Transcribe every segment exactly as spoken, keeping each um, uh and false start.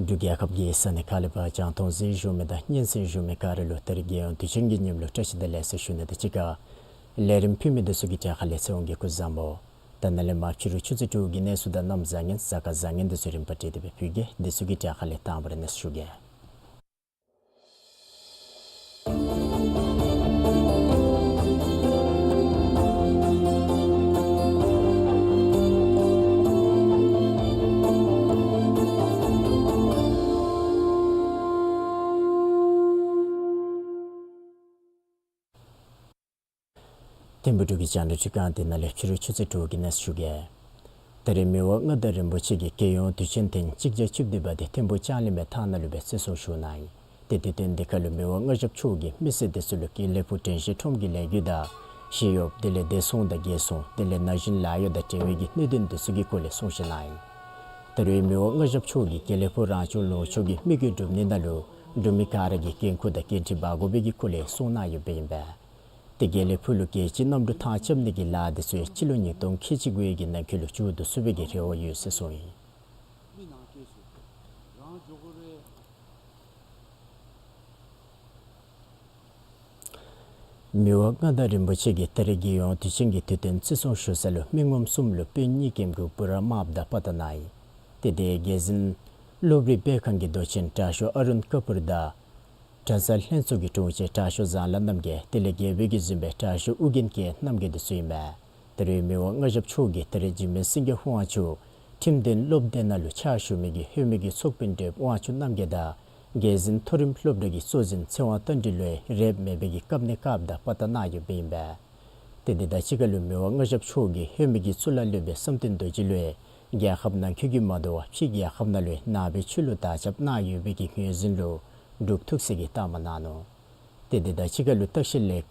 འབྲུག་རྒྱལ་ཁབ་ཀྱི་ས་གནས་ཁག་ལས་ཕར་རྒྱང་མཐོང་གཟིགས་བཞུགས་མི་དང་སྙན་གསན་བཞུགས་མི་ག་ར་ལུ་ད་རིས་རྒྱལ་ཡོངས་དུས་ཆེན་གྱི་ཉིནམ་ལུ་བཀྲ་ཤིས་དང་ལེགས་སོ་ཞུ་ནི་དང་གཅིག་ཁར་ལས་རིམ་ཕུལ་མི་འདི་ཚུ་གི་གྲས་ཁ་ལས་ཚེ་དབང་གིས་སྐུ་གཟུགས་བཟང་པོ། ད་ནཱ་ལས་མར་ཕྱི་རུ་ཆུ་ཚོད་དྲུག་གི་གནས་ཚུལ་དང་གནམ་བཟང་ངན་གཟའ་སྐར་བཟང་ངན་འདི་ཚུ་རིམ་པ་བསྒྲིགས་ཏེ་སྦེ་ཕུལ་གེ། འདི་ཚུ་གི་གྲས་ཁ་ལས་དང་པ་ར་གནས་ཚུལ་ཞུ་གེ། ཐིམ་ཕུག་འབྲུག་གི་རྒྱང་བསྒྲགས་ཁྲི་ཁང་འདི་ནང་ལས་ཕྱི་རུ་ཆུ་ཚོད་དྲུག་གི་གནས་ཚུལ་ཞུ་གེ། ད་རིས་མི་དབང་མངའ་བདག་རིན་པོ་ཆེ་གིས་རྒྱལ་ཡོངས་དུས་ཆེན་ཐེངས་གཅིག་བརྒྱ་བཅུ་བདུན་པ་འདི་ཐིམ་ཕུག་ལྕང་གླིང་མའི་ཐང་ནང་ལུ་སྦེ་བརྩི་སྲུང་ཞུ་གནང་ཡི། ཏེ་དུས་སྟོན་འདི་ཁར་ལུ་མི་དབང་མངའ་ཞབས་མཆོག་གིས་མི་སེར་འདི་ཚུ་ལུ་དགེ་ལེགས་ཕུག་དྲན་ཤེས་ཁྲོམ་གྱི་ལས་འགུལ་དང་ཞི་གཡོགཔ་དེ་ལས་བདེ་སྲུང་དང་རྒྱལ་སྲུང་དེ་ལས་ན་གཞོན་ལཱ་གཡོག་དང་འབྲེལ་བའི་གི་གནད་དོན་འདི་ཚུ་གི་སྐོར་ལས་གསུང་བཤད་གནང་ཡི། ད་རིས་མི་དབང་མངའ་ཞབས་མཆོག་གིས་དགེ་ལེགས་ཕུག་རང་སྐྱོང་ལུང་ཕྱོགས་ཀྱི་དམིགས་ཡུལ་སྒྲུབ་ནི་ནང་ལུ་འབྲུག་མི་ག་ར་གིས་འགན་ཁུར་དང་འགན་འཁྲི་འབག་དགོ་པའི་གི་སྐོར་ལས་གསུངས་གནང་ཡོདཔ་ཨིན་པས། ཏེ་དགེ་ལེགས་ཕུག་ལུ་རྒྱལ་སྤྱིའི་གནམ་གྲུ་ཐང་རྐྱབ་ནི་གི་ལཱ་འདི་ཚུ་ཡང་སྤྱི་ལོ་ཉིས་སྟོང་ཁལ་གཅིག་དགུའི་གི་ནང་འཁོད་ལུ་མཇུག་བསྡུ་ཚུགས་པའི་གི་རེ་བ་ཡོད་ཟེར་གསུངས་ཡི། མི་དབང་མངའ་བདག་རིན་པོ་ཆེ་གིས་ད་རིས་རྒྱལ་ཡོངས་དུས་ཆེན་གྱི་དུས་སྟོན་བརྩི་སྲུང་ཞུ་ས་ལུ་མི་ངོམ་གསུམ་ལུ་དཔོན་གཉིས་ཀྱིས་གུ་པུ་ར་དམརཔོ་དང་པ་ཏ་གནང་ཡི། ཏེ་དེ་རྒྱལ་འཛིན་སློབ་རིམ་སྤེལ་ཁང་གི་མདོ་ཆེན་དྲག་ཤོས་ཨ་རུན་ཀ་པུར་དང་གྲྭ་ཚང་ལྷན་ཚོགས་ཀྱི་དྲུང་ཆེན་དྲག་ཤོས་བཟང་ལྷ་རྣམ་རྒྱལ་དེ་ལས་རྒྱལ་པོའི་གི་གཟིམ་དཔོན་དྲག་ཤོས་ཨུ་རྒྱན་སྐྱབས་རྣམ་རྒྱལ་འདི་ཚུ་ཨིན་པས། ད་རིས་མི་དབང་མངའ་ཞབས་མཆོག་གིས་ད་རིས་འཇིགས་མེད་སེང་གེ་དབང་ཕྱུག་ཁྲིམས་ལྡན་སློབ་སྡེ་ནང་ལུ་ཕྱག་ཞུ་མི་གི་ལྷོད་མེད་ཀྱི་ཚོགས་དཔོན་བགྲེསཔ་དབང་ཕྱུག་རྣམ་རྒྱལ་དང་རྒྱལ་འཛིན་མཐོ་རིམ་སློབ་གྲྭ་གི་གཙོ་འཛིན་ཚེ་དབང་རྟ་མགྲིན་ལུ་ཡང་རེབ་མེད་པའི་གི་བཀབ་གནས་བཀབ་དང་པ་ཏ་གནང་ཡོདཔ་ཨིན་པས། ཏེ་དེ་དང་གཅིག་ཁར་ལུ་མི་དབང་མངའ་ཞབས་མཆོག་གིས་ལྷོད་མེད་ཀྱི་གཙུག་ལག་སློབ་དཔོན་བསམ་གཏན་རྡོ་རྗེ་ལུ་ཡང་རྒྱལ་ཁབ་ནང་འཁོད་ཀྱི་མ་དོ་བར་ཕྱི་རྒྱལ་ཁབ་ནང་ལུ་ཡང་ནང་པའི་ཆོས་ལུགས་དར་ཁྱབ་གནང་ཡོད་པའི་གི་ངོས་འཛིན་ལུ་འབྲུག་ཐུགས་སྲས་ཀྱིས་བཏངམ་གནང་ནུག། ཏེ་དེ་དང་གཅིག་ཁར་ལུ་ལྟ་བཤལ་ལས་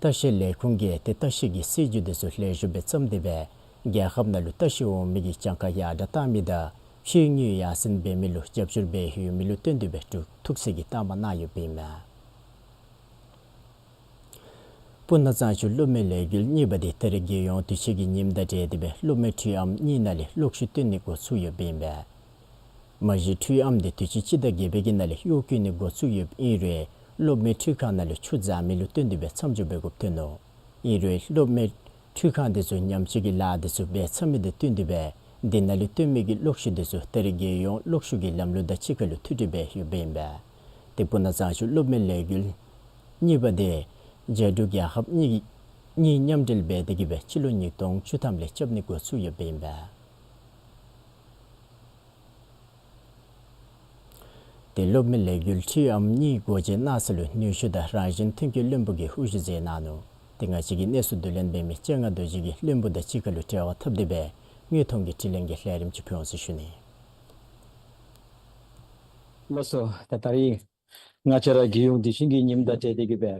ལྟ་བཤལ་ལས་ཁུངས་ཀྱིས་ཏེ་ལྟ་བཤལ་གྱི་སྲིད་བྱུས་འདི་ཚུ་ལེགས་ཤོམ་སྦེ་བརྩམས་ཏེ་སྦེ་རྒྱལ་ཁབ་ནང་ལུ་ལྟ་བཤལ་འོང་མི་གི་གྱངས་ཁ་ཡར་དྲག་བཏང་མི་དང་ཕྱིའི་དངུལ་ཡར་སེང་འབད་མི་ལུ་རྒྱབ་སྐྱོར་འབད་ཡོད་མི་ལུ་བརྟེན་ཏེ་སྦེ་འབྲུག་ཐུགས་སྲས་ཀྱིས་བཏངམ་གནང་ཡོདཔ་ཨིན་མས། སྤུ་ན་གཙང་ཆུ་གློག་མེ་ལས་འགུལ་གཉིས་པ་འདི་ད་རིས་རྒྱལ་ཡོངས་དུས་ཆེན་གྱི་ཉིནམ་དང་འབྲེལ་ཏེ་སྦེ་གློག་མེ་འཕྲུལ་ཨམ་གཉིས་ནང་ལས་གློག་ཤུགས་བཏོན་ནི་འགོ་བཙུགས་ཡོདཔ་ཨིན་པས། མ་གཞི་འཕྲུལ་ཨམ་འདི་དུས་ཅི་སྤྱི་ཟླ་བརྒྱད་པའི་གི་ནང་ལས་གཡོག་བཀོལ་ནི་འགོ་བཙུགས་ཡོདཔ་ཨིན་རུང་གློག་མེ་འཕྲུལ་ཁང་ནང་ལུ་ཆུ་འཛག་མི་ལུ་བརྟེན་ཏེ་སྦེ་མཚམས་འཇོག་འབད་དགོཔ་ཐོན་ནུག། ཨིན་རུང་གློག་མེ་འཕྲུལ་ཁང་འདི་ཚུ་ཉམས་བཅོས་ཀྱི་ལཱ་འདི་ཚུ་འབད་ཚར་མི་དང་བསྟུན་ཏེ་སྦེ་འདི་ནང་ལུ་བཏོན་མི་གི་གློག་ཤུགས་འདི་ཚུ་ད་རིས་རྒྱལ་ཡོངས་གློག་ཤུགས་ཀྱི་ལམ་ལུགས་དང་གཅིག་ཁར་ལུ་ཐུག་སྟེ་སྦེ་ཡོདཔ་ཨིན་པས། ཏེ་སྤུ་ན་གཙང་ཆུ་གློག་མེ་ལས་འགུལ་གཉིས་པ་འདི་རྒྱ་འབྲུག་རྒྱལ་ཁབ་གཉིས་གཉིས་མཉམ་འབྲེལ་འབད་དེ་གིས་སྦེ་སྤྱི་ལོ་ཉིས་སྟོང་བཅུ་ཐམ་ལས་རྐྱབ་ནི་འགོ་བཙུགས་ཡོདཔ་ཨིན་པས། ཏེ་གློག་མེ་ལས་འགུལ་འཕྲུལ་ཨམ་གཉིས་སྒོ་འབྱེད་གནང་ས་ལུ་ནུས་ཤུགས་དང་རང་བཞིན་ཐོན་སྐྱེད་བློན་པོ་གིས་དབུ་བཞུགས་མཛད་གནང་ནུག། ཏེ་ང་བཅས་ཀྱི་གནས་ཚུལ་བསྡུ་ལེན་འབད་མི་སྤྱན་སྔ་རྡོ་རྗེ་གིས་བློན་པོ་དང་གཅིག་ཁར་ལུ་འབྲེལ་བ་འཐབ་སྟེ་སྦེ་དངོས་མཐོང་གི་དྲི་ལན་གྱི་ལས་རིམ་ཅིག་ཕུལ་འོང་ཟེར་ཞུ་ནི། ལགས་སོ། ད་ད་རིས་ང་བཅས་ར་རྒྱལ་ཡོངས་དུས་ཆེན་གྱི་ཉིནམ་དང་འབྲེལ་ཏེ་གིས་སྦེ་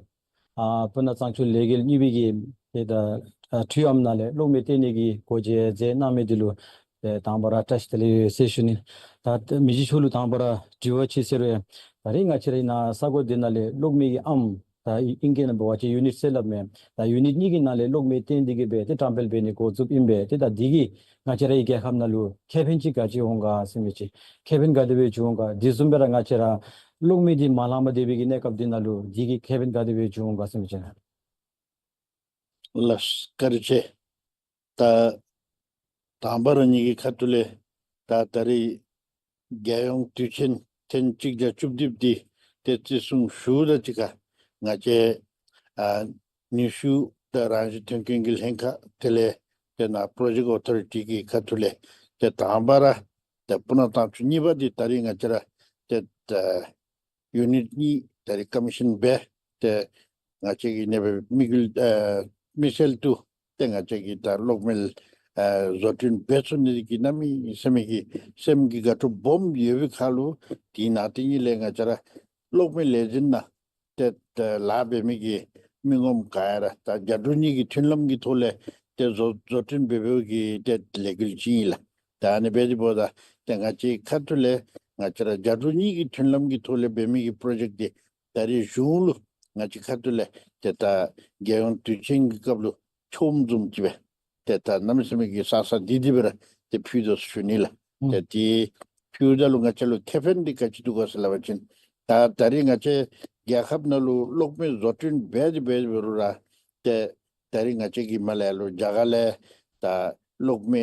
ཨ་སྤུ་ན་གཙང་ཆུ་ལས་འགུལ་གཉིས་པའི་གི་ཏེ་ད་ཨ་འཕྲུལ་ཨམ་ནང་ལས་གློག་མེ་བཏོན་ནི་གི་སྒོ་འབྱེད་མཛད་གནང་མི་འདི་ལུ་ཏེ་དང་པ་ར་བཀྲ་ཤིས་བདེ་ལེགས་ཡོད་ཟེར་ཞུ་ནི། ད་མི་རྗེ་མཆོག་ལུ་དང་པ་ར་དྲི་བ་ཅིག་ཟེར་བས། ད་རིས་ང་བཅས་ར་ཨིན་ན་ས་གོ་འདི་ནང་ལས་གློག་མེ་གི་ཨམ་ད་ཨིང་སྐད་ནང་འབད་བ་ཅིན་ཡུ་ནིཊ་ཟེར་སླབ་མས། ད་ཡུ་ནིཊ་གཉིས་ཀྱི་ནང་ལས་གློག་མེ་བཏོན་ཏེ་གིས་སྦེ་ཏེ་བཀྲམ་སྤེལ་འབད་ནི་འགོ་བཙུགསཔ་ཨིན་པས། ཏེ་ད་འདི་གིས་ང་བཅས་རའི་རྒྱལ་ཁབ་ནང་ལུ་ཁེ་ཕན་ཅིག་ག་ཅི་འོང་ག་ཟེར་མི་ཅིག། ཁེ་ཕན་ག་དེ་སྦེ་འབྱུང་འོང་ག། དེ་བཟུམ་སྦེ་ར་ང་བཅས་ར་གློག་མེ་འདི་མ་ལང་པར་སྡོད་པའི་གི་གནས་སྐབས་འདི་ནང་ལུ་འདི་གིས་ཁེ་ཕན་ག་དེ་སྦེ་འབྱུང་འོང་ག་ཟེར་མི་ཅིག། ལགས་སོ། བཀའ་དྲིན་ཆེ། ད་དང་པ་ར་ངེ་གི་ཁ་ཐུག་ལས་ད་ད་རིས་རྒྱལ་ཡོངས་དུས་ཆེན་ཐེངས་གཅིག་བརྒྱ་བཅུ་བདུན་པ་འདི་ཏེ་བརྩི་སྲུང་ཞུཝ་དང་གཅིག་ཁར་ང་བཅས་ཨ་ནུས་ཤུགས་དང་རང་བཞིན་ཐོན་ཁུངས་ཀྱི་ལྷན་ཁག་དེ་ལས་ཏེ་ནཱ་པྲོ་ཇེཀཊ་ཨོ་ཐོ་རི་ཊི་གི་ཁ་ཐུག་ལས་ཏེ་དང་པ་ར་ཏེ་སྤུ་ན་གཙང་ཆུ་གཉིས་པ་འདི་ད་རིས་ང་བཅས་ར་ཏེ་ད་ཡུ་ནིཊ་གཉིས་ད་རིས་ཀོ་མི་ཤཱན་འབད་ཏེ་ང་བཅས་ཀྱི་ནེ་པའི་དམིགས་ཡུལ་ཨ་དམིགས་བསལ་དུ་ཏེ་ང་བཅས་ཀྱིས་ད་གློག་མེ་ཨ་བཟོ་སྐྲུན་འབད་ཚུགས་ནི་གི་གནམ་མེད་ས་མེད་ཀྱི་སེམས་ཀྱི་དགའ་སྤྲོ་སྦོམ་ཡོད་པའི་ཁར་ལུ་དེ་ནང་དེ་གཉིས་ལས་ང་བཅས་ར་གློག་མེ་ལས་འཛིན་ནང་ཏེ་ཏེ་ལཱ་འབད་མི་གི་མི་ངོམ་ག་ཡ་ར་ད་རྒྱ་འབྲུག་གཉིས་ཀྱི་མཐུན་ལམ་གྱི་ཐོག་ལས་ཏེ་བཟོ་བཟོ་སྐྲུན་འབད་འབདཝ་གི་ཏེ་ལས་འགུལ་ཅིག་ཨིན་ལགས། ད་ཨ་ནི་འབད་དེ་འབདཝ་ད་ཏེ་ང་བཅས་ཁ་ཐུག་ལས་ང་བཅས་ར་རྒྱ་འབྲུག་གཉིས་ཀྱི་མཐུན་ལམ་གྱི་ཐོག་ལས་འབད་མི་གི་པྲོ་ཇེཀཊ་འདི་ད་རིས་གཞུང་ལུ་ང་བཅས་ཁ་ཐུག་ལས་ཏེ་ད་རྒྱལ་ཡོངས་དུས་ཆེན་གྱི་སྐབས་ལུ་ཆོགཔ་བཟུམ་ཅིག་སྦེ་ཏེ་ད་གནམ་མེད་ས་མེད་ཀྱི་ས་ས་འདི་འདི་སྦེ་ར་ཏེ་ཕུལ་དོ་ཟེར་ཞུ་ནི་ལགས། ཨུམ། ཏེ་དེ་ ཕུལཝ་ད་ལུ་ང་བཅས་ལུ་ཁེ་ཕན་འདི་ག་ཅི་འདུག་ག་ཟེར་སླབ་པ་ཅིན་ད་ད་རིས་ང་བཅས་རྒྱལ་ཁབ་ནང་ལུ་གློག་མེ་བཟོ་སྐྲུན་འབད་དེ་འབད་དེ་འབད་རུང་ར་ཏེ་ད་རིས་ང་བཅས་ཀྱི་མར་ལས་ལུ་རྒྱ་གར་ལས་ད་གློག་མེ་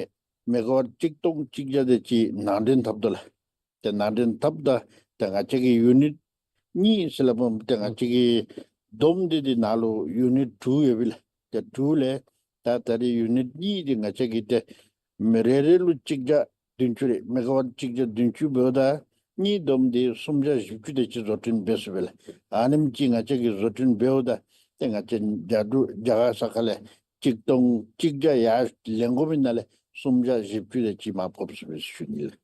མེ་ག་ཝཊ་གཅིག་སྟོང་གཅིག་བརྒྱ་དེ་ཅིག་ནང་འདྲེན་འཐབ་དོ་ལགས། ཏེ་ནང་འདྲེན་འཐབ་ད་ཏེ་ང་བཅས་ཀྱི་ཡུ་ནིཊ་གཉིས་ཟེར་སླབ་མི་ཏེ་ང་བཅས་ཀྱི་བསྡོམས་ཏེ་འདི་ནང་ལུ་ཡུ་ནིཊ་དྲུག་ཡོད་པས་ལགས། ཏེ་དྲུག་ལས་ད་ད་རིས་ཡུ་ནིཊ་གཉིས་འདི་ང་བཅས་ཀྱི་ཏེ་མི་རེ་རེ་ལུ་གཅིག་བརྒྱ་བདུན་ཅུ་རེ་མེ་ག་ཝཊ་གཅིག་བརྒྱ་བདུན་ཅུ་འབདཝ་ད་གཉིས་བསྡོམས་ཏེ་སུམ་བརྒྱ་བཞི་བཅུ་དེ་ཅིག་བཟོ་སྐྲུན་འབད་ཚུགས་པས་ལགས། ཨ་ནེམ་ཅིག་ང་བཅས་ཀྱིས་བཟོ་སྐྲུན་འབདཝ་ད་ཏེ་ང་བཅས་རྒྱ་འབྲུག་རྒྱ་གར་ས་ཁ་ལས་གཅིག་སྟོང་གཅིག་བརྒྱ་ཡར་ལེན་དགོ་མི་ནང་ལས་སུམ་བརྒྱ་བཞི་བཅུ་དེ་ཅིག་མར་ཕབ་ཚུགས་པས་ཟེར་ཞུ་ནི་ལགས།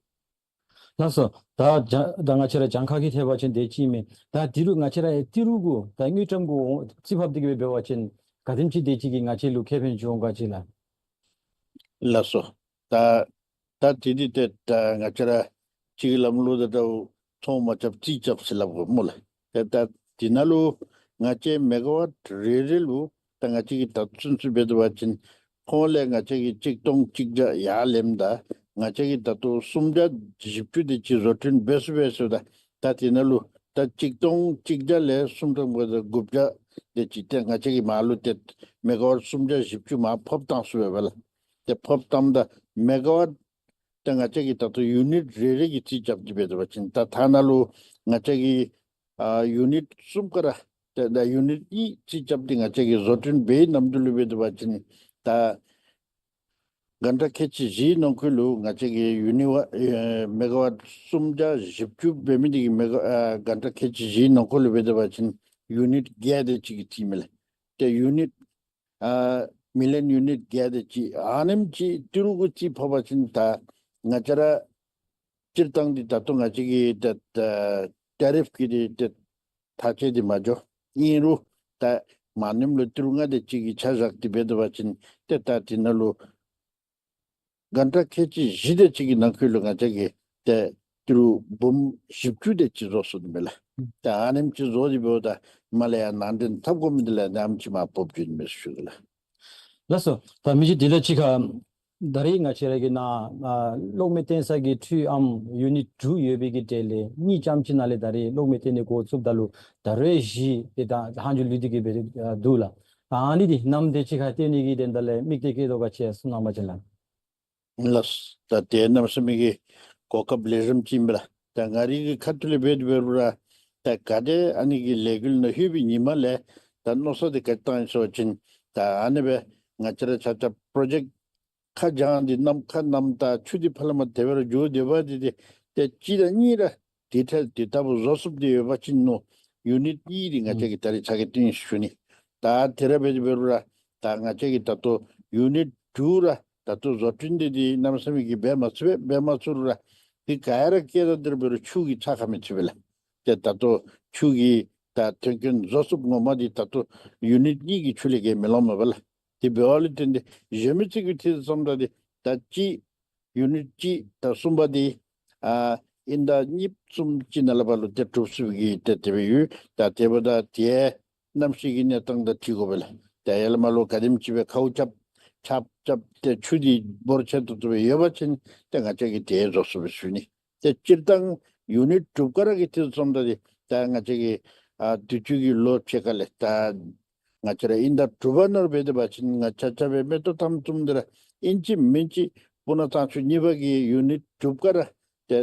ལགས་སོ། ད་ཇ་ད་ང་བཅས་ར་གྱངས་ཁ་གི་ཐད་འབད་བ་ཅིན་དེ་ཅིག་མས། ད་དེ་རུང་ང་བཅས་ར་ཏི་རུ་གུ་ད་དངུལ་ཀྲམ་གུ་རྩིས་ཕབ་སྟེ་གི་འབད་བ་ཅིན་ག་དེམ་ཅིག་དེ་ཅིག་གིས་ང་བཅས་ལུ་ཁེ་ཕན་འབྱུང་ག་ཅི་ལགས། ལགས་སོ། ད་ད་དེ་འདི་ཏེ་ད་ང་བཅས་ར་ཅིག་ལམ་ལུགས་ད་ད་ཚོང་མ་རྐྱབ་རྩིས་རྐྱབ་ཟེར་སླབ་དགོ་སྨོ་ལགས། ཏེ་ད་དེ་ནང་ལུ་ང་བཅས་མེ་ག་ཝཊ་རེ་རེ་ལུ་ད་ང་བཅས་ཀྱིས་ད་ཚུན་ཚོད་འབད་དེ་འབད་བ་ཅིན་ཁོང་ལས་ང་བཅས་ཀྱིས་གཅིག་སྟོང་གཅིག་བརྒྱ་ཡར་ལེནམ་ད་ང་བཅས་ཀྱིས་ད་ལྟོ་སུམ་བརྒྱ་བཞི་བཅུ་དེ་ཅིག་བཟོ་སྐྲུན་འབད་ཚུགས་པས་ཟེརཝ་ད་ད་དེ་ནང་ལུ་ད་གཅིག་སྟོང་གཅིག་བརྒྱ་ལས་སུམ་སྟོང་དགུ་བརྒྱ་དགུ་བརྒྱ་དེ་ཅིག་ཏེ་ང་བཅས་ཀྱིས་མར་ལུ་ཏེ་མེ་ག་ཝཊ་སུམ་བརྒྱ་བཞི་བཅུ་མར་ཕབ་བཏང་ཚུགས་པས་ལགས། ཏེ་ཕབ་བཏངམ་ད་མེ་ག་ཝཊ་ཏེ་ང་བཅས་ཀྱིས་ད་ལྟོ་ཡུ་ནིཊ་རེ་རེ་གི་རྩིས་རྐྱབ་སྟེ་འབད་དེ་འབད་བ་ཅིན་ད་ཐ་ན་ལུ་ང་བཅས་ཀྱིས་ཨ་ཡུ་ནིཊ་གསུམ་ཀ་ར་ཏེ་ད་ཡུ་ནིཊ་གཉིས་རྩིས་རྐྱབ་སྟེ་ང་བཅས་ཀྱིས་བཟོ་སྐྲུན་འབད་བའི་ནམ་དུས་ལུ་འབད་དེ་འབད་བ་ཅིན་ད་གྷན་ཊ་ཁལ་གཅིག་བཞིའི་ནང་འཁོད་ལུ་ང་བཅས་ཀྱིས་ཡུ་ནི་ཝ་ཨེ་མེ་ག་ཝཊ་སུམ་བརྒྱ་བཞི་བཅུ་འབད་མི་དེ་གིས་མེ་ག་ཨ་གྷན་ཊ་ཁལ་གཅིག་བཞིའི་ནང་འཁོད་ལུ་འབད་དེ་འབད་བ་ཅིན་ཡུ་ནིཊ་བརྒྱད་དེ་ཅིག་གི་རྩིས་མས་ལགས། ཏེ་ཡུ་ནིཊ་ཨ་མི་ལི་ཡོན་ཡུ་ནིཊ་བརྒྱད་དེ་ཅིག་ཨ་ནེམ་ཅིག་ཏི་རུ་གུ་རྩིས་ཕབ་པ་ཅིན་ད་ང་བཅས་ར་སྤྱིར་བཏང་འདི་ད་ལྟོ་ང་བཅས་ཀྱི་ད་ད་ཊེ་རིཕ་གི་འདི་ད་ཐག་བཅད་འདི་མ་འགྱོ། ཨིན་རུང་ད་མ་ནེམ་ལུ་ཏི་རུ་ལྔ་དེ་ཅིག་གི་ཆ་བཞག་སྟེ་འབད་དེ་འབད་བ་ཅིན་ཏེ་ད་དེ་ནང་ལུ་གྷན་ཊ་ཁལ་གཅིག་བཞི་དེ་ཅིག་གི་ནང་འཁོད་ལུ་ང་བཅས་ཀྱིས་ཏེ་ཏི་རུ་འབུམ་བཞི་བཅུ་དེ་ཅིག་བཟོ་ཚུགས་ནི་མས་ལགས། ཏེ་ཨ་ནེམ་ཅིག་བཟོ་སྟེ་འབདཝ་ད་མར་ལས་ཡར་ནང་འདྲེན་འཐབ་དགོ་མི་འདི་ལས་ཨ་ནེམ་ཅིག་མར་ཕབ་འགྱོ་ནི་མས་ཟེར་ཞུ་གེ་ལགས། ལགས་སོ། ད་མི་རྗེ་དེ་ལས་ཅིག་ཁར་ད་རིས་ང་བཅས་ར་གི་ནཱ་ཨ་གློག་མེ་བཏོན་ས་གི་འཕྲུལ་ཨམ་ཡུ་ནིཊ་དྲུག་ཡོད་པའི་གི་གྲས་ལས་གཉིས་ཙམ་ཅིག་ནང་ལས་ད་རིས་གློག་མེ་བཏོན་ནི་འགོ་བཙུགསཔ་ད་ལུ་ད་རེས་བཞི་དེ་ད་ལྷག་འཕྲོ་ལུས་ཏེ་གི་འབད་དེ་འདུག་ལགས། ད་ཨ་ནི་འདི་གནམ་དེ་ཅིག་ཁར་བཏོན་ནི་གི་དོན་དག་ལས་དམིགས་གཏད་བསྐྱེད་དོ་ག་ཅི་གསུང་གནང་བ་ཅིན་ལགས། ལགས། ད་དེ་གནམ་མེད་ས་མེད་ཀྱི་གོ་སྐབས་ལེགས་ཤོམ་ཅིག་ཨིན་པས་ལགས། ད་ང་རའི་གི་ཁ་ཐུག་ལས་འབད་དེ་འབད་རུང་ར་ད་ག་དེ་ཨ་ནི་གི་ལས་འགུལ་ནང་ལྷོད་པའི་ཉིནམ་ལས་ད་མནོ་བསམ་འདི་ག་ཅི་བཏང་ཡི་ཟེར་བ་ཅིན་ད་ཨ་ནི་སྦེ་ང་བཅས་ར་ཆ་ཁྱབ་པྲོ་ཇེཀཊ་ཁ་བྱང་འདི་གནམ་ཁ་གནམ་དང་ཆུ་འདི་ཕར་ལས་མར་དེ་སྦེ་ར་འགྱོ་སྡོད་པ་འདི་ཏེ་ཏེ་གཅིག་དང་གཉིས་ར་དེ་འཕྲལ་དེ་ལྟ་བུ་བཟོ་ཚུགསཔ་འདི་ཡོད་པ་ཅིན་མནོ་ཡུ་ནིཊ་གཉིས་འདི་ང་བཅས་ཀྱིས་ད་རིས་ཚ་གྱང་བཏོན་ཡི་ཟེར་ཞུ་ནི། ད་དེ་ར་འབད་དེ་འབད་རུང་ར་ད་ང་བཅས་ཀྱིས་ད་ལྟོ་ཡུ་ནིཊ་དྲུག་ར་ད་ལྟོ་བཟོ་སྐྲུན་འདི་འདི་གནམ་མེད་ས་མེད་ཀྱི་འབད་མ་ཚུགས་པས། འབད་མ་ཚུགས་རུང་ར་འདི་ག་ར་སྐད་གྲགས་འདི་ར་འབད་རུང་ཆུ་གིས་ཚ་ཁ་མི་ཚུད་པས་ལགས། ཏེ་ད་ལྟོ་ཆུ་གི་ད་ཐོན་སྐྱེད་བཟོ་ཚུགསཔ་ངོ་མ་འདི་ད་ལྟོ་ཡུ་ནིཊ་གཉིས་ཀྱི་ཆུ་ལས་བརྒལ་མི་ལང་མས་པ་ལགས། དེ་འབདཝ་ལས་བརྟེན་ཏེ་གཞན་མི་ཚུ་གི་འཐུས་བསམ་ད་འདི་ད་གཅིག་ཡུ་ནིཊ་གཅིག་དང་གསུམ་པ་འདི་ཨ་དབྱིན་ཟླ་གཉིས་གསུམ་ཅིག་ནང་ལས་ཕར་ལུ་ཏེ་གྲུབ་ཚུགས་ཀྱི་ཏེ་དེ་སྦེ་ཡོད། ད་དེ་འབདཝ་ད་དེ་གནམ་གཤིས་ཀྱི་གནས་སྟངས་དང་འཁྲིལ་དགོ་པས་ལགས། ད་ཡར་ལས་མར་ལུ་ག་དེམ་ཅིག་སྦེ་ཁཝ་རྐྱབ་ཆརཔ་རྐྱབ་ཏེ་ཆུ་འདི་འབོར་ཆེ་ཏོག་ཏོ་སྦེ་ཡོད་པ་ཅིན་ཏེ་ང་བཅས་ཀྱིས་དེ་བཟོ་ཚུགས་པས་ཟེར་ཞུ་ནི། ཏེ་སྤྱིར་བཏང་ཡུ་ནིཊ་དྲུག་ཀ་ར་གི་འཐུས་བསམ་ད་འདི་ད་ང་བཅས་ཀྱི་ཨ་དུས་ཅི་གི་ལོ་ཕྱེད་ཀ་ལས་ད་ང་བཅས་ར་དབྱིན་ཟླ་དྲུག་པ་ནང་འབད་དེ་འབད་བ་ཅིན་ང་ཆ་ཁྱབ་སྦེ་མེ་ཏོག་ཐམ་ཚུམ་འདི་ར་ཨིན་ཅི་མིན་ཅི་སྤུ་ན་གཙང་ཆུ་གཉིས་པ་གི་ཡུ་ནིཊ་དྲུག་ཀ་ར་ཏེ་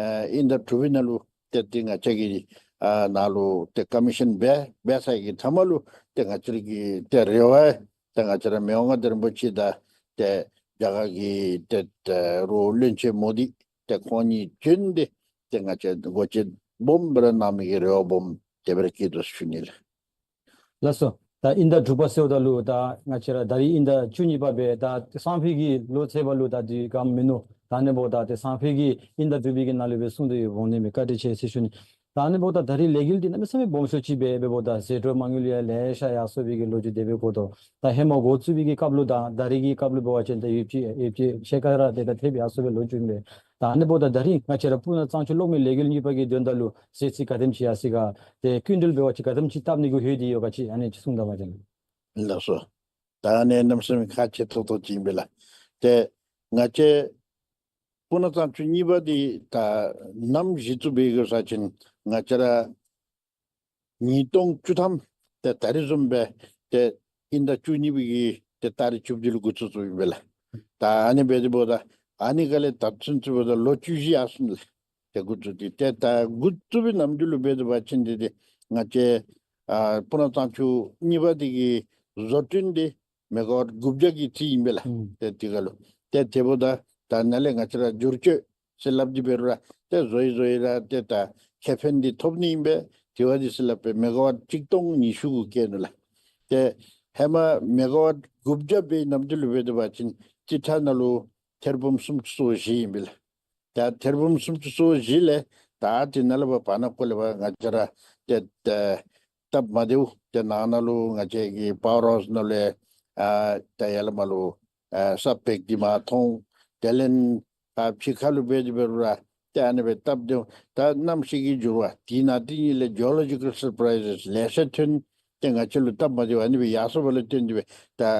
ཨ་དབྱིན་ཟླ་དྲུག་པའི་ནང་ལུ་ཏེ་འདི་ང་བཅས་ཀྱི་ཨ་ནང་ལུ་ཏེ་ཀོ་མི་ཤཱན་འབད་འབད་ཚར་གྱི་མཐའ་མ་ལུ་ཏེ་ང་བཅས་ར་གི་ཏེ་རེ་བ་ཏེ་ང་བཅས་ར་མི་དབང་མངའ་བདག་རིན་པོ་ཆེ་དང་ཏེ་རྒྱ་གར་གྱི་ཏེ་ཏེ་རུ་བློན་ཆེན་མོ་དི་ཏེ་ཁོང་གཉིས་བྱོན་ཏེ་ཏེ་ང་བཅས་འགོ་འབྱེད་སྦོམ་སྦེ་ར་གནང་མི་གི་རེ་བ་སྦོམ་དེ་སྦེ་ར་བསྐྱེད་དོ་ཞུ་ནི་ལགས། ལགས་སོ། ད་དབྱིན་ཟླ་དྲུག་པ་ཟེརཝ་ད་ལུ་ད་ང་བཅས་ར་ད་རིས་དབྱིན་ཟླ་བཅུ་གཉིས་པ་སྦེ་ད་སང་ཕོད་ཀྱི་ལོ་ཚེས་པ་ལུ་ད་དུས་གང་མིན་ནུག། ད་ཨ་ནི་འབདཝ་ད་ཏེ་སང་ཕོད་ཀྱི་དབྱིན་ཟླ་དྲུག་པའི་གི་ནང་ལུ་སྦེ་གསུང་དོ་ཡོདཔ་འོང་ནི་མས། བཀའ་དྲིན་ཆེ་ཟེར་ཞུ་ནི། ད་ཨ་ནི་འབདཝ་ད་ད་རིས་ལས་འགུལ་འདི་གནམ་མེད་ས་མེད་སྦོམ་ཤོས་ཅིག་སྦེ་འབདཝ་ད་ཟད་འགྲོ་མ་དངུལ་ཡང་ལེ་ཤ་ཡར་སོང་བའི་གི་ལོ་རྒྱུས་དེ་སྦེ་གོ་དོ། ད་ཧེ་མ་འགོ་བཙུགས་པའི་གི་སྐབས་ལུ་དང་ད་རིས་ཀྱི་སྐབས་ལུ་འབད་བ་ཅིན་ད་ཡོདཔ་ཅིག་ཡོདཔ་ཅིག་ཕྱེད་ཀ་ར་ཏེ་ད་ཐེབས་ཡར་སོང་བའི་ལོ་རྒྱུས་ཨིན་པས། ད་ཨ་ནི་འབདཝ་ད་ད་རིས་ང་བཅས་ར་སྤུ་ན་གཙང་ཆུ་གློག་མེ་ལས་འགུལ་གཉིས་པ་གི་དོན་དག་ལུ་ཟད་རྩིས་ག་དེམ་ཅིག་ཡར་སོང་ག། ཏེ་ཀུན་ཊལ་འབད་བ་ཅིན་ག་དེམ་ཅིག་བཏབ་ནི་གུ་ལྷོད་དེ་ཡོད་ག་ཅིག་ཨ་ནི་ཅིག་གསུང་དང་པ་ཅིན། ལགས་སོ། ད་ཨ་ནི་གནམ་མེད་ས་མེད་ཁག་ཆེ་ཏོག་ཏོ་ཅིག་ཨིན་པས་ལགས། ཏེ་ང་བཅས་ སྤུ་ན་གཙང་ཆུ་གཉིས་པ་འདི་ད་ནམ་གཞི་བཙུགས་འབད་དགོ་ཟེར་བ་ཅིན་ང་བཅས་ར་ཉིས་སྟོང་བཅུ་ཐམ་ཏེ་ད་རིས་བཟུམ་སྦེ་ཏེ་དབྱིན་ཟླ་བཅུ་གཉིས་པའི་གི་ཏེ་ཏ་རིག་བཅུ་བདུན་ལུ་འགོ་བཙུགས་བཙུགསཔ་ཨིན་པས་ལགས། ད་ཨ་ནི་འབད་དེ་འབདཝ་ད་ཨ་ནི་ཁ་ལས་ད་ཚུན་ཚོད་འབདཝ་ད་ལོ་བཅུ་བཞི་ཡར་སོང་ལགས། ཏེ་འགོ་བཙུགས་ཏེ་ཏེ་ད་འགོ་བཙུགས་པའི་ནམ་དུས་ལུ་འབད་དེ་འབད་བ་ཅིན་འདི་ཏེ་ང་བཅས་ཨ་སྤུ་ན་གཙང་ཆུ་གཉིས་པ་འདི་གི་བཟོ་སྐྲུན་འདི་མེ་ག་ཝཊ་དགུ་བརྒྱ་གི་རྩིས་ཨིན་པས་ལགས། ཨུམ། ཏེ་དེ་ཁ་ལུ་ཏེ་དེ་འབདཝ་ད་ད་ནཱ་ལས་ང་བཅས་ར་བསྒྱུར་བཅོས་ཟེར་སླབ་སྟེ་འབད་རུང་ར་ཏེ་བཟོ་ཡི་བཟོ་ཡི་ར་ཏེ་ད་ཁེ་ཕན་འདི་ཐོབ་ནི་ཨིན་པས། དེ་བ་འདི་ཟེར་སླབ་སྦེ་མེ་ག་ཝཊ་གཅིག་སྟོང་ཉི་ཤུ་གུ་བཀལ་ནུག་ལགས། ཏེ་ཧེ་མ་མེ་ག་ཝཊ་དགུ་བརྒྱ་འབད་བའི་ནམ་དུས་ལུ་འབད་དེ་འབད་བ་ཅིན་རྩིས་ཁྲ་ནང་ལུ་ཐེར་འབུམ་སུམ་ཅུ་སོ་བཞི་ཨིན་པས་ལགས། ད་ཐེར་འབུམ་སུམ་ཅུ་སོ་བཞི་ལས་ད་དེ་ནང་ལས་ཕར་བར་ན་ཀོ་ལས་ཕར་ང་བཅས་ར་ཏེ་ཏེ་སྟབས་མ་བདེཝ་ཏེ་ནང་ན་ལུ་ང་བཅས་ཀྱི་པ་ཝར་ཧའུསི་ནང་ལས་ཨ་ད་ཡར་ལས་མར་ལུ་ཨ་སབ་པེཀ་འདི་མར་ཐོན། དེ་ལས་ཨ་ཕྱི་ཁ་ལུ་འབད་དེ་འབད་རུང་ར་ཏེ་ཨ་ནི་སྦེ་སྟབས་བདེཝ་ད་གནམ་གཤིས་ཀྱི་འགྱུར་བ་དེ་ནང་དེ་གཉིས་ལས་ཇི་ཨོ་ལོ་ཇི་ཀཱལ་སར་པ་རའིཛེས་ལེ་ཤ་ཐོན། ཏེ་ང་བཅས་ལུ་སྟབས་མ་བདེཝ་ཨ་ནི་སྦེ་ཡར་སོངམ་ལས་བརྟེན་ཏེ་སྦེ་ད་ཨ་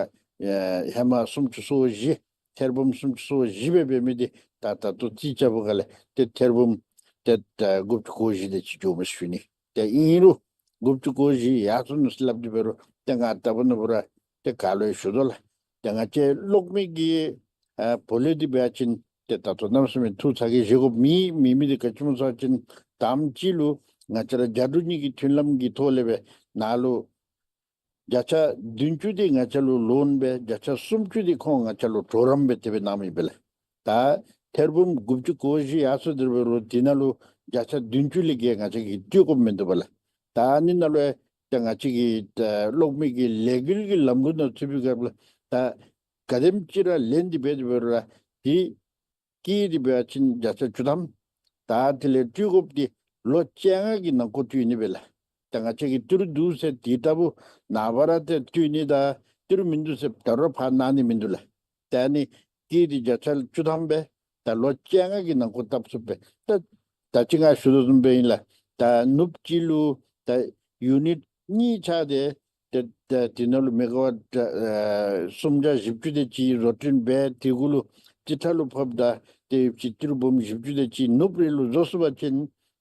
ཧེ་མ་སུམ་ཅུ་སོ་བཞི་ཐེར་འབུམ་སུམ་ཅུ་སོ་བཞི་སྦེ་འབད་མི་འདི་ད་ད་ལྟོ་རྩིས་རྐྱབ་པའི་ཁ་ལས་ཏེ་ཐེར་འབུམ་ཏེ་ད་དགུ་བཅུ་གོ་བཞི་དེ་ཅིག་འགྱོཝ་མས་ཟེར་ཞུ་ནི། ཏེ་ཨིན་རུང་དགུ་བཅུ་གོ་བཞི་ཡར་སོང་ནུག་ཟེར་སླབ་སྟེ་འབད་རུང་ཏེ་ང་ལྟ་བུ་ནོར་བུ་ར་ཏེ་ག་ལུ་ཡང་ཞུ་དོ་ལགས། ཏེ་ང་བཅས་གློག་མེ་གི་ཨ་སྦོ་ལོགས་འདི་འབད་བ་ཅིན་ཏེ་ད་ལྟོ་གནམ་མེད་ས་མེད་ཐུགས་ཚ་གྱང་བཞེས་དགོཔ་མེད། མེད་མི་འདི་ག་ཅི་སྨོ་ཟེར་བ་ཅིན་དང་པ་ཅིག་ལུ་ང་བཅས་ར་རྒྱ་འབྲུག་གཉིས་ཀྱི་མཐུན་ལམ་གྱི་ཐོག་ལས་སྦེ་ནཱ་ལུ་བརྒྱ་ཆ་བདུན་ཅུ་འདི་ང་བཅས་ལུ་ལོན་སྦེ་བརྒྱ་ཆ་སུམ་ཅུ་འདི་ཁོང་ང་བཅས་ལུ་གྲོགས་རམ་སྦེ་དེ་སྦེ་གནངམ་ཨིན་པས་ལགས། ད་ཐེར་འབུམ་དགུ་བཅུ་གོ་བཞི་ཡར་སོང་སྟེ་འབད་རུང་དེ་ནང་ལུ་བརྒྱ་ཆ་བདུན་ཅུ་ལས་བརྒལ་ང་བཅས་ཀྱིས་སྤྲོད་དགོཔ་མིན་འདུག་པ་ལགས། ད་ཨ་ནི་ནང་ལུ་ཡང་ཏེ་ང་བཅས་ཀྱི་ད་གློག་མེ་གི་ལས་འགུལ་གྱི་ལམ་ལུགས་ནང་ཚུད་པའི་སྐབས་ལུ་ད་ག་དེམ་ཅིག་ར་ལེན་ཏེ་འབད་དེ་འབད་རུང་ར་དེ་བཀལ་ཏེ་འབད་བ་ཅིན་བརྒྱ་ཆ་བཅུ་ཐམ། ད་དེ་ལས་སྤྲོད་དགོཔ་འདི་ལོ་བཅོ་ལྔ་གི་ནང་འཁོད་སྤྲོད་ནི་སྦེ་ལགས། ད་ང་བཅས་ཀྱིས་ཏི་རུ་འདུག་ཟེར་དེ་ལྟ་བུ་ནངས་པ་ར་ཏེ་སྤྲོད་ནི་དང་ཏི་རུ་མིན་འདུག་ཟེར་ད་རུང་ཕར་གནང་ནི་མིན་འདུག་ལགས། ད་ཨ་ནི་བཀལ་ཏེ་བརྒྱ་ཆ་བཅུ་ཐམ་སྦེ་ད་ལོ་བཅོ་ལྔ་གི་ནང་འཁོད་བཏབ་ཚུགསཔ་སྦེ་ད་ད་ཅི་ང་ཞུ་དོ་བཟུམ་སྦེ་ཨིན་ལགས། ད་ནུབ་གཅིག་ལུ་ད་ཡུ་ནིཊ་གཉིས་ཆགས་ཏེ་ཏེ་ཏེ་དེ་ནང་ལུ་མེ་ག་ཝཊ་ཨ་སུམ་བརྒྱ་བཞི་བཅུ་དེ་ཅིག་བཟོ་སྐྲུན་འབད། དེ་གུ་ལུ་རྩིས་ཁྲ་ལུ་ཕབ་ད་ཏེ་ཅིག་ཏི་རུ་འབུམ་བཞི་བཅུ་དེ་ཅིག་ནུབ་རེ་ལུ་བཟོ་ཚུགས་པ་ཅིན་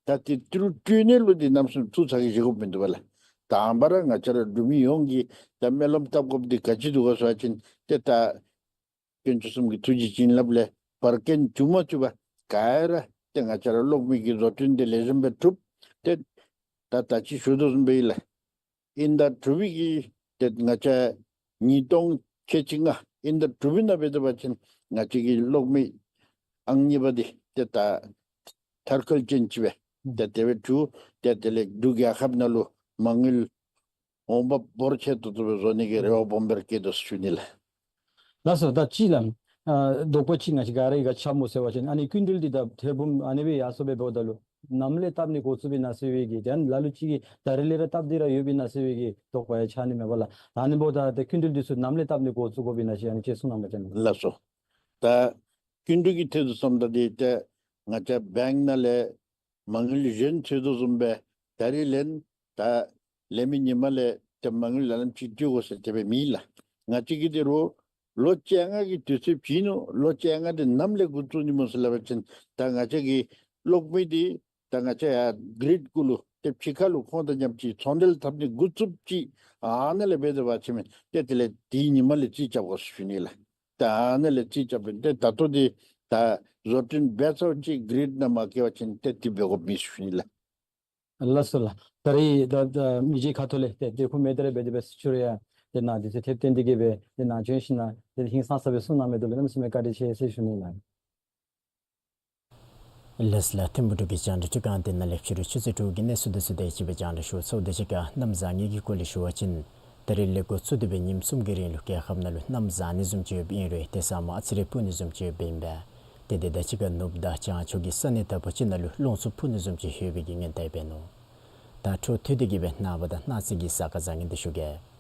ད་ཏེ་ཏི་རུ་སྤྲོད་ནི་ལུ་འདི་གནམ་མེད་ས་མེད་ཐུགས་ཚ་གྱང་བཞེས་དགོཔ་མིན་འདུག་པ་ལགས། དང་པ་ར་ང་བཅས་ར་འབྲུག་མི་ཡོངས་ཀྱིས་ད་སྨོན་ལམ་བཏབ་དགོཔ་འདི་ག་ཅི་འདུག་ག་ཟེར་བ་ཅིན་ཏེ་ད་དཀོན་མཆོག་གསུམ་གྱི་ཐུགས་རྗེ་བྱིན་རླབས་ལས་བར་རྐྱེན་བྱུང་མ་བཅུག་པར་ག་ར་ཏེ་ང་བཅས་ར་གློག་མེ་གི་བཟོ་སྐྲུན་འདི་ལེགས་ཤོམ་སྦེ་གྲུབ། ཏེ་ད་ད་ཅི་ཞུ་དོ་བཟུམ་སྦེ་ཨིན་ལགས། དབྱིན་ཟླ་དྲུག་པའི་གི་ཏེ་ང་བཅས་ཉིས་སྟོང་ཁལ་གཅིག་ལྔ་དབྱིན་ཟླ་དྲུག་པའི་ནང་འབད་དེ་འབད་བ་ཅིན་ང་བཅས་ཀྱི་གློག་མེ་ཨང་གཉིས་པ་འདི་ཏེ་ད་མཐར་འཁྱོལ་ཅན་ཅིག་སྦེ་ཏེ་དེ་སྦེ་གྲུབ། ཏེ་དེ་ལས་འབྲུག་རྒྱལ་ཁབ་ནང་ལུ་མ་དངུལ་འོང་འབབ་འབོར་ཆེ་ཏོག་ཏོ་སྦེ་བཟོ་ནི་གི་རེ་བ་སྦོམ་སྦེ་བསྐྱེད་དོ་ཟེར་ཞུ་ནི་ལགས། ལགས་སོ། ད་ཅི་ལགས། ཨ་དོགས་པ་ཅིག་ང་བཅས་ག་ར་གིས་ཆ་མོ་ཟེར་བ་ཅིན་ཨ་ནི་སྐྱིན་འགྲུལ་འདི་ད་ཐེར་འབུམ་ཨ་ནི་སྦེ་ཡར་སོངམ་སྦེ་འབདཝ་ད་ལུ་ནམ་ལས་བཏབ་ནི་འགོ་བཙུགས་པས་ན་ཟེར་བའི་གི་ཏེ་ལ་ལུ་ཅིག་གིས་ད་རེས་ལས་ར་བཏབ་སྟེ་ར་ཡོདཔ་ཨིན་ན་ཟེར་བའི་གི་དོགས་པ་ཡང་ཆགས་ནི་མས་པ་ལགས། ཨ་ནི་འབདཝ་ད་ཏེ་སྐྱིན་འགྲུལ་འདི་ཚུ་ནམ་ལས་བཏབ་ནི་འགོ་བཙུགས་དགོཔ་ཨིན་ན་ཟེར་ཨ་ནི་ཅིག་གསུང་གནང་བ་ཅིན། ལགས་སོ། ད་སྐྱིན་འགྲུལ་གྱི་ཐད་དུ་སོངམ་ད་འདི་ཏེ་ང་བཅས་བེངཀ་ནང་ལས་མ་དངུལ་གཞན་ཚུ་དོ་བཟུམ་སྦེ་ད་རེས་ལེན་ད་ལེན་མི་ཉིནམ་ལས་ཏེ་མ་དངུལ་ལ་ལམ་ཅིག་སྤྲོད་དགོ་ཟེར་དེ་སྦེ་མེད་ལགས། ང་བཅས་ཀྱིས་དེ་རུང་ལོ་བཅོ་ལྔ་གི་དུས་ཚོད་བྱིན་ནུག། ལོ་བཅོ་ལྔ་འདི་ནམ་ལས་འགོ་བཙུགས་ནི་སྨོ་ཟེར་སླབ་པ་ཅིན་ད་ང་བཅས་ཀྱི་གློག་མེ་འདི་ད་ང་བཅས་ཡར་གི་རིཌ་གུ་ལུ་ཏེ་ཕྱི་ཁ་ལུ་ཁོང་དང་མཉམ་ཅིག་ཚོང་འབྲེལ་འཐབ་ནི་འགོ་བཙུགསཔ་ཅིག་ཨ་ནཱ་ལས་འབད་དེ་འབད་བ་ཅིན་ཏེ་དེ་ལས་དེའི་ཉིནམ་ལས་རྩིས་རྐྱབ་དགོ་ཟེར་ཞུ་ནི་ལགས། ད་ཨ་ནཱ་ལས་རྩིས་རྐྱབ་སྦེ་ཏེ་ད་ལྟོ་འདི་ད་བཟོ་སྐྲུན་འབད་ཚརཝ་ཅིག་གི་རིཌ་ནང་མ་བཀལ་བ་ཅིན་ཏེ་དེ་འབད་དགོཔ་མེད་ཟེར་ཞུ་ནི་ལགས། ལགས་སོ་ལགས། ད་རེས་ད་ད་མི་རྗེ་ཁ་ཐུག་ལས་ཏེ་དེ་ཁུངས་མེད་ད་རེ་འབད་དེ་འབད་ཚུ་རེ་ཡང་ཏེ་ནཱ་དེ་ཚུ་ཐེབས་བཏོན་ཏེ་གིས་སྦེ་ཏེ་ནཱ་བྱོན་ཞིནམ་ལས་ཏེ་ཧིང་སངས་ས་སྦེ་གསུང་གནང་མི་འདི་ལུ་གནམ་མེད་ས་མེད་བཀའ་དྲིན་ཆེ་ཟེར་ཞུ་ནི་ལགས། ལགས་སོ་ལགས། ཐིམ་ཕུག་འབྲུག་གི་རྒྱང་བསྒྲགས་ཁྲི་ཁང་འདི་ནང་ལས་ཕྱི་རུ་ཆུ་ཚོད་དྲུག་གི་གནས་ཚུལ་འདི་ཚུ་དེ་ཅིག་སྦེ་རྒྱང་བསྒྲགས་ཞུ་ཚརཝ་དེ་ཅིག་ཁར་གནམ་བཟང་ངན་གྱི་སྐོར་ལས་ཞུ་བ་ཅིན་ད་རེས་ལས་འགོ་བཙུགས་ཏེ་སྦེ་ཉིནམ་གསུམ་གྱི་རིང་ལུ་རྒྱལ་ཁབ་ནང་ལུ་གནམ་བཟང་ནི་བཟུམ་ཅིག་ཡོདཔ་ཨིན་རུང་ཏེ་ས་མ་ཨ་ཙི་རེ་སྤུ་ནི་བཟུམ་ཅིག་ཡོདཔ་ཨིན་པས། ཏེ་དེ་དང་གཅིག་ཁར་ནུབ་དང་བྱང་ཕྱོགས་ཀྱི་ས་གནས་དག་པ་ཅིག་ནང་ལུ་རླུང་འཚུབ་འཕུ་ནི་བཟུམ་ཅིག་ཡོད་པའི་གི་སྔོན་བརྡ་འབད་ནུག། ད་འཕྲོ་མཐུད་དེ་གིས་སྦེ་ནངས་པ་དང་གནངས་ཚེ་གི་གཟའ་སྐར་བཟང་ངན་འདི་ཞུ་གེ།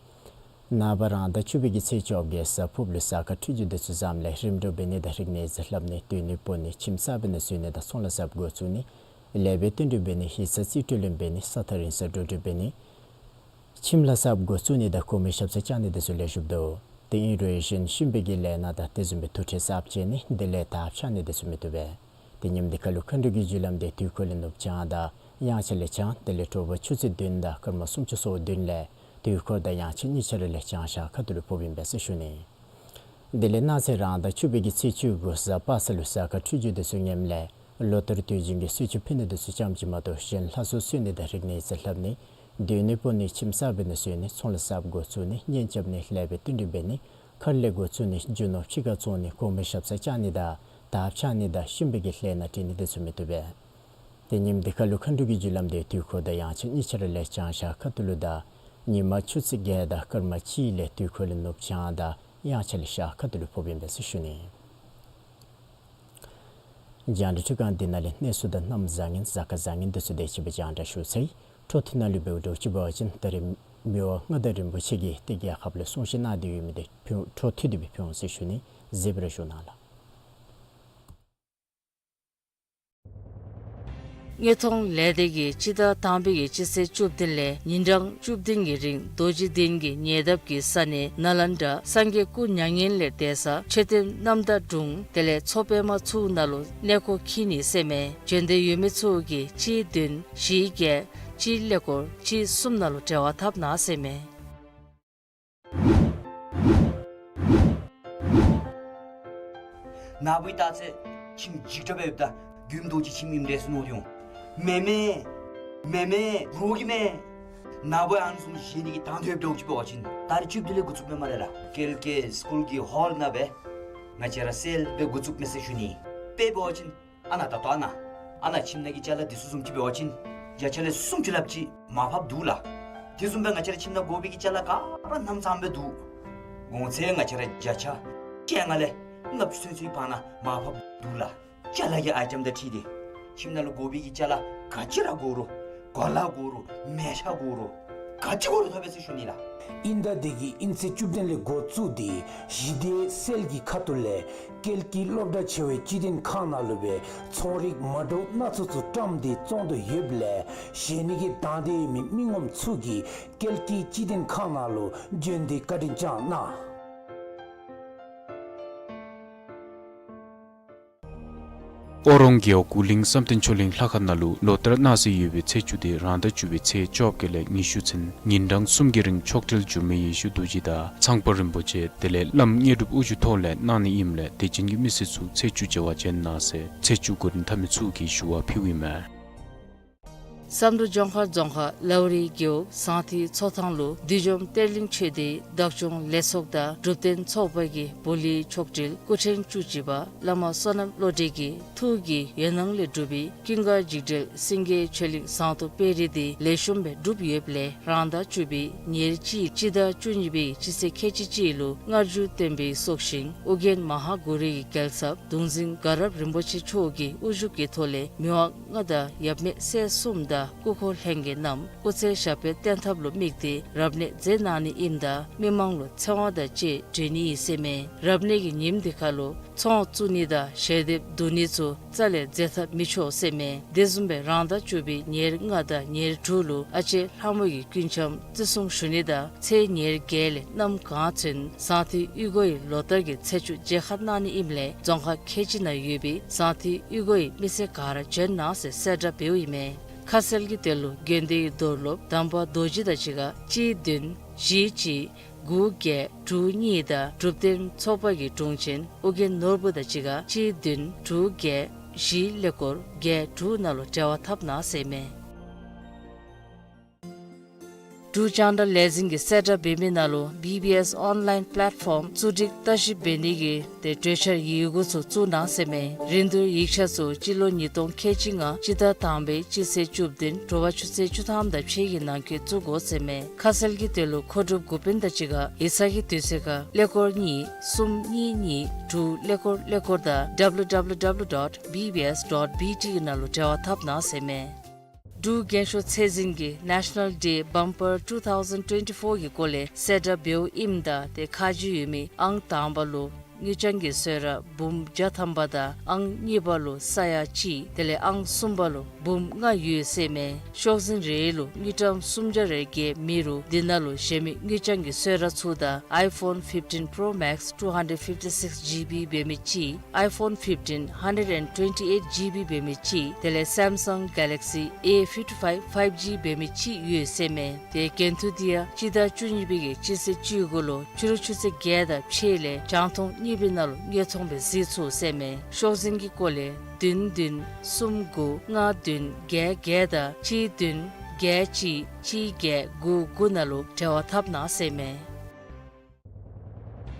ནངས་པ་རང་ཟླ་བཅུ་པའི་གི་ཚེས་བཅོ་བརྒྱད་གཟའ་ཕུར་བུ་ལུ་གཟའ་སྐར་འཕྲོད་སྦྱོར་འདི་ཚུ་བཟངམ་ལས་རིམ་གྲོ་འབད་ནི་དང་རིག་གནས་ཟེར་སླབ་ནི་སྡོད་ནི་སྤོ་ནི་ཁྱིམ་གསར་པའི་ནང་བཞུགས་ནི་དང་ཚོང་ལཱ་གསརཔ་འགོ་བཙུགས་ནི་ལེགས་པའི་དོན་འགྲུབ་འབད་ནི་ཡིག་ཚང་རྩིས་སྤྲོད་ལེན་འབད་ནི་ས་ཐག་རིང་སར་འགྲོ་འགྲུལ་འབད་ནི་ཁྱིམ་ལཱ་གསརཔ་འགོ་བཙུགས་ནི་དང་གོང་མའི་ཞབས་སར་བཅར་ནི་འདི་ཚུ་ལེགས་ཤོམ་འདུག། དེ་ཨིན་རུང་ཡང་གཞན་གཤིན་པོའི་གི་ལས་སྣ་དང་དེ་བཟུམ་སྦེ་དུར་ཁྲོད་གསརཔ་བཅད་ནི་དེ་ལས་དར་འཕྱར་ནི་དེ་ཚུ་མི་བཏུབ་པས། ཏེ་ཉིནམ་འདི་ཁ་ལུ་མཁའ་འགྲོ་གི་རྒྱུ་ལམ་འདི་དུས་འཁོར་ལས་ནུབ་བྱང་དང་དབྱངས་འཆར་ལས་བྱང་དེ་ལས་དྲོ་པ་ཆུ་ཚོད་བདུན་དང་སྐར་མ་སུམ་ཅུ་སོ་བདུན་ལས་དུས་འཁོར་དང་དབྱངས་འཆར་གཉིས་ཆ་ར་ལས་བྱང་ཤར་ཁ་ཐུག་ལུ་ཕོགཔ་ཨིན་པས་ཟེར་ཞུ་ནི། དེ་ལས་གནངས་ཚེ་རང་ཟླ་བཅུ་པའི་གི་ཚེས་བཅུ་དགུ་གཟའ་པ་སངས་ལུ་གཟའ་སྐར་འཕྲོད་སྦྱོར་དེ་ཚུ་ངནམ་ལས་ལོ་ལྟར་དུས་རྒྱུན་གྱི་གསོལ་མཆོད་ཕུལ་ནི་དེ་ཚུ་ཙམ་ཅིག་མ་གཏོགས་གཞན་ལྷ་གསོལ་གསོལ་ནི་དང་རིག་གནས་ཡིག་རྩིས་ལྷབ་ནི་སྡོད་ནི་སྤོ་ནི་ཁྱིམ་གསརཔ་འབད་ནི་བཟོ་ནི་ཚོང་ལཱ་གསརཔ་འགོ་བཙུགས་ནི་གཉེན་རྐྱབ་ནི་ལེགས་པའི་དོན་འགྲུབ་འབད་ནི་མཁར་ལས་འགོ་བཙུགས་ནི་རྒྱུ་ནོར་ཕྱི་ཁར་བཙོང་ནི་གོང་མའི་ཞབས་སར་བཅར་ནི་དང་དར་འཕྱར་ནི་དང་གཤིན་པོའི་གི་ལས་སྣ་འདྲེན་ནི་དེ་ཚུ་མི་བཏུབ་པས། ཏེ་ཉིནམ་འདི་ཁ་ལུ་མཁའ་འགྲོ་གི་རྒྱུ་ལམ་འདི་དུས་འཁོར་དང་དབྱངས་འཆར་གཉིས་ཆ་ར་ལས་བྱང་ཤར་ཁ་ཐུག་ལུ་དང་ཉིན་མ་ཆུ་ཚོད་བརྒྱད་དང་སྐར་མ་གཅིག་ལས་དུས་འཁོར་ལས་ནུབ་བྱང་དང་དབྱངས་འཆར་ལས་ཤར་ཁ་ཐུག་ལུ་ཕོགཔ་ཨིན་པས་ཟེར་ཞུ་ནི། རྒྱང་བསྒྲགས་འཕྲུལ་ཁང་འདི་ནང་ལས་གནས་ཚུལ་དང་གནམ་བཟང་ངན་གཟའ་སྐར་བཟང་ངན་དེ་ཚུ་དེ་ཅིག་སྦེ་རྒྱང་བསྒྲགས་ཞུ་ཚར་ཡི། འཕྲོ་མཐུད་ནང་ལུ་འབདཝ་འདྲཝ་ཅིག་འབད་བ་ཅིན་ད་རིས་མི་དབང་མངའ་བདག་རིན་པོ་ཆེ་གིས་ཏེ་རྒྱལ་ཁབ་ལུ་གསུང་བཤད་གནང་སྟེ་ཡོད་མི་དེ་ཕུལ་འཕྲོ་མཐུད་དེ་སྦེ་ཕུལ་འོང་ཟེར་ཞུ་ནི། གཟིགས་པར་བཞུགས་གནང་ལགས། དངོས་མཐོང་ལས་སྡེ་གིས་སྤྱི་ཟླ་དང་པའི་གི་སྤྱི་ཚེས་བཅུ་བདུན་ལས་ཉིན་གྲངས་བཅུ་བདུན་གྱི་རིང་རྡོ་རྗེ་གདན་གྱི་ཉེ་འདབས་ཀྱི་ས་གནས་ནཱ་ལེནྡྲ་སངས་རྒྱས་སྐུ་མྱ་ངན་ལས་འདས་ས་མཆོད་རྟེན་རྣམ་དག་དྲུང་དེ་ལས་མཚོ་པདྨ་ཚུ་ནང་ལུ་གནས་སྐོར་འཁྱིད་ནི་ཟེར་མས། བྱོན་འདོད་ཡོད་མི་ཚུ་གིས་གཅིག་བདུན་བཞི་བརྒྱད་གཅིག་ཀླད་ཀོར་གཅིག་གསུམ་ནང་ལུ་འབྲེལ་བ་འཐབ་གནང་ཟེར་མས། ནཱ་བུ་ད་ཚེ་ཁྱིམ་འཇིགས་དྲགས་སྦེ་ཡོདཔ་ད་མགོནམ་རྡོ་རྗེ་ཁྱིམ་ཨིནམ་འདྲས་མནོ་སྟེ་འོང་། མེན་མེན། མེན་མེན། རོགས་ཀྱིས་མེན། ནཱ་བུ་ཨ་ནི་བཟུམ་བཞེས་ནི་གི་དང་འདོད་འདྲཝ་ཅིག་འབད་བ་ཅིན་ད་རིས་བཅུ་བདུན་ལས་འགོ་བཙུགསཔ་མས་སྨ་རེ་ལགས། ཀལ་ཀེ་སི་ཀུལ་གྱི་ཧོལ་ནང་སྦེ་ང་བཅས་ར་སེལ་སྦེ་འགོ་བཙུགསཔ་མས་ཟེར་ཞུ་ནི། དཔེ་འབད་བ་ཅིན་ཨ་ནཱ་ད་ལྟོ་ཨ་ནཱ་ཨ་ནཱ་ཁྱིམ་ནང་གི་ཅ་ལ་འདི་ཚུ་བཟུམ་ཅིག་འབད་བ་ཅིན་བརྒྱ་ཆ་ལས་སུམ་ཅུ་ལྷགཔ་ཅིག་མར་ཕབ་འདུག་ལགས། དེ་བཟུམ་སྦེ་ང་བཅས་ར་ཁྱིམ་ནང་དགོ་པའི་གི་ཅ་ལ་ག་ར་གནམ་མེད་ས་མེད་འདུག། གོང་ཚད་ང་བཅས་ར་བརྒྱ་ཆ་བཅོ་ལྔ་ལས་ལྔ་བཅུ་ཚུན་ཚོད་ཕར་ནང་མར་ཕབ་འདུག་ལགས། ཅ་ལ་གི་ཨའི་ཊེམ་དང་འཁྲིལ་ཏེ་ཁྱིམ་ནང་ལུ་དགོ་པའི་གི་ཅ་ལ་ག་ཅི་ར་དགོ་རུང་གོ་ལ་དགོ་རུང་མལ་ཆ་དགོ་རུང་ག་ཅི་དགོ་རུང་ཐོབ་པས་ཟེར་ཞུ་ནི་ལགས། ཨིན་ཟླ་འདི་གི་དབྱིན་ཚེས་བཅུ་བདུན་ལས་འགོ་བཙུགས་ཏེ་གཞི་སྡེ་སེལ་གྱི་ཁ་ཐུག་ལས་ཀལ་ཀི་སློབ་གྲྭ་ཆེ་བའི་སྤྱི་དོན་ཁང་ནང་ལུ་སྦེ་ཚོང་རིགས་མ་འདྲཝ་སྣ་ཚོགས་ཚུ་བཀྲམ་སྟེ་བཙོང་དོ་ཡོདཔ་ལས་བཞེས་ནི་གི་དང་འདོད་ཡོད་མི་མི་ངོམ་ཚུ་གིས་ཀལ་ཀི་སྤྱི་དོན་ཁང་ནང་ལུ་བྱོན་ཏེ་བཀའ་དྲིན་བསྐྱང་གནང་། ཨོ་རོང་རྒེད་འོག་གུ་ལིང་བསམ་གཏན་ཆོས་གླིང་ལྷ་ཁང་ནང་ལུ་ལོ་ལྟར་གནང་སྲོལ་ཡོད་པའི་ཚེས་བཅུ་དེ་རང་ཟླ་བཅུ་པའི་ཚེས་བཅོ་བརྒྱད་ལས་ཉི་ཤུ་ཚུན་ཉིན་གྲངས་གསུམ་གྱི་རིང་མཆོག་སྤྲུལ་འགྱུར་མེད་ཡེ་ཤེས་རྡོ་རྗེ་དང་ཚངས་པ་རིན་པོ་ཆེ་དེ་ལས་བླམ་དངོས་གྲུབ་དབུ་བཞུགས་ཐོག་ལས་གནང་ནི་ཨིནམ་ལས་དད་ཅན་གྱི་མི་སེར་ཚུ་ཚེས་བཅུ་མཇལ་བར་བྱོན་གནང་ཟེར་ཚེས་བཅུ་གོ་རིམ་འཐབ་མི་ཚུ་གིས་ཞུ་བ་ཕུལཝ་ཨིན་མས། བསམ་གྲུབ་ལྗོངས་མཁར་རྫོང་ཁག་ལའུ་རི་རྒེད་འོག་ཟངས་མཐིལ་མཚོ་ཐང་ལུ་བདུད་འཇོམས་གཏེར་གླིང་ཆོས་སྡེའི་བདག་སྐྱོང་ལས་ཚོགས་དང་སྒྲུབ་སྡེ་ཚོགས་པ་གི་བུ་ལྷའི་མཆོག་སྤྲུལ་སྐུ་ཕྲེང་བཅུ་གཅིག་པ་བླ་མ་བསོད་ནམས་བློ་གྲོས་ཀྱི་ཐུགས་ཀྱི་ཡོན་སྣང་ལས་གྲུབ་པའི་ཀུན་དགའ་འཇིགས་བྲལ་སེང་གེ་ཆོས་གླིང་ཟངས་མདོག་དཔལ་རི་འདི་ལེགས་ཤོམ་སྦེ་གྲུབ་ཡོདཔ་ལས་རང་ཟླ་བཅུ་པའི་ཉེར་གཅིག་སྤྱི་ཟླ་བཅུ་གཉིས་པའི་སྤྱི་ཚེས་ཁལ་གཅིག་གཅིག་ལུ་སྔར་རྒྱུན་བསྟན་པའི་སྲོག་ཤིང་ཨོ་རྒྱན་མ་ཧཱ་གུ་རུ་ཡི་རྒྱལ་ཚབ་གདུང་འཛིན་དགའ་རབ་རིན་པོ་ཆེ་མཆོག་གི་དབུ་བཞུགས་ཀྱི་ཐོག་ལས་མི་དབང་མངའ་བདག་ཡབ་མེས་སྲས་གསུམ་དང་སྐུ་འཁོར་ལྷན་རྒྱས་རྣམས་སྐུ་ཚེ་ཞབས་པད་བརྟན་ཐབས་ལུ་དམིགས་ཏེ་རབ་གནས་མཛད་གནང་ནི་ཨིནམ་ད་མི་མང་ལུ་ཚེ་དབང་དང་བཅས་སྒྲོན་ནི་ཨིན་ཟེར་མས། རབ་གནས་ཀྱི་ཉིནམ་འདི་ཁར་ལུ་ཚོང་བཙུགས་ནི་དང་ཞལ་འདེབས་བསྡུ་ནི་ཚུ་རྩ་ལས་མཛད་ཐབས་མི་ཆོག་ཟེར་མས། དེ་བཟུམ་སྦེ་རང་ཟླ་བཅུ་པའི་ཉེར་ལྔ་དང་ཉེར་དྲུག་ལུ་ཨ་ལྕེ་ལྷ་མོ་ཡི་སྐུ་འཆམ་བརྩི་སྲུང་ཞུ་ནི་དང་ཚེས་ཉེར་བརྒྱད་ལས་གནམ་གང་ཚུན་ཟངས་མཐིལ་གཡུས་སྒོ་ཡི་ལོ་ལྟར་གྱི་ཚེས་བཅུ་མཇལ་ཁ་གནང་ནི་ཨིནམ་ལས་རྫོང་ཁག་ཁལ་གཅིག་ནང་ཡོད་པའི་ཟངས་མཐིལ་གཡུས་སྒོ་ཡི་མི་སེར་ག་ར་བྱོན་གནང་ཟེར་གསལ་བསྒྲགས་འབདཝ་ཨིན་མས། ཁ་གསལ་གྱི་དོན་ལུ་དགོན་སྡེའི་རྡོར་སློབ་དམ་པ་རྡོ་རྗེ་དང་གཅིག་ཁར་གཅིག་བདུན་བཞི་གཅིག་དགུ་བརྒྱད་དྲུག་གཉིས་དང་སྒྲུབ་སྡེ་ཚོགས་པ་གི་དྲུང་ཆེན་ཨོ་རྒྱན་ནོར་བུ་དང་གཅིག་ཁར་གཅིག་བདུན་དྲུག་བརྒྱད་བཞི་ཀླད་ཀོར་བརྒྱད་དྲུག་ནང་ལུ་འབྲེལ་བ་འཐབ་གནང་ཟེར་མས། འབྲུག་རྒྱང་བསྒྲགས་ལས་འཛིན་གྱིས་གསལ་བསྒྲགས་འབད་མི་ནང་ལུ་བི་བི་ཨེསི་ཨོན་ལཱའིན་པེ་ལེཊ་ཕོམ་བཙུགས་སྒྲིག་བརྟག་ཞིབ་འབད་ནི་གི་ཏེ་གྲོས་འཆར་ཡི་གུ་ཚུ་བཙུགས་གནང་ཟེར་མས། རིན་བསྡུར་ཡིག་ཆ་ཚུ་སྤྱི་ལོ་ཉིས་སྟོང་ཁལ་གཅིག་ལྔ་སྤྱི་ཟླ་དང་པའི་སྤྱི་ཚེས་བཅུ་བདུན་དྲོ་པ་ཆུ་ཚོད་བཅུ་ཐམ་དང་ཕྱེད་ཀྱི་ནང་འཁོད་བཙུགས་དགོ་ཟེར་མས། ཁ་གསལ་གྱི་དོན་ལུ་མཁོ་སྒྲུབ་འགོ་དཔོན་དང་གཅིག་ཁར་ཡིག་ཚང་གི་དུས་ཚོད་ཁར་ཀླད་ཀོར་གཉིས་གསུམ་གཉིས་གཉིས་དྲུག་ཀླད་ཀོར་ཀླད་ཀོར་དང་W W W dot B B S dot B T གི་ནང་ལུ་འབྲེལ་བ་འཐབ་གནང་ཟེར་མས། འབྲུག་རྒྱན་ཤོག་ཚད་འཛིན་གྱིས་National Day Bumper two thousand twenty-four གི་སྐོར་ལས་གསལ་བསྒྲགས་འབདཝ་ཨིནམ་ད་ཏེ་ཁ་རྗེ་ཡོད་མི་ཨང་དང་པ་ལུ་ དངུལ་རྐྱང་གི་གསོལ་རས་འབུམ་བརྒྱ་ཐམ་པ་དང་ཨང་གཉིས་པ་ལུ་ས་ཡ་གཅིག། དེ་ལས་ཨང་གསུམ་པ་ལུ་འབུམ་ལྔ་ཡོད་ཟེར་མས། ཤོག་འཛིན་རེ་ལུ་དངུལ་ཀྲམ་སུམ་བརྒྱ་རེ་བརྒལ་མེད་རུང་འདི་ནང་ལུ་གཞན་མི་དངུལ་རྐྱང་གི་གསོལ་རས་ཚུ་དང་iPhone fifteen Pro Max two hundred fifty-six GB འབད་མི་གཅིག། iPhone fifteen hundred and twenty-eight GB འབད་མི་གཅིག། དེ་ལས་Samsung Galaxy A fifty-five five G འབད་མི་གཅིག་ཡོད་ཟེར་མས། ཏེ་འགན་ཐུག་འདི་ཡང་སྤྱི་ཟླ་བཅུ་གཉིས་པའི་གི་སྤྱི་ཚེས་བཅུ་དགུ་ལུ་ཕྱི་རུ་ཆུ་ཚོད་བརྒྱད་དང་ཕྱེད་ལས་རྒྱང་མཐོང་གཉིས་པའི་ནང་ལུ་དངོས་མཐོང་སྦེ་གཟིགས་ཚུགས་ཟེར་མས། ཤོག་འཛིན་གྱི་སྐོར་ལས་བདུན་བདུན་གསུམ་དགུ་ལྔ་བདུན་བརྒྱད་བརྒྱད་དང་གཅིག་བདུན་བརྒྱད་གཅིག་གཅིག་བརྒྱད་དགུ་དགུ་ནང་ལུ་འབྲེལ་བ་འཐབ་གནང་ཟེར་མས།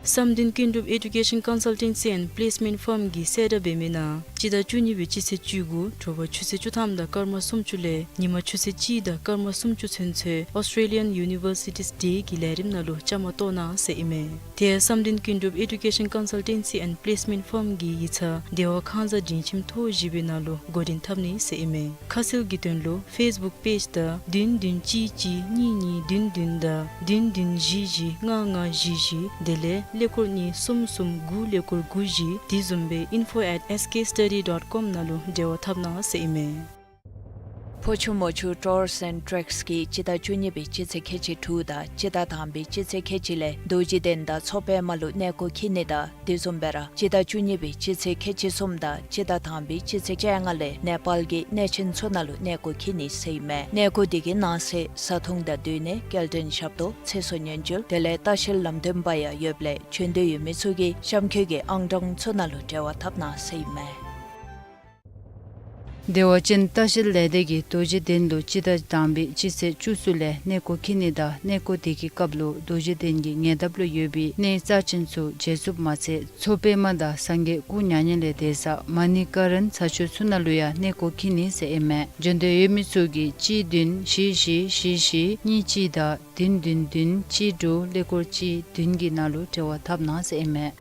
བསམ་གཏན་ཀུན་གྲུབ་Education Consultancy and Placement Firm གིས་གསལ་བསྒྲགས་འབད་མི་ནང་སྤྱི་ཟླ་བཅུ་གཉིས་པའི་སྤྱི་ཚེས་བཅུ་དགུ་དྲོ་པ་ཆུ་ཚོད་བཅུ་ཐམ་དང་སྐར་མ་སུམ་ཅུ་ལས་ཉིན་མ་ཆུ་ཚོད་གཅིག་དང་སྐར་མ་སུམ་ཅུ་ཚུན་ཚོད་Australian Universities Day གི་ལས་རིམ་ནང་ལུ་བཅའ་མར་གཏོགས་གནང་ཟེར་ཨིན་མས། དེ་ཡང་བསམ་གཏན་ཀུན་གྲུབ་Education Consultancy and Placement Firm གི་ཡིག་ཚང་བདེ་བ་ཁང་བཟང་འབྲིང་ཁྱིམ་ཐོག་བཞི་པའི་ནང་ལུ་འགོ་འདྲེན་འཐབ་ནི་ཟེར་ཨིན་མས། ཁ་གསལ་གྱི་དོན་ལུ་Facebook page དང་བདུན་བདུན་གཅིག་གཅིག་གཉིས་གཉིས་བདུན་བདུན་དང་བདུན་བདུན་བཞི་བཞི་ལྔ་ལྔ་བཞི་བཞི་དེ་ལས་ཀླད་ཀོར་གཉིས་གསུམ་གསུམ་དགུ་ཀླད་ཀོར་དགུ་བཞི། དེ་བཟུམ་སྦེ་info at S K study dot com ནང་ལུ་འབྲེལ་བ་འཐབ་གནང་ཟེར་ཨིན་མས། ཕོ་ཆུ་མོ་ཆུ་Tours and Treks གིས་སྤྱི་ཟླ་བཅུ་གཉིས་པའི་སྤྱི་ཚེས་ཁལ་གཅིག་དྲུག་དང་སྤྱི་ཟླ་དང་པའི་སྤྱི་ཚེས་ཁལ་གཅིག་ལས་རྡོ་རྗེ་གདན་དང་མཚོ་པདྨ་ལུ་གནས་སྐོར་འཁྱིད་ནི་དང་དེ་བཟུམ་སྦེ་ར་སྤྱི་ཟླ་བཅུ་གཉིས་པའི་སྤྱི་ཚེས་ཁལ་གཅིག་གསུམ་དང་སྤྱི་ཟླ་དང་པའི་སྤྱི་ཚེས་བཅོ་ལྔ་ལས་ནེ་པཱལ་གྱི་གནས་ཆེན་ཚུ་ནང་ལུ་གནས་སྐོར་འཁྱིད་ནི་ཟེར་ཨིན་མས། གནས་སྐོར་འདི་གི་ནང་གསེས་བཟའ་འཐུང་དང་སྡོད་གནས་སྐྱེལ་འདྲེན་ཞབས་ཏོག་ཚེ་སྲོག་ཉེན་བཅོལ་དེ་ལས་ལྟ་བཤལ་ལམ་སྟོན་པ་ཡང་ཡོདཔ་ལས་བྱོན་འདོད་ཡོད་མི་ཚུ་གིས་གཤམ་འཁོད་ཀྱི་ཨང་གྲངས་ཚུ་ནང་ལུ་འབྲེལ་བ་འཐབ་གནང་ཟེར་ཨིན་མས། བདེ་བ་ཅན་ལྟ་བཤལ་ལས་སྡེ་གིས་རྡོ་རྗེ་གདན་ལུ་སྤྱི་ཟླ་དང་པའི་སྤྱི་ཚེས་བཅུ་གསུམ་ལས་གནས་སྐོར་འཁྱིད་ནི་དང་གནས་སྐོར་དེ་གི་སྐབས་ལུ་རྡོ་རྗེ་གདན་གྱི་ཉེ་འདབས་ལུ་ཡོད་པའི་གནས་རྩ་ཆེན་ཚུ་མཇལ་ཚུགསཔ་མ་ཚད་མཚོ་པདྨ་དང་སངས་རྒྱས་སྐུ་མྱ་ངན་ལས་འདས་ས་མ་ཎི་ཀ་རན་ས་ཆ་ཚུ་ནང་ལུ་ཡང་གནས་སྐོར་འཁྱིད་ནི་ཟེར་ཨིན་མས། བྱོན་འདོད་ཡོད་མི་ཚུ་གིས་གཅིག་བདུན་བཞི་བཞི་བཞི་བཞི་གཉིས་གཅིག་དང་བདུན་བདུན་བདུན་གཅིག་དྲུག་ཀླད་ཀོར་གཅིག་བདུན་གྱི་ནང་ལུ་འབྲེལ་བ་འཐབ་གནང་ཟེར་ཨིན་མས།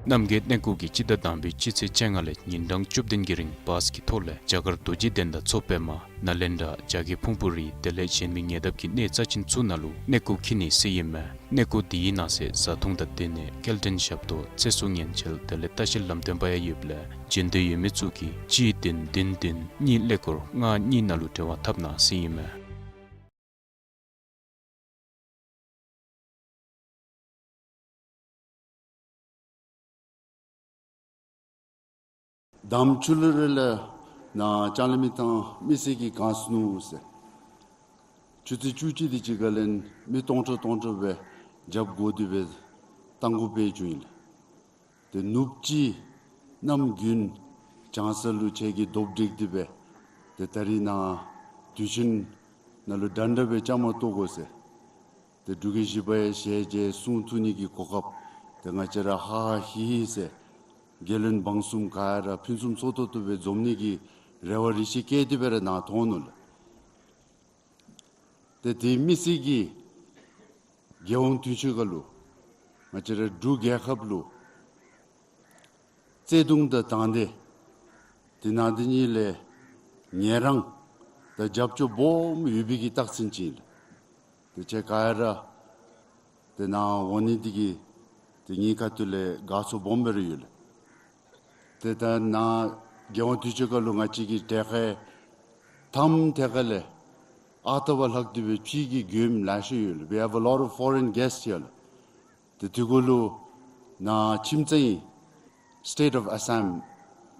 རྣམ་རྒྱལ་གནས་སྐོར་གྱིས་སྤྱི་ཟླ་དང་པའི་སྤྱི་ཚེས་བཅོ་ལྔ་ལས་ཉིན་གྲངས་བཅུ་བདུན་གྱི་རིང་བཱས་ཀྱི་ཐོག་ལས་རྒྱ་གར་རྡོ་རྗེ་གདན་དང་མཚོ་པདྨ་ནཱ་ལེནྡྲ་རྒྱ་རྒྱལ་ཕུང་པོ་རི་དེ་ལས་གཞན་མི་ཉེ་འདབས་ཀྱི་གནས་རྩ་ཆེན་ཚུ་ནང་ལུ་གནས་སྐོར་འཁྱིད་ནི་ཟེར་ཨིན་མས། གནས་སྐོར་དེའི་ནང་གསེས་བཟའ་འཐུང་དང་སྡོད་གནས་སྐྱེལ་འདྲེན་ཞབས་ཏོག་ཚེ་སྲོག་ཉེན་བཅོལ་དེ་ལས་ལྟ་བཤལ་ལམ་སྟོན་པ་ཡང་ཡོདཔ་ལས་བྱོན་འདོད་ཡོད་མི་ཚུ་གིས་གཅིག་བདུན་བདུན་བདུན་གཉིས་ཀླད་ཀོར་ལྔ་གཉིས་ནང་ལུ་འབྲེལ་བ་འཐབ་གནང་ཟེར་ཨིན་མས། དམ་ཆོས་ལུ་རེ་ལ་ནཱ་ལྕང་གླིང་མི་ཐང་མི་སེར་གྱིས་གང་ཟེར་ནུག་ཟེར། ཆུ་ཚོད་བཅུ་གཅིག་དེ་ཅིག་ཁར་ལས་མི་སྟོང་ཕྲག་སྟོང་ཕྲག་སྦེ་རྒྱབ་བསྒོར་ཏེ་སྦེ་རྟ་མགོ་སྦེ་བྱོན་ཡི་ལགས། ཏེ་ནུབ་གཅིག་གནམ་དགུན་བྱང་ས་ལུ་ཁྱེད་ཀྱིས་རྡོབ་བསྒྲིགས་ཏེ་སྦེ་ཏེ་ད་རིས་ནཱ་དུས་ཆེན་ནང་ལུ་འདྲན་འདྲ་སྦེ་བཅའ་མར་གཏོགས་དགོ་ཟེར། ཏེ་འབྲུག་རྒྱལ་བཞི་པ་ཡང་ཞལ་མཇལ་གསུང་ཐོས་ནི་གི་གོ་སྐབས་ཏེ་ང་བཅས་ར་ཧ་ཧ་ཧི་ཧི་ཟེར་རྒྱལ་བློན་འབངས་གསུམ་ག་ར་ཕུན་སུམ་ཚོགས་ཏོག་ཏོ་སྦེ་འཛོམས་ནི་གི་རེ་བ་རེ་ཆེ་བསྐྱེད་དེ་སྦེ་ར་ནཱ་ཐོན་ནུག་ལགས། ཏེ་དེ་མི་སེར་གྱིས་རྒྱལ་ཡོངས་དུས་ཆེན་ཁར་ལུ་ང་བཅས་ར་འབྲུག་རྒྱལ་ཁབ་ལུ་བརྩེ་གདུང་དང་དང་འདོད་དེ་ནང་འདི་གཉིས་ལས་ངལ་རངས་དང་རྒྱབ་སྐྱོར་སྦོམ་ཡོད་པའི་གི་རྟགས་མཚན་ཅིག་ཨིན་ལགས། ཏེ་ཁྱེད་ག་ར་ཏེ་ནཱ་འོང་ནི་འདི་གིས་ཏེ་ངེའི་ཁ་ཐུག་ལས་དགའ་ཚོར་སྦོམ་སྦེ་ར་ཡོད་ལགས། ཏེ་ད་ནཱ་རྒྱལ་ཡོངས་དུས་ཆེན་ཁར་ལུ་ང་བཅས་ཀྱི་གྲལ་ཁར་ཐམ་ཐད་ཁ་ལས་ཨ་རྟག་པ་ལྷག་སྟེ་སྦེ་ཕྱི་གི་མགྱོནམ་ལེ་ཤ་ཡོད་ལགས། We have a lot of foreign guests here ལགས། ཏེ་དེ་གུ་ལུ་ནཱ་ཁྱིམ་ཚང་ཨིན། State of Assam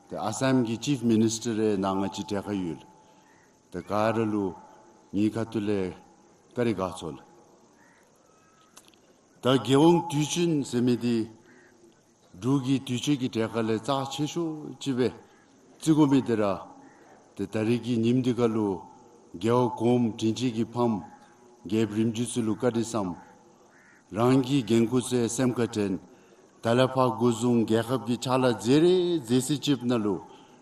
ཏེ་ཨ་སམ་གྱི་ཅིཕ་མི་ནིས་ཊར་རེ་ནཱ་ང་བཅས་གྲལ་ཁར་ཡོད་ལགས། ཏེ་ག་ར་ལུ་ངེའི་ཁ་ཐུག་ལས་བཀའ་དྲིན་དགའ་ཚོར་ལགས། ད་རྒྱལ་ཡོངས་དུས་ཆེན་ཟེར་མི་འདི་འབྲུག་གི་དུས་ཆེན་གྱི་གྲལ་ཁ་ལས་རྩ་ཆེ་ཤོས་ཅིག་སྦེ་བརྩི་དགོ་མི་འདི་ར་ཏེ་ད་རིས་ཀྱི་ཉིནམ་འདི་ཁར་ལུ་རྒྱལ་བ་གོངམ་དྲིན་ཅན་གྱི་ཕམ་རྒྱལཔོ་རིམ་བྱོན་ཚུ་ལུ་བཀའ་དྲིན་བསམ། རང་གི་འགན་ཁུར་ཚུ་སེམས་ཁར་དྲན། ད་ལས་ཕར་འགོ་བཟུང་རྒྱལ་ཁབ་ཀྱི་ཕྱག་ལཱ་མཛད་རེ་མཛད་ཚེ་ཅིག་ནང་ལུ་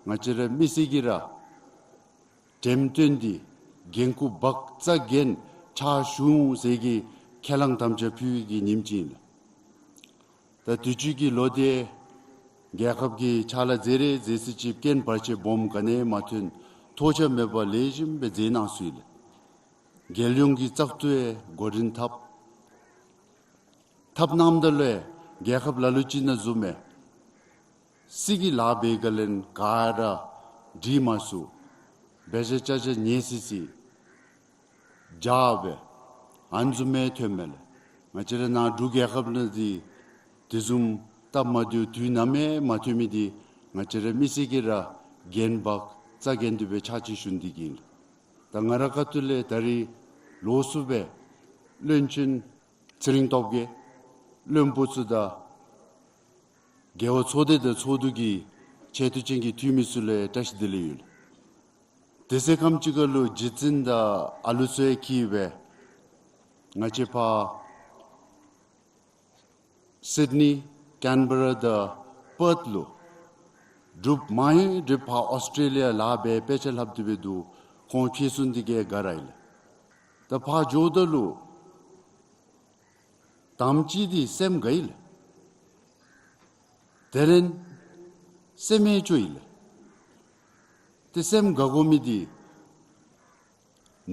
ང་བཅས་ར་མི་སེར་གྱིས་ར་འགྲེམས་སྟོན་འདི་འགན་ཁུར་བག་ཚ་གྱང་ཆགས་ཤོང་ཟེར་གྱི་ཁས་བླངས་དམ་བཅའ་ཕུལ་བའི་གི་ཉིནམ་ཅིག་ཨིན་ལགས། ད་དུས་ཅི་གི་ལོ་འདི་རྒྱལ་ཁབ་ཀྱི་ཕྱག་ལཱ་མཛད་རེ་མཛད་ཚེ་ཅིག་རྐྱེན་བར་ཆད་སྦོམ་ག་ནི་ཡང་མ་ཐོན་ཐོགས་ཆགས་མེད་པར་ལེགས་ཤོམ་སྦེ་མཛད་གནང་ཚུགས་ཡི་ལགས། རྒྱལ་ཡོངས་ཀྱི་བཙག་འཐུ་ཡང་འགོ་འདྲེན་འཐབ་འཐབ་གནངམ་ད་ལུ་ རྒྱལ་ཁབ་ལ་ལུ་ཅིག་ནང་བཟུམ་སྦེ་སྲིད་ཀྱི་ལཱ་འབད་བའི་སྒང་ལས་ག་ར་འདྲིས་མ་ཚུགས། འབད་བཞག་བཅའ་བཞག་ཉེས་སི་སི་རྒྱ་སྦེ་ཨ་ནི་བཟུམ་མའི་ཐོནམ་མས་ལགས། ང་བཅས་ར་ནཱ་འབྲུག་རྒྱལ་ཁབ་ནང་འདི་དེ་བཟུམ་སྟབས་མ་བདེཝ་དུས་ནམ་ཡང་མ་ཐོན་མི་འདི་ང་བཅས་ར་མི་སེར་གྱིས་ར་འགན་འབག་རྩ་འགེངས་ཏེ་སྦེ་ཕྱག་ཕྱིད་ཞུ་ནི་འདི་གིས་ཨིན་ལགས། ད་ང་རའི་ཁ་ཐུག་ལས་ད་རིས་ལོགས་སུ་སྦེ་བློན་ཆེན་ཚེ་རིང་སྟོབས་རྒྱས་བློན་པོ་ཚུ་དང་རྒེད་འོག་ཚོགས་སྡེ་དང་ཚོགས་འདུ་གི་ཆེ་བསྟོད་ཅན་གྱི་འཐུས་མི་ཚུ་ལུ་བཀྲ་ཤིས་བདེ་ལེགས་ཡོད། དེ་ཚེ་ཁམས་ཅིག་ཁར་ལུ་རྗེ་བཙུན་དང་ཨ་ལུ་ཚུ་འཁྱིད་སྦེ་ང་བཅས་ཕར་སིཌ་ནི་ཀེན་བེ་ར་དང་པརཐ་ལུ་འབྲུགཔ་མང་ཡང་འབྲུགཔ་ཕར་ཨོསི་ཊེ་ལི་ཡ་ལཱ་འབད་དཔེ་ཆ་ལྷབ་སྟེ་སྦེ་འདུག། ཁོང་ཕྱིར་སོང་སྟེ་གིས་དགའ་ར་ཡི་ལགས། ད་ཕར་འགྱོཝ་ད་ལུ་དང་པ་ཅིག་འདི་སེམས་དགའ་ཡི་ལགས། དེ་ལས་སེམས་ཡང་སྐྱོ་ཡི་ལགས། ཏེ་སེམས་དགའ་དགོ་མི་འདི་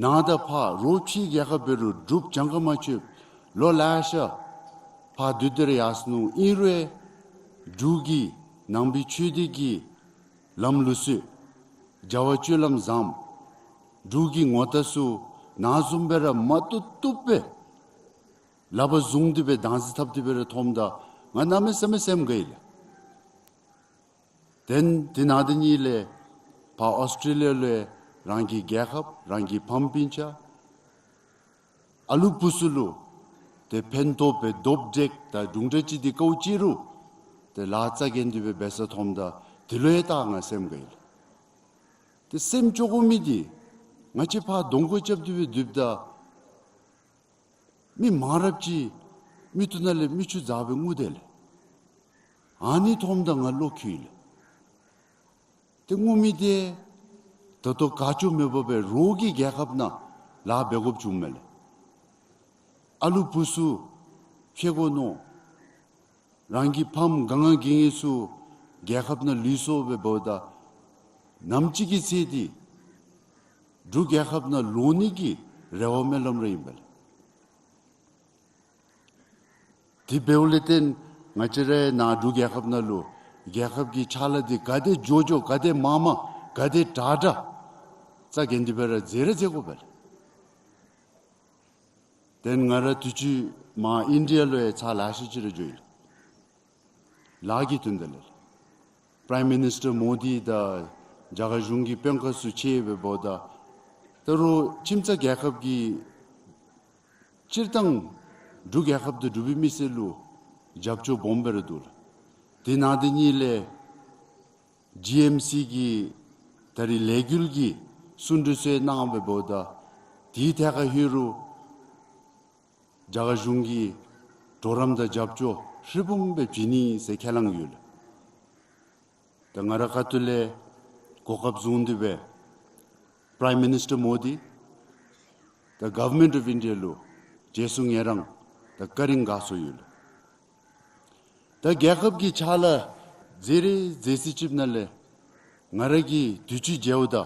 ནཱ་དང་ཕར་རོགས་ཕྱི་རྒྱལ་ཁབ་འབད་རུང་འབྲུགཔ་གྱངས་ཁ་མ་ཆོདཔ་ལོ་ལེ་ཤ་ཕར་སྡོད་དེ་ར་ཡར་སོ་ནུག། ཨིན་རུང་འབྲུག་གི་ནང་པའི་ཆོས་སྡེ་གི་ལམ་ལུགས་སྲོལ་བྱ་བ་སྤྱོད་ལམ་བཟངམ་འབྲུག་གི་ངོ་རྟགས་ཚུ་ནཱ་བཟུམ་སྦེ་ར་མ་བཏུབ་བཏུབ་སྦེ་ལག་པར་བཟུང་སྟེ་སྦེ་བདག་འཛིན་འཐབ་སྟེ་སྦེ་ར་མཐོངམ་ད་ང་གནམ་མེད་ས་མེད་སེམས་དགའ་ཡི་ལགས། དེ་དེ་ནང་དེ་གཉིས་ལས་ཕར་ཨོསི་ཊེ་ལི་ཡ་ལུ་རང་གི་རྒྱལ་ཁབ་རང་གི་ཕམ་སྤུན་ཆ་ཨ་ལུ་བུ་ཚུ་ལུ་ཏེ་ཕན་ཐོགས་པའི་རྡོག་འདྲེག་དང་དུང་འདྲ་ཅིག་འདི་ག་ཅི་རུང་ཏེ་ལཱ་རྩ་འགེངས་ཏེ་སྦེ་འབད་ས་མཐོངམ་ད་དེ་ལུ་ཡང་ད་ང་སེམས་དགའ་ཡི་ལགས། ཏེ་སེམས་སྐྱོ་དགོ་མི་འདི་ང་བཅས་ཕར་གདོང་བསྐྱེད་རྐྱབ་སྟེ་སྦེ་སྡོདཔ་ད་མི་མང་རབས་ཅིག་མིག་ཏོ་ནང་ལས་མིག་ཆུ་འཛག་སྦེ་རྔུ་དེས་ལགས། ཨ་ནི་མཐོངམ་ད་ང་བློ་འཁྱུ་ཡི་ལགས། ཏེ་རྔུ་མི་འདི་ད་ལྟོ་དགའ་སྐྱོ་མེད་པར་སྦེ་རོགས་ཀྱི་རྒྱལ་ཁབ་ནང་ལཱ་འབད་དགོཔ་བྱུངམ་མས་ལགས། ཨ་ལུ་བུ་ཚུ་ཕྱད་དགོ་མནོ། རང་གི་ཕམ་ག་ང་གི་ངེ་ཚུ་རྒྱལ་ཁབ་ནང་ལུས་སོ་སྦེ་འབདཝ་ད་ནམ་ཅིག་གི་ཚེ་འདི་འབྲུག་རྒྱལ་ཁབ་ནང་ལོག་ནི་གི་རེ་བ་མེད་ལམ་ར་ཨིན་པས་ལགས། དེ་འབདཝ་ལས་བརྟེན་ང་བཅས་ར་ནཱ་འབྲུག་རྒྱལ་ཁབ་ནང་ལུ་རྒྱལ་ཁབ་ཀྱི་ཕྱག་ལཱ་འདི་ག་དེ་མགྱོགས་མགྱོགས་ག་དེ་མང་མང་ག་དེ་དྲག་དྲག་རྩ་འགེངས་ཏེ་སྦེ་ར་མཛད་ར་མཛད་དགོ་པས་ལགས། དེ་ང་ར་དུས་ཅི་མར་ཨིན་ཌི་ཡ་ལུ་ཡང་ཚར་ལེ་ཤ་ཅིག་ར་འགྱོ་ཡི་ལགས། ལཱ་གི་དོན་དག་ལས་ལགས། པྲའིམ་མི་ནིསི་ཊར་མོ་དི་དང་རྒྱ་གར་གཞུང་གི་དཔོན་ཁག་ཚུ་ཕྱད་སྦེ་འབདཝ་ད་ད་རུང་ཁྱིམ་ཚང་རྒྱལ་ཁབ་ཀྱིས་སྤྱིར་བཏང་འབྲུག་རྒྱལ་ཁབ་དང་འབྲུག་པའི་མི་སེར་ལུ་རྒྱབ་སྐྱོར་སྦོམ་སྦེ་ར་འདུག་ལགས། དེ་ནང་དེ་གཉིས་ལས་ཇི་ཨེམ་སི་གི་ད་རིས་ལས་འགུལ་གྱི་གསུང་གྲོས་ཚུ་གནང་སྦེ་འབདཝ་ད་དེའི་ཐད་ཁར་ལྷོད་རུང་རྒྱ་གར་གཞུང་གིས་གྲོགས་རམ་དང་རྒྱབ་སྐྱོར་ཧྲིལ་བུམ་སྦེ་བྱིན་ནི་ཟེར་ཁས་བླངས་ཡོད་ལགས། ད་ང་རའི་ཁ་ཐུག་ལས་གོ་སྐབས་བཟུང་སྟེ་སྦེ་པྲའིམ་མི་ནིསི་ཊར་མོ་དི་དང་གོ་ཝར་མེནཊ་ཨོཕ་ཨིན་ཌི་ཡ་ལུ་རྗེས་སུ་ཡི་རང་དང་བཀའ་དྲིན་དགའ་ཚོར་ཡོད་ལགས། ད་རྒྱལ་ཁབ་ཀྱི་ཕྱག་ལཱ་མཛད་རེ་མཛད་ས་ཅིག་ནང་ལས་ང་ར་གིས་དུས་ཅི་མཇལཝ་ད་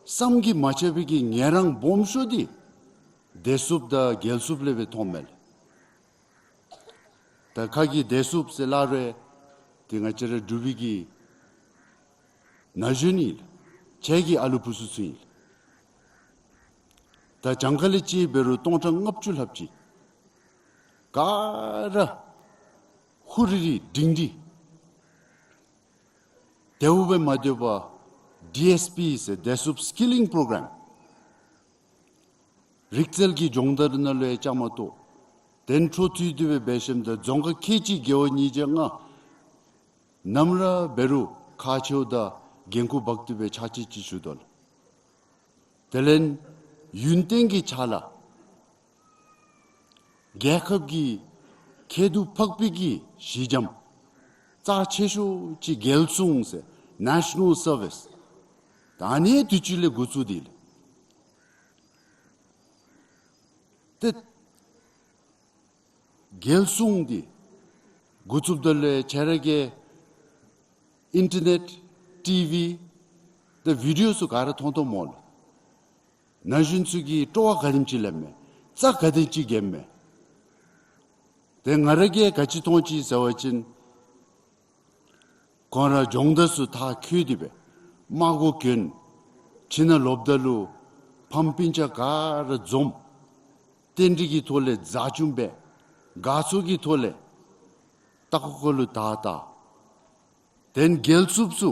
བསམ་གྱིས་མ་ཁྱབ་པའི་གི་ཡི་རང་སྦོམ་ཤོས་འདི་བདེ་སྲུངཔ་དང་རྒྱལ་སྲུངཔ་ལས་སྦེ་མཐོངམ་མས་ལགས། ད་ཁ་གི་བདེ་སྲུངཔ་ཟེར་སླབ་རུང་དེ་ང་བཅས་ར་འབྲུག་པའི་གི་ན་གཞོན་ཨིན་ལགས། ཁྱེད་ཀྱི་ཨ་ལུ་བུ་ཚུ་ཚུ་ཨིན་ལགས། ད་གྱངས་ཁ་ལས་ཅིག་འབད་རུང་སྟོང་ཕྲག་ལྔ་བཅུ་ལྷགཔ་ཅིག་ག་ར་ཧུ་རི་རི་སྒྲིང་སྒྲི་དེ་སྦེ་མ་སྡོད་པར་ཌི་ཨེསི་པི་ཟེར་བདེ་སྲུངཔ་སི་ཀི་ལིང་པོ་རོ་གརམ་རིག་རྩལ་གྱི་སྦྱོང་བརྡར་ནང་ལུ་ཡང་བཅའ་མར་གཏོགས་དེ་འཕྲོ་མཐུད་དེ་སྦེ་འབད་ཞིནམ་ད་རྫོང་ཁག་ཁལ་གཅིག་རྒེད་འོག་ཉིས་བརྒྱ་ལྔ་ནམ་ར་འབད་རུང་ཁག་ཆེཝ་ད་འགན་ཁུར་འབག་སྟེ་སྦེ་ཕྱག་ཕྱིད་ཅིག་ཞུ་དོ་ལགས། དེ་ལས་ཡུན་བརྟན་གྱི་ཕྱག་ལཱ་རྒྱལ་ཁབ་ཀྱི་ཁྱད་དུ་འཕགས་པའི་གི་གཞི་འགྱམ་རྩ་ཆེ་ཤོས་ཅིག་རྒྱལ་སྲུང་ཟེར་ནེ་ཤ་ནཱལ་སར་བིསི་ད་ཨ་ནི་དུས་ཅི་ལས་འགོ་བཙུགས་ཏེ་ལགས། ཏེ་རྒྱལ་སྲུང་འདི་འགོ་བཙུགསཔ་ད་ལུ་ཁྱེད་ར་གིས་ཨིན་ཊར་ནེཊ་ཊི་ཝི་དང་བི་ཌི་ཡོ་ཚུ་ག་ར་མཐོང་མཐོངམ་སྨོ་ལགས། ན་གཞོན་ཚུ་གིས་སྤྲོ་བ་ག་དེམ་ཅིག་ལེནམ་མས། རྩ་ག་དེམ་ཅིག་འགེངམ་མས། ཏེ་ང་ར་གིས་ག་ཅི་མཐོང་ཅི་ཟེར་བ་ཅིན་ཁོང་ར་སྦྱོང་བརྡར་ཚུ་མཐར་འཁྱོལ་ཏེ་སྦེ་མ་གོ་གྱོན་ཕྱི་ནང་ལོག་ད་ལུ་ཕམ་སྤུན་ཆ་ག་ར་འཛོམས། རྟེན་འབྲེལ་གྱི་ཐོག་ལས་མཛའ་ཆུང་འབད། དགའ་ཚོར་གྱི་ཐོག་ལས་ལྟག་ཀོ་ལུ་བདའ་བདའ། དེ་ལས་རྒྱལ་ཚུགསཔ་ཚུ་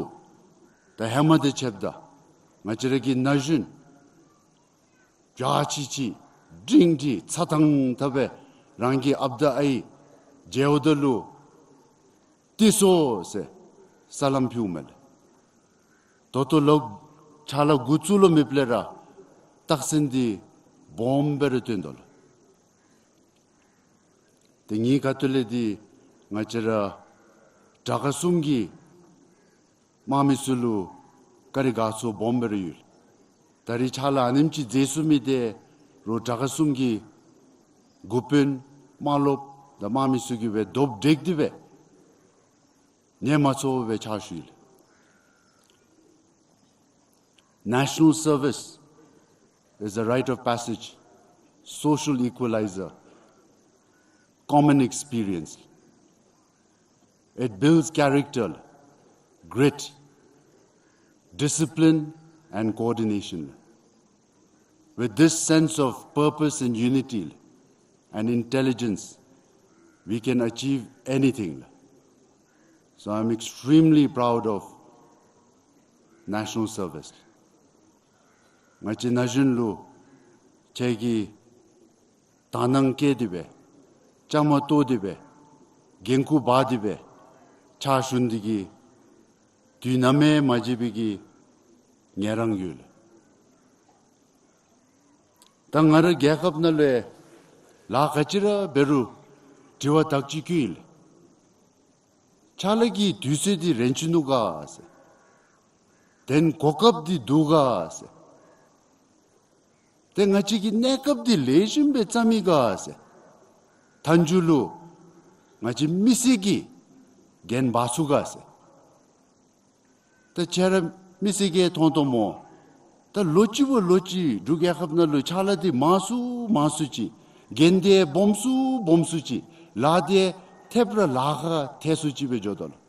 ད་ཧེ་མ་དང་ཕྱདཔ་ད་ང་བཅས་ར་གི་ན་གཞོན་བྱ་ཅི་ཅི་འབྲིང་འབྲིང་ཚ་ཐང་ཐ་སྦེ་རང་གི་ཨཔ་དང་ཨའི་མཇལཝ་ད་ལུ་ཏེ་སོང་ཟེར་སལམ་ཕུལཝ་མས་ལགས། ད་ལྟོ་ལོག་ཕྱག་ལཱ་འགོ་བཙུགས་ལོ་མེདཔ་ལས་ར་རྟགས་མཚན་འདི་སྦོམ་སྦེ་ར་སྟོན་དོ་ལགས། ཏེ་ངེའི་ཁ་ཐུག་ལས་འདི་ང་བཅས་ར་དྲག་ཁག་གསུམ་གྱི་དམག་མི་ཚུ་ལུ་བཀའ་དྲིན་དགའ་ཚོར་སྦོམ་སྦེ་ར་ཡོད། ད་རིས་ཕྱག་ལཱ་ཨ་ནེམ་ཅིག་མཛད་ཚུགས་མི་འདི་རོགས་དྲག་ཁག་གསུམ་གྱི་འགོ་དཔོན་དམག་སློབ་དང་དམག་མི་ཚུ་གིས་སྦེ་རྡོག་བསྒྲིལ་ཏེ་སྦེ་ཉམས་མ་ཚོར་བར་ཕྱག་ཞུ་ཡི་ལགས། National service is a rite of passage, social equalizer, common experience. It builds character, grit, discipline, and coordination. With this sense of purpose and unity and intelligence, we can achieve anything. So I'm extremely proud of national service. ང་བཅས་ན་གཞོན་ལུ་ཁྱེད་ཀྱིས་དག་སྣང་བསྐྱེད་དེ་སྦེ་བཅའ་མར་གཏོགས་ཏེ་སྦེ་འགན་ཁུར་འབག་སྟེ་སྦེ་ཕྱག་ཞུ་ནི་འདི་གིས་དུས་ནམ་ཡང་མ་བརྗེད་པའི་གི་ངལ་རངས་ཡོད་ལགས། ད་ང་ར་རྒྱལ་ཁབ་ནང་ལུ་ལཱ་ག་ཅི་ར་འབད་རུང་དྲི་བ་དག་ཅིག་བཀོད་ཡི་ལགས། ཕྱག་ལཱ་གི་དུས་ཚོད་འདི་རན་ཅི་ནུག་ག་ཟེར། དེ་ལས་གོ་སྐབས་འདི་འདུག་ག་ཟེར། ཏེ་ང་བཅས་ཀྱི་གནས་སྐབས་འདི་ལེགས་ཤོམ་སྦེ་བརྩམ་ཡི་ག་ཟེར། མཐའ་མཇུག་ལུ་ང་བཅས་མི་སེར་གྱིས་འགན་འབག་ཚུགས་ག་ཟེར། ད་ཁྱེད་ར་མི་སེར་གྱིས་མཐོང་མཐོངམ་སྨོ། ད་ལོ་གཅིག་བ་ལོ་གཅིག་འབྲུག་རྒྱལ་ཁབ་ནང་ལུ་ཕྱག་ལཱ་འདི་མང་སུ་མང་སུ་ཅིག་འགན་འདི་སྦོམ་སུ་སྦོམ་སུ་ཅིག་ལཱ་འདི་ཐེབས་ར་ལཱ་ཁག་ཐེབས་སུ་ཅིག་སྦེ་འགྱོ་དོ་ལགས།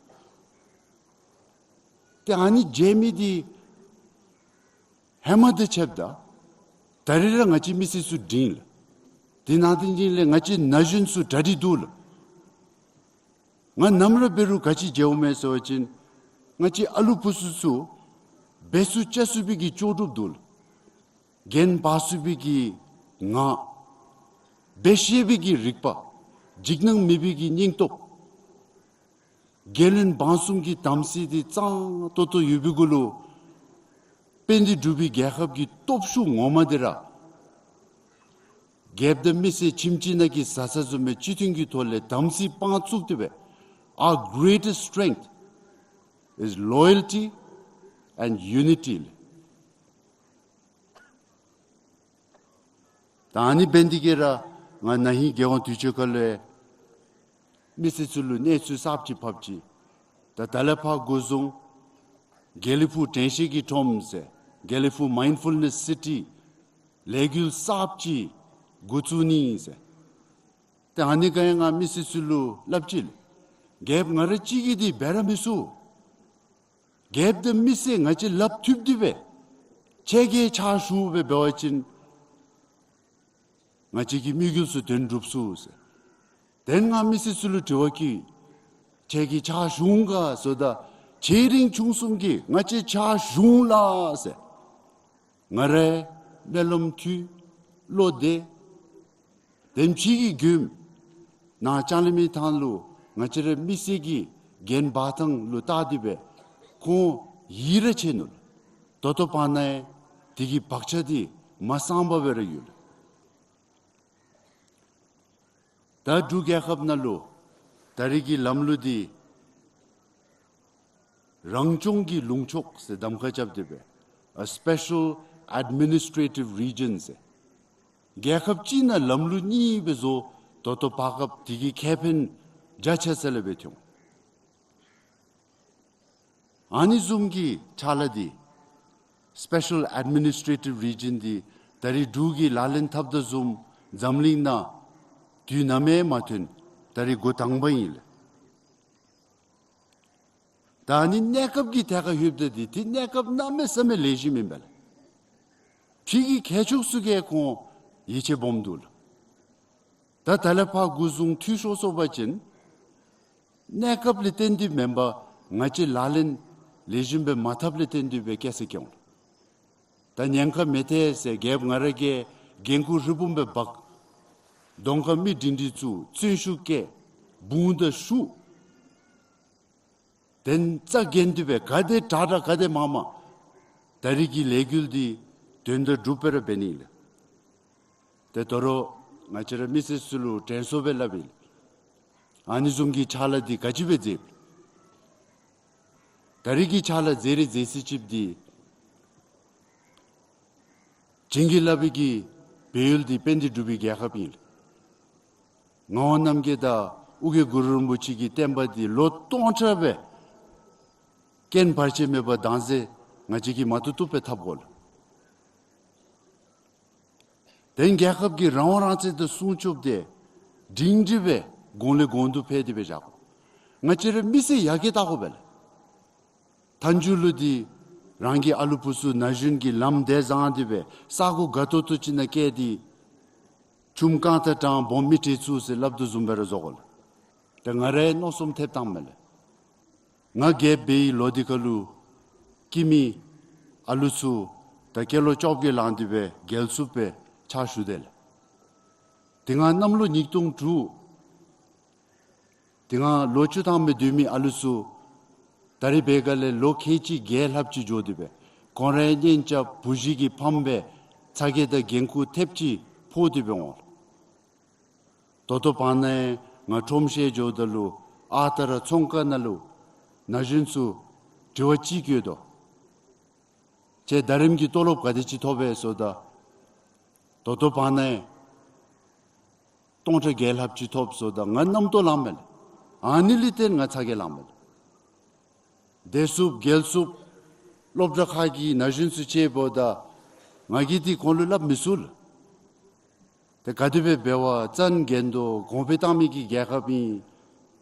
ཏེ་ཨ་ནི་མཇལ་མི་འདི་ཧེ་མ་དང་ཕྱདཔ་ད་ད་རིས་ར་ང་བཅས་མི་སེར་ཚུ་འབྲིང་ལགས། དེ་ནང་དེ་ཅིག་ལས་ང་བཅས་ན་གཞོན་ཚུ་གྲ་སྒྲིག་འདུག་ལགས། ང་ནམ་ར་འབད་རུང་ག་ཅི་མཇལཝ་མས་ཟེར་བ་ཅིན་ང་བཅས་ཨ་ལུ་བུ་ཚུ་ཚུ་འབད་ཚུགས་རྐྱབ་ཚུགས་པའི་གི་ལྕོགས་གྲུབ་འདུག་ལགས། འགན་འབག་ཚུགས་པའི་གི་ངག་འབད་ཤེས་པའི་གི་རིག་པ་འཇིགས་སྣང་མེད་པའི་གི་སྙིང་སྟོབས། རྒྱལ་བློན་འབངས་གསུམ་གྱི་དམ་ཚིག་འདི་གཙང་ཏོག་ཏོ་ཡོད་པའི་གུ་ལུ་དཔལ་ལྡན་འབྲུག་པའི་རྒྱལ་ཁབ་ཀྱི་སྟོབས་ཤུགས་ངོ་མ་འདི་ར་རྒྱལཔོ་དང་མི་སེར་ཁྱིམ་གཅིག་ནང་གི་བཟའ་ཚང་བཟུམ་སྦེ་སྤྱི་མཐུན་གྱི་ཐོག་ལས་དམ་ཚིག་སྤང་བཙུགས་ཏེ་སྦེ། Our greatest strength is loyalty and unity. ད་ཨ་ནི་འབད་ནི་འདི་གིས་ར་ང་ན་ཧིང་རྒྱལ་ཡོངས་དུས་ཆེན་ཁ་ལུ་མི་སེར་ཚུ་ལུ་གནས་ཚུལ་གསརཔ་ཅིག་ཕབ་ཅི། ད་ད་ལས་ཕར་འགོ་བཟུང་དགེ་ལེགས་ཕུག་དྲན་ཤེས་ཀྱི་ཁྲོམ་ཟེར་དགེ་ལེགས་ཕུག་Mindfulness City ལས་འགུལ་གསརཔ་ཅིག་འགོ་བཙུགས་ནི་ཟེར། ཏེ་ཨ་ནི་ཁར་ཡང་ང་མི་སེར་ཚུ་ལུ་སླབ་ཅི་ལགས། རྒྱལཔོ་ང་ར་གཅིག་གིས་འདི་འབད་ར་མི་ཚུགས། རྒྱལཔོ་དང་མི་སེར་ང་བཅས་ལགཔ་མཐུད་དེ་སྦེ་ཁྱེད་ཀྱིས་ཕྱག་ཞུ་སྦེ་འབད་བ་ཅིན་ང་བཅས་ཀྱི་དམིགས་ཡུལ་ཚུ་དོན་འགྲུབ་ཚུགས་ཟེར། དེ་ལས་ང་མི་སེར་ཚུ་ལུ་དྲི་བ་བཀོད། ཁྱེད་ཀྱིས་ཕྱག་ཞུ་འོང་ག་ཟེརཝ་ད་ཆེ་འབྲིང་ཆུང་གསུམ་གྱིས་ང་བཅས་ཕྱག་ཞུ་འོང་ལགས་ཟེར། ང་རའི་སྨོན་ལམ་མཐུ་བློ་བདེ། དེམ་ཅིག་གི་མགྱོནམ་ནཱ་ལྕང་གླིང་མི་ཐང་ལུ་ང་བཅས་རའི་མི་སེར་གྱི་འགན་འབག་ཐངས་ལུ་བལྟ་སྟེ་སྦེ་ཁོང་ཡིད་ར་ཆེས་ནུག། ད་ལྟོ་བར་ན་ཡང་དེ་གི་བག་ཆགས་འདི་མ་སངས་པར་སྦེ་ར་ཡོད། ད་འབྲུག་རྒྱལ་ཁབ་ནང་ལུ་ད་རིས་ཀྱི་ལམ་ལུགས་འདི་རང་སྐྱོང་གི་ལུང་ཕྱོགས་ཟེར་གདམ་ཁ་རྐྱབ་སྟེ་སྦེ་a special administrative region ཟེར། རྒྱལ་ཁབ་གཅིག་ནང་ལམ་ལུགས་གཉིས་སྦེ་བཟོ། ད་ལྟོ་བར་སྐབས་དེ་གི་ཁེ་ཕན་རྒྱ་ཆེ་ས་ལས་སྦེ་ཐོན། ཨ་ནི་བཟུམ་གྱི་ཕྱག་ལཱ་འདི་special administrative region འདི་ད་རིས་འབྲུག་གིས་ལག་ལེན་འཐབ་དོ་བཟུམ་འཛམ་གླིང་ནང་དུས་ནམ་ཡང་མ་ཐོན། ད་རིས་འགོ་དང་པ་ཨིན་ལགས། ད་ཨ་ནི་གནས་སྐབས་ཀྱི་ཐད་ཁར་ལྷོདཔ་ད་འདི་ཏེ་གནས་སྐབས་གནམ་མེད་ས་མེད་ལེགས་ཤོམ་ཨིན་པས་ལགས། ཕྱི་གི་མཁས་མཆོག་ཚུ་གིས་ཁོང་ཡིད་ཆེས་སྦོམ་འདུག་ལགས། ད་ད་ལས་ཕར་འགོ་བཟུང་འཐུས་ཤོར་སོང་པ་ཅིན་གནས་སྐབས་ལས་བརྟེན་ཏེ་མེན་པར་ང་བཅས་ལག་ལེན་ལེགས་ཤོམ་སྦེ་མ་འཐབ་ལས་བརྟེན་ཏེ་སྦེ་སྐྱེ་ས་སྐྱེ་འོང་། ད་ཉེན་ཁ་མི་ཐེག་ཟེར་རྒྱལཔོ་ང་ར་གིས་འགན་ཁུར་ཧྲིལ་བུམ་སྦེ་འབག། གདོང་ཁར་མི་སྒྲིང་སྒྲི་བཙུགས། བརྩོན་ཤུགས་བསྐྱེད། དཔུང་དང་ཤུགས། དེ་ནི་རྩ་འགེངས་ཏེ་སྦེ་ག་དེ་དྲག་དྲག་ག་དེ་མང་མང་། ད་རིས་ཀྱི་ལས་འགུལ་འདི་དོན་དང་འགྲུབ་སྦེ་ར་འབད་ནི་ལགས། ཏེ་དོ་རུང་ང་བཅས་ར་མི་སེར་ཚུ་ལུ་དྲན་གསོ་སྦེ་སླབ་ཨིན། ཨ་ནི་བཟུམ་གྱི་ཕྱག་ལཱ་འདི་ག་ཅི་སྦེ་མཛད། ད་རིས་ཀྱི་ཕྱག་ལཱ་མཛད་རིགས་མཛད་ཚུལ་ཅིག་འདི་བྱིན་གྱིས་བརླབས་པའི་གི་བལ་ཡུལ་འདི་དཔལ་ལྡན་འབྲུག་པའི་རྒྱལ་ཁབ་ཨིན། ངག་དབང་རྣམ་རྒྱལ་དང་ཨོ་རྒྱན་གུ་རུ་རིན་པོ་ཆེ་གི་བསྟན་པ་འདི་ལོ་སྟོང་ཕྲག་སྦེ་རྐྱེན་བར་ཆད་མེད་པར་དང་ཟེར་ང་བཅས་ཀྱིས་མ་བཏུབ་བཏུབ་སྦེ་འཐབ་དགོ་ལགས། དེ་ནི་རྒྱལ་ཁབ་ཀྱི་རང་དབང་རང་བཙན་དང་སྲུང་སྐྱོབ་འདི་སྒྲིང་སྒྲི་སྦེ་གོང་ལས་གོང་དུ་འཕེལ་ཏེ་སྦེ་བཞག་དགོ། ང་བཅས་ར་མི་སེར་ཡར་རྒྱས་བཏང་དགོ་པས་ལགས། མཐའ་མཇུག་ལུ་འདི་རང་གི་ཨ་ལུ་བུ་ཚུ་ན་གཞོན་གྱི་ལམ་འདི་བཟང་སྟེ་སྦེ་ས་གོ་དགའ་ཏོག་ཏོ་ཅིག་ནང་སྐྱེས་ཏེ་ཆུམ་རྐང་ཐང་དྲངས་སྦོམ་མི་ཏེ་ཚུགས་ཟེར་སླབ་དོ་བཟུམ་སྦེ་ར་བཟོ་དགོ་ལགས། ཏེ་ང་རའི་མནོ་བསམ་ཐེབས་ཐངས་མས་ལགས། ང་རྒྱལཔོ་འབད་བའི་ལོ་འདི་ཁར་ལུ་སྐྱེས་མི་ཨ་ལུ་ཚུ་ད་སྐྱེས་ལོ་བཅོ་བརྒྱད་ལང་སྟེ་སྦེ་རྒྱལ་སྲུབ་སྦེ་ཕྱག་ཞུ་དེས་ལགས། དེ་སྒང་གནམ་ལོ་ཉིས་སྟོང་དྲུག། དེ་སྒང་ལོ་བཅུ་ཐམ་སྦེ་སྡོད་མི་ཨ་ལུ་ཚུ་ད་རིས་འབད་སྒང་ལས་ལོ་ཁལ་གཅིག་བརྒྱད་ལྷགཔ་ཅིག་འགྱོ་སྟེ་སྦེ་ཁོང་རའི་གཉེན་རྐྱབ་བུ་གཞི་གི་ཕམ་སྦེ་ཚ་གྱང་དང་འགན་ཁུར་ཐེབས་ཅིག་ཕོག་སྟེ་སྦེ་འོང་། ད་ལྟོ་བར་ན་ང་ཁྲོམ་བཤལ་འགྱོཝ་ད་ལུ་ཨ་རྟག་ར་ཚོང་ཁང་ནང་ལུ་ན་གཞོན་ཚུ་དྲི་བ་ཅིག་བཀོད་དོ། ཁྱེད་ཟླ་རིམ་གྱི་ལྟོ་ལོབ་ག་དེ་ཅིག་ཐོབ་པས་ཟེརཝ་ད་ད་ལྟོ་བར་ན་སྟོང་ཕྲག་བརྒྱད་ལྷགཔ་ཅིག་ཐོབ་ཟེརཝ་ད་ང་རྣམ་རྟོག་ལངམ་མས་ལགས། ཨ་ནི་ལས་བརྟེན་ང་ཚ་གྱང་ལངམ་མས་ལགས། དེ་སྲུབ་རྒྱལ་སྲུབ་སློབ་གྲྭ་ཁག་གི་ན་གཞོན་ཚུ་ཅིག་འབདཝ་ད་ང་གིས་འདི་ཁོང་ལུ་སླབ་མི་ཚུགས་ལགས། ཏེ་ག་དེ་སྦེ་འབད་བ་ཙང་འགན་དོ་གོང་འཕེལ་བཏང་མི་གི་རྒྱལ་ཁབ་ཨིན།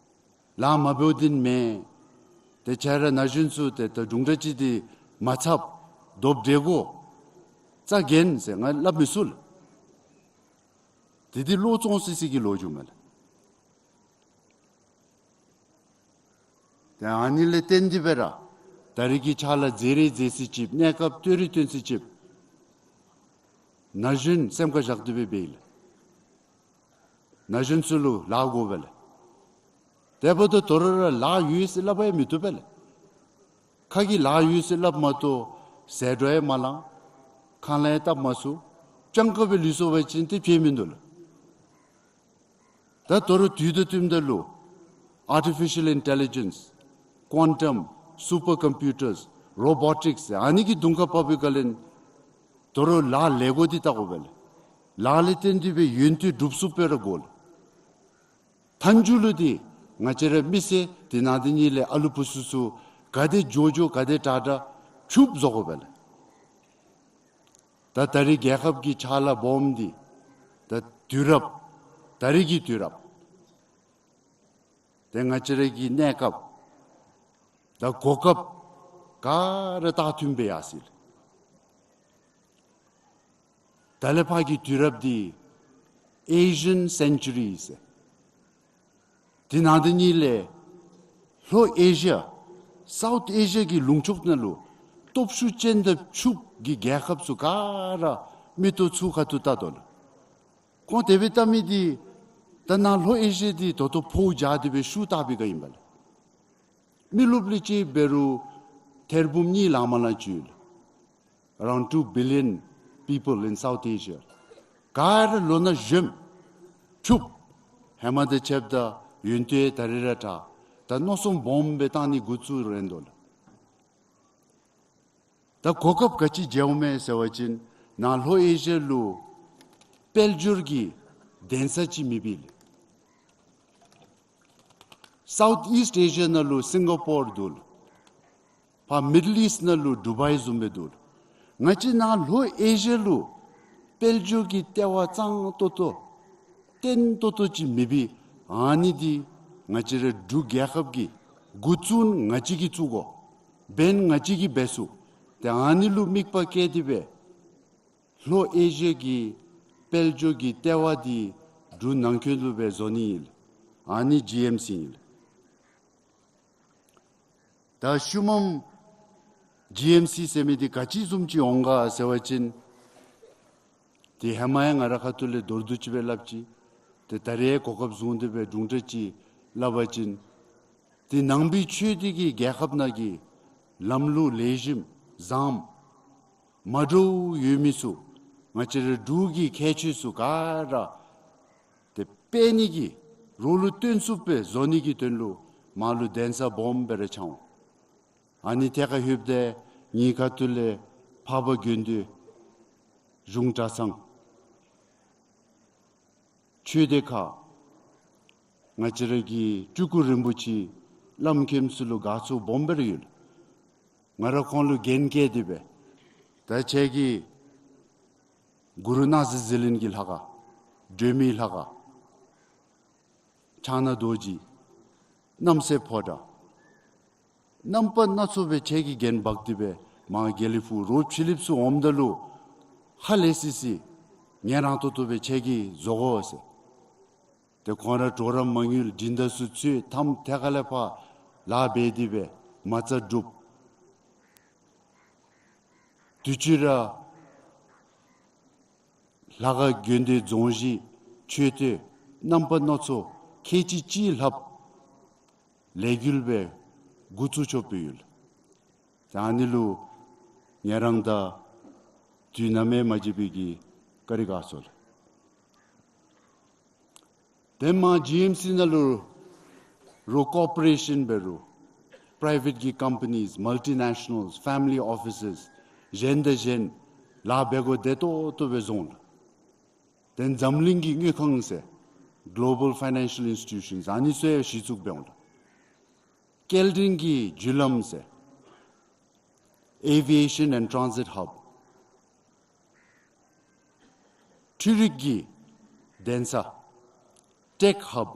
ལཱ་མ་འབདཝ་འདི་མེན། ཏེ་ཁྱེད་ར་ན་གཞོན་ཚུ་ཏེ་ད་དུང་དྲག་ཅིག་འདི་མ་འཚབ། སྟོབས་འདྲེ་གོ་རྩ་འགེངས་ཟེར་ང་སླབ་མི་ཚུགས་ལགས། ཏེ་འདི་བློ་བཙོང་སི་སི་གི་ལོ་རྒྱུས་མས་ལགས། ཏེ་ཨ་ནི་ལས་བརྟེན་ཏེ་སྦེ་ར་ད་རིས་ཀྱི་ཕྱག་ལཱ་མཛད་རིགས་མཛད་སི་ཅིག་གནས་སྐབས་སྟོན་རིགས་སྟོན་སི་ཅིག་ན་གཞོན་སེམས་ཁར་བཞག་སྟེ་སྦེ་འབད་ཡི་ལགས། ན་གཞོན་ཚུ་ལུ་ལཱ་དགོ་པས་ལགས། དེ་འབདཝ་ད་དོ་རུང་ར་ལཱ་ཡོད་ཟེར་སླབ་པ་ཡང་མི་བཏུབ་པས་ལགས། ཁ་གིས་ལཱ་ཡོད་ཟེར་སླབ་མ་གཏོགས་ཟད་འགྲོ་ཡང་མ་ལང་། ཁ་ལས་ཡང་བཏབ་མ་ཚུགས། སྤྱང་ཀ་སྦེ་ལུས་སོང་པ་ཅིན་ཏེ་ཕན་མིན་འདུག་ལགས། ད་དོ་རུང་དུས་དང་བསྟུནམ་ད་ལུ་artificial intelligence, quantum, super computers, robotics ཨ་ནི་གི་དུང་ཁར་བབས་པའི་སྒང་ལས་དོ་རུང་ལཱ་ལས་སྒོ་འདི་བལྟ་དགོ་པས་ལགས། ལཱ་ལས་བརྟེན་ཏེ་སྦེ་ཡོན་ཏན་སྒྲུབ་ཚུགསཔ་སྦེ་ར་དགོ་ལགས། མཐའ་མཇུག་ལུ་འདི་ང་བཅས་ར་མི་སེར་འདི་ནང་འདི་ནི་ལས་ཨ་ལུ་བུ་ཚུ་ཚུ་ག་དེ་མགྱོགས་མགྱོགས་ག་དེ་དྲག་དྲག་ཕྱུགཔ་བཟོ་དགོ་པས་ལགས། ད་ད་རིས་རྒྱལ་ཁབ་ཀྱི་ཕྱག་ལཱ་སྦོམ་འདི་ད་དུས་རབས་ད་རིས་ཀྱི་དུས་རབས་ཏེ་ང་བཅས་ར་གི་གནས་སྐབས་དང་གོ་སྐབས་ག་ར་ད་མཐུནམ་སྦེ་ཡར་སོ་ཡི་ལགས། ད་ལས་ཕར་གྱི་དུས་རབས་འདི་Asian Century ཟེར། འདི་ནང་འདི་ནི་ལས་ལྷོ་ཨེ་ཤི་ཡ་South Asia གི་ལུང་ཕྱོགས་ནང་ལུ་སྟོབས་ཤུགས་ཅན་དང་ཕྱུགཔོ་གི་རྒྱལ་ཁབ་ཚུ་ག་ར་མིག་ཏོ་ཚུར་ཁ་ཐུག་བལྟ་དོ་ལགས། ཁོང་དེ་སྦེ་བལྟ་མི་འདི་ད་ནཱ་ལྷོ་ཨེ་ཤི་ཡ་འདི་ད་ལྟོ་ཕོཝ་རྒྱས་ཏེ་སྦེ་ཤུགས་དྲག་པའི་སྒང་ཨིན་པས་ལགས། མི་རློབས་ལས་ཅིག་འབད་རུང་ཐེར་འབུམ་གཉིས་ལང་མ་ལང་ཅིག་ཡོད་ལགས། Around two billion people in South Asia. ག་ར་ལོ་ན་གཞོནམ་ཕྱུགཔོ་ཧེ་མ་དང་ཕྱདཔ་ད་ཡོན་ཏན་ད་རེས་ར་དྲག། ད་མནོ་བསམ་སྦོམ་སྦེ་བཏང་ནི་འགོ་བཙུགས་རན་དོ་ལགས། ད་གོ་སྐབས་ག་ཅི་མཇལཝ་མས་ཟེར་བ་ཅིན་ནཱ་ལྷོ་ཨེ་ཤི་ཡ་ལུ་དཔལ་འབྱོར་གྱི་གདན་ས་ཅིག་མེད་པས་ལགས། South East Asia ནང་ལུ་སིང་ག་པོར་འདུག་ལགས། ཕར་Middle East ནང་ལུ་ཌུ་བཱའི་བཟུམ་སྦེ་འདུག་ལགས། ང་བཅས་ནཱ་ལྷོ་ཨེ་ཤི་ཡ་ལུ་དཔལ་འབྱོར་གྱི་ལྟེ་བ་གཙང་ཏོག་ཏོ་བརྟན་ཏོག་ཏོ་ཅིག་མེད་པའི་ ཨ་ནི་འདི་ང་བཅས་ར་འབྲུག་རྒྱལ་ཁབ་ཀྱི་འགོ་བཙུགས་ང་བཅས་ཀྱིས་བཙུགས་དགོ། འབད་ང་བཅས་ཀྱིས་འབད་ཚུགས། ཏེ་ཨ་ནི་ལུ་དམིགས་པ་བསྐྱེད་དེ་སྦེ་ལྷོ་ཨེ་ཤི་ཡ་གི་དཔལ་འབྱོར་གྱི་ལྟེ་བ་འདི་འབྲུག་ནང་འཁོད་ལུ་སྦེ་བཟོ་ནི་ཨིན། ཨ་ནི་ཇི་ཨེམ་སི་ཨིན། ད་ཤུལ་མམ་ཇི་ཨེམ་སི་ཟེར་མི་འདི་ག་ཅི་བཟུམ་ཅིག་འོང་ག་ཟེར་བ་ཅིན། ཏེ་ཧེ་མ་ཡང་ང་ར་ཁ་ཐུག་ལས་མདོར་བསྡུས་ཅིག་སྦེ་སླབ་ཅི། ཏེ་ད་རེས་གོ་སྐབས་བཟུང་སྟེ་སྦེ་དྲུང་ཕྲད་ཅིག་སླབ་པ་ཅིན། ཏེ་ནང་པའི་ཆོས་འདི་གིས་རྒྱལ་ཁབ་ནང་གི་ལམ་ལུགས་ལེགས་ཤོམ་བཟངམ་མ་འདྲཝ་ཡོད་མི་ཚུ་ང་བཅས་ར་འབྲུག་གི་ཁྱད་ཆོས་ཚུ་ག་ར་ཏེ་སྤེལ་ནི་གི་རོགས་ལུ་སྟོན་ཚུགསཔ་སྦེ་བཟོ་ནི་གི་དོན་ལུ་མར་ལུ་གདན་ས་སྦོམ་སྦེ་ར་ཆགས་འོང་། ཨ་ནི་ཐད་ཁར་ལྷོདཔ་ད་ངེའི་ཁ་ཐུག་ལས་འཕགས་པ་དགེ་འདུན་གཞུང་གྲྭ་ཚང་ཆོས་སྡེ་ཁག་ང་བཅས་ར་གི་སྤྲུལ་སྐུ་རིན་པོ་ཆེ་བླམ་མཁནམ་ཚུ་ལུ་དགའ་ཚོར་སྦོམ་སྦེ་ར་ཡོད། ང་ར་ཁོང་ལུ་འགན་བཀལ་ཏེ་སྦེ་ད་ཁྱེད་ཀྱིས་གུ་རུ་སྣང་སྲིད་ཟི་ལིང་གི་ལྷ་ཁང་སྒྲོལ་མའི་ལྷ་ཁང་ཕྱག་ན་རྡོ་རྗེ་རྣམ་སྲས་ཕོ་བྲང་རྣམ་པ་སྣ་ཚོགས་སྦེ་ཁྱེད་ཀྱིས་འགན་འབག་སྟེ་སྦེ་མར་དགེ་ལེགས་ཕུག་རོགས་ཕྱི་གླིངཔ་ཚུ་འོངམ་ད་ལུ་ཧ་ལས་སི་སི་ངལ་རངས་ཏོག་ཏོ་སྦེ་ཁྱེད་ཀྱིས་བཟོ་དགོ་ཟེར། ཏེ་ཁོང་ར་གྲོགས་རམ་མ་དངུལ་འགྲན་ཟླ་ཚུ་ཚུད་ཐམ་ཐད་ཀར་ལས་ཕར་ལཱ་འབད་དེ་སྦེ་མ་རྩ་སྒྲུབ། དུས་ཅི་ར་ལྷ་ཁང་དགོན་སྡེ་རྫོང་གཞི་མཆོད་རྟེན་རྣམ་པ་སྣ་ཚོགས་ཁལ་གཅིག་གཅིག་ལྷགཔ་ལས་འགུལ་སྦེ་འགོ་བཙུགས་ཆོགཔ་སྦེ་ཡོད། ད་ཨ་ནི་ལུ་ངལ་རངས་དང་དུས་ནམ་ཡང་མ་བརྗེད་པའི་གི་བཀའ་དྲིན་དགའ་ཚོར། ཏེ་མར་ཇི་ཨེམ་སི་ནང་ལུ་རོགས་ཀོར་པོ་རེ་ཤཱན་འབད་རུང་པ་རའི་ཝེཊ་གི་ཀམ་པ་ནིས་མལ་ཊི་ནེ་ཤ་ནཱལས་ཕེ་མི་ལི་ཨོ་ཕི་སེས་གཞན་དང་གཞན་ལཱ་འབད་དགོཔ་བདེ་ཏོག་ཏོ་སྦེ་བཟོ་འོང་། ཏེ་འཛམ་གླིང་གི་དངུལ་ཁང་ཟེར་གོ་ལོ་བཱལ་ཕའི་ནན་ཤཱལ་ཨིན་སི་ཊི་ཊུ་ཤཱནས་ཨ་ནི་ཚུ་ཡང་གཞི་བཙུགས་འབད་འོང་། སྐྱེལ་འདྲེན་གྱི་བརྒྱུད་ལམ་ཟེར་ཨེ་བི་ཨེ་ཤཱན་ཨེནཌ་ཊཱན་སིཊ་ཧབ། འཕྲུལ་རིག་གི་གདན་ས་ཊེཀ་ཧབ།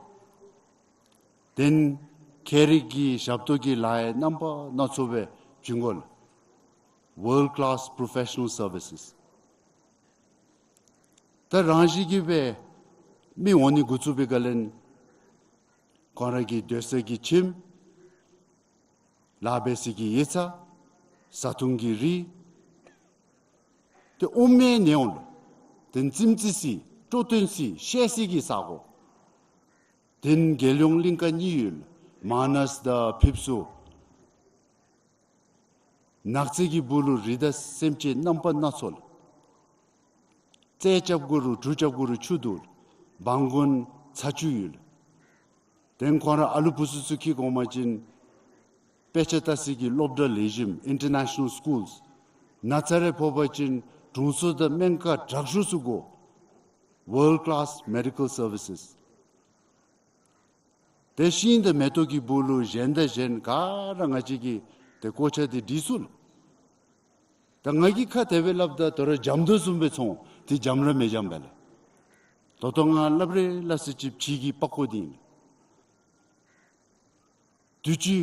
ཏེ་ཁྱད་རིག་གི་ཞབས་ཏོག་གི་ལཱ་ཡང་རྣམ་པ་སྣ་ཚོགས་སྦེ་བྱིན་དགོ་ལགས། ཝཱལཌ་ཀི་ལཱསི་པོ་རོ་ཕེ་ཤ་ནཱལ་སར་བི་སེས། ད་རང་བཞིན་གྱིས་སྦེ་མི་འོང་ནི་འགོ་བཙུགས་པའི་སྒང་ལས་ཁོང་ར་གི་སྡོད་ས་གི་ཁྱིམ་ལཱ་འབད་ས་གི་ཡིག་ཚང་བཟའ་འཐུང་གི་རིགས་ཏེ་དབུ་མའི་ནེའུ་ལུ་ཏེ་རྩེདམོ་རྩེ་ས་སྤྲོ་སྟོན་ས་བཤད་ས་གི་ས་གོ་ཏེ་རྒྱལ་ཡོངས་གླིང་ག་གཉིས་ཡོད་ལགས། མ་ནཱས་དང་ཕེབས་བསུ། ནགས་ཚལ་གྱི་སྦུག་ལུ་རི་དྭགས་སེམས་ཅན་རྣམ་པ་སྣ་ཚོགས་ལགས། རྩྭ་རྐྱབ་དགོ་རུང་གྲུ་རྐྱབ་དགོ་རུང་ཆུ་འདུག་ལགས། སྦང་དགོན་ཚ་ཆུ་ཡོད་ལགས། ཏེ་ཁོང་ར་ཨ་ལུ་བུ་ཚུ་ཚུ་ཁྱིད་དགོ་པ་ཅིན་དཔེ་ཆ་ལྟ་ས་གི་སློབ་གྲྭ་ལེགས་ཤོམ་ཨིན་ཊར་ནེ་ཤ་ནཱལ་སི་ཀུལསི། ན་ཚ་རེ་ཕོག་པ་ཅིན་དྲུང་འཚོ་དང་སྨན་ཁང་དྲག་ཤོས་ཚུ་དགོ། ཝཱལཌ་ཀི་ལཱསི་མེ་ཌི་ཀཱལ་སར་བི་སེས། ཏེ་ཤིང་དང་མེ་ཏོག་གི་སྦུག་ལུ་གཞན་དང་གཞན་ག་ར་ང་བཅས་ཀྱིས་ཏེ་གོ་ཆ་འདི་སྒྲིག་ཚུགས་ལགས། ད་ང་གིས་ཁ་དེ་སྦེ་སླབ་ད་དོ་རུང་འཇམ་ཏོང་བཟུམ་སྦེ་ཚོར་འོང་། ཏེ་འཇམ་ར་མི་འཇམ་པས་ལགས། ད་ལྟོ་ང་སླབ་རེ་སླབ་ས་ཅིག་ཕྱི་གི་པགས་ཀོ་འདི་ཨིན། དུས་ཅི་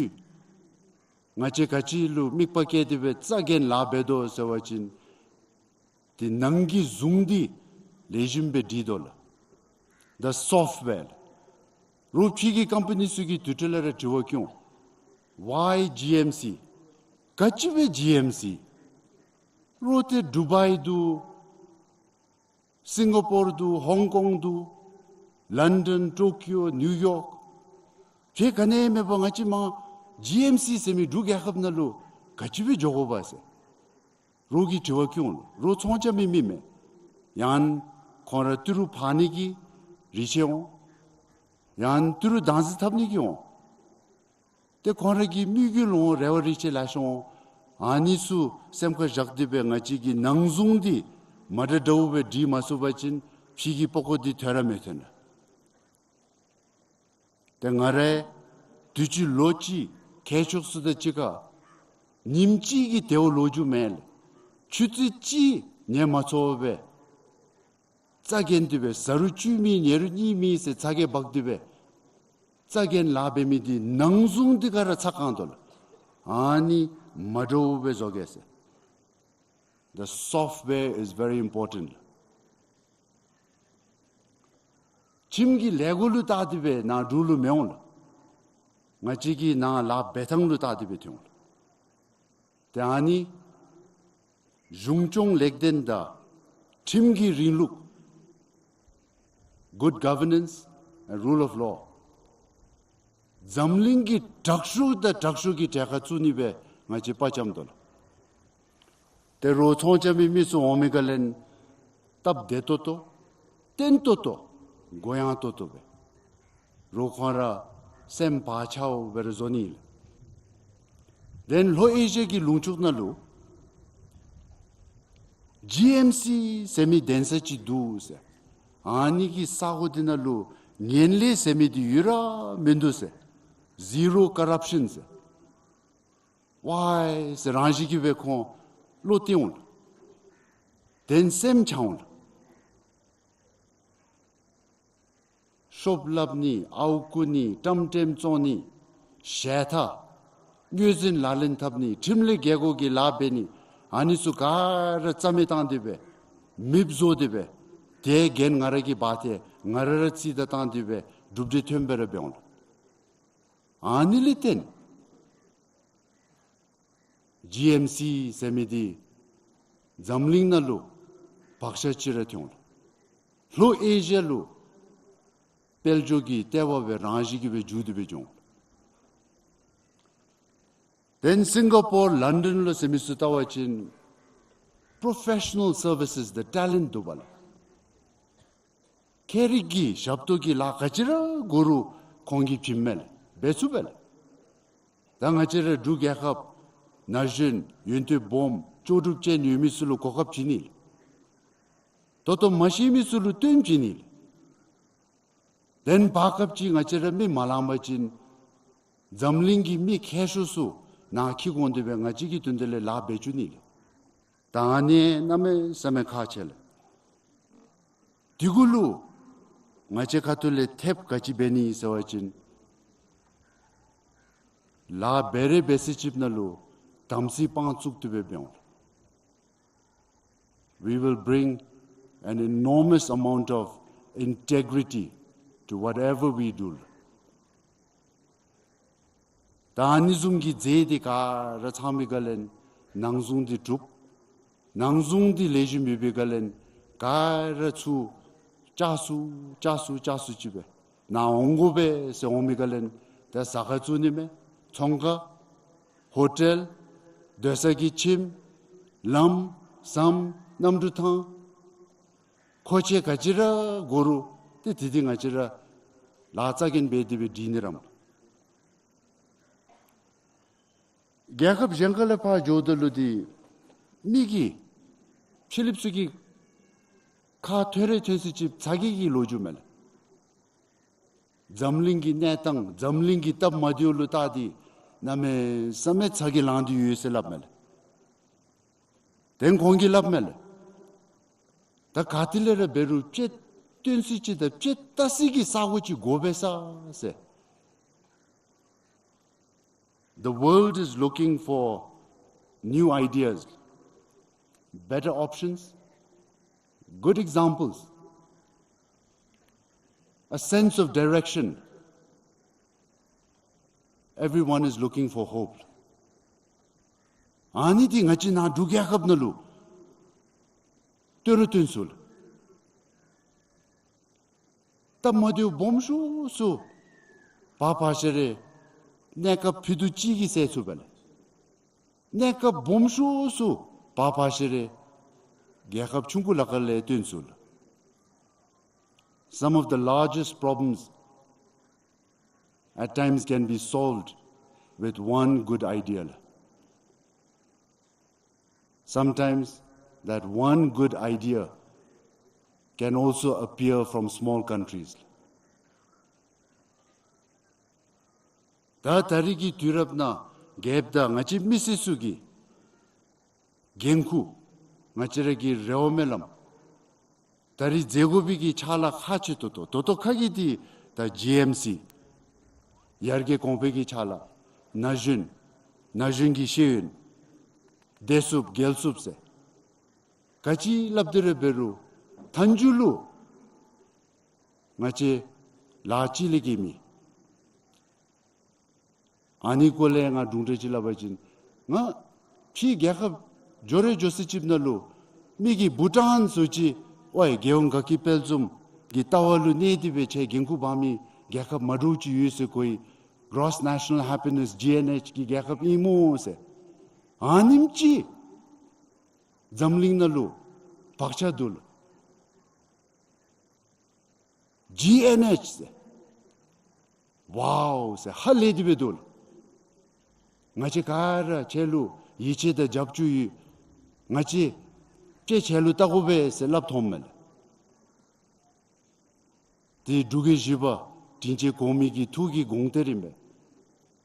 ང་བཅས་ག་ཅི་ལུ་དམིགས་པ་བསྐྱེད་དེ་སྦེ་རྩ་འགེངས་ལཱ་འབད་དོ་ཟེར་བ་ཅིན་ཏེ་ནང་གི་བཟུང་འདི་ལེགས་ཤོམ་སྦེ་སྒྲིག་དོ་ལགས། ད་སོཕཊ་སྦེ་ལགས། རོགས་ཕྱི་གི་ཀམ་པ་ནི་ཚུ་གིས་དུས་ཅི་ལས་ར་དྲི་བ་བཀོད་འོང་། ཝའི་ཇི་ཨེམ་སི། ག་ཅི་སྦེ་ཇི་ཨེམ་སི། རོགས་ཏེ་ཌུ་བའི་འདུག། སིང་ག་པོར་འདུག། ཧོང་ཀོང་འདུག། ལཱན་ཌཱན་ཊོ་ཀིའོ་ནིའུ་ཡོརཀ། ཏེ་ག་ནི་མེད་པར་ང་བཅས་མར་ཇི་ཨེམ་སི་ཟེར་མི་འབྲུག་རྒྱལ་ཁབ་ནང་ལུ་ག་ཅི་སྦེ་འགྱོ་དགོཔ་ཟེར། རོགས་ཀྱིས་དྲི་བ་བཀོད་འོང་། རོགས་ཚོང་རྐྱབ་མི་མི་མེན། ཡང་ཁོང་ར་ཏི་རུ་ཕར་ནི་གི་རིགས་ཅིག་འོང་། ཡང་ཏི་རུ་བདག་འཛིན་འཐབ་ནི་གི་འོང་། ཏེ་ཁོང་ར་གི་མི་གི་ལོང་རེ་བ་རིགས་ཅིག་ལེ་ཤ་འོང་། ཨ་ནི་ཚུ་སེམས་ཁར་བཞག་སྟེ་སྦེ་ང་བཅས་ཀྱི་ནང་བཟུང་འདི་མ་འདྲཝ་འདྲཝ་སྦེ་སྒྲིག་མ་ཚུགས་པ་ཅིན་ཕྱི་གི་པགས་ཀོ་འདི་ཐོན་ར་མི་ཐོན་ལགས། ཏེ་ང་ར་དུས་ཅི་ལོ་ཅིག་ཁྱད་ཆོས་ཚུ་དང་གཅིག་ཁར་ཉིནམ་གཅིག་གི་དེ་བ་ལོ་རྒྱུས་མེན་ལགས། ཆུ་ཚོད་གཅིག་ཉལ་མ་ཚུགས་པར་སྦེ་རྩ་འགེངས་ཏེ་སྦེ་ཟ་རུང་བཅུད་མེད་ཉལ་རུང་གཉིད་མེད་ཟེར་ཚ་གྱང་འབག་སྟེ་སྦེ་ རྩ་འགེངས་ལཱ་འབད་མི་འདི་ནང་གཟུངས་འདི་ག་ར་ཚ་གང་དོ་ལགས། ཨ་ནི་མ་འདྲཝ་སྦེ་བཟོ་གེ་ཟེར། The software is very important. ཁྱིམ་གྱི་ལས་སྒོ་ལུ་བལྟ་སྟེ་སྦེ་ནཱ་འབྲུག་ལུ་མི་འོང་ལགས། ང་བཅས་ཀྱི་ནཱ་ལཱ་འབད་ཐངས་ལུ་བལྟ་སྟེ་སྦེ་འཐོན་འོང་ལགས། ཏེ་ཨ་ནི་གཞུང་སྐྱོང་ལེགས་ལྡན་དང་ཁྲིམས་ཀྱི་རིང་ལུགས། Good governance and rule of law. འཛམ་གླིང་གི་དྲག་ཤོས་དང་དྲག་ཤོས་ཀྱི་གྲལ་ཁར་བཙུགས་ནི་སྦེ་ང་བཅས་དཔའ་བཅམ་དོ་ལགས། ཏེ་རོགས་ཚོང་རྐྱབ་མི་མི་ཚུ་འོང་མི་ག་ལས་སྟབས་བདེ་ཏོག་ཏོ་བརྟན་ཏོག་ཏོ་གུ་ཡངས་ཏོག་ཏོ་སྦེ་རོགས་ཁོང་ར་སེམས་བག་ཆགསཔ་སྦེ་ར་བཟོ་ནི་ལགས། Then ལྷོ་ཨེ་ཤི་ཡ་གི་ལུང་ཕྱོགས་ནང་ལུ་ཇི་ཨེམ་སི་ཟེར་མི་གདན་ས་ཅིག་འདུག་ཟེར། ཨ་ནི་གི་ས་གོ་འདི་ནང་ལུ་ངན་ལྷད་ཟེར་མི་འདི་ཡོད་ར་མིན་འདུག་ཟེར། Zero corruption ཟེར། ཝའི་ཟེར་རང་བཞིན་གྱིས་སྦེ་ཁོང་བློ་གཏད་འོང་ལགས། Then སེམས་འཆང་འོང་ལགས། ཤོབ་སླབ་ནི་ཨརཝ་རྐུ་ནི་ཏམ་ཊེམ་བཙོང་ནི་ཞལ་ཐ་ངོས་འཛིན་ལག་ལེན་འཐབ་ནི་ཁྲིམས་ལས་འགལ་གོ་གི་ལཱ་འབད་ནི་ཨ་ནི་ཚུ་ག་ར་རྩ་མེད་བཏང་སྟེ་སྦེ་མེདཔ་བཟོ་སྟེ་སྦེ་ཏེ་འགན་ང་ར་གིས་འབག་སྟེ་ང་ར་ར་རྩིས་བདའ་བཏང་སྟེ་སྦེ་གྲུབ་འབྲས་ཐོན་སྦེ་ར་འབད་འོང་ལགས། ཨ་ནི་ལས་བརྟེན་ཇི་ཨེམ་སི་ཟེར་མི་འདི་འཛམ་གླིང་ནང་ལུ་བག་ཆགས་ཅིག་ར་ཐོན་འོང་ལགས། ལྷོ་ཨེ་ཤི་ཡ་ལུ་དཔལ་འབྱོར་གྱི་ལྟེ་བ་སྦེ་རང་བཞིན་གྱིས་སྦེ་འགྱུར་ཏེ་སྦེ་འགྱོ་འོང་ལགས། Then སིང་ག་པོར་ལཱན་ཌཱན་ལུ་ཟེར་མི་ཚུ་བལྟ་བ་ཅིན་པོརོ་ཕེ་ཤ་ནཱལ་སར་བི་སེས་དང་ཊེ་ལེནཊ་འདུག་པ་ལགས། ཁྱད་རིག་གི་ཞབས་ཏོག་གི་ལཱ་ག་ཅི་ར་དགོ་རུང་ཁོང་གིས་བྱིནམ་མས་ལགས། འབད་ཚུགས་པས་ལགས། ད་ང་བཅས་ར་འབྲུག་རྒྱལ་ཁབ་ན་གཞོན་ཡོན་ཏན་སྦོམ་ལྕོགས་གྲུབ་ཅན་ཡོད་མི་ཚུ་ལུ་གོ་སྐབས་བྱིན་ནི་ལགས། ད་ལྟོ་མ་ཤེས་མི་ཚུ་ལུ་སྟོན་བྱིན་ནི་ལགས། དེ་ལས་བར་སྐབས་ཅིག་ང་བཅས་ར་མི་མ་ལང་པ་ཅིན་འཛམ་གླིང་གི་མི་མཁས་ཤོས་ཚུ་ནཱ་འཁྱིད་འོང་སྟེ་སྦེ་ང་བཅས་ཀྱི་དོན་དེ་ལས་ལཱ་འབད་བཅུག་ནི་ལགས། ད་ཨ་ནི་གནམ་མེད་ས་མེད་ཁག་ཆེ་ལགས། དེ་གུ་ལུ་ང་བཅས་ཁ་ཐུག་ལས་ཐེབས་ག་ཅི་འབད་ནི་ཟེར་བ་ཅིན་ལཱ་འབད་རེ་འབད་ས་ཅིག་ནང་ལུ་དམ་ཚིག་དཔང་བཙུགས་ཏེ་སྦེ་འབད་འོང་ལགས། We will bring an enormous amount of integrity to whatever we do. ད་ཨ་ནི་བཟུམ་གྱི་རྫས་འདི་ག་ར་ཚང་མི་ག་ལས་ནང་གཟུངས་འདི་གྲུབ། ནང་གཟུངས་འདི་ལེགས་ཤོམ་ཡོད་པའི་ག་ལས་ག་ར་ཚུ་ལྕགས་སུ་ལྕགས་སུ་ལྕགས་སུ་ཅིག་སྦེ་ནཱ་འོང་དགོ་པས་ཟེར་འོང་མི་ག་ལས་ད་ཟ་ཁང་བཙུགས་ནི་མས། ཚོང་ཁང་ཧོ་ཊེལ་སྡོད་ས་གི་ཁྱིམ་ལམ་ཟམ་གནམ་གྲུ་ཐང་མཁོ་ཆས་ག་ཅི་ར་དགོ་རུང་ཏེ་དེ་འདི་ང་བཅས་ར་ལཱ་རྩ་འགེངས་འབད་དེ་སྦེ་སྒྲིག་ནི་ར་མས། རྒྱལ་ཁབ་གཞན་ཁ་ལས་ཕར་འགྱོཝ་ད་ལུ་འདི་མི་གི་ཕྱི་གླིངཔ་ཚུ་གི་ཁ་ཐོན་རེ་ཐོན་ས་ཅིག་ཚ་གྱང་གི་ལོ་རྒྱུས་མས་ལགས། འཛམ་གླིང་གི་གནས་སྟངས་འཛམ་གླིང་གི་སྟབས་མ་བདེཝ་ལུ་བལྟ་སྟེ་གནམ་མེད་ས་མེད་ཚ་གྱང་ལང་སྟེ་ཡོད་ཟེར་སླབ་མས་ལགས། དེ་ཁོང་གིས་སླབ་མས་ལགས། ད་ག་ཏེ་ལས་ར་འབད་རུང་དཔྱེ་སྟོན་ས་ཅིག་དང་དཔྱེ་བལྟ་ས་གི་ས་གོ་ཅིག་དགོ་པས་ས་ཟེར། The world is looking for new ideas, better options, good examples, a sense of direction. Everyone is looking for hope. ཨ་ནི་འདི་ང་བཅས་ནཱ་འབྲུག་རྒྱལ་ཁབ་ནང་ལུ་སྟོན་རུང་སྟོན་ཚུགས་ལགས། སྟབས་མ་བདེཝ་སྦོམ་ཤོས་ཚུ་བར་བར་ཤ་རེ་གནས་སྐབས་ཕུད་རྡོག་གཅིག་གིས་སེལ་ཚུགས་པས་ལགས། གནས་སྐབས་སྦོམ་ཤོས་ཚུ་བར་བར་ཤ་རེ་རྒྱལ་ཁབ་ཆུང་ཀུ་ལ་ཁ་ལས་སྟོན་ཚུགས་ལགས། Some of the largest problems at times can be solved with one good idea. Sometimes that one good idea can also appear from small countries. ད་ད་རིས་ཀྱི་དུས་རབས་ནང་རྒྱལཔོ་དང་ང་བཅས་མི་སེར་ཚུ་གི་འགན་ཁུར་ང་བཅས་ར་གི་རེ་བ་སྨོན་ལམ་ད་རིས་མཛད་དགོ་པའི་གི་ཕྱག་ལཱ་ཁག་ཆེ་ཏོག་ཏོ་ཏོག་ཏོ་ཁག་གི་འདི་ད་ཇི་ཨེམ་སི་ ཡར་རྒྱས་གོང་འཕེལ་གྱི་ཕྱག་ལཱ་ན་གཞོན་ན་གཞོན་གྱི་ཤེས་ཡོན་བདེ་སྲུངཔ་རྒྱལ་སྲུངཔ་ཟེར་ག་ཅི་སླབ་སྟེ་ར་འབད་རུང་མཐའ་མཇུག་ལུ་ང་བཅས་ལཱ་ཅིག་ལས་གི་མི། ཨ་ནི་སྐོར་ལས་ང་སྒྲུང་འདྲ་ཅིག་སླབ་པ་ཅིན་ང་ཕྱི་རྒྱལ་ཁབ་འགྱོ་རེ་འགྱོ་ས་ཅིག་ནང་ལུ་མི་གིས་བྷུ་ཊཱན་ཟེར་ཅིག་ཨོའི་རྒྱལ་ཡོངས་དགའ་སྐྱིད་དཔལ་འཛོམས་ཀྱི་ལྟ་བ་ལུ་གནས་ཏེ་སྦེ་ཁྱེད་འགན་ཁུར་འབག་མི་རྒྱལ་ཁབ་མ་འདྲཝ་ཅིག་ཡོད་ཟེར་གོ་ཡི། Gross National Happiness, G N H གི་རྒྱལ་ཁབ་ཨིན་སྨོ་ཟེར། ཨ་ནེམ་ཅིག་འཛམ་གླིང་ནང་ལུ་བག་ཆགས་འདུག་ལོ། G N H ཟེར། Wow ཟེར་ཧ་ལས་ཏེ་སྦེ་འདུག་ལོ། ང་བཅས་ག་ར་ཁྱེད་ལུ་ཡིད་ཆེས་དང་རྒྱབ་སྐྱོར་ཡོད། ང་བཅས་ཅིག་ཁྱེད་ལུ་བལྟ་དགོ་པས་ཟེར་སླབ་མཐོངམ་མས་ལགས། དེ་འབྲུག་རྒྱལ་བཞི་པ་དྲིན་ཅན་གོང་མའི་གི་ཐུགས་ཀྱི་དགོངས་གཏེར་ཨིན་པས།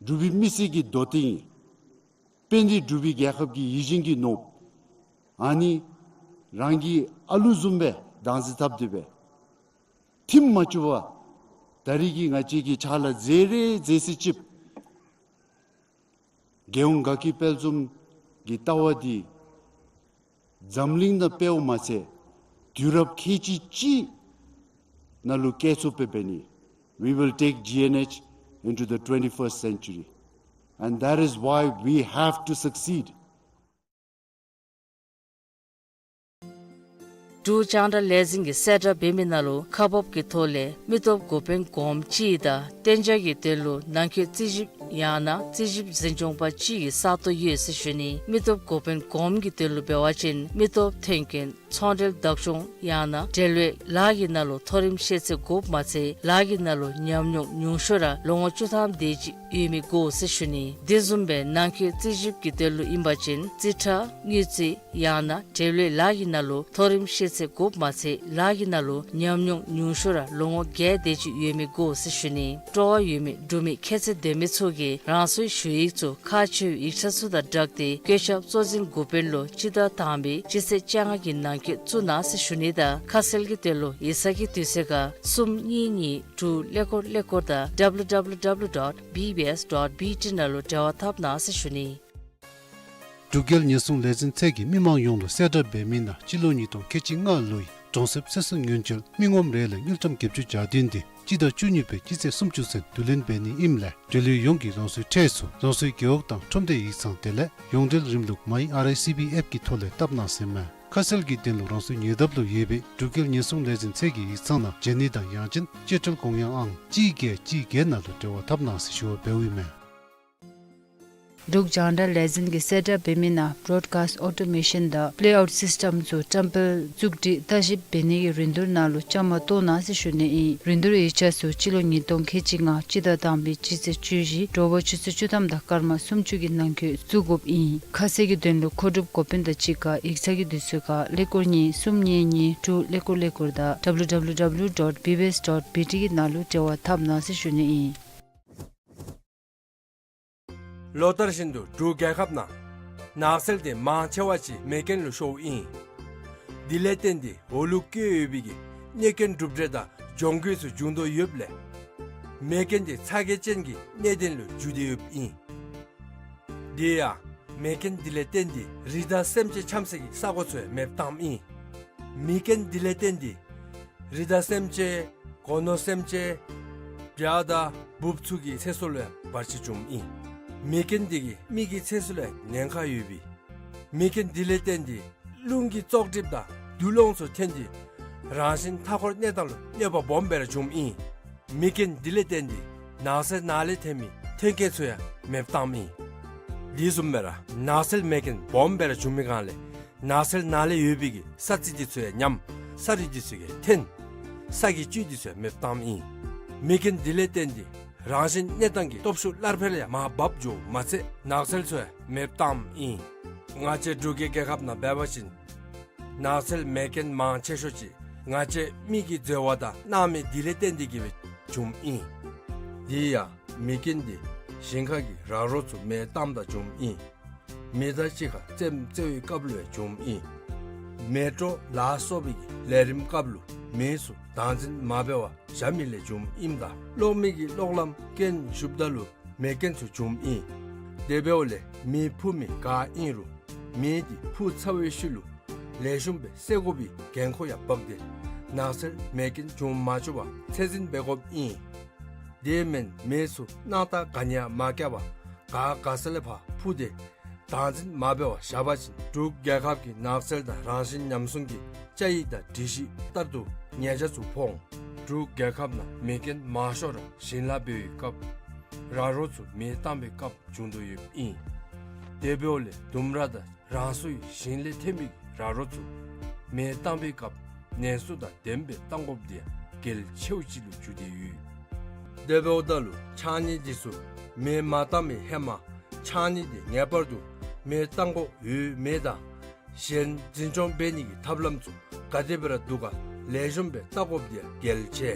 འབྲུག་པའི་མི་སེར་གྱི་དོ་ཏིང་ཨིན། དཔལ་ལྡན་འབྲུག་པའི་རྒྱལ་ཁབ་ཀྱི་ཡིད་བཞིན་གྱི་ནོར་བུ། ཨ་ནི་རང་གི་ཨ་ལུ་བཟུམ་སྦེ་བདག་འཛིན་འཐབ་སྟེ་སྦེ་ཐིམ་མ་བཅུག་པར་ད་རིས་ཀྱི་ང་བཅས་ཀྱིས་ཕྱག་ལཱ་མཛད་རེ་མཛད་ས་ཅིག་རྒྱལ་ཡོངས་དགའ་སྐྱིད་དཔལ་འཛོམས་ཀྱི་ལྟ་བ་འདི་འཛམ་གླིང་ནང་འཕེལཝ་མ་ཚད་དུས་རབས་ཁལ་གཅིག་གཅིག་ནང་ལུ་བཀལ་ཚུགསཔ་སྦེ་འབད་ནི། We will take G N H into the twenty-first century, and that is why we have to succeed. འབྲུག་རྒྱང་བསྒྲགས་ལས་འཛིན་གྱིས་གསལ་བསྒྲགས་འབད་མི་ནང་ལུ་ཁག་འབགཔ་གི་ཐོག་ལས་མི་སྟོབས་འགོ་དཔོན་གོངམ་ཅིག་དང་གཏན་འཇགས་ཀྱི་དོན་ལུ་ནང་འཁོད་རྩིས་ཞིབ་ཡང་ན་རྩིས་ཞིབ་འཛིན་སྐྱོང་པ་ཅིག་གི་ས་སྟོང་ཡོད་ཟེར་ཞུ་ནི། མི་སྟོབས་འགོ་དཔོན་གོངམ་གྱི་དོན་ལུ་འབད་བ་ཅིན་མི་སྟོབས་ཐོན་སྐྱེད་ཚོང་འབྲེལ་བདག་སྐྱོང་ཡང་ན་འབྲེལ་བའི་ལཱ་གི་ནང་ལུ་མཐོ་རིམ་ཤེས་ཚད་དགོཔ་མ་ཚད་ལཱ་གི་ནང་ལུ་ཉམས་མྱོང་ཉུང་ཤོས་ར་ལོ་ངོ་བཅུ་ཐམ་དེ་ཅིག་ཡོད་མི་དགོ་ཟེར་ཞུ་ནི། དེ་བཟུམ་སྦེ་ནང་འཁོད་རྩིས་ཞིབ་ཀྱི་དོན་ལུ་ཨིན་པ་ཅིན་རྩིས་ཁྲ་དངུལ་རྩིས་ཡང་ན་འབྲེལ་བའི་ལཱ་གི་ནང་ལུ་མཐོ་རིམ་ཤེས་ཚད་དགོཔ་མ་ཚད་ལཱ་གི་ནང་ལུ་ཉམས་མྱོང་ཉུང་ཤོས་ར་ལོ་ངོ་བརྒྱད་དེ་ཅིག་ཡོད་མི་དགོ་ཟེར་ཞུ་ནི། སྤྲོ་བ་ཡོད་མི་འབྲུག་མི་ཁྱད་ཚད་ལྡན་མི་ཚུ་གིས་རང་སོའི་ཞུ་ཡིག་ཚུ་ཁག་ཆེ་བའི་ཡིག་ཆ་ཚུ་དང་སྦྲགས་ཏེ་བཀོད་ཁྱབ་གཙོ་འཛིན་འགོ་དཔོན་ལུ་སྤྱི་ཟླ་དང་པའི་སྤྱི་ཚེས་བཅོ་ལྔ་གི་ནང་འཁོད་བཙུགས་གནང་ཟེར་ཞུ་ནི་དང་ཁ་གསལ་གྱི་དོན་ལུ་ཡིག་ཚང་གི་དུས་ཚོད་ཁར་གསུམ་གཉིས་གཉིས་དྲུག་ཀླད་ཀོར་ཀླད་ཀོར་དང་W W W dot B B S dot B T ནང་ལུ་འབྲེལ་བ་འཐབ་གནང་ཟེར་ཞུ་ནི། འབྲུག་རྒྱལ་ཉེན་སྲུང་ལས་འཛིན་ཚད་ཀྱིས་མི་མང་ཡོངས་ལུ་གསལ་བསྒྲགས་འབད་མི་ནང་སྤྱི་ལོ་ཉིས་སྟོང་ཁལ་གཅིག་ལྔ་ལོའི་གྲོང་གསེབ་ཚེ་སྲོག་ཉེན་བཅོལ་མི་ངོམ་རེ་ལུ་དངུལ་ཀྲམ་བརྒྱད་ཅུ་གྱ་བདུན་དེ་སྤྱི་ཟླ་བཅུ་གཉིས་པའི་སྤྱི་ཚེས་སུམ་ཅུ་ཚུན་བསྡུ་ལེན་འབད་ནི་ཨིནམ་ལས་འབྲེལ་ཡོད་ཡོངས་ཀྱིས་རང་སོའི་ཁྲལ་ཚུ་རང་སོའི་རྒེད་འོག་དང་ཁྲོམ་སྡེ་ཡིག་ཚང་དེ་ལས་ཡོངས་འབྲེལ་རིམ་ལུགས་My R I C B app གི་ཐོག་ལས་བཏབ་གནང་ཟེར་མས། ཁ་གསལ་གྱི་དོན་ལུ་རང་སོའི་ཉེ་འདབས་ལུ་ཡོད་པའི་འབྲུག་རྒྱལ་ཉེན་སྲུང་ལས་འཛིན་ཚད་ཀྱི་ཡིག་ཚང་ནང་བྱོན་ནི་དང་ཡང་ཅིན་སྤྱོད་ཁྲལ་དགོངས་ཡངས་ཨང་གཅིག་བརྒྱད་གཅིག་བརྒྱད་ནང་ལུ་འབྲེལ་བ་འཐབ་གནང་ཟེར་ཞུ་བ་འབདཝ་ཨིན་མས། འབྲུག་རྒྱང་བསྒྲགས་ལས་འཛིན་གྱིས་གསལ་བསྒྲགས་འབད་མི་ནང་བྲོཌ་ཀཱསཊ་ཨོ་ཊོ་མེ་ཤཱན་དང་པི་ལེ་ཨའུཊ་སིསི་ཊམ་ཚུ་བཀྲམ་སྤེལ་བཙུགས་སྒྲིག་ལྟ་ཞིབ་འབད་ནི་གི་རིན་བསྡུར་ནང་ལུ་བཅའ་མར་གཏོགས་གནང་ཟེར་ཞུ་ནི་ཨིན། རིན་བསྡུར་ཡིག་ཆ་ཚུ་སྤྱི་ལོ་ཉིས་སྟོང་ཁལ་གཅིག་ལྔ་སྤྱི་ཟླ་དང་པའི་སྤྱི་ཚེས་བཅུ་བཞི་དྲོ་པ་ཆུ་ཚོད་བཅུ་ཐམ་དང་སྐར་མ་སུམ་ཅུ་གི་ནང་འཁོད་བཙུགས་དགོཔ་ཨིན། ཁ་གསལ་གྱི་དོན་ལུ་མཁོ་སྒྲུབ་འགོ་དཔོན་དང་གཅིག་ཁར་ཡིག་ཚང་གི་དུས་ཚོད་ཁར་ཀླད་ཀོར་གཉིས་གསུམ་གཉིས་གཉིས་དྲུག་ཀླད་ཀོར་ཀླད་ཀོར་དང་W W W dot B B S dot B T གི་ནང་ལུ་འབྲེལ་བ་འཐབ་གནང་ཟེར་ཞུ་ནི་ཨིན། ལོ་ལྟར་བཞིན་དུ་འབྲུག་རྒྱལ་ཁབ་ནང་ནགས་ཚལ་དེ་མང་ཆེ་བ་ཅིག་མེ་རྐྱེན་ལུ་ཤོརཝ་ཨིན། དེ་ལས་བརྟེན་ཏེ་འོ་ལུ་བཀོད་ཡོད་པའི་གི་གནོད་སྐྱོན་གྲུབ་འབྲས་དང་གྱོང་གུད་ཚུ་འབྱུང་དོ་ཡོདཔ་ལས་མེ་རྐྱེན་དེ་ཚ་གྱང་ཅན་གྱི་གནད་དོན་ལུ་འགྱུར་ཏེ་ཡོདཔ་ཨིན། དེ་ཡང་མེ་རྐྱེན་དེ་ལས་བརྟེན་ཏེ་རི་དྭགས་སེམས་ཅན་འཁྱམ་སའི་གི་ས་གོ་ཚུ་ཡང་མེདཔ་བཏངམ་ཨིན། མེ་རྐྱེན་དེ་ལས་བརྟེན་ཏེ་རི་དྭགས་སེམས་ཅན་སྒོ་ནོར་སེམས་ཅན་བྱ་དང་འབུཔ་ཚུ་གི་ཚེ་སྲོག་ལུ་ཡང་བར་ཆད་བྱུངམ་ཨིན། མེ་རྐྱེན་དེ་གིས་མི་གི་ཚེ་སྲོག་ལུ་ཡང་ཉེན་ཁ་ཡོད་པས། མེ་རྐྱེན་དེ་ལས་བརྟེན་ཏེ་རླུང་གི་བཙོག་གྲིབ་དང་དུག་རླངས་ཚུ་ཐོན་ཏེ་རང་བཞིན་མཐའ་འཁོར་གནས་སྟངས་ལུ་གནོད་པ་སྦོམ་སྦེ་ར་བྱུངམ་ཨིན། མེ་རྐྱེན་དེ་ལས་བརྟེན་ཏེ་ནགས་ཚལ་ནང་ལས་ཐོན་མི་ཐོན་སྐྱེད་ཚུ་ཡང་མེདཔ་བཏངམ་ཨིན། དེ་བཟུམ་སྦེ་ར་ནགས་ཚལ་མེ་རྐྱེན་སྦོམ་སྦེ་ར་བྱུང་མི་སྒང་ལས་ནགས་ཚལ་ནང་ལས་ཡོད་པའི་གི་ས་རྩི་དེ་ཚུ་ཡང་ཉམས། ས་རུད་དེ་ཚུ་ཡང་ཐོན། ས་གི་བཅུད་དེ་ཚུ་ཡང་མེདཔ་བཏངམ་ཨིན། མེ་རྐྱེན་དེ་ལས་བརྟེན་ཏེ་རང་བཞིན་གནས་སྟངས་ཀྱི་སྟོབས་ཤུགས་སླར་འཕེལ་ཡང་མར་བབས་འགྱོཝ་མ་ཚད་ནགས་ཚལ་ཚུ་ཡང་མེདཔ་བཏངམ་ཨིན། ང་བཅས་འབྲུག་གི་རྒྱལ་ཁབ་ནང་འབད་བ་ཅིན་ནགས་ཚལ་མེ་རྐྱེན་མང་ཆེ་ཤོས་ཅིག་ང་བཅས་མི་གི་འཛོལ་བ་དང་སྣང་མེད་དེ་ལས་བརྟེན་ཏེ་གིས་སྦེ་བྱུངམ་ཨིན། དེ་ཡང་མེ་རྐྱེན་དེ་ཞིང་ཁ་གི་ར་རོ་ཚུ་མེ་བཏངམ་ད་བྱུངམ་ཨིན། མི་དང་གཅིག་ཁར་རྩེདམོ་རྩེ་བའི་སྐབས་ལུ་ཡང་བྱུངམ་ཨིན། མེ་སྤྲོ་ལ་སོགས་པའི་ལས་རིམ་སྐབས་ལུ་མེ་ཚུ་ད་ བདག་འཛིན་མ་འབད་བར་བཞག་མི་ལས་བྱུངམ་ཨིནམ་ད་གློག་མེ་གི་གློག་ལམ་རྐྱེན་ཞུགསཔ་ད་ལུ་མེ་རྐྱེན་ཚུ་བྱུངམ་ཨིན། དེ་འབདཝ་ལས་མེ་ཕུ་མི་ག་ཨིན་རུང་མེ་འདི་ཕུ་ཚར་བའི་ཤུལ་ལུ་ལེགས་ཤོམ་སྦེ་བསད་དགོ་པའི་འགན་ཁུར་ཡང་འབག་སྟེ་ནགས་ཚལ་མེ་རྐྱེན་བྱུང་མ་བཅུག་པར་ཚད་འཛིན་འབད་དགོཔ་ཨིན། དེ་མེན་མེ་ཚུ་སྣང་རྟགས་ག་ནི་ཡང་མ་བཀལ་བར་ག་ག་ས་ལས་ཕར་ཕུ་སྟེ་བདག་འཛིན་མ་འབད་བར་བཞག་པ་ཅིན་འབྲུག་རྒྱལ་ཁབ་ཀྱི་ནགས་ཚལ་དང་རང་བཞིན་ཉམས་སྲུང་གི་བཅའ་ཡིག་དང་སྒྲིག་གཞི་ལྟར་དུ་ཉེས་ཆད་ཚུ་ཕོག་འོང་། འབྲུག་རྒྱལ་ཁབ་ནང་མེ་རྐྱེན་མང་ཤོས་ར་ཞིང་ལཱ་འབད་བའི་སྐབས་ར་རོ་ཚུ་མེ་བཏང་བའི་སྐབས་བྱུང་དོ་ཡོདཔ་ཨིན། དེ་འབདཝ་ལས་ལྡུམ་ར་དང་རང་སོའི་ཞིང་ལས་ཐོན་མི་གི་ར་རོ་ཚུ་མེ་བཏང་བའི་སྐབས་ནན་སོ་དང་ལྡནམ་སྦེ་བཏང་དགོཔ་འདི་ཡང་གལ་ཆེཝ་ཅིག་ལུ་གྱུར་ཏེ་ཡོད། དེ་འབདཝ་ད་ལུ་ཕྱགས་སྙིགས་འདི་ཚུ་མེ་མ་བཏང་བའི་ཧེ་མ་ཕྱགས་སྙིགས་འདི་ངེས་པར་དུ་མེ་བཏང་དགོཔ་ཡོད་མེད་དང་གཞན་འཛིན་སྐྱོང་འབད་ནི་གི་ཐབས་ལམ་ཚུ་ག་དེ་སྦེ་ར་འདུག་ག་ལེགས་ཤོམ་སྦེ་བལྟ་དགོཔ་འདི་ཡང་གལ་ཆེ།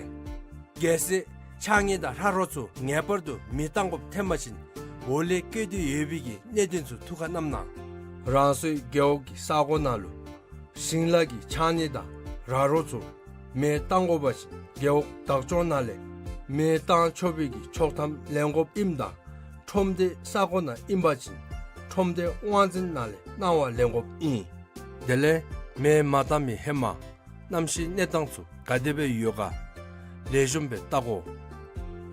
གལ་སྲིད་ཕྱགས་སྙིགས་དང་ར་རོ་ཚུ་ངེས་པར་དུ་མེ་བཏང་དགོཔ་ཐོན་པ་ཅིན་འོག་ལས་བཀོད་དེ་ཡོད་པའི་གི་གནད་དོན་ཚུ་ཐུགས་ཁར་བསྣམས་གནང་། རང་སོའི་རྒེད་འོག་གི་ས་གོ་ནང་ལུ་ཞིང་ལཱ་གི་ཕྱགས་སྙིགས་དང་ར་རོ་ཚུ་མེ་བཏང་དགོ་པ་ཅིན་རྒེད་འོག་བདག་སྐྱོང་ནང་ལས་མེ་བཏང་ཆོག་པའི་གི་ཆོག་ཐམ་ལེན་དགོཔ་ཨིནམ་ད་ཁྲོམ་སྡེ་ས་གོ་ནང་ཨིན་པ་ཅིན་ཁྲོམ་སྡེ་དབང་འཛིན་ནང་ལས་གནང་བ་ལེན་དགོཔ་ཨིན། དེ་ལས་མེ་མ་བཏང་མི་ཧེ་མ་གནམ་གཤིས་གནས་སྟངས་ཚུ་ག་དེ་སྦེ་ཡོད་ག་ལེགས་ཤོམ་སྦེ་བལྟ་དགོ།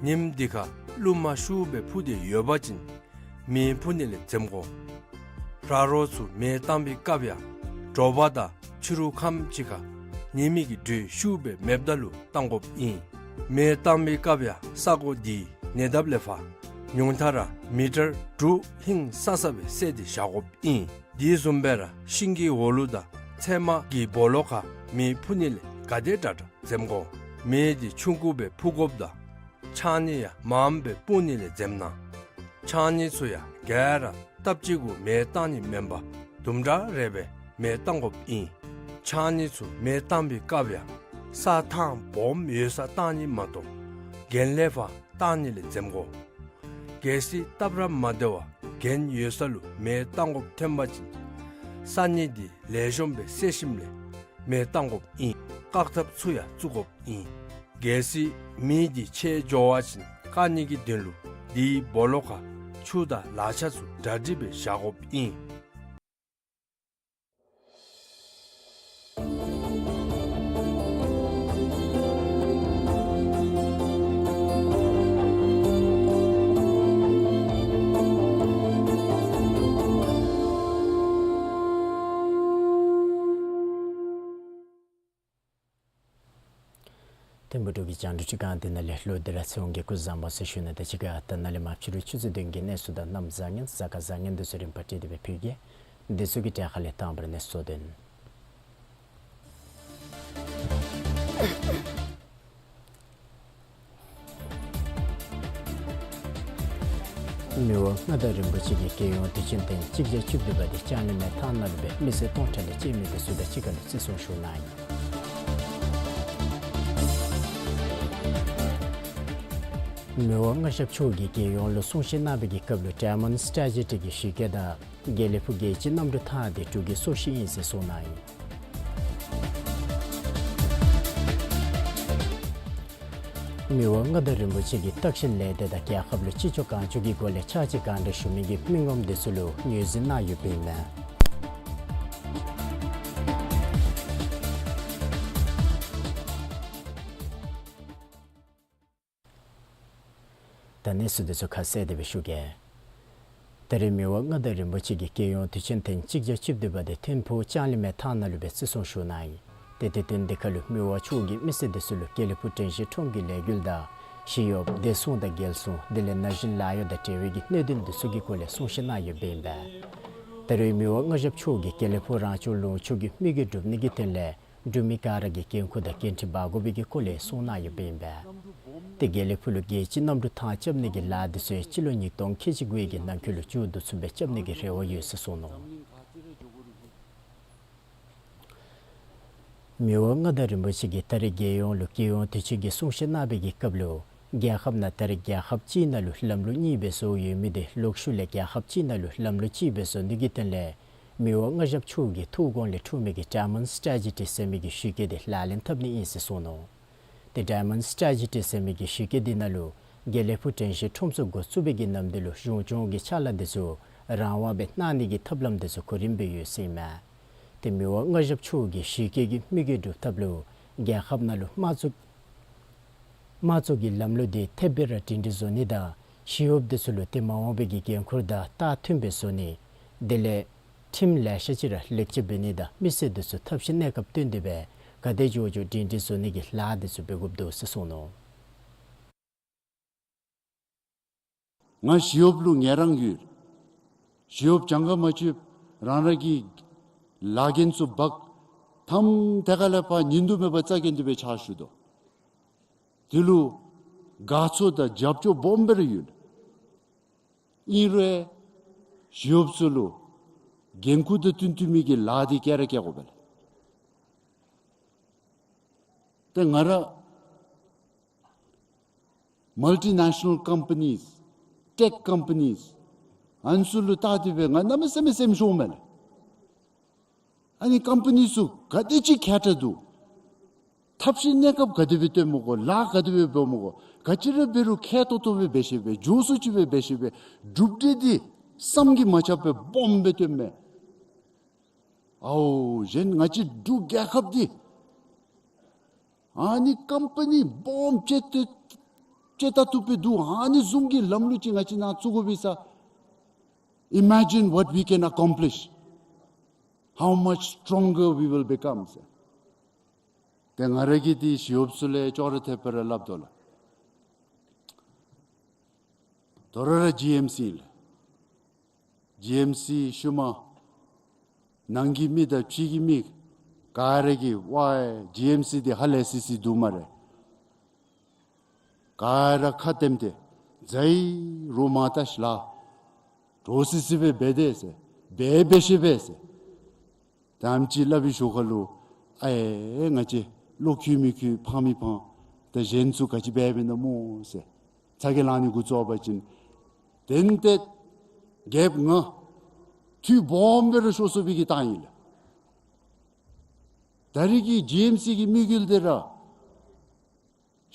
ཉིནམ་འདི་ཁར་རླུང་མ་ཤུགས་སྦེ་ཕུ་སྟེ་ཡོད་པ་ཅིན་མེ་ཕུ་ནི་ལས་འཛེམ་དགོ། ར་རོ་ཚུ་མེ་བཏང་བའི་སྐབས་ཡང་དྲོ་པ་དང་ཕྱི་རུ་ཁམས་ཅིག་ཁར་ཉི་མའི་གི་དྲོད་ཤུགས་སྦེ་མེདཔ་ད་ལུ་བཏང་དགོཔ་ཨིན། མེ་བཏང་བའི་སྐབས་ཡང་ས་གོ་འདི་ཉེ་འདབས་ལས་ཕར་ཉུང་མཐའ་ར་མི་ཊར་དྲུག་ཧིང་སང་ས་སྦེ་བསལ་ཏེ་བཞག་དགོཔ་ཨིན། དེ་བཟུམ་སྦེ་ར་ཤིང་གི་འོག་ལུ་དང་ཚལ་མ་གི་སྦོ་ལོགས་ཁར་མེ་ཕུ་ནི་ལས་ག་དེ་དྲག་དྲག་འཛེམ་དགོ། མེ་འདི་ཆུང་ཀུ་སྦེ་ཕུ་དགོཔ་དང་ཕྱགས་སྙིགས་ཡང་མངམ་སྦེ་སྤུངས་ནི་ལས་འཛེམ་གནང་། ཕྱགས་སྙིགས་ཚུ་ཡང་ག་ར་སྟབས་གཅིག་གུ་མེ་བཏང་ནི་མེན་པར་དུམ་གྲ་རེ་སྦེ་མེ་བཏང་དགོཔ་ཨིན། ཕྱགས་སྙིགས་ཚུ་མེ་བཏང་བའི་སྐབས་ཡང་ས་ཐང་སྦོམ་ཡོད་སར་བཏང་ནི་མ་གཏོགས་གྱེན་ལས་ཕར་བཏང་ནི་ལས་འཛེམ་དགོ། གལ་སྲིད་སྟབས་ར་མ་བདེ་བར་གྱེན་ཡོད་ས་ལུ་མེ་བཏང་དགོཔ་ཐོན་པ་ཅིན་ས་སྙིགས་འདི་ལེགས་ཤོམ་སྦེ་བསལ་ཞིནམ་ལས་མེ་བཏང་དགོཔ་ཨིན། བཀག་ཐབས་ཚུ་ཡང་བཙུགས་དགོཔ་ཨིན། གལ་སྲིད་མེ་འདི་ཆད་འགྱོ་བ་ཅིན་བཀག་ནི་གི་དོན་ལུ་དེའི་སྦོ་ལོགས་ཁར་ཆུ་དང་ལག་ཆ་ཚུ་གྲ་སྒྲིག་སྦེ་བཞག་དགོཔ་ཨིན། ཐིམ་ཕུག་འབྲུག་གི་རྒྱང་བསྒྲགས་ཁང་འདི་ནང་ལས་ལོག་སྟེ་ར་ཚེ་དབང་གིས་སྐུ་གཟུགས་བཟང་པོ་ཟེར་ཞུ་ནི་དང་གཅིག་ཁར་ད་ནཱ་ལས་མར་ཕྱི་རུ་ཆུ་ཚོད་བདུན་གྱི་གནས་ཚུལ་དང་གནམ་བཟང་ངན་གཟའ་སྐར་བཟང་ངན་དེ་ཚུ་རིམ་པ་བསྒྲིགས་ཏེ་སྦེ་ཕུལ་གེ། དེ་ཚུ་གི་གྲས་ཁ་ལས་དང་པ་ར་གནས་ཚུལ་དོན། མི་དབང་མངའ་བདག་རིན་པོ་ཆེ་གི་རྒྱལ་ཡོངས་དུས་ཆེན་ཐེངས་གཅིག་བརྒྱ་བཅུ་བདུན་པ་དེ་ལྕང་གླིང་མལ་ཐང་ནང་ལུ་སྦེ་མི་སེར་སྟོང་ཕྲག་ལས་བཅད་མི་དེ་ཚུ་དང་གཅིག་ཁར་ལུ་བརྩི་སྲུང་ཞུ་གནང་ཡི། མི་དབང་མངའ་ཞབས་མཆོག་གིས་རྒྱལ་ཡོངས་ལུ་གསུང་བཤད་གནང་བའི་གི་སྐབས་ལུ་ཌའི་མཱོནཌ་སི་ཊེ་ཊི་གི་ཞི་རྒྱས་དང་དགེ་ལེགས་ཕུག་རྒྱལ་སྤྱིའི་གནམ་གྲུ་ཐང་འདི་འབྲུག་གི་སྲོག་ཤིང་ཨིན་ཟེར་གསུངས་གནང་ཡི། མི་དབང་མངའ་བདག་རིན་པོ་ཆེ་གིས་བརྟག་ཞིབ་ལས་སྡེ་དང་རྒྱལ་ཁབ་ལུ་ཅི་ལྕོགས་གང་ལྕོགས་ཀྱི་སྒོ་ལས་ཕྱག་ཕྱིད་གང་དྲག་ཞུ་མི་གི་མི་ངོམ་དེ་ཚུ་ལུ་ངོས་འཛིན་གནང་ཡོདཔ་ཨིན་མས། ད་གནས་ཚུལ་དེ་ཚུ་ཁ་གསལ་དེ་སྦེ་ཞུ་གེ། ད་རེས་མི་དབང་མངའ་བདག་རིན་པོ་ཆེ་གི་རྒྱལ་ཡོངས་དུས་ཆེན་ཐེངས་གཅིག་བརྒྱ་བཅུ་བདུན་པ་དེ་ཐིམ་ཕུག་ལྕང་གླིང་མལ་ཐང་ནང་ལུ་སྦེ་བརྩི་སྲུང་ཞུ་གནང་ཡི། ཏེ་དེ་དོན་དེ་ཁར་ལུ་མི་དབང་མཆོག་གིས་མི་སེར་དེ་ཚུ་ལུ་དགེ་ལེགས་ཕུག་དྲན་ཤེས་ཁྲོམ་གྱི་ལས་འགུལ་དང་ཞི་གཡོག་བདེ་སྲུང་དང་རྒྱལ་སྲུང་དེ་ལས་ན་གཞོན་ལཱ་གཡོག་དང་འབྲེལ་བའི་གི་གནད་དོན་དེ་ཚུ་གི་སྐོར་ལས་གསུང་བཤད་གནང་ཡོདཔ་ཨིན་པས། ད་རེས་མི་དབང་མངའ་ཞབས་མཆོག་གིས་དགེ་ལེགས་ཕུག་རང་སྐྱོང་ལུང་ཕྱོགས་ཀྱི་དམིགས་ཡུལ་སྒྲུབ་ནི་གི་དོན་ལས་འབྲུག་མི་ག་ར་གིས་འགན་ཁུར་དང་འགན་འཁྲི་འབག་དགོ་པའི་གི་སྐོར་ལས་གསུངས་གནང་ཡོདཔ་ཨིན་པས། ཏེ་དགེ་ལེགས་ཕུག་ལུ་རྒྱལ་སྤྱིའི་གནམ་གྲུ་ཐང་རྐྱབ་ནི་གི་ལཱ་དེ་ཚུ་ཡང་སྤྱི་ལོ་ཉིས་སྟོང་ཁལ་གཅིག་དགུའི་གི་ནང་འཁོད་ལུ་མཇུག་བསྡུ་ཚུགས་པའི་རྐྱབ་ནི་གི་རེ་བ་ཡོད་ཟེར་གསུངས་ནུག། མི་དབང་མངའ་བདག་རིན་པོ་ཆེ་གིས་ད་རེས་རྒྱལ་ཡོངས་ལུ་རྒྱལ་ཡོངས་དུས་ཆེན་གྱི་གསུང་བཤད་གནང་བའི་གི་སྐབས་ལུ་རྒྱལ་ཁབ་ནང་ད་རེས་རྒྱལ་ཁབ་གཅིག་ནང་ལུ་ལམ་ལུགས་གཉིས་སྦེ་བཟོ་ཡོད་མི་དེ་ལོག་ཤུལ་ལས་རྒྱལ་ཁབ་གཅིག་ནང་ལུ་ལམ་ལུགས་གཅིག་སྦེ་བཟོ་ནི་གི་དོན་ལས་མི་དབང་མངའ་ཞབས་མཆོག་གི་ཐུགས་དགོངས་ལས་འཁྲུངས་མི་གི་ཌའི་མཱོནཌ་སི་ཊེ་ཊི་ཟེར་མི་གི་ཞི་རྒྱས་དེ་ལག་ལེན་འཐབ་ནི་ཨིན་ཟེར་གསུངས་ནུག། ཏེ་ཌའི་མཱོནཌ་སི་ཊེ་རེ་ཇི་ཟེར་མི་གི་གཞི་བཀོད་འདི་ནང་ལུ་དགེ་ལེགས་ཕུག་དྲན་ཤེས་ཁྲོམ་ཚོགས་འགོ་བཙུགས་པའི་གི་ནམ་དུས་ལུ་གཞུང་སྐྱོང་གི་ཕྱག་ལཱ་འདི་ཚུ་རང་དབང་སྦེ་གནང་ནི་གི་ཐབས་ལམ་འདི་ཚུ་གོ་རིམ་སྦེ་ཡོད་ཟེར་ཨིན་མས། ཏེ་མི་དབང་མངའ་ཞབས་མཆོག་གི་གཞི་བཀོད་ཀྱི་དམིགས་ཡུལ་སྒྲུབ་ཐབས་ལུ་རྒྱལ་ཁབ་ནང་ལུ་དམངས་གཙོ་དམངས་གཙོ་གི་ལམ་ལུགས་འདི་ཐེབས་སྦེ་ར་སྒྲིང་སྒྲིང་བཟོ་ནི་དང་ཞི་གཡོགཔ་འདི་ཚུ་ལུ་ཏེ་མ་འོངས་པའི་གི་འགན་ཁུར་དང་ལྟ་མཐུན་སྦེ་བཟོ་ནི། དེ་ལས་ཁྲིམས་ལེ་ཤ་ཅིག་ར་ལེགས་བཅོས་འབད་ནི་དང་མི་སེར་འདི་ཚུ་ཐབས་ཤེས་གནས་སྐབས་བསྟུན་ཏེ་སྦེ་ག་དེ་མགྱོགས་མགྱོགས་སྒྲིང་སྒྲིང་བཟོ་ནི་གི་ལཱ་འདི་ཚུ་འབད་དགོཔ་འདུག་ཟེར་གསུངས་ནུག། ང་ཞི་གཡོགཔ་ལུ་ངལ་རངས་ཡོད། ཞི་གཡོགཔ་གྱངས་ཁ་མ་ཆོདཔ་རང་ར་གི་ལཱ་འགན་ཚུ་འབག་ཐམ་ཏེ་ག་ལས་ཕར་ཉིན་དུ་མེད་པར་རྩ་འགེངས་ཏེ་སྦེ་ཕྱག་ཞུ་དོ། དེ་ལུ་དགའ་ཚོར་དང་རྒྱབ་སྐྱོར་སྦོམ་སྦེ་ར་ཡོད། ཨིན་རུང་ཞི་གཡོགཔ་ཚུ་ལུ་འགན་ཁུར་དང་བསྟུན་བསྟུན་མི་གི་ལཱ་འདི་བཀལ་ར་བཀལ་དགོ་པས་ལགས། ཏེ་ང་ར་མལ་ཊི་ནེ་ཤ་ནཱལ་ཀམ་པ་ནིས་ཊེག་ཀམ་པ་ནིས་ཨ་ནི་ཚུ་ལུ་བལྟ་སྟེ་སྦེ་ང་གནམ་མེད་ས་མེད་སེམས་ཤོརཝ་མས་ལགས། ཨ་ནི་ཀམ་པ་ནི་ཚུ་ག་དེ་ཅིག་མཁས་དྲགས་འདུག། ཐབས་ཤེས་གནས་སྐབས་ག་དེ་སྦེ་བཏོན་མི་དགོ། ལཱ་ག་དེ་སྦེ་འབད་མི་དགོ། ག་ཅི་ར་འབད་རུང་ཁེ་ཏོག་ཏོ་སྦེ་འབད་ཤེས་པའི་མགྱོགས་སུ་ཅིག་སྦེ་འབད་ཤེས་པའི་གྲུབ་འབྲས་འདི་བསམ་གྱིས་མ་ཁྱབ་པའི་སྦོམ་སྦེ་བཏོནམ་མས། ཨའོ་གཞན་ང་བཅས་འབྲུག་རྒྱལ་ཁབ་འདི་ཨ་ནི་ཀམ་པ་ནི་སྦོམ་ཅིག་ཏེ་ཅིག་ད་བཏུབ་པའི་འདུག། ཨ་ནི་བཟུམ་གྱི་ལམ་ལུགས་ཅིག་ང་བཅས་ནང་བཙུགས་དགོ་པས་ཟེར། Imagine what we can accomplish, how much stronger we will become ཟེར། ཏེ་ང་ར་གིས་འདི་ཞི་གཡོགཔ་ཚུ་ལས་ཅོག་ར་འཐདཔ་སྦེ་ར་སླབ་དོ་ལགས། ད་རུང་ར་ཇི་ཨེམ་སི་ཨིན་ལགས། ཇི་ཨེམ་སི་ཤུལ་མ་ནང་གི་མི་དང་ཕྱི་གི་མི་ག་ར་གིས་ཝའི་ཇི་ཨེམ་སི་འདི་ཧ་ལས་སི་སི་འདུག་སྨ་རེ། ག་ར་ཁ་བསྟནམ་ཏེ་ཛའི་རོགས་མ་བལྟ་ཤིག་ལགས། འདྲོག་སི་སི་སྦེ་འབད་དེས་ཟེར། འབད་འབད་ཤེས་པས་ཟེར། ད་ཨ་ནེམ་ཅིག་སླབ་པའི་ཞོར་ཁ་ལུ་ཨེ་ང་བཅས་བློ་འཁྱུ་མི་འཁྱུ་ཕངས་མི་ཕངས། ད་གཞན་ཚུ་ག་ཅི་འབད་འབདཝ་ཨིན་ན་སྨོ་ཟེར་ཚ་གྱང་ལང་ནི་འགོ་བཙུགས་པ་ཅིན་དེ་ལས་ཏེ་རྒྱལཔོ་ང་འཐུས་སྦོམ་སྦེ་ར་ཤོར་སོང་བའི་གི་རྟགས་ཨིན་ལགས། ད་རེས་ཀྱི་ཇི་ཨེམ་སི་གི་དམིགས་ཡུལ་འདི་ར་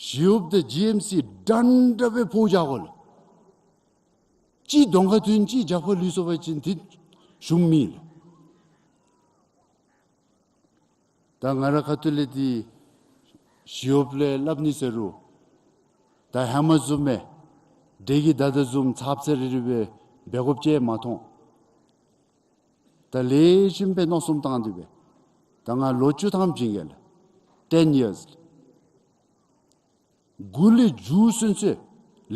ཞི་གཡོགཔ་དང་ཇི་ཨེམ་སི་འདྲན་འདྲ་སྦེ་ཕོག་བཞག་དགོ་ལགས། གཅིག་གདོང་ཁར་ཐོན་གཅིག་རྒྱབ་ཁར་ལུས་སོང་པ་ཅིན་འདི་ཞུམ་མི་ལགས། ད་ང་ར་ཁ་ཐུག་ལས་འདི་ཞི་གཡོགཔ་ལས་སླབ་ནི་ཟེར་རུང་ད་ཧེ་མ་བཟུམ་སྦེ་འདྲེ་གིས་བདའ་དོ་བཟུམ་ཚབ་ཚ་རི་རི་སྦེ་འབད་དགོཔ་ཅིག་མ་མཐོང་། ད་ལེགས་ཤོམ་སྦེ་མནོ་བསམ་བཏང་སྟེ་སྦེ་ད་ང་ལོ་བཅུ་ཐམ་བྱིན་གེ་ལགས། ten years། འགོ་ལས་མཇུག་ཚུན་ཚོད་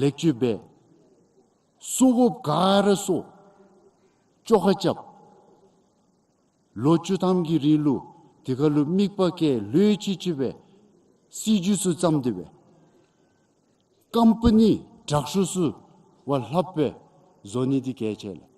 ལེགས་བཅོས་འབད། གསོ་དགོཔ་ག་ར་གསོ། བཅོ་ཁ་རྐྱབ། ལོ་བཅུ་ཐམ་གྱི་རིང་ལུ་དེ་ཁར་ལུ་དམིགས་པ་བསྐྱེད་ལྷོད་ཅིག་ཅིག་སྦེ་སྲིད་བྱུས་ཚུ་བརྩམས་ཏེ་སྦེ་ཀམ་པ་ནི་དྲག་ཤོས་ཚུ་བ་ལྷགཔ་སྦེ་བཟོ་ནི་འདི་གལ་ཆེ་ལགས།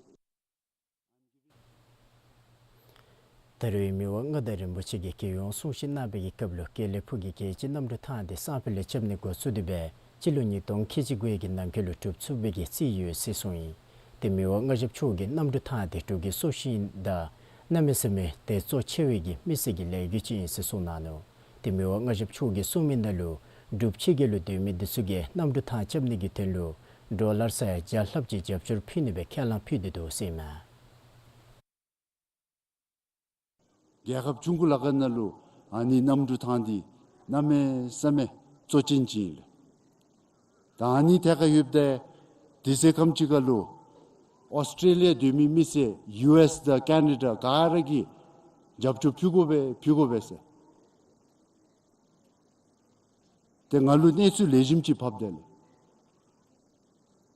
ད་རུང་མི་དབང་མངའ་བདག་རིན་པོ་ཆེ་གིས་རྒྱལ་ཡོངས་གསུང་བཤད་གནང་བའི་གི་སྐབས་ལུ་དགེ་ལེགས་ཕུག་གི་རྒྱལ་སྤྱིའི་གནམ་གྲུ་ཐང་འདི་སང་ཕོད་ལས་རྐྱབ་ནི་འགོ་བཙུགས་ཏེ་སྦེ་སྤྱི་ལོ་ཉིས་སྟོང་ཁལ་གཅིག་དགུ་གི་ནང་འཁོད་ལུ་གྲུབ་ཚུགས་པའི་གི་རྩིས་ཡོད་ཟེར་གསུངས་ཡི། ཏེ་མི་དབང་མངའ་ཞབས་མཆོག་གིས་གནམ་གྲུ་ཐང་འདི་འབྲུག་གི་སྲོག་ཤིང་དང་གནམ་མེད་ས་མེད་ཏེ་གཙོ་ཆེ་བའི་གི་མི་སེར་གྱི་ལས་འགུལ་ཅིག་ཨིན་ཟེར་གསུངས་གནང་ནུག། ཏེ་མི་དབང་མངའ་ཞབས་མཆོག་གིས་གསུངས་མི་ནང་ལུ་འབྲུག་ཕྱི་རྒྱལ་ལུ་སྡོད་མི་འདི་ཚུ་གིས་གནམ་གྲུ་ཐང་རྐྱབ་ནི་གི་དོན་ལུ་ཌོ་ལར་ས་ཡ་བརྒྱ་ལྷགཔ་ཅིག་རྒྱབ་སྐྱོར་ཕུལ་ནི་སྦེ་ཁས་བླངས་ཕུལ་ཏེ་འདུག་ཟེར་ཨིན་མས། རྒྱལ་ཁབ་ཆུང་ཀུ་ལ་ཁ་ནང་ལུ་ཨ་ནི་གནམ་གྲུ་ཐང་འདི་གནམ་མེད་ས་མེད་གཙོ་ཅན་ཅིག་ཨིན་ལགས། ད་ཨ་ནི་ཐད་ཁར་ཡོདཔ་ད་དུས་ཚོད་ཁམ་ཅིག་ཁར་ལུ་ཨོསི་ཊེ་ལི་ཡ་སྡོད་མི་མི་སེར་ཡུ་ཨེསི་དང་ཀེ་ན་ཌ་ག་ར་གིས་རྒྱབ་སྐྱོར་ཕུལ་དགོ་པས་ཕུལ་དགོ་པས་ཟེར། ཏེ་ང་ལུ་གནས་ཚུལ་ལེགས་ཤོམ་ཅིག་ཕབ་དེས་ལགས།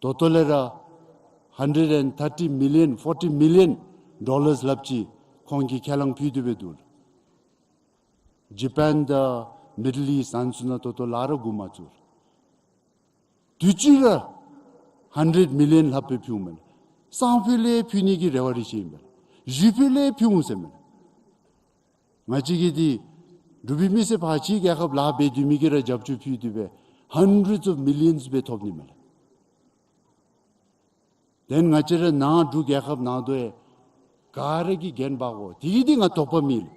ད་ལྟོ་ལས་ར་ཧན་ཌེཌ་ཨེནཌ་ཐར་ཊི་མི་ལི་ཡོན་ཕོར་ཊི་མི་ལི་ཡོན་ཌོ་ལརསི་ལྷགཔ་ཅིག་ཁོང་གིས་ཁས་བླངས་ཕུལ་ཏེ་སྦེ་འདུག་ལགས། ཇ་པཱན་དང་མིཌལ་ཨིསཊ་ཨ་ནི་ཚུ་ནང་ད་ལྟོ་ལཱ་ར་འགོ་མ་བཙུགས། དུས་ཅི་ར་ཧན་ཌེཌ་མི་ལི་ཡོན་ལྷགཔ་སྦེ་ཕུལཝ་མས་ལགས། སང་ཕོད་ལས་ཕུལ་ནི་གི་རེ་བ་རེ་བྱེད་ཨིན་པས་ལགས། གཞེས་ཕོད་ལས་ཕུལ་འོང་ཟེར་མས་ལགས། ང་བཅས་ཀྱིས་འདི་འབྲུག་པའི་མི་སེར་ཕར་ཕྱི་རྒྱལ་ཁབ་ལཱ་འབད་སྡོད་མི་གིས་ར་རྒྱབ་སྐྱོར་ཕུལ་ཏེ་སྦེ་ཧན་ཌེཌས་ཨོཕ་མི་ལི་ཡོནསི་སྦེ་ཐོབ་ནི་མས་ལགས། དེ་ང་བཅས་ར་ནཱ་འབྲུག་རྒྱལ་ཁབ་ནང་དོ་ཡང་ག་ར་གིས་འགན་འབག་དགོ། དེ་གིས་འདི་ང་དོགས་པ་མེད་ལགས།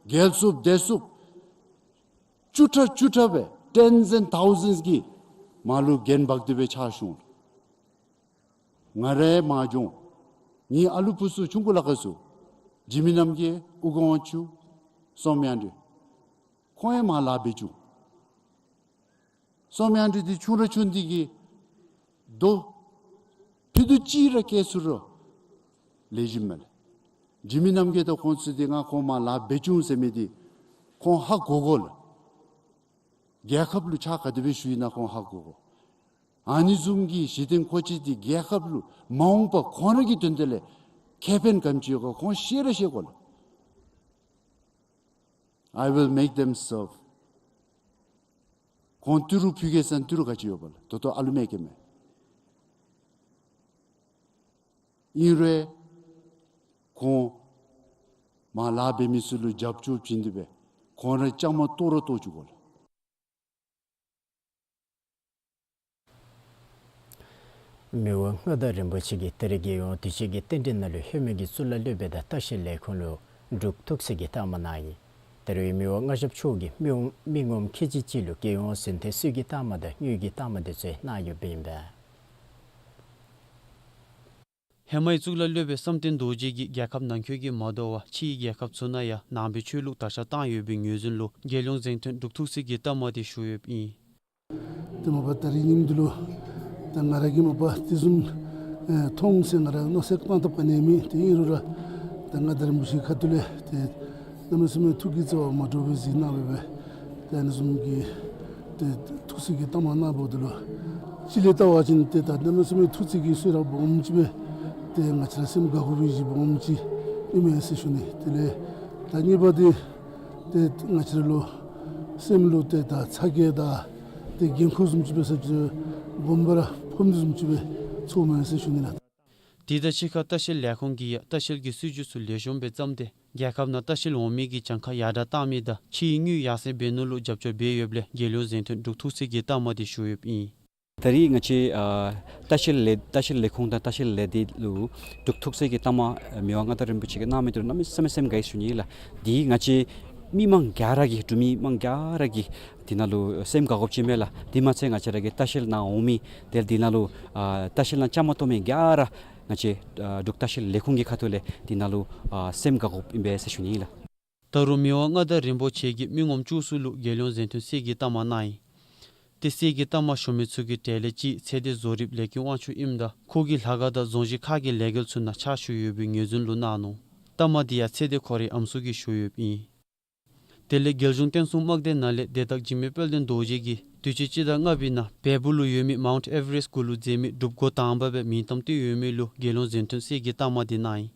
རྒྱལ་སོངཔ་དེ་སོངཔ་བཅུ་ཕྲག་བཅུ་ཕྲག་སྦེ་ Tens and thousands གིས་མར་ལུ་འགན་འབག་སྟེ་སྦེ་ཕྱག་ཞུ་འོང་། ང་རའི་མ་འཇོན། ངེའི་ཨ་ལུ་བུ་ཚུ་ཆུང་ཀུ་ལ་ཁ་ཚུ་འཇིགས་མེད་རྣམ་རྒྱལ་དབུ་དགོངས་དབང་ཕྱུག་བསོད་སྙོམས་དབྱངས་སྒྲོན། ཁོང་ཡང་མར་ལཱ་འབད་བཅུག། བསོད་སྙོམས་དབྱངས་སྒྲོན་འདི་ཆུང་ར་ཆུང་འདི་གིས་རྡོ་ཕུད་རྡོག་གཅིག་ར་བཀལ་ཚུགས་རུང་ལེགས་ཤོམ་མས་ལགས། འཇིགས་མེད་རྣམ་རྒྱལ་དང་ཁོང་ཚུ་འདི་ང་ཁོང་མར་ལཱ་འབད་བཅུག་ཟེར་མི་འདི་ཁོང་ཧ་གོ་དགོ་ལགས། རྒྱལ་ཁབ་ལུ་ཕྱག་ག་དེ་སྦེ་ཞུ་ཡི་ན་ཁོང་ཧ་གོ་དགོ། ཨ་ནི་བཟུམ་གྱི་གཞི་རྟེན་མཁོ་ཆས་འདི་རྒྱལ་ཁབ་ལུ་མ་འོངས་པ་ཁོང་ར་གི་དོན་དག་ལས་ཁེ་ཕན་ག་དེམ་ཅིག་ཡོད་ག་ཁོང་ཤེས་ར་ཤེས་དགོ་ལགས། I will make them serve. ཁོང་ཏི་རུ་ཕུལ་གེ་ཟེར་ན་ཏི་རུ་ག་ཅི་ཡོད་པ་ལགས། ད་ལྟོ་ཨ་ལུ་མེད་ཀྱི་མས། ཨིན་རུང་ཁོང་མར་ལཱ་འབད་མི་ཚུ་ལུ་རྒྱབ་སྐྱོར་བྱིན་ཏེ་སྦེ་ཁོང་ར་བཅའ་མར་གཏོགས་ར་གཏོགས་བཅུག་དགོ་ལགས། མི་དབང་མངའ་བདག་རིན་པོ་ཆེ་གིས་ད་རིས་རྒྱལ་ཡོངས་དུས་ཅི་གི་རྟེན་འབྲེལ་ནང་ལུ་ཧེ་མའི་གཙུག་ལག་སློབ་དཔོན་དང་ལྟ་བཤལ་ལས་ཁུངས་ལུ་འབྲུག་ཐུགས་སྲས་ཀྱི་རྟགས་མ་གནང་ཡི། ད་རིས་མི་དབང་མངའ་ཞབས་མཆོག་གིས་མི་དབང་མི་ངོམ་ཁལ་གཅིག་གཅིག་ལུ་རྒྱལ་ཡོངས་གཟེངས་ཐོན་གསེར་གྱི་རྟགས་མ་དང་དངུལ་གྱི་རྟགས་མ་དེ་ཚུ་གནང་ཡོདཔ་ཨིན་པས། ཧེ་མའི་གཙུག་ལག་སློབ་དཔོན་བསམ་གཏན་རྡོ་རྗེ་གིས་རྒྱལ་ཁབ་ནང་འཁོད་ཀྱི་མ་དོ་བར་ཕྱིའི་རྒྱལ་ཁབ་ཚུ་ནང་ཡང་ནང་པའི་ཆོས་ལུགས་དར་ཁྱབ་བཏང་ཡོད་པའི་ངོས་འཛིན་ལུ་རྒྱལ་ཡོངས་གཟེངས་ཐོན་འབྲུག་ཐུགས་སྲས་ཀྱི་རྟགས་མ་དེ་ཞུ་ཡོདཔ་ཨིན། ཏེ་མ་པ་ད་རིས་ཉིནམ་འདི་ལུ་ད་ང་ར་གིས་མ་པ་དེ་བཟུམ་ཨེ་མཐོང་ཟེར་ང་ར་མནོ་བསམ་བཏང་ཐབས་ག་ནི་ཡང་མེད། ཏེ་ཨིན་རུང་ར་ད་མངའ་བདག་རིན་པོ་ཆེའི་ཁ་ཐུག་ལས་ཏེ་གནམ་མེད་ས་མེད་ཐུགས་ཀྱི་བརྩེ་བ་མ་འདྲཝ་སྦེ་གཟིགས་གནང་སྦེ་སྦེ་ཏེ་ཨ་ནི་བཟུམ་གྱི་ཏེ་ཐུགས་སྲས་ཀྱི་རྟགས་མ་གནང་བ་འདི་ལུ་གཅིག་ལས་བལྟ་བ་ཅིན་ཏེ་ད་གནམ་མེད་ས་མེད་ཐུགས་བརྩེ་གི་གསོལ་རས་སྦོམ་ཅིག་སྦེ་ཏེ་ང་བཅས་ར་སེམས་དགའ་དགོ་པའི་གཞི་སྦོམ་ཅིག་ཨིན་མས་ཟེར་ཞུ་ནི། དེ་ལས་ད་གཉིས་པ་འདི་ཏེ་ང་བཅས་ར་ལུ་སེམས་ལུ་ཏེ་ད་ཚ་གྱང་དང་ཏེ་འགན་ཁུར་བཟུམ་ཅིག་སྦེ་ས་ཅིག་སྦོམ་སྦེ་ར་ཕོག་མི་བཟུམ་ཅིག་སྦེ་ཚོརཝ་མས་ཟེར་ཞུ་ནི་ལགས། དེ་དང་གཅིག་ཁར་ལྟ་བཤལ་ལས་ཁུངས་ཀྱིས་ཡང་ལྟ་བཤལ་གྱི་སྲིད་བྱུས་ཚུ་ལེགས་ཤོམ་སྦེ་བརྩམས་ཏེ་རྒྱལ་ཁབ་ནང་ལྟ་བཤལ་འོང་མི་གི་གྱངས་ཁ་ཡར་དྲག་བཏང་མི་དང་ཕྱིའི་དངུལ་ཡར་སེང་འབད་ནི་ལུ་རྒྱབ་སྐྱོར་འབད་ཡོདཔ་ལས་རྒྱལ་ཡོངས་གཟེངས་ཐོན་འབྲུག་ཐུགས་སྲས་ཀྱི་རྟགས་མ་དེ་ཞུ་ཡོདཔ་ཨིན། ད་རིས་ང་བཅས་ཨ་ལྟ་བཤལ་ལས་ལྟ་བཤལ་ལས་ཁུངས་དང་ལྟ་བཤལ་ལས་སྡེ་ལུ་འབྲུག་ཐུགས་སྲས་ཀྱི་རྟགས་མ་མི་དབང་མངའ་བདག་རིན་པོ་ཆེ་གིས་གནང་མི་འདི་ལུ་གནམ་མེད་ས་མེད་སེམས་དགའ་ཡི་ཞུ་ནི་ལགས། འདི་ང་བཅས་མི་མང་ག་ར་གིས་འབྲུག་མི་མང་ག་ར་གིས་འདི་ནང་ལུ་སེམས་དགའ་དགོཔ་ཅིག་མས་ལགས། དེ་མ་ཚད་ང་བཅས་ར་གི་ལྟ་བཤལ་ནང་འོང་མི་དེ་འདི་ནང་ལུ་ཨ་ལྟ་བཤལ་ནང་བཅའ་མར་གཏོགས་མི་ག་ར་ང་བཅས་ཨ་འབྲུག་ལྟ་བཤལ་ལས་ཁུངས་ཀྱི་ཁ་ཐུག་ལས་འདི་ནང་ལུ་ཨ་སེམས་དགའ་དགོཔ་ཨིན་པས་ཟེར་ཞུ་ནི་ལགས། ད་རུང་མི་དབང་མངའ་བདག་རིན་པོ་ཆེ་གིས་མི་ངོམ་བཅུ་གསུམ་ལུ་རྒྱལ་ཡོངས་གཟེངས་ཐོན་གསེར་གྱི་རྟགས་མ་གནང་ཡི། ཏེ་གསེར་གྱི་རྟགས་མ་ཞུ་མི་ཚུ་གི་གྲས་ལས་གཅིག་ཚེ་འདས་བཟོ་རིགཔ་ལས་ཀྱི་དབང་ཕྱུག་ཨིནམ་ད་ཁོ་གིས་ལྷ་ཁང་དང་རྫོང་གཞི་ཁག་གི་ལས་འགུལ་ཚུ་ནང་ཕྱག་ཞུ་ཡོད་པའི་ངོས་འཛིན་ལུ་གནང་ནུག། རྟགས་མ་འདི་ཡང་ཚེ་འདས་ཁོ་རའི་ཨམ་སྲུ་གིས་ཞུ་ཡོདཔ་ཨིན། དེ་ལས་རྒྱལ་གཞུང་བསྟན་སྲུང་དམག་སྡེ་ནང་ལས་སྡེ་བདག་འཇིགས་མེད་དཔལ་ལྡན་རྡོ་རྗེ་གིས་དུས་ཅི་སྤྱི་ཟླ་ལྔ་པའི་ནང་བལ་པོ་ལུ་ཡོད་མི་མའུནཊ་ཨེ་ཝ་རེསཊ་གུ་ལུ་མཛད་མི་སྒྲུབ་སྒོ་དང་པ་སྦེ་མིང་གཏམ་བཏོན་ཡོད་མི་ལུ་རྒྱལ་ཡོངས་གཟེངས་ཐོན་གསེར་གྱི་རྟགས་མ་འདི་གནང་ཡི།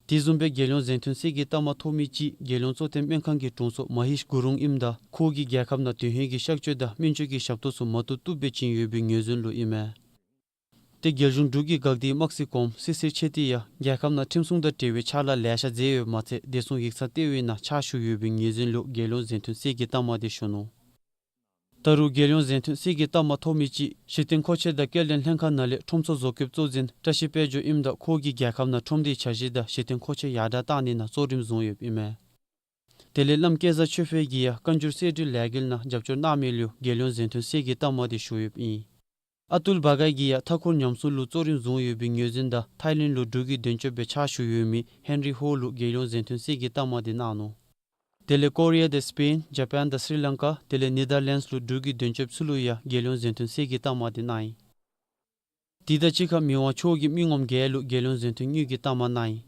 དེ་བཟུམ་སྦེ་རྒྱལ་ཡོངས་གཟེངས་ཐོན་གསེར་གྱི་རྟགས་མ་ཐོབ་མི་གཅིག་རྒྱལ་ཡོངས་གཙོ་བསྟེན་སྨན་ཁང་གི་དྲུང་འཚོ་མ་ཧེཤ་གུ་རུང་ཨིནམ་ད་ཁོ་གིས་རྒྱལ་ཁབ་ནང་དོན་ཧིང་གི་གཤག་བཅོས་དང་སྨན་བཅོས་ཀྱི་ཞབས་ཏོག་ཚུ་མ་བཏུབ་བཏུབ་སྦེ་བྱིན་ཡོད་པའི་ངོས་འཛིན་ལུ་ཨིན་མས། ཏེ་རྒྱལ་གཞུང་འབྲུག་གི་འགག་སྡེའི་དམག་སྲིད་གོངམ་སྲིད་སྲིར་མཆེད་དེ་ཡང་རྒྱལ་ཁབ་ནང་ཁྲིམས་སྲུང་དང་འབྲེལ་བའི་ཕྱག་ལཱ་ལེ་ཤ་མཛད་ཡོདཔ་མ་ཚད་བདེ་སྲུང་ཡིག་ཚང་ལྟེ་བའི་ནང་ཕྱག་ཞུ་ཡོད་པའི་ངོས་འཛིན་ལུ་རྒྱལ་ཡོངས་གཟེངས་ཐོན་གསེར་གྱི་རྟགས་མ་དེ་ཞུ་ནུག། ད་རུང་རྒྱལ་ཡོངས་གཟེངས་ཐོན་གསེར་གྱི་རྟགས་མ་ཐོབ་མི་གཅིག་གཞི་རྟེན་མཁོ་ཆས་དང་སྐྱེལ་འདྲེན་ལྷན་ཁག་ནང་ལས་ཁྲོམ་ཚོགས་བཟོ་བཀོདཔ་གཙོ་འཛིན་བཀྲ་ཤིས་དཔལ་འབྱོར་ཨིནམ་ད་ཁོ་གིས་རྒྱལ་ཁབ་ནང་ཁྲོམ་སྡེའི་འཆར་གཞི་དང་གཞི་རྟེན་མཁོ་ཆས་ཡར་དྲག་བཏང་ནི་ནང་གཙོ་རིམ་བཟུང་ཡོདཔ་ཨིན་མས། དེ་ལས་བླམ་སྐལ་བཟང་ཆོས་འཕེལ་གྱིས་ཡང་བཀའ་འགྱུར་གསེར་བྲིས་ལས་འགུལ་ནང་རྒྱབ་སྐྱོར་གནང་མི་ལུ་རྒྱལ་ཡོངས་གཟེངས་ཐོན་གསེར་གྱི་རྟགས་མ་དེ་ཞུ་ཡོདཔ་ཨིན། ཨ་ཏུལ་བྷ་གྷའི་གིས་ཡང་མཐའ་འཁོར་ཉམས་སྲུང་ལུ་གཙོ་རིམ་བཟུང་ཡོད་པའི་ངོས་འཛིན་དང་ཐའི་ལེནཌ་ལུ་འབྲུག་གི་དོན་གཅོད་སྦེ་ཕྱག་ཞུ་ཡོད་མི་ཧེན་རི་ཧོ་ལུ་རྒྱལ་ཡོངས་གཟེངས་ཐོན་གསེར་གྱི་རྟགས་མ་དེ་གནང་ནུག། དེ་ལས་ཀོ་རི་ཡ་དང་སི་པེན་ཇ་པཱན་དང་སི་རི་ལང་ཀ་དེ་ལས་ནེ་དར་ལེནཌསི་ལུ་འབྲུག་གི་དོན་གཅོདཔ་ཚུ་ལུ་ཡང་རྒྱལ་ཡོངས་གཟེངས་ཐོན་གསེར་གྱི་རྟགས་མ་དེ་གནང་ཡི། དེ་དང་གཅིག་ཁར་མི་དབང་མཆོག་གིས་མི་ངོམ་བརྒྱད་ལུ་རྒྱལ་ཡོངས་གཟེངས་ཐོན་དངུལ་གྱི་རྟགས་མ་གནང་ཡི།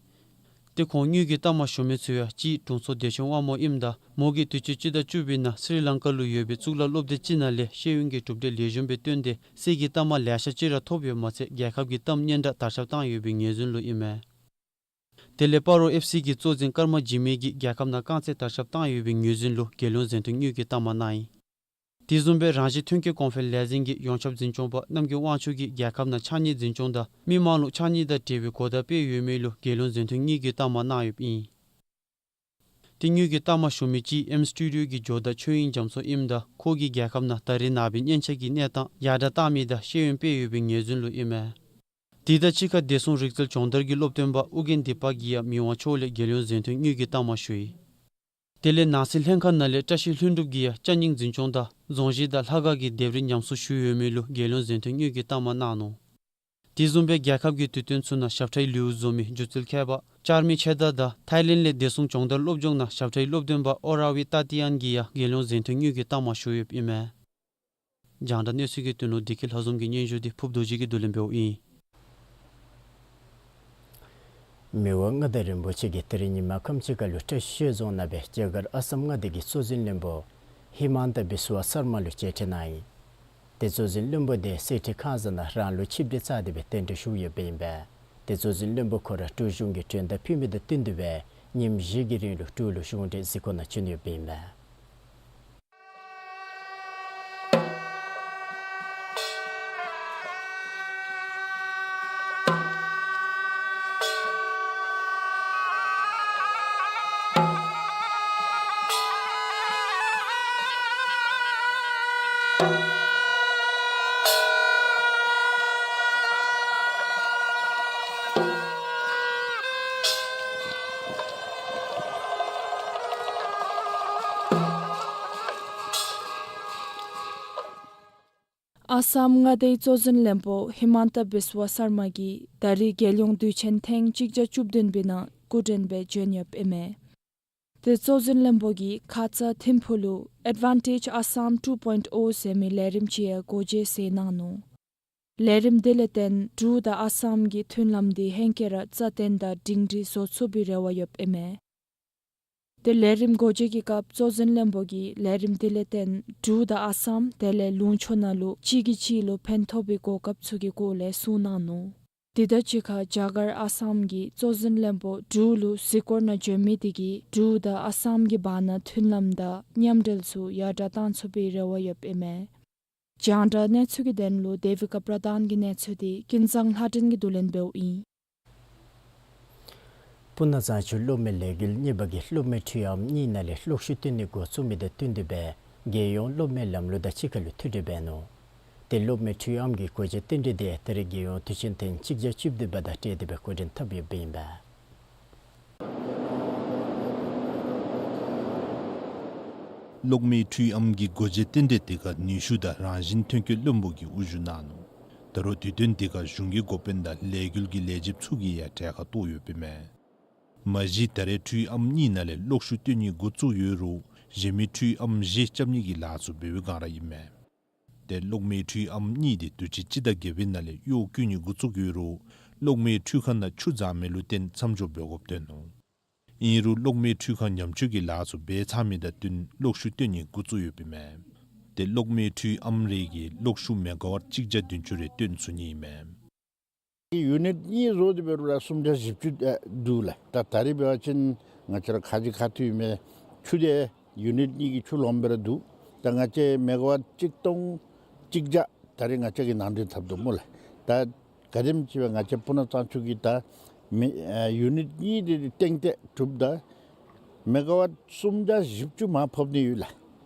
ཏེ་ཁོང་དངུལ་གྱི་རྟགས་མ་ཞུ་མི་ཚུ་ཡང་གཅིག་དྲུང་འཚོ་བདེ་ཆེན་དབང་མོ་ཨིནམ་ད་མོ་གིས་དུས་ཅི་སྤྱི་ཟླ་བཅུ་པའི་ནང་སི་རི་ལང་ཀ་ལུ་ཡོད་པའི་གཙུག་ལག་སློབ་སྡེ་ཅིག་ནང་ལས་ཤེས་ཡོན་གྱི་གྲུབ་འབྲས་ལེགས་ཤོམ་སྦེ་བཏོན་ཏེ་གསེར་གྱི་རྟགས་མ་ལེ་ཤ་ཅིག་ར་ཐོབ་ཡོདཔ་མ་ཚད་རྒྱལ་ཁབ་ཀྱི་གཏམ་སྙན་གྲགས་དར་ཁྱབ་བཏང་ཡོད་པའི་ངོས་འཛིན་ལུ་ཨིན་མས། དེ་ལས་སྤ་རོ་ཨེཕ་སི་གི་གཙོ་འཛིན་ཀརྨ་འཇིགས་མེད་ཀྱིས་རྒྱལ་ཁབ་ནང་རྐང་རྩེད་དར་ཁྱབ་བཏང་ཡོད་པའི་ངོས་འཛིན་ལུ་རྒྱལ་ཡོངས་གཟེངས་ཐོན་དངུལ་གྱི་རྟགས་མ་གནང་ཡི། དེ་བཟུམ་སྦེ་རང་བཞིན་ཐོན་སྐྱེད་གོང་འཕེལ་ལས་འཛིན་གྱི་ཡོངས་ཁྱབ་འཛིན་སྐྱོང་པ་རྣམ་རྒྱལ་དབང་ཕྱུག་གིས་རྒྱལ་ཁབ་ནང་ཕྱགས་སྙིགས་འཛིན་སྐྱོང་དང་མི་དམངས་ལུ་ཕྱགས་སྙིགས་དང་འབྲེལ་བའི་གོ་བརྡ་སྤེལ་ཡོད་མི་ལུ་རྒྱལ་ཡོངས་གཟེངས་ཐོན་དངུལ་གྱི་རྟགས་མ་གནང་ཡོདཔ་ཨིན། ཏེ་དངུལ་གྱི་རྟགས་མ་ཞུ་མི་གཅིག་ཨེམ་སི་ཊུ་ཌི་ཡོ་གི་ཇོ་བདག་ཆོས་དབྱིངས་རྒྱ་མཚོ་ཨིནམ་ད་ཁོ་གིས་རྒྱལ་ཁབ་ནང་ད་རེས་ནངས་པའི་སྙན་ཆ་གི་གནས་སྟངས་ཡར་དྲག་བཏང་མི་དང་ཤེས་ཡོན་སྤེལ་ཡོད་པའི་ངོས་འཛིན་ལུ་ཨིན་མས། དེ་དང་གཅིག་ཁར་བདེ་སྲུང་རིག་རྩལ་སྦྱོང་བརྡར་གྱི་སློབ་སྟོན་པ་ཨུ་རྒྱན་དི་པཀ་གིས་ཡང་མི་དབང་མཆོག་ལས་རྒྱལ་ཡོངས་གཟེངས་ཐོན་དངུལ་གྱི་རྟགས་མ་ཞུ་ཡི། དེ་ལས་ནང་སྲིད་ལྷན་ཁག་ནང་ལས་བཀྲ་ཤིས་ལྷུན་གྲུབ་ཀྱིས་ཡང་ཅ་རྙིང་འཛིན་སྐྱོང་དང་རྫོང་གཞི་དང་ལྷ་ཁང་གི་ལྡེབས་རིས་ཉམས་གསོ་ཞུ་ཡོད་མི་ལུ་རྒྱལ་ཡོངས་གཟེངས་ཐོན་དངུལ་གྱི་རྟགས་མ་གནང་ནུག། དེ་བཟུམ་སྦེ་རྒྱལ་ཁབ་ཀྱི་དུས་སྟོན་ཚུ་ནང་ཞབས་ཁྲའི་ལེའུ་བཟོ་མི་སྒྱུ་རྩལ་མཁས་པ་ལྕར་མི་ཆེ་ད་དང་ཐའི་ལེནཌ་ལས་བདེ་སྲུང་སྦྱོང་བརྡར་སློབ་སྦྱོང་ནང་ཞབས་ཁྲའི་སློབ་སྟོན་པ་ཨོ་ར་བི་ཏ་ཏི་ཡན་གྱིས་ཡང་རྒྱལ་ཡོངས་གཟེངས་ཐོན་དངུལ་གྱི་རྟགས་མ་ཞུ་ཡོདཔ་ཨིན་མས། རྒྱང་བསྒྲགས་གནས་ཚུལ་གྱི་དོན་ལུ་བདེ་སྐྱིད་ལྷ་འཛོམས་ཀྱི་སྙན་ཞུ་དེ་ཕུབ་རྡོ་རྗེ་གིས་བསྡུ་ལེན་འབདཝ་ཨིན། མི་དབང་མངའ་བདག་རིན་པོ་ཆེ་གིས་ད་རིས་ཉིན་མ་ཁམས་ཅིག་ཁ་ལུ་བཀྲིས་སྒང་རྫོང་ནང་སྦེ་རྒྱ་གར་ཨ་སམ་མངའ་སྡེ་གི་གཙོ་འཛིན་བློན་པོ་ཧི་མཱན་ཏ་བི་སུ་ཝ་སར་མ་ལུ་མཇལ་འཕྲད་གནང་ཡི། ཏེ་གཙོ་འཛིན་བློན་པོ་དེ་གསེར་ཁྲི་ཁང་བཟང་ནང་རང་ལུགས་ཆིབས་གྲལ་བཅས་ཏེ་སྦེ་གདན་འདྲེན་ཞུ་ཡོདཔ་ཨིན་པས། ཏེ་གཙོ་འཛིན་བློན་པོ་ཁོ་ར་འབྲུག་གཞུང་གི་མགྲོན་བརྡ་ཕུལ་མི་དང་བསྟུན་ཏེ་སྦེ་ཉིནམ་བཞི་གི་རིང་ལུ་འབྲུག་ལུ་གཞུང་འབྲེལ་གཟིགས་སྐོར་ནང་བྱོན་ཡོདཔ་ཨིན་པས། ཨ་སམ་མངའ་སྡེའི་གཙོ་འཛིན་བློན་པོ་ཧི་མཱན་ཏ་བི་སུ་ཝ་སར་མ་གིས་ད་རིས་རྒྱལ་ཡོངས་དུས་ཆེན་ཐེངས་གཅིག་བརྒྱ་བཅུ་བདུན་པའི་ནང་སྐུ་མགྲོན་སྦེ་བྱོན་ཡོདཔ་ཨིན་མས། ཏེ་གཙོ་འཛིན་བློན་པོ་གིས་ཁ་ཙ་ཐིམ་ཕུག་ལུ་Advantage Assam two point oh ཟེར་མི་ལས་རིམ་ཅིག་ཡང་སྒོ་འབྱེད་མཛད་གནང་ནུག། ལས་རིམ་དེ་ལས་བརྟེན་འབྲུག་དང་ཨ་སམ་གྱི་མཐུན་ལམ་དེ་ཧེང་སྐལ་ར་རྩ་བརྟན་དང་སྒྲིང་སྒྲི་བཟོ་ཚུགས་པའི་རེ་བ་ཡོདཔ་ཨིན་མས། ཏེ་ལས་རིམ་སྒོ་འབྱེད་ཀྱི་སྐབས་གཙོ་འཛིན་བློན་པོ་གིས་ལས་རིམ་དེ་ལས་བརྟེན་འབྲུག་དང་ཨ་སམ་དེ་ལས་ལུང་ཕྱོགས་ནང་ལུ་གཅིག་གིས་གཅིག་ལུ་ཕན་ཐོགས་པའི་གོ་སྐབས་ཚུ་གི་སྐོར་ལས་གསུངས་གནང་ནུག། དེ་དང་གཅིག་ཁར་རྒྱ་གར་ཨ་སམ་གྱི་གཙོ་འཛིན་བློན་པོ་འབྲུག་ལུ་གཟིགས་སྐོར་ནང་བྱོན་མི་དེ་གིས་འབྲུག་དང་ཨ་སམ་གྱི་བར་ན་མཐུན་ལམ་དང་མཉམ་འབྲེལ་ཚུ་ཡར་དྲག་གཏང་ཚུགས་པའི་རེ་བ་ཡོདཔ་ཨིན་མས། རྒྱང་བསྒྲགས་གནས་ཚུལ་གྱི་དོན་ལུ་དེ་བི་ཀ་པྲ་དཱན་གྱི་གནས་ཚུལ་དེ་ཀུན་བཟང་ལྷ་སྒྲོན་གྱིས་བསྡུ་ལེན་འབདཝ་ཨིན། སྤུ་ན་གཙང་ཆུ་གློག་མེ་ལས་འགུལ་གཉིས་པ་གིས་གློག་མེ་འཕྲུལ་ཨམ་གཉིས་ནང་ལས་གློག་ཤུགས་བཏོན་ནི་འགོ་བཙུགས་མི་དང་བསྟུན་ཏེ་སྦེ་རྒྱལ་ཡོངས་གློག་མེ་ལམ་ལུགས་དང་གཅིག་ཁར་ལུ་མཐུད་སྦྲེལ་འབད་ནུག། ཏེ་གློག་མེ་འཕྲུལ་ཨམ་གྱི་སྒོ་འབྱེད་རྟེན་འབྲེལ་དེ་ད་རིས་རྒྱལ་ཡོངས་དུས་ཆེན་ཐེངས་གཅིག་བརྒྱ་བཅུ་བདུན་པ་དང་འབྲེལ་ཏེ་སྦེ་འགོ་འདྲེན་འཐབ་ཡོདཔ་ཨིན་པས། གློག་མེ་འཕྲུལ་ཨམ་གྱི་སྒོ་འབྱེད་རྟེན་འབྲེལ་དེ་ཁར་ནུས་ཤུགས་དང་རང་བཞིན་ཐོན་སྐྱེད་བློན་པོ་གིས་དབུ་བཞུགས་གནང་ནུག། ད་རུང་དུས་སྟོན་དེ་ཁར་གཞུང་གི་འགོ་དཔོན་དང་ལས་འགུལ་གྱི་ལས་བྱེདཔ་ཚུ་གིས་ཡང་གྲལ་ཁར་གཏོགས་ཡོདཔ་ཨིན་མས། མ་གཞི་ད་རེས་འཕྲུལ་ཨམ་གཉིས་ནང་ལས་གློག་ཤུགས་བཏོན་ནི་འགོ་བཙུགས་ཡོད་རུང་གཞན་མི་འཕྲུལ་ཨམ་བཞི་རྐྱབ་ནི་གི་ལཱ་ཚུ་འབད་བའི་སྒང་ར་ཨིན་མས། ཏེ་གློག་མེ་འཕྲུལ་ཨམ་གཉིས་དེ་དུས་ཅི་སྤྱི་ཟླ་བརྒྱད་པའི་ནང་ལས་གཡོག་བཀོལ་ནི་འགོ་བཙུགས་ཡོད་རུང་གློག་མེ་འཕྲུལ་ཁང་ནང་ཆུ་འཛག་མི་ལུ་བརྟེན་མཚམས་འཇོག་འབད་དགོཔ་སྟོན་ནུག། ཨིན་རུང་གློག་མེ་འཕྲུལ་ཁང་ཉམས་བཅོས་ཀྱི་ལཱ་ཚུ་འབད་ཚར་མི་དང་བསྟུན་གློག་ཤུགས་བཏོན་ནི་འགོ་བཙུགས་ཡོདཔ་ཨིན་མས། ཏེ་གློག་མེ་འཕྲུལ་ཨམ་རེ་གིས་གློག་ཤུགས་མེ་ག་ཝཊ་གཅིག་བརྒྱ་བདུན་ཅུ་རེ་བཏོན་ཚུགས་ནི་ཨིན་མས། ཡུ་ནིཊ་གཉིས་བཟོ་སྟེ་འབད་རུང་ར་སུམ་བརྒྱ་བཞི་བཅུ་ཨེ་འདུག་ལགས། ད་ད་རེས་འབད་བ་ཅིན་ང་བཅས་ར་ཁ་ཅིག་ཁ་ཐུག་ཨིན་མས། ཆུ་དེ་ཡུ་ནིཊ་གཉིས་ཀྱི་ཆུ་ལོངམ་སྦེ་ར་འདུག། ད་ང་བཅས་མེ་ག་ཝཊ་གཅིག་སྟོང་གཅིག་བརྒྱ་ད་རེས་ང་བཅས་ཀྱིས་ནང་འདྲེན་འཐབ་དོ་སྨོ་ལགས། ད་ག་དེམ་ཅིག་སྦེ་ང་བཅས་སྤུ་ན་གཙང་ཆུ་གིས་ད་མེ་ཨེ་ཡུ་ནིཊ་གཉིས་དེ་གཏན་གཏན་གྲུབ་ད་མེ་ག་ཝཊ་སུམ་བརྒྱ་བཞི་བཅུ་མར་ཕབ་ནི་ཡོད་ལགས།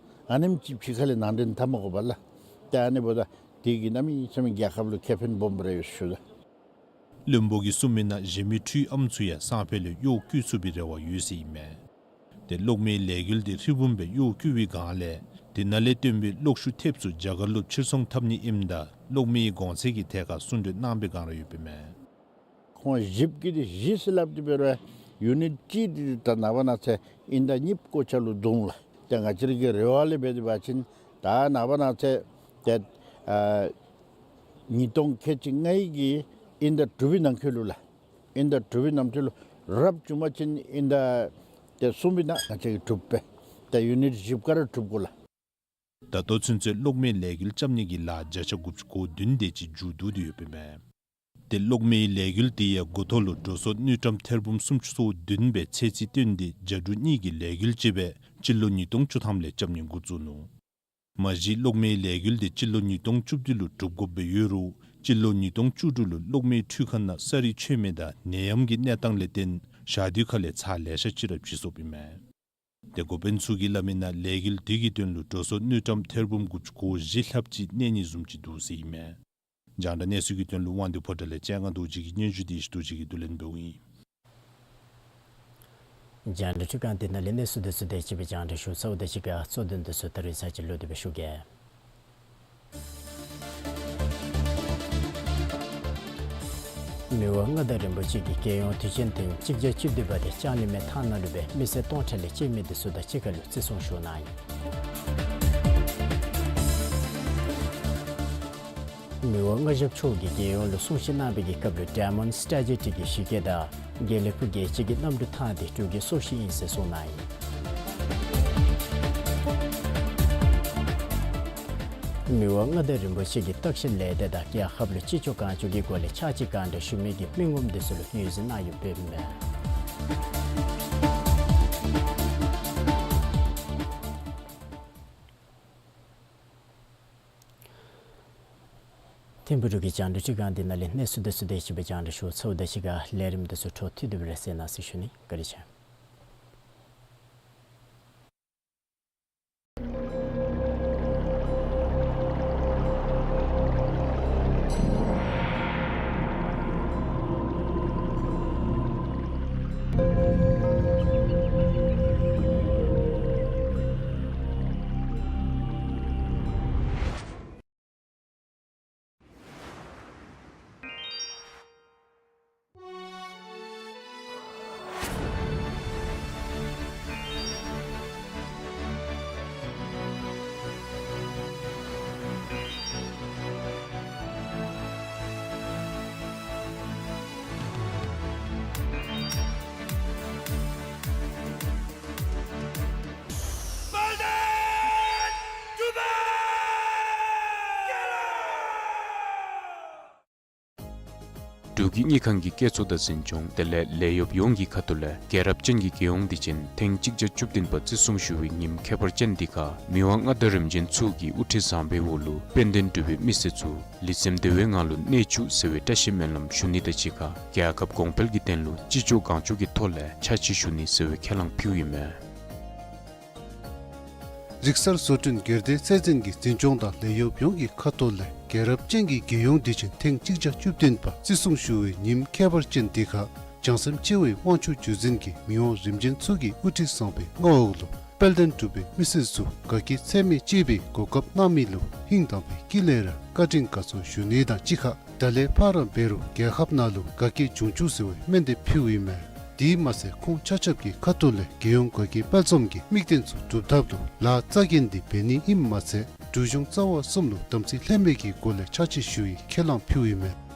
ཨ་ནེམ་ཅིག་ཕྱི་ཁ་ལས་ནང་འདྲེན་འཐབ་མ་དགོ་པས་ལགས། ཏེ་ཨ་ནི་འབདཝ་ད་དེ་གིས་གནམ་མེད་ས་མེད་རྒྱལ་ཁབ་ལུ་ཁེ་ཕན་སྦོམ་སྦེ་ར་ཡོད་ཟེར་ཞུ་ལགས། བློན་པོ་གིས་གསུངས་མི་ནང་གཞན་མི་འཕྲུལ་ཨམ་ཚུ་ཡང་སང་ཕོད་ལས་གཡོག་བཀོལ་ཚུགས་པའི་རེ་བ་ཡོད་ཟེར་ཨིན་མས། ཏེ་གློག་མེའི་ལས་འགུལ་དེ་ཧྲིལ་བུམ་སྦེ་གཡོག་བཀོལ་བའི་སྒང་ལས་དེ་ནང་ལས་བཏོན་པའི་གློག་ཤུགས་ཐེབས་ཚུ་རྒྱ་གར་ལུ་ཕྱིར་ཚོང་འཐབ་ནི་ཨིནམ་ད་གློག་མེའི་གོང་ཚད་ཀྱི་ཐད་ཁར་གསུང་གྲོས་གནང་པའི་སྒང་ར་ཡོདཔ་ཨིན་མས། ཁོང་གཞིབ་ཀྱི་དེ་གཞི་ཟེར་སླབ་སྟེ་འབད་རུང་ཡུ་ནིཊ་གཅིག་དེ་ད་ནངས་པ་གནངས་ཚེ་ཨིན་ཟླ་གཉིས་པ་ཚུན་ལུ་འདུག་ལགས། ཏེ་ང་བཅས་ར་གི་རེ་བ་ལས་འབད་དེ་འབད་བ་ཅིན་ད་ནངས་པ་གནངས་ཚེ་ཏེ་ཨ་ཉིས་སྟོང་ཁལ་གཅིག་ལྔ་གི་ཨིན་ཟླ་དྲུག་པའི་ནང་འཁོད་ལུ་ལགས། ཨིན་ཟླ་དྲུག་པའི་ནང་འཁོད་ལུ་རབ་བྱུང་པ་ཅིན་ཨིན་ཟླ་ཏེ་གསུམ་པའི་ནང་ང་བཅས་ཀྱིས་གྲུབ་པས། ཏེ་ཡུ་ནིཊ་བཞི་ཀ་ར་གྲུབ་དགོ་ལགས། ད་ལྟོ་ཚུན་ཚོད་གློག་མེའི་ལས་འགུལ་རྐྱབ་ནི་གི་ལཱ་བརྒྱ་ཆ་དགུ་བཅུ་གོ་བདུན་དེ་ཅིག་མཇུག་བསྡུ་སྟེ་ཡོདཔ་ཨིན་མས། ཏེ་གློག་མེའི་ལས་འགུལ་དེ་ཡང་འགོ་ཐོག་ལུ་འགྲོ་སོང་དངུལ་ཀྲམ་ཐེར་འབུམ་སུམ་ཅུ་སོ་བདུན་སྦེ་ཚད་རྩིས་བཏོན་ཏེ་རྒྱ་འབྲུག་གཉིས་ཀྱི་ལས་འགུལ་ཅིག་སྦེ་སྤྱི་ལོ་ཉིས་སྟོང་བཅུ་ཐམ་ལས་རྐྱབ་ནི་འགོ་བཙུགས་ནུག། མ་གཞི་གློག་མེའི་ལས་འགུལ་དེ་སྤྱི་ལོ་ཉིས་སྟོང་བཅུ་བདུན་ལུ་གྲུབ་དགོཔ་སྦེ་ཡོད་རུང་སྤྱི་ལོ་ཉིས་སྟོང་བཅུ་དྲུག་ལུ་གློག་མེའི་འཕྲུལ་ཁང་ནང་ས་རུད་ཆད་མི་དང་ནད་ཡམས་ཀྱི་གནས་སྟངས་ལས་བརྟེན་ཞག་དུས་ཁ་ལས་ཚར་ལེ་ཤ་ཅིག་ར་བྱིན་སོཔ་ཨིན་མས། ཏེ་འགོ་དཔོན་ཚུ་གིས་སླབ་མི་ནང་ལས་འགུལ་དེ་གི་དོན་ལུ་འགྲོ་སོང་དངུལ་ཀྲམ་ཐེར་འབུམ་དགུ་བཅུ་གོ་བཞི་ལྷགཔ་ཅིག་གནས་ནི་བཟུམ་ཅིག་འདུག་ཟེར་ཨིན་མས། རྒྱང་བསྒྲགས་གནས་ཚུལ་གྱི་དོན་ལུ་དབང་འདུས་ཕོ་བྲང་ལས་ལྕང་སྒང་རྡོ་རྗེ་གི་སྙན་ཞུ་དེ་ཡེ་ཤེས་རྡོ་རྗེ་གིས་བསྡུ་ལེན་འབདཝ་ཨིན། རྒྱང་བསྒྲགས་ཁང་འདི་ནང་ལས་གནས་ཚུལ་འདི་ཚུ་དེ་ཅིག་སྦེ་རྒྱང་བསྒྲགས་ཞུ་ཚརཝ་དང་གཅིག་ཁར་གཙོ་དོན་འདི་ཚུ་ད་རིས་ཚར་གཅིག་ལོག་སྟེ་སྦེ་ཞུ་གེ། མི་དབང་མངའ་བདག་རིན་པོ་ཆེ་གིས་རྒྱལ་ཡོངས་དུས་ཆེན་ཐེངས་གཅིག་བརྒྱ་བཅུ་བདུན་པ་དེ་ལྕང་གླིང་མའི་ཐང་ནང་ལུ་སྦེ་མི་སེར་སྟོང་ཕྲག་ལས་བཅད་མི་འདི་ཚུ་དང་གཅིག་ཁར་ལུ་བརྩི་སྲུང་ཞུ་གནང་ཡི། མི་དབང་མངའ་ཞབས་མཆོག་གིས་རྒྱལ་ཡོངས་ལུ་གསུང་བཤད་གནང་བའི་གི་སྐབས་ལུ་Diamond Strategy གི་གཞི་བཀོད་དང་དགེ་ལེགས་ཕུག་རྒྱལ་སྤྱི་གི་གནམ་གྲུ་ཐང་འདི་འབྲུག་གི་སྲོག་ཤིང་ཨིན་ཟེར་གསུངས་གནང་ཡི། མི་དབང་མངའ་བདག་རིན་པོ་ཆེ་གིས་བརྟག་ཞིབ་ལས་སྡེ་དང་རྒྱལ་ཁབ་ལུ་ཅི་ལྕོགས་གང་ལྕོགས་ཀྱི་སྒོ་ལས་ཕྱག་ཕྱིད་གང་དྲག་ཞུ་མི་གི་མི་ངོམ་འདི་ཚུ་ལུ་ངོས་འཛིན་གནང་ཡོདཔ་ཨིན་མས། ཐིམ་ཕུག་འབྲུག་གི་རྒྱང་བསྒྲགས་ཁང་འདི་ནང་ལས་གནས་ཚུལ་འདི་ཚུ་དེ་ཅིག་སྦེ་རྒྱང་བསྒྲགས་ཞུ་ཚརཝ་དང་གཅིག་ཁར་ལས་རིམ་འདི་ཚུ་འཕྲོ་མཐུད་དེ་སྦེ་ར་གསན་གནང་ཟེར་ཞུ་ནི། བཀའ་དྲིན་ཆེ། འབྲུག་གི་དངུལ་ཁང་གི་བཀོད་ཚོགས་དང་འཛིན་སྐྱོང་དེ་ལས་ལས་གཡོགཔ་ཡོངས་ཀྱི་ཁ་ཐུག་ལས་རྒྱལ་རབས་ཅན་གྱི་རྒྱལ་ཡོངས་དུས་ཆེན་ཐེངས་གཅིག་བརྒྱ་བཅུ་བདུན་པ་བརྩི་སྲུང་ཞུ་བའི་ཉིནམ་ཁྱད་པར་ཅན་འདི་ཁར་མི་དབང་མངའ་བདག་རིམ་བྱོན་མཆོག་གི་དབུ་ཁྲིད་བཟང་པོའི་འོག་ལུ་དཔལ་ལྡན་འབྲུག་པའི་མི་སེར་ཚུ་ལུས་སེམས་བདེ་བའི་ངང་ལུ་གནས་བཅུག་ཟེར་བའི་བཀྲ་ཤིས་སྨོན་ལམ་ཞུ་ནི་དང་གཅིག་ཁར་རྒྱལ་ཁབ་གོང་འཕེལ་གྱི་དོན་ལུ་ཅི་ལྕོགས་གང་ལྕོགས་ཀྱི་ཐོག་ལས་ཕྱག་ཕྱིད་ཞུ་ནི་ཟེར་བའི་ཁས་བླངས་ཕུལཝ་ཨིན་མས། རིག་གསར་བཟོ་སྐྲུན་སྒེར་སྡེ་ཚད་འཛིན་གྱི་འཛིན་སྐྱོང་དང་ལས་གཡོགཔ་ཡོངས་ཀྱི་ཁ་ཐུག་ལས་རྒྱལ་རབས་ཅན་གྱི་རྒྱལ་ཡོངས་དུས་ཆེན་ཐེངས་གཅིག་བརྒྱ་བཅུ་བདུན་པ་བརྩི་སྲུང་ཞུ་བའི་ཉིནམ་ཁྱད་པར་ཅན་འདི་ཁར་བྱང་སེམས་ཆེ་བའི་དབང་ཕྱུག་མཆོག་འཛིན་གྱིས་མི་དབང་རིམ་བྱོན་མཆོག་གི་དབུ་ཁྲིད་བཟང་པོའི་མངའ་འོག་ལུ་དཔལ་ལྡན་འབྲུག་པའི་མི་སེར་ཚུ་དགའ་སྐྱིད་ཚད་མེད་སྐྱེད་པའི་གོ་སྐབས་གནང་མི་ལུ་ཧིང་དྭངས་པའི་དཀྱིལ་ལས་ར་བཀའ་དྲིན་དགའ་ཚོར་ཞུ་ནི་དང་གཅིག་ཁར་ད་ལས་ཕར་འབད་རུང་རྒྱལ་ཁབ་ནང་ལུ་དགའ་སྐྱིད་འབྱུང་བཅུག་ཟེར་བའི་སྨོན་འདེབས་ཕུལཝ་ཨིན་མས། དེ་མ་ཚད་ཁོང་ཆ་ཁྱབ་ཀྱི་ཁ་ཐུག་ལས་རྒྱལ་ཡོངས་དགའ་སྐྱིད་དཔལ་འཛོམས་ཀྱི་དམིགས་དོན་ཚུ་འགྲུབ་ཐབས་ལུ་ལཱ་རྩ་འགེངས་ཏེ་འབད་ནི་ཨིནམ་མ་ཚད་འབྲུག་གཞུང་རྩ་བ་གསུམ་ལུ་དམ་ཚིག་ལྷད་མེད་ཀྱི་སྒོ་ལས་ཕྱག་ཕྱིད་ཞུ་བའི་ཁས་བླངས་ཕུལཝ་ཨིན་མས།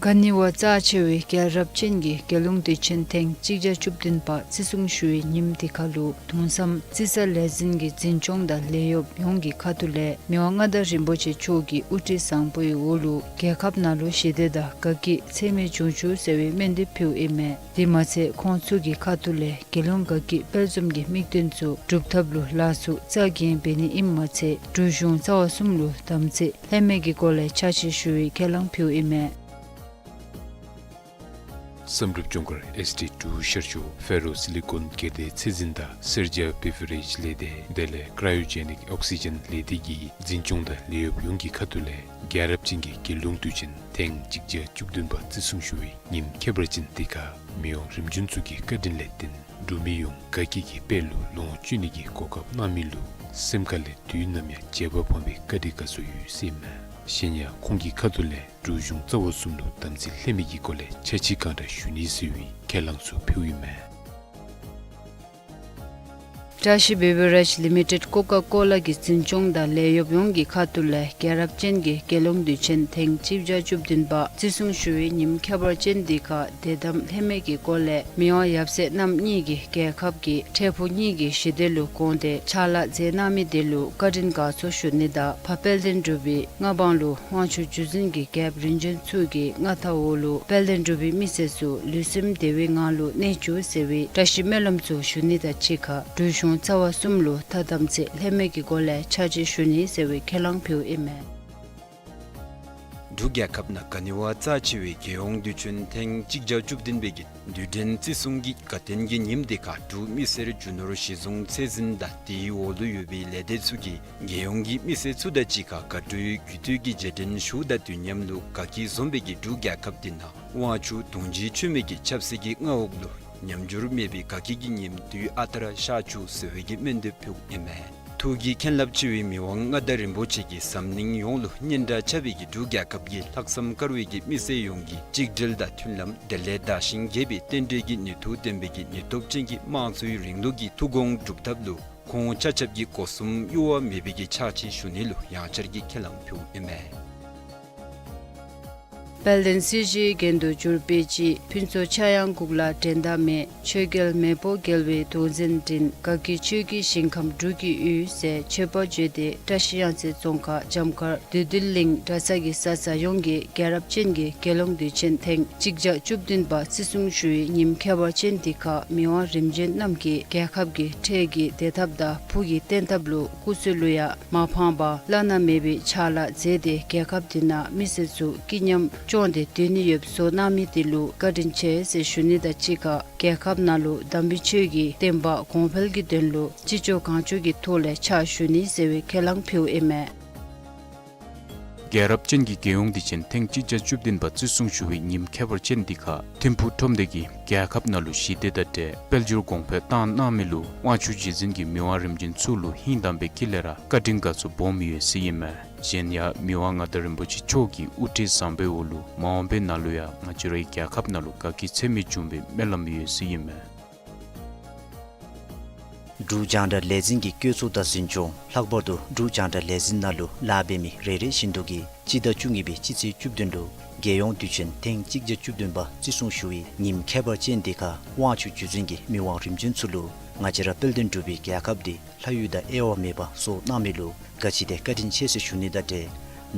ག་ནི་བ་རྩ་ཆེ་བའི་རྒྱལ་རབས་ཅན་གྱི་རྒྱལ་ཡོངས་དུས་ཆེན་ཐེངས་གཅིག་བརྒྱ་བཅུ་བདུན་པ་བརྩི་སྲུང་ཞུ་བའི་ཉིནམ་འདི་ཁར་ལུ་དུང་སམ་རྩིས་ས་ལས་འཛིན་གྱི་འཛིན་སྐྱོང་དང་ལས་གཡོགཔ་ཡོངས་ཀྱི་ཁ་ཐུག་ལས་མི་དབང་མངའ་བདག་རིན་པོ་ཆེ་མཆོག་གི་དབུ་ཁྲིད་བཟང་པོའི་འོག་ལུ་རྒྱལ་ཁབ་ནང་ལུ་ཞི་བདེ་དང་དགའ་སྐྱིད་ཚད་མེད་འབྱུང་བཅུག་ཟེར་བའི་སྨོན་འདེབས་ཕུལཝ་ཨིན་མས། དེ་མ་ཚད་ཁོང་ཚུ་གི་ཁ་ཐུག་ལས་རྒྱལ་ཡོངས་དགའ་སྐྱིད་དཔལ་འཛོམས་ཀྱི་དམིགས་དོན་ཚུ་འགྲུབ་ཐབས་ལུ་ལཱ་ཚུ་རྩ་འགེངས་འབད་ནི་ཨིནམ་མ་ཚད་འབྲུག་གཞུང་རྩ་བ་གསུམ་ལུ་དམ་ཚིག་ལྷད་མེད་ཀྱི་སྒོ་ལས་ཕྱག་ཕྱིད་ཞུ་བའི་ཁས་བླངས་ཕུལཝ་ཨིན་མས། བསམ་གྲུབ་ལྗོངས་མཁར་ཨེསི་ཊེཊ་འབྲུག་ཤར་ཕྱོགས་ཕེ་རོ་སི་ལི་ཀོན་སྒེར་སྡེ་ཚད་འཛིན་དང་སེར་སྐྱ་བི་བི་རེཇ་ལས་སྡེ་དེ་ལས་ཀྲ་ཡོ་ཇེ་ནིཀ་ཨོག་སི་ཇེན་ལས་སྡེ་གི་འཛིན་སྐྱོང་དང་ལས་གཡོགཔ་ཡོངས་ཀྱི་ཁ་ཐུག་ལས་རྒྱལ་རབས་ཅན་གྱི་རྒྱལ་ཡོངས་དུས་ཆེན་ཐེངས་གཅིག་བརྒྱ་བཅུ་བདུན་པ་བརྩི་སྲུང་ཞུ་བའི་ཉིནམ་ཁྱད་པར་ཅན་འདི་ཁར་མི་དབང་རིམ་བྱོན་མཆོག་གི་བཀའ་དྲིན་ལས་བརྟེན་འབྲུག་མི་ཡོངས་དགའ་སྐྱིད་ཀྱི་དཔལ་ལུ་ལོངས་སྤྱོད་ནི་གི་གོ་སྐབས་གནང་མི་ལུ་སེམས་ཁ་ལས་དུས་ནམ་ཡང་བརྗེད་པ་སྤངས་པའི་བཀའ་དྲིན་དགའ་ཚོར་ཡོད་ཟེར་ཨིན་མས། གཞན་ཡང་ཁོང་གི་ཁ་ཐུག་ལས་འབྲུག་གཞུང་རྩ་བ་གསུམ་ལུ་དམ་ཚིག་ལྷད་མེད་ཀྱི་སྒོ་ལས་ཕྱག་ཕྱིད་གང་དྲག་ཞུ་ནི་ཟེར་བའི་ཁས་བླངས་ཚུ་ཕུལཝ་ཨིན་མས། བཀྲ་ཤིས་བི་བི་རེཇ་ལི་མི་ཊེཌ་ཀོ་ཀ་ཀོ་ལ་གི་འཛིན་སྐྱོང་དང་ལས་གཡོགཔ་ཡོངས་ཀྱི་ཁ་ཐུག་ལས་རྒྱལ་རབས་ཅན་གྱི་རྒྱལ་ཡོངས་དུས་ཆེན་ཐེངས་གཅིག་བརྒྱ་བཅུ་བདུན་པ་བརྩི་སྲུང་ཞུ་བའི་ཉིནམ་ཁྱད་པར་ཅན་འདི་ཁར་དད་དམ་ལྷད་མེད་ཀྱི་སྒོ་ལས་མི་དབང་ཡབ་སྲས་རྣམ་གཉིས་ཀྱིས་རྒྱལ་ཁབ་ཀྱི་འཕྲལ་ཕུགས་གཉིས་ཀྱི་ཞི་བདེ་ལུ་དགོངས་ཏེ་ཕྱག་ལཱ་མཛད་གནང་མི་དེ་ལུ་བཀའ་དྲིན་དགའ་ཚོར་ཞུ་ནི་དང་ཕ་དཔལ་ལྡན་འབྲུག་པའི་མངའ་འབངས་ལུ་དབང་ཕྱུག་མཆོག་འཛིན་གྱི་རྒྱལཔོ་རིམ་བྱོན་མཆོག་གི་མངའ་ཐང་འོག་ལུ་དཔལ་ལྡན་འབྲུག་པའི་མི་སེར་ཚུ་ལུས་སེམས་བདེ་བའི་ངང་ལུ་གནས་བཅུག་ཟེར་བའི་བཀྲ་ཤིས་སྨོན་ལམ་ཚུ་ཞུ་ནི་དང་གཅིག་ཁར་འབྲུག་གཞུང་རྩ་བ་གསུམ་ལུ་ད་དམ་ཚིག་ལྷད་མེད་ཀྱི་སྒོ་ལས་ཕྱག་ཕྱིད་ཞུ་ནི་ཟེར་བའི་ཁས་བླངས་ཕུལཝ་ཨིན་མས། འབྲུག་རྒྱལ་ཁབ་ནང་ག་ནི་བ་རྩ་ཆེ་བའི་རྒྱལ་ཡོངས་དུས་ཆེན་ཐེངས་གཅིག་བརྒྱ་བཅུ་བདུན་པའི་གི་དུས་དྲན་བརྩི་སྲུང་གི་དགའ་སྟོན་གྱི་ཉིནམ་དེ་ཁར་འབྲུག་མི་སེར་རྒྱུ་ནོར་གཞི་བཟུང་ཚད་འཛིན་དང་དེའི་འོག་ལུ་ཡོད་པའི་ལས་སྡེ་ཚུ་གིས་རྒྱལ་ཡོངས་ཀྱི་མི་སེར་ཚུ་དང་གཅིག་ཁར་དགའ་སྤྲོའི་གུས་བཏུད་ཀྱི་རྗེས་དྲན་ཞུཝ་དང་དུས་མཉམ་ལུ་དགའ་སྐྱིད་འཛོམས་པའི་གི་འབྲུག་རྒྱལ་ཁབ་འདི་ནང་དབང་ཕྱུག་དུང་རྒྱལ་ཆོས་མེད་ཀྱི་ཆབ་སྲིད་ཀྱི་མངའ་འོག་ལུ་ཉམས་འགྱུར་མེད་པའི་དགའ་སྐྱིད་ཀྱི་ཉིནམ་དུས་ཨ་རྟག་ར་ཤར་བཅུག་ཟེར་བའི་གི་སྨོན་འདེབས་ཕུལཝ་ཨིན་མས། ཐུགས་ཀྱི་མཁྱེན་རླབས་ཆེ་བའི་མི་དབང་མངའ་བདག་རིན་པོ་ཆེ་གིས་འཛམ་གླིང་ཡོངས་ལུ་སྙན་གྲགས་ཁྱབ་པའི་གི་འབྲུག་རྒྱལ་ཁབ་ཀྱི་ལྷག་བསམ་དཀར་བའི་གི་མི་སེར་ཡོངས་ཀྱི་གཅིག་སྒྲིལ་དང་མཐུན་ལམ་དེ་ལས་དར་ཞིང་རྒྱས་པའི་རྟེན་འབྲེལ་གྱི་ནུས་མཐུ་ལྡན་པའི་གི་ནུས་སྟོབས་ཅན་གྱི་དམངས་གཙོའི་རིང་ལུགས་ཀྱི་ཐུགས་དགོངས་སྒྲུབ་ཐབས་ལུ་ཁོང་ཆ་ཁྱབ་ཀྱི་སྒོ་གསུམ་གཡོ་བ་མེད་པའི་གི་ཕྱག་ཕྱིད་ཞུ་ནི་ལུ་ཡང་བསྐྱར་གྱི་ཁས་བླངས་ཕུལཝ་ཨིན་མས། དཔལ་ལྡན་སྲིད་ཞིའི་རྒྱན་དུ་གྱུར་པའི་ཅིག་ཕུན་ཚོགས་ཕྱྭ་གཡང་འགུགས་ལ་འགྲན་ཟླ་མེད། ཆོས་རྒྱལ་མེས་པོ་རྒྱལ་བའི་གདུང་འཛིན་འདྲེན། དགའ་སྐྱིད་ཆོས་ཀྱི་ཞིང་ཁམས་འབྲུག་གི་ཡུལ་ཟེར་མཆོད་པ་བརྗོད་དེ་བཀྲ་ཤིས་གཡང་རྩེ་རྫོང་ཁག་འཇམ་དཀར་བདུད་འདུལ་གླིང་གྲྭ་ཚང་གི་ས་ཚང་ཡོངས་ཀྱིས་རྒྱལ་རབས་ཅན་གྱི་རྒྱལ་ཡོངས་དུས་ཆེན་ཐེངས་གཅིག་བརྒྱ་བཅུ་བདུན་པ་བརྩི་སྲུང་ཞུ་བའི་ཉིནམ་ཁྱད་པར་ཅན་འདི་ཁར་མི་དབང་རིམ་བྱོན་རྣམས་ཀྱིས་རྒྱལ་ཁབ་ཀྱི་འཕྲལ་གྱི་བདེ་ཐབས་དང་ཕུགས་ཀྱི་བརྟན་ཐབས་ལུ་སྐུ་ཚེ་ལུ་ཡང་མ་ཕངས་པར་བླ་ན་མེད་པའི་ཕྱག་ལཱ་མཛད་དེ་རྒྱལ་ཁབ་འདི་ནང་མི་སེར་ཚུ་སྐྱིད་ཉམས་སྐྱོང་སྟེ་སྡོད་ནི་ཡོདཔ་བཟོ་གནང་མི་དེ་ལུ་བཀའ་དྲིན་ཆེ་ཟེར་ཞུ་ནི་དང་གཅིག་ཁར་རྒྱལ་ཁབ་ནང་ལུ་དམ་པའི་ཆོས་ཀྱི་བསྟན་པ་གོང་འཕེལ་གྱི་དོན་ལུ་ཅི་ལྕོགས་གང་ལྕོགས་ཀྱི་ཐོག་ལས་ཕྱག་ཞུ་ནི་ཟེར་བའི་ཁས་བླངས་ཕུལཝ་ཨིན་མས། རྒྱལ་རབས་ཅན་གྱི་རྒྱལ་ཡོངས་དུས་ཆེན་ཐེངས་གཅིག་བརྒྱ་བཅུ་བདུན་པ་བརྩི་སྲུང་ཞུ་བའི་ཉིནམ་ཁྱད་པར་ཅན་འདི་ཁར་ཐིམ་ཕུག་ཁྲོམ་སྡེ་གིས་རྒྱལ་ཁབ་ནང་ལུ་ཞི་བདེ་དང་འབྲེལ་དཔལ་འབྱོར་གོང་འཕེལ་བཏང་གནང་མི་ལུ་དབང་ཕྱུག་རྗེ་བཙུན་གྱིས་མི་དབང་རིམ་བྱོན་ཚུ་ལུ་ཧིང་དམ་པའི་དཀྱིལ་ལས་ར་བཀའ་དྲིན་དགའ་ཚོར་སྦོམ་ཡོད་ཟེར་ཨིན་མས། གཞན་ཡང་མི་དབང་མངའ་བདག་རིན་པོ་ཆེ་མཆོག་གི་དབུ་ཁྲིད་བཟང་པོའི་འོག་ལུ་མ་འོངས་པའི་ནང་ལུ་ཡང་ང་བཅས་རའི་རྒྱལ་ཁབ་ནང་ལུ་དགའ་སྐྱིད་ཚད་མེད་འབྱུང་བའི་སྨོན་ལམ་ཡོད་ཟེར་ཨིན་མས། འབྲུག་རྒྱང་བསྒྲགས་ལས་འཛིན་གྱི་བཀོད་ཚོགས་དང་འཛིན་སྐྱོང་ལྷག་པར་དུ་འབྲུག་རྒྱང་བསྒྲགས་ལས་འཛིན་ནང་ལུ་ལཱ་འབད་མི་རེ་རེ་བཞིན་དུ་གིས་སྤྱི་ཟླ་བཅུ་གཉིས་པའི་སྤྱི་ཚེས་བཅུ་བདུན་ལུ་རྒྱལ་ཡོངས་དུས་ཆེན་ཐེངས་གཅིག་བརྒྱ་བཅུ་བདུན་པ་བརྩི་སྲུང་ཞུ་བའི་ཉིནམ་ཁྱད་པར་ཅན་འདི་ཁར་དབང་ཕྱུག་རྗེ་བཙུན་གྱིས་མི་དབང་རིམ་བྱོན་ཚུ་ལུ་ང་བཅས་ར་དཔལ་ལྡན་འབྲུག་པའི་རྒྱལ་ཁབ་འདི་ལྷ་ཡུལ་དང་དབྱེ་བ་མེད་པར་བཟོ་གནང་མི་ལུ་ག་ཅི་དེ་བཀའ་དྲིན་ཆེ་ཟེར་ཞུ་ནི་དང་འབྲེལ་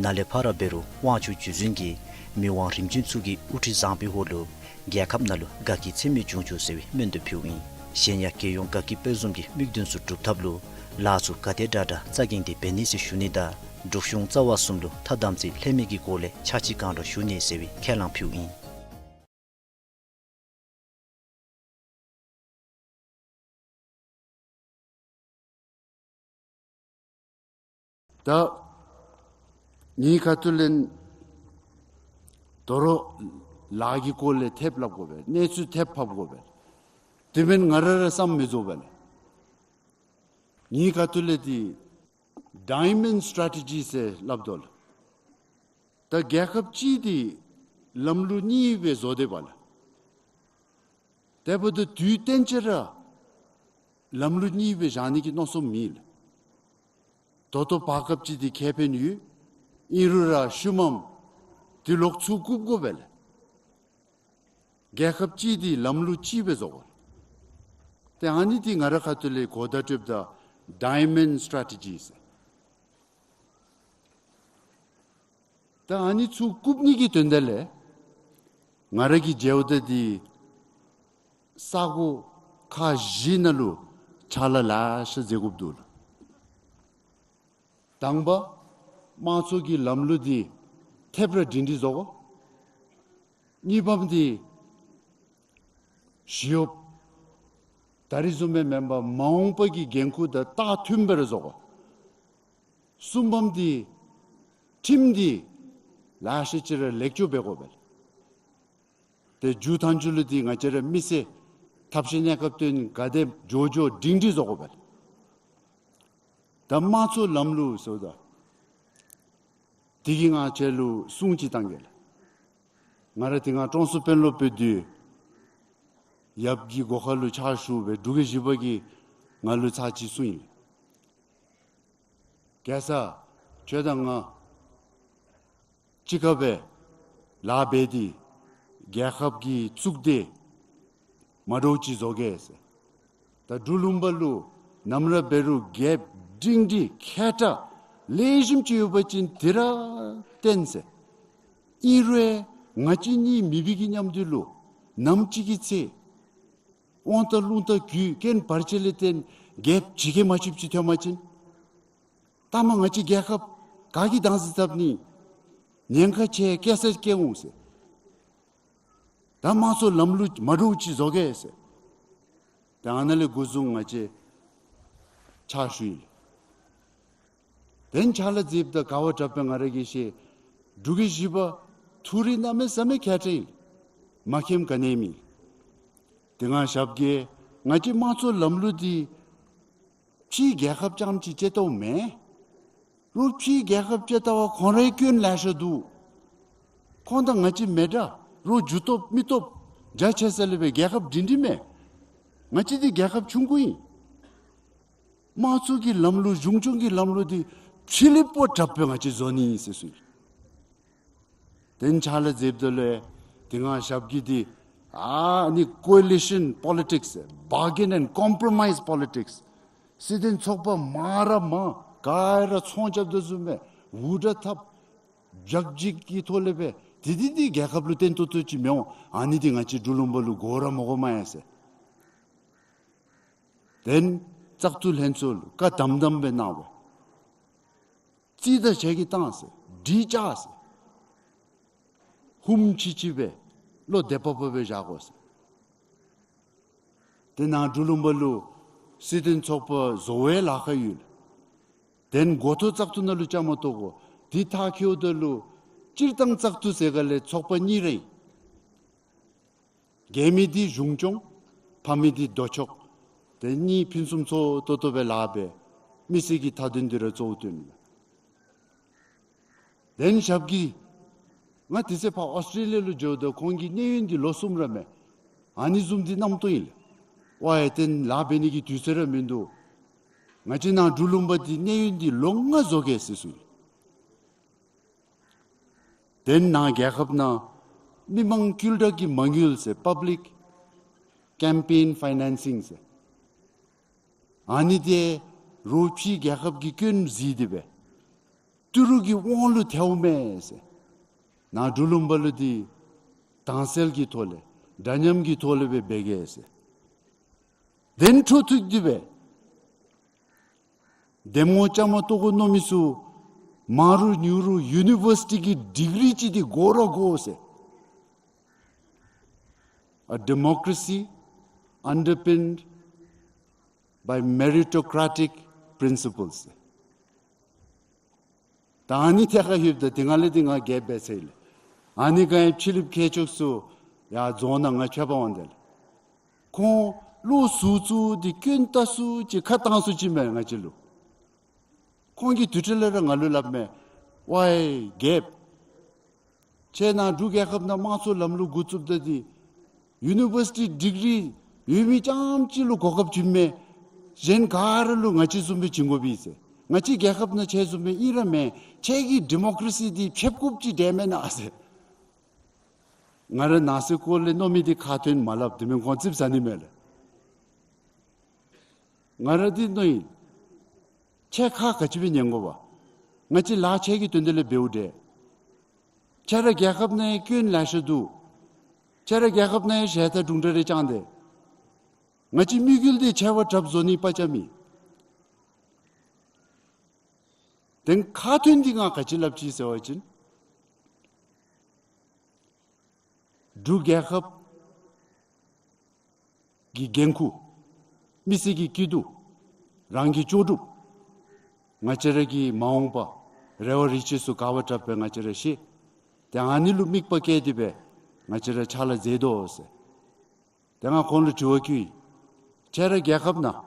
ནཱ་ལས་ཕར་འབད་རུང་དབང་ཕྱུག་རྗེ་བཙུན་གྱིས་མི་དབང་རིམ་བྱོན་ཚུ་གི་དབུ་ཁྲིད་བཟང་པོའི་འོག་ལུ་རྒྱལ་ཁབ་ནང་ལུ་དགའ་སྐྱིད་ཚད་མེད་འབྱུང་ཚུགས་ཟེར་བའི་སྨོན་འདེབས་ཕུལཝ་ཨིན། གཞན་ཡང་རྒྱལ་ཡོངས་དགའ་སྐྱིད་དཔལ་འཛོམས་ཀྱི་དམིགས་དོན་ཚུ་སྒྲུབ་ཐབས་ལུ་ལཱ་ཚུ་ག་དེ་དྲག་དྲག་རྩ་འགེངས་ཏེ་འབད་ནི་ཟེར་ཞུ་ནི་དང་འབྲུག་གཞུང་རྩ་བ་གསུམ་ལུ་ཐ་དམ་ཚིག་ལྷད་མེད་ཀྱི་སྒོ་ལས་ཕྱག་ཕྱིད་གང་དྲག་ཞུ་ནི་ཟེར་བའི་ཁས་བླངས་ཕུལཝ་ཨིན། ད་ངེའི་ཁ་ཐུག་ལས་དོ་རུང་ལཱ་གི་སྐོར་ལས་ཐེབས་སླབ་དགོ་པས། གནས་ཚུལ་ཐེབས་ཕབ་དགོ་པས། དེ་མེན་ང་ར་ར་བསམ་མི་རྫོགས་པས་ལགས། ངེའི་ཁ་ཐུག་ལས་འདི་ཌའི་མཱོནཌ་སི་ཊེ་རེ་ཊི་ཇི་ཟེར་སླབ་དོ་ལགས། ད་རྒྱལ་ཁབ་ཅིག་འདི་ལམ་ལུགས་གཉིས་སྦེ་བཟོ་སྡོདཔ་ལགས། དེ་འབདཝ་ད་དུས་གཏན་གཅིག་ར་ལམ་ལུགས་གཉིས་སྦེ་བཞག་ནི་གི་མནོ་བསམ་མེད་ལགས། ད་ལྟོ་བར་སྐབས་ཅིག་འདི་ཁེ་ཕན་ཡོད། ཨིན་རུང་ར་ཤུལ་མམ་འདི་ལོག་ཚུར་བཀུག་དགོ་པས་ལགས། རྒྱལ་ཁབ་ཅིག་འདི་ལམ་ལུགས་གཅིག་སྦེ་བཟོ་དགོ། ཏེ་ཨ་ནི་འདི་ང་རའི་ཁ་ཐུག་ལས་གོ་བརྡ་སྤྲོདཔ་ད་ཌའི་མཱོནཌ་སི་ཊེ་རེ་ཊི་ཇི་ཟེར། ད་ཨ་ནི་ཚུར་བཀུག་ནི་གི་དོན་དག་ལས་ང་ར་གིས་མཇལཝ་ད་འདི་ས་གོ་ཁག་བཞི་ནང་ལུ་ཕྱག་ལཱ་ལེ་ཤ་མཛད་དགོཔ་འདུག་ལགས། དང་པ་དམངས་གཙོ་གི་ལམ་ལུགས་འདི་ཐེབས་ར་སྒྲིང་སྒྲིང་བཟོ་དགོ། གཉིས་པམ་འདི་ཞི་གཡོགཔ་ད་རིས་བཟུམ་སྦེ་མེན་པར་མ་འོངས་པ་གི་འགན་ཁུར་དང་ལྟ་མཐུནམ་སྦེ་ར་བཟོ་དགོ། གསུམ་པམ་འདི་ཁྲིམས་འདི་ལེ་ཤ་ཅིག་ར་ལེགས་བཅོས་འབད་དགོ་པས། ཏེ་མཇུག་མཐའ་མཇུག་ལུ་འདི་ང་བཅས་ར་མི་སེར་ཐབས་ཤེས་གནས་སྐབས་དོན་ག་དེ་མགྱོགས་མགྱོགས་སྒྲིང་སྒྲིང་བཟོ་དགོ་པས། ད་དམངས་གཙོ་ལམ་ལུགས་ཟེརཝ་ད་དེ་གིས་ང་བཅས་ལུ་སྲུང་ཅིག་བཏང་གེ་ལགས། ང་ར་དེ་སྒང་ཀྲོང་གསར་དཔོན་སློབ་འབད་དུས་ཡབ་ཀྱི་སྒོ་ཁ་ལུ་ཕྱག་ཞུ་སྦེ་འབྲུག་རྒྱལ་བཞི་པ་གིས་ང་ལུ་ཚར་གཅིག་གསུངས་ཡི། རྒྱལ་ས་ཁྱོད་དང་ང་གཅིག་ཁར་སྦེ་ལཱ་འབད་དེ་རྒྱལ་ཁབ་ཀྱི་གཙུག་སྡེ་མ་འདྲཝ་ཅིག་བཟོ་གེ་ཟེར། ད་འབྲུག་ལུང་པ་ལུ་ནམ་ར་འབད་རུང་རྒྱལཔོ་སྒྲིང་སྒྲིང་མཁས་དྲགས་ལེགས་ཤོམ་ཅིག་ཡོད་པ་ཅིན་དེ་ར་བསྟེན་ཟེར། ཨིན་རུང་ང་བཅས་གཉིས་མེད་པའི་གི་མཉམ་དུ་ལུ་ནམ་ཅིག་གི་ཚེ་དབང་ཐང་རླུང་རྟ་རྒུད་རྐྱེན་བར་ཆད་ལས་བརྟེན་རྒྱལཔོ་ཇི་སྐད་མ་ཞུཝ་ཅིག་ཐོན་པ་ཅིན་ལྟ་མ་ང་བཅས་རྒྱལ་ཁབ་ག་གིས་བདག་འཛིན་འཐབ་ནི། ཉེན་ཁ་ཆེ་བསྐྱེད་ས་བསྐྱེད་འོང་ཟེར། ད་དམངས་གཙོའི་ལམ་ལུགས་མ་འདྲཝ་ཅིག་བཟོ་གེ་ཟེར། ད་ཨ་ནཱ་ལས་འགོ་བཟུང་ང་བཅས་ཕྱག་ཞུ་ཡི། དེ་ཕྱག་ལཱ་མཛདཔ་ད་ག་བ་དྲགཔ་སྦེ་ང་ར་གིས་ཤེས། འབྲུག་གི་བཞི་པ་ཐུགས་རིག་གནམ་མེད་ས་མེད་མཁས་དྲགས་ཨིན། མ་མཁསཔ་ག་ནི་ཡང་མེད། དེ་སྔ་ཞབས་ཀྱིས་ང་བཅས་དམངས་གཙོའི་ལམ་ལུགས་འདི་ཕྱིའི་རྒྱལ་ཁབ་རྐྱངམ་གཅིག་ཅིག་ལྟཝ་མེན། རོགས་ཕྱིའི་རྒྱལ་ཁབ་ཅིག་ལྟ་བ་ཁོང་རའི་སྐྱོན་ལེ་ཤ་འདུག། ཁོང་དང་ང་བཅས་མི་འདྲ། རོགས་རྒྱུ་སྟོབས་མི་སྟོབས་རྒྱ་ཆེ་ས་ལས་སྦེ་རྒྱལ་ཁབ་འབྲིང་འབྲིང་མས། ང་བཅས་འདི་རྒྱལ་ཁབ་ཆུང་ཀུ་ཨིན། དམངས་གཙོ་གི་ལམ་ལུགས་གཞུང་སྐྱོང་གི་ལམ་ལུགས་འདི་ཕྱི་གླིང་པོ་དྲགཔ་སྦེ་ང་བཅས་བཟོ་ནི་ཨིན་ཟེར་གསུངས་ཡི། དེ་ཕྱག་ལཱ་མཛདཔ་ད་ལུ་དེ་སྔ་ཞབས་ཀྱིས་འདི་ཨ་ནི་coalition politics, bargain and compromise politics, སྲིད་དོན་ཚོགས་པ་མང་ར་མང་ག་ར་ཚོང་རྐྱབ་དོ་བཟུམ་སྦེ་འུར་སྒྲ་འཐབ་རྒྱག་འཇིགས་ཀྱི་ཐོག་ལས་སྦེ་དེ་འདི་འདི་རྒྱལ་ཁབ་ལུ་བརྟན་ཏོག་ཏོ་ཅིག་མི་འོང་། ཨ་ནི་འདི་ང་བཅས་འབྲུག་ལུང་པ་ལུ་དགོ་ར་མི་དགོ་མས་ཟེར། དེ་བཙག་འཐུ་ལྷན་ཚོགས་ལུ་བཀའ་དམ་དམ་སྦེ་གནང་བས། རྩིས་དང་ཆད་ཀྱི་བཏང་ཟེར། སྒྲིག་བཅག་ཟེར། ཧུམ་ཆི་ཆི་སྦེ་བློ་བདེ་པོ་པོ་སྦེ་བཞག་དགོ་ཟེར། དེ་ནང་འབྲུག་ལུང་པ་ལུ་སྲིད་དོན་ཚོགས་པ་བཟོ་བའི་ལཱ་ཁག་ཡོད། དེ་འགོ་ཐོག་བཙག་འཐུ་ནང་ལུ་བཅའ་མར་གཏོགས་དགོ། དེ་མཐར་འཁྱོལཝ་ད་ལུ་སྤྱིར་བཏང་བཙག་འཐུ་ཟེར་ག་ལས་ཚོགས་པ་གཉིས་ར་ཨིན། རྒྱལ་མི་འདི་གཞུང་སྐྱོང་། ཕམ་མི་འདི་ལྡོག་ཕྱོགས། དེ་གཉིས་ཕུན་སུམ་ཚོགས་ཏོག་ཏོ་སྦེ་ལཱ་འབད། མི་སེར་གྱི་མཐའ་དོན་འདི་ར་གཙོ་བོ་བཏོན། དེ་ཞབས་ཀྱིས་ང་དེ་ཚེ་ཕར་ཨོསི་ཊྲེ་ལི་ཡ་ལུ་འགྱོཝ་ད་ཁོང་གི་གནས་ཡུན་འདི་ལོ་གསུམ་ར་མས། ཨ་ནི་བཟུམ་འདི་རྣམ་རྟོག་ཨིན་ལགས། ཝའེ་དེ་ལཱ་འབད་ནི་གི་དུས་ཚོད་ར་མིན་འདུག། ང་བཅས་ནཱ་འབྲུག་ལུང་པ་འདི་གནས་ཡུན་འདི་ལོ་ལྔ་བཟོ་གེ་ཟེར་གསུངས། དེ་ནང་རྒྱལ་ཁབ་ནང་མི་མང་བསྐུལ་བསྒྲགས་ཀྱི་མ་དངུལ་ཟེར་public campaign financing ཟེར། ཨ་ནི་འདི་རོགས་ཕྱིའི་རྒྱལ་ཁབ་ཀྱིས་སྐྱོན་བརྩིས་ཏེ་སྦེ་ཏི་རུ་གི་དབང་ལུ་ཐལཝ་མས་ཟེར། ནཱ་འབྲུག་ལུང་པ་ལུ་འདི་དྭངས་གསལ་གྱི་ཐོག་ལས་འདྲ་མཉམ་གྱི་ཐོག་ལས་སྦེ་འབད་གེ་ཟེར། དེ་འཕྲོ་མཐུད་དེ་སྦེ་འདེམས་ངོ་བཅའ་མར་གཏོགས་དགོ་མནོ་མི་ཚུ་མང་རུང་ཉུང་རུང་ཡུ་ནི་བར་སི་ཊི་གི་ཌིག་རི་ཅིག་འདི་དགོ་ར་དགོ་ཟེར། A democracy underpinned by meritocratic principles. ད་ཨ་ནི་ཐད་ཁར་ལྷོདཔ་ད་དེ་སྔ་ལས་འདི་ང་རྒྱལ་འབད་ཚར་ཡི་ལགས། ཨ་ནི་ག་ཡང་ཕྱི་གླིངཔ་མཁས་མཆོག་ཚུ་ཡར་རྫོང་ནང་ང་ཕྱད་པར་འོང་དེས་ལགས། ཁོང་བློ་གཟུ་བཟུང་འདི་སྐྱོན་བཏགས་སུ་ཅིག་ཁ་བཏང་སུ་ཅིག་མས་ང་བཅས་ལུ། ཁོང་གིས་དུས་ཁྲི་ལས་ར་ང་ལུ་སླབ་མས། ཝའེ་རྒྱལཔོ། ཁྱེད་ནཱ་འབྲུག་རྒྱལ་ཁབ་ནང་དམངས་གཙོའི་ལམ་ལུགས་འགོ་བཙུགསཔ་ད་འདི་ཡུ་ནི་བར་སི་ཊི་ཌིག་རི་ཡོད་མི་རྐྱངམ་ཅིག་ལུ་གོ་སྐབས་བྱིནམ་མས། གཞན་ག་ར་ལུ་ང་བཅས་བཟུམ་སྦེ་བྱིན་དགོ་པས་ཟེར། ང་བཅས་རྒྱལ་ཁབ་ནང་ཁྱེད་བཟུམ་སྦེ་ཨིན་ར་མེན། ཁྱེད་ཀྱི་ཌི་མོ་ཀ་རེ་སི་འདི་ཕེབས་དགོཔ་ཅིག་འདྲས་མེན་ན་ཟེར། ང་ར་ནང་སྲིད་སྐོར་ལས་མནོ་མི་འདི་ཁ་ཐོན་མ་སླབ། དེ་མེན་ཁོང་ཙིགཔ་ཟ་ནི་མས་ལགས། ང་ར་འདི་མནོ་ཡི། ཁྱེད་ཁ་ག་ཅི་སྦེ་ཉན་དགོ་པས། ང་བཅས་ལཱ་ཁྱེད་ཀྱི་དོན་དག་ལས་འབདཝ་འདྲས། ཁྱེད་ར་རྒྱལ་ཁབ་ནང་ཡང་སྐྱོན་ལེ་ཤ་འདུག། ཁྱེད་ར་རྒྱལ་ཁབ་ནང་ཡང་ཞལ་ཏ་དྲུང་འདྲ་རེ་བཅངས་ཏེ། ང་བཅས་དམིགས་ཡུལ་འདི་ཆེ་བ་དྲགཔ་བཟོ་ནི་པ་ཅ་མེད། དེ་ཁ་ཐོན་འདི་ང་ག་ཅི་སླབ་ཅི་ཟེར་བ་ཅིན། འབྲུག་རྒྱལ་ཁབ་ཀྱི་འགན་ཁུར། མི་སེར་གྱི་སྐྱིད་སྡུག། རང་གི་ལྕོགས་གྲུབ། ང་བཅས་ར་གི་མ་འོངས་པ་རེ་བ་རེ་ཆེ་ཚུ་ག་བ་དྲགཔ་སྦེ་ང་བཅས་ར་ཤེས། ཏེ་ཨ་ནི་ལུ་དམིགས་པ་བསྐྱེད་དེ་སྦེ་ང་བཅས་ར་ཕྱག་ལཱ་མཛད་དོ་ཟེར། ཏེ་ང་ཁོང་ལུ་དྲི་བ་བཀོད་ཡི། ཁྱེད་ར་རྒྱལ་ཁབ་ནང་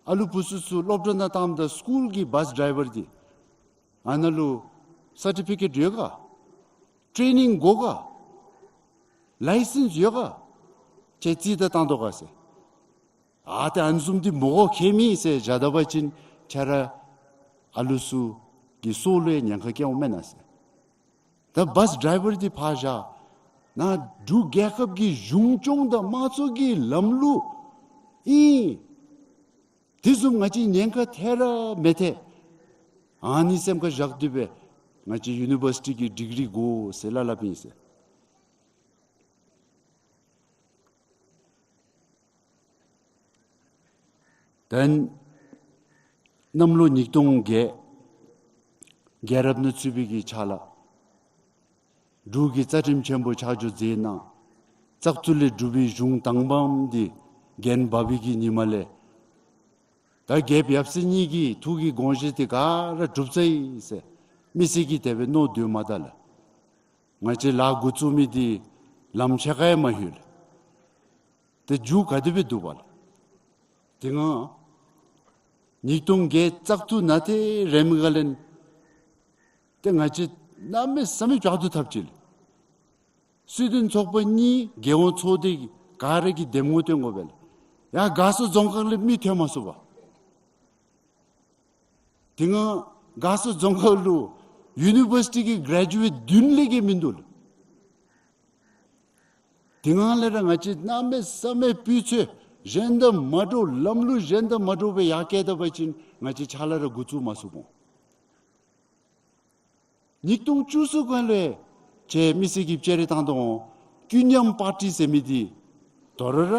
ཨ་ལུ་བུ་ཚུ་ཚུ་སློབ་གྲྭ་ནང་བཏངམ་ད་སི་ཀུལ་གྱི་བཱས་ཌའི་ཝར་འདི་ཨ་ནཱ་ལུ་སར་ཊི་ཕི་ཀེཊ་ཡོད་ག། ཊེ་ནིང་དགོ་ག། ལའི་སེནསི་ཡོད་ག། ཁྱེད་རྩིས་ཏེ་བཏང་དོ་ག་ཟེར། ཨ་ཏེ་ཨ་ནི་བཟུམ་འདི་མི་དགོ་ཁྱད་མེད་ཟེར་བཞག་ད་པ་ཅིན་ཁྱེད་ར་ཨ་ལུ་ཚུ་གི་སྲོག་ལུ་ཡང་ཉེན་ཁ་བཀལ་འོང་མེན་ན་ཟེར། ད་བཱས་ཌའི་ཝར་འདི་ཕར་བཞག། ནཱ་འབྲུག་རྒྱལ་ཁབ་ཀྱི་གཞུང་སྐྱོང་དང་དམངས་གཙོ་གི་ལམ་ལུགས་ཨིན། དེ་བཟུམ་ང་བཅས་ཉེན་ཁ་ཐེག་ར་མི་ཐེག། ཨ་ནི་སེམས་ཁར་བཞག་སྟེ་སྦེ་ང་བཅས་ཡུ་ནི་བར་སི་ཊི་གི་ཌིག་རི་དགོ་ཟེར་སླབ་སླབ་ཨིན་ཟེར། ད་གནམ་ལོ་ཉིས་སྟོང་བརྒྱད་རྒྱལ་རབས་ནང་ཚུད་པའི་གི་ཆ་ལ་ འབྲུག་གི་རྩ་ཁྲིམས་ཆེན་པོ་ཆགས་རྒྱུ་མཛད་གནང་། བཙག་འཐུ་ལས་གྲུབ་པའི་གཞུང་དང་པམ་འདི་འགན་འབག་པའི་གི་ཉིནམ་ལས་ད་རྒྱལཔོ་ཡབ་སྲས་གཉིས་ཀྱི་ཐུགས་ཀྱི་དགོངས་བཞེད་དེ་ག་ར་གྲུབ་ཚར་ཡི་ཟེར་མི་སེར་གྱིས་དེ་སྦེ་མནོ་སྡོད་མ་ད་ལགས། ང་བཅས་ལཱ་འགོ་བཙུགས་མི་འདི་ལམ་ཕྱེད་ཀ་ཡང་མ་ལྷོད་ལགས། ཏེ་མཇུག་ག་དེ་སྦེ་བསྡུ་བ་ལགས། དེ་སྔ་ཉིས་སྟོང་བརྒྱད་བཙག་འཐུ་ནང་ཏེ་རེམ་ག་ལས་ཏེ་ང་བཅས་གནམ་མེད་ས་མེད་ཅིག་བཙག་འཐུ་འཐབ་ཅི་ལགས། སྲིད་དོན་ཚོགས་པ་གཉིས་རྒྱལ་ཡོངས་ཚོགས་སྡེ་ག་ར་གིས་འདེམས་ངོ་སྟོན་དགོ་པས་ལགས། ཡར་མགར་ས་རྫོང་ཁག་ལས་མི་ཐོན་མ་ཚུགས་པས། དེ་སྔ་མགར་ས་རྫོང་ཁག་ལུ་ཡུ་ནི་བར་སི་ཊི་གི་གྲེ་ཇུ་ཨེཊ་བདུན་ལས་བརྒལ་མིན་འདུག་ལགས། དེ་སྔ་ལས་ར་ང་བཅས་གནམ་མེད་ས་མེད་སྤུས་ཚད་གཞན་དང་མ་འདྲཝ་ལམ་ལུགས་གཞན་དང་མ་འདྲཝ་སྦེ་ཡར་བསྐྱལ་ད་པ་ཅིན་ང་བཅས་ཕྱག་ལཱ་ར་འགོ་བཙུགས་མ་ཚུགས་འོང་། ཉིས་སྟོང་བཅུ་གསུམ་ག་ལས་ཁྱེད་མི་སེར་གྱིས་བཅར་རེ་བཏང་དོ་འོང་། ཀུན་མཉམ་པར་ཊི་ཟེར་མི་འདི་དོ་རུང་ར་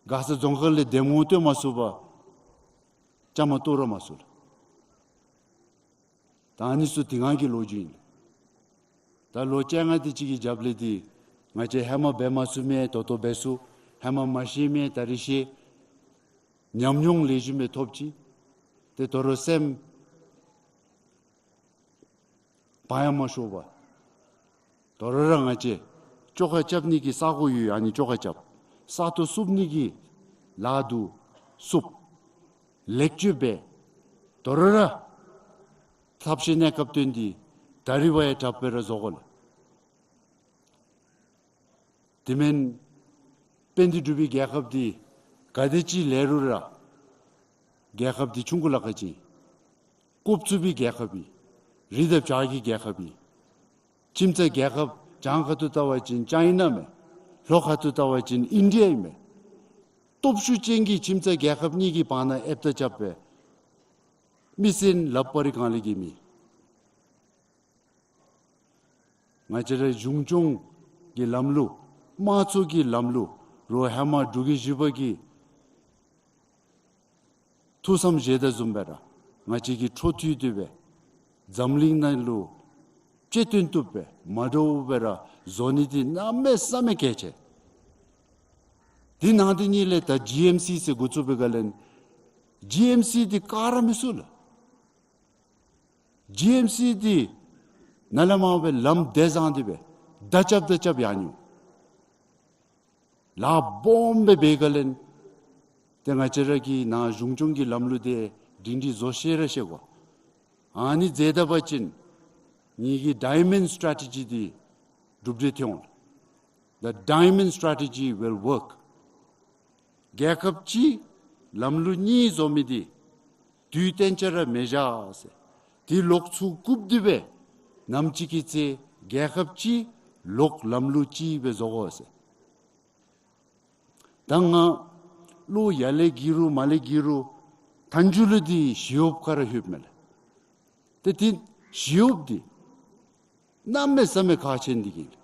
མགར་ས་རྫོང་ཁག་ལས་འདེམས་ངོ་སྟོན་མ་ཚུགས་པར་བཅའ་མར་གཏོགས་ར་མ་ཚུགས་ལགས། ད་ཨ་ནི་ཚུ་དེ་སྔ་གི་ལོ་རྒྱུས་ཨིན། ད་ལོ་བཅོ་ལྔ་དེ་ཅིག་གི་རྒྱབ་ལས་འདི་ང་བཅས་ཧེ་མ་འབད་མ་ཚུགས་མི་ད་ལྟོ་འབད་ཚུགས། ཧེ་མ་མ་ཤེས་མི་ད་རིས་ཤེས། ཉམས་མྱོང་ལེགས་ཤོམ་སྦེ་ཐོབ་ཅི། ཏེ་དོ་རུང་སེམས་བག་ཡངས་མ་ཤོར་བར་དོ་རུང་ར་ང་བཅས་བཅོ་ཁ་རྐྱབ་ནི་གི་ས་གོ་ཡོད། ཨ་ནི་བཅོ་ཁ་རྐྱབ། ས་སྟོང་བསུབ་ནི་གི་ལཱ་འདུག་བསུབ། ལེགས་བཅོས་འབད། དོ་རུང་ར་ཐབས་ཤེས་གནས་སྐབས་བཏོན་ཏེ་ད་རིས་བ་ཡང་དྲགཔ་སྦེ་ར་བཟོ་དགོ་ལགས། དེ་མེན་དཔལ་ལྡན་འབྲུག་པའི་རྒྱལ་ཁབ་འདི་ག་དེ་ཅིག་ལེགས་རུང་ར་རྒྱལ་ཁབ་འདི་ཆུང་ཀུ་ལ་ཁག་ཅིག་ཨིན། ཀོབ་ཚུགས་པའི་རྒྱལ་ཁབ་ཨིན། རི་དང་བྱག་གི་རྒྱལ་ཁབ་ཨིན། ཁྱིམ་ཚང་རྒྱལ་ཁབ་བྱང་ཁ་ཐུག་བལྟ་བ་ཅིན་ཅའི་ན་མས། ལྷོ་ཁ་ཐུག་བལྟ་བ་ཅིན་ཨིན་ཌི་ཡ་ཨིན་མས། སྟོབས་ཤུགས་ཅན་གྱི་ཁྱིམ་ཚང་རྒྱལ་ཁབ་གཉིས་ཀྱི་བར་ན་ཨེབ་ཏ་རྐྱབ་སྦེ་མི་སེར་ལགཔ་རི་གང་ལས་གི་མི། ང་བཅས་ར་གཞུང་སྐྱོང་གི་ལམ་ལུགས་དམངས་གཙོ་གི་ལམ་ལུགས་རོགས་ཧེ་མ་འབྲུག་རྒྱལ་བཞི་པ་གིས་ཐུགས་བསམ་བཞེས་དོ་བཟུམ་སྦེ་ར་ང་བཅས་ཀྱིས་འཕྲོ་མཐུད་དེ་སྦེ་འཛམ་གླིང་ནང་ལུ་ཆེ་མཐོང་བཏུབ་སྦེ་མ་འདྲཝ་སྦེ་ར་བཟོ་ནི་འདི་གནམ་མེད་ས་མེད་གལ་ཆེ། དེ་ནང་དེ་ཉིད་ལས་ད་ཇི་ཨེམ་སི་ཟེར་འགོ་བཙུགས་པའི་སྒང་ལས་ཇི་ཨེམ་སི་འདི་ག་ར་མི་ཚུགས་ལགས། ཇི་ཨེམ་སི་འདི་ནཱ་ལས་མར་སྦེ་ལམ་བདེ་བཟང་འདི་སྦེ་མདའ་རྐྱབ་མདའ་རྐྱབ་ཡར་འགྱོ། ལཱ་སྦོམ་སྦེ་འབད་སྒང་ལས་ཏེ་ང་བཅས་ར་གིས་ནཱ་གཞུང་སྐྱོང་གི་ལམ་ལུགས་འདི་སྒྲིང་སྒྲི་བཟོ་ཤེས་ར་ཤེས་དགོ། ཨ་ནི་མཛད་ད་པ་ཅིན་ངེ་གི་ཌའི་མཱོནཌ་སི་ཊ་ཊེ་ཇི་འདི་གྲུབ་འབྲས་ཐོན་འོང་། The diamond strategy will work. རྒྱལ་ཁབ་གཅིག་ལམ་ལུགས་གཉིས་བཟོ་མི་འདི་དུས་གཏན་ཆ་ར་མི་བཞག་ཟེར། དེ་ལོག་ཚུར་བཀུག་སྟེ་སྦེ་ནམ་ཅིག་གི་ཚེ་རྒྱལ་ཁབ་གཅིག་ལོག་ལམ་ལུགས་གཅིག་སྦེ་བཟོ་དགོ་ཟེར། ད་ང་ལོ་ཡར་ལས་རྒས་རུང་མར་ལས་རྒས་རུང་མཐའ་མཇུག་ལུ་འདི་ཞི་གཡོགཔ་ཁར་ལྷོདཔ་མས་ལགས། ཏེ་དེ་ཞི་གཡོགཔ་འདི་གནམ་མེད་ས་མེད་ཁག་ཆེ་ནི་འདི་གིས་ལགས།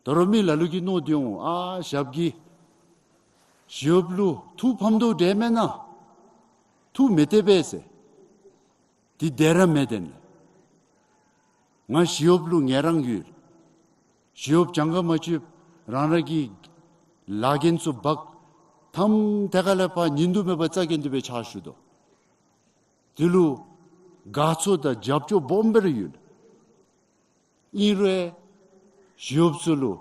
ད་རུང་མི་ལ་ལུ་གིས་མནོ་སྟེ་འོང་། ཨ་ཞབས་ཀྱིས་ཞི་གཡོགཔ་ལུ་ཐུགས་ཕམ་དོ་འདྲས་མེན་ན། ཐུགས་མི་བདེ་པས་ཟེར། དེ་བདེ་ར་མི་བདེ་ལགས། ང་ཞི་གཡོགཔ་ལུ་ངལ་རངས་ཡོད། ཞི་གཡོགཔ་གྱངས་ཁ་མ་ཆོདཔ་རང་རང་གི་ལཱ་འགན་ཚུ་འབག་ཐམ་ཐད་ཀ་ལས་ཕར་ཉིན་དུ་མེད་པར་རྩ་འགེངས་ཏེ་སྦེ་ཕྱག་ཞུ་དོ། དེ་ལུ་དགའ་ཚོར་དང་རྒྱབ་སྐྱོར་སྦོམ་སྦེ་ར་ཡོད། ཨིན་རུང་ཞི་གཡོགཔ་ཚུ་ལུ་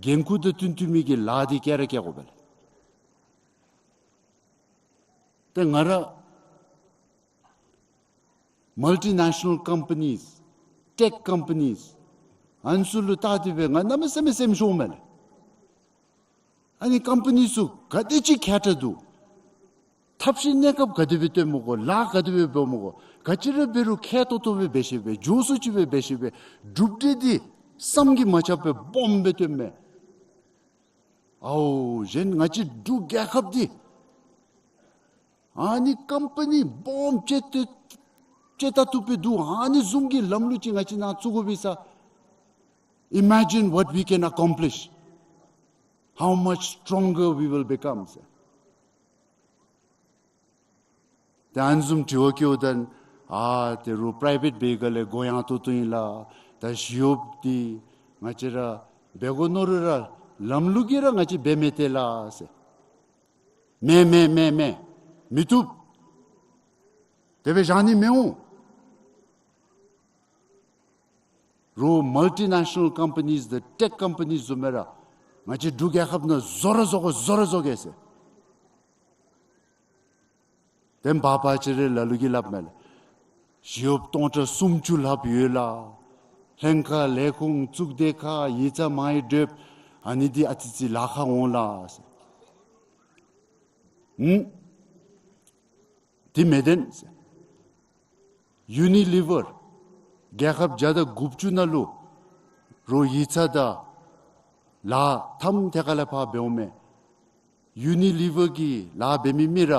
འགན་ཁུར་དང་བསྟུན་བསྟུན་མི་གི་ལཱ་འདི་བཀལ་ར་བཀལ་དགོ་པས་ལགས། ཏེ་ང་ར་མལ་ཊི་ནེ་ཤ་ནཱལ་ཀམ་པ་ནིས་ཊེག་ཀམ་པ་ནིས་ཨ་ནི་ཚུ་ལུ་བལྟ་སྟེ་སྦེ་ང་གནམ་མེད་ས་མེད་སེམས་ཤོརཝ་མས་ལགས། ཨ་ནི་ཀམ་པ་ནི་ཚུ་ག་དེ་ཅིག་མཁས་དྲགས་འདུག། ཐབས་ཤེས་གནས་སྐབས་ག་དེ་སྦེ་སྟོནམ་དགོ། ལཱ་ག་དེ་སྦེ་འབདཝ་དགོ། ག་ཅི་ར་འབད་རུང་ཁེ་ཏོག་ཏོ་སྦེ་འབད་ཤེས་པས། མགྱོགས་སུ་ཅིག་སྦེ་འབད་ཤེས་པས། གྲུབ་འབྲས་འདི་བསམ་གྱིས་མ་ཁྱབ་པའི་སྦོམ་སྦེ་སྟོནམ་མས། ཨའོ་གཞན་ང་བཅས་འབྲུག་རྒྱལ་ཁབ་འདི་ཨ་ནི་ཀམ་པ་ནི་སྦོམ་ཅིག་ཏེ་ཅིག་ད་བཏུབ་པས་འདུག། ཨ་ནི་བཟུམ་གྱི་ལམ་ལུགས་ཅིག་ང་བཅས་ནཱ་བཙུགས་དགོ་པས་ས། Imagine what we can accomplish, how much stronger we will become ཟེར། ཏེ་ཨ་ནི་བཟུམ་དྲི་བ་བཀོདཔ་ད་ ཨ་དེ་རུང་པྲའི་བེཊ་འབད་ག་ལས་གོ་ཡངས་ཏོག་ཏོ་ཨིན་ལགས། ད་ཞི་གཡོགཔ་འདི་ང་བཅས་ར་འབད་དགོ་མནོ་རུང་ར་ལམ་ལུགས་ཀྱིས་ར་ང་བཅས་འབད་མི་སྟེར་ལགས་ཟེར། མེན་མེན་མེན་མེན། མི་བཏུབ། དེ་སྦེ་བཞག་ནི་མི་འོང་། རོགས་མལ་ཊི་ནེ་ཤ་ནཱལ་ཀམ་པ་ནིས་དང་ཊེཀ་ཀམ་པ་ནིས་བཟུམ་སྦེ་ར་ང་བཅས་འབྲུག་རྒྱལ་ཁབ་ནང་བཟོ་ར་བཟོ་དགོ་བཟོ་ར་བཟོ་དགོ་ཟེར། དེ་འབདཝ་ད་ང་བཅས་ར་ལ་ལུ་གིས་སླབ་མས་ལགས། ཞི་གཡོགཔ་སྟོང་ཕྲག་སུམ་ཅུ་ལྷགཔ་ཡོད་ལགས། ལྷན་ཁག་ལས་ཁུངས་གཙུག་སྡེ་ཁག་ཡིག་ཚང་མང་ཡི་སྒྲུབ། ཨ་ནི་འདི་ཨ་ཙི་ཙི་ལཱ་ཁག་འོང་ལགས་ཟེར། ཨུམ། དེ་མི་བདེན་ཟེར། ཡུ་ནི་ལི་ཝར་རྒྱལ་ཁབ་བརྒྱ་དང་དགུ་བཅུ་ནང་ལུ་རོགས་ཡིག་ཚང་དང་ལཱ་ཐམ་ཐད་ཀར་ལས་ཕར་འབད་འོང་མས། ཡུ་ནི་ལི་ཝར་གྱི་ལཱ་འབད་མི་མི་ར་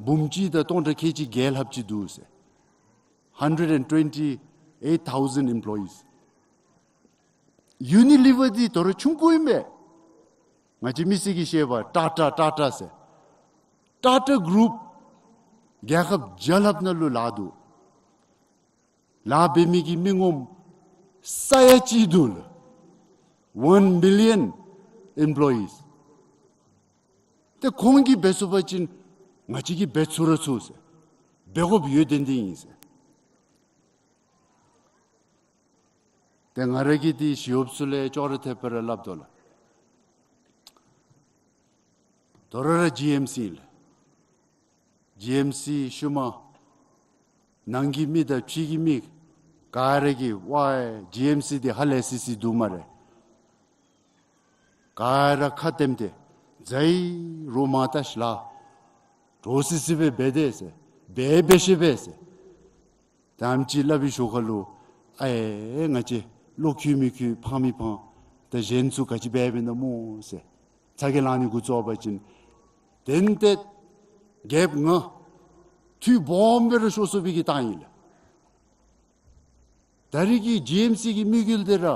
འབུམ་གཅིག་དང་སྟོང་ཕྲག་ཁལ་གཅིག་བརྒྱད་ལྷགཔ་ཅིག་འདུག་ཟེར། Hundred and twenty eight thousand employees. ཡུ་ནི་ལི་ཝར་འདི་དོ་རུང་ཆུང་ཀུ་ཨིན་པས། ང་བཅས་མི་སེར་གྱིས་ཤེས་པ་ཊ་ཊ་ཊ་ཊ་ཟེར། ཊ་ཊ་གུ་རུབ་རྒྱལ་ཁབ་བརྒྱ་ལྷགཔ་ནང་ལུ་ལཱ་འདུག། ལཱ་འབད་མི་གི་མི་ངོམ་ས་ཡ་གཅིག་འདུག་ལགས། One million employees. ཏེ་ཁོང་གིས་འབད་ཚུགས་པ་ཅིན་ང་བཅས་ཀྱིས་འབད་ཚུགས་ར་ཚུགས་ཟེར། འབད་དགོཔ་ཡོད་དེ་འདི་ཨིན་ཟེར། ཏེ་ང་ར་གིས་འདི་ཞི་གཡོགཔ་ཚུ་ལས་ཅོག་ར་འཐདཔ་སྦེ་ར་སླབ་དོ་ལགས། དོ་རུང་ར་ཇི་ཨེམ་སི་ལགས། ཇི་ཨེམ་སི་ཤུལ་མ་ནང་གི་མི་དང་ཕྱི་གི་མི་ག་ར་གིས་ཝའི་ཇི་ཨེམ་སི་འདི་ཧ་ལས་སི་སི་འདུག་སྨ་རེ། ག་ར་ཁ་བསྟནམ་སྟེ་ཛའི་རོགས་མ་ལྟ་ཤིག་ལགས། འདྲོག་སི་སི་སྦེ་འབད་དེས་ཟེར། འབད་འབད་ཤེས་པས་ཟེར། ད་ཨེམ་ཅིག་སླབ་པའི་ཞོར་ཁ་ལུ་ཨའེ་ང་བཅས་བློ་འཁྱུ་མི་འཁྱུ་ཕངས་མི་ཕངས། ད་གཞན་ཚུ་ག་ཅི་འབད་འབདཝ་ཨིན་ན་སྨོ་ཟེར་ཚ་གྱང་ལང་ནི་འགོ་བཙུགས་པ་ཅིན་དེ་ལས་ཏེ་རྒྱལཔོ་ང་འཐུས་སྦོམ་སྦེ་ར་ཤོར་སོང་བའི་གི་རྟགས་ཨིན་ལགས། ད་རིས་ཀྱི་ཇི་ཨེམ་སི་གི་དམིགས་ཡུལ་འདི་ར་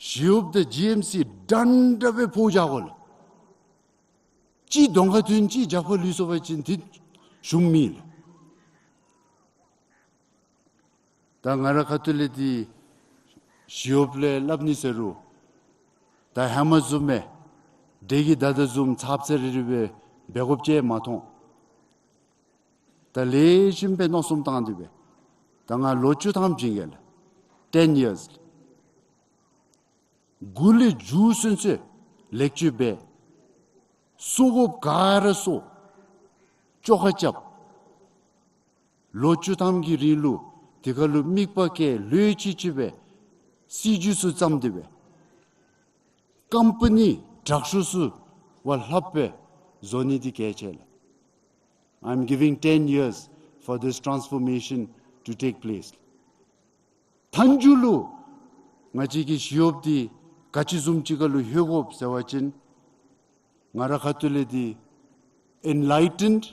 ཞི་གཡོགཔ་དང་ཇི་ཨེམ་སི་འདྲན་འདྲ་སྦེ་ཕོག་བཞག་དགོ་ལགས། གཅིག་གདོང་ཁར་ཐོན་གཅིག་རྒྱབ་ཁར་ལུས་སོང་པ་ཅིན་འདི་ཞུམ་མི་ལགས། ད་ང་ར་ཁ་ཐུག་ལས་འདི་ཞི་གཡོགཔ་ལས་སླབ་ནི་ཟེར་རུང་ད་ཧེ་མ་བཟུམ་སྦེ་འདྲེ་གིས་བདའ་བདའཝ་བཟུམ་ཚབ་ཚ་རི་རི་སྦེ་འབད་དགོཔ་ཅིག་མ་མཐོང་། ད་ལེགས་ཤོམ་སྦེ་མནོ་བསམ་བཏང་སྟེ་སྦེ་ད་ང་ལོ་བཅུ་ཐམ་བྱིན་གེ་ལགས། Ten years. དགུ་ལས་མཇུག་སོན་སོན་ལེགས་བཅོས་འབད། གསོ་དགོཔ་ག་ར་གསོ། བཅོ་ཁ་རྐྱབ། ལོ་བཅུ་ཐམ་གྱི་རིང་ལུ་དེ་ཁར་ལུ་དམིགས་པ་བསྐྱེད་ལྷོད་ཅིག་ཅིག་སྦེ་སྲིད་བྱུས་ཚུ་བརྩམས་ཏེ་སྦེ་ཀམ་པ་ནི་དྲག་ཤོས་ཚུ་བ་ལྷགཔ་སྦེ་བཟོ་ནི་འདི་གལ་ཆེ་ལགས། I'm giving ten years for this transformation to take place. མཐའ་མཇུག་ལུ་ང་བཅས་ཀྱི་ཞི་གཡོགཔ་འདི་ག་ཅི་བཟུམ་ཅིག་ཁར་ལུ་ལྷོད་དགོཔ་ཟེར་བ་ཅིན་ང་ར་ཁ་ཐུག་ལས་འདི་enlightened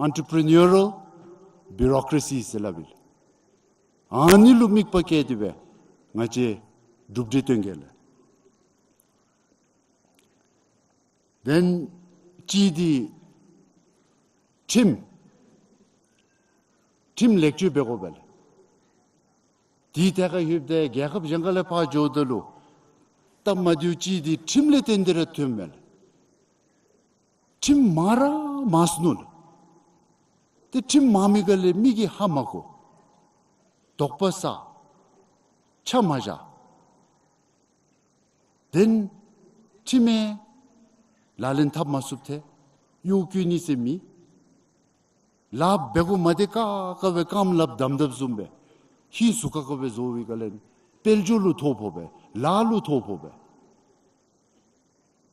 entrepreneurial bureaucracy ཟེར་སླབ་ཨིན་ལགས། ཨ་ནི་ལུ་དམིགས་པ་བསྐྱེད་དེ་སྦེ་ང་བཅས་གྲུབ་འབྲས་སྟོན་གེ་ལགས། Then གཅིག་འདི་ཁྲིམས་ཁྲིམས་ལེགས་བཅོས་འབད་དགོ་པས་ལགས། དེ་ཐད་ཁར་ལྷོདཔ་ད་རྒྱལ་ཁབ་གཞན་ཁ་ལས་ཕར་འགྱོཝ་ད་ལུ་སྟབས་མ་བདེཝ་ཅིག་འདི་ཁྲིམས་ལས་བརྟེན་ཏེ་ར་ཐོནམ་མས་ལགས། ཁྲིམས་མང་ར་མང་སོ་ནུག་ལགས། ཏེ་ཁྲིམས་མང་མི་ག་ལས་མི་གིས་ཧ་མ་གོ། དོགས་པ་ཟ། ཆ་མ་བཞག། དེ་ལས་ཁྲིམས་ལག་ལེན་འཐབ་མ་ཚུགསཔ་ཐལ། གཡོག་བཀོལ་ནི་ཟེར་མེད། ལཱ་འབད་དགོ་མ་བདེ་ཁག་ཁ་སྦེ་རྐངམ་ལགཔ་བསྡམ་བསྡམ་བཟུམ་སྦེ་ཧིང་ཚུ་ཁ་ཁ་སྦེ་བཟོ་བའི་སྒང་ལས་དཔལ་འབྱོར་ལུ་ཐོ་ཕོག་པས། ལཱ་ལུ་ཐོ་ཕོག་པས།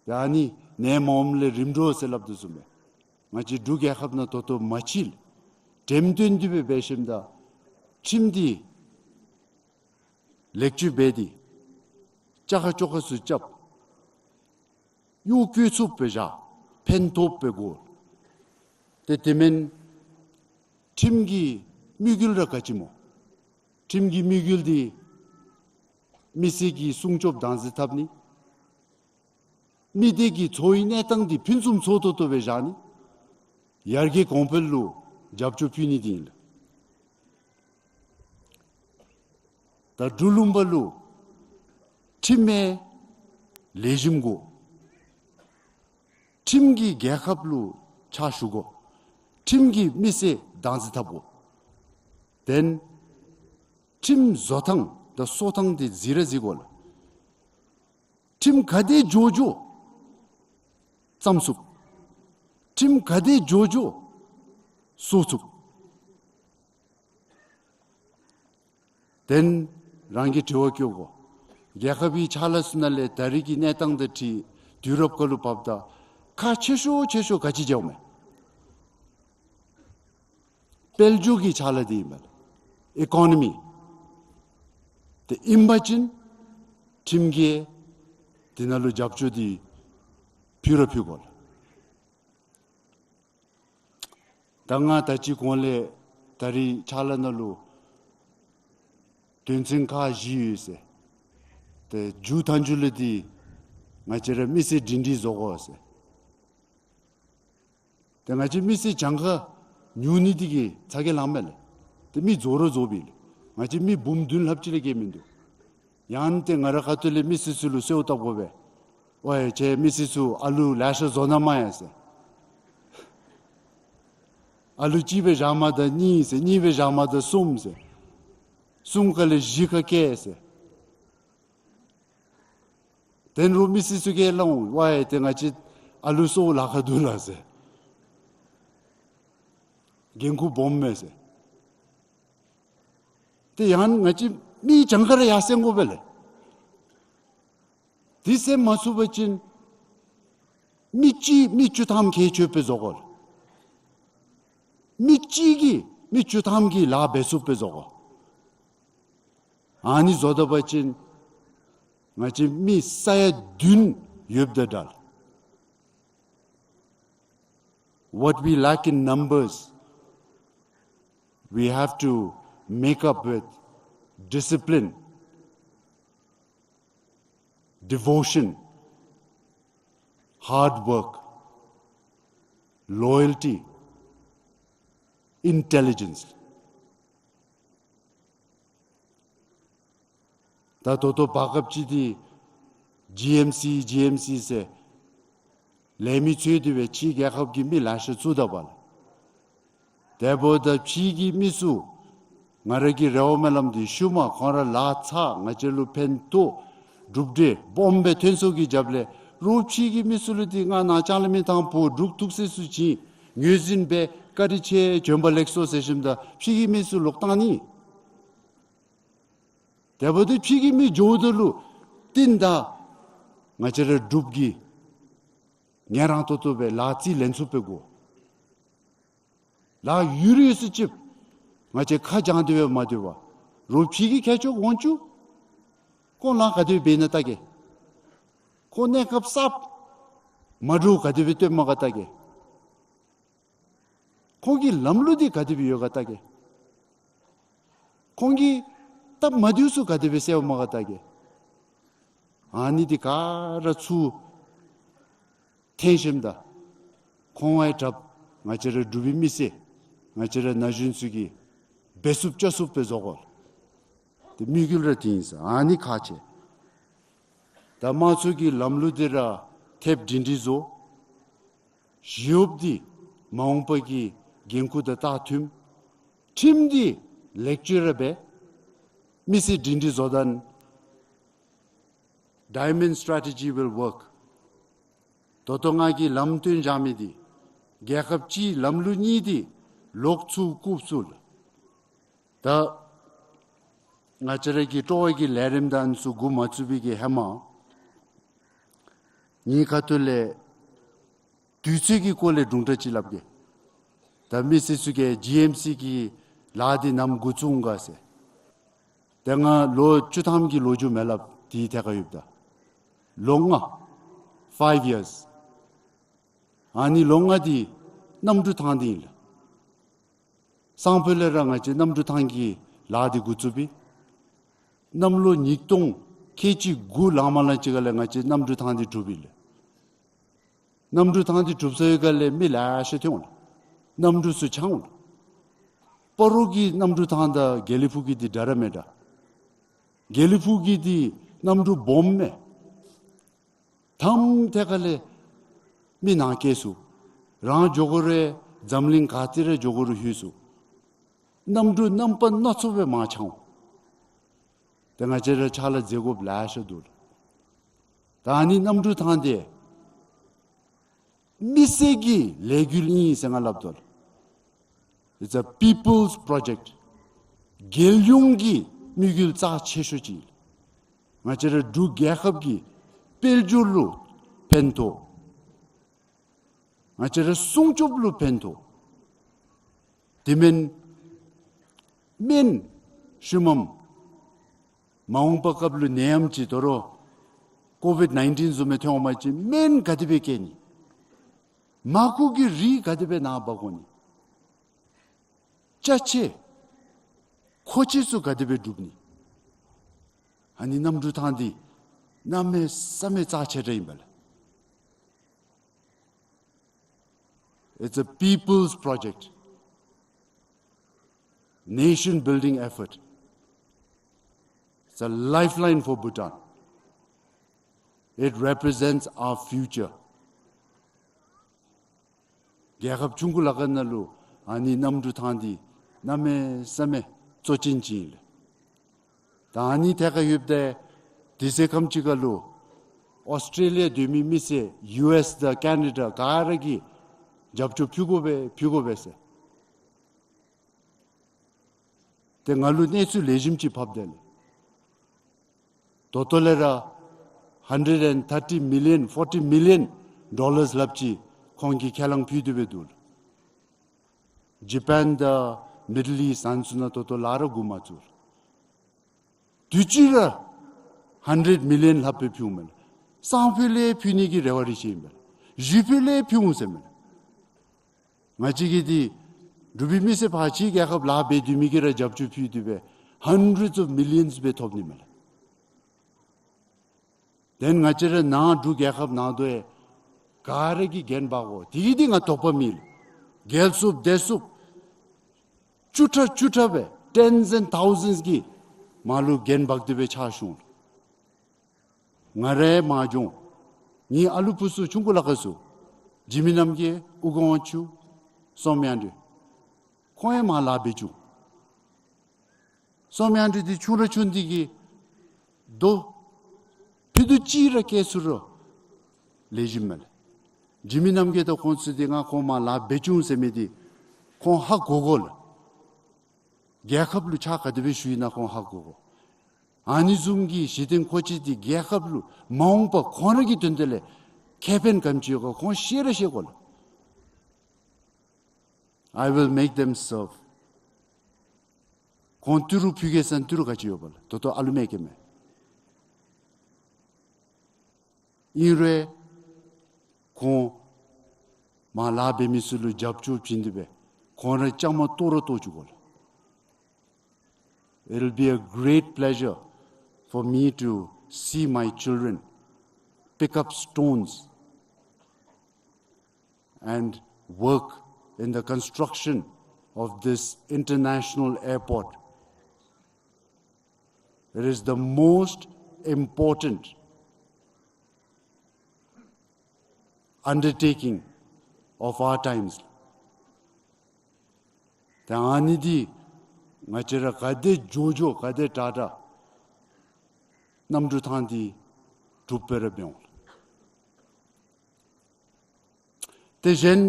ཡ་ནི་ནད་མ་འོངམ་ལས་རིམ་གྲོ་ཟེར་སླབ་དོ་བཟུམ་སྦེ་ང་བཅས་འབྲུག་རྒྱལ་ཁབ་ནང་ད་ལྟོ་མ་གཞི་འགྲེམས་སྟོན་འདི་སྦེ་འབད་ཞིནམ་ད་ཁྲིམས་འདི་ལེགས་བཅོས་འབད་དེ་བཅའ་ཁ་བཅོ་ཁ་ཚུ་རྐྱབ། གཡོག་བཀོལ་ཚུགསཔ་སྦེ་བཞག། ཕན་ཐོགསཔ་སྦེ་དགོ། ཏེ་དེ་མེན་ཁྲིམས་ཀྱི་དམིགས་ཡུལ་ར་ག་ཅི་སྨོ། ཁྲིམས་ཀྱི་དམིགས་ཡུལ་འདི་མི་སེར་གྱི་སྲུང་སྐྱོབ་བདག་འཛིན་འཐབ་ནི། མི་སྡེ་གི་འཚོ་བའི་གནས་སྟངས་འདི་ཕུན་སུམ་ཚོགས་ཏོག་ཏོ་སྦེ་བཞག་ནི། ཡར་རྒྱས་གོང་འཕེལ་ལུ་ རྒྱབ་སྐྱོར་ཕུལ་ནི་འདི་ཨིན་ལགས། ད་འབྲུག་ལུང་པ་ལུ་ཁྲིམས་སྦེ་ལེགས་ཤོམ་དགོ། ཁྲིམས་ཀྱིས་རྒྱལ་ཁབ་ལུ་ཕྱག་ཞུ་དགོ། ཁྲིམས་ཀྱིས་མི་སེར་བདག་འཛིན་འཐབ་དགོ། དེ་ལས་ཁྲིམས་བཟོ་ཐངས་དང་བཟོ་ཐངས་འདི་གཟིགས་ར་གཟིགས་དགོ་ལགས། ཁྲིམས་ག་དེ་མགྱོགས་མགྱོགས་བརྩམ་ཚུགས། ཁྲིམས་ག་དེ་མགྱོགས་མགྱོགས་བཟོ་ཚུགས། དེ་ལས་རང་གིས་དྲི་བ་བཀོད་དགོ། རྒྱལ་ཁབ་ཀྱི་ཕྱག་ལཱ་ཚུ་ནང་ལས་ད་རེས་ཀྱི་གནས་སྟངས་དང་འཁྲིལ་དུས་རབས་ཁར་ལུ་བབ་ད་ཁག་ཆེ་ཤོས་ཆེ་ཤོས་ག་ཅི་ཅིག་ཨིན་མས། དཔལ་འབྱོར་གྱི་ཕྱག་ལཱ་འདི་ཨིན་པས་ལགས། ཨི་ཀོ་ནོ་མི། དེ་ཨིན་པ་ཅིན་ཁྲིམས་ཀྱིས་དེ་ནང་ལུ་རྒྱབ་སྐྱོར་འདི་ཕུལ་ར་ཕུལ་དགོ་ལགས། ད་ང་ད་ཅི་གོང་ལས་ད་རེས་ཕྱག་ལཱ་ནང་ལུ་དོན་ཚན་ཁག་བཞི་ཡོད་ཟེར། ཏེ་མཇུག་མཐའ་མཇུག་ལུ་འདི་ང་བཅས་ར་མི་སེར་སྒྲིང་སྒྲིང་བཟོ་དགོ་ཟེར། ཏེ་ང་བཅས་མི་སེར་གྱངས་ཁ་ཉུང་ནི་འདི་གིས་ཚ་གྱང་ལང་མས་ལགས། ཏེ་མི་རྫོགས་ར་རྫོགས་པས་ལགས། ང་བཅས་མི་འབུམ་བདུན་ལྷགཔ་ཅིག་ལས་བརྒལ་མིན་འདུག། ཡང་ཏེ་ང་རའི་ཁ་ཐུག་ལས་མི་སེར་ཚུ་ལུ་གསོལཝ་བཏབ་དགོ་པས། ཝའེ་ཁྱེད་མི་སེར་ཚུ་ཨ་ལུ་ལེ་ཤ་བཟོ་གནང་མ་ཡ་ཟེར། ཨ་ལུ་གཅིག་སྦེ་བཞག་མ་ད་གཉིས་ཟེར། གཉིས་སྦེ་བཞག་མ་ད་གསུམ་ཟེར། གསུམ་ཁ་ལས་བཞི་ཁ་བཀལ་ཟེར། དེ་ལུ་མི་སེར་ཚུ་གིས་སླབ་འོང་། ཝའེ་ཏེ་ང་བཅས་ཨ་ལུ་གསོཝ་ལཱ་ཁག་འདུག་ལགས་ཟེར། འགན་ཁུར་སྦོམ་མས་ཟེར། ཏེ་ཡང་ང་བཅས་མི་གྱངས་ཁ་ར་ཡར་སེང་དགོ་པས་ལགས། དེ་སེང་མ་ཚུགས་པ་ཅིན་མི་གཅིག་མི་བཅུ་ཐམ་ཁེ་ཆོད་པའི་བཟོ་དགོ་ལགས། མི་གཅིག་གིས་མི་བཅུ་ཐམ་གྱི་ལཱ་འབད་ཚུགས་པའི་བཟོ་དགོ། ཨ་ནི་བཟོ་ད་པ་ཅིན་ང་བཅས་མི་ས་ཡ་བདུན་ཡོདཔ་དང་འདྲ་ལགས། What we lack in numbers, we have to make up with discipline, devotion, hard work, loyalty, intelligence. ད་ད་ལྟོ་བར་སྐབས་ཅིག་འདི་ཇི་ཨེམ་སི་ཇི་ཨེམ་སི་ཟེར་ལས་མི་འཚོལ་ཏེ་སྦེ་ཕྱིའི་རྒྱལ་ཁབ་ཀྱི་མི་ལེ་ཤ་བཙུགས་ད་པ་ལགས། དེ་འབདཝ་ད་ཕྱི་གི་མི་ཚུ་ང་ར་གི་རེ་བ་སྨོན་ལམ་འདི་ཤུལ་མ་ཁོང་ར་ལཱ་ཚ་ང་བཅས་ལུ་ཕན་ཐོགས་གྲུབ་འབྲས་སྦོམ་སྦེ་ཐོན་སོང་གི་རྒྱབ་ལས་རོགས་ཕྱི་གི་མི་ཚུ་ལུ་འདི་ང་ནཱ་ལྕང་གླིང་མི་ཐང་ཕུ་འབྲུག་ཐུགས་སྲས་ཚུ་བྱིན་ངོས་འཛིན་འབད་བཀའ་དྲིན་ཆེ་བྱོན་པ་ལེགས་སོ་ཟེར་ཞིནམ་ད་ཕྱི་གི་མི་ཚུ་ལོག་བཏང་ནི། དེ་འབདཝ་ད་ཕྱི་གི་མི་འགྱོཝ་ད་ལུ་བརྟེན་ད་ང་བཅས་ར་འབྲུག་གི་ངལ་རངས་ཏོག་ཏོ་སྦེ་ལཱ་རྩིས་ལེན་ཚུགས་པའི་སྒོ་ལཱ་ཡོད་རུང་ཡོད་ས་ཅིག་ང་བཅས་ཁ་བྱང་སྟེ་སྦེ་མ་སྡོད་པར་རོགས་ཕྱི་གི་མཁས་མཆོག་འོང་བཅུག། ཁོང་ལཱ་ག་དེ་སྦེ་འབད་ནི་ལྟ་གེ། ཁོང་གནས་སྐབས་གསརཔ་མ་འདྲཝ་ག་དེ་སྦེ་སྟོནམ་ག་ལྟ་གེ། ཁོང་གི་ལམ་ལུགས་འདི་ག་དེ་སྦེ་ཡོད་ག་ལྟ་གེ། ཁོང་གི་སྟབས་མ་བདེཝ་ཚུ་ག་དེ་སྦེ་སེལཝ་མས་ག་ལྟ་གེ། ཨ་ནི་འདི་ག་ར་ཚུར་འཐེན་ཞིནམ་ད་ཁོང་ཝའི་དྲགཔ་ང་བཅས་ར་འབྲུག་པའི་མི་སེར་ང་བཅས་ར་ན་གཞོན་ཚུ་གིས་འབད་ཚུགསཔ་རྐྱབ་ཚུགསཔ་སྦེ་བཟོ་དགོ། ཏེ་དམིགས་ཡུལ་ར་དེ་ཨིན་ཟེར། ཨ་ནི་ཁག་ཆེ། ད་དམངས་གཙོ་གི་ལམ་ལུགས་འདི་ར་ཐེབས་སྒྲིང་སྒྲིང་བཟོ། ཞི་གཡོགཔ་འདི་མ་འོངས་པ་གི་འགན་ཁུར་དང་ལྟ་མཐུན། ཁྲིམས་འདི་ལེགས་བཅོས་ར་འབད། མི་སེར་སྒྲིང་སྒྲིང་བཟོ་ད་ན་Diamond strategy will work. ད་ལྟོ་ང་གིས་ལམ་སྟོན་བཞག་མི་འདི་རྒྱལ་ཁབ་སྤྱིའི་ལམ་ལུགས་གཉིས་འདི་ལོག་ཚུར་རྐུབ་ཚུར་ལགས། ད་ང་བཅས་ར་གི་སྤྲོ་བ་གི་ལས་རིམ་དང་ཚུ་འགོ་མ་བཙུགས་པའི་གི་ཧེ་མ་ངེའི་ཁ་ཐུག་ལས་དུས་ཚོད་ཀྱི་སྐོར་ལས་སྒྲུང་གྲ་ཅིག་སླབ་གེ། ད་མི་སེར་ཚུ་གིས་ཇི་ཨེམ་སི་གི་ལཱ་འདི་ནམ་འགོ་བཙུགས་འོང་ག་ཟེར། ཏེ་ང་ལོ་བཅུ་ཐམ་གྱི་ལོ་རྒྱུས་མི་སླབ། དེའི་ཐད་ཁར་ཡོདཔ་ད་ལོ་ལྔ། Five years. ཨ་ནི་ལོ་ལྔ་འདི་གནམ་གྲུ་ཐང་འདི་ཨིན་ལགས། སང་ཕོད་ལས་ར་ང་བཅས་གནམ་གྲུ་ཐང་གི་ལཱ་འདི་འགོ་བཙུགས་པས། གནམ་ལོ་ཉིས་སྟོང་ཁལ་གཅིག་དགུ་ལང་མ་ལང་ཅིག་ཁ་ལས་ང་བཅས་གནམ་གྲུ་ཐང་འདི་གྲུབ་ཡི་ལགས། གནམ་གྲུ་ཐང་འདི་གྲུབ་ཚར་བའི་སྒང་ལས་མི་ལེ་ཤ་ཐོན་འོང་ལགས། གནམ་གྲུ་ཚུ་འཕྱང་འོང་ལགས། སྤ་རོ་གི་གནམ་གྲུ་ཐང་དང་དགེ་ལེགས་ཕུག་གི་འདི་འདྲ་ར་མེད་ད། དགེ་ལེགས་ཕུག་གི་འདི་གནམ་གྲུ་སྦོམ་མས། མཐའམ་ཐད་ཁ་ལས་མི་ནང་སྐྱེལ་ཚུགས། རང་འགྱོ་དགོ་རུང་འཛམ་གླིང་ག་ཏེ་ར་འགྱོ་དགོ་རུང་ལྷོད་ཚུགས། གནམ་གྲུ་རྣམ་པ་སྣ་ཚོགས་སྦེ་མར་འཕྱང་འོང་། ཏེ་ང་བཅས་ར་ཕྱག་ལཱ་མཛད་དགོཔ་ལེ་ཤ་འདུག། ད་ཨ་ནི་གནམ་གྲུ་ཐང་འདི་མི་སེར་གྱི་ལས་འགུལ་ཨིན་ཟེར་ང་སླབ་དོ། It's a people's project. རྒྱལ་ཡོངས་ཀྱི་དམིགས་ཡུལ་རྩ་ཆེ་ཤོས་ཅིག། ང་བཅས་ར་འབྲུག་རྒྱལ་ཁབ་ཀྱི་དཔལ་འབྱོར་ལུ་ཕན་ཐོགས། ང་བཅས་ར་སྲུང་སྐྱོབ་ལུ་ཕན་ཐོགས། དེ་མེན་སྨན་ཤུལ་མམ་མ་འོངས་པ་སྐབས་ལུ་ནད་ཡམས་ཅིག་དོ་རུང་ཀོ་ཝིཌ་ནའིན་ཊིན་བཟུམ་མའི་ཐོན་འོང་པ་ཅིན་སྨན་ག་དེ་སྦེ་བཀལ་ནི། མར་ཁུ་གི་རིགས་ག་དེ་སྦེ་ནཱ་འབག་འོང་ནི། ཅ་ཆས་མཁོ་ཆས་ཚུ་ག་དེ་སྦེ་སྒྲུབ་ནི། ཨ་ནི་གནམ་གྲུ་ཐང་འདི་གནམ་མེད་ས་མེད་རྩ་ཆེ་དྲགས་ཨིན་པས་ལགས། It's a people's project, nation building effort. It's a lifeline for Bhutan. It represents our future. རྒྱལ་ཁབ་ཆུང་ཀུ་ལ་ཁ་ནང་ལུ་ཨ་ནི་གནམ་གྲུ་ཐང་འདི་གནམ་མེད་ས་མེད་གཙོ་ཅན་ཅིག་ཨིན་ལགས། ད་ཨ་ནི་ཐད་ཁར་ཡོདཔ་ད་དུས་ཚོད་ཁམ་ཅིག་ཁར་ལུ་ཨོསི་ཊྲེ་ལི་ཡ་སྡོད་མི་མི་སེར་ཡུ་ཨེསི་དང་ཀེ་ན་ཌ་ག་ར་གིས་རྒྱབ་སྐྱོར་ཕུལ་དགོ་པས་ཕུལ་དགོ་པས་ཟེར། ཏེ་ང་ལུ་གནས་ཚུལ་ལེགས་ཤོམ་ཅིག་ཕབ་དེས་ལགས། ད་ལྟོ་ལས་ར་hundred and thirty million, forty million dollars སླབ་ཅིག་ཁོང་གིས་ཁས་བླངས་ཕུལ་དོ་སྦེ་འདུག། ཇ་པཱན་དང་མིཌལ་ཨིསཊ་ཨ་ནི་ཚུ་ནང་ད་ལྟོ་ལཱ་ར་འགོ་མ་བཙུགས། དུས་ཅི་ར་hundred million ལྷགཔ་སྦེ་ཕུལཝ་མས་ལགས། སང་ཕོད་ལས་ཕུལ་ནི་གི་རེ་བ་རེ་བཞེས་ཨིན་པས་ལགས། གཞེས་ཕོད་ལས་ཕུལ་འོང་ཟེར་མས་ལགས། ང་བཅས་ཀྱི་འདི་འབྲུག་པའི་མི་སེར་ཕར་ཕྱི་རྒྱལ་ཁབ་ལཱ་འབད་སྡོད་མི་གིས་ར་རྒྱབ་སྐྱོར་ཕུལ་ཏེ་སྦེ་hundreds of millions སྦེ་ཐོབ་ནི་མས་ལགས། དེ་ང་བཅས་ར་ནཱ་འབྲུག་རྒྱལ་ཁབ་ནང་དོ་ཡང་ག་ར་གིས་འགན་འབག་དགོ། དེ་གིས་འདི་ང་དོགས་པ་མེད་ལགས། རྒྱལ་སུ་སྡེ་སུ་བཅུ་ཕྲག་བཅུ་ཕྲག་སྦེ་tens and thousands གིས་མར་ལུ་འགན་འབག་སྟེ་སྦེ་ཕྱག་ཞུ་འོང་། ང་ར་མར་འགྱོ་འོང་། ངེའི་ཨ་ལུ་བུ་ཚུ་ཆུང་ཀུ་ལ་ཁ་ཚུ་འཇིགས་མེད་རྣམ་རྒྱལ་ཨུ་དགོངས་ཆུ་སོམ་ཡང་འདི་ཁོང་ཡང་མར་ལཱ་འབད་བཅུག། སོམ་ཡང་འདི་འདི་ཆུང་ར་ཆུང་འདི་གིས་རྡོ་ཕུད་རྡོག་གཅིག་ར་བཀལ་ཚུགས་རུང་ལེགས་ཤོམ་མས་ལགས། འཇིགས་མེད་རྣམ་རྒྱལ་དང་ཁོང་ཚུ་འདི་ང་ཁོང་མར་ལཱ་འབད་བཅུག་ཟེར་མི་འདི་ཁོང་ཧ་གོ་དགོ་ལགས། རྒྱལ་ཁབ་ལུ་ཕྱག་ག་དེ་སྦེ་ཞུ་ཡི་ན་ཁོང་ཧ་གོ་དགོ། ཨ་ནི་བཟུམ་གྱི་གཞི་རྟེན་མཁོ་ཆས་འདི་རྒྱལ་ཁབ་ལུ་མ་འོངས་པ་ཁོང་ར་གི་དོན་དག་ལས་ཁེ་ཕན་ག་དེམ་ཅིག་ཡོད་ག་ཁོང་ཤེས་ར་ཤེས་དགོ་ལགས། I will make them serve. ཁོང་ཏི་རུ་ཕུལ་གེ་ཟེར་ན་ཏི་རུ་ག་ཅི་ཡོད་པ་ལགས། ད་ལྟོ་ཨ་ལུ་མེད་ཀྱི་མས། ཨིན་རུང་ཁོང་མར་ལཱ་འབད་མི་ཚུ་ལུ་རྒྱབ་སྐྱོར་བྱིན་ཏེ་སྦེ་ཁོང་ར་བཅའ་མར་གཏོགས་ར་གཏོགས་བཅུག་དགོ་ལགས། It'll be a great pleasure for me to see my children pick up stones and work in the construction of this international airport. It is the most important undertaking of our times. ད་ཨ་ནི་འདི་ང་བཅས་ར་ག་དེ་མགྱོགས་མགྱོགས་ག་དེ་དྲག་དྲག་གནམ་གྲུ་ཐང་འདི་གྲུབ་སྦེ་ར་འབད་འོང་། དེ་བཞིན་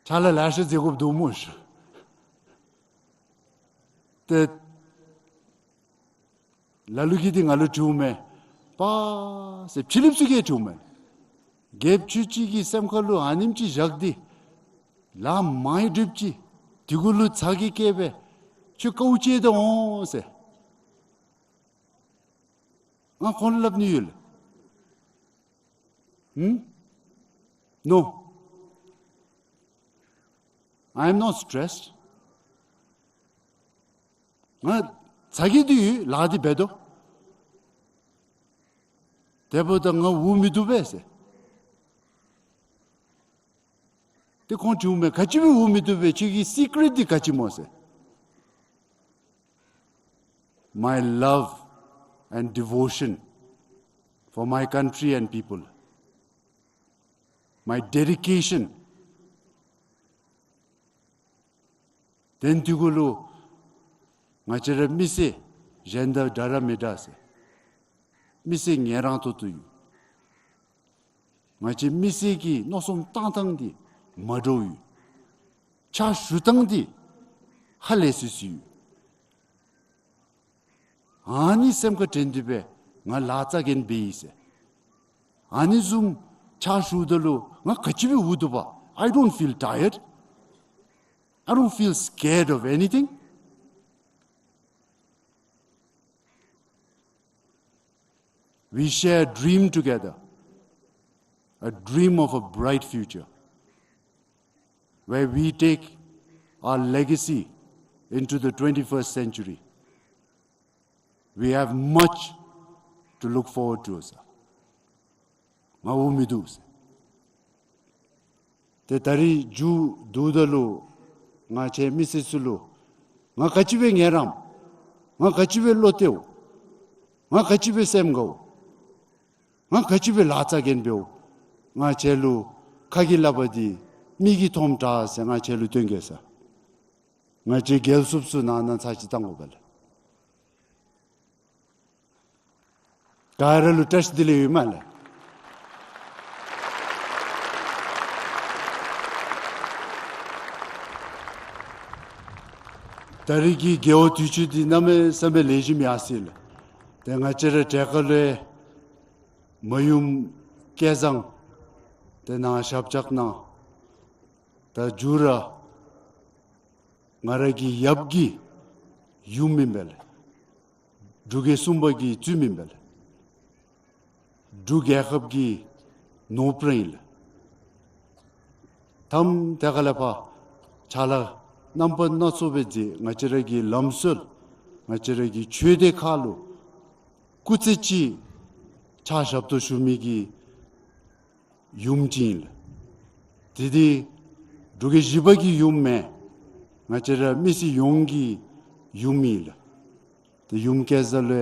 ཕྱག་ལཱ་ལེ་ཤ་མཛད་དགོཔ་འདུག་སྨོ་ཤིག། ཏེ་ལ་ལུ་གིས་འདི་ང་ལུ་དྲིཝ་མས། པ་ཟེར་ཕྱི་གླིངཔ་ཚུ་གིས་དྲིཝ་མས། རྒྱལཔོ་ཁྱོད་ཅིག་གི་སེམས་ཁ་ལུ་ཨ་ནེམ་ཅིག་བཞག་སྟེ་ལཱ་མང་སྒྲུབ་ཅི། དེ་གུ་ལུ་ཚ་གྱང་བསྐྱེད་སྦེ་ཁྱོད་དཀའཝ་སྤྱད་དེ་འོང་ཟེར་ང་ཁོང་ལུ་སླབ་ནི་ཡོད་ལགས། ཧུམ། No. I am not stressed. ང་ཚ་གྱང་འདི་ཡོད། ལཱ་འདི་འབད་དོ། དེ་འབདཝ་ད་ང་འུ་མི་བཏུབ་པས་ཟེར། ཏེ་ཁོང་དྲིཝ་མས། ག་ཅི་སྦེ་འུ་མི་བཏུབ་པས། ཁྱོད་ཀྱི་སི་ཀྲེཊ་འདི་ག་ཅི་སྨོ་ཟེར། My love and devotion for my country and people. My dedication. དེ་འདི་གུ་ལུ་ང་བཅས་ར་མི་སེར་གཞན་དང་འདྲ་ར་མི་འདྲ་ཟེར། མི་སེར་ངལ་རངས་ཏོག་ཏོ་ཡོད། ང་བཅས་མི་སེར་གྱི་མནོ་བསམ་བཏང་ཐངས་འདི་མ་འདྲཝ་ཡོད། ཕྱག་ཞུ་ཐངས་འདི་ཧ་ལས་སི་སི་ཡོད། ཨ་ནི་སེམས་ཁར་དྲན་ཏེ་སྦེ་ང་ལཱ་རྩ་འགེངས་འབད་ཡི་ཟེར། ཨ་ནི་བཟུམ་ཕྱག་ཞུཝ་ད་ལུ་ང་ག་ཅི་སྦེ་འུ་བཏུབ་པས། I don't feel tired. I don't feel scared of anything. We share a dream together, a dream of a bright future, where we take our legacy into the twenty-first century. We have much to look forward to, sir. ང་འུ་མི་བཏུབ་ཟེར། ཏེ་ད་རིས་མཇུག་བསྡུཝ་ད་ལུ་ང་བཅས་མི་སེར་ཚུ་ལུ་ང་ག་ཅི་སྦེ་ངལ་རངསམ། ང་ག་ཅི་སྦེ་བློ་གཏད་འོང་། ང་ག་ཅི་སྦེ་སེམས་དགའ་འོང་། ང་ག་ཅི་སྦེ་ལཱ་རྩ་འགེངས་འབད་འོང་། ང་བཅས་ལུ་ཁ་གིས་སླབ་པ་འདི་མིག་གིས་མཐོངམ་དྲག་ཟེར་ང་བཅས་ལུ་སྟོན་གེ་ཟེར། ང་བཅས་རྒྱལ་སྲུངཔ་ཚུ་ནང་ན་ཚར་ཅིག་བཏང་དགོ་པས་ལགས། ག་ར་ལུ་བཀྲ་ཤིས་བདེ་ལེགས་ཡོད་མས་ལགས། ད་རིས་ཀྱི་རྒྱལ་བ་དུས་ཆེན་འདི་གནམ་མེད་ས་མེད་ལེགས་ཤོམ་ཡར་སོ་ཡི་ལགས། ཏེ་ང་བཅས་ར་གྲལ་ཁར་ལུ་མ་ཡུམ་སྐལ་བཟང་ཏེ་ནཱ་ཞབས་བཅགས་གནང་། ད་མཇུག་ར་ང་ར་གི་ཡབ་ཀྱི་ཡུམ་ཨིན་པས་ལགས། འབྲུག་རྒྱལ་གསུམ་པ་གི་བཙུནམོ་ཨིན་པས་ལགས། འབྲུག་རྒྱལ་ཁབ་ཀྱི་ནོར་བུ་ར་ཨིན་ལགས། ད་དེ་ཁ་ལས་ཕར་ཕྱག་ལཱ་རྣམ་པ་སྣ་ཚོགས་སྦེ་མཛད། ང་བཅས་ར་གི་ལམ་སྲོལ་ང་བཅས་ར་གི་ཆོས་སྡེ་ཁག་ལུ་སྐུ་ཚེ་གཅིག་ཕྱག་ཞབས་ཏོག་ཞུ་མི་གི་ཡུམ་ཅིག་ཨིན་ལགས། དེ་འདི་འབྲུག་རྒྱལ་བཞི་པ་གི་ཡུམ་མེན། ང་བཅས་ར་མི་སེར་ཡོངས་ཀྱི་ཡུམ་ཨིན་ལགས། ཏེ་ཡུམ་སྐལ་བཟང་ལུ་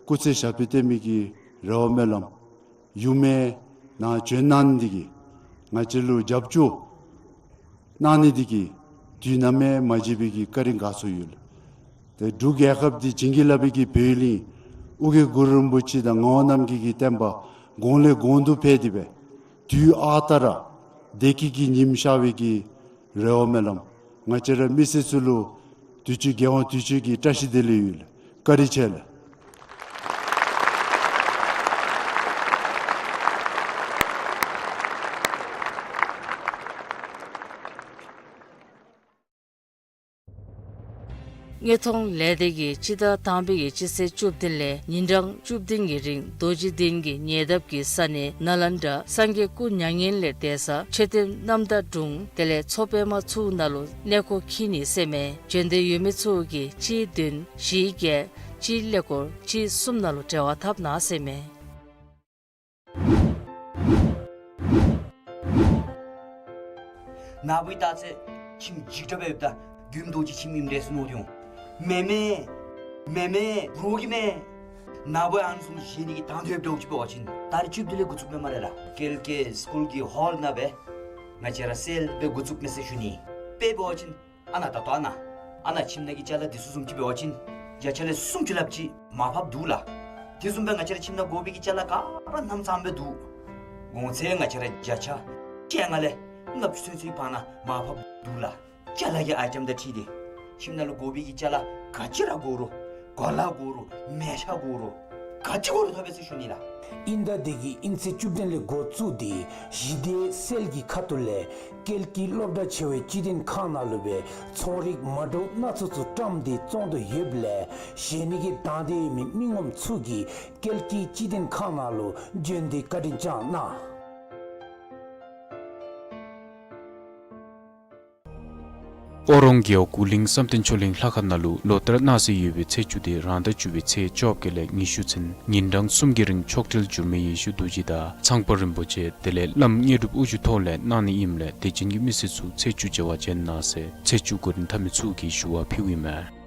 སྐུ་ཚེ་ཞབས་པད་བརྟན་མི་གི་རེ་བ་སྨོན་ལམ། ཡུམ་ནཱ་བྱོན་གནང་ནི་འདི་གིས་ང་བཅས་ལུ་རྒྱབ་སྐྱོར་གནང་ནི་འདི་གིས་དུས་ནམ་ཡང་མ་བརྗེད་པའི་གི་བཀའ་དྲིན་དགའ་ཚོར་ཡོད་ལགས། ཏེ་འབྲུག་རྒྱལ་ཁབ་འདི་བྱིན་གྱིས་བརླབས་པའི་གི་བོད་གླིང་ཨོ་རྒྱན་གུ་རུ་རིན་པོ་ཆེ་དང་ངག་དབང་རྣམ་རྒྱལ་གྱི་བསྟན་པ་གོང་ལས་གོང་དུ་འཕེལ་ཏེ་སྦེ་དུས་ཨ་རྟག་ར་བདེ་སྐྱིད་ཀྱི་ཉིམ་ཤར་བའི་གི་རེ་བ་སྨོན་ལམ། ང་བཅས་ར་མི་སེར་ཚུ་ལུ་དུས་ཅི་རྒྱལ་དབང་དུས་ཅི་གི་བཀྲ་ཤིས་བདེ་ལེགས་ཡོད་ལགས། བཀའ་དྲིན་ཆེ་ལགས། དངོས་མཐོང་ལས་སྡེ་གིས་སྤྱི་ཟླ་དང་པའི་གི་སྤྱི་ཚེས་བཅུ་བདུན་ལས་ཉིན་གྲངས་བཅུ་བདུན་གྱི་རིང་རྡོ་རྗེ་གདན་གྱི་ཉེ་འདབས་ཀྱི་ས་གནས་ནཱ་ལེནྡྲ་སངས་རྒྱས་སྐུ་མྱ་ངན་ལས་འདས་ས་མཆོད་རྟེན་རྣམ་དག་དྲུང་དེ་ལས་མཚོ་པདྨ་ཚུ་ནང་ལུ་གནས་སྐོར་འཁྱིད་ནི་ཟེར་མས། བྱོན་འདོད་ཡོད་མི་ཚུ་གིས་གཅིག་བདུན་བཞི་བརྒྱད་གཅིག་ཀླད་ཀོར་གཅིག་གསུམ་ནང་ལུ་འབྲེལ་བ་འཐབ་གནང་ཟེར་མས། ན་བུ་ད་ཚེ་ཁྱིམ་འཇིགས་དྲགས་སྦེ་ཡོདཔ་ད་རྒྱུན་དུ་ཅིག་ཁྱིམ་ཨིནམ་འདྲས་མནོ་སྟེ་འོང་། མེན་མེན། མེན་མེན། རོགས་ཀྱི་མེན། ན་བུ་ཨ་ནི་བཟུམ་བཞེས་ནི་གི་དང་འདོད་འདྲཝ་ཅིག་འབད་བ་ཅིན་ད་རིས་བཅུ་བདུན་ལས་འགོ་བཙུགསཔ་མས་སྨ་རེ་ལགས། ཀལ་ཀེ་སི་ཀུལ་གྱི་ཧོལ་ནང་སྦེ་ང་བཅས་ར་སེལ་སྦེ་འགོ་བཙུགསཔ་མས་ཟེར་ཞུ་ནི། དཔེ་འབད་བ་ཅིན་ཨ་ནཱ་ད་ལྟོ་ཨ་ནཱ་ཨ་ནཱ་ཁྱིམ་ནང་གི་ཅ་ལ་འདི་ཚུ་བཟུམ་ཅིག་འབད་བ་ཅིན་བརྒྱ་ཆ་ལས་སུམ་ཅུ་ལྷགཔ་ཅིག་མར་ཕབ་འདུག་ལགས། དེ་བཟུམ་སྦེ་ང་བཅས་ར་ཁྱིམ་ནང་དགོ་པའི་གི་ཅ་ལ་ག་ར་སྣུམ་ཙམ་སྦེ་འདུག། གོང་ཚད་ང་བཅས་ར་བརྒྱ་ཆ་བཅོ་ལྔ་ལས་ལྔ་བཅུ་ཚུན་ཚོད་ཕར་ནང་མར་ཕབ་འདུག་ལགས། ཅ་ལ་གི་ཨའི་ཊམ་དང་འཁྲིལ་ཏེ་ཁྱིམ་ནང་ལུ་དགོ་པའི་གི་ཅ་ལ་ག་ཅི་ར་དགོ་རུང་གོ་ལ་དགོ་རུང་མལ་ཆ་དགོ་རུང་ག་ཅི་དགོ་རུང་ཐོབ་པས་ཟེར་ཞུ་ནི་ལགས། དབྱིན་ཟླ་འདི་གི་དབྱིན་ཚེས་བཅུ་བདུན་ལས་འགོ་བཙུགས་ཏེ་གཞི་སྡེ་སེལ་གྱི་ཁ་ཐུག་ལས་ཀལ་ཀི་སློབ་གྲྭ་ཆེ་བའི་སྤྱི་མཐུན་ཁང་ནང་ལུ་སྦེ་ཚོང་རིགས་མ་འདྲཝ་སྣ་ཚོགས་ཚུ་བཀྲམ་སྟེ་བཙོང་དོ་ཡོདཔ་ལས་བཞེས་ནི་གི་དང་འདོད་ཡོད་མི་མི་ངོམ་ཚུ་གིས་ཀལ་ཀི་སྤྱི་མཐུན་ཁང་ནང་ལུ་བྱོན་ཏེ་བཀའ་དྲིན་བསྐྱང་གནང་། སྤ་རོང་རྒེད་འོག་གུ་ལིང་བསམ་གཏན་ཆོས་གླིང་ལྷ་ཁང་ནང་ལུ་ལོ་ལྟར་གནང་སྲོལ་ཡོད་པའི་ཚེས་བཅུ་དེ་རང་ཟླ་བཅུ་པའི་ཚེས་བཅོ་བརྒྱད་ལས་ཉི་ཤུ་ཚུན་ཉིན་གྲངས་གསུམ་གྱི་རིང་མཆོག་སྤྲུལ་འགྱུར་མེད་ཡེ་ཤེས་རྡོ་རྗེ་དང་ཚངས་པ་རིན་པོ་ཆེ་དེ་ལས་བླམ་དངོས་གྲུབ་དབུ་བཞུགས་ཐོག་ལས་གནང་ནི་ཨིནམ་ལས་དད་ཅན་གྱི་མི་སེར་ཚུ་ཚེས་བཅུ་མཇལ་བར་བྱོན་གནང་ཟེར་ཚེས་བཅུ་གོ་རིམ་འཐབ་མི་ཚུ་གིས་ཞུ་བ་ཕུལཝ་ཨིན་མས།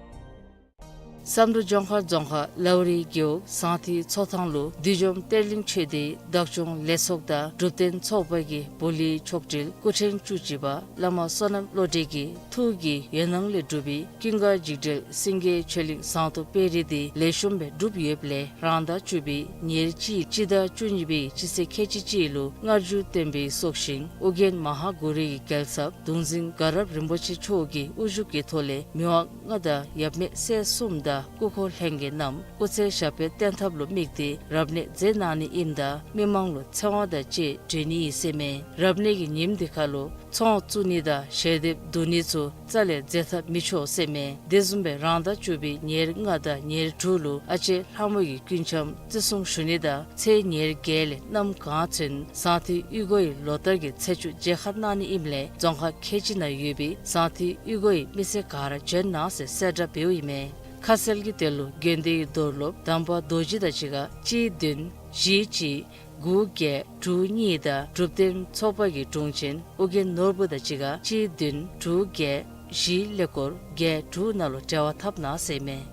བསམ་གྲུབ་ལྗོངས་མཁར་རྫོང་ཁག་ལའུ་རི་རྒེད་འོག་ཟངས་མཐིལ་མཚོ་ཐང་ལུ་བདུད་འཇོམས་གཏེར་གླིང་ཆོས་སྡེའི་བདག་སྐྱོང་ལས་ཚོགས་དང་འབྲུག་བསྟན་ཚོགས་པ་གི་བུ་ལྷའི་མཆོག་སྤྲུལ་སྐུ་ཕྲེང་བཅུ་གཅིག་པ་བླ་མ་བསོད་ནམས་བློ་གྲོས་ཀྱི་ཐུགས་ཀྱི་ཡོན་སྣང་ལས་གྲུབ་པའི་ཀུན་དགའ་འཇིགས་བྲལ་སེང་གེ་ཆོས་གླིང་ཟངས་མདོག་དཔལ་རི་དེ་ལེགས་ཤོམ་སྦེ་གྲུབ་ཡོདཔ་ལས་རང་ཟླ་བཅུ་པའི་ཉེར་གཅིག་སྤྱི་ཟླ་བཅུ་གཉིས་པའི་སྤྱི་ཚེས་ཁལ་གཅིག་གཅིག་ལུ་མངར་ཆུ་སྟོན་པའི་སྲོག་ཤིང་ཨོ་རྒྱན་མ་ཧཱ་གུ་རུ་ཡི་རྒྱལ་ཚབ་གདུང་འཛིན་དགའ་རབ་རིན་པོ་ཆེ་མཆོག་གི་དབུ་བཞུགས་ཀྱི་ཐོག་ལས་མི་དབང་མངའ་བདག་ཡབ་མེས་སྲས་གསུམ་དང་སྐུ་འཁོར་ལྷན་རྒྱས་རྣམས་སྐུ་ཚེ་ཞབས་པད་བརྟན་ཐབས་ལུ་དམིགས་ཏེ་རབ་གནས་མཛད་གནང་ནི་ཨིནམ་ད་མི་མང་ལུ་ཚེ་དབང་དང་བཅས་སྤྲོད་ནི་ཨིན་ཟེར་མས། རབ་གནས་ཀྱི་ཉིནམ་དེ་ཁར་ལུ་ཚོང་བཙུགས་ནི་དང་ཞལ་འདེབས་བསྡུ་ནི་ཚུ་རྩ་ལས་མཛད་ཐབས་མི་ཆོག་ཟེར་མས། དེ་བཟུམ་སྦེ་རང་ཟླ་བཅུ་པའི་ཉེར་ལྔ་དང་ཉེར་དྲུག་ལུ་ཨ་ལྕེ་ལྷ་མོ་ཡི་སྐུ་འཆམ་བརྩི་སྲུང་ཞུ་ནི་དང་ཚེས་ཉེར་བརྒྱད་ལས་གནམ་གང་ཚུན་ཟངས་མཐིལ་གཡུས་སྒོ་ཡི་ལོ་ལྟར་གྱི་ཚེས་བཅུ་མཇལ་ཁ་གནང་ནི་ཨིནམ་ལས་རྫོང་ཁག་ཁལ་གཅིག་ནང་ཡོད་པའི་ཟངས་མཐིལ་གཡུས་སྒོ་ཡི་མི་སེར་ག་ར་བྱོན་གནང་ཟེར་གསལ་བསྒྲགས་འབདཝ་ཨིན་མས། ཁ་གསལ་གྱི་དོན་ལུ་དགོན་སྡེ་ཡི་རྡོར་སློབ་དམ་པ་རྡོ་རྗེ་དང་གཅིག་ཁར་གཅིག་བདུན་བཞི་གཅིག་དགུ་བརྒྱད་དྲུག་གཉིས་དང་འབྲུག་བསྟན་ཚོགས་པ་གི་དྲུང་ཆེན་ཨོ་རྒྱན་ནོར་བུ་དང་གཅིག་ཁར་གཅིག་བདུན་དྲུག་བརྒྱད་བཞི་ཀླད་ཀོར་བརྒྱད་དྲུག་ནང་ལུ་འབྲེལ་བ་འཐབ་གནང་ཟེར་མས།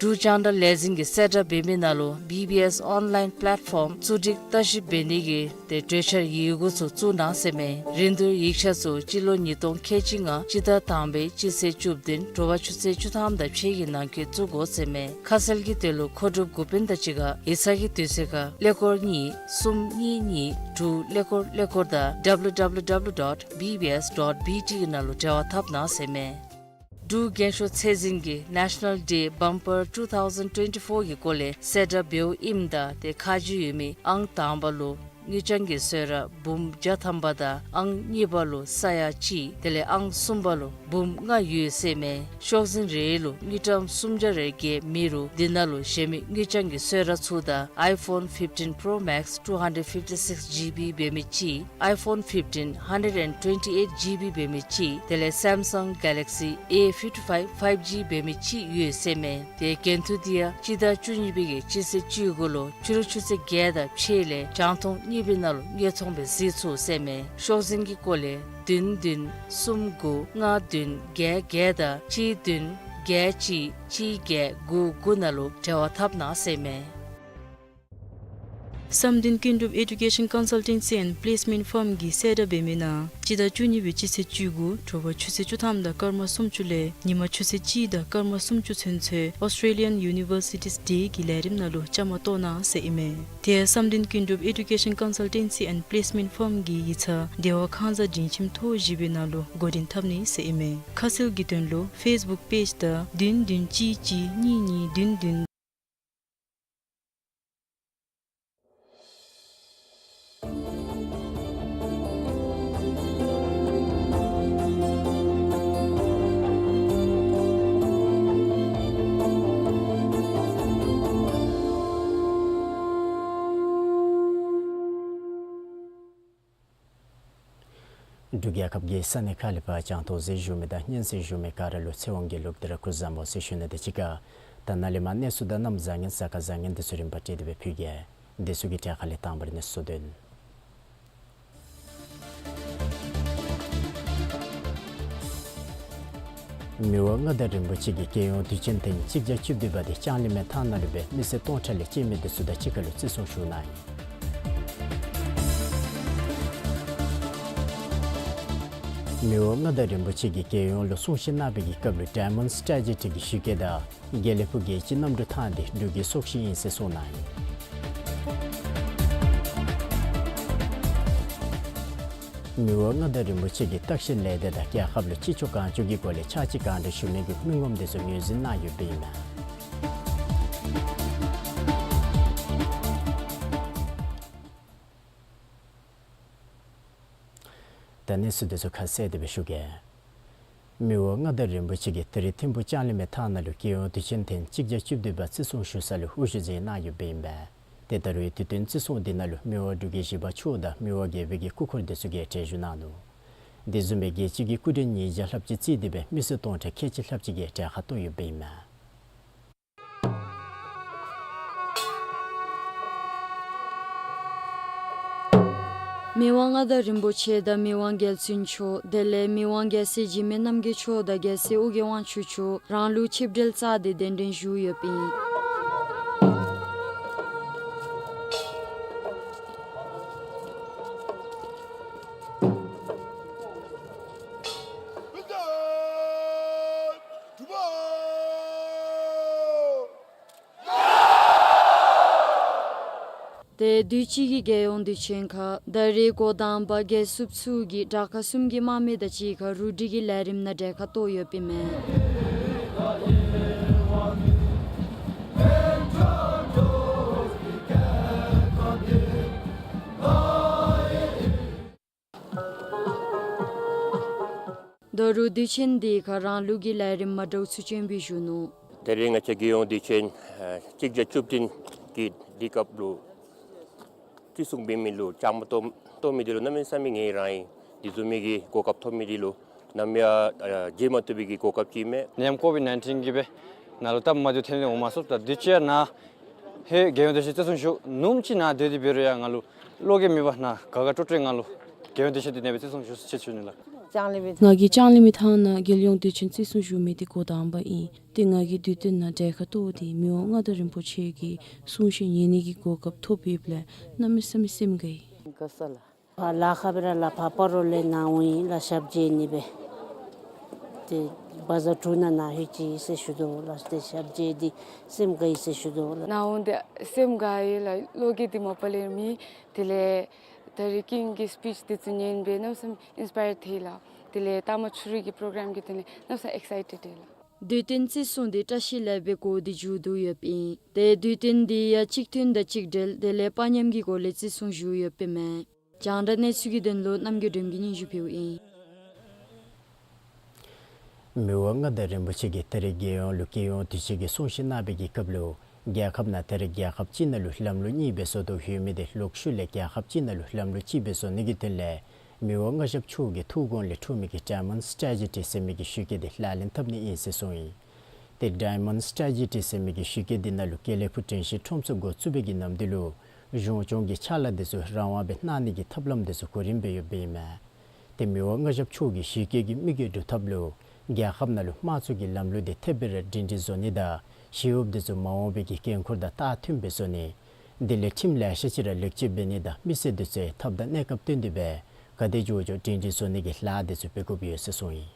འབྲུག་རྒྱང་བསྒྲགས་ལས་འཛིན་གྱིས་གསལ་བསྒྲགས་འབད་མི་ནང་ལུ་བི་བི་ཨེསི་ཨོན་ལའིན་པ་ལེཊ་ཕོམ་བཙུགས་སྒྲིག་བརྟག་ཞིབ་འབད་ནི་གི་ཏེ་གྲོས་འཆར་ཡི་གུ་ཚུ་བཙུགས་གནང་ཟེར་མས། རིན་བསྡུར་ཡིག་ཆ་ཚུ་སྤྱི་ལོ་ཉིས་སྟོང་ཁལ་གཅིག་ལྔ་སྤྱི་ཟླ་དང་པའི་སྤྱི་ཚེས་བཅུ་བདུན་དྲོ་པ་ཆུ་ཚོད་བཅུ་ཐམ་དང་ཕྱེད་ཀྱི་ནང་འཁོད་བཙུགས་དགོ་ཟེར་མས། ཁ་གསལ་གྱི་དོན་ལུ་མཁོ་སྒྲུབ་འགོ་དཔོན་དང་གཅིག་ཁར་ཡིག་ཚང་གི་དུས་ཚོད་ཁར་ཀླད་ཀོར་གཉིས་གསུམ་གཉིས་གཉིས་དྲུག་ཀླད་ཀོར་ཀླད་ཀོར་དང་W W W dot B B S dot B T གི་ནང་ལུ་འབྲེལ་བ་འཐབ་གནང་ཟེར་མས། འབྲུག་རྒྱན་ཤོག་ཚད་འཛིན་གྱིས་National Day Bumper two thousand twenty-four གི་སྐོར་ལས་གསལ་བསྒྲགས་འབདཝ་ཨིནམ་ད་ཏེ་ཁག་ཆེ་ཡོད་མི་ཨང་དང་པ་ལུ་དངུལ་རྐྱང་གི་གསོལ་རས་འབུམ་བརྒྱ་ཐམ་པ་དང་ཨང་གཉིས་པ་ལུ་ས་ཡ་གཅིག་དེ་ལས་ཨང་གསུམ་པ་ལུ་འབུམ་ལྔ་ཡོད་ཟེར་མས། ཤོག་འཛིན་རེ་རེ་ལུ་དངུལ་ཀྲམ་སུམ་བརྒྱ་རེ་བརྒལ་མེད་རུང་དེ་ནང་ལུ་གཞན་མི་དངུལ་རྐྱང་གི་གསོལ་རས་ཚུ་དང་iPhone fifteen Pro Max two hundred fifty-six G B འབད་མི་གཅིག iPhone fifteen hundred and twenty-eight G B འབད་མི་གཅིག་དེ་ལས་Samsung Galaxy A fifty-five five G འབད་མི་གཅིག་ཡོད་ཟེར་མས། ཏེ་འགན་ཐུག་འདི་ཡང་སྤྱི་ཟླ་བཅུ་གཉིས་པའི་གི་སྤྱི་ཚེས་བཅུ་དགུ་ལུ་ཕྱི་རུ་ཆུ་ཚོད་བརྒྱད་དང་ཕྱེད་ལས་རྒྱང་མཐོང་གཉིས་པའི་ནང་ལུ་དངོས་མཐོང་སྦེ་གཟིགས་ཚུགས་ཟེར་མས། ཤོག་འཛིན་གྱི་སྐོར་ལས་བདུན་བདུན་གསུམ་དགུ་ལྔ་བདུན་བརྒྱད་བརྒྱད་དང་གཅིག་བདུན་བརྒྱད་གཅིག་གཅིག་བརྒྱད་དགུ་དགུ་ནང་ལུ་འབྲེལ་བ་འཐབ་གནང་ཟེར་མས། བསམ་གཏན་ཀུན་གྲུབ་Education Consultancy and Placement Firm གིས་གསལ་བསྒྲགས་འབད་མི་ནང་སྤྱི་ཟླ་བཅུ་གཉིས་པའི་སྤྱི་ཚེས་བཅུ་དགུ་དྲོ་པ་ཆུ་ཚོད་བཅུ་ཐམ་དང་སྐར་མ་སུམ་ཅུ་ལས་ཉིན་མ་ཆུ་ཚོད་གཅིག་དང་སྐར་མ་སུམ་ཅུ་ཚུན་ཚོད་Australian Universities Day གི་ལས་རིམ་ནང་ལུ་བཅའ་མར་གཏོགས་གནང་ཟེར་ཨིན་མས། དེ་ཡང་བསམ་གཏན་ཀུན་གྲུབ་Education Consultancy and Placement Firm གི་ཡིག་ཚང་བདེ་བ་ཁང་བཟང་སྒྲིང་ཁྱིམ་ཐོག་བཞི་པའི་ནང་ལུ་འགོ་འདྲེན་འཐབ་ནི་ཟེར་ཨིན་མས། ཁ་གསལ་གྱི་དོན་ལུ་Facebook page དང་བདུན་བདུན་གཅིག་གཅིག་གཉིས་གཉིས་བདུན་བདུན། འབྲུག་རྒྱལ་ཁབ་ཀྱི་ས་གནས་ཁག་ལས་ཕར་བྱང་ཐོག་གཟིགས་བཞུགས་མི་དང་སྙན་གསན་བཞུགས་མི་ག་ར་ལུ་ཚེ་དབང་གི་ལུགས་ལྟར་སྐུ་གཟུགས་བཟང་པོ་ཟེར་ཞུ་ནི་དང་གཅིག་ཁར་ད་ནཱ་ལས་མར་གནས་ཚུལ་དང་གནམ་བཟང་ངན་གཟའ་སྐར་བཟང་ངན་འདི་ཚུ་རིམ་པ་བསྒྲིགས་ཏེ་སྦེ་ཕུལ་གེ། འདི་ཚུ་གི་གྲས་ཁ་ལས་དང་པ་ར་གནས་ཚུལ་དོན། མི་དབང་མངའ་བདག་རིན་པོ་ཆེ་གིས་རྒྱལ་ཡོངས་དུས་ཆེན་ཐེངས་གཅིག་བརྒྱ་བཅུ་བདུན་པ་དེ་ལྕང་གླིང་མའི་ཐང་ནང་ལུ་སྦེ་མི་སེར་སྟོང་ཕྲག་ལས་བཅད་མི་འདི་ཚུ་དང་གཅིག་ཁར་ལུ་བརྩི་སྲུང་ཞུ་གནང་ཡི། མི་དབང་མངའ་བདག་རིན་པོ་ཆེ་གིས་རྒྱལ་ཡོངས་ལུ་གསུང་བཤད་གནང་བའི་གི་སྐབས་ལུ་Diamond Strategy གི་ཞི་རྒྱས་དང་དགེ་ལེགས་ཕུག་རྒྱལ་སྤྱིའི་གནམ་གྲུ་ཐང་འདི་འབྲུག་གི་སྲོག་ཤིང་ཨིན་ཟེར་གསུངས་གནང་ཡི། མི་དབང་མངའ་བདག་རིན་པོ་ཆེ་གིས་བརྟག་ཞིབ་ལས་སྡེ་དང་རྒྱལ་ཁབ་ལུ་སྤྱི་ཚོགས་གང་བྱུང་གི་སྒོ་ལས་ཕྱག་ཕྱིད་གང་དྲག་ཞུ་མི་གི་མི་ངོམ་འདི་ཚུ་ངོས་འཛིན་གནང་ཡོདཔ་ཨིན་མས། ད་གནས་ཚུལ་འདི་ཚུ་ཁ་གསལ་ཏེ་སྦེ་ཞུ་གེ། མི་དབང་མངའ་བདག་རིན་པོ་ཆེ་གིས་ད་རིས་ཐིམ་ཕུག་ལྕང་གླིང་མའི་ཐང་ནང་ལུ་རྒྱལ་ཡོངས་དུས་ཆེན་ཐེངས་གཅིག་བརྒྱ་བཅུ་བདུན་པ་བརྩི་སྲུང་ཞུ་ས་ལུ་དབུ་བཞུགས་མཛད་གནང་ཡོདཔ་ཨིན་པས། ཏེ་ད་རུང་དུས་སྟོན་བརྩི་སྲུང་འདི་ནང་ལུ་མི་དབང་འབྲུག་རྒྱལ་བཞི་པ་མཆོག་དང་མི་དབང་རྒྱལ་པོའི་གི་སྐུ་འཁོར་འདི་ཚུ་གིས་གྲལ་བཞུགས་གནང་ནུག། དེ་བཟུམ་སྦེ་རྒྱལ་སྤྱི་གི་སྐུ་མགྲོན་ཉིས་བརྒྱ་ལྷགཔ་ཅིག་བརྩིས་ཏེ་སྦེ་མི་སེར་སྟོང་ཕྲག་ཁལ་གཅིག་ལྷགཔ་ཅིག་གིས་གྲལ་ཁར་གཏོགས་ཡོདཔ་ཨིན་མས། མི་དབང་མངའ་བདག་རིན་པོ་ཆེ་དང་མི་དབང་རྒྱལ་བཙུན་མཆོག་དེ་ལས་མི་དབང་རྒྱལ་སྲས་འཇིགས་མེད་རྣམ་རྒྱལ་མཆོག་དང་རྒྱལ་སྲས་ཨོ་རྒྱན་དབང་ཕྱུག་མཆོག་རང་ལུགས་ཆིབས་གྲལ་བཅར་ཏེ་གདན་འདྲེན་ཞུ་ཡོདཔ་ཨིན། ཏེ་དུས་ཅི་གི་རྒྱལ་ཡོངས་དུས་ཆེན་ཁར་ད་རེས་འགོ་དང་པ་རྒྱལ་སྲུངཔ་ཚུ་གིས་དྲག་ཁག་གསུམ་གྱི་དམག་མི་དང་གཅིག་ཁར་རུ་སྒྲིག་གི་ལས་རིམ་ནང་གྲལ་ཁར་གཏོགས་ཡོདཔ་ཨིན་མས། ད་རུང་དུས་ཆེན་འདི་ཁར་རང་ལུགས་ཀྱི་ལས་རིམ་མ་འདྲཝ་ཚུ་སྤྱན་འབུལ་ཞུ་ནུག། ད་རེས་ང་བཅས་རྒྱལ་ཡོངས་དུས་ཆེན་ཨ་གཅིག་བརྒྱ་བཅུ་བདུན་གྱི་དུས་སྐབས་ལུ་བརྩི་སྲུང་འབད་མི་ལུ་བཅའ་མར་གཏོགས་གཏོགས་མི་འདི་ལུ་གནམ་མེད་ས་མེད་ངལ་རངས་ཡི། དེ་བཟུམ་མའི་གི་གོ་སྐབས་ཐོབ་མི་འདི་ལུ་ནམ་ཡང་ཨ་བརྗེད་མ་བཏུབ་པའི་གི་གོ་སྐབས་ཅིག་ཨིན་མས། ནད་ཡམས་ཀོ་ཝིཌ་ནའིན་ཊིན་གིས་སྦེ་ནཱ་ལུ་སྟབས་མ་བདེཝ་ཐོན་ནི་འོང་མ་ཚུགས། ད་དུས་ཅི་ཡང་ནཱ་ཧེ་རྒྱལ་ཡོངས་དུས་ཆེན་བརྩི་སྲུང་ཞུ་ནུམ་ཅིག་ནཱ་སྡོད་དེ་འབད་རུང་ཡང་ང་ལུ་བློ་འགྱོད་མེད་པར་ནཱ་དགའ་དགའ་སྤྲོ་སྤྲོའི་ངང་ལུ་རྒྱལ་ཡོངས་དུས་ཆེན་འདི་ནཱ་སྦེ་བརྩི་སྲུང་ཞུ་ཚུགས་ཟེར་ཞུ་ནི་ལགས། ང་གིས་ལྕང་གླིང་མི་ཐང་ནང་རྒྱལ་ཡོངས་དུས་ཆེན་བརྩི་སྲུང་ཞུ་མི་འདི་འགོ་དང་པ་ཨིན། ཏེ་ང་གིས་དུས་སྟོན་ནང་གྲལ་ཁར་གཏོགས་ཏེ་མི་དབང་མངའ་བདག་རིན་པོ་ཆེ་གི་གསུང་བཤད་ཉན་ནི་གི་གོ་སྐབས་ཐོབ་ཡོདཔ་ལས་གནམ་མེད་ས་མེད་སེམས་དགའ་ཡི། ག་ས་ལགས། ཕར་ལ་ཁ་སྦེ་ར་ལགས་ཕར་སྤ་རོ་ལས་ནཱ་འོང་ཡི་ལགས་ཞབས་མཇལ་ནི་སྦེ། ཏེ་བ་ཛར་དྲུག་ནང་ནཱ་ལྷོད་ཅི་ཟེར་ཞུ་དོ་ལགས། ཏེ་ཞབས་མཇལ་འདི་སེམས་དགའ་ཡི་ཟེར་ཞུ་དོ་ལགས། ནཱ་འོང་སྟེ་སེམས་དགའ་ཡི་ལགས། བློ་འགྱོད་འདི་མ་པ་ལས་མེད། དེ་ལས་ད་རེས་ཀིང་གི་སི་པིཆ་འདི་ཚུ་ཉན་སྦེ་གནམ་མེད་ས་མེད་ཨིནསི་པ་ཡར་ཐལ་ལགས། དེ་ལས་ལྟ་མ་ཕྱི་རུ་གི་པོ་རོ་གྲམ་གྱི་དོན་ལས་གནམ་མེད་ས་མེད་ཨེག་སའི་ཊེཌ་ལགས། དུས་སྟོན་བརྩི་སྲུང་འདི་བཀྲ་ཤིས་ལེགས་པའི་སྒོ་འདི་མཇུག་བསྡུ་ཡོདཔ་ཨིན། ཏེ་དུས་སྟོན་འདི་ཡང་གཅིག་མཐུན་དང་གཅིག་སྒྲིལ་དེ་ལས་དཔའ་ཉམས་ཀྱི་སྒོ་ལས་བརྩི་སྲུང་ཞུ་ཡོདཔ་ཨིན་མས། རྒྱང་བསྒྲགས་གནས་ཚུལ་གྱི་དོན་ལུ་རྣམ་རྒྱལ་སྒྲོལམ་གྱིས་སྙན་ཞུ་ཕུལཝ་ཨིན། མི་དབང་མངའ་བདག་རིན་པོ་ཆེ་གིས་ད་རེས་རྒྱལ་ཡོངས་ལུ་རྒྱལ་ཡོངས་དུས་ཆེན་གྱི་གསུང་བཤད་གནང་བའི་གི་སྐབས་ལུ་རྒྱལ་ཁབ་ནང་ད་རེས་རྒྱལ་ཁབ་ཅིག་ནང་ལུ་ལམ་ལུགས་གཉིས་སྦེ་བཟོ་དོ་ཡོད་མི་འདི་ལོག་ཤུལ་ལས་རྒྱལ་ཁབ་ཅིག་ནང་ལུ་ལམ་ལུགས་གཅིག་སྦེ་བཟོ་ནི་གི་དོན་ལས་མི་དབང་མངའ་ཞབས་མཆོག་གི་ཐུགས་དགོངས་ལས་འཁྲུངས་མི་གི་ཌའི་མཱོནཌ་སི་ཊེ་རེ་ཇི་ཊི་ཟེར་མི་གི་གཞི་བཀོད་འདི་ལག་ལེན་འཐབ་ནི་ཨིན་ཟེར་གསུངས་ཡི། ཏེ་ཌའི་མཱོནཌ་སི་ཊེ་རེ་ཇི་ཊི་ཟེར་མི་གི་གཞི་བཀོད་འདི་ནང་ལུ་ཀེ་ལེ་ཕུག་དྲན་ཤེས་ཁྲོམ་ཚུ་འགོ་བཙུགས་པའི་གི་ནམ་དུས་ལུ་གཞུང་སྐྱོང་གི་ཕྱག་ལཱ་འདི་ཚུ་རང་དབང་སྦེ་གནང་ནི་གི་ཐབས་ལམ་འདི་ཚུ་གོ་རིམ་སྦེ་ཡོདཔ་ཨིན་མས། ཏེ་མི་དབང་མངའ་ཞབས་མཆོག་གི་གཞི་བཀོད་ཀྱི་དམིགས་ཡུལ་སྒྲུབ་ཐབས་ལུ་རྒྱལ་ཁབ་ནང་ལུ་དམངས་གཙོ་གི་ལམ་ལུགས་འདི་ཐེབས་སྦེ་ར་སྒྲིང་སྒྲིང་བཟོ་ནི་དང་ཞི་གཡོགཔ་འདི་ཚུ་མ་འོངས་པའི་གི་འགན་ཁུར་དང་མཐུན་པའི་བཟོ་ནི། དེ་ལས་ཁྲིམས་ལེ་ཤ་ཅིག་ར་ལེགས་བཅོས་འབད་ནི་དང་མི་སེར་འདི་ཚུ་ཐབས་དང་གནས་སྐབས་བསྟུན་ཏེ་སྦེ་ག་དེ་མགྱོགས་མགྱོགས་སྒྲིང་སྒྲིང་བཟོ་ནི་གི་ལཱ་འདི་ཚུ་འབད་དགོཔ་ཡོད་ཟེར་གསུངས་ཡི།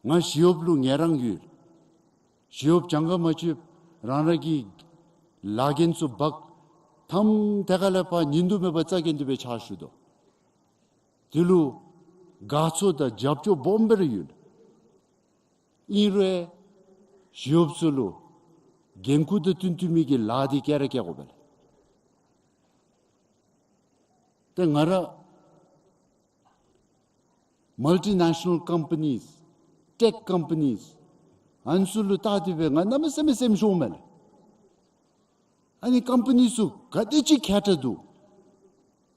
ང་ཞི་གཡོགཔ་ལུ་ངལ་རངས་ཡོད། ཞི་གཡོགཔ་གྱངས་ཁ་མ་ཆོདཔ་རང་ར་གི་ལཱ་འགན་ཚུ་འབག་ཐམ་ཏེ་ག་ལས་ཕར་ཉིན་དུ་མེད་པར་རྩ་འགེངས་ཏེ་སྦེ་ཕྱག་ཞུ་དོ། དེ་ལུ་དགའ་ཚོར་དང་རྒྱབ་སྐྱོར་སྦོམ་སྦེ་ར་ཡོད། ཨིན་རུང་ཞི་གཡོགཔ་ཚུ་ལུ་འགན་ཁུར་དང་བསྟུན་བསྟུན་མི་གི་ལཱ་འདི་བཀལ་ར་བཀལ་དགོ་པས་ལགས། ཏེ་ང་ར་མལ་ཊི་ནེ་ཤ་ནཱལ་ཀམ་པ་ནིས་ཊེག་ཀམ་པ་ནིས་ཨ་ནི་ཚུ་ལུ་བལྟ་སྟེ་སྦེ་ང་གནམ་མེད་ས་མེད་སེམས་ཤོརཝ་མས་ལགས། ཨ་ནི་ཀམ་པ་ནི་ཚུ་ག་དེ་ཅིག་མཁས་དྲགས་འདུག།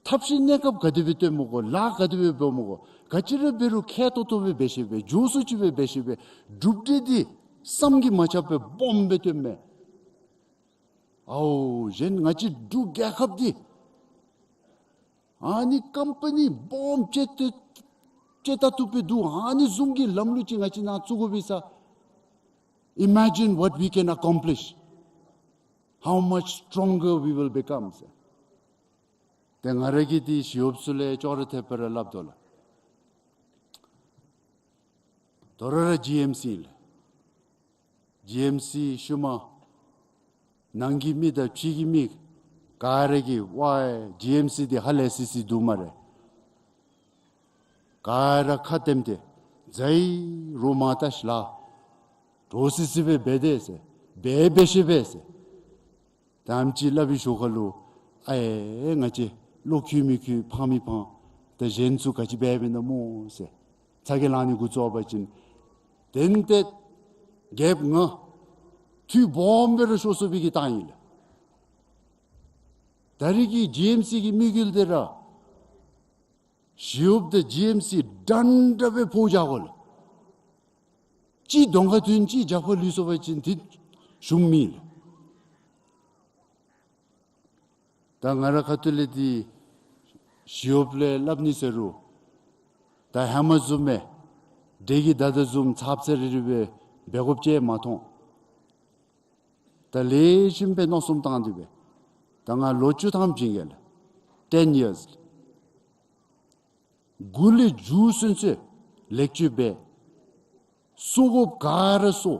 ཐབས་ཤེས་གནས་སྐབས་ག་དེ་སྦེ་བཏོན་མི་དགོ། ལཱ་ག་དེ་སྦེ་འབད་མི་དགོ། ག་ཅི་ར་འབད་རུང་ཁེ་ཏོག་ཏོ་སྦེ་འབད་ཤེས་པས། མགྱོགས་སུ་ཅིག་སྦེ་འབད་ཤེས་པས། གྲུབ་འབྲས་འདི་བསམ་གྱིས་མ་ཁྱབ་པའི་སྦོམ་སྦེ་བཏོན་མས། ཨའོ་གཞན་ང་བཅས་འབྲུག་རྒྱལ་ཁབ་འདི་ཨ་ནི་ཀམ་པ་ནི་སྦོམ་ཅིག་ཏེ་ཅིག་ད་ཐུབ་པའི་འདུག། ཨ་ནི་བཟུམ་གྱི་ལམ་ལུགས་ཅིག་ང་བཅས་ནཱ་བཙུགས་དགོ་པས་ཟེར། Imagine what we can accomplish, how much stronger we will become ཟེར། ཏེ་ང་ར་གིས་འདི་ཞི་གཡོགཔ་ཚུ་ལས་ཅོག་ར་འཐདཔ་སྦེ་ར་སླབ་དོ་ལགས། དོ་རུང་ར་ཇི་ཨེམ་སི་ལགས། ཇི་ཨེམ་སི་ཤུལ་མ་ནང་གི་མི་དང་ཕྱི་གི་མི་ག་ར་གིས་ཝའི་ཇི་ཨེམ་སི་འདི་ཧ་ལས་སི་སི་འདུག་སྨ་རེ། ག་ར་ཁ་བསྟནམ་ཏེ་ཛའི་རོགས་མ་ལྟ་ཤིག་ལགས། འདྲོག་སི་སི་སྦེ་འབད་དེས་ཟེར། འབད་འབད་ཤེས་པས་ཟེར། ད་ཨེམ་ཅིག་སླབ་པའི་ཞོར་ཁ་ལུ་ཨའེ་ང་བཅས་བློ་འཁྱུད་མི་འཁྱུད་ཕངས་མི་ཕངས། ད་གཞན་ཚུ་ག་ཅི་འབད་འབདཝ་ཨིན་ན་སྨོ་ཟེར་ཚ་གྱང་ལང་ནི་འགོ་བཙུགས་པ་ཅིན་དེ་ལས་ཏེ་རྒྱལཔོ་ང་འཐུས་སྦོམ་སྦེ་ར་ཤོར་སོང་བའི་གི་རྟགས་ཨིན་ལགས། ད་རེས་ཀྱི་ཇི་ཨེམ་སི་གི་དམིགས་ཡུལ་འདི་ར་ ཞི་གཡོགཔ་དང་ཇི་ཨེམ་སི་འདྲན་འདྲ་སྦེ་ཕོག་བཞག་དགོ་ལགས། གཅིག་གདོང་ཁར་ཐོན་གཅིག་རྒྱབ་ཁར་ལུས་སོང་པ་ཅིན་འདི་གཞུང་མེད་ལགས། ད་ང་ར་ཁ་ཐུག་ལས་འདི་ཞི་གཡོགཔ་ལས་སླབ་ནི་ཟེར་རུང་ད་ཧེ་མ་བཟུམ་སྦེ་འདྲེ་གིས་བདའ་དོ་བཟུམ་ཚབ་ཚ་རི་རི་སྦེ་འབད་དགོཔ་ཅིག་མ་མཐོང་། ད་ལེགས་ཤོམ་སྦེ་མནོ་བསམ་བཏང་སྟེ་སྦེ་ད་ང་ལོ་བཅུ་ཐམ་བྱིན་གེ་ལགས། ten years། མགུ་ལས་མཇུག་ཚུན་ཚོད་ལེགས་བཅོས་འབད། གསོ་དགོཔ་ག་ར་གསོ།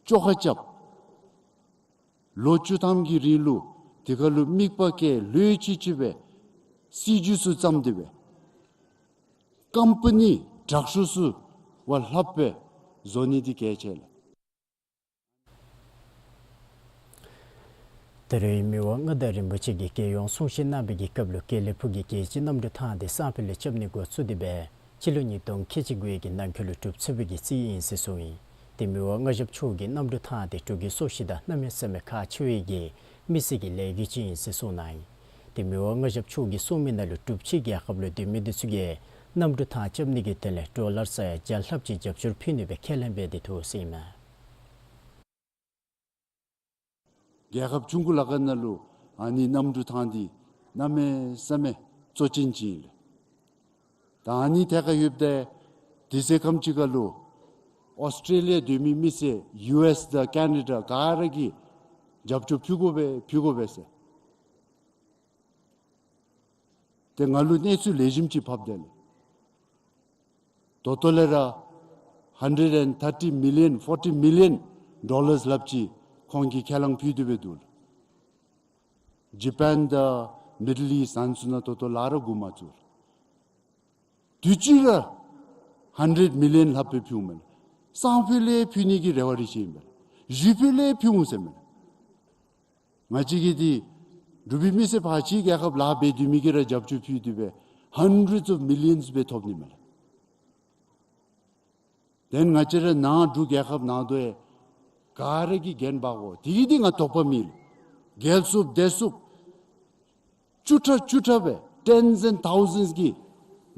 བཅོ་ཁ་རྐྱབ། ལོ་བཅུ་ཐམ་གྱི་རིང་ལུ་དེ་ཁར་ལུ་དམིགས་པ་བསྐྱེད་ལྷོད་ཅིག་ཅིག་སྦེ་སྲིད་བྱུས་ཚུ་བརྩམས་ཏེ་སྦེ་ཀམ་པ་ནི་དྲག་ཤོས་ཚུ་བ་ལྷགཔ་སྦེ་བཟོ་ནི་འདི་གལ་ཆེ་ལགས། ད་རེས་མི་དབང་མངའ་བདག་རིན་པོ་ཆེ་གིས་རྒྱལ་ཡོངས་གསུང་བཤད་གནང་བའི་གི་སྐབས་ལུ་དགེ་ལེགས་ཕུག་གི་རྒྱལ་སྤྱིའི་གནམ་གྲུ་ཐང་འདི་སང་ཕོད་ལས་རྐྱབ་ནི་འགོ་བཙུགས་ཏེ་སྦེ་སྤྱི་ལོ་ཉིས་སྟོང་ཁལ་གཅིག་དགུའི་གི་ནང་འཁོད་ལུ་གྲུབ་ཚར་བའི་གི་རྩིས་ཨིན་ཟེར་གསུངས་ཡི། ཏེ་མི་དབང་མངའ་ཞབས་མཆོག་གིས་གནམ་གྲུ་ཐང་འདི་འབྲུག་གི་སྲོག་ཤིང་དང་གནམ་མེད་ས་མེད་ཁག་ཆེ་བའི་གི་མི་སེར་གྱི་ལས་འགུལ་ཅིག་ཨིན་ཟེར་གསུངས་གནང་ཡི། ཏེ་མི་དབང་མངའ་ཞབས་མཆོག་གིས་གསུངས་མི་ནང་ལུ་འབྲུག་ཕྱི་རྒྱལ་ཁབ་ལུ་སྡོད་མི་འདི་ཚུ་གིས་གནམ་གྲུ་ཐང་རྐྱབ་ནི་གི་དོན་ལས་ཌོ་ལར་ས་ཡ་བརྒྱ་ལྷགཔ་ཅིག་རྒྱབ་སྐྱོར་ཕུལ་ནི་སྦེ་ཁས་ལེན་འབད་དེ་འདུག་ཟེར་ཨིན་མས། རྒྱལ་ཁབ་ཆུང་ཀུ་ལ་ཁ་ནང་ལུ་ཨ་ནི་གནམ་གྲུ་ཐང་འདི་གནམ་མེད་ས་མེད་གཙོ་ཅན་ཅིག་ཨིན་ལགས། ད་ཨ་ནི་ཐད་ཁར་ཡོདཔ་ད་དུས་ཚོད་ཁམ་ཅིག་ཁར་ལུ་ཨོསི་ཊེ་ལི་ཡ་སྡོད་མི་མི་སེར་ཡུ་ཨེསི་དང་ཀེ་ན་ཌ་ག་ར་གིས་རྒྱབ་སྐྱོར་ཕུལ་དགོ་པས་ཕུལ་དགོ་པས་ཟེར། ཏེ་ང་ལུ་གནས་ཚུལ་ལེགས་ཤོམ་ཅིག་ཕབ་དེས་ལགས། ད་ལྟོ་ལས་ར་hundred and thirty million, forty million dollars ལྷགཔ་ཅིག་ཁོང་གིས་ཁས་བླངས་ཕུལ་ཏེ་སྦེ་འདུག་ལགས། ཇ་པཱན་དང་མིཌལ་ཨིསཊ་ཨ་ནི་ཚུ་ནང་ད་ལྟོ་ལཱ་ར་འགོ་མ་བཙུགས་ལགས། དུས་ཅི་ར་hundred million ལྷགཔ་སྦེ་ཕུལཝ་མས་ལགས། སང་ཕོད་ལས་ཕུལ་ནི་གི་རེ་བ་རེ་བྱེད་ཨིན་པས་ལགས། གཞེས་ཕོད་ལས་ཕུལ་འོང་ཟེར་མས་ལགས། ང་བཅས་ཀྱིས་འདི་འབྲུག་པའི་མི་སེར་ཕར་ཕྱི་རྒྱལ་ཁབ་ལཱ་འབད་སྡོད་མི་གིས་ར་རྒྱབ་སྐྱོར་ཕུལ་ཏེ་སྦེ་hundreds of millions སྦེ་ཐོབ་ནི་མས་ལགས། དེ་ལས་ང་བཅས་ར་ནཱ་འབྲུག་རྒྱལ་ཁབ་ནང་དོ་ཡང་ག་ར་གིས་འགན་འབག་དགོ། དེ་གིས་འདི་ང་དོགས་པ་མེད་ལགས། རྒྱལ་སོངམ་སྡོད་སོངམ་བཅུ་ཕྲག་བཅུ་ཕྲག་སྦེ་tens and thousands གིས་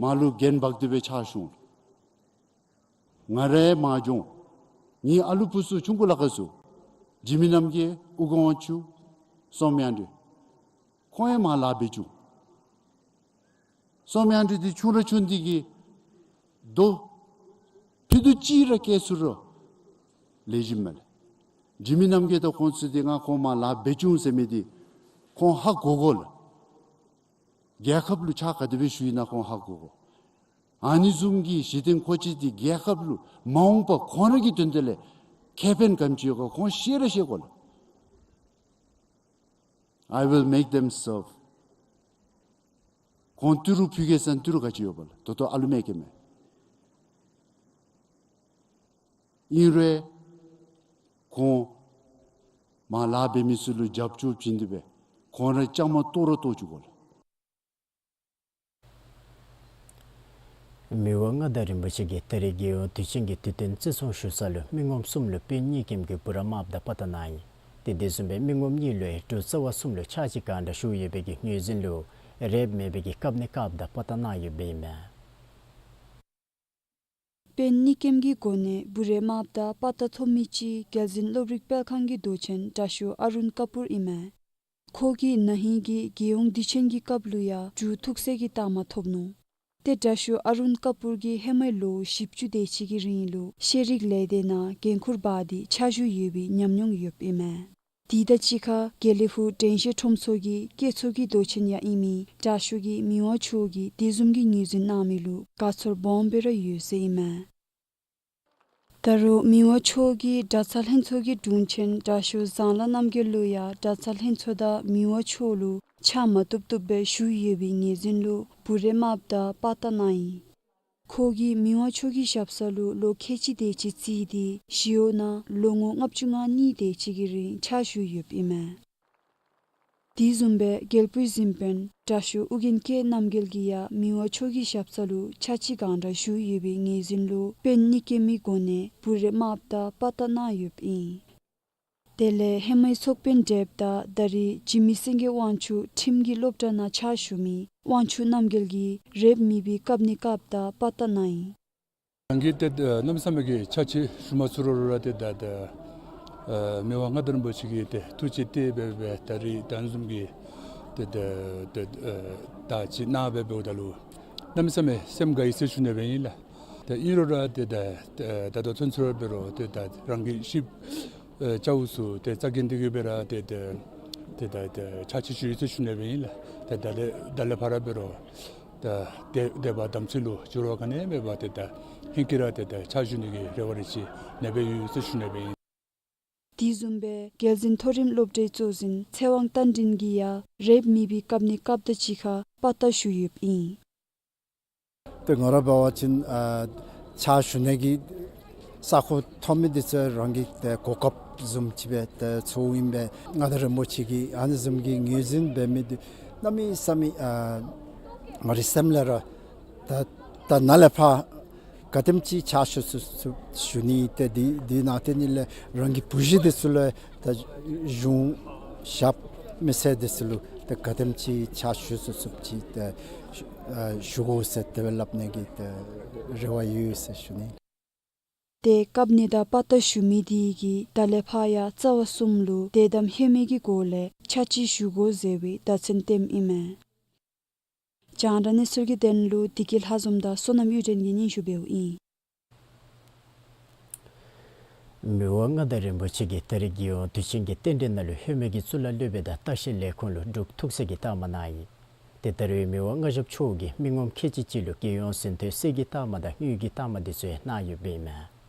མར་ལུ་འགན་འབག་སྟེ་སྦེ་ཕྱག་ཞུ་འོང་། ང་རའི་མ་འཇོན། ངེའི་ཨ་ལུ་བུ་ཚུ་ཆུང་ཀུ་ལ་ཁ་ཚུ་འཇིགས་མེད་རྣམ་རྒྱལ་ཨུ་དགོངས་ཆུ་བསོད་དབྱངས་སྒྲོན། ཁོང་ཡང་མར་ལཱ་འབད་བཅུག། བསོད་དབྱངས་སྒྲོན་འདི་ཆུང་ར་ཆུང་འདི་གིས་རྡོ་ཕྱེད་དོ་གཅིག་ར་བཀལ་ཚུགས་རུང་ལེགས་ཤོམ་མས་ལགས། འཇིགས་མེད་རྣམ་རྒྱལ་དང་ཁོང་ཚུ་འདི་ང་ཁོང་མར་ལཱ་འབད་བཅུག་ཟེར་མི་འདི་ཁོང་ཧ་གོ་དགོ་ལགས། རྒྱལ་ཁབ་ལུ་ཕྱག་ག་དེ་སྦེ་ཞུ་ཡི་ན་ཁོང་ཧ་གོ་དགོ། ཨ་ནི་བཟུམ་གྱི་གཞི་རྟེན་མཁོ་ཆས་འདི་རྒྱལ་ཁབ་ལུ་མ་འོངས་པ་ཁོང་ར་གི་དོན་དག་ལས་ཁེ་ཕན་ག་དེམ་ཅིག་ཡོད་ག་ཁོང་ཤེས་ར་ཤེས་དགོ་ལགས། I will make them serve. ཁོང་ཏི་རུ་ཕུལ་གེ་ཟེར་ན་ཏི་རུ་ག་ཅི་ཡོད་པ་ལགས། ད་ལྟོ་ཨ་ལུ་མེད་ཀྱི་མས། ཨིན་རུང་ཁོང་མར་ལཱ་འབད་མི་ཚུ་ལུ་རྒྱབ་སྐྱོར་བྱིན་ཏེ་སྦེ་ཁོང་ར་བཅའ་མར་གཏོགས་ར་གཏོགས་བཅུག་དགོ་ལགས། མི་དབང་མངའ་བདག་རིན་པོ་ཆེ་གིས་ད་རེས་རྒྱལ་ཡོངས་དུས་ཆེན་གྱི་དུས་སྟོན་བརྩི་སྲུང་ཞུ་ས་ལུ་མི་ངོམ་གསུམ་ལུ་སྤུན་གཉིས་ཀྱིམ་གྱི་བུ་རམ་མདའ་དང་པ་ཏ་གནང་ཡི། ཏེ་དེ་བཟུམ་སྦེ་མི་ངོམ་གཉིས་ལུ་ཡང་འབྲུག་རྩ་བ་གསུམ་ལུ་ཕྱག་ཕྱི་གང་དྲག་ཞུ་ཡོད་པའི་གི་ངོས་འཛིན་ལུ་རེབ་མེད་པའི་གི་ཀབ་ནི་ཀབ་དང་པ་ཏ་གནང་ཡོདཔ་ཨིན་མས། སྤུན་གཉིས་ཀྱིམ་གྱི་སྒོ་ནས་བུ་རམ་མདའ་དང་པ་ཏ་ཐོབ་མི་ཅིག་རྒྱལ་འཛིན་སློབ་རིམ་སྤེལ་ཁང་གི་མདོ་ཆེན་དྲག་ཤོས་ཨ་རུན་ཀ་པུར་ཨིན་མས། ཁོ་གིས་ན་ཧིང་གི་རྒྱལ་ཡོངས་དུས་ཆེན་གྱི་སྐབས་ལུ་ཡང་འབྲུག་ཐུགས་སྲས་ཀྱི་རྟགས་མ་ཐོབ་ནུག། ཏེ་དྲག་ཤོས་ཨ་རུན་ཀ་པུར་གྱིས་ཧེ་མའི་ལོ་བཞི་བཅུ་དེ་ཅིག་གི་རིང་ལུ་ཤེས་རིག་ལས་སྡེ་ནང་འགན་ཁུར་འབག་སྟེ་ཕྱག་ཞུ་ཡོད་པའི་ཉམས་མྱོང་ཡོདཔ་ཨིན་མས། དེ་དང་གཅིག་ཁར་དགེ་ལེགས་ཕུག་དྲན་ཤེས་ཁྲོམ་ཚོགས་ཀྱི་བཀོད་ཚོགས་ཀྱི་མདོ་ཆེན་ཡང་ཨིན་མི་དྲག་ཤོས་ཀྱིས་མི་དབང་མཆོག་གིས་དེ་བཟུམ་གྱི་ངོས་འཛིན་གནང་མི་ལུ་དགའ་ཚོར་སྦོམ་སྦེ་ར་ཡོད་ཟེར་ཨིན་མས། ད་རུང་མི་དབང་མཆོག་གིས་གྲྭ་ཚང་ལྷན་ཚོགས་ཀྱི་དྲུང་ཆེན་དྲག་ཤོས་ཟང་ལ་རྣམ་རྒྱལ་ལུ་ཡང་གྲྭ་ཚང་ལྷན་ཚོགས་དང་མི་དབང་མཆོག་ལུ་ཕྱག་མ་བཏུབ་བཏུབ་སྦེ་ཞུ་ཡོད་པའི་ངོས་འཛིན་ལུ་བུ་རམ་མདའ་དང་པ་ཏ་གནང་ཡི། ཁོ་གིས་མི་དབང་མཆོག་གི་ཞབས་ས་ལུ་ལོ་ཁལ་གཅིག་དེ་ཅིག་རྩིས་ཏེ་ཞི་གཡོག་ནང་ལོ་ངོ་ལྔ་བཅུ་ང་གཉིས་དེ་ཅིག་གི་རིང་ཕྱག་ཞུ་ཡོདཔ་ཨིན་མས། དེ་བཟུམ་སྦེ་རྒྱལ་པོའི་གཟིམ་དཔོན་དྲག་ཤོས་ཨོ་རྒྱན་སྐྱབས་རྣམ་རྒྱལ་གྱིས་ཡང་མི་དབང་མཆོག་གི་ཞབས་ས་ལུ་ཕྱག་ཕྱི་གང་དྲག་ཞུ་ཡོད་པའི་ངོས་འཛིན་ལུ་སྤུན་གཉིས་ཀྱིམ་གྱི་སྒོ་ནས་བུ་རམ་མདའ་དང་པ་ཏ་གནང་ཡོདཔ་ཨིན། དེ་ལས་ཧེ་མའི་ཚོགས་དཔོན་འདྲེསཔ་དང་ད་རེས་འཇིགས་མེད་སེང་གེ་དབང་ཕྱུག་ཁྲིམས་ཀྱི་སློབ་གྲྭ་ནང་ཕྱག་ཞུ་མི་དབང་ཕྱུག་རྣམ་རྒྱལ་གྱིས་རེབ་མི་བི་བཀབ་ནི་བཀབ་དང་པ་ཏ་གནང་ཡི། རང་གིས་ཏེ་གནམ་མེད་ས་མེད་ཀྱི་ཕྱག་ཕྱིད་ཞུ་མ་ཚུགས་རུང་ར་ཏེ་ད་ད་མི་དབང་མངའ་བདག་རིན་པོ་ཆེ་གིས་ཏེ་ཐུགས་རྗེ་གཏད་འབད་འབད་ད་རེས་ད་བཟུམ་གྱི་ཏེ་ད་ད་ད་ཅིག་གནང་འབད་འབདཝ་ད་ལུ་གནམ་མེད་ས་མེད་སེམས་དགའ་ཡི་ཟེར་ཞུ་ནི་སྦེ་ཨིན་ལགས། ཏེ་ཨིན་རུང་ར་ཏེ་ད་ད་ད་ལྟོ་ཚུན་ཚོད་འབད་རུང་ཏེ་ད་རང་གི་ཤིབ་ཨེ་བཅའ་བ་ཚུ་ཏེ་རྩ་འགེངས་ཏེ་གིས་སྦེ་ར་ཏེ་ཏེ་ཏེ་ད་ཏེ་ཕྱག་ཕྱིད་ཞུ་ཡི་ཟེར་ཞུ་ནི་སྦེ་ཨིན་ལགས། ཏེ་ད་ལས་ད་ལས་ཕར་འབད་རུང་ཏེ་དད་དད་པ་དམ་ཚིག་ལུ་འགྱུར་བ་ག་ནི་མེད་པར་ཏེ་ད་ཧིང་གིས་ར་ཏེ་ད་ཕྱག་ཞུ་ནི་གི་རེ་བ་རེ་ཆེ་ནི་སྦེ་ཡོད་ཟེར་ཞུ་ནི་སྦེ་ཨིན། དེ་བཟུམ་སྦེ་རྒྱལ་འཛིན་མཐོ་རིམ་སློབ་གྲྭའི་གཙོ་འཛིན་ཚེ་དབང་རྟ་མགྲིན་གྱིས་ཡང་རེབ་མི་བི་བཀབ་ནི་བཀབ་དང་གཅིག་ཁར་པ་ཏ་ཞུ་ཡོདཔ་ཨིན། ཏེ་ང་ར་འབད་བ་ཅིན་ཨ་ཕྱག་ཞུ་ནི་གི་ས་གོ་ཐོབ་མི་འདི་ཚུ་རང་གི་ཏེ་གོ་སྐབས་བཟུམ་ཅིག་སྦེ་ཏེ་ཚོརཝ་ཨིན་པས། མངའ་བདག་རིན་པོ་ཆེ་གིས་ཨ་ནི་བཟུམ་གྱི་ངོས་འཛིན་འབད་མི་འདི་གནམ་མེད་ས་མེད་ཨ་ང་རའི་སེམས་ལས་ར་ད་ད་ནཱ་ལས་ཕར་ག་དེམ་ཅིག་ཕྱག་ཞུ་ཚུགས་ཚུགས་ཞུ་ནི། ཏེ་འདི་འདི་ནང་ཏེ་ནི་ལས་རང་གི་བུ་གཞི་འདི་ཚུ་ལུ་ད་གཞུང་ཞབས་མི་སེར་འདི་ཚུ་ལུ་ད་ག་དེམ་ཅིག་ཕྱག་ཞུ་ཚུགས་ཚུགསཔ་ཅིག་ད་ཞུ་དགོ་ཟེར་དེ་སྦེ་སླབ་ནི་གི་ད་རེ་བ་ཡོད་ཟེར་ཞུ་ནི། ཏེ་བཀབ་ནི་དང་པ་ཏ་ཞུ་མི་འདི་གིས་ད་ལས་ཕར་ཡང་རྩ་བ་གསུམ་ལུ་དད་དམ་ལྷད་མེད་ཀྱི་སྒོ་ལས་ཕྱག་ཕྱིད་ཞུ་དགོ་ཟེར་བའི་བརྡ་མཚོན་སྟོནམ་ཨིན་མས། རྒྱང་བསྒྲགས་གནས་ཚུལ་གྱི་དོན་ལུ་བདེ་སྐྱིད་ལྷ་འཛོམས་དང་བསོད་ནམས་གཡུ་སྒྲོན་གྱིས་སྙན་ཞུ་འབདཝ་ཨིན། མི་དབང་མངའ་བདག་རིན་པོ་ཆེ་གིས་ད་རེས་རྒྱལ་ཡོངས་དུས་ཆེན་གྱི་རྟེན་འབྲེལ་ནང་ལུ་ལྷད་མེད་ཀྱི་གཙུག་ལག་སློབ་དཔོན་དང་ལྟ་བཤལ་ལས་ཁུངས་ལུ་འབྲུག་ཐུགས་སྲས་ཀྱི་རྟགས་མ་གནང་ཡི། ཏེ་ད་རེས་མི་དབང་མངའ་ཞབས་མཆོག་གིས་མི་ངོམ་ཁལ་གཅིག་ཅིག་ལུ་རྒྱལ་ཡོངས་གཟེངས་ཐོན་གསེར་གྱི་རྟགས་མ་དང་དངུལ་གྱི་རྟགས་མ་འདི་ཚུ་གནང་ཡོདཔ་ཨིན་མས།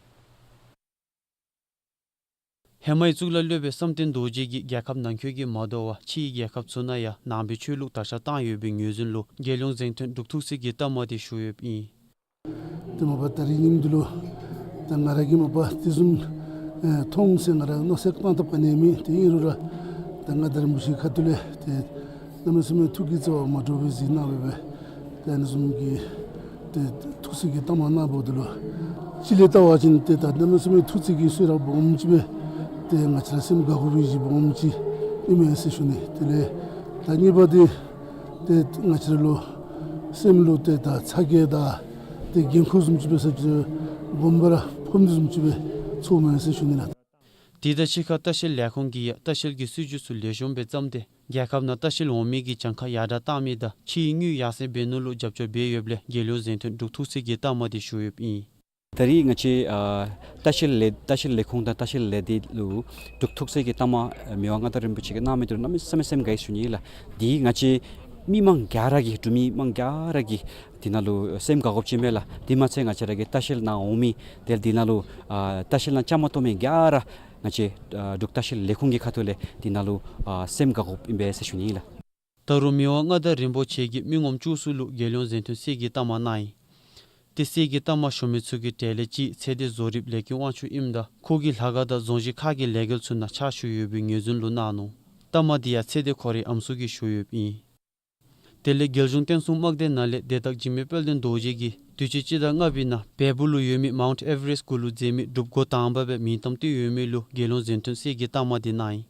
ཧེ་མའི་གཙུག་ལག་སློབ་དཔོན་བསམ་གཏན་རྡོ་རྗེ་གིས་རྒྱལ་ཁབ་ནང་འཁོད་ཀྱི་མ་དོ་བར་ཕྱིའི་རྒྱལ་ཁབ་ཚུ་ནང་ཡང་ནང་པའི་ཆོས་ལུགས་དར་ཁྱབ་བཏང་ཡོད་པའི་ངོས་འཛིན་ལུ་རྒྱལ་ཡོངས་གཟེངས་ཐོན་འབྲུག་ཐུགས་སྲས་ཀྱི་རྟགས་མ་འདི་ཞུ་ཡོདཔ་ཨིན། ཏེ་མ་པ་ད་རིས་ཉིནམ་འདི་ལུ་ད་ང་ར་གིས་མ་པ་དེ་བཟུམ་ཨེ་མཐོང་ཟེར་ང་ར་མནོ་བསམ་བཏང་ཐབས་ག་ནི་མེད། ཏེ་ཨིན་རུང་ར་ད་མངའ་བདག་རིན་པོ་ཆེའི་ཁ་ཐུག་ལས་ཏེ་གནམ་མེད་ས་མེད་ཐུགས་ཀྱི་བརྩེ་བ་མ་འདྲཝ་སྦེ་གཟིགས་གནང་སྦེ་སྦེ་ཏེ་ཨ་ནི་བཟུམ་གྱི་ཏེ་ཐུགས་སྲས་ཀྱི་རྟགས་མ་གནང་བ་འདི་ལུ་གཅིག་ལས་བལྟ་བ་ཅིན་ཏེ་ད་གནམ་མེད་ས་མེད་ཐུགས་བརྩེ་གི་གསོལ་རས་སྦོམ་ཅིག་སྦེ་ཏེ་ང་བཅས་ར་སེམས་དགའ་དགོ་པའི་གཞི་སྦོམ་ཅིག་ཨིན་མས་ཟེར་ཞུ་ནི། དེ་ལས་ད་གཉིས་པ་འདི་ཏེ་ང་བཅས་ར་ལུ་སེམས་ལུ་ཏེ་ད་ཚ་གྱང་དང་ཏེ་འགན་ཁུར་བཟུམ་ཅིག་སྦེ་ས་ཅིག་སྦོམ་སྦེ་ར་ཕོག་མི་བཟུམ་ཅིག་སྦེ་ཚོརཝ་མས་ཟེར་ཞུ་ནི་ལགས། དེ་དང་གཅིག་ཁར་ལྟ་བཤལ་ལས་ཁུངས་ཀྱིས་ཡང་ལྟ་བཤལ་གྱི་སྲིད་བྱུས་ཚུ་ལེགས་ཤོམ་སྦེ་བརྩམས་ཏེ་རྒྱལ་ཁབ་ནང་ལྟ་བཤལ་འོང་མི་གི་གྱངས་ཁ་ཡར་དྲག་བཏང་མི་དང་ཕྱིའི་དངུལ་ཡར་སེང་འབད་ནི་ལུ་རྒྱབ་སྐྱོར་འབད་ཡོདཔ་ལས་རྒྱལ་ཡོངས་གཟེངས་ཐོན་འབྲུག་ཐུགས་སྲས་ཀྱི་རྟགས་མ་འདི་ཞུ་ཡོདཔ་ཨིན། ད་རིས་ང་བཅས་ཨ་ལྟ་བཤལ་ལས་ལྟ་བཤལ་ལས་ཁུངས་དང་ལྟ་བཤལ་ལས་སྡེ་ལུ་འབྲུག་ཐུགས་སྲས་ཀྱི་རྟགས་མ་མི་དབང་མངའ་བདག་རིན་པོ་ཆེ་གིས་གནང་མི་འདི་ལུ་གནམ་མེད་ས་མེད་སེམས་དགའ་ཡི་ཞུ་ནི་ལགས། འདི་ང་བཅས་མི་མང་ག་ར་གིས་འབྲུག་མི་མང་ག་ར་གིས་འདི་ནང་ལུ་སེམས་དགའ་དགོཔ་ཅིག་མས་ལགས། དེ་མ་ཚད་ང་བཅས་ར་གི་ལྟ་བཤལ་ནང་འོང་མི་དེ་འདི་ནང་ལུ་ཨ་ལྟ་བཤལ་ནང་བཅའ་མར་གཏོགས་མི་ག་ར་ང་བཅས་ཨ་འབྲུག་ལྟ་བཤལ་ལས་ཁུངས་ཀྱི་ཁ་ཐུག་ལས་འདི་ནང་ལུ་ཨ་སེམས་དགའ་དགོཔ་ཨིན་པས་ཟེར་ཞུ་ནི་ལགས། ད་རུང་མི་དབང་མངའ་བདག་རིན་པོ་ཆེ་གིས་མི་ངོམ་བཅུ་གསུམ་ལུ་རྒྱལ་ཡོངས་གཟེངས་ཐོན་གསེར་གྱི་རྟགས་མ་གནང་ཡི། ཏེ་གསེར་གྱི་རྟགས་མ་ཞུ་མི་ཚུ་གི་གྲས་ལས་གཅིག་ཚེ་འདས་བཟོ་རིགཔ་ལས་ཀྱི་དབང་ཕྱུག་ཨིནམ་ད་ཁོ་གིས་ལྷ་ཁང་དང་རྫོང་གཞི་ཁག་གི་ལས་འགུལ་ཚུ་ནང་ཕྱག་ཞུ་ཡོད་པའི་ངོས་འཛིན་ལུ་གནང་ནུག། རྟགས་མ་འདི་ཡང་ཚེ་འདས་ཁོ་རའི་ཨམ་སྲུ་གིས་ཞུ་ཡོདཔ་ཨིན། དེ་ལས་རྒྱལ་གཞུང་བསྟན་སྲུང་དམག་སྡེ་ནང་ལས་སྡེ་བདག་འཇིགས་མེད་དཔལ་ལྡན་རྡོ་རྗེ་གིས་དུས་ཅི་སྤྱི་ཟླ་ལྔ་པའི་ནང་བལ་པོ་ལུ་ཡོད་མི་མའུནཊ་ཨེ་ཝ་རེསཊ་གུ་ལུ་མཛད་མི་སྒྲུབ་སྒོ་དང་པ་སྦེ་མིང་གཏམ་བཏོན་ཡོད་མི་ལུ་རྒྱལ་ཡོངས་གཟེངས་ཐོན་གསེར་གྱི་རྟགས་མ་འདི་གནང་ཡི།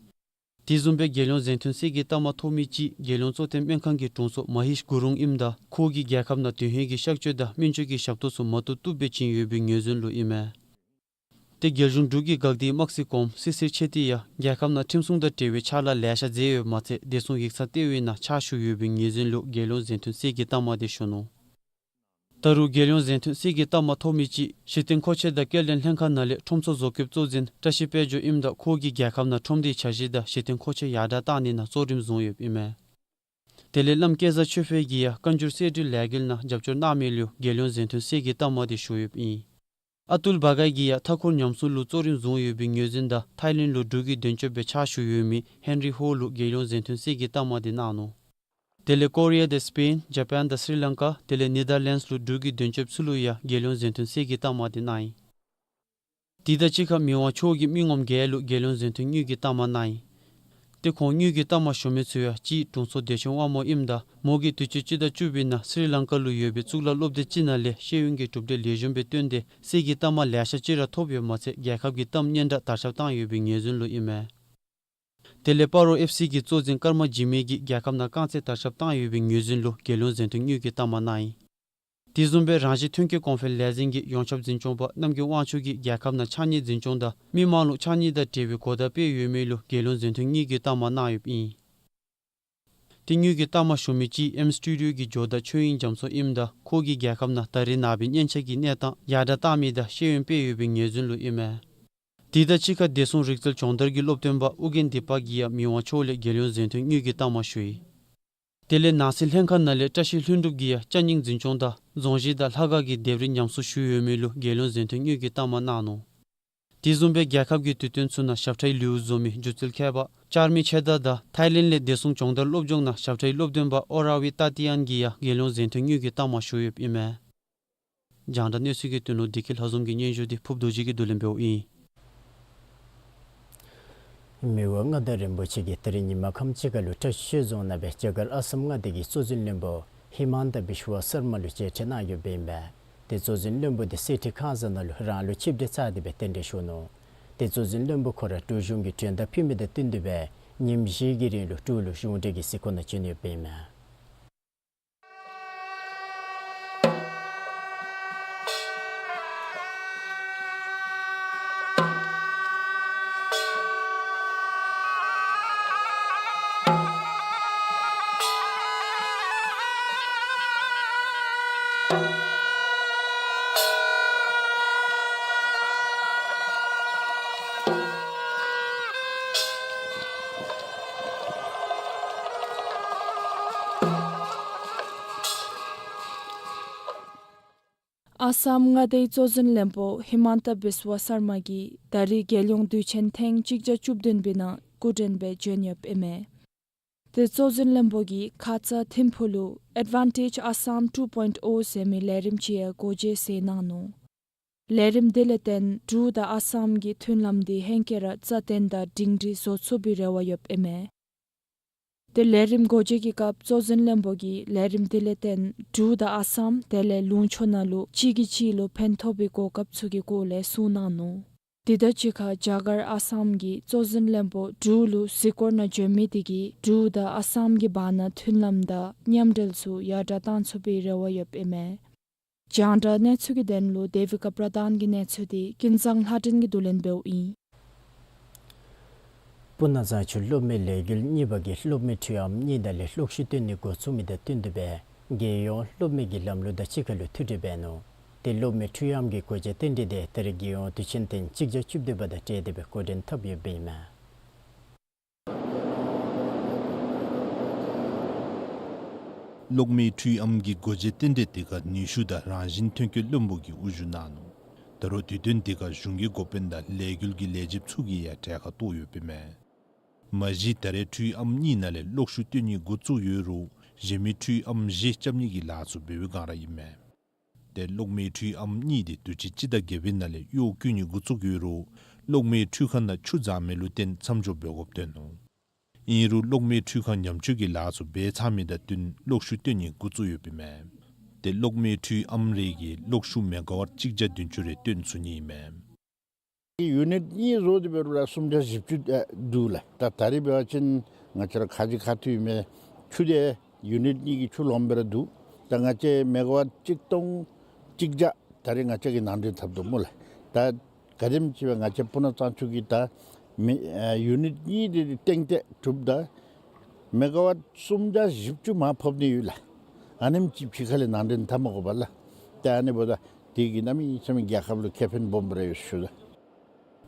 དེ་བཟུམ་སྦེ་རྒྱལ་ཡོངས་གཟེངས་ཐོན་གསེར་གྱི་རྟགས་མ་ཐོབ་མི་གཅིག་རྒྱལ་ཡོངས་གཙོ་བསྟེན་སྨན་ཁང་གི་དྲུང་འཚོ་མ་ཧེཤ་གུ་རུང་ཨིནམ་ད་ཁོ་གིས་རྒྱལ་ཁབ་ནང་དོན་ཧིང་གི་གཤག་བཅོས་དང་སྨན་བཅོས་ཀྱི་ཞབས་ཏོག་ཚུ་མ་བཏུབ་བཏུབ་སྦེ་བྱིན་ཡོད་པའི་ངོས་འཛིན་ལུ་ཨིན་མས། ཏེ་རྒྱལ་གཞུང་འབྲུག་གི་འགག་སྡེའི་དམག་སྲིད་གོངམ་སི་སིར་ཆེ་ཏི་ཡང་རྒྱལ་ཁབ་ནང་ཁྲིམས་སྲུང་དང་འབྲེལ་བའི་ཕྱག་ལཱ་ལེ་ཤ་མཛད་ཡོདཔ་མ་ཚད་བདེ་སྲུང་ཡིག་ཚང་ལྟེ་བའི་ནང་ཕྱག་ཞུ་ཡོད་པའི་ངོས་འཛིན་ལུ་རྒྱལ་ཡོངས་གཟེངས་ཐོན་གསེར་གྱི་རྟགས་མ་འདི་ཞུ་ནུག། ད་རུང་རྒྱལ་ཡོངས་གཟེངས་ཐོན་གསེར་གྱི་རྟགས་མ་ཐོབ་མི་གཅིག་གཞི་རྟེན་མཁོ་ཆས་དང་སྐྱེལ་འདྲེན་ལྷན་ཁག་ནང་ལས་ཁྲོམ་ཚོགས་བཟོ་བཀོདཔ་གཙོ་འཛིན་བཀྲ་ཤིས་དཔལ་འབྱོར་ཨིནམ་ད་ཁོ་གིས་རྒྱལ་ཁབ་ནང་ཁྲོམ་སྡེའི་འཆར་གཞི་དང་གཞི་རྟེན་མཁོ་ཆས་ཡར་དྲག་བཏང་ནི་ནང་གཙོ་རིམ་བཟུང་ཡོདཔ་ཨིན་མས། དེ་ལས་བླམ་སྐལ་བཟང་ཆོས་འཕེལ་གྱིས་ཡང་བཀའ་འགྱུར་གསེར་བྲིས་ལས་འགུལ་ནང་རྒྱབ་སྐྱོར་གནང་མི་ལུ་རྒྱལ་ཡོངས་གཟེངས་ཐོན་གསེར་གྱི་རྟགས་མ་འདི་ཞུ་ཡོདཔ་ཨིན། ཨ་ཏུལ་བྷ་གྷའི་གིས་ཡང་མཐའ་འཁོར་ཉམས་སྲུང་ལུ་གཙོ་རིམ་བཟུང་ཡོད་པའི་ངོས་འཛིན་དང་ཐའི་ལེནཌ་ལུ་འབྲུག་གི་དོན་གཅོདཔ་སྦེ་ཕྱག་ཞུ་ཡོད་མི་ཧེན་རི་ཧོ་ལུ་རྒྱལ་ཡོངས་གཟེངས་ཐོན་གསེར་གྱི་རྟགས་མ་འདི་གནང་ནུག། དེ་ལས་ཀོ་རི་ཡ་དང་སི་པེན་ཇ་པཱན་དང་སི་རི་ལང་ཀ་དེ་ལས་ནེ་དར་ལེནཌསི་ལུ་འབྲུག་གི་དོན་གཅོདཔ་ཚུ་ལུ་ཡང་རྒྱལ་ཡོངས་གཟེངས་ཐོན་གསེར་གྱི་རྟགས་མ་འདི་གནང་ཡི། དེ་དང་གཅིག་ཁར་མི་དབང་མཆོག་གིས་མི་ངོམ་བརྒྱད་ལུ་རྒྱལ་ཡོངས་གཟེངས་ཐོན་དངུལ་གྱི་རྟགས་མ་གནང་ཡི། ཏེ་ཁོང་དངུལ་གྱི་རྟགས་མ་ཞུ་མི་ཚུ་ཡང་གཅིག་དྲུང་འཚོ་བདེ་ཆེན་དབང་མོ་ཨིནམ་ད་མོ་གིས་དུས་ཅི་སྤྱི་ཟླ་བཅུ་པའི་ནང་སི་རི་ལང་ཀ་ལུ་ཡོད་པའི་གཙུག་ལག་སློབ་སྡེ་ཅིག་ནང་ལས་ཤེས་ཡོན་གྱི་གྲུབ་འབྲས་ལེགས་ཤོམ་སྦེ་བཏོན་ཏེ་གསེར་གྱི་རྟགས་མ་ལེ་ཤ་ཅིག་ར་ཐོབ་ཡོདཔ་མ་ཚད་རྒྱལ་ཁབ་ཀྱི་གཏམ་སྙན་གྲགས་དར་ཁྱབ་བཏང་ཡོད་པའི་ངོས་འཛིན་ལུ་ཨིན་མས། དེ་ལས་སྤ་རོ་ཨེཕ་སི་གི་གཙོ་འཛིན་ཀརྨ་འཇིགས་མེད་ཀྱིས་རྒྱལ་ཁབ་ནང་རྐང་རྩེད་དར་ཁྱབ་བཏང་ཡོད་པའི་ངོས་འཛིན་ལུ་རྒྱལ་ཡོངས་གཟེངས་ཐོན་དངུལ་གྱི་རྟགས་མ་གནང་ཡི། དེ་བཟུམ་སྦེ་རང་བཞིན་ཐོན་སྐྱེད་གོང་འཕེལ་ལས་འཛིན་གྱི་ཡོངས་ཁྱབ་འཛིན་སྐྱོང་པ་རྣམ་རྒྱལ་དབང་ཕྱུག་གིས་རྒྱལ་ཁབ་ནང་ཕྱགས་སྙིགས་འཛིན་སྐྱོང་དང་མི་མང་ལུ་ཕྱགས་སྙིགས་དང་འབྲེལ་བའི་གོ་བརྡ་སྤེལ་ཡོད་མི་ལུ་རྒྱལ་ཡོངས་གཟེངས་ཐོན་དངུལ་གྱི་རྟགས་མ་གནང་ཡོདཔ་ཨིན། དེ་དངུལ་གྱི་རྟགས་མ་ཞུ་མི་ཅིག་ཨེམ་སི་ཊུ་ཌི་ཡོ་གི་ཇོ་བདག་ཆོས་དབྱིངས་རྒྱ་མཚོ་ཨིནམ་ད་ཁོ་གིས་རྒྱལ་ཁབ་ནང་ད་རེས་ནངས་པའི་སྙན་ཆ་གི་གནས་སྟངས་ཡར་དྲགས་བཏང་མི་དང་ཤེས་ཡོན་སྤེལ་ཡོད་པའི་ངོས་འཛིན་ལུ་ཨིན་མས། དེ་དང་གཅིག་ཁར་བདེ་སྲུང་རིག་རྩལ་སྦྱོང་བརྡར་གྱི་སློབ་སྟོན་པ་ཨོ་རྒྱན་འདི་པ་གིས་ཡང་མི་དབང་མཆོག་ལས་རྒྱལ་ཡོངས་གཟེངས་ཐོན་དངུལ་གྱི་རྟགས་མ་ཞུ་ཡི། དེ་ལས་ནང་སྲིད་ལྷན་ཁག་ནང་ལས་བཀྲ་ཤིས་ལྷུན་གྲུབ་ཀྱིས་ཡང་ཕྱགས་སྙིགས་འཛིན་སྐྱོང་དང་རྫོང་གཞི་དང་ལྷ་ཁང་གི་ལྡེབས་རིས་ཉམས་གསོ་ཞུ་ཡོད་མི་ལུ་རྒྱལ་ཡོངས་གཟེངས་ཐོན་དངུལ་གྱི་རྟགས་མ་གནང་ནུག། དེ་བཟུམ་སྦེ་རྒྱལ་ཁབ་ཀྱི་དུས་སྟོན་ཚུ་ནང་ཞབས་ཁྲའི་ལེའུ་བཟོ་མི་སྒྱུ་རྩལ་མཁས་པ་ལྕགས་མེ་ཆེ་བདག་དང་ཐའི་ལེནཌ་ལས་བདེ་སྲུང་སྦྱོང་བརྡར་སློབ་སྦྱོང་ནང་ཞབས་ཁྲའི་སློབ་སྟོན་པ་ཨོ་ར་བི་ཏ་ཏི་ཡན་གྱིས་ཡང་རྒྱལ་ཡོངས་གཟེངས་ཐོན་དངུལ་གྱི་རྟགས་མ་ཞུ་ཡོདཔ་ཨིན་མས། རྒྱང་བསྒྲགས་གནས་ཚུལ་གྱི་དོན་ལུ་བདེ་སྐྱིད་ལྷ་འཛོམས་ཀྱི་སྙན་ཞུ་འདི་ཕུབ་རྡོ་རྗེ་གིས་བསྡུ་ལེན་འབདཝ་ཨིན། མི་དབང་མངའ་བདག་རིན་པོ་ཆེ་གིས་ད་རིས་ཉིན་མ་ཁམས་ཅིག་ཁར་ལུ་བཀྲིས་སྒང་ནང་སྦེ་རྒྱ་གར་ཨ་སམ་མངའ་སྡེ་གི་གཙོ་འཛིན་བློན་པོ་ཧི་མན་ཏ་བིསཝ་སར་མ་ལུ་མཇལ་འཕྲད་གནང་ཡོདཔ་ཨིན་པས། དེ་གཙོ་འཛིན་བློན་པོ་དེ་གསེར་ཁྲི་ཁང་བཟང་ནང་ལུ་རང་ལུ་ཆིབས་གྲལ་བཅར་ཏེ་སྦེ་རྟེན་འབྲེལ་ཞུ་ནུག། དེ་གཙོ་འཛིན་བློན་པོ་ཁོ་ར་འབྲུག་གཞུང་གི་མགྲོན་བརྡ་ཕུལ་མི་དང་བསྟུན་ཏེ་སྦེ་ཉིནམ་བཞི་གི་རིང་ལུ་འབྲུག་ལུ་གཞུང་འབྲེལ་གྱི་གཟིགས་སྐོར་ནང་བྱོན་ཡོདཔ་ཨིན་མས། ཨ་སམ་མངའ་སྡེའི་གཙོ་འཛིན་བློན་པོ་ཧི་མན་ཏ་བིསཝ་སར་མ་གིས་ད་རིས་རྒྱལ་ཡོངས་དུས་ཆེན་ཐེངས་གཅིག་བརྒྱ་བཅུ་བདུན་པའི་ནང་སྐུ་མགྲོན་སྦེ་བྱོན་ཡོདཔ་ཨིན་མས། དེ་གཙོ་འཛིན་བློན་པོ་གིས་ཁ་ཙ་ཐིམ་ཕུག་ལུ་Advantage Assam two point oh ཟེར་མི་ལས་རིམ་ཅིག་ཡང་སྒོ་འབྱེད་མཛད་གནང་ནུག། ལས་རིམ་དེ་ལས་བརྟེན་འབྲུག་དང་ཨ་སམ་གྱི་མཐུན་ལམ་འདི་ཧེང་སྐལ་ར་རྩ་བརྟན་དང་སྒྲིང་སྒྲི་བཟོ་ཚུགས་པའི་རེ་བ་ཡོདཔ་ཨིན་མས། དེ་ལས་རིམ་སྒོ་འབྱེད་ཀྱི་སྐབས་གཙོ་འཛིན་བློན་པོ་གིས་ལས་རིམ་དེ་ལས་བརྟེན་འབྲུག་དང་ཨ་སམ་དེ་ལས་ལུང་ཕྱོགས་ནང་ལུ་གཅིག་གིས་གཅིག་ལུ་ཕན་ཐོགས་པའི་གོ་སྐབས་ཚུ་གི་སྐོར་ལས་གསུངས་གནང་ནུག། དེ་དང་གཅིག་ཁར་རྒྱ་གར་ཨ་སམ་གྱི་གཙོ་འཛིན་བློན་པོ་འབྲུག་ལུ་གཟིགས་སྐོར་ནང་བྱོན་མི་དེ་གིས་འབྲུག་དང་ཨ་སམ་གྱི་བར་ན་མཐུན་ལམ་དང་མཉམ་འབྲེལ་ཚུ་ཡར་དྲགས་གཏང་ཚུགས་པའི་རེ་བ་ཡོདཔ་ཨིན་མས། རྒྱང་བསྒྲགས་གནས་ཚུལ་གྱི་དོན་ལུ་དེ་བི་ཀ་པྲ་དཱན་གྱི་གནས་ཚུལ་འདི་ཀུན་བཟང་ལྷ་སྒྲོན་གྱིས་བསྡུ་ལེན་འབདཝ་ཨིན། སྤུ་ན་གཙང་ཆུ་གློག་མེ་ལས་འགུལ་གཉིས་པ་གིས་གློག་མེ་འཕྲུལ་ཨམ་གཉིས་དང་ལས་གློག་ཤུགས་བཏོན་ནི་འགོ་བཙུགས་མི་དང་བསྟུན་ཏེ་སྦེ་རྒྱལ་ཡོངས་གློག་མེ་གི་ལམ་ལུགས་དང་གཅིག་ཁར་ལུ་མཐུད་དེ་འབད་ནུག། དེ་གློག་མེ་འཕྲུལ་ཨམ་གྱི་སྒོ་འབྱེད་རྟེན་འབྲེལ་དེ་ད་རིས་རྒྱལ་ཡོངས་དུས་ཆེན་ཐེངས་གཅིག་བརྒྱ་བཅུ་བདུན་པ་དང་འབྲེལ་ཏེ་སྦེ་འགོ་འདྲེན་འཐབ་ཡོདཔ་ཨིན་མས། གློག་མེ་འཕྲུལ་ཨམ་གྱི་སྒོ་འབྱེད་རྟེན་འབྲེལ་དེ་ཁར་ནུས་ཤུགས་དང་རང་བཞིན་ཐོན་སྐྱེད་བློན་པོ་གིས་དབུ་བཞུགས་གནང་ནུག། ད་རུང་དུས་སྟོན་དེ་ཁར་གཞུང་གི་འགོ་དཔོན་དང་ལས་འགུལ་གྱི་ལས་བྱེདཔ་ཚུ་གིས་ཡང་གྲལ་ཁར་གཏོགས་ཡོདཔ་ཨིན་མས། མ་གཞི་ད་རེས་འཕྲུལ་ཨམ་གཉིས་ནང་ལས་གློག་ཤུགས་བཏོན་ནི་འགོ་བཙུགས་ཡོད་རུང་གཞན་མི་འཕྲུལ་ཨམ་བཞི་རྐྱབ་ནི་གི་ལཱ་ཚུ་འབད་བའི་སྒང་ར་ཨིན་མས། དེ་གློག་མེ་འཕྲུལ་ཨམ་གཉིས་དེ་དུས་ཅི་སྤྱི་ཟླ་བརྒྱད་པའི་ནང་ལས་གཡོག་བཀོལ་ནི་འགོ་བཙུགས་ཡོད་རུང་གློག་མེ་འཕྲུལ་ཁང་ནང་ཆུ་འཛག་མི་ལུ་བརྟེན་མཚམས་འཇོག་འབད་དགོཔ་བཏོན་ནུག། ཨིན་རུང་གློག་མེ་འཕྲུལ་ཁང་ཉམས་བཅོས་ཀྱི་ལཱ་ཚུ་འབད་ཚར་མི་དང་བསྟུན་གློག་ཤུགས་བཏོན་ནི་འགོ་བཙུགས་ཡོདཔ་ཨིན་མས། དེ་གློག་མེ་འཕྲུལ་ཨམ་རེ་གིས་གློག་ཤུགས་མེ་ག་ཝཊ་གཅིག་བརྒྱ་བདུན་ཅུ་རེ་བཏོན་ཚུགས་ནི་ཨིན་མས། ཡུ་ནིཊ་གཉིས་བཟོ་སྟེ་འབད་རུང་ར་སུམ་བརྒྱ་བཞི་བཅུ་ཨེ་འདུག་ལགས། ད་ད་རེས་འབད་བ་ཅིན་ང་བཅས་ར་ཁ་ཅིག་ཁ་ཐུག་ཨིན་མས། ཆུ་དེ་ཡུ་ནིཊ་གཉིས་ཀྱི་ཆུ་ལོངམ་སྦེ་ར་འདུག། ད་ང་བཅས་མེ་ག་ཝཊ་གཅིག་སྟོང་གཅིག་བརྒྱ་ད་རེས་ང་བཅས་ཀྱིས་ནང་འདྲེན་འཐབ་དོ་སྨོ་ལགས། ད་ག་དེམ་ཅིག་སྦེ་ང་བཅས་སྤུ་ན་གཙང་ཆུ་གིས་ད་མེ་ཨེ་ཡུ་ནིཊ་གཉིས་དེ་སྟེང་ཏེ་གྲུབ་ད་མེ་ག་ཝཊ་སུམ་བརྒྱ་བཞི་བཅུ་མར་ཕབ་ནི་ཡོད་ལགས། ཨ་ནེམ་ཅིག་ཕྱི་ཁ་ལས་ནང་འདྲེན་འཐབ་མ་དགོ་པས་ལགས། ཏེ་ཨ་ནི་འབདཝ་ད་དེ་གིས་གནམ་མེད་ས་མེད་རྒྱལ་ཁབ་ལུ་ཁེ་ཕན་སྦོམ་སྦེ་ར་ཡོད་ཟེར་ཞུ་ད།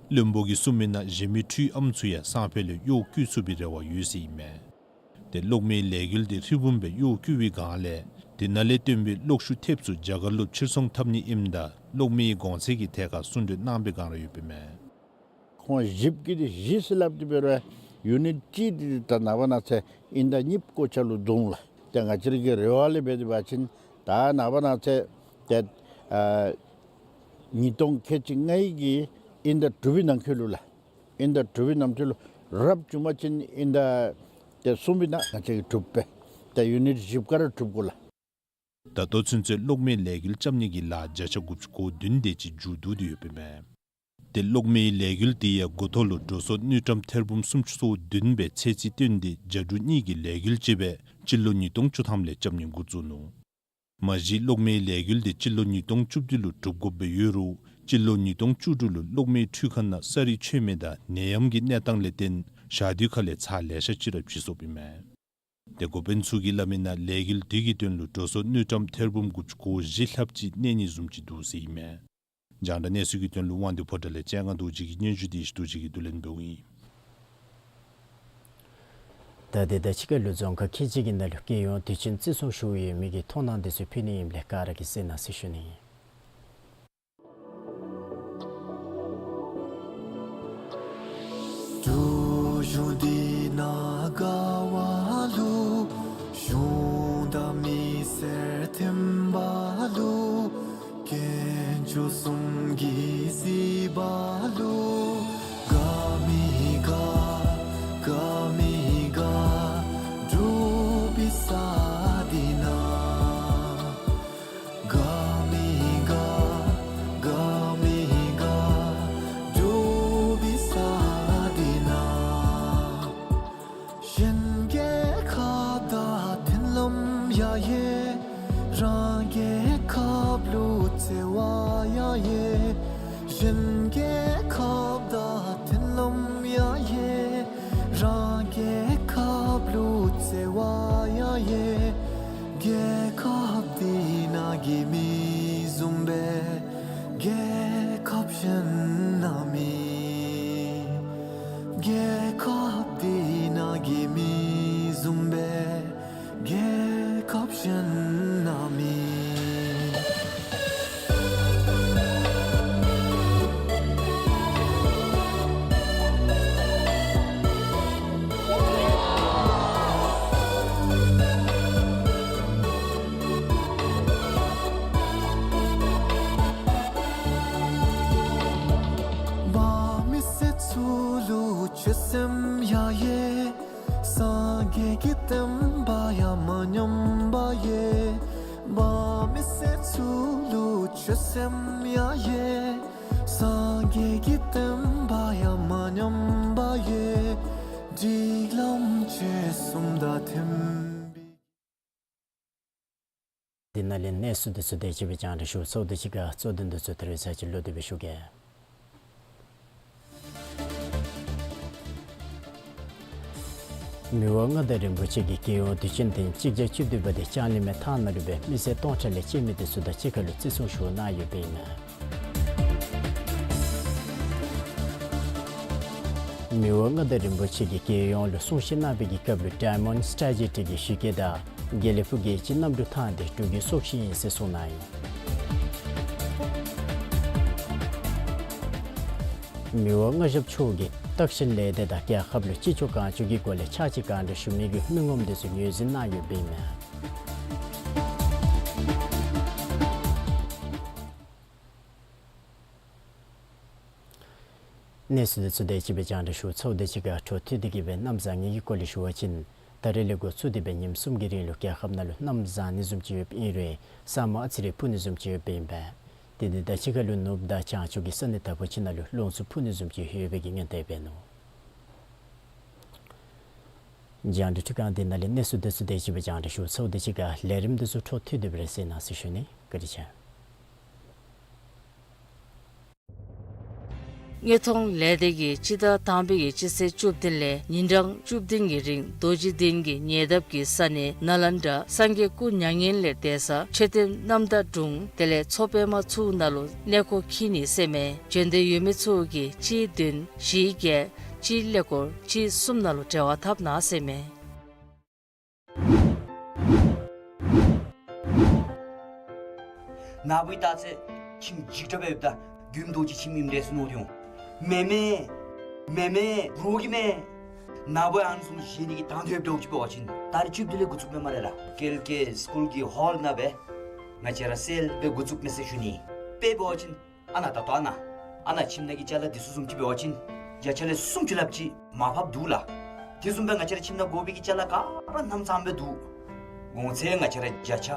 བློན་པོ་གིས་གསུངས་མི་ནང་གཞན་མི་འཕྲུལ་ཨམ་ཚུ་ཡང་སང་ཕོད་ལས་གཡོག་བཀོལ་ཚུགས་པའི་རེ་བ་ཡོད་ཟེར་ཨིན་མས། དེ་གློག་མེའི་ལས་འགུལ་དེ་ཧྲིལ་བུམ་སྦེ་གཡོག་བཀོལ་བའི་སྒང་ལས་དེ་ནང་ལས་བཏོན་པའི་གློག་ཤུགས་ཐེབས་ཚུ་རྒྱ་གར་ལུ་ཕྱིར་ཚོང་འཐབ་ནི་ཨིནམ་ད་གློག་མེའི་གོང་ཚད་ཀྱི་ཐད་ཁར་གསུང་གྲོས་གནང་བའི་སྒང་ར་ཡོདཔ་ཨིན་མས། ཁོང་ཞིབ་ཀྱིས་དེ་གཞི་ཟེར་སླབ་སྟེ་འབད་རུང་ཡུ་ནིཊ་གཅིག་དེ་ད་ནངས་པ་གནངས་ཚེ་ཨིན་ཟླ་གཉིས་པའི་སྐོར་ལུ་རྫོང་ལགས། ཏེ་ང་བཅས་ར་གི་རེ་བ་ལས་འབད་དེ་འབད་བ་ཅིན་ད་ནངས་པ་གནངས་ཚེ་ཏེ་ཨ་ཉིས་སྟོང་ཁལ་གཅིག་ལྔ་གི་ཨིན་ཟླ་དྲུག་པའི་ནང་འཁོད་ལུ་ལགས། ཨིན་ཟླ་དྲུག་པའི་ནང་འཁོད་ལུ་རབ་བྱུང་པ་ཅིན་ཨིན་ཟླ་ཏེ་གསུམ་པའི་ནང་ང་བཅས་ཀྱིས་གྲུབ་པས། ཏེ་ཡུ་ནིཊ་བཞི་བཀའ་ར་གྲུབ་དགོ་ལགས། ད་ལྟོ་ཚུན་ཚོད་གློག་མེའི་ལས་འགུལ་རྐྱབ་ནི་གི་ལཱ་བརྒྱ་ཆ་དགུ་བཅུ་གོ་བདུན་དེ་ཅིག་མཇུག་བསྡུ་སྟེ་ཡོདཔ་ཨིན་མས། ཏེ་གློག་མེའི་ལས་འགུལ་འདི་ཡང་འགོ་ཐོག་ལུ་འགྲོ་སོང་དངུལ་ཀྲམ་ཐེར་འབུམ་སུམ་ཅུ་སོ་བདུན་སྦེ་ཚད་རྩིས་བཏོན་ཏེ་བརྒྱ་དྲུག་གཉིས་ཀྱིས་ལས་འགུལ་ཅིག་སྦེ་སྤྱི་ལོ་ཉིས་སྟོང་བཅུ་ཐམ་ལས་རྐྱབ་ནི་འགོ་བཙུགས་ནུག། མ་གཞི་གློག་མེའི་ལས་འགུལ་འདི་སྤྱི་ལོ་ཉིས་སྟོང་བཅུ་བདུན་ལུ་གྲུབ་དགོཔ་སྦེ་ཡོད་རུང་སྤྱི་ལོ་ཉིས་སྟོང་བཅུ་དྲུག་ལུ་གློག་མེའི་འཕྲུལ་ཁང་ནང་ས་རུད་ཆད་མི་དང་ནད་ཡམས་ཀྱི་གནས་སྟངས་ལས་བརྟེན་ཞག་དུས་ཁ་ལས་ཚར་ལེ་ཤ་ཅིག་ར་བྱིན་སོཔ་ཨིན་མས། ཏེ་འགོ་དཔོན་ཚུ་གིས་སླབ་མིའི་ནང་ལས་འགུལ་འདི་གི་དོན་ལུ་འགྲོ་སོང་དངུལ་ཀྲམ་ཐེར་འབུམ་དགུ་བཅུ་གོ་བཞི་ལྷགཔ་ཅིག་གནས་ནི་བཟུམ་ཅིག་འདུག་ཟེར་ཨིན་མས། རྒྱང་བསྒྲགས་གནས་ཚུལ་གྱི་དོན་ལུ་དབང་འདུས་ཕོ་བྲང་ལས་སྤྱན་སྔ་རྡོ་རྗེ་གི་སྙན་ཞུ་འདི་ཡེ་ཤེས་རྡོ་རྗེ་གིས་བསྡུ་ལེན་འབདཝ་ཨིན། ད་དེ་དང་གཅིག་ཁར་ལུ་རྫོང་ཁག་ཁལ་གཅིག་གི་ནང་ལུ་རྒྱལ་ཡོངས་དུས་ཆེན་བརྩི་སྲུང་ཞུ་ཡོད་མི་གི་མཐོང་སྣང་འདི་ཚུ་ཕུལ་ནི་ཨིནམ་ལས་ག་ར་གིས་གསན་གནང་ཟེར་ཞུ་ནི་ཨིན། འབྲུག་གཞུང་འདི་ནང་དགའ་བ་ལུ་གཞུང་དང་མི་སེར་མཐུན་པ་ལུ་དཀོན་མཆོག་གསུམ་གྱིས་གཟིགས་པ་ལུ་དགའ་མི་དགའ་དགའ་མི་དགའ་འབྲུག་པའི་ས་འདི་ནང་དགའ་མི་དགའ་དགའ་མི་དགའ་འབྲུག་པའི་ས་འདི་ནང་གཞན་རྒྱལ་ཁབ་དང་མཐུན་ལམ་ཡང་ཡོད། རང་རྒྱལ་ཁབ་ལུ་བརྩེ་བ་ཡང་ཡོད། གཞན་རྒྱལ་ཁབ་དང་མཐུན་ལམ་ཡང་ཡོད། རང་རྒྱལ་ཁབ་ལུ་བརྩེ་བ་ཡང་ཡོད། རྒྱལ་ཁབ་འདི་ནང་གི་མི་བཟུམ་སྦེ་རྒྱལ་ཁབ་གཞན་ནང་མེད། རྒྱལ་ཁབ་འདི་ནང་གི་མི་བཟུམ་སྦེ་རྒྱལ་ཁབ་གཞན་ནང་མེད། འབངས་མི་སེར་ཚུ་ལུ་ཆོས་སེམས་ཡང་ཡོད། སངས་རྒྱས་ཀྱི་བསྟན་པ་ཡང་མ་ཉམས་པ་ཡོད། འབངས་མི་སེར་ཚུ་ལུ་ཆོས་སེམས་ཡང་ཡོད། སངས་རྒྱས་ཀྱི་བསྟན་པ་ཡང་མ་ཉམས་པ་ཡོད། སྒྲིག་ལམ་ཆོས་གསུམ་དང་མཐུན་པའི། དེ་ནང་ལས་གནས་ཚུལ་འདི་ཚུ་དེ་ཅིག་སྦེ་རྒྱང་བསྒྲགས་ཞུ་ཚརཝ་དང་གཅིག་ཁར་གཙོ་དོན་འདི་ཚུ་ད་རིས་ཚར་གཅིག་ལོག་སྟེ་སྦེ་ཞུ་གེ། མི་དབང་མངའ་བདག་རིན་པོ་ཆེ་གིས་རྒྱལ་ཡོངས་དུས་ཆེན་ཐེངས་གཅིག་བརྒྱ་བཅུ་བདུན་པ་འདི་ལྕང་གླིང་མའི་ཐང་ནང་ལུ་སྦེ་མི་སེར་སྟོང་ཕྲག་ལས་བཅད་མི་འདི་ཚུ་དང་གཅིག་ཁར་ལུ་བརྩི་སྲུང་ཞུ་གནང་ཡོདཔ་ཨིན་མས། མི་དབང་མངའ་བདག་རིན་པོ་ཆེ་གིས་རྒྱལ་ཡོངས་ལུ་གསུང་བཤད་གནང་བའི་གི་སྐབས་ལུ་Diamond Strategy གི་ཞི་རྒྱས་དང་དགེ་ལེགས་ཕུག་རྒྱལ་སྤྱིའི་གནམ་གྲུ་ཐང་འདི་འབྲུག་གི་སྲོག་ཤིང་ཨིན་ཟེར་གསུངས་གནང་ཡི། མི་དབང་མངའ་ཞབས་མཆོག་གིས་བརྟག་ཞིབ་ལས་སྡེ་དང་རྒྱལ་ཁབ་ལུ་ཅི་ལྕོགས་གང་ལྕོགས་ཀྱི་སྒོ་ལས་ཕྱག་ཕྱིད་གང་དྲག་ཞུ་མི་གི་མི་ངོམ་འདི་ཚུ་ངོས་འཛིན་གནང་ཡོདཔ་ཨིན་མས། གནས་ཚུལ་འདི་ཚུ་དེ་ཅིག་སྦེ་རྒྱང་བསྒྲགས་ཞུ་ཚརཝ་དང་གཅིག་ཁར་འཕྲོ་མཐུད་དེ་གི་སྦེ་གནམ་བཟང་ངན་གྱི་སྐོར་ལས་ཞུ་བ་ཅིན་ད་རིས་ལས་འགོ་བཙུགས་ཏེ་སྦེ་ཉིནམ་གསུམ་གྱི་རིང་ལུ་རྒྱལ་ཁབ་ནང་ལུ་གནམ་བཟང་ནི་བཟུམ་ཅིག་ཡོདཔ་ཨིན་རུང་ས་མོ་ཨ་ཙི་རེ་འཕུ་ནི་བཟུམ་ཅིག་ཡོདཔ་ཨིན་པས། དེ་དེ་དང་གཅིག་ཁར་ལུ་ནུབ་དང་བྱང་ཕྱོགས་ཀྱི་ས་གནས་དག་པ་ཅིག་ནང་ལུ་རླུང་འཚུབ་འཕུ་ནི་བཟུམ་ཅིག་ཡོད་པའི་གི་སྔོན་བརྡ་འབད་ནུག། རྒྱང་བསྒྲགས་འཕྲུལ་ཁང་འདི་ནང་ལས་གནས་ཚུལ་འདི་ཚུ་དེ་ཅིག་སྦེ་རྒྱང་བསྒྲགས་ཞུ་ཚརཝ་དང་གཅིག་ཁར་ལས་རིམ་འདི་ཚུ་འཕྲོ་མཐུད་དེ་སྦེ་ར་གསན་གནང་ཟེར་ཞུ་ནི། བཀའ་དྲིན་ཆེ། དངོས་མཐོང་ལས་སྡེ་གིས་སྤྱི་ཟླ་དང་པའི་གི་སྤྱི་ཚེས་བཅུ་བདུན་ལས་ཉིན་གྲངས་བཅུ་བདུན་གྱི་རིང་རྡོ་རྗེ་གདན་གྱི་ཉེ་འདབས་ཀྱི་ས་གནས་ནཱ་ལེནྡྲ་སངས་རྒྱས་སྐུ་མྱ་ངན་ལས་འདས་ས་མཆོད་རྟེན་རྣམ་དག་དྲུང་དེ་ལས་མཚོ་པདྨ་ཚུ་ནང་ལུ་གནས་སྐོར་འཁྱིད་ནི་ཟེར་མས། བྱོན་འདོད་ཡོད་མི་ཚུ་གིས་གཅིག་བདུན་བཞི་བརྒྱད་གཅིག་ཀླད་ཀོར་གཅིག་གསུམ་ནང་ལུ་འབྲེལ་བ་འཐབ་གནང་ཟེར་མས། ན་བུ་ཡི་ད་ཚེ་ཁྱིམ་འཇིགས་སྐྲག་སྦེ་ཡོདཔ་ད་དགོན་རྡོ་རྗེ་ཁྱིམ་ཨིནམ་འདྲས་སུ་མནོ་སྟེ་འོང་། མེན་མེན། མེན་མེན། རོགས་ཀྱི་མེན། ན་བུ་ཨ་ནི་བཟུམ་བཞེས་ནི་གི་དང་འདོད་འདྲཝ་ཅིག་འབད་བ་ཅིན་ད་རིས་བཅུ་བདུན་ལས་འགོ་བཙུགསཔ་མས་སྨ་རེ་ལགས། ཀེལ་ཀེ་སི་ཀུལ་གྱི་ཧོལ་ནང་སྦེ་ང་བཅས་ར་སེལ་སྦེ་འགོ་བཙུགསཔ་མས་ཟེར་ཞུ་ནི། དཔེ་འབད་བ་ཅིན་ཨ་ནཱ་ད་ལྟོ་ཨ་ནཱ་ཨ་ནཱ་ཁྱིམ་ནང་གི་ཅ་ལ་འདི་ཚུ་བཟུམ་ཅིག་འབད་བ་ཅིན་བརྒྱ་ཆ་ལས་སུམ་ཅུ་ལྷགཔ་ཅིག་མར་ཕབ་འདུག་ལགས། དེ་བཟུམ་སྦེ་ང་བཅས་ར་ཁྱིམ་ནང་དགོ་པའི་གི་ཅ་ལ་ག་ར་ནམ་ཚང་སྦེ་འདུག། གོང་ཚད་ང་བཅས་ར་བརྒྱ་ཆ་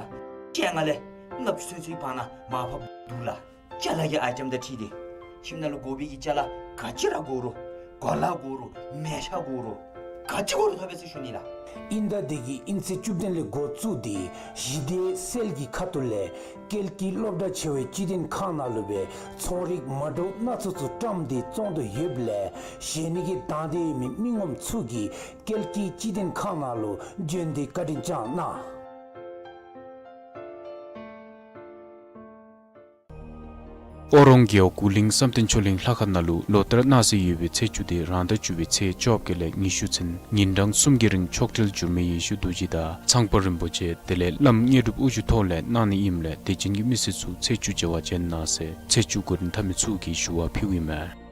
བཅོ་ལྔ་ལས་ལྔ་བཅུ་ཚུན་ཚོད་ཀྱི་བར་ན་མར་ཕབ་འདུག་ལགས། ཅ་ལ་གི་ཨའི་ཊེམ་དང་འཁྲིལ་ཏེ། ཁྱིམ་ནང་ལུ་དགོ་པའི་གི་ཅ་ལ་ག་ཅི་ར་དགོ་རུང་གོ་ལ་དགོ་རུང་མལ་ཆ་དགོ་རུང་ག་ཅི་དགོ་རུང་ཐོབ་པས་ཟེར་ཞུ་ནི་ལགས། དབྱིན་ཟླ་འདི་གི་དབྱིན་ཚེས་བཅུ་བདུན་ལས་འགོ་བཙུགས་ཏེ་ཞི་བདེ་སེལ་གྱི་ཁ་ཐུག་ལས་ཀལ་ཀི་སློབ་གྲྭ་ཆེ་བའི་སྤྱི་བདེ་ཁང་ནང་ལུ་སྦེ་ཚོང་རིགས་མ་འདྲཝ་སྣ་ཚོགས་ཚུ་བཀྲམ་སྟེ་བཙོང་དོ་ཡོདཔ་ལས་བཞེས་ནི་གི་དང་འདོད་ཡོད་མི་མི་ངོམ་ཚུ་གིས་ཀལ་ཀི་སྤྱི་བདེ་ཁང་ནང་ལུ་བྱོན་ཏེ་བཀའ་དྲིན་བསྐྱང་གནང་། ཨོ་རོང་རྒེད་འོག་གུ་གླིང་བསམ་གཏན་ཆོས་གླིང་ལྷ་ཁང་ནང་ལུ་ལོ་ལྟར་གནང་སྲོལ་ཡོད་པའི་ཚེས་བཅུ་དེ་རང་ཟླ་བཅུ་པའི་ཚེས་བཅོ་བརྒྱད་ལས་ཉི་ཤུ་ཚུན་ཉིན་གྲངས་གསུམ་གྱི་རིང་མཆོག་སྤྲུལ་འགྱུར་མེད་ཡེ་ཤེས་རྡོ་རྗེ་དང་ཚངས་པ་རིན་པོ་ཆེ་དེ་ལས་བླམ་དངོས་གྲུབ་དབུ་བཞུགས་ཐོག་ལས་གནང་ནི་ཨིནམ་ལས་དད་ཅན་གྱི་མི་སེར་ཚུ་ཚེས་བཅུ་མཇལ་བར་བྱོན་གནང་ཟེར་ཚེས་བཅུ་གོ་རིམ་འཐབ་མི་ཚུ་གིས་ཞུ་བ་ཕུལཝ་ཨིན་མས།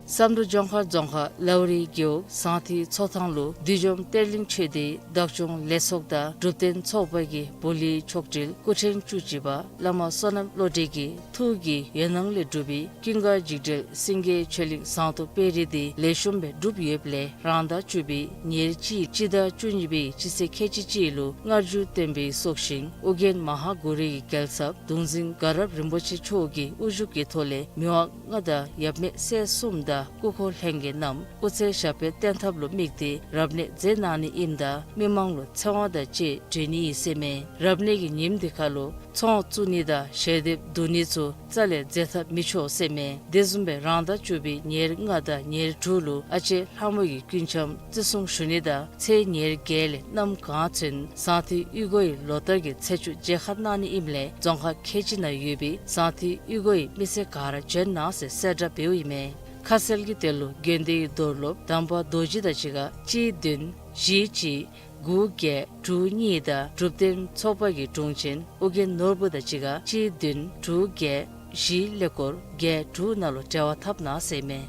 བསམ་གྲུབ་ལྗོངས་མཁར་རྫོང་ཁག་ལའུ་རི་རྒེད་འོག་ཟངས་ཐིག་མཚོ་ཐང་ལུ་བདུད་འཇོམས་གཏེར་གླིང་ཆོས་སྡེའི་བདག་སྐྱོང་ལས་ཚོགས་དང་སྒྲུབ་སྡེ་ཚོགས་པ་གི་བུ་ལྷའི་མཆོག་སྤྲུལ་སྐུ་ཕྲེང་བཅུ་གཅིག་པ་བླ་མ་བསོད་ནམས་བློ་གྲོས་ཀྱི་ཐུགས་ཀྱི་འོད་སྣང་ལས་གྲུབ་པའི་ཀུན་དགའ་འཇིགས་བྲལ་སེང་གེ་ཆོས་གླིང་ཟངས་མདོག་དཔལ་རི་དེ་ལེགས་ཤོམ་སྦེ་གྲུབ་ཡོདཔ་ལས་རང་ཟླ་བཅུ་པའི་ཉེར་གཅིག་སྤྱི་ཟླ་བཅུ་གཉིས་པའི་སྤྱི་ཚེས་ཁལ་གཅིག་གཅིག་ལུ་སྔར་འགྱུར་བསྟན་པའི་སྲོག་ཤིང་ཨོ་རྒྱན་མ་ཧཱ་གུ་རུ་ཡི་རྒྱལ་ཚབ་གདུང་འཛིན་དགའ་རབ་རིན་པོ་ཆེ་མཆོག་གི་དབུ་བཞུགས་ཀྱི་ཐོག་ལས་མི་དབང་ལྔ་དང་ཡབ་མེས་སྲས་གསུམ་དང་སྐུ་འཁོར་ལྷན་རྒྱས་རྣམས་སྐུ་ཚེ་ཞབས་པད་བརྟན་ཐབས་ལུ་དམིགས་ཏེ་རབ་གནས་མཛད་གནང་ནི་ཨིནམ་ད་མི་མང་ལུ་ཚེ་དབང་དང་བཅས་སྒྲོན་ནི་ཨིན་ཟེར་མས། རབ་གནས་ཀྱི་ཉིནམ་དེ་ཁར་ལུ་ཚོང་བཙུགས་ནི་དང་ཞལ་འདེབས་བསྡུ་ནི་ཚུ་རྩ་ལས་མཛད་ཐབས་མི་ཆོག་ཟེར་མས། དེ་བཟུམ་སྦེ་རང་ཟླ་བཅུ་པའི་ཉེར་ལྔ་དང་ཉེར་དྲུག་ལུ་ཨ་ལྕེ་ལྷ་མོ་ཡི་སྐུ་འཆམ་བརྩི་སྲུང་ཞུ་ནི་དང་ཚེས་ཉེར་བརྒྱད་ལས་གནམ་གང་ཚུན་ཟངས་ཐིག་གཡུས་སྒོ་ཡི་ལོ་ལྟར་གྱི་ཚེས་བཅུ་མཇལ་ཁ་གནང་ནི་ཨིནམ་ལས་རྫོང་ཁག་ཁལ་གཅིག་ནང་ཡོད་པའི་ཟངས་ཐིག་གཡུས་སྒོ་ཡི་མི་སེར་ག་ར་བྱོན་གནང་ཟེར་གསལ་བསྒྲགས་འབདཝ་ཨིན་མས། ཁ་གསལ་གྱི་དོན་ལུ་དགོན་སྡེ་ཡི་རྡོར་སློབ་དམ་པ་རྡོ་རྗེ་དང་གཅིག་ཁར་གཅིག་བདུན་བཞི་གཅིག་དགུ་བརྒྱད་དྲུག་གཉིས་དང་སྒྲུབ་སྡེ་ཚོགས་པ་གི་དྲུང་ཆེན་ཨོ་རྒྱན་ནོར་བུ་དང་གཅིག་ཁར་གཅིག་བདུན་དྲུག་བརྒྱད་བཞི་ཀླད་ཀོར་བརྒྱད་དྲུག་ནང་ལུ་འབྲེལ་བ་འཐབ་གནང་ཟེར་མས།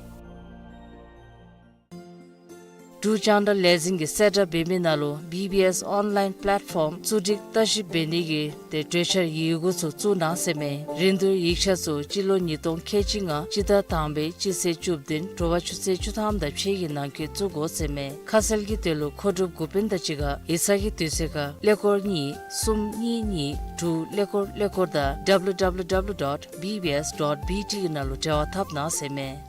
འབྲུག་རྒྱང་བསྒྲགས་ལས་འཛིན་གྱིས་གསལ་བསྒྲགས་འབད་མི་ནང་ལུ་བི་བི་ཨེསི་ཨོན་ལའིན་པེ་ལེཊ་ཕོམ་བཙུགས་སྒྲིག་བརྟག་ཞིབ་འབད་ནི་གི་ཏེ་གྲོས་འཆར་ཡི་གུ་ཚུ་བཙུགས་གནང་ཟེར་མས། རིན་བསྡུར་ཡིག་ཆ་ཚུ་སྤྱི་ལོ་ཉིས་སྟོང་ཁལ་གཅིག་ལྔ་སྤྱི་ཟླ་དང་པའི་སྤྱི་ཚེས་བཅུ་བདུན་དྲོ་པ་ཆུ་ཚོད་བཅུ་ཐམ་དང་ཕྱེད་ཀྱི་ནང་འཁོད་བཙུགས་དགོ་ཟེར་མས། ཁ་གསལ་གྱི་དོན་ལུ་མཁོ་སྒྲུབ་འགོ་དཔོན་དང་གཅིག་ཁར་ཡིག་ཚང་གི་དུས་ཚོད་ཁར་ཀླད་ཀོར་གཉིས་གསུམ་གཉིས་གཉིས་དྲུག་ཀླད་ཀོར་ཀླད་ཀོར་དང་W W W dot B B S dot B T གི་ནང་ལུ་འབྲེལ་བ་འཐབ་གནང་ཟེར་མས།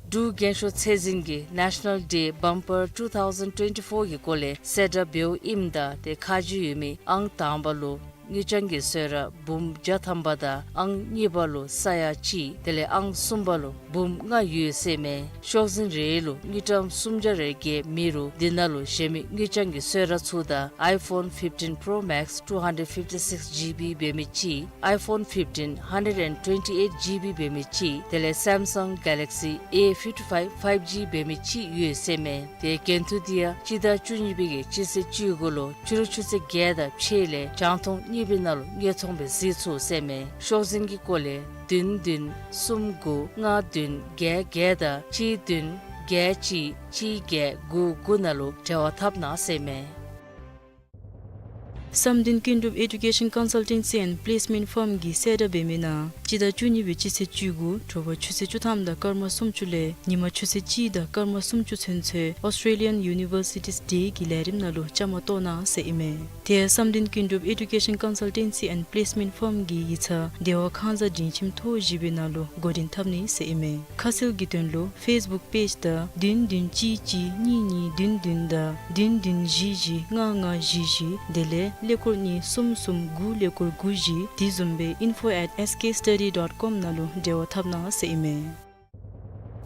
འབྲུག་རྒན་ཤོས་ཚད་འཛིན་གྱིས་National Day Bumper two thousand twenty-four གི་སྐོར་ལས་གསལ་བསྒྲགས་འབདཝ་ཨིནམ་ད་ཏེ་ཁ་རྗེ་ཡོད་མི་ཨང་དང་པ་ལུ་དངུལ་རྐྱང་གི་གསོལ་རས་འབུམ་བརྒྱ་ཐམ་པ་དང་ཨང་གཉིས་པ་ལུ་ས་ཡ་གཅིག་དེ་ལས་ཨང་གསུམ་པ་ལུ་འབུམ་ལྔ་ཡོད་ཟེར་མས། ཤོག་འཛིན་རེ་ལུ་དངུལ་ཀྲམ་སུམ་བརྒྱ་རེ་བརྒལ་མེད་རུང་དེ་ནང་ལུ་གཞན་མི་དངུལ་རྐྱང་གི་གསོལ་རས་ཚུ་དང་iPhone fifteen Pro Max two hundred fifty-six G B འབད་མི་གཅིག iPhone fifteen hundred and twenty-eight G B འབད་མི་གཅིག་དེ་ལས་Samsung Galaxy A fifty-five five G འབད་མི་གཅིག་ཡོད་ཟེར་མས། ཏེ་འགན་ཐུག་འདི་ཡང་སྤྱི་ཟླ་བཅུ་གཉིས་པའི་གི་སྤྱི་ཚེས་བཅུ་དགུ་ལུ་ཕྱི་རུ་ཆུ་ཚོད་བརྒྱད་དང་ཕྱེད་ལས་རྒྱང་མཐོང་གཉིས་པའི་ནང་ལུ་དངོས་མཐོང་སྦེ་གཟིགས་ཚུགས་ཟེར་མས། ཤོག་འཛིན་གྱི་སྐོར་ལས་བདུན་བདུན་གསུམ་དགུ་ལྔ་བདུན་བརྒྱད་བརྒྱད་དང་གཅིག་བདུན་བརྒྱད་གཅིག་གཅིག་བརྒྱད་དགུ་དགུ་ནང་ལུ་འབྲེལ་བ་འཐབ་གནང་ཟེར་མས། བསམ་གཏན་ཀུན་གྲུབ་Education Consultancy and Placement Firm གིས་གསལ་བསྒྲགས་འབད་མི་ནང་སྤྱི་ཟླ་བཅུ་གཉིས་པའི་སྤྱི་ཚེས་བཅུ་དགུ་དྲོ་པ་ཆུ་ཚོད་བཅུ་ཐམ་དང་སྐར་མ་སུམ་ཅུ་ལས་ཉིན་མ་ཆུ་ཚོད་གཅིག་དང་སྐར་མ་སུམ་ཅུ་ཚུན་ཚོད་Australian Universities Day གི་ལས་རིམ་ནང་ལུ་བཅའ་མར་གཏོགས་གནང་ཟེར་ཨིན་མས། དེ་ཡང་བསམ་གཏན་ཀུན་གྲུབ་Education Consultancy and Placement Firm གི་ཡིག་ཚང་བདེ་བ་ཁང་བཟང་འབྲིང་ཁྱིམ་ཐོག་བཞི་པའི་ནང་ལུ་འགོ་འདྲེན་འཐབ་ནི་ཟེར་ཨིན་མས། ཁ་གསལ་གྱི་དོན་ལུ་Facebook page དང་བདུན་བདུན་གཅིག་གཅིག་གཉིས་གཉིས་བདུན་བདུན་དང་བདུན་བདུན་བཞི་བཞི་ལྔ་ལྔ་བཞི་བཞི་དེ་ལས་ཀླད་ཀོར་གཉིས་གསུམ་གསུམ་དགུ་ཀླད་ཀོར་དགུ་བཞི་དེ་བཟུམ་སྦེ་info at S K study dot com ནང་ལུ་འབྲེལ་བ་འཐབ་གནང་ཟེར་ཨིན་མས།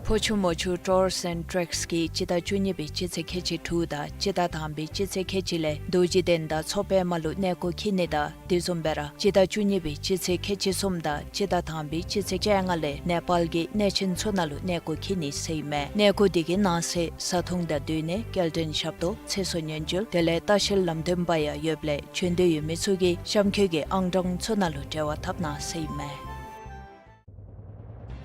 ཕོ་ཆུ་མོ་ཆུ་Tours and Treks གིས་སྤྱི་ཟླ་བཅུ་གཉིས་པའི་སྤྱི་ཚེས་ཁལ་གཅིག་དྲུག་དང་སྤྱི་ཟླ་དང་པའི་སྤྱི་ཚེས་ཁལ་གཅིག་ལས་རྡོ་རྗེ་གདན་དང་མཚོ་པདྨ་ལུ་གནས་སྐོར་འཁྱིད་ནི་དང་དེ་བཟུམ་སྦེ་ར་སྤྱི་ཟླ་བཅུ་གཉིས་པའི་སྤྱི་ཚེས་ཁལ་གཅིག་གསུམ་དང་སྤྱི་ཟླ་དང་པའི་སྤྱི་ཚེས་བཅོ་ལྔ་ལས་ནེ་པཱལ་གྱི་གནས་ཆེན་ཚུ་ནང་ལུ་གནས་སྐོར་འཁྱིད་ནི་ཟེར་ཨིན་མས། གནས་སྐོར་དེ་གི་ནང་གསེས་བཟའ་འཐུང་དང་སྡོད་གནས་སྐྱེལ་འདྲེན་ཞབས་ཏོག་ཚེ་སྲོག་ཉེན་བཅོལ་དེ་ལས་ལྟ་བཤལ་ལམ་སྟོན་པ་ཡང་ཡོདཔ་ལས་བྱོན་འདོད་ཡོད་མི་ཚུ་གིས་གཤམ་འཁོད་ཀྱི་ཨང་གྲངས་ཚུ་ནང་ལུ་འབྲེལ་བ་འཐབ་གནང་ཟེར་ཨིན་མས།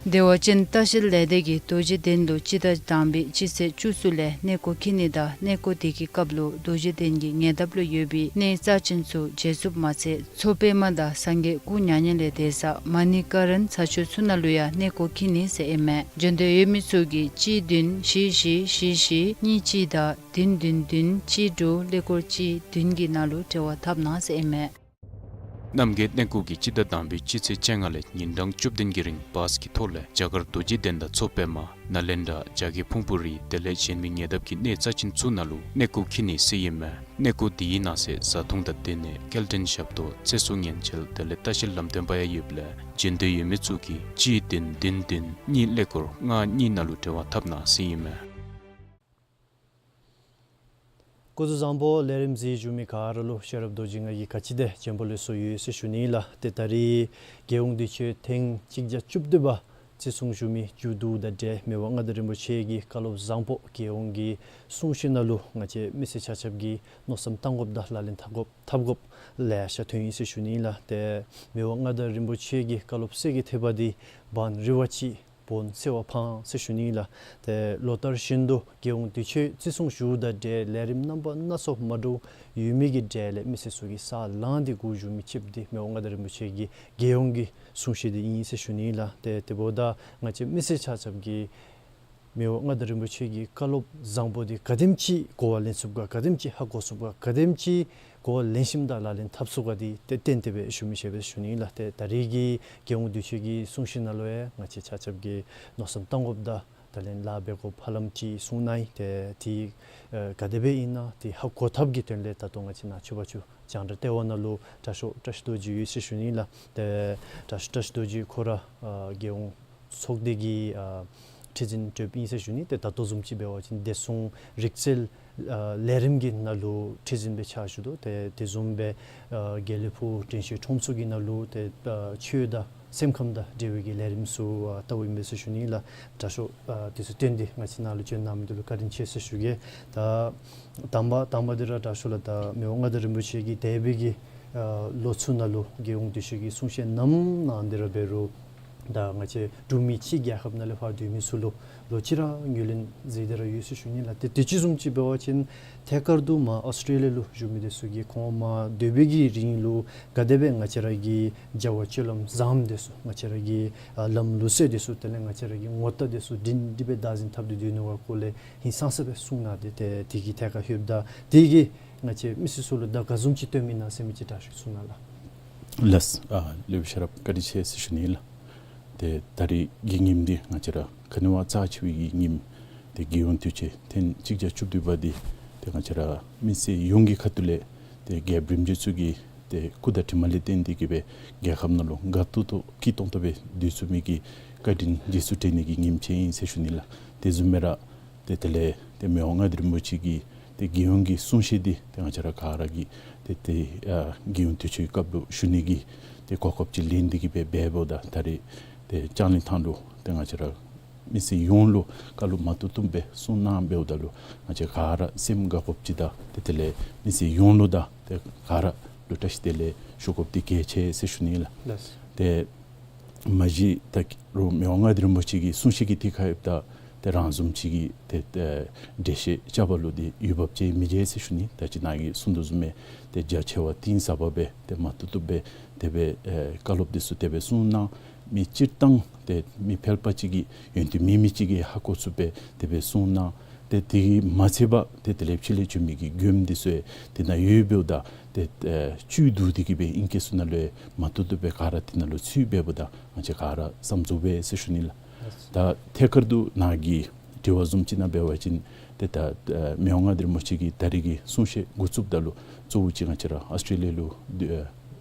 བདེ་བ་ཅན་ལྟ་བཤལ་ལས་སྡེ་གིས་རྡོ་རྗེ་གདན་ལུ་སྤྱི་ཟླ་དང་པའི་སྤྱི་ཚེས་བཅུ་གསུམ་ལས་གནས་སྐོར་འཁྱིད་ནི་དང་གནས་སྐོར་དེ་གི་སྐབས་ལུ་རྡོ་རྗེ་གདན་གྱི་ཉེ་འདབས་ལུ་ཡོད་པའི་གནས་རྩ་ཆེན་ཚུ་མཇལ་ཚུགསཔ་མ་ཚད་མཚོ་པདྨ་དང་སངས་རྒྱས་སྐུ་མྱ་ངན་ལས་འདས་ས་མ་ཎི་ཀ་རན་ས་ཆུ་ཚུ་ནང་ལུ་ཡང་གནས་སྐོར་འཁྱིད་ནི་ཟེར་ཨིན་མས། བྱོན་འདོད་ཡོད་མི་ཚུ་གིས་གཅིག་བདུན་བཞི་བཞི་བཞི་བཞི་གཉིས་གཅིག་དང་བདུན་བདུན་བདུན་གཅིག་དྲུག་ཀླད་ཀོར་གཅིག་བདུན་གྱི་ནང་ལུ་འབྲེལ་བ་འཐབ་གནང་ཟེར་ཨིན་མས། རྣམ་རྒྱལ་གནས་སྐོར་གྱིས་སྤྱི་ཟླ་དང་པའི་སྤྱི་ཚེས་བཅོ་ལྔ་ལས་ཉིན་གྲངས་བཅུ་བདུན་གྱི་རིང་བཱས་ཀྱི་ཐོག་ལས་རྒྱ་གར་རྡོ་རྗེ་གདན་དང་མཚོ་པདྨ། ནཱ་ལེནྡྲ། རྒྱ་བསྐྱེད་ཕུང་པོ་རི་དེ་ལས་གཞན་མི་ཉེ་འདབས་ཀྱི་གནས་རྩ་ཆེན་ཚུ་ནང་ལུ་གནས་སྐོར་འཁྱིད་ནི་ཟེར་ཨིན་མས། གནས་སྐོར་དེའི་ནང་གསེས་བཟའ་འཐུང་དང་སྡོད་གནས་སྐྱེལ་འདྲེན་ཞབས་ཏོག་ཚེ་སྲོག་ཉེན་བཅོལ་དེ་ལས་ལྟ་བཤལ་ལམ་སྟོན་པ་ཡང་ཡོདཔ་ལས་བྱོན་འདོད་ཡོད་མི་ཚུ་གིས་གཅིག་བདུན་བདུན་བདུན་གཉིས་ཀླད་ཀོར་ལྔ་གཉིས་ནང་ལུ་འབྲེལ་བ་འཐབ་གནང་ཟེར་ཨིན་མས། སྐུ་གཟུགས་བཟང་པོ། ལས་རིམ་གཟིགས་བཞུགས་མི་ག་ར་ལུ་ཤེས་རབ་རྡོ་རྗེ་ང་གིས་ག་ཅི་དེ་བྱོན་པ་ལེགས་སོ་ཡོད་ཟེར་ཞུ་ནི་ལགས། ཏེ་ད་རིས་རྒྱལ་ཡོངས་དུས་ཆེན་ཐེངས་གཅིག་བརྒྱ་བཅུ་བདུན་པ་བརྩི་སྲུང་ཞུ་མི་མཇུག་བསྡུ་དང་འབྲེལ་མི་དབང་མངའ་བདག་རིན་པོ་ཆེ་གི་བཀའ་སློབ་བཟང་པོ་རྒྱལ་ཡོངས་ཀྱི་གསུང་བཤད་ནང་ལུ་ང་བཅས་མི་སེར་ཆ་ཁྱབ་ཀྱིས་མནོ་བསམ་བཏང་དགོཔ་དང་ལག་ལེན་འཐབ་དགོཔ་འཐབ་དགོཔ་ལེ་ཤ་ཐོན་ཡི་ཟེར་ཞུ་ནི་ལགས། ཏེ་མི་དབང་མངའ་བདག་རིན་པོ་ཆེ་གི་བཀའ་སློབ་གསེར་གྱི་ཐེབས་པ་འདི་བང་རི་བ་ཅིག་བོན་སེར་བ་འཕང་ཟེར་ཞུ་ནི་ལགས། ཏེ་ལོ་ལྟར་བཞིན་དུ་རྒྱལ་ཡོངས་དུས་ཆེན་བརྩི་སྲུང་ཞུཝ་དང་འབྲེལ་ལས་རིམ་རྣམ་པ་སྣ་ཚོགས་མ་འདྲཝ་ཡོད་མི་གི་གྲས་ལས་མི་སེར་ཚུ་གིས་ས་ལངས་ཏེ་སྒུག་བཞུགས་མི་ཅིག་འདི་མི་དབང་མངའ་བདག་རིན་པོ་ཆེ་གི་རྒྱལ་ཡོངས་ཀྱི་གསུང་བཤད་འདི་ཨིན་ཟེར་ཞུ་ནི་ལགས། ཏེ་དེ་འབདཝ་ད་ང་བཅས་མི་སེར་ཆ་ཁྱབ་ཀྱིས་མི་དབང་མངའ་བདག་རིན་པོ་ཆེ་གི་བཀའ་སློབ་བཟང་པོ་འདི་ག་དེམ་ཅིག་གོ་བ་ལེན་ཚུགས་ག་ག་དེམ་ཅིག་ཧ་གོ་ཚུགས་ག་ག་དེམ་ཅིག་གོ་བ་ལེན་ཞིནམ་ད་ལག་ལེན་འཐབ་ཚུགས་ག་འདི་ཏེ་ཏན་ཏན་སྦེ་ཞུ་མི་ཤེས་པས་ཞུ་ནི་ལགས། ཏེ་ད་རིས་ཀྱི་རྒྱལ་ཡོངས་དུས་ཆེན་གྱི་གསུང་བཤད་ནང་ལུ་ཡང་ང་བཅས་ཆ་ཁྱབ་ཀྱིས་མནོ་བསམ་བཏང་དགོཔ་དང་ད་ལན་ལཱ་འབད་དགོཔ་ཧ་ལམ་ཅིག་གསུངས་གནང་ཡི། ཏེ་དེ་ཨེ་ག་དེ་སྦེ་ཨིན་ན་དེ་ཧ་གོ་ཐབས་ཀྱི་དོན་ལས་ད་ལྟོ་ང་བཅས་ནཱ་ཆུ་བར་ཆུ་རྒྱང་བསྒྲགས་ལྟེ་བ་ནང་ལུ་དྲག་ཤོས་བཀྲ་ཤིས་རྡོ་རྗེ་ཡོད་ཟེར་ཞུ་ནི་ལགས། ཏེ་དྲག་ཤོས་བཀྲ་ཤིས་རྡོ་རྗེ་ཁོ་ར་ཨ་རྒྱལ་ཡོངས་ཚོགས་སྡེ་གི་ཨ་ཁྲི་འཛིན་གྲུབ་ཨིན་ཟེར་ཞུ་ནི། ཏེ་ད་ལྟོ་བཟུམ་ཅིག་འབད་བ་ཅིན་བདེ་སྲུང་རིག་རྩལ་ཨ་ལས་རིམ་གྱི་ནང་ལུ་ཁྲི་འཛིན་སྦེ་ཕྱག་ཞུ་དོ། ཏེ་དེ་བཟུམ་སྦེ་ཨ་དགེ་ལེགས་ཕུག་དྲན་ཤེས་ཁྲོམ་ཚོགས་ཀྱི་ནང་ལུ་ཏེ་ཨ་ཆོས་དང་སེམས་ཁམས་དང་འབྲེལ་བའི་གི་ལས་རིམ་ཚུ་ཨ་ལྟཝ་ཨིན་པས་ཟེར་ཞུ་ནི་ལགས། དྲག་ཤོས་ཨ་དེ་ཚུ་བཏོན་ཏེ་ང་བཅས་ནཱ་ལུ་བྱོན་གནང་མི་འདི་ལུ་བཀའ་དྲིན་ཆེ་ཟེར་ཞུ་གེ། ད་དང་པ་དང་པ་འདི་ར་དྲག་ཤོས་ལགས། ད་མི་དབང་མངའ་བདག་རིན་པོ་ཆེ་གིས་འདས་པའི་གི་ཨ་ལོ་ཚུ་ནང་ལུ་རྒྱལ་ཡོངས་དུས་ཆེན་གྱི་གསུང་བཤད་གནངམ་ནང་འདི་ར་འབད་རུང་ད་ང་བཅས་འབྲུག་མི་ཕྱི་རྒྱལ་ཁབ་ནང་ལས་ཕར་སྡོད་མི་ཚུ་ལུ་ལོག་ཅི་ར་ངོས་ལེན་མཛད་དེ་ར་ཡོད་ཟེར་ཞུ་ནི་ལགས། ཏེ་དུས་ཅི་བཟུམ་ཅིག་འབད་བ་ཅིན་ཐད་ཀར་དུ་མར་ཨཱོས་ཊྲེ་ལི་ཡ་ལུ་བཞུགས་མི་འདི་ཚུ་གིས་ཁོང་མར་སྡོད་པའི་གི་རིང་ལུ་ག་དེ་སྦེ་ང་བཅས་ར་གི་བྱ་བ་སྤྱོད་ལམ་བཟངམ་འདི་ཚུ་ང་བཅས་ར་གི་ཨ་ལམ་ལུགས་སྲོལ་འདི་ཚུ་དེ་ལས་ང་བཅས་ར་གི་ངོ་རྟགས་འདི་ཚུ་སྒྲིང་སྒྲི་སྦེ་བདག་འཛིན་འཐབ་སྟེ་སྡོད་ནི་གི་སྐོར་ལས་ཧིང་སངས་ས་སྦེ་གསུངས་གནང་སྟེ་ཏེ་དེ་གི་ཐད་ཁར་ལྷོདཔ་ད་དེ་གིས་ང་བཅས་མི་སེར་ཚུ་ལུ་ད་ག་བཟུམ་ཅིག་སྟོན་མི་ཨིན་ན་ཟེར་མི་ཅིག་དྲག་ཤོས་གསུང་གནང་ལགས། ལགས། ཨ་ལེགས་པའི་ཤེས་རབ་བཀའ་དྲིན་ཆེ་ཟེར་ཞུ་ནི་ལགས། ཏེ་ད་རིས་ཀྱི་ཉིནམ་འདི་ང་བཅས་ར་ག་ནི་བ་རྩ་ཆེ་བའི་གི་ཉིནམ་ཏེ་རྒྱལ་ཡོངས་དུས་ཆེན་ཐེངས་གཅིག་བརྒྱ་བཅུ་བདུན་པ་འདི་ཏེ་ང་བཅས་ར་མི་སེར་ཡོངས་ཀྱི་ཁ་ཐུག་ལས་ཏེ་རྒྱལཔོ་རིམ་བྱོན་ཚུ་གི་ཏེ་སྐུ་དང་གྲིབ་མ་ལས་བརྟེན་ཏེ་གིས་སྦེ་རྒྱལ་ཁབ་ནང་ལུ་དགའ་ཏོག་ཏོ་སྐྱིད་ཏོང་ཏོ་སྦེ་སྡོད་ཚུགས་མི་གི་བཀའ་དྲིན་རྗེས་སུ་དྲན་ནི་གི་ཉིནམ་ཅིག་ཨིན་ཟེར་ཞུ་ནི་ལགས། དེ་བཟུམ་སྦེ་ར་ཏེ་དེ་ལས་ཏེ་མི་དབང་མངའ་བདག་རིན་པོ་ཆེ་གི་ཏེ་རྒྱལ་ཡོངས་ཀྱི་གསུང་བཤད་འདི་ཏེ་ང་བཅས་ར་ག་ར་གིས་ཏེ་ཏེ་ཨ་རྒྱལ་ཡོངས་དུས་ཆེན་སྐབས་ལུ་ཞུ་ནི་གི་ཏེ་གོ་སྐབས་ཅིག་ལེན་ཏེ་གིས་སྦེ་འབདཝ་ད་ད་རིས་ཏེ་ལྕང་གླིང་ཐང་ལུ་ཏེ་ང་བཅས་ར་མི་སེར་ཡོངས་ལུ་བཀའ་སློབ་མ་བཏུབ་བཏུབ་སྦེ་གསུངས་གནང་འབདཝ་ད་ལུ་ང་བཅས་ག་ར་སེམས་དགའ་དགོཔ་ཅིག་དང་ཏེ་དེ་ལས་མི་སེར་ཡོངས་ལུ་དང་ཏེ་ག་ར་ལུ་བཀྲ་ཤིས་བདེ་ལེགས་ཞུ་དགོཔ་འདི་གལ་ཆེ་ཟེར་ཞུ་ནི་ལགས། ལགས། ཏེ་མ་གཞི་ད་རུང་མི་དབང་མངའ་བདག་རིན་པོ་ཆེ་གི་གསུང་བཤད་ཀྱི་ཐད་ཁར་ཡོདཔ་ད་ཏེ་རང་བཟུམ་ཅིག་གིས་ཏེ་ཏེ་འགྲེལ་བཤད་རྐྱབ་པ་ལུ་ཏེ་འོས་འབབ་ཅིག་མི་མཇལ་ཟེར་ཞུ་ནི། ད་ཅི་ནཱ་གིས་གསུངས་དོ་བཟུམ་སྦེ་ཏེ་རྒྱ་ཆེ་བ་གཏིང་ཟབ་པ་སྦེ་ཏེ་མ་བཏུབ་བཏུབ་སྦེ་དེ་སྦེ་ཨེ་བཀའ་སློབ་འདི་ཚུ་དེ་སྦེ་གསུངས་གནང་། མི་སྤྱིར་བཏང་ཏེ་མི་ཕལ་པ་ཅིག་གིས་ཡོན་ཏན་མེད་མི་ཅིག་གིས་ཧ་གོ་ཚུགསཔ་སྦེ་དེ་སྦེ་གསུངས་གནང་། ཏེ་དེ་གིས་མ་ཚད་པར་ཏེ་དེ་ལས་ཕྱི་ལས་བྱོན་མི་གི་མགྱོནམ་འདི་ཚུ་ཡང་དེ་ནང་ཡོདཔ་འབདཝ་ད་ཏེ་ཨེ་བཅུད་བསྡུ་སྟེ་གིས་སྦེ་ཨིང་སྐད་ཚུ་ནང་ལུ་ཡང་མ་བཏུབ་བཏུབ་སྦེ་ག་ར་དེ་ནང་ལུ་ཚུད་འབདཝ་ད་ང་བཅས་ག་ར་བསམ་རྫོགས་པས་ཟེར་ཞུ་ནི་ལགས། ད་ཐད་ཀར་དུ་ནཱ་གི་དྲི་བ་བཟུམ་ཅིག་ནང་འབད་བ་ཅིན་ཏེ་ད་ཨེ་མི་དབང་མངའ་བདག་རིན་པོ་ཆེ་གིས་ད་རིས་ཀྱི་གསུང་བཤད་འགོ་བཙུགསཔ་ད་ལུ་གཙོ་བོ་ཅིག་ང་བཅས་ར་ཨཱོས་ཊྲེ་ལི་ཡ་ལུ་སྡོད་ཨེ་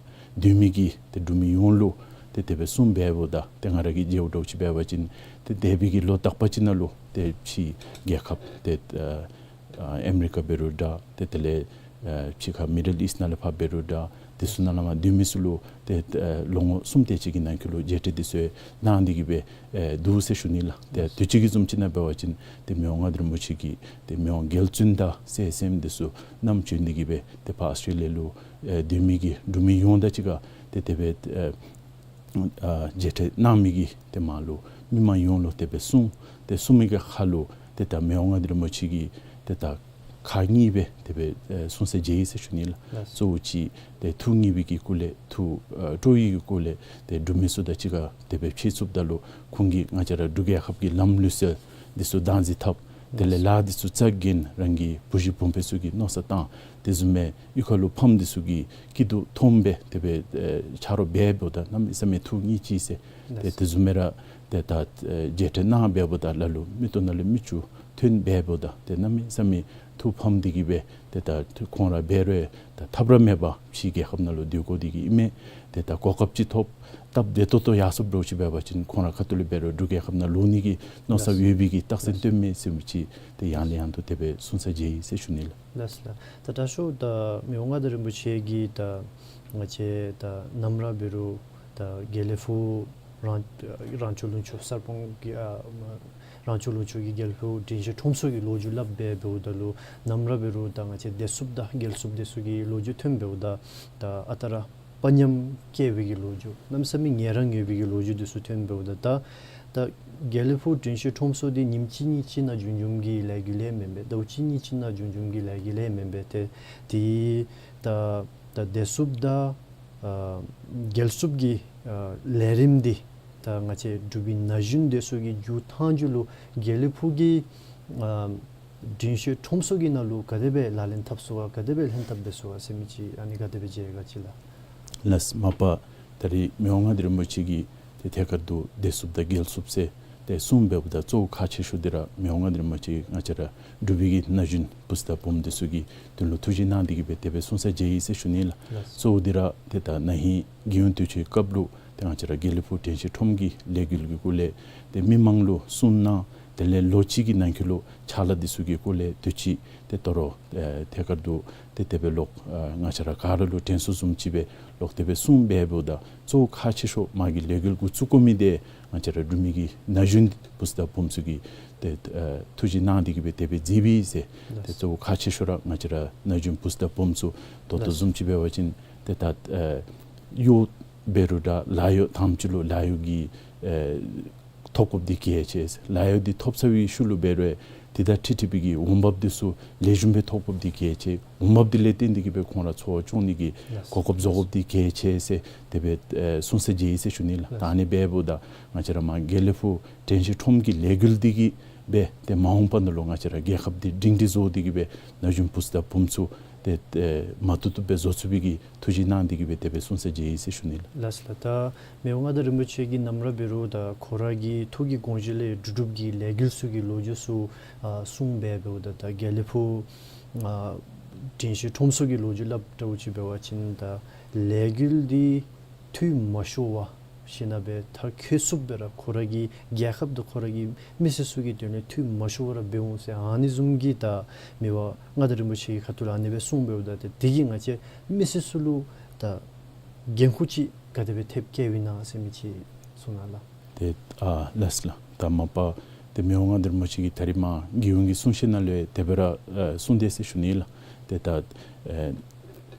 སྡོད་མི་གི་ཏེ་འབྲུག་མི་ཡོངས་ལུ་ཏེ་དེ་སྦེ་གསུངས་འབདཝ་ད་ཏེ་ང་ར་གིས་མཇལཝ་འདྲཝ་ཅིག་འབད་བ་ཅིན་ཏེ་འདས་པའི་གི་ལོ་དག་པ་ཅིག་ནང་ལུ་ཏེ་ཕྱི་རྒྱལ་ཁབ་ཏེ་ཨ་ཨ་ཨམེ་རི་ཀ་འབད་རུང་འདྲ་ཏེ་དེ་ལས་ཨེ་ཕྱི་ཁ་མི་ཌལ་ཨིསཊ་ནང་ལས་ཕར་འབད་རུང་འདྲ་དེ་ཚུ་ནང་ལས་མར་སྡོད་མི་ཚུ་ལུ་ཏེ་ཨེ་ལོ་ངོ་གསུམ་དེ་ཅིག་གི་ནང་འཁོད་ལུ་མཇལ་འཕྲད་འདི་ཚུ་གནང་སྟེ་གིས་སྦེ་ཨེ་འདུག་ཟེར་ཞུ་ནི་ལགས། ཏེ་དུས་ཅི་གི་བཟུམ་ཅིག་ནང་འབད་བ་ཅིན་ཏེ་མི་དབང་མངའ་བདག་རིན་པོ་ཆེ་གིས་ཏེ་མི་དབང་རྒྱལ་བཙུན་དང་སྲས་སྲསམོ་འདི་ཚུ་བསྣམས་བྱོན་ཏེ་གིས་སྦེ་ཏེ་ཕར་ཨཱོས་ཊྲེ་ལི་ཡ་ལུ་ཨེ་སྡོད་མི་གི་འབྲུག་མི་ཡོངས་དང་གཅིག་ཁར་ཏེ་དེ་སྦེ་ཨེ་ཨ་མཇལ་འཕྲད་གནང་མི་གི་ཏེ་མར་ལུ་མི་མང་ཡོངས་ལུ་དེ་སྦེ་གསུངས། ཏེ་གསུངས་མི་གི་ཁར་ལུ་ཏེ་ད་མི་དབང་མངའ་བདག་རིན་པོ་ཆེ་གིས་ཏེ་ད་ཁག་གཉིས་སྦེ་དེ་སྦེ་ཨེ་གསུང་ས་མཇལ་ཡི་ཟེར་ཞུ་ནི་ལགས། ལགས། གཙོ་བོ་ཅིག་ཏེ་ཐུགས་མཉེས་པའི་གི་སྐོར་ལས་ཐུགས་ཨ་སྤྲོ་བའི་གི་སྐོར་ལས་ཏེ་འབྲུག་མི་ཚུ་དང་གཅིག་ཁར་དེ་སྦེ་ཕྱད་ཚུགསཔ་ད་ལུ་ཁོང་གིས་ང་བཅས་ར་འབྲུག་རྒྱལ་ཁབ་ཀྱི་ལམ་ལུགས་སྲོལ་འདི་ཚུ་བདག་འཛིན་འཐབ། དེ་ལས་ལཱ་འདི་ཚུ་རྩ་འགེངས། རང་གི་བུ་གཞི་བུམ་པའི་ཚུ་གིས་མནོ་བསམ་བཏང་། དེ་བཟུམ་མའི་གཡུས་ཁ་ལུ་ཕམ་འདི་ཚུ་གི་སྐྱིད་སྡུག་མཐོངམ་སྦེ་དེ་སྦེ་ཨེ་ཆ་རོགས་འབད་འབདཝ་ད་གནམ་མེད་ས་མེད་ཐུགས་མཉེས་ཅི་ཟེར། ཏེ་དེ་བཟུམ་མའི་ར་ཏེ་ད་ཨེ་མཇལ་འཕྲད་གནང་འབདཝ་ད་ལ་ལུ་མིག་ཏོ་ནང་ལས་མིག་ཆུ་ཐོན་འབདཝ་ད་ཏེ་གནམ་མེད་ས་མེད་ཐུགས་ཕམ་སྟེ་གི་སྦེ་ཏེ་ད་ཁོང་ར་འབད་རུང་ད་ཐབས་ར་མེད་པར་ཕྱི་རྒྱལ་ཁབ་ནང་ལུ་སྡོད་དགོ་སྟེ་གི་ཨིན་མས། ཏེ་ད་གོ་སྐབས་ཅིག་ཐོབ་སྟབས་བདེ་ཏོག་ཏོ་ཡར་སོཔ་འདྲཝ་ཅིག་འབད་བ་ཅིན་ཁོང་ར་ཁ་ཐུག་ལས་འབད་རུང་འབྲུག་རྒྱལ་ཁབ་ནང་ལོག་ནི་གི་མནོ་བསམ་ཡོད་པའི་གི་རྟགས་མཚན་སྟོནམ་མས་ཟེར་མི་ཅིག་ཏེ་ཡང་ལས་ཡང་དུ་དེ་སྦེ་གསུང་ས་མཇལ་ཡི་ཟེར་ཞུ་ནི་ལགས། ལགས་ལགས། ད་དྲག་ཤོས་ད་མི་དབང་མངའ་བདག་རིན་པོ་ཆེ་གིས་ད་ང་བཅས་ད་ནམ་ར་འབད་རུང་ད་དགེ་ལེགས་ཕུག་རང་རང་སྐྱོང་ལུང་ཕྱོགས་གསར་སྤང་གི་ཨ་རང་སྐྱོང་ལུང་ཕྱོགས་ཀྱི་དགེ་ལེགས་ཕུག་དྲན་ཤེས་ཁྲོམ་ཚོགས་ཀྱི་ལོ་རྒྱུས་སླབ་འབད་འབདཝ་ད་ལུ་ནམ་ར་འབད་རུང་ད་ང་བཅས་བདེ་སྲུངཔ་དང་རྒྱལ་སྲུངཔ་འདི་ཚུ་གི་ལོ་རྒྱུས་ཐོན་འབདཝ་ད་ད་ཨ་རྟག་ར་དཔའ་ཉམས་སྐྱེ་བའི་གི་ལོ་རྒྱུས་གནམ་མེད་ས་མེད་ངལ་རངས་ཡོད་པའི་གི་ལོ་རྒྱུས་འདི་ཚུ་ཐོན་འབདཝ་ད་ད་ད་དགེ་ལེགས་ཕུག་དྲན་ཤེས་ཁྲོམ་ཚོགས་འདི་ཉིནམ་གཅིག་གཉིས་ཅིག་ནང་བྱུང་བྱུངམ་གི་ལས་འགུལ་ལས་མེན་པས། ཟླཝ་གཅིག་གཉིས་ཅིག་ནང་བྱུང་བྱུངམ་གི་ལས་འགུལ་ལས་མེན་པས། ཏེ་དེ་ད་ད་བདེ་སྲུངཔ་དང་ཨ་རྒྱལ་སྲུངཔ་གི་ཨ་ལས་རིམ་འདི་ད་ང་བཅས་འབྲུག་པའི་ན་གཞོན་འདི་ཚུ་གི་རྒྱུག་ཐངས་རྒྱུག་ལུ་དགེ་ལེགས་ཕུག་གི་ཨ་དྲན་ཤེས་ཁྲོམ་ཚོགས་ཀྱི་ནང་ལུ་ག་དེ་སྦེ་ལག་ལེན་འཐབ་ཚུགས་ག་ག་དེ་སྦེ་ལྷན་ཐབས་འབད་ཚུགས་ག་ཟེར་མི་ཅིག་ཨ་ནི་ག་དེ་སྦེ་མཇལ་ག་ཅིག་ལགས། ལགས། མ་པ་ད་རིས་མི་དབང་མངའ་བདག་རིན་པོ་ཆེ་གིས་ཏེ་ཐད་ཀར་དུ་བདེ་སྲུངཔ་དང་རྒྱལ་སྲུངཔ་ཟེར་ཏེ་གསུངས་འབདཝ་ད་གཙོ་བོ་ཁག་ཆེ་ཤོས་འདི་ར་མི་དབང་མངའ་བདག་རིན་པོ་ཆེ་ང་བཅས་ར་འབྲུག་པའི་གི་ན་གཞོན་བུཚ་དང་བུམོ་འདི་ཚུ་གི་དོན་ལུ་ཐུགས་རྗེ་གནང་སྟེ་གི་སྦེ་དེ་སྦེ་གསུང་ས་མཇལ་ཡི་ཟེར་ཞུ་ནི་ལགས། ལགས། གཙོ་བོ་འདི་ར་ཏེ་ད་ན་ཧིང་རྒྱལ་ཡོངས་དུས་ཆེན་སྐབས་ལུ་ཏེ་ང་བཅས་ར་དགེ་ལེགས་ཕུག་དྲན་ཤེས་ཁྲོམ་གྱི་ལས་འགུལ་གྱི་སྐོར་ལས་ཏེ་མི་མང་ལུ་གསུང་གནང་། དེ་ལས་ལོ་གཅིག་གི་ནང་འཁོད་ལུ་ཕྱག་ལཱ་འདི་ཚུ་གི་སྐོར་ལས་དུས་ཅི་ཏེ་དོ་རུང་ཨེ་ཐད་ཀར་དུ་ཏེ་དེ་སྦེ་ལོག་ཨ་ང་བཅས་ར་ག་ར་ལུ་དྲན་གསོ་བཟུམ་ཅིག་སྦེ་ལོག་དེ་སྦེ་གསུངས་འབདཝ་ད་གཙོ་བོ་ཁག་ཆེ་ཤོས་མ་གི་ལས་འགུལ་འགོ་བཙུགས་དགོ་མི་འདི་ང་བཅས་ར་འབྲུག་མི་གི་ན་གཞོན་བུཚ་དང་བུམོ་ཚུ་གིས་ཏེ་ཨ་ཐུགས་རྗེ་གནང་སྟེ་གི་སྦེ་དེ་སྦེ་མཛད་པས་ཟེར། ཏེ་གཙོ་བོ་ཁག་ཆེ་ཤོས་ར་ང་བཅས་ར་ན་གཞོན་བུཚ་དང་བུམོ་ཚུ་ད་ལྟོ་བཟུམ་ཅིག་འབད་བ་ཅིན་ཏེ་ད་ཨ་གཡོག་འབད་རུང་ར་ལཱ་གཡོག་དང་པ་ཅིག་ལུ་ལཱ་གཡོག་གི་ཨེ་ཐོབ་དགོཔ་འདི་གལ་ཆེ། ལཱ་གཡོག་འདི་ཐོབ་ཚར་བའི་ཤུལ་ལུ་འབད་རུང་དེ་དང་འཁྲིལ་འཁྲིལ་བའི་གི་འོང་འབབ་འདི་ཚུ་ལེགས་ཤོམ་སྦེ་ཐོབ་དགོཔ་འདི་གལ་ཆེ། འོང་འབབ་འདི་ལས་བརྟེན་ཏེ་གི་སྦེ་ཁོང་ར་འཚོ་བ་སྐྱོང་ནི་གི་གོ་སྐབས་བཟོ་དགོཔ་འདི་གལ་ཆེ་ཟེར་དེ་སྦེ་ཨེ་གསུང་ས་མཇལ་ཡི་ཟེར་ཞུ་ནི་ལགས། ད་ཨ་ནི་འབདཝ་ད་ང་བཅས་ར་མ་དགེ་ལེགས་ཕུག་དྲན་ཤེས་ཁྲོམ་གྱི་ལས་འགུལ་འདི་གིས་སྦེ་ཏེ་མ་འོངས་པ་ནང་ལུ་ང་བཅས་ར་རྒྱལ་ཁབ་འདི་སྒྲིང་སྒྲི་བཟོ་སྟེ་གི་སྦེ་ན་གཞོན་བུཚ་དང་བུམོ་ཚུ་ཏེ་ཨེ་མ་བཏུབ་བཏུབ་སྦེ་བཟོ་ཚུགས་པའི་གི་ཐུགས་རྗེ་གནང་སྟེ་གི་སྦེ་དེ་སྦེ་གསུང་ས་མཇལ་ཡི་ཟེར་ཞུ་ནི་ལགས། ལགས་ལགས། ད་མི་དབང་མངའ་བདག་རིན་པོ་ཆེ་གིས་ནམ་ར་འབད་རུང་ད་ཁོ་ར་གི་ཐུགས་ཀྱི་དགོངས་བཞེད་ལས་འབྲུག་འབྲུག་གི་ལས་འགུལ་ཚུ་གི་ལོ་རྒྱུས་ཚུ་ཨ་གསུངས་འབད་འབདཝ་ད་ད་དགེ་ལེགས་ཕུག་ཨ་དྲན་ཤེས་ཁྲོམ་ཚོགས་ཀྱི་ལོ་རྒྱུས་སླབ་འདྲཝ་ཅིག་འབད་བ་ཅིན་ད་ལས་འགུལ་འདི་འཐུས་མ་ཤོར་བར་ཞིན་ན་སྦེ་མཐར་འཁྱོལ་ཚུགསཔ་སྦེ་ར་ཁོ་ར་གི་རྒྱལ་ཁབ་དང་ཁོ་ར་གི་མི་སེར་ཚུ་གི་དོན་ལས་འཐུས་མ་ཤོར་བར་འབད་འོང་ཟེར་ཨ་ནི་བཟུམ་གྱི་ད་མི་དབང་མངའ་བདག་རིན་པོ་ཆེ་གི་ཁ་ཐུག་ལས་ཨ་ནི་སྦེ་གསུངས་འབདཝ་ད་ཏེ་དེ་གིས་ང་བཅས་མི་སེར་ཚུ་ལུ་ད་འགན་ཁུར་ཅིག་ག་དེ་སྦེ་ཐེབས་བཀལཝ་ཨིན་ན་ཟེར་མི་ཅིག་གསུང་གནང་ལགས། ཏེ་ཨ་ལགས་ལགས། ད་མ་པ་ཏེ་མི་དབང་མངའ་བདག་རིན་པོ་ཆེ་གིས་ད་རིས་མ་རྒྱལ་ཡོངས་ཀྱི་གསུང་བཤད་ནང་ལུ་དེ་སྦེ་ར་ཨེ་གསུངས་དེས་ཟེར་ཞུ་ནི་ལགས། ཏེ་ད་ཨེ་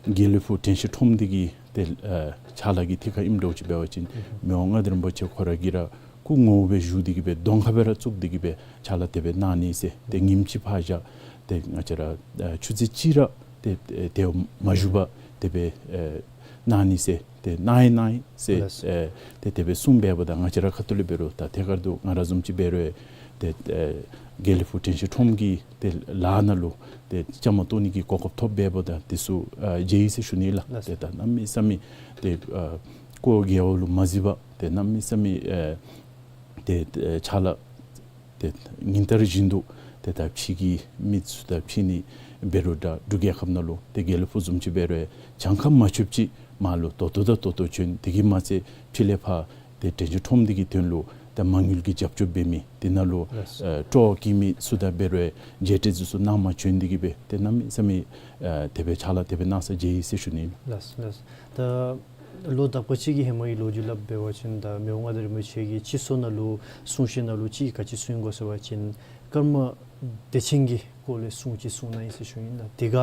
དགེ་ལེགས་ཕུག་དྲན་ཤེས་ཁྲོམ་འདི་གི་ཏེ་ཨེ་ཕྱག་ལཱ་གི་ཐད་ཁར་ཨིནམ་འདྲཝ་ཅིག་འབད་བ་ཅིན་མི་དབང་མངའ་བདག་རིན་པོ་ཆེ་ཁོ་ར་གིས་ར་སྐུ་ངོ་བོ་སྦེ་བཞུགས་ཏེ་གི་སྦེ་གདོང་ཁར་སྦེ་ར་བཙུགས་ཏེ་གི་སྦེ་ཕྱག་ལཱ་དེ་སྦེ་གནང་ནི་ཟེར། ཏེ་ཉིནམ་གཅིག་ཕར་བཞག་ཏེ་ང་བཅས་ར་ཨེ་ཆུ་ཚོད་གཅིག་ར་ཏེ་ཨེ་དེ་མ་བཞུགས་པར་དེ་སྦེ་ཨེ་གནང་ནི་ཟེར། ཏེ་གནང་ཡི་གནང་ཡི་ཟེར། ལགས། ཨེ་ཏེ་དེ་སྦེ་གསུངས་འབདཝ་ད་ང་བཅས་ར་ཁ་ཐུག་ལས་འབད་རུང་ད་ཐད་ཀར་དུ་ང་ར་བཟུམ་ཅིག་འབད་རུང་ཏེ་ཨེ་དགེ་ལེགས་ཕུག་དྲན་ཤེས་ཁྲོམ་གྱི་ཏེ་ལཱ་ནང་ལུ་ཏེ་བཅའ་མར་གཏོགས་ནི་གི་གོ་སྐབས་ཐོབ་འབདཝ་ད་དེ་ཚུ་ཨེ་མཇལ་ཡི་ཟེར་ཞུ་ནི་ལགས། ལགས། ཏེ་ད་གནམ་མེད་ས་མེད་ཏེ་ཨེ་སྐོར་རྒྱས་པ་ལུ་མ་གཟིགས་པར་ཏེ་གནམ་མེད་ས་མེད་ཨེ་ཏེ་ཨེ་ཕྱག་ལཱ་ཏེ་ཉིན་ལྟར་བཞིན་དུ་ཏེ་ད་ཕྱི་གི་མི་ཚུ་དང་ཕྱད་ནི་འབད་རུང་འདྲ་འབྲུག་རྒྱལ་ཁབ་ནང་ལུ་ཏེ་དགེ་ལེགས་ཕུག་བཟུམ་ཅིག་འབད་རུང་གྱངས་ཁ་མ་ཆོདཔ་ཅིག་མར་ལུ་ད་ལྟོ་དང་ད་ལྟོ་བྱོན། དེ་གིས་མ་ཚད་ཕྱི་ལས་ཕར་ཏེ་དྲན་ཤེས་ཁྲོམ་འདི་གི་དོན་ལུ་ཏེ་མ་དངུལ་གྱི་རྒྱབ་སྐྱོར་འབད་མི་དེ་ནང་ལུ་ལགས། ཨེ་སྤྲོ་བ་བསྐྱེད་མི་ཚུ་དང་འབད་རུང་མཇལ་འཕྲད་ཚུ་གནང་མ་བྱོན་ཏེ་གི་སྦེ་ཏེ་གནམ་མེད་ས་མེད་ཨེ་དེ་སྦེ་ཕྱག་ལཱ་དེ་སྦེ་གནང་ས་མཇལ་ཡི་ཟེར་ཞུ་ནི། ལགས་ལགས། ད་ལོ་དག་པ་ཅིག་གི་ཧེ་མ་གི་ལོ་རྒྱུས་སླབ་འབད་བ་ཅིན་ད་མི་དབང་མངའ་བདག་རིན་པོ་ཆེ་གིས་སྤྱི་ཚོགས་ནང་ལུ་གསུང་བཤད་ནང་ལུ་ཅིག་ག་ཅི་གསུང་དགོ་ཟེར་བ་ཅིན་སྐར་མ་བདེ་ཆེན་གྱི་སྐོར་ལས་གསུང་ཅིག་གསུང་གནང་ཡི་ཟེར་ཞུ་ཡི་ལགས། དེ་ག་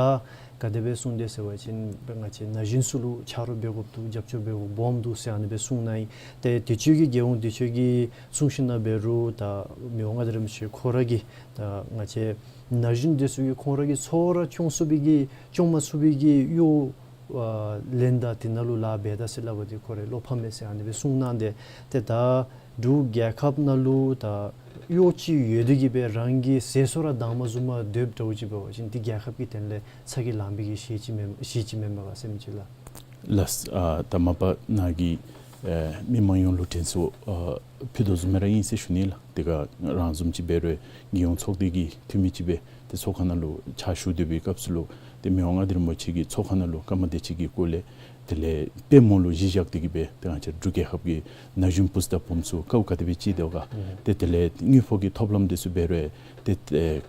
ག་དེ་སྦེ་གསུངས་དེས་ཟེར་བ་ཅིན་ང་བཅས་ན་གཞོན་ཚུ་ལུ་ཆ་རོགས་འབད་དགོཔ་འདུག། རྒྱབ་སྐྱོར་འབད་དགོཔ་སྦོམ་འདུག་ཟེར་ཨ་ནི་སྦེ་གསུང་གནང་ཡི། ཏེ་དུས་ཅི་གི་རྒྱལ་ཡོངས་དུས་ཅི་གི་གསུང་བཤད་ནང་འབད་རུང་ད་མི་དབང་མངའ་བདག་རིན་པོ་ཆེ་ཁོ་ར་གིས་ད་ང་བཅས་ན་གཞོན་འདི་ཚུ་གིས་ཁོང་ར་གི་འཚོ་བ་ར་སྐྱོང་ཚུགས་པའི་གི་སྐྱོང་མ་ཚུགས་པའི་གི་གཡོག་ཨ་ལེན་ད་དེ་ནང་ལུ་ལཱ་འབད་ད་ཟེར་སླབ་པ་དེ་ཁོ་རའི་བློ་ཕམ་མས་ཟེར་ཨ་ནི་སྦེ་གསུང་གནང་སྟེ། ཏེ་ད་ འབྲུག་རྒྱལ་ཁབ་ནང་ལུ་ད་གཡོག་ཅིག་ཡོད་དེ་གིས་སྦེ་རང་གི་ཟས་སོར་ར་དྭངས་མ་བཟུམ་མ་སྡོདཔ་འདྲཝ་ཅིག་འབད་བ་ཅིན་འདི་རྒྱལ་ཁབ་ཀྱི་དོན་ལས་ཚ་གྱང་ལང་པའི་གི་གཞི་ཅིག་མེན་གཞི་ཅིག་མེན་པས་ག་ཟེར་མི་ཅིག་ལགས། ལགས། ཨ་ད་མ་པ་ནཱ་གིས་ཨེ་མི་མང་ཡོངས་ལུ་དྲན་གསོ་ཨ་ཕུལ་དོ་བཟུམ་སྦེ་ར་ཨིན་ཟེར་ཞུ་ནི་ལགས། དེ་ཁར་རང་བཟུམ་ཅིག་འབད་རུང་རྒྱལ་ཡོངས་ཚོགས་སྡེ་གི་འཐུས་མི་ཅིག་སྦེ་ཏེ་ཚོགས་ཁང་ནང་ལུ་ཕྱག་ཞུ་སྡོད་པའི་སྐབས་སུ་ལུ་ཏེ་མི་དབང་མངའ་བདག་རིན་པོ་ཆེ་གིས་ཚོགས་ཁང་ནང་ལུ་བཀའ་མ་དེ་ཅིག་གི་སྐོར་ལས་དེ་ལས་དཔེ་མང་ལུ་གཞི་བཞག་སྟེ་གིས་སྦེ་ཏེ་ང་བཅས་འབྲུག་རྒྱལ་ཁབ་ཀྱི་ན་གཞོན་བུཚ་དང་བུམོ་ཚུ་དཀའཝ་ག་དེ་སྦེ་སྤྱད་དོ་ག། ཨུམ། ཏེ་དེ་ལས་དངུལ་ཕོགས་ཀྱི་ཐོབ་ལམ་དེ་ཚུ་འབད་རུང་ཏེ་ཏེ་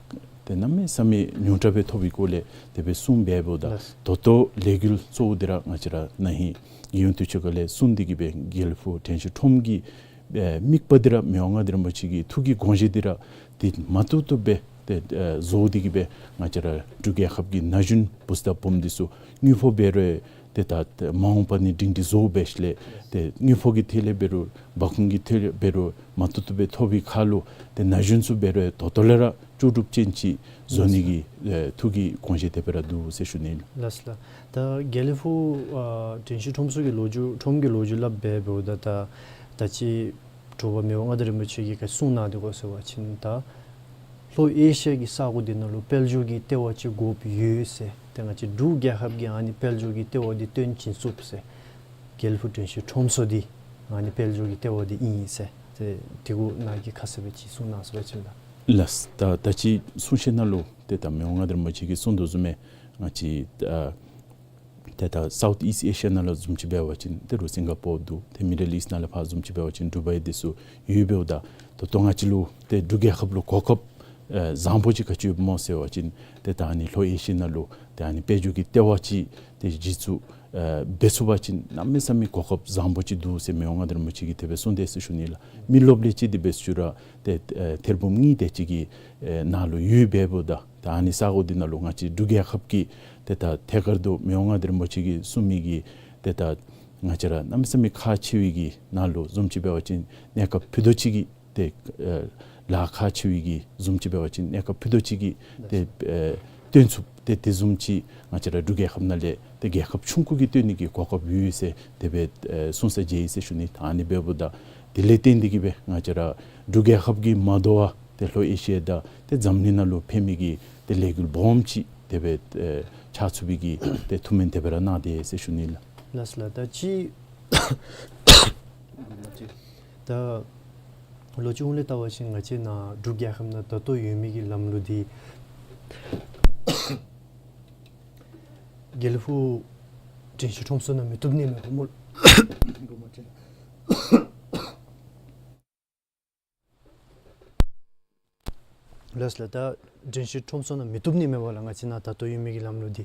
ཏེ་གནམ་མེད་ས་མེད་ཉུང་དྲགས་སྦེ་ཐོབ་པའི་སྐོར་ལས་དེ་སྦེ་གསུངས་སྦེ་འབདཝ་ད་ལགས། ད་ལྟོ་ལས་འགུལ་གཙོ་བོ་འདི་ར་ང་བཅས་ར་ན་ཧིང་རྒྱལ་ཡོངས་དུས་ཆེན་ཁ་ལས་གསུངས་ཏེ་གིས་སྦེ་དགེ་ལེགས་ཕུག་དྲན་ཤེས་ཁྲོམ་གྱི་ཨེ་དམིགས་པ་འདི་ར་མི་དབང་མངའ་བདག་རིན་པོ་ཆེ་གི་ཐུགས་ཀྱི་དགོངས་བཞེད་འདི་ར་ཏེ་མ་བཏུབ་བཏུབ་སྦེ་ཏེ་ཨེ་བཟོ་སྟེ་གིས་སྦེ་ང་བཅས་ར་འབྲུག་རྒྱལ་ཁབ་ཀྱི་ན་གཞོན་བུཚ་དང་བུམོ་འདི་ཚུ་དངུལ་ཕོགས་འབད་རུང་ཏེ་ད་མ་འོངས་པ་ནི་སྒྲིང་སྒྲི་བཟོ་འབད་ཞིནམ་ལས་ཏེ་དངུལ་ཕོགས་ཀྱི་ཐད་ལས་འབད་རུང་འབག་ཁུངས་ཀྱི་ཐད་ལས་འབད་རུང་མ་བཏུབ་བཏུབ་སྦེ་ཐོབ་པའི་ཁར་ལུ་ཏེ་ན་གཞོན་ཚུ་འབད་རུང་ད་ལྟོ་ལས་ར་ལྕོགས་གྲུབ་ཅན་ཅིག་བཟོ་ནི་གི་ཨེ་ཐུགས་ཀྱི་དགོངས་བཞེད་དེ་སྦེ་ར་འདུག་ཟེར་ཞུ་ནི་ལགས། ལགས་ལགས། ད་དགེ་ལེགས་ཕུག་ཨ་དྲན་ཤེས་ཁྲོམ་ཚོགས་ཀྱི་ལོ་རྒྱུས་ཁྲོམ་གྱི་ལོ་རྒྱུས་སླབ་སྦེ་འབདཝ་ད་ད་ད་ཅི་དྲོ་པ་མི་དབང་མངའ་བདག་རིན་པོ་ཆེ་གིས་ག་གསུངས་གནང་དོ་ག་ཟེར་བ་ཅིན་ད་ལྷོ་ཨེ་ཤི་ཡ་གི་ས་གོ་འདི་ནང་ལུ་དཔལ་འབྱོར་གྱི་ལྟེ་བ་ཅིག་དགོཔ་ཡོད་ཟེར། ཏེ་ང་བཅས་འབྲུག་རྒྱལ་ཁབ་ཀྱིས་ཨ་ནི་དཔལ་འབྱོར་གྱི་ལྟེ་བ་འདི་བཏོན་བྱིན་ཚུགས་ཟེར། དགེ་ལེགས་ཕུག་དྲན་ཤེས་ཁྲོམ་ཚོགས་འདི་ཨ་ནི་དཔལ་འབྱོར་གྱི་ལྟེ་བ་འདི་ཨིན་ཟེར། ཏེ་དེ་གུ་ནཱ་གིས་ཁ་གསལ་སྦེ་ཅིག་གསུངས་གནང་ཟེར་བ་ཅིན་ད། ལགས། ད་ད་ཅི་གསུང་བཤད་ནང་ལུ་ཏེ་ད་མི་དབང་མངའ་བདག་རིན་པོ་ཆེ་གིས་གསུངས་དོ་བཟུམ་སྦེ་ང་བཅས་ཨ་ཏེ་ད་South East Asia ནང་ལུ་བཟུམ་ཅིག་འབད་བ་ཅིན་ཏེ་རུང་སིང་ག་པོར་འདུག། ཏེ་Middle East ནང་ལས་ཕར་བཟུམ་ཅིག་འབད་བ་ཅིན་ཌུ་བཱའི་འདི་ཚུ་ཡོདཔ་འབདཝ་ད་ད་ལྟོ་ང་བཅས་ལུ་ཏེ་འབྲུག་རྒྱལ་ཁབ་ལུ་གོ་སྐབས་ཨེ་བཟང་པོ་ཅིག་ག་ཅི་ཡོདཔ་སྨོ་ཟེར་བ་ཅིན་ཏེ་ད་ཨ་ནི་ལྷོ་ཨེ་ཤི་ཡ་ནང་ལུ་ཏེ་ཨ་ནི་དཔལ་འབྱོར་གྱི་ལྟེ་བ་ཅིག་ཏེ་གཞི་བཙུགས་ཨེ་འབད་ཚུགས་པ་ཅིན་གནམ་མེད་ས་མེད་གོ་སྐབས་བཟང་པོ་ཅིག་འདུག་ཟེར་མི་དབང་མངའ་བདག་རིན་པོ་ཆེ་གིས་དེ་སྦེ་གསུངས་དེས་ཟེར་ཞུ་ནི་ལགས། མི་རློབས་ལས་ཅིག་འདི་འབད་ཞུ་ར་ཏེ་ཨེ་ཐེར་འབུམ་གཉིས་དེ་ཅིག་གི་ཨེ་ནང་ལུ་ཡོདཔ་འབདཝ་ད་ད་ཨ་ནི་ས་གོ་འདི་ནང་ལུ་ང་བཅས་འབྲུག་རྒྱལ་ཁབ་ཀྱིས་ཏེ་ད་ཐད་ཀར་དུ་མི་དབང་མངའ་བདག་རིན་པོ་ཆེ་གིས་གསུངས་མི་གི་ཏེ་ད་ང་བཅས་ར་གནམ་མེད་ས་མེད་ཁག་ཆེ་བའི་གི་ནང་ལུ་བཟུམ་ཅིག་འབད་བ་ཅིན་གནས་སྐབས་ཕུད་རྡོག་ཅིག་གི་ཏེ་ཨེ་ལཱ་ཁག་ཆེ་བའི་གི་བཟུམ་ཅིག་འབད་བ་ཅིན་གནས་སྐབས་ཕུད་རྡོག་ཅིག་གི་ཏེ་ཨེ་བཏོན་ཚུགས། ཏེ་དེ་བཟུམ་ཅིག་ང་བཅས་ར་འབྲུག་རྒྱལ་ཁབ་ནང་ལས་ཏེ་རྒྱལ་ཁབ་ཆུང་ཀུ་གིས་བཏོན་ནི་གི་གོ་སྐབས་ཡོད་ཟེར་དེ་སྦེ་ཨེ་གསུངས་ས་མཇལ་ཡི་ཟེར་ཞུ་ནི། ད་ཨ་ནི་འབདཝ་ད་དེ་ལས་བརྟེན་ཏེ་གིས་སྦེ་ང་བཅས་ར་འབྲུག་རྒྱལ་ཁབ་ཀྱིས་མ་དོ་བར་ཏེ་ལྷོ་ཨེ་ཤི་ཡ་དང་ཏེ་འཛམ་གླིང་ནང་ལུ་ཕན་མི་གི་ཏེ་ལས་འགུལ་སྦོམ་ཅིག་དེ་སྦེ་ཨེ་ཆགས་ཚུགས་པའི་གི་ཏེ་ཐུགས་སྨོན་དེ་སྦེ་ར་གནང་དེས་ཟེར་ཞུ་ནི་ལགས། ལགས་ལགས། ད་ཅི་ད་ལོ་རྒྱུས་ལས་བལྟ་བ་ཅིན་ང་བཅས་ནཱ་འབྲུག་རྒྱལ་ཁབ་ནང་ད་ལྟོ་ཡོད་མི་གི་ལམ་ལུགས་འདི་དགེ་ལེགས་ཕུག་དྲན་ཤེས་ཁྲོམ་ཚོགས་ནང་མི་བཏུབ་ནི་མས་པ་སྨོ། ལགས་ལགས། ད་དྲན་ཤེས་ཁྲོམ་ཚོགས་ནང་མི་བཏུབ་ནི་མས་པ་ལགས། ང་བཅས་ནཱ་ད་ལྟོ་ཡོད་མི་གི་ལམ་ལུགས་འདི།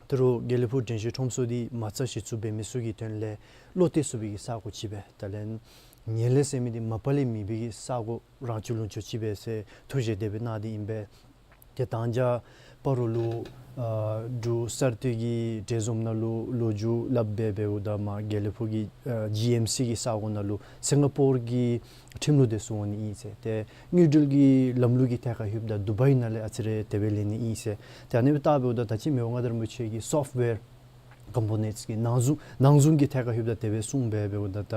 ད་རུང་དགེ་ལེགས་ཕུག་དྲན་ཤེས་ཁྲོམ་ཚོགས་འདི་མ་རྩ་གཞི་བཙུགས་འབད་མི་ཚུ་གི་དོན་ལས་བློ་གཏད་ཚུགས་པའི་གི་ས་གོ་ཅིག་སྦེ་ད་ལན་ངན་ལྷད་ཟེར་མི་འདི་མ་པ་ལས་མེད་པའི་གི་ས་གོ་རང་བྱུང་ལུང་ཕྱོགས་ཅིག་སྦེ་ཟེར་ཐུགས་བཞེད་དེ་སྦེ་གནང་སྟེ་ཨིན་པས། ཏེ་ད་ལྟོ་སྤ་རོ་ལུ་ཨ་འབྲུག་གསར་གཏོད་ཀྱི་གྲལ་འཛོམས་ནང་ལུ་ལོ་རྒྱུས་སླབ་སྦེ་འབདཝ་ད་མར་དགེ་ལེགས་ཕུག་གི་ཨ་ཇི་ཨེམ་སི་གི་ས་གོ་ནང་ལུ་སིང་ག་པོར་གྱི་ཁྲིམས་ལུགས་དེ་ཚུ་འོང་ནི་ཨིན་ཟེར། ཏེ་དངུལ་འབྲེལ་གྱི་ལམ་ལུགས་ཀྱི་ཐད་ཁར་ལྷོདཔ་ད་དུ་བཱའི་ནང་ལས་ཨ་ཙི་རེ་དེ་སྦེ་ལེན་ནི་ཨིན་ཟེར། ཏེ་ཨ་ནི་སྦེ་བལྟ་འབདཝ་ད་ད་ཅི་མི་དབང་མངའ་བདག་རིན་པོ་ཆེ་གིས་སོཕཊ་ཝེར་ཀམ་པོ་ནེནཊསི་གི་ནང་གཟུངས་ནང་གཟུངས་ཀྱི་ཐད་ཁར་ལྷོདཔ་ད་དེ་སྦེ་གསུངས་སྦེ་འབདཝ་ད་ད་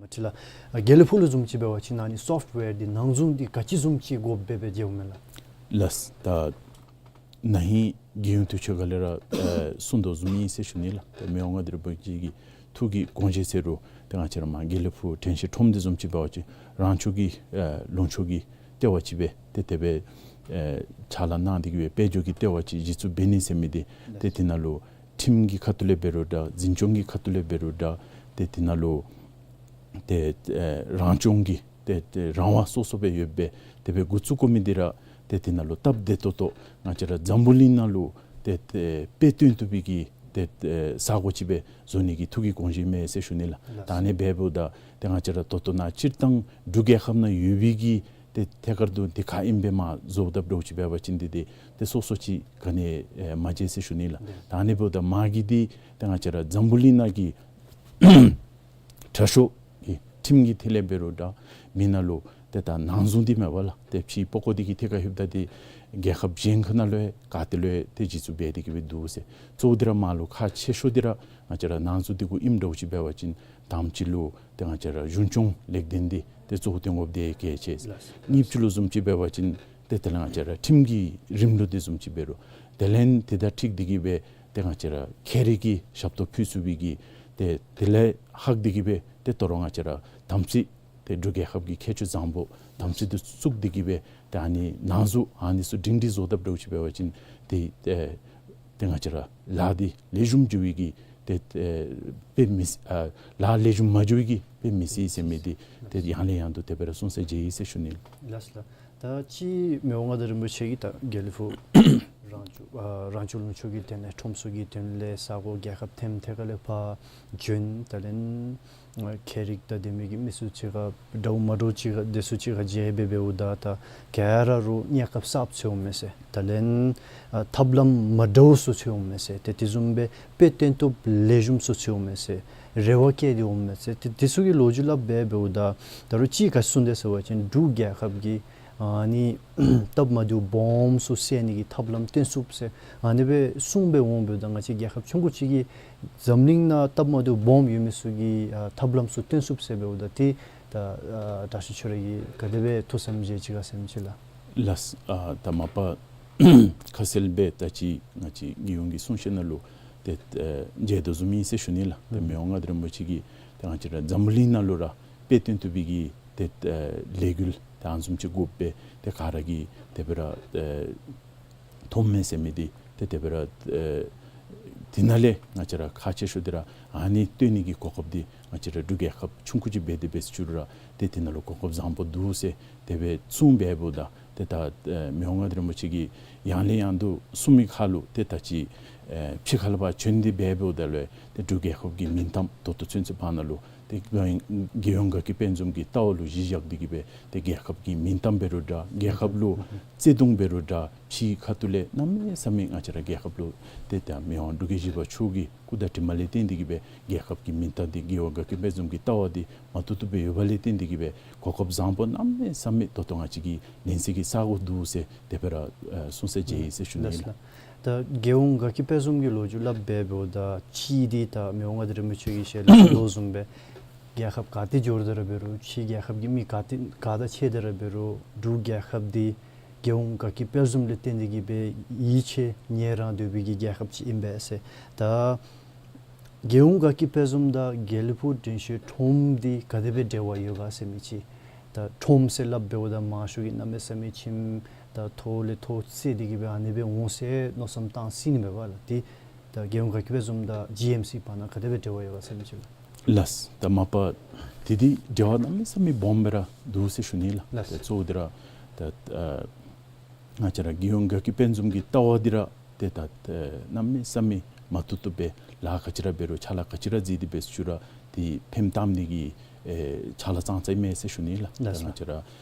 མ་ཅིག་ལགས། དགེ་ལེགས་ཕུག་ལུ་བཟུམ་ཅིག་འབད་བ་ཅིན་ཨ་ནི་སོཕཊ་ཝེར་འདི་ནང་གཟུངས་འདི་ག་ཅི་བཟུམ་ཅིག་དགོཔ་སྦེ་སྦེ་མཇལཝ་མས་ལགས། ལགས། ད་ན་ཧིང་རྒྱལ་ཡོངས་དུས་ཆེན་ཁ་ལས་ར་ཨེ་གསུངས་དོ་བཟུམ་ཨིན་ཟེར་ཞུ་ནི་ལགས། ད་མི་དབང་མངའ་བདག་རིན་པོ་ཆེ་གི་ཐུགས་ཀྱི་དགོངས་བཞེད་ཟེར་རུང་ཏེ་ང་བཅས་ར་མར་དགེ་ལེགས་ཕུག་དྲན་ཤེས་ཁྲོམ་འདི་བཟུམ་ཅིག་འབད་བ་ཅིན་རང་བྱུང་གི་ཨེ་ལུང་ཕྱོགས་ཀྱི་ལྟེ་བ་ཅིག་སྦེ་ཏེ་དེ་སྦེ་ཨེ་ཕྱག་ལཱ་གནང་སྟེ་གིས་སྦེ་དཔལ་འབྱོར་གྱི་ལྟེ་བ་ཅིག་གཞི་བཙུགས་འབད་ནི་ཟེར་མི་འདི་ཏེ་དེ་ནང་ལུ་ཁྲིམས་ཀྱི་ཁ་ཐུག་ལས་འབད་རུང་འདྲ་འཛིན་སྐྱོང་གི་ཁ་ཐུག་ལས་འབད་རུང་འདྲ་ཏེ་དེ་ནང་ལུ་ཏེ་ཨེ་རང་སྐྱོང་གི་ཏེ་ཏེ་རང་དབང་སོ་སོ་སྦེ་ཡོད་པའི་དེ་སྦེ་འགོ་བཙུགས་དགོ་མི་འདི་ར་ཏེ་དེ་ནང་ལུ་སྟབས་བདེ་ཏོག་ཏོ་ང་བཅས་ར་འཛམ་བུ་གླིང་ནང་ལུ་ཏེ་ཏེ་དཔེ་སྟོན་བཏུབ་པའི་གི་ཏེ་ཏེ་ས་གོ་ཅིག་སྦེ་བཟོ་ནི་གི་ཐུགས་ཀྱི་དགོངས་བཞེད་མས་ཟེར་ཞུ་ནི་ལགས། ལགས། ད་ཨ་ནི་འབདཝ་ད་ཏེ་ང་བཅས་ར་ད་ལྟོ་ནཱ་སྤྱིར་བཏང་འབྲུག་རྒྱལ་ཁབ་ནང་ཡོད་པའི་གི་ཏེ་ཐད་ཀར་དུ་འདི་ག་ཨིནམ་སྦེ་མར་བཟོ་དཔ་འདྲཝ་ཅིག་འབད་བ་ཅིན་འདི་ཏེ་ཏེ་སོ་སོ་ཅིག་ག་ནི་ཨེ་མ་མཇལ་ཟེར་ཞུ་ནི་ལགས། ལགས། ད་ཨ་ནི་འབདཝ་ད་མ་གི་འདི་ཏེ་ང་བཅས་ར་འཛམ་བུ་གླིང་ནང་གི་དྲག་ཤོས་ཀྱི་ཁྲིམས་ཀྱི་ཐད་ལས་འབད་རུང་འདྲ་མི་ནང་ལུ་ཏེ་ད་ནང་གཟུངས་འདི་མས་པ་ལགས། ཏེ་ཕྱི་པགས་ཀོ་འདི་གི་ཐད་ཁར་ལྷོདཔ་ད་འདི་རྒྱལ་ཁབ་གཞན་ཁ་ནང་ལུ་ཡང་ག་ཏེ་ལུ་ཡང་ཏེ་གཞི་བཙུགས་འབད་དེ་གིས་སྦེ་འདུག་ཟེར། གཙོ་བོ་འདི་ར་མར་ལུ་ཁག་ཆེ་ཤོས་འདི་ར་ང་བཅས་ར་ནང་གཟུངས་འདི་གུ་ཨིནམ་འདྲཝ་ཅིག་འབད་བ་ཅིན་ དང་པ་ཅིག་ལུ་ཏེ་ང་བཅས་ར་གཞུང་སྐྱོང་ལེགས་ལྡན་འདི་ཏེ་གཙོ་བོ་སྟོན་དགོཔ་འདི་གལ་ཆེ། ལགས་སོ། གཉིས་པ་ཅིག་ལུ་བཟུམ་ཅིག་འབད་བ་ཅིན་ཏེ་དེ་ལས་ང་བཅས་ར་ཁྲིམས་ཀྱི་རིམ་ལུགས་འདི་བཟུམ་ཅིག་འབད་རུང་དེ་ལས་དེ་དང་འཁྲིལ་ཏེ་གིས་སྦེ་ཏེ་ང་བཅས་ར་ཁྱད་རིག་གི་ཞབས་ཏོག་ཕུལ་ཚུགས་པའི་གི་ཏེ་དེ་ལས་ལྷག་སྟེ་གིས་སྦེ་ཏེ་ད་རུང་ང་བཅས་ར་དམ་ཚིག་ཏེ་འབྲུག་རྒྱལ་ཁབ་ཀྱི་ཁྱད་ཆོས་བཟང་པོ་དམ་ཚིག་འདི་བཙུགས་ཏེ་གིས་སྦེ་ཏེ་ཨ་ནི་ནང་འཛུགས་ཨ་ནི་ཚུ་སྒྲིང་སྒྲི་བཟོ་དཔ་འདྲཝ་ཅིག་འབད་བ་ཅིན་ཏེ་ཏེ་ཏེ་ང་བཅས་ར་ལཱ་འདི་ལེགས་ཤོམ་འགྱོ་བའི་གི་ཏེ་ཨེ་དཔེ་མི་ཨ་ལཱ་ལེགས་ཤོམ་མ་འགྱོ་བའི་གི་དཔེ་མི་སྲིད་ཟེར་མི་འདི་ཏེ་ཡང་ལས་ཡང་དུ་དེ་སྦེ་ར་གསུངས་ས་མཇལ་ཡི་ཟེར་ཞུ་ནི། ལགས་སོ་ལགས། ད་ཅི་མི་དབང་མངའ་བདག་རིན་པོ་ཆེ་གིས་ད་དགེ་ལེགས་ཕུག་རང་བྱུང་ཨ་རང་བྱུང་ལུང་ཕྱོགས་ཀྱི་དོན་ལས་ཁྲོམ་ཚུ་གི་དོན་ལས་ས་གོ་རྒྱལ་ཁབ་ཐེམ་ཐད་ཁ་ལས་ཕར་བྱོན། ད་ལན་ཁྱད་རིག་དང་ལྡན་མི་གི་མི་ཚུ་གཅིག་ཁར་འདྲཝ་མ་འདྲཝ་གཅིག་ཁར་དེ་ཚུ་གཅིག་ཁར་མཇལ་སྦེ་འབདཝ་ད་ད་ག་ར་རུང་གནས་སྐབས་གསརཔ་ཚུ་འོང་མས་ཟེར། ད་ལན་ཨ་ཐབས་ལམ་མ་འདྲཝ་ཚུ་ཚུ་འོང་མས་ཟེར། ཏེ་དེ་བཟུམ་སྦེ་དཔེ་སྟོན་ཐུབ་ལེགས་ཤོམ་ཚུ་ཚུ་འོང་མས་ཟེར། རེ་བ་བསྐྱེད་དེ་འོང་མས་ཟེར། ཏེ་དེ་ཚུ་གི་ལོ་རྒྱུས་སླབ་སྦེ་འབདཝ་ད་ད་རུང་གཅིག་ག་ཅི་གསུངས་དེས་ཟེར་བ་ཅིན་འབྲུག་རྒྱལ་ཁབ་ཀྱི་ཨ་ནི་སྟབས་མ་བདེཝ་སྦོམ་ཚུ་སེལ་ནི་གི་ཐབས་ལམ་སྟོན་ཚུགས་ཟེར་ཨ་ནི་སྦེ་གསུངས་སྦེ་འོང་འབདཝ་ད་ང་བཅས་རྒྱལ་ཁབ་ཆུང་ཀུ་ཅིག་གིས་འཛམ་གླིང་ནང་སྟབས་མ་བདེཝ་སྦོམ་ཡོད་མི་ཚུ་གི་ཨ་ཐབས་ལམ་ཚུ་སྟོན་ཚུགས་ཟེར་འབདཝ་ད་ཏེ་ད་ཨ་དྲག་ཤོས་ཁྱོད་ར་གིས་ག་དེ་སྦེ་ཐུགས་བསམ་བཞེས་ཅི་ག་ཟེར་མི་ཅིག་ལགས། ལགས། ཨ་ད་མ་པ་ཁ་གསལ་སྦེ་ད་ཅི་ང་བཅས་རྒྱལ་ཡོངས་ཀྱི་གསུང་བཤད་ནང་ལུ་ཏེ་ཨ་མཇལ་དོ་བཟུམ་ཨིན་ཟེར་ཞུ་ནི་ལགས། ཏེ་ཨུམ་མི་དབང་མངའ་བདག་རིན་པོ་ཆེ་གིས་ཏེ་ང་བཅས་ར་འཛམ་བུ་གླིང་ནང་ལུ་ར་དཔེ་སྟོན་ཐུབ་པའི་གི་ཏེ་ཨ་ལས་འགུལ་ཏེ་ཨ་ནི་བཟུམ་ཅིག་དགོ་པས། ཏེ་ག་ར་གིས་དེ་སྦེ་ར་ཨ་མཐོངམ་མས་ཟེར་མི་འདི་ཏེ་དེ་སྦེ་ར་ཨ་དེ་ནང་ལས་ང་བཅས་ར་ཁག་ཆེ་ཤོས་འདི་ར་ཨ་ནི་སྟོན་ནི་གི་གོ་སྐབས་འདི་ང་བཅས་ར་འབྲུག་རྒྱལ་ཁབ་ཆུང་ཀུ་ཅིག་འབད་དེ་འབད་ཟེར་ཞུ་རུང་ར་ཏེ་དེ་ནང་ལུ་གོ་སྐབས་བཟང་པོ་འདུག་ཟེར་དེ་སྦེ་གསུངས་སྦེ་འབདཝ་ད་ཏེ་ད་ཨ་མི་དབང་མངའ་བདག་རིན་པོ་ཆེ་གིས་ཡང་ལས་ཡང་དུ་གསུངས་མི་ཁར་ལུ་ཏེ་ད་ཅི་ཨ་ཕྱི་ཁ་ལས་ཕར་བྱོན་ཏེ་འབད་འབདཝ་ད་ལུ་ཏེ་འབྲུག་རྒྱལ་ཁབ་ཀྱི་མིང་གཏམ་ད་ལྟོ་ཚུན་ཚོད་བར་ན་ལུ་ཏེ་རྒྱལ་ཡོངས་དགའ་སྐྱིད་དཔལ་འཛོམས་ཀྱི་ལྟ་བ་ལུ་གཞི་བཞག་སྟེ་གིས་སྦེ་ཏེ་རྒྱལ་ཁབ་ཀྱི་མིང་གཏམ་འབད་རུང་འདྲ་རྒྱལ་ཁབ་ལུ་བརྩེ་གདུང་འབད་རུང་འདྲ་ཕྱི་ཁ་ཐུག་ལས་གནམ་མེད་ས་མེད་ང་བཅས་ར་རྒྱལ་ཁབ་ལུ་ཏེ་ད་མི་དབང་འབྲུག་རྒྱལ་བཞི་པ་མཆོག་གི་སྐུ་དྲིན་མ་ལས་བརྟེན་ཏེ་གིས་སྦེ་རྒྱལ་ཁབ་ཀྱི་མིང་གཏམ་འདི་རྒྱལ་ཡོངས་དགའ་སྐྱིད་དཔལ་འཛོམས་ཀྱི་ལྟ་བ་འདི་མ་ཐུབ་ཐུབ་སྦེ་ཡོདཔ་ལས་བརྟེན་ཏེ་གིས་སྦེ་གོ་སྐབས་བཟང་པོ་གནམ་མེད་ས་མེད་ད་ལྟོ་ང་བཅས་ཀྱིས་ལེན་ས་གི་ས་གོ་འདུག་ཟེར་དེ་སྦེ་ར་ཨ་གསུངས་ས་མཇལ་ཡི་ཟེར་ཞུ་ནི་ཨིན་ལགས། ད་རྒྱལ་ཡོངས་དགའ་སྐྱིད་དཔལ་འཛོམས་ཀྱི་ལོ་རྒྱུས་སླབ་སྦེ་འབདཝ་ད་ཅི་འདི་ད་མི་དབང་མངའ་བདག་རིན་པོ་ཆེ་གིས་ཞལ་ལས་གསུངས་དོ་བཟུམ་སྦེ་རྒྱལ་ཁབ་ག་ཏེ་འབྱོར་ཏེ་ར་འབད་རུང་ཕྱི་རྒྱལ་ཁབ་ཀྱི་མི་ག་ཏེ་ག་དང་ཕྱད་དེ་ར་འབད་རུང་འབྲུག་རྒྱལ་ཁབ་འདི་རྒྱལ་ཡོངས་དགའ་སྐྱིད་དཔལ་འཛོམས་ལས་བརྟེན་ཏེ་གིས་སྦེ་ཡིད་ཆེས་ཉེ་རང་སྡོད་པའི་གི་རྒྱལ་ཁབ་ཅིག་ཨིན་པས་ཟེར། ད་རྒྱལ་ཡོངས་དགའ་སྐྱིད་དཔལ་འཛོམས་དང་དགེ་ལེགས་ཕུག་དྲན་ཤེས་ཁྲོམ་འདི་ག་དེ་སྦེ་འབྲེལ་བ་ཡོད་ག་ཟེར་མི་ཅིག། ད་ཁྲོམ་ཟེར་སླབ་འབདཝ་ད་མང་ཤོས་ཀྱིས་གནམ་མེད་ས་མེད་ཁྱིམ་ད་ཐོག་ལས་ཐོག་བརྩེགས་ཏེ་གིས་སྦེ་ཨ་ནི་སྦེ་འོང་ཟེར་མནོ་བསམ་བཏང་སྲིད་ནི་མས་པ་ལགས། ཏེ་ད་རྒྱལ་ཡོངས་དགའ་སྐྱིད་དཔལ་འཛོམས་དང་ཇི་ཨེམ་སི་བར་ན་ག་དེ་སྦེ་འབྲེལ་བ་ཡོད་ག་ཟེར་མི་ཅིག་ལགས། ལགས། ད་མ་པ་དེ་འདི་འབྲེལ་བ་གནམ་མེད་ས་མེད་སྦོམ་སྦེ་ར་འདུག་ཟེར་ཞུ་ནི་ལགས། ལགས། ད་གཙོ་བོ་འདི་ར་ད་ཨ་ང་བཅས་ར་རྒྱལ་ཡོངས་དགའ་སྐྱིད་དཔལ་འཛོམས་ཀྱི་ལྟ་བ་འདི་ར་ཏེ་ད་ཨེ་གནམ་མེད་ས་མེད་མ་ཐུབ་ཐུབ་སྦེ་ལཱ་ག་ཅི་ར་འབད་རུང་ཕྱག་ལཱ་ག་ཅི་ར་མཛད་དེ་འབད་ཟེར་ཞུ་རུང་ཏེ་ཕན་བཏགས་ནི་གི་ཨེ་ཕྱག་ལཱ་ཙང་ཙ་ཨིན་མས་ཟེར་ཞུ་ནི་ལགས། ད་ལགས་སོ། ང་བཅས་ར་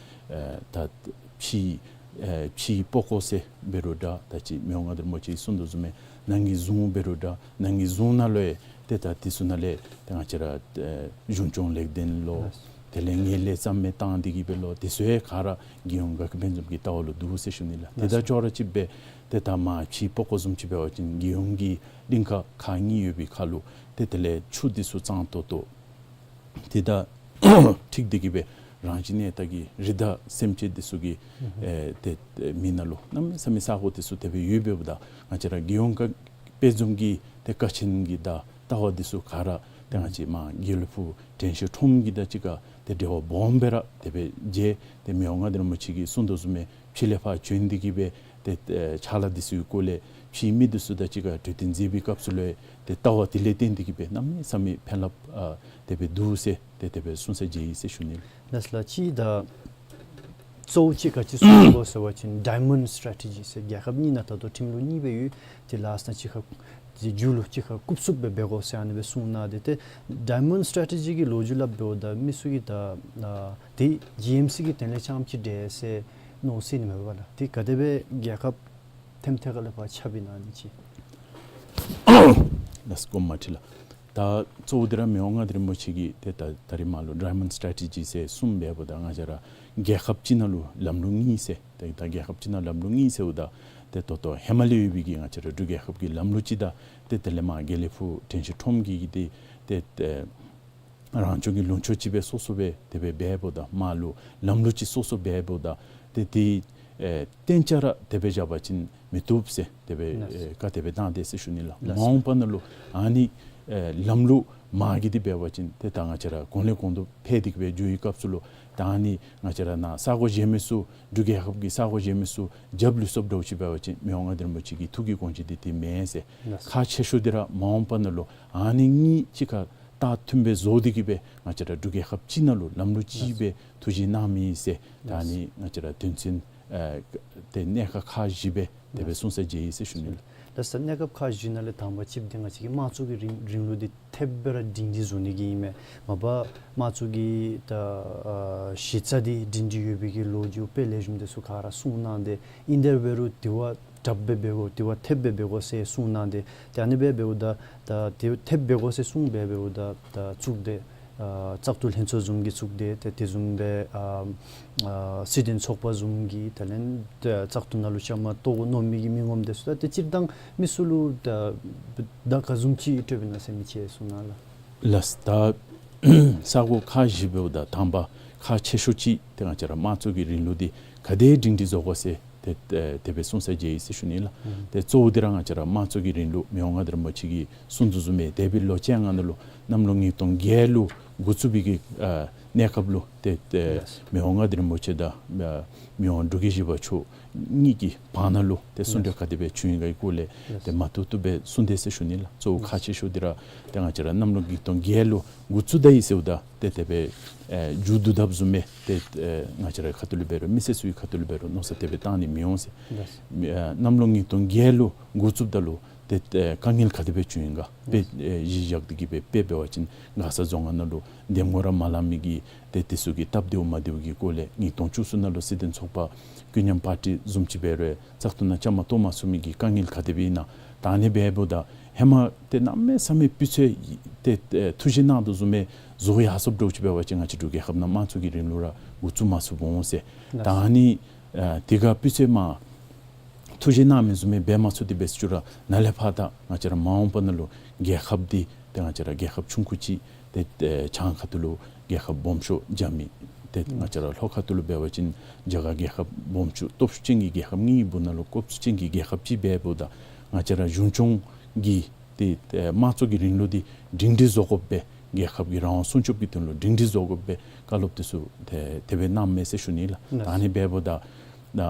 ཨེ་ད་ཕྱི་ཨེ་ཕྱི་པགས་ཀོ་ཟེར་འབད་རུང་འདྲ་ད་ཅི་མི་དབང་མངའ་བདག་རིན་པོ་ཆེ་གིས་གསུངས་དོ་བཟུམ་སྦེ་ནང་གི་གཟུངས་འབད་རུང་འདྲ་ནང་གི་གཟུངས་ནང་ལུ་ཡང་ཏེ་ད་དེ་ཚུ་ནང་ལས་ཏེ་ང་བཅས་ར་ཨེ་གཞུང་སྐྱོང་ལེགས་ལྡན་ལོ། ལགས། དེ་ལས་ངན་ལྷད་རྩ་མེད་བཏང་སྟེ་གིས་སྦེ་ལོ་དེ་ཚུ་ཡང་ག་ར་རྒྱལ་ཡོངས་དགའ་སྐྱིད་དཔལ་འཛོམས་ཀྱི་ལྟ་བ་ལུ་འདུག་ཟེར་ཞུ་ནི་ལགས། ཏེ་ད་ལགས། ཅོག་ར་གཅིག་སྦེ་ཏེ་ད་མ་ཕྱི་པགས་ཀོ་བཟུམ་ཅིག་འབད་བ་ཅིན་རྒྱལ་ཡོངས་ཀྱི་གླིང་ཁ་ཁག་གཉིས་ཡོད་པའི་ཁར་ལུ་ཏེ་དེ་ལས་ཆུ་འདི་ཚུ་གཙང་ཏོག་ཏོ་ཏེ་ད་འཁྲིགས་ཏེ་གིས་སྦེ་རང་བཞིན་གནས་སྟངས་ཀྱི་རི་དྭགས་སེམས་ཅན་འདི་ཚུ་གི་ཨེ་ཏེ་མི་ནང་ལུ་གནམ་མེད་ས་མེད་ས་གོ་འདི་ཚུ་དེ་སྦེ་ཡོདཔ་འབདཝ་ད་ང་བཅས་ར་རྒྱལ་ཡོངས་དགའ་དཔལ་འཛོམས་ཀྱི་ཏེ་དཀའ་ཆེན་གྱི་ད་ལྟ་བ་འདི་ཚུ་ག་ར་ཏེ་ང་བཅས་མ་དགེ་ལེགས་ཕུག་དྲན་ཤེས་ཁྲོམ་གྱི་དང་གཅིག་ཁར་ཏེ་འབྲེལ་བ་སྦོམ་སྦེ་ར་དེ་སྦེ་མཇལ། ཏེ་མི་དབང་མངའ་བདག་རིན་པོ་ཆེ་གིས་གསུངས་དོ་བཟུམ་སྦེ་ཕྱི་ལས་ཕར་བྱོན་ཏེ་གིས་སྦེ་ཏེ་ཨེ་ཕྱག་ལཱ་འདི་ཚུ་གི་སྐོར་ལས་ཕྱིའི་མི་འདི་ཚུ་དང་གཅིག་ཁར་གྲོས་བསྟུན་མཛད་པའི་སྐབས་སུ་ལུ་ཡང་ཏེ་ལྟ་བ་དེ་ལས་བརྟེན་ཏེ་གིས་སྦེ་གནམ་མེད་ས་མེད་ཕན་རླབས་ཨ་དེ་སྦེ་འདུག་ཟེར་ཏེ་དེ་སྦེ་གསུངས་ས་མཇལ་ཡི་ཟེར་ཞུ་ནི་ལགས། ལགས་སོ་ལགས། ཅིག་ད་གཙོ་བོ་ཅིག་ག་ཅི་གསུང་དགོ་ཟེར་བ་ཅིན་ཌའི་མཱོནཌ་སི་ཊེ་རེ་ཊི་ཇི་ཟེར་རྒྱལ་ཁབ་གཉིས་ནང་ད་ལྟོ་ཁྲིམས་ལུགས་གཉིས་སྦེ་ཡོད། ཏེ་ལཱསི་ནང་གཅིག་ཁར་ཏེ་མཇུག་ལུ་གཅིག་ཁར་རྐུབ་བཙུགས་སྦེ་འབད་དགོ་ཟེར་ཨ་ནི་སྦེ་གསུངས་གནང་སྟེ་ཏེ་ཌའི་མཱོནཌ་སི་ཊེ་རེ་ཊི་ཇི་གི་ལོ་རྒྱུས་སླབ་འབདཝ་ད་མི་ཚུ་གིས་ད་ཨ་ཏེ་ཇི་ཨེམ་སི་གི་དོན་ལས་རྐྱངམ་ཅིག་འདྲས་ཟེར་མནོ་སྲིད་ནི་མས་པ་ལགས། ཏེ་ག་དེ་སྦེ་རྒྱལ་ཁབ་ཐེམ་ཐད་ཁ་ལས་ཕར་ཁྱབ་ཨིན་ན་ཨ་ནི་ཅིག། ལགས་སོ་དགོངསམ་མ་ཁྲེལ་ལགས། ད་གཙོ་བོ་འདི་ར་མི་དབང་མངའ་བདག་རིན་པོ་ཆེ་གིས་ཏེ་ད་ད་རིས་མར་ལུ་ཌའི་མཱོནཌ་སི་ཊེ་རེ་ཊི་ཇི་ཟེར་གསུངས་འབདཝ་ད་ང་བཅས་ར་རྒྱལ་ཁབ་གཅིག་ནང་ལུ་ལམ་ལུགས་གཉིས་ཟེར་ཏེ་ད་རྒྱལ་ཁབ་གཅིག་ནང་ལམ་ལུགས་གཉིས་ཟེརཝ་ད་ཏེ་ད་ལྟོ་ཧེ་མ་ལས་ཡོད་པའི་གི་ང་བཅས་ར་འབྲུག་རྒྱལ་ཁབ་ཀྱི་ལམ་ལུགས་གཅིག་དང་ཏེ་དེ་ལས་མར་དགེ་ལེགས་ཕུག་དྲན་ཤེས་ཁྲོམ་གྱི་གི་ཏེ་ཏེ་ རང་སྐྱོང་གི་ལུང་ཕྱོགས་ཅིག་སྦེ་སོ་སོ་སྦེ་དེ་སྦེ་འབདཝ་ད་མར་ལུ་ལམ་ལུགས་ཅིག་སོ་སོ་འབདཝ་ད་ཏེ་དེ་ཨེ་གཏན་འཇགས་ར་དེ་སྦེ་བཞག་པ་ཅིན་མི་བཏུབ་ཟེར་དེ་སྦེ་ལགས། ཨེ་བཀའ་དེ་སྦེ་བཏང་དེས་ཟེར་ཞུ་ནི་ལགས། ལགས། མ་འོངས་པ་ནང་ལུ་ཨ་ནི་ཨེ་ལམ་ལུགས་མ་གི་དེ་འབད་བ་ཅིན་ཏེ་ད་ང་བཅས་ར་གོང་ལས་གོང་དུ་འཕེལ་ཏེ་གི་སྦེ་འགྱོ་བའི་སྐབས་སུ་ལུ་ད་ཨ་ནི་ང་བཅས་ར་ནཱ་ས་གོ་གཞན་མི་ཚུ་འབྲུག་རྒྱལ་ཁབ་ཀྱི་ས་གོ་གཞན་མི་ཚུ་རྒྱབ་ལུས་སོཔ་འདྲཝ་ཅིག་འབད་བ་ཅིན་མི་དབང་མངའ་བདག་རིན་པོ་ཆེ་གི་ཐུགས་ཀྱི་དགོངས་བཞེད་འདི་དེ་མེན་ཟེར། ལགས། ཁག་ཆེ་ཤོས་འདི་ར་མ་འོངས་པ་ནང་ལུ་ཨ་ནི་གཉིས་གཅིག་ཁར་ད་མཐུན་སྦེ་བཟོ་སྟེ་གི་སྦེ་ང་བཅས་ར་འབྲུག་རྒྱལ་ཁབ་ཅིག་ནང་ལུ་ལམ་ལུགས་ཅིག་སྦེ་ཐུགས་བཞེད་གནང་མི་ཨིན་ཟེར། ད་ཨ་ནི་ང་བཅས་ར་དོན་ཚན་ཨེ་ཏེ་གནས་སྐབས་ཁག་བཞི་སྦེ་དེ་སྦེ་གསུངས་ས་མཇལ་ཡི་ཟེར་ཞུ་ནི་ལགས། ལགས་སོ། གནས་སྐབས་ཁག་བཞི་ནང་ལས་དང་པ་ཅིག་འདི་ང་བཅས་ཀྱི་དམངས་གཙོ་གི་རིང་རིང་ལུགས་འདི་ཐེབས་སྦེ་ར་སྒྲིང་སྒྲི་བཟོ་ནི་གི་ཨིན་མས། མ་པ་དམངས་གཙོ་གི་ད་ཨ་གཞི་རྩ་འདི་སྒྲིང་སྒྲི་ཡོད་པའི་གི་ལོ་རྒྱུས་དཔེ་ལེགས་ཤོམ་དེ་ཚུ་ག་ར་གསུངས་གནང་སྟེ་ཨིན། དེ་འབད་རུང་དེ་བ་དྲགཔ་སྦེ་འབད་དགོ་དེ་བ་ཐེབས་སྦེ་འབད་དགོ་ཟེར་གསུངས་གནང་སྟེ་ཏེ་ཨ་ནི་སྦེ་འབདཝ་ད་ད་དེ་ཐེབས་འབད་དགོ་ཟེར་གསུངས་སྦེ་འབདཝ་ད་ད་གཙུག་སྡེ་ཨ་བཙག་འཐུ་ལྷན་ཚོགས་བཟུམ་གྱི་གཙུག་སྡེ་ཏེ་དེ་བཟུམ་སྦེ་ཨ་ཨ་སྲིད་དོན་ཚོགས་པ་བཟུམ་གྱི་དེ་ལས་ཏེ་བཙག་འཐུ་ནང་ལུ་བཅའ་མར་གཏོགས་དགོ་མནོ་མི་གི་མི་ངོམ་དེ་ཚུ་ད་ཏེ་སྤྱིར་བཏང་མི་ཚུ་ལུ་ད་ད་ག་བཟུམ་ཅིག་སྤྲོད་པས་ན་ཟེར་མི་ཅིག་གསུངས་གནང་ལགས། ལགས། ད་ས་གོ་ཁག་བཞི་འབདཝ་ད་དང་པ་ཁག་ཆེ་ཤོས་ཅིག་ཏེ་ང་བཅས་ར་དམངས་གཙོ་གི་རིང་ལུགས་འདི་ག་དེ་སྒྲིང་སྒྲི་བཟོ་དགོ་ཟེར་ཏེ་ཨེ་དེ་སྦེ་གསུངས་ས་མཇལ་ཡི་ཟེར་ཞུ་ནི་ལགས། ཨུམ། ཏེ་གཙོ་བོ་འདི་ར་ང་བཅས་ར་དམངས་གཙོ་གི་རིང་ལུགས་མི་དབང་མངའ་བདག་རིན་པོ་ཆེ་གིས་གསུངས་དོ་བཟུམ་སྦེ་འདས་པའི་ལོ་བཅོ་ལྔ་ནང་ལུ་གནམ་ལོ་ཉིས་སྟོང་བརྒྱད་ལུ་འགོ་བཙུགས་པའི་གི་ཨ་གནས་སྐབས་ལུ་ཏེ་ཏེ་ལགས། མི་དབང་མངའ་བདག་རིན་པོ་ཆེ་དང་ཨ་མི་དབང་འབྲུག་རྒྱལ་བཞི་པ་མཆོག་གཉིས་ཀྱི་བར་ན་ལུ་ཏེ་གསུང་གྲོས་ལགས། ག་དེ་སྦེ་བྱུང་ཡི་ག་གི་སྐོར་ལས་ལགས། ཏེ་མ་ཐུབ་ཐུབ་སྦེ་གསུངས་དེས་ཟེར་ཞུ་ནི་ལགས། གཙོ་བོ་ཁག་ཆེ་ཤོས་འདི་ར་ཏེ་ང་བཅས་ར་གནམ་ལོ་ཉིས་སྟོང་བརྒྱད་ལུ་འགོ་བཙུགས་ད་ཡི་ཟེརཝ་ད་ཏེ་དེ་སྦེ་ཨེ་མཇུག་བསྡུ་དཔ་བཟུམ་སྦེ་ཏེ་ཨེ་ང་བཅས་ར་ཁ་ཐུག་ལུ་འབད་རུང་མི་སེར་ཚུ་གི་ཁ་ཐུག་ལུ་འབད་རུང་མནོ་བསམ་དེ་སྦེ་བཏང་ནི་མི་འོང་ཟེར། ལགས། མི་ཨེ་གནམ་ལོ་ཉིས་སྟོང་བརྒྱད་ལུ་འགོ་བཙུགསཔ་ད་ལུ་ཏེ་ཨེ་དཀའ་ངལ་ག་དེ་སྦེ་བྱུང་ཡི་ག་དཔེ་ལགས། ཨེ་གཞི་བཞག་སྟེ་གི་སྦེ་དཔེ་འབད་བ་ཅིན་མགར་ས་རྫོང་ཁག་ནང་ལུ་འདེམས་ངོ་ར་མ་ལང་མི་གི་ཏེ་དེ་ཚུ་གི་སྟབས་བདེཝ་མ་བདེཝ་གི་སྐོར་ལས་ཉིས་སྟོང་བཅུ་གསུམ་ནང་ལུ་སྲིད་དོན་ཚོགས་པ་ཀུན་མཉམ་པར་ཊི་བཟུམ་ཅིག་འབད་རུང་བཙག་འཐུ་ནང་བཅའ་མར་གཏོགས་མ་ཚུགས་མི་གི་དཀའ་ངལ་ག་དེ་སྦེ་ཨིན་ན། ད་ཨ་ནི་འབདཝ་ད་ཧེ་མ་ཏེ་གནམ་མེད་ས་མེད་སྤུས་ཚད་ཏེ་ཨེ་ཐུགས་བཞེད་གནང་དོ་བཟུམ་སྦེ་བཟོ་ཡར་སོཔ་འདྲཝ་ཅིག་འབད་བ་ཅིན་ང་བཅས་འབྲུག་རྒྱལ་ཁབ་ནང་དམངས་གཙོ་གི་རིང་ལུགས་ར་འགོ་བཙུགས་མ་ཚུགསཔ་འོང་ཟེར། ད་ཨ་ནི་ཨེ་དེ་ཁར་སྤུས་ཚད་མར་ཐུགས་བཞེད་གནང་མི་བཟུམ་སྦེ་འབད་མ་ཚུགས་ཏེ་འབད་ཚུགས་ར་ནཱ་ལས་ཕར་ད་ང་བཅས་ར་མ་འོངས་པ་ནང་ལུ་རྒྱལ་ཁབ་འདི་ཏེ་ང་བཅས་ར་རྒྱལ་ཁབ་ཆུང་ཀུ་ཅིག་ཏེ་ཨེ་བྱང་ཁ་ཐུག་ལུ་རྒྱལ་ཁབ་སྦོམ་ཤོས་རྒྱ་མི་ཏེ་ང་བཅས་ར་ལྷོ་ཁ་ཐུག་ལུ་འབད་བ་ཅིན་རྒྱ་གར་རྒྱལ་ཁབ་སྦོམ་ཤོས་སྟོབས་ཤུགས་ཅན་གྱི་རྒྱལ་ཁབ་གཉིས་ཀྱི་སྦུག་ན་ལུ་སྟོབས་ཤུགས་ཅན་གྱི་རྒྱལ་ཁབ་ཅིག་འབདཝ་ད་ང་བཅས་ར་གཞུང་སྐྱོང་གི་ཏེ་ཨེ་དམངས་གཙོ་གི་རིང་ལུགས་འདི་སྒྲིང་སྒྲི་བཟོ་དགོ་པས། རྒྱལ་ཁབ་ཀྱི་རང་དབང་སྲུང་སྐྱོབ་ཀྱི་དོན་ལུ་སྒྲིང་སྒྲི་བཟོ་དགོ་པས། བཀའ་སློབ་དེ་ཚུ་ཏེ་དེ་སྦེ་གནངམ་མས་ཟེར་ཞུ་ནི་ལགས། ད་ཨ་ནི་འབདཝ་ད་ད་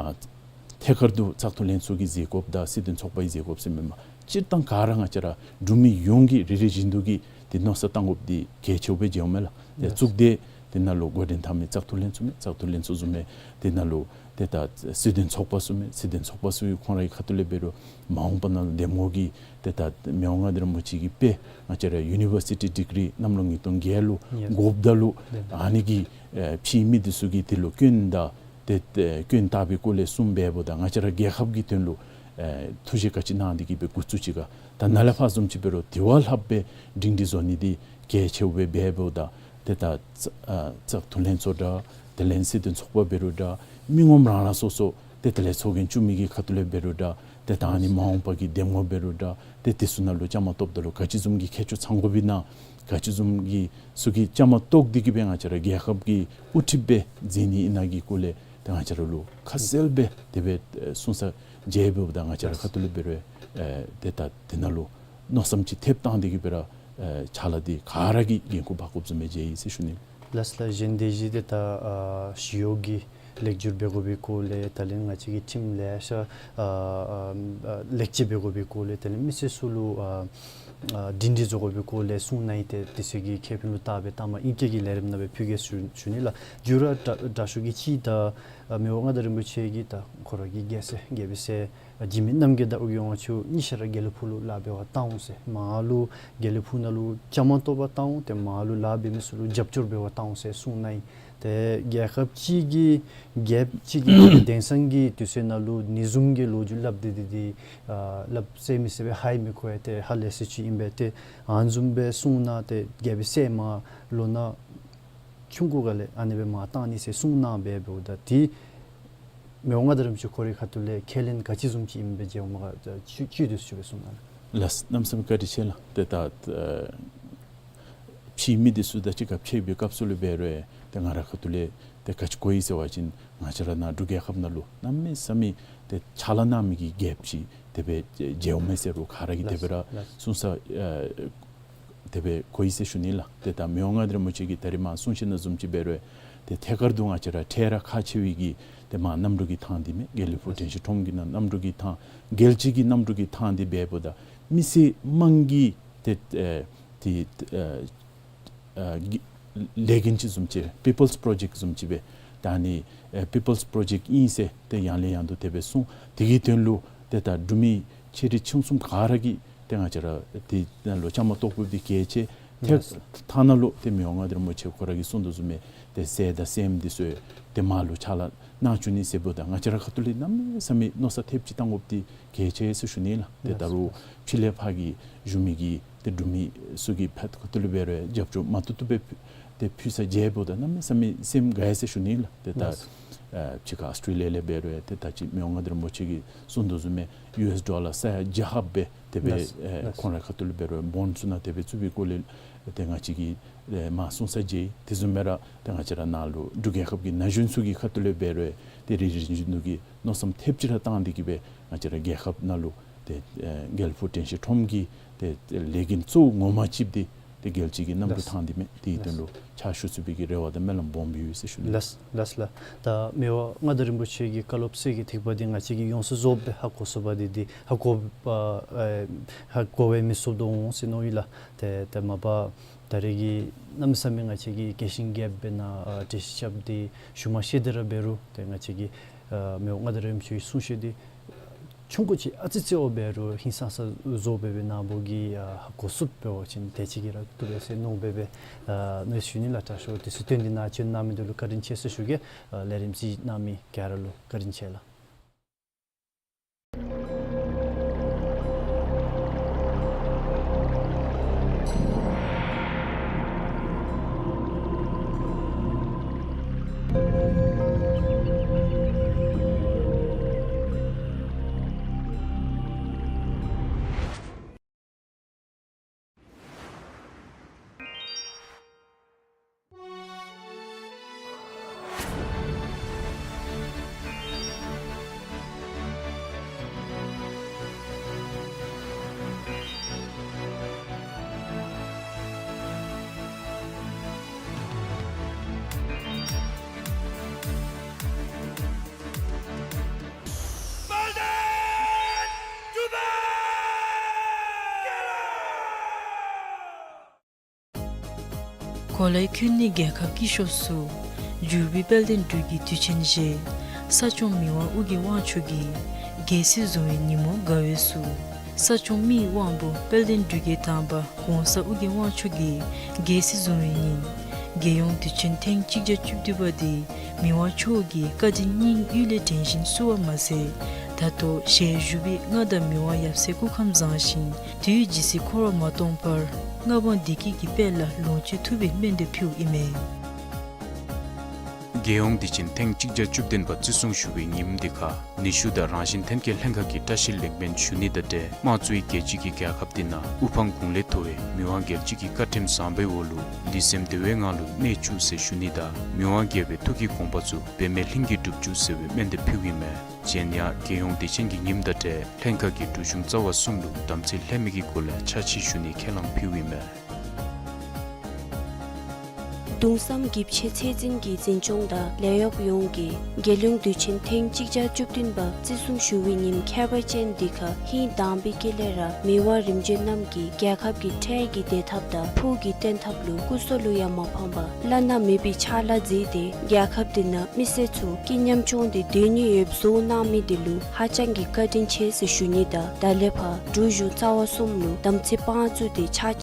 ཐད་ཀར་དུ་བཙག་འཐུ་ལྷན་ཚོགས་ཀྱིས་མཛད་དགོཔ་དང་སྲིད་དོན་ཚོགས་པ་གིས་མཛད་དགོཔ་ཟེར་མེན་པར་སྤྱིར་བཏང་ག་ར་ང་བཅས་ར་འབྲུག་མི་ཡོངས་ཀྱིས་རེ་རེ་བཞིན་དུ་གིས་ཏེ་མནོ་བསམ་བཏང་དགོཔ་འདི་གལ་ཆེཝ་སྦེ་མཇལཝ་མས་ལགས། ཏེ་གཙུག་སྡེ་དེ་ནང་ལུ་འགོ་འདྲེན་འཐབ་མི་བཙག་འཐུ་ལྷན་ཚོགས་མས། བཙག་འཐུ་ལྷན་ཚོགས་བཟུམ་མས། དེ་ནང་ལུ་ཏེ་ད་སྲིད་དོན་ཚོགས་པ་ཚུ་མས། སྲིད་དོན་ཚོགས་པ་ཚུ་གིས་ཁོང་རའི་ཁ་ཐུག་ལས་འབད་རུང་མ་འོངས་པ་ནང་ལུ་འདེམས་ངོ་གིས་ཏེ་ད་མི་དབང་མངའ་བདག་རིན་པོ་ཆེ་གི་དཔེ་ང་བཅས་ར་ཡུ་ནི་བར་སི་ཊི་ཌིག་རི་གནམ་ལོ་ཉིས་སྟོང་བརྒྱད་ལུ་ཡེས་དགོཔ་ད་ལུ་ལགས། ཨ་ནི་གི་ཨེ་ཕྱིའི་མི་འདི་ཚུ་གིས་དེ་ལུ་སྐྱོན་དང་ཏེ་ཏེ་སྐྱོན་བཏགས་པའི་སྐོར་ལས་གསུངས་འབདཝ་ད་ང་བཅས་ར་རྒྱལ་ཁབ་ཀྱི་དོན་ལུ་ཨེ་ཐུགས་བཞེད་ག་ཅི་གནང་སྟེ་གི་སྦེ་འགོ་བཙུགས་ཅི་ག། ད་ནཱ་ལས་ཕར་བཟུམ་ཅིག་འབད་རུང་དེ་བ་ལྷགཔ་སྦེ་སྒྲིང་སྒྲི་བཟོ་ནི་འདི་གལ་ཆེཝ་སྦེ་འབདཝ་ད་ཏེ་ད་ཨ་བཙག་འཐུ་ལྷན་ཚོགས་འདྲ་དེ་ལས་སྲིད་དོན་ཚོགས་པ་འབད་རུང་འདྲ་མི་ངོམ་རང་རང་སོ་སོ་ཏེ་དེ་ལས་ཚོགས་རྒྱན་བཙུགས་མི་གི་ཁ་ཐུག་ལས་འབད་རུང་འདྲ་ཏེ་ད་ཨ་ནི་མ་འོངས་པ་གི་འདེམས་ངོ་འབད་རུང་འདྲ་ཏེ་དེ་ཚུ་ནང་ལུ་བཅའ་མར་གཏོགསཔ་ད་ལུ་ག་ཅི་བཟུམ་གྱི་མཁས་མཆོག་ཚང་དགོཔ་ཨིན་ན་ག་ཅི་བཟུམ་གྱི་ཚུ་གི་བཅའ་མར་གཏོགས་ཏེ་གི་སྦེ་ང་བཅས་ར་རྒྱལ་ཁབ་ཀྱི་དབུ་ཁྲིདཔ་སྦེ་མཛད་ནི་ཨིན་ན་གི་སྐོར་ལས་ཏེ་ང་བཅས་ར་ལུ་ཁ་གསལ་སྦེ་དེ་སྦེ་ཨེ་གསུངས་ས་མཇལཝ་ད་ང་བཅས་ར་ཁ་ཐུག་ལུ་འབད་རུང་ཨེ་ཏེ་ད་དེ་ནང་ལུ་མནོ་བསམ་ཅིག་ཐེབས་བཏང་སྟེ་གི་སྦེ་ར་ཨེ་ཕྱག་ལཱ་འདི་ག་ར་གིས་འགན་ཁུར་འབག་དགོཔ་བཟུམ་སྦེ་མཇལ་ཡི་ཟེར་ཞུ་ནི། ལགས་ལགས། གཞན་དེ་བཞིན་ཏེ་ད་ཨ་ཞི་གཡོག་གི་ལེགས་བསྒྱུར་འབད་དགོ་པའི་སྐོར་ལས་དེ་ལས་ང་བཅས་ཀྱི་ཁྲིམས་ལེ་ཤ་ཨ་ཨ་ཨ་ལེགས་བཅོས་འབད་དགོ་པའི་སྐོར་ལས་དེ་ལས་མི་སེར་ཚུ་ལུ་ཨ་ཨ་སྒྲིང་སྒྲི་བཟོ་དགོ་པའི་སྐོར་ལས་གསུངས་གནང་ཡི། ཏེ་དེ་ཚུ་གི་ཁེ་ཕན་ལུ་བལྟ་སྦེ་ལྟ་མ་ཨིང་སྐད་ཀྱི་ལས་རིམ་ནང་སྦེ་ཕུལ་གེ་ཟེར་ཞུ་ནི་ལགས། མཇུག་ར་དྲག་དྲག་ཤོས་ཀྱི་ཅིག་ད་ཨ་མི་དབང་མངའ་བདག་རིན་པོ་ཆེ་གིས་ད་ཁོ་ར་གི་རྒྱལ་སྲས་རྒྱལ་པོའི་སྲས་འཇིགས་མེད་རྣམ་རྒྱལ་དང་ཨོ་རྒྱན་དབང་ཕྱུག་གཉིས་ཆ་ར་དགེ་ལེགས་ཕུག་ལུ་ལཱ་འབད་བར་བཏང་འོང་ཟེར། མར་ལུ་དགེ་ལེགས་ཕུག་ནང་ལུ་བཅའ་མར་གཏོགས་པར་བཏང་འོང་། ཏེ་མར་ལུ་ལཱ་འབད་མི་ཚུ་ལུ་རྒྱབ་སྐྱོར་འབད་བར་བཏང་འོང་ཟེར་གསུངས་གནང་ཡི། ཏེ་རྒྱལ་ཁབ་ཅིག་གི་རྒྱལཔོ་ཅིག་གིས་དེང་སང་གི་དུས་ཚོད་ནང་ལུ་ཨ་ནི་བཟུམ་གྱི་ལོ་རྒྱུས་སླབ་སྟེ་འདི་འདི་ཨ་སླབ་ཟེར་མི་ཟེར་སྦེ་ཧ་ཡང་མི་གོ་ཡི། ཏེ་ཧ་ལས་ས་ཅིག་ཨིན་པས། ཏེ་ཨ་ནི་བཟུམ་སྦེ་གསུངས་གནང་སྟེ་རྒྱལ་པོའི་སྲས་མར་ལོ་ན་ཆུང་ཀུ་ག་ལས་ཨ་ནི་སྦེ་མར་བཏང་ནི་ཟེར་གསུངས་གནང་སྦེ་འབདཝ་ད་ཏེ་མི་དབང་མངའ་བདག་རིན་པོ་ཆེ་ཁོ་རའི་ཁ་ཐུག་ལས་ཁས་ལེན་ག་ཅི་བཟུམ་ཅིག་ཨིན་པས་མཇལཝ་མས་ག་ཅིག་ཅིག་དེ་ཚུ་སྦེ་གསུངས་གནང་། ལགས། གནམ་མེད་ས་མེད་བཀའ་དྲིན་ཆེ་ལགས། ཏེ་ད་ཨ་ཕྱི་ ཕྱིའི་མི་འདི་ཚུ་དང་གཅིག་ཁར་ཕྱད་པའི་སྐབས་སུ་ལུ་འབད་རུང་ཏེ་ང་རའི་ཁ་ཐུག་ལས་ཏེ་ག་ཅི་གོ་ཡི་ཟེར་བ་ཅིན་ང་བཅས་ར་ནཱ་འབྲུག་རྒྱལ་ཁབ་ནང་ལུ་གནམ་མེད་ས་མེད་ཏེ་ཕྱག་ལཱ་གནང་མི་གི་རྒྱལཔོ་ཅིག་དེ་སྦེ་མཇལཝ་མས་ཟེར་རུང་ག་ར་གིས་དེ་སྦེ་ར་ལགས་གསུང་ས་ཨ་དེ་སྦེ་གོ་ཡི་ཟེར་ཞུ་ནི་ལགས། ཏེ་ད་མི་དབང་མངའ་བདག་རིན་པོ་ཆེ་གིས་ད་རིས་མར་གསུང་བཤད་ནང་བཟུམ་ཅིག་འབད་རུང་ཏེ་ཐད་ཀར་དུ་ང་བཅས་ར་འཕྲལ་ར་ཁག་ཆེ་བའི་གི་ཏེ་མར་གནམ་གྲུ་གི་ཐང་འདི་མས། དགེ་ལེགས་ཕུག་དྲན་ཤེས་ཁྲོམ་གྱི་ནང་གནམ་གྲུ་གི་ཐང་རྒྱལ་སྤྱི་གི་གནམ་གྲུ་གི་ཐང་འདི་འབདཝ་ད་མི་སེར་དམངས་ཀྱི་ཏེ་ཨ་ཏེ་ཨ་ཨ་གི་ལས་འགན་ཅིག་བཟུམ་ཅིག་People's Project བཟུམ་ཅིག་སྦེ་ད་ནི་ཨ་People's Project ཨིན་ཟེར་ཏེ་ཡང་ལས་ཡང་དུ་དེ་སྦེ་གསུངས། དེ་གི་དོན་ལུ་ཏེ་ད་འབྲུག་མི་ཆེ་འབྲིང་ཆུང་གསུམ་ག་ར་གིས་ཏེ་ང་བཅས་ར་དེ་ནང་ལུ་བཅའ་མར་གཏོགས་དགོཔ་འདི་གལ་ཆེ། ཏེ་ཐ་ན་ལུ་ཏེ་མི་དབང་མངའ་བདག་རིན་པོ་ཆེ་ཁོ་ར་གིས་གསུངས་དོ་བཟུམ་སྦེ་ཏེ་ཟས་དང་སྲནམ་འདི་ཚུ་ཏེ་མར་ལུ་ཕྱག་ལཱ་གནང་བཅུག་ནི་ཟེརཝ་ད་ང་བཅས་རའི་ཁ་ཐུག་ལས་གནམ་མེད་ས་མེད་མནོ་བསམ་ཐེབས་ཅིག་བཏང་དགོཔ་འདི་གལ་ཆེ་ཟེར་ཞུ་ནི་ལགས། ཏེ་ད་རུང་ཕྱི་ལས་ཕར་གྱི་བཞུགས་མི་གི་ཏེ་འབྲུག་མི་ཚུ་གི་ཕར་ཁ་ཐུག་ལུ་འབད་རུང་རྒྱབ་སྐྱོར་མ་བཏུབ་བཏུབ་སྦེ་ཏེ་ཕུལ་ས་མཇལཝ་ད་གནམ་མེད་ས་མེད་སེམས་དགའ་ཡི་ཟེར་ཞུ་ནི་ལགས། ཏེ་ད་ལགས། ཨ་ཕྱི་ཁ་ཨཱོས་ཊྲེ་ལི་ཡ་ལས་འབད་རུང་ཏེ་ད་ཅི་མི་དབང་མངའ་བདག་རིན་པོ་ཆེ་གིས་གསུངས་དོ་བཟུམ་སྦེ་ཡུ་ཨེསི་ཌོ་ལར་ས་ཡ་བརྒྱ་ལྷགཔ་སྦེ་དེ་སྦེ་ལགས། ཨེ་ལགས། ཁོང་རའི་ཁ་ཐུག་ལུ་འབད་རུང་བོནཌ་ཚུ་ནང་དེ་སྦེ་བཙུགས་པའི་སྐོར་ལས་ཏེ་ང་བཅས་ཀྱིས་ཨེ་མར་གསུང་ས་མཇལ་ཡི། དེ་བཟུམ་སྦེ་ར་ཏེ་ང་བཅས་ར་ནཱ་ལུ་འབྲུག་རྒྱལ་ཁབ་ཀྱི་ན་གཞོན་ཚུ་གི་ཁ་ཐུག་ལས་འབད་རུང་ཏེ་རིག་རིག་གཞུང་གི་མནོ་བསམ་ཐེབས་ཅིག་ར་བཏང་སྟེ་གིས་སྦེ་ང་བཅས་ར་རྒྱལ་ཁབ་ནང་ལུ་ཏེ་ཨེ་དགེ་ལེགས་ཕུག་དྲན་ཤེས་ཁྲོམ་གྱི་ཏེ་ལས་འགན་གཙོ་བོ་ངོ་མ་ཅིག་འདི་ཏེ་རྒྱལ་སྤྱི་གི་གནམ་གྲུ་ལགས། ཐང་འདི་མས། དེའི་དོན་ལུ་ཕྱག་ཞུ་ཚུགས་པའི་གི་རེ་བ་དང་སྨོན་ལམ་སྦོམ་ཡོད་ཟེར་ཞུ་ནི། ལགས་ལགས་ལགས། ད་མི་དབང་མངའ་བདག་རིན་པོ་ཆེ་གི་བཀའ་སློབ་ཟེར་གྱི་ཐེག་པ་འདི་ང་བཅས་ཀྱིས་ཡོངས་སུ་རྫོགསཔ་སྦེ་ཧ་གོ་ཚུགས་པ་འདི་འདི་ཧ་གོ་ཨ་ཨེ་ཧ་གོ་བས་མི་ཚུགས་དོ་འོང་ཟེར་མནོ་ཡི་ལགས། ཏེ་ཏེ་མ་པ་ད་རེས་ཀྱི་གནམ་མེད་ས་མེད་ང་བཅས་ཀྱི་རྒྱལ་ཞེན་རྒྱསཔ་སྦེ་ནཱ་ཨ་དྲན་ཤེས་རྐྱབ་སྟེ་ཞུ་མ་ཤེས་ཏེ་ར་འབད་རུང་ཏེ་ང་བཅས་ཀྱི་ཨ་མི་དབང་མངའ་བདག་རིན་པོ་ཆེའི་གསུང་བཤད་འདི་ཆུང་ཀུ་ཅིག་ཨ་ཙི་ཙི་བ་འབད་རུང་ཧིང་སངས་ས་བཟོ་སྦེ་སྦེ་ནཱ་བུ་གིས་ཨ་ཧ་གོ་ཚུགསཔ་འབད་བ་ཅིན་དེ་ཅིག་གིས་ར་བཏུབ་པས་ཟེར་མནོ་སྦེ་སྦེ་ཨ་མནོ་ཞུ་ནི་ལགས། དྲག་ཤོས་དུས་ཚོད་བཏོན་ཏེ་ནཱ་བྱོན་གནང་མི་འདི་ལུ་བཀའ་དྲིན་ཆེ་ཟེར་ཞུ་གེ། ཨ་ལས་རིམ་གཟིགས་གནང་མི་ག་ར་ལུ་བཀའ་དྲིན་ཆེ་ལགས། གོ་ལའི་ཁུན་ནི་རྒྱལ་ཁབ་དཀྱིལ་ཤོས་སུ་བཞུགས་པའི་དཔལ་ལྡན་འབྲུག་གི་དུས་ཆེན་བཞེས་ས་སྐྱོང་མི་དབང་ཨོ་རྒྱན་དབང་ཕྱུག་གིས་རྒྱལ་སྲིད་བཟུང་བའི་ཉིན་མོ་དགའ་བས་སུ། ས་སྐྱོང་མིའི་དབང་པོ་དཔལ་ལྡན་འབྲུག་རྒྱལ་དང་པ་གོང་ས་ཨོ་རྒྱན་དབང་ཕྱུག་གིས་རྒྱལ་སྲིད་བཟུང་བའི་ཉིན་རྒྱལ་ཡོངས་དུས་ཆེན་ཐེངས་གཅིག་བརྒྱ་བཅུ་བདུན་པ་འདི་མི་དབང་མཆོག་གི་བཀའ་དྲིན་སྙིང་དབུས་ལས་དྲན་བཞིན་བསུ་བ་མ་ཟད། ད་ལྟོ་ཞལ་བཞུགས་པའི་མངའ་བདག་མི་དབང་ཡབ་སྲས་སྐུ་ཁམས་བཟང་ཞིང་དུས་ཇི་སྲིད་འཁོར་བ་མ་སྟོངས་བར་མངའ་འབངས་བདེ་སྐྱིད་ཀྱི་དཔལ་ལ་ལོངས་སྤྱོད་ཐུབ་པའི་སྨོན་འདེབས་ཕུལཝ་ཨིན་མས། རྒྱལ་ཡོངས་དུས་ཆེན་ཐེངས་གཅིག་བརྒྱ་བཅུ་བདུན་པ་བརྩི་སྲུང་ཞུ་བའི་ཉིནམ་འདི་ཁར་ནུས་ཤུགས་དང་རང་བཞིན་ཐོན་སྐྱེད་ལྷན་ཁག་གི་བཀྲིས་ལེགས་སྨོན་ཞུ་ནི་དང་འབྲེལ་དམངས་གཙོའི་རྒྱལ་སྤྱི་གི་རྒྱལ་ཁབ་འདི་ནང་དབུ་འཕང་གུང་ལས་མཐོ་བའི་མི་དབང་རྒྱལ་སྤྱི་གི་བཀའ་ཁྲིམས་བཟང་པོའི་འོག་ལུ་ལུས་སེམས་བདེ་བའི་ངང་ལུ་གནས་བཅུག་ཟེར་ཞུ་ནི་དང་མི་དབང་རྒྱལ་པོའི་ཐུགས་ཀྱི་དགོངས་པ་ཚུ་འབད་མེད་ལྷུན་གྱིས་འགྲུབ་བཅུག་ཟེར་བའི་སྨོན་འདེབས་ཕུལཝ་ཨིན་མས། གཞན་ཡང་རྒྱལ་ཡོངས་དུས་ཆེན་གྱི་ཉིནམ་དང་འབྲེལ་ལྷན་ཁག་གི་འབྲུག་གཞུང་རྩ་བ་གསུམ་ལུ་དམ་ཚིག་ལྷད་མེད་ཀྱི་སྒོ་ལས་ཕྱག་ཕྱིད་ཞུ་ནིའི་ཁས་བླངས་ཕུལཝ་ཨིན་མས། གདུང་བསམ་གྱི་ཆེ་ཚད་འཛིན་གྱི་འཛིན་སྐྱོང་དང་ལས་གཡོག་ཡོངས་ཀྱིས་རྒྱལ་ཡོངས་དུས་ཆེན་ཐེངས་གཅིག་བརྒྱ་བཅུ་བདུན་པ་བརྩི་སྲུང་ཞུ་བའི་ཉིནམ་ཁྱད་པར་ཅན་འདི་ཁར་ཧིང་དྭངས་པའི་དཀྱིལ་ལས་ར་མི་དབང་རིམ་བྱོན་རྣམས་ཀྱིས་རྒྱལ་ཁབ་ཀྱི་འཕྲལ་གྱི་བདེ་ཐབས་དང་ཕུགས་ཀྱི་བརྟན་ཐབས་ལུ་སྐུ་སྲོག་ལུ་ཡང་མ་ཕངས་པར་བླ་ན་མེད་པའི་ཕྱག་ལཱ་མཛད་དེ་རྒྱལ་ཁབ་འདི་ནང་མི་སེར་ཚུ་སྐྱིད་ཉམ་ཆུང་སྟེ་སྡོད་ནི་ཡོདཔ་བཟོ་གནང་མི་འདི་ལུ་ཧ་ཅང་གི་བཀའ་དྲིན་ཆེ་ཟེར་ཞུ་ནི་དང་ད་ལས་ཕར་འབྲུག་གཞུང་རྩ་བ་གསུམ་ལུ་དམ་ཚིག་དཔང་བཙུགས་ཏེ་ཕྱག་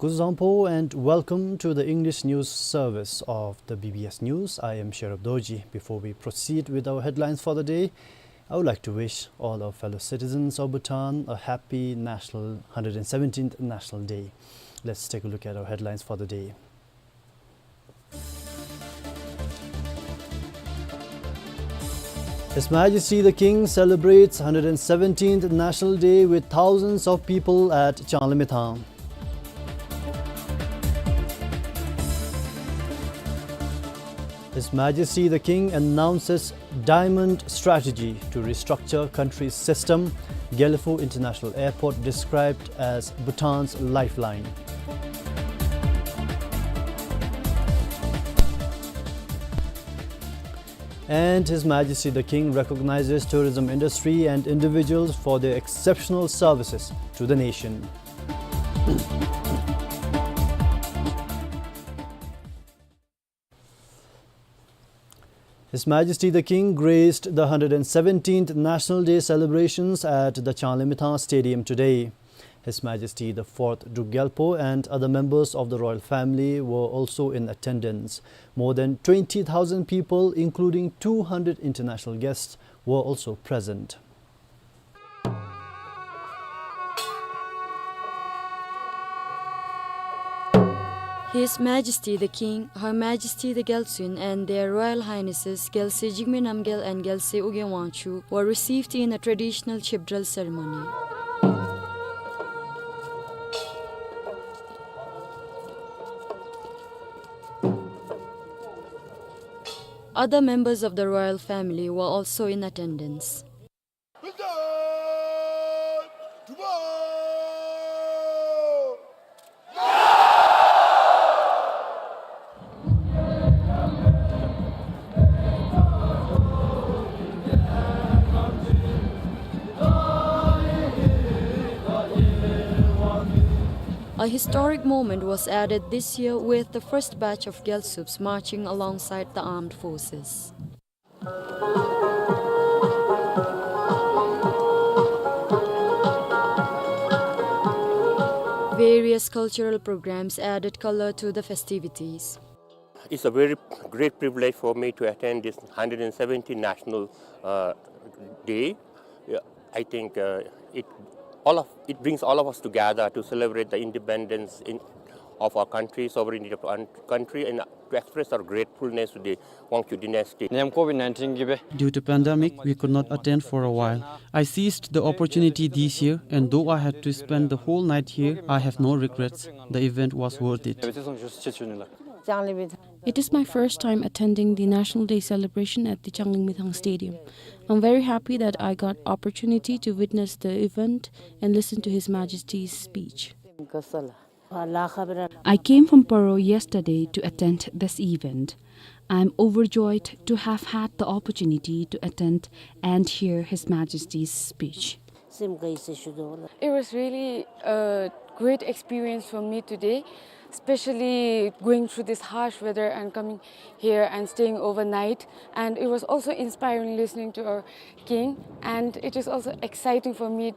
སྐུ་གཟུགས་བཟང་པོ and welcome to the English news service of the B B S News. I am Sherab Dorji. Before we proceed with our headlines for the day, I would like to wish all our fellow citizens of Bhutan a happy national, hundred seventeenth National Day. Let's take a look at our headlines for the day. His Majesty the King celebrates hundred seventeenth National Day with thousands of people at Changlimithang. His Majesty the King announces diamond strategy to restructure country's system, Gelephu International Airport described as Bhutan's lifeline. And His Majesty the King recognizes tourism industry and individuals for their exceptional services to the nation. His Majesty the King graced the hundred seventeenth National Day celebrations at the Changlimithang Stadium today. His Majesty the Fourth Druk Gyalpo and other members of the royal family were also in attendance. More than twenty thousand people, including two hundred international guests, were also present. His Majesty the King, Her Majesty the Gyaltsuen, and Their Royal Highnesses Gyaltse Jigme Namgyal and Gyaltse Ugyen Wangchuck were received in a traditional chebdral ceremony. Other members of the royal family were also in attendance. A historic moment was added this year with the first batch of Gyaltsubs marching alongside the armed forces. Various cultural programs added color to the festivities. It's a very great privilege for me to attend this hundred seventeenth National, uh, Day. Yeah, I think, uh, it, all of, it brings all of us together to celebrate the independence in, of our country, sovereignty of our country, and to express our gratefulness to the Wangchuck dynasty. Due to pandemic, we could not attend for a while. I seized the opportunity this year, and though I had to spend the whole night here, I have no regrets. The event was worth it. It is my first time attending the National Day celebration at the Changlimithang Stadium. I'm very happy that I got opportunity to witness the event and listen to His Majesty's speech. I came from Paro yesterday to attend this event. I'm overjoyed to have had the opportunity to attend and hear His Majesty's speech. It was really a great experience for me today, especially going through this harsh weather and coming here and staying overnight. And it was also inspiring listening to our king. And it is also exciting for me,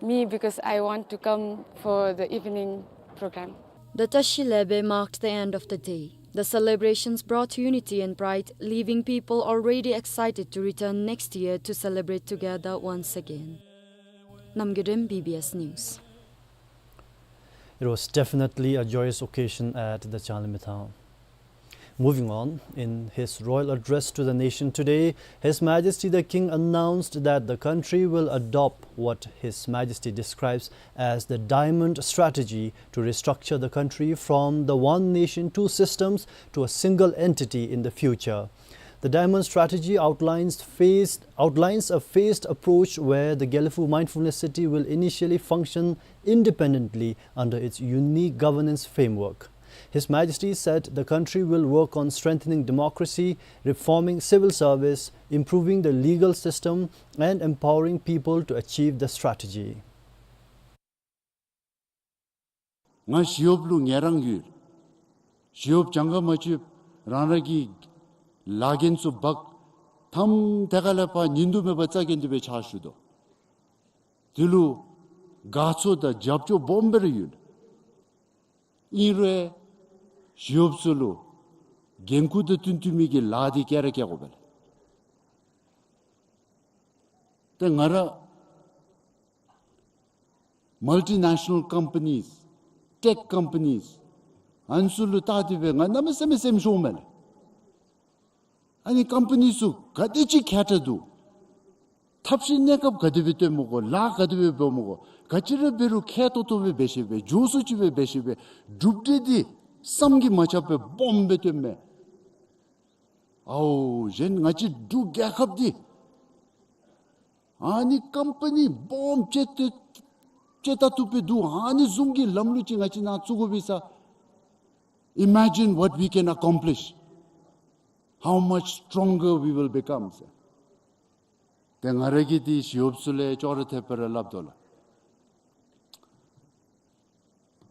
me because I want to come for the evening program. The Tashi Lebe marked the end of the day. The celebrations brought unity and pride, leaving people already excited to return next year to celebrate together once again. Namgay Rim, B B S News. It was definitely a joyous occasion at the Changlimithang. Moving on, in his royal address to the nation today, His Majesty the King announced that the country will adopt what His Majesty describes as the diamond strategy to restructure the country from the one nation, two systems to a single entity in the future. The diamond strategy outlines phased, outlines a phased approach where the Gelephu Mindfulness City will initially function independently under its unique governance framework. His Majesty said the country will work on strengthening democracy, reforming civil service, improving the legal system, and empowering people to achieve the strategy. ང་ཞི་གཡོགཔ་ལུ་ངལ་རངས་ཡོད། ཞི་གཡོགཔ་གྱངས་ཁ་མ་ཆོདཔ་རང་རང་གི་ལཱ་འགན་ཚུ་འབག་ཐམ་ཏེ་ག་ལས་ཕར་ཉིན་དུ་མེད་པར་རྩ་འགེངས་ཏེ་སྦེ་ཕྱག་ཞུ་དོ། དེ་ལུ་དགའ་ཚོར་དང་རྒྱབ་སྐྱོར་སྦོམ་སྦེ་ར་ཡོད། ཨིན་རུང་ཞི་གཡོགཔ་ཚུ་ལུ་འགན་ཁུར་དང་བསྟུན་བསྟུན་མི་གི་ལཱ་འདི་བཀལ་ར་བཀལ་དགོ་པས་ལགས། ཏེ་ང་ར་མལ་ཊི་ནེ་ཤ་ནཱལ་ཀམ་པ་ནིས་ཊེཀ་ཀམ་པ་ནིས་ཨ་ནི་ཚུ་ལུ་བལྟ་སྟེ་སྦེ་ང་གནམ་མེད་ས་མེད་སེམས་ཤོརཝ་མས་ལགས། ཨ་ནི་ཀམ་པ་ནི་ཚུ་ག་དེ་ཅིག་མཁས་དྲགས་འདུག། ཐབས་ཤེས་གནས་སྐབས་ག་དེ་སྦེ་སྟོནམ་མས་གོ། ལཱ་ག་དེ་སྦེ་འབདཝ་མས་གོ། ག་ཅི་ར་འབད་རུང་ཁེ་ཏོག་ཏོ་སྦེ་འབད་ཤེས་པས། མགྱོགས་སུ་ཅིག་སྦེ་འབད་ཤེས་པས། གྲུབ་འབྲས་འདི་བསམ་གྱིས་མ་ཁྱབ་པའི་སྦོམ་སྦེ་སྟོནམ་མས། ཨའོ་གཞན་ང་བཅས་འབྲུག་རྒྱལ་ཁབ་འདི་ཨ་ནི་ཀམ་པ་ནི་སྦོམ་ཅིག་ཏེ་ཅིག་ད་བཏུབ་སྦེ་འདུག། ཨ་ནི་བཟུམ་གྱི་ལམ་ལུགས་ཅིག་ང་བཅས་ནང་བཙུགས་དགོ་པས་ས། Imagine what we can accomplish, how much stronger we will become ཟེར། ཏེ་ང་ར་གིས་འདི་ཞི་གཡོགཔ་ཚུ་ལས་ཅོག་ར་འཐདཔ་སྦེ་ར་སླབ་དོ་ལགས།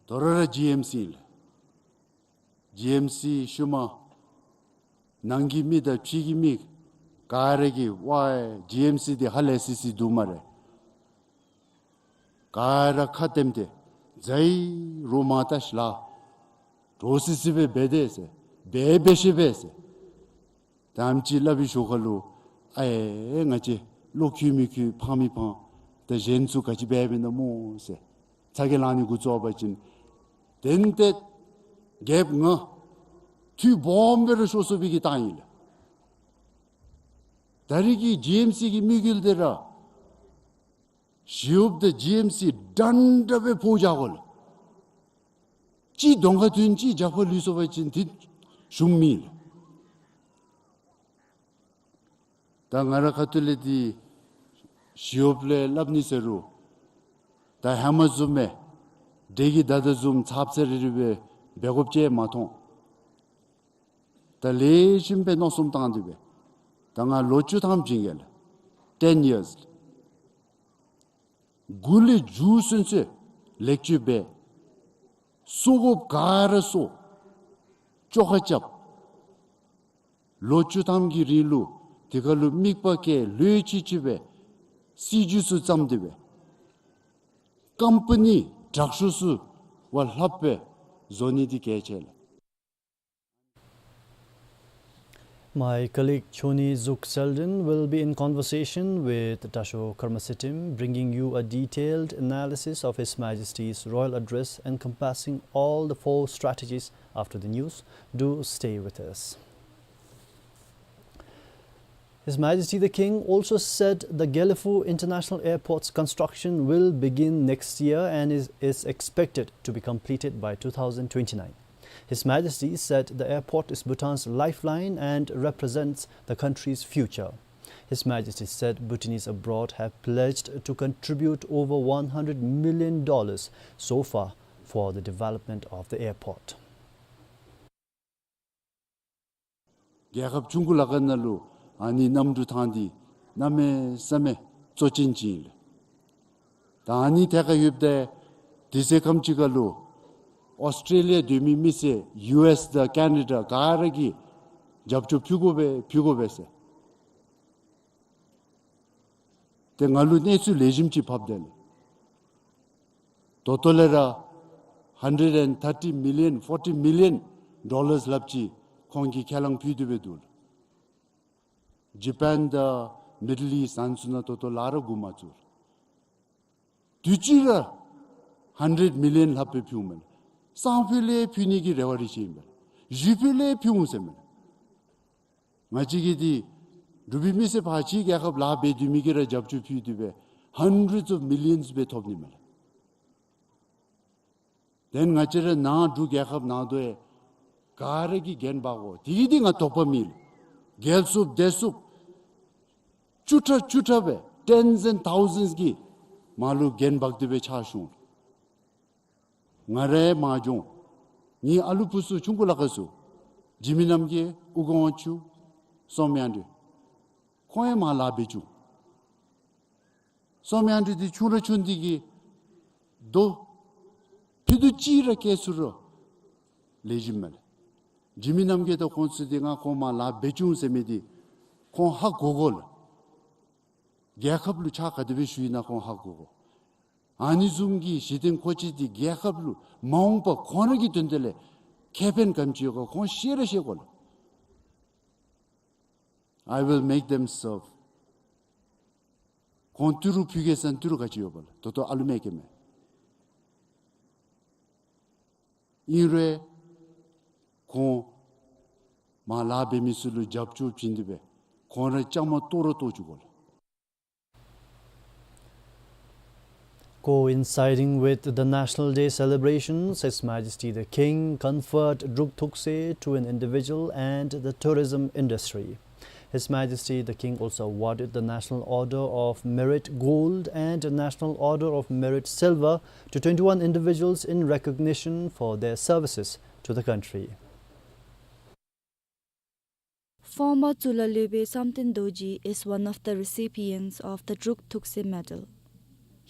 དོ་རུང་ར་ཇི་ཨེམ་སི་ཨིན་ལགས། ཇི་ཨེམ་སི་ཤུལ་མ་ནང་གི་མི་དང་ཕྱི་གི་མི་ག་ར་གིས་ཝའི་ཇི་ཨེམ་སི་འདི་ཧ་ལས་སི་སི་འདུག་སྨ་རེ། ག་ར་ཁ་བསྟནམ་ཏེ་ཛའི་རོགས་མ་བལྟ་ཤིག་ལགས། འདྲོག་སི་སི་སྦེ་འབད་དེས་ཟེར། འབད་འབད་ཤེས་པས་ཟེར། ད་ཨེམ་ཅིག་སླབ་པའི་ཞོར་ཁ་ལུ་ཨའེ་ང་བཅས་བློ་འཁྱུ་མི་འཁྱུ་ཕངས་མི་ཕངས། ད་གཞན་ཚུ་ག་ཅི་འབད་འབདཝ་ཨིན་ན་སྨོ་ཟེར་ཚ་གྱང་ལང་ནི་འགོ་བཙུགས་པ་ཅིན་ཏན་ཏན་རྒྱལཔོ་ང་འཐུས་སྦོམ་སྦེ་ར་ཤོར་སོང་བའི་གི་རྟགས་ཨིན་ལགས། ད་རིས་ཀྱི་ཇི་ཨེམ་སི་གི་དམིགས་ཡུལ་འདི་ར་ཞི་གཡོགཔ་དང་ཇི་ཨེམ་སི་འདྲན་འདྲ་སྦེ་ཕོག་བཞག་དགོ་ལགས། གཅིག་གདོང་ཁར་ཐོན་གཅིག་རྒྱབ་ཁར་ལུས་སོང་པ་ཅིན་འདི་ཞུམ་མི་ལགས། ད་ང་ར་ཁ་ཐུག་ལས་འདི་ཞི་གཡོགཔ་ལས་སླབ་ནི་ཟེར་རུང་ད་ཧེ་མ་བཟུམ་སྦེ་འདྲེ་གི་མདའ་དང་བཟུམ་ཚབ་ཚ་རི་རི་སྦེ་འབད་དགོཔ་ཅིག་མ་མཐོང་། ད་ལེགས་ཤོམ་སྦེ་མནོ་བསམ་བཏང་སྟེ་སྦེ་ད་ང་ལོ་བཅུ་ཐམ་བྱིན་གེ་ལགས། ten years། དགུ་ལས་མཇུག་སོན་སོན་ལེགས་བཅོས་འབད། གསོ་དགོཔ་ག་ར་གསོ། བཅོ་ཁ་རྐྱབ། ལོ་བཅུ་ཐམ་གྱི་རིང་ལུ་དེ་ཁར་ལུ་དམིགས་པ་བསྐྱེད་ལྷོད་ཅིག་ཅིག་སྦེ་སྲིད་བྱུས་ཚུ་བརྩམས་ཏེ་སྦེ་ཀམ་པ་ནི་དྲག་ཤོས་ཚུ་བ་ལྷགཔ་སྦེ་བཟོ་ནི་འདི་གལ་ཆེ་ལགས། My colleague Choni Zuk Selden will be in conversation with Dasho Karma Sitim, bringing you a detailed analysis of His Majesty's royal address encompassing all the four strategies after the news. Do stay with us. His Majesty the King also said the Gelephu International Airport's construction will begin next year and is, is expected to be completed by two thousand twenty-nine. His Majesty said the airport is Bhutan's lifeline and represents the country's future. His Majesty said Bhutanese abroad have pledged to contribute over one hundred million dollars so far for the development of the airport. རྒྱལ་ཁབ་ཆུང་ཀུ་ལ་ཁ་ནང་ལུ་ཨ་ནི་གནམ་གྲུ་ཐང་འདི་གནམ་མེད་ས་མེད་གཙོ་ཅན་ཅིག་ཨིན་ལགས། ད་ཨ་ནི་ཐད་ཁར་ཡོདཔ་ད་དུས་ཚོད་ཁམ་ཅིག་ཁར་ལུ་ཨོསི་ཊེ་ལི་ཡ་སྡོད་མི་མི་སེར་ཡུ་ཨེསི་དང་ཀེ་ན་ཌ་ག་ར་གིས་རྒྱབ་སྐྱོར་ཕུལ་དགོ་པས་ཕུལ་དགོ་པས་ཟེར། ཏེ་ང་ལུ་གནས་ཚུལ་ལེགས་ཤོམ་ཅིག་ཕབ་སྟེ་ལགས། ད་ལྟོ་ལས་ར་hundred and thirty million, forty million dollars ལྷགཔ་ཅིག་ཁོང་གིས་ཁས་བླངས་ཕུལ་ཏེ་སྦེ་འདུག་ལགས། ཇ་པཱན་དང་མིཌལ་ཨིསཊ་ཨ་ནི་ཚུ་ནང་ད་ལྟོ་ལཱ་ར་འགོ་མ་བཙུགས། དུས་ཅི་ར་hundred million ལྷགཔ་སྦེ་ཕུལཝ་མས་ལགས། སང་ཕོད་ལས་ཕུལ་ནི་གི་རེ་བ་རེ་བྱེད་ཨིན་པས་ལགས། གཞེས་ཕོད་ལས་ཕུལ་འོང་ཟེར་མས་ལགས། ང་བཅས་ཀྱི་འདི་འབྲུག་པའི་མི་སེར་ཕར་ཕྱི་རྒྱལ་ཁབ་ལཱ་འབད་སྡོད་མི་གིས་ར་རྒྱབ་སྐྱོར་ཕུལ་ཏེ་སྦེ་hundreds of millions སྦེ་ཐོབ་ནི་མས་ལགས། དེ་ལས་ང་བཅས་ར་ནཱ་འབྲུག་རྒྱལ་ཁབ་ནང་དོ་ཡང་ག་ར་གིས་འགན་འབག་དགོ། དེ་གིས་འདི་ང་དོགས་པ་མེད་ལགས། རྒྱལ་སོངམ་སྡོད་སོངམ་བཅུ་ཕྲག་བཅུ་ཕྲག་སྦེ་tens and thousands གིས་མར་ལུ་འགན་འབག་སྟེ་སྦེ་ཕྱག་ཞུ་འོང་། ང་ར་ཡང་མར་འགྱོ་འོང་། ངེའི་ཨ་ལུ་བུ་ཚུ་ཆུང་ཀུ་ལ་ཁ་ཚུ་འཇིགས་མེད་རྣམ་རྒྱལ་ཨོ་དགོངས་ཆུ་སོམ་ཡང་འདྲི་ཁོང་ཡང་མར་ལཱ་འབད་བཅུག། སོམ་ཡང་འདྲི་འདི་ཆུང་ར་ཆུང་འདི་གིས་དོ་ཕི་དུ་ཅིག་ར་སྐྱེ་ཚུགས་རུང་ལེགས་ཤོམ་མས་ལགས། འཇིགས་མེད་རྣམ་རྒྱལ་དང་ཁོང་ཚུ་འདི་ང་ཁོང་མར་ལཱ་འབད་བཅུག་ཟེར་མི་འདི་ཁོང་ཧ་གོ་དགོ་ལགས། རྒྱལ་ཁབ་ལུ་ཕྱག་ག་དེ་སྦེ་ཞུ་ཡི་ན་ཁོང་ཧ་གོ་དགོ། ཨ་ནི་བཟུམ་གྱི་གཞི་རྟེན་མཁོ་ཆས་འདི་རྒྱལ་ཁབ་ལུ་མ་འོངས་པ་ཁོང་ར་གི་དོན་དག་ལས་ཁེ་ཕན་ག་དེམ་ཅིག་ཡོད་ག་ཁོང་ཤེས་ར་ཤེས་དགོ་ལགས། I will make them serve. ཁོང་ཏི་རུ་ཕུལ་གེ་ཟེར་ན་ཏི་རུ་ག་ཅི་ཡོད་པ་ལགས། ད་ལྟོ་ཨ་ལུ་མེད་ཀྱི་མས། ཨིན་རུང་ཁོང་མར་ལཱ་འབད་མི་ཚུ་ལུ་རྒྱབ་སྐྱོར་བྱིན་ཏེ་སྦེ་ཁོང་ར་བཅའ་མར་གཏོགས་ར་གཏོགས་བཅུག་དགོ་ལགས། Coinciding with the National Day celebrations, His Majesty the King conferred Druk Thukse to an individual and the tourism industry. His Majesty the King also awarded the National Order of Merit Gold and National Order of Merit Silver to twenty-one individuals in recognition for their services to the country. Former Tsulaleube Samten Dorji is one of the recipients of the Druk Thukse Medal.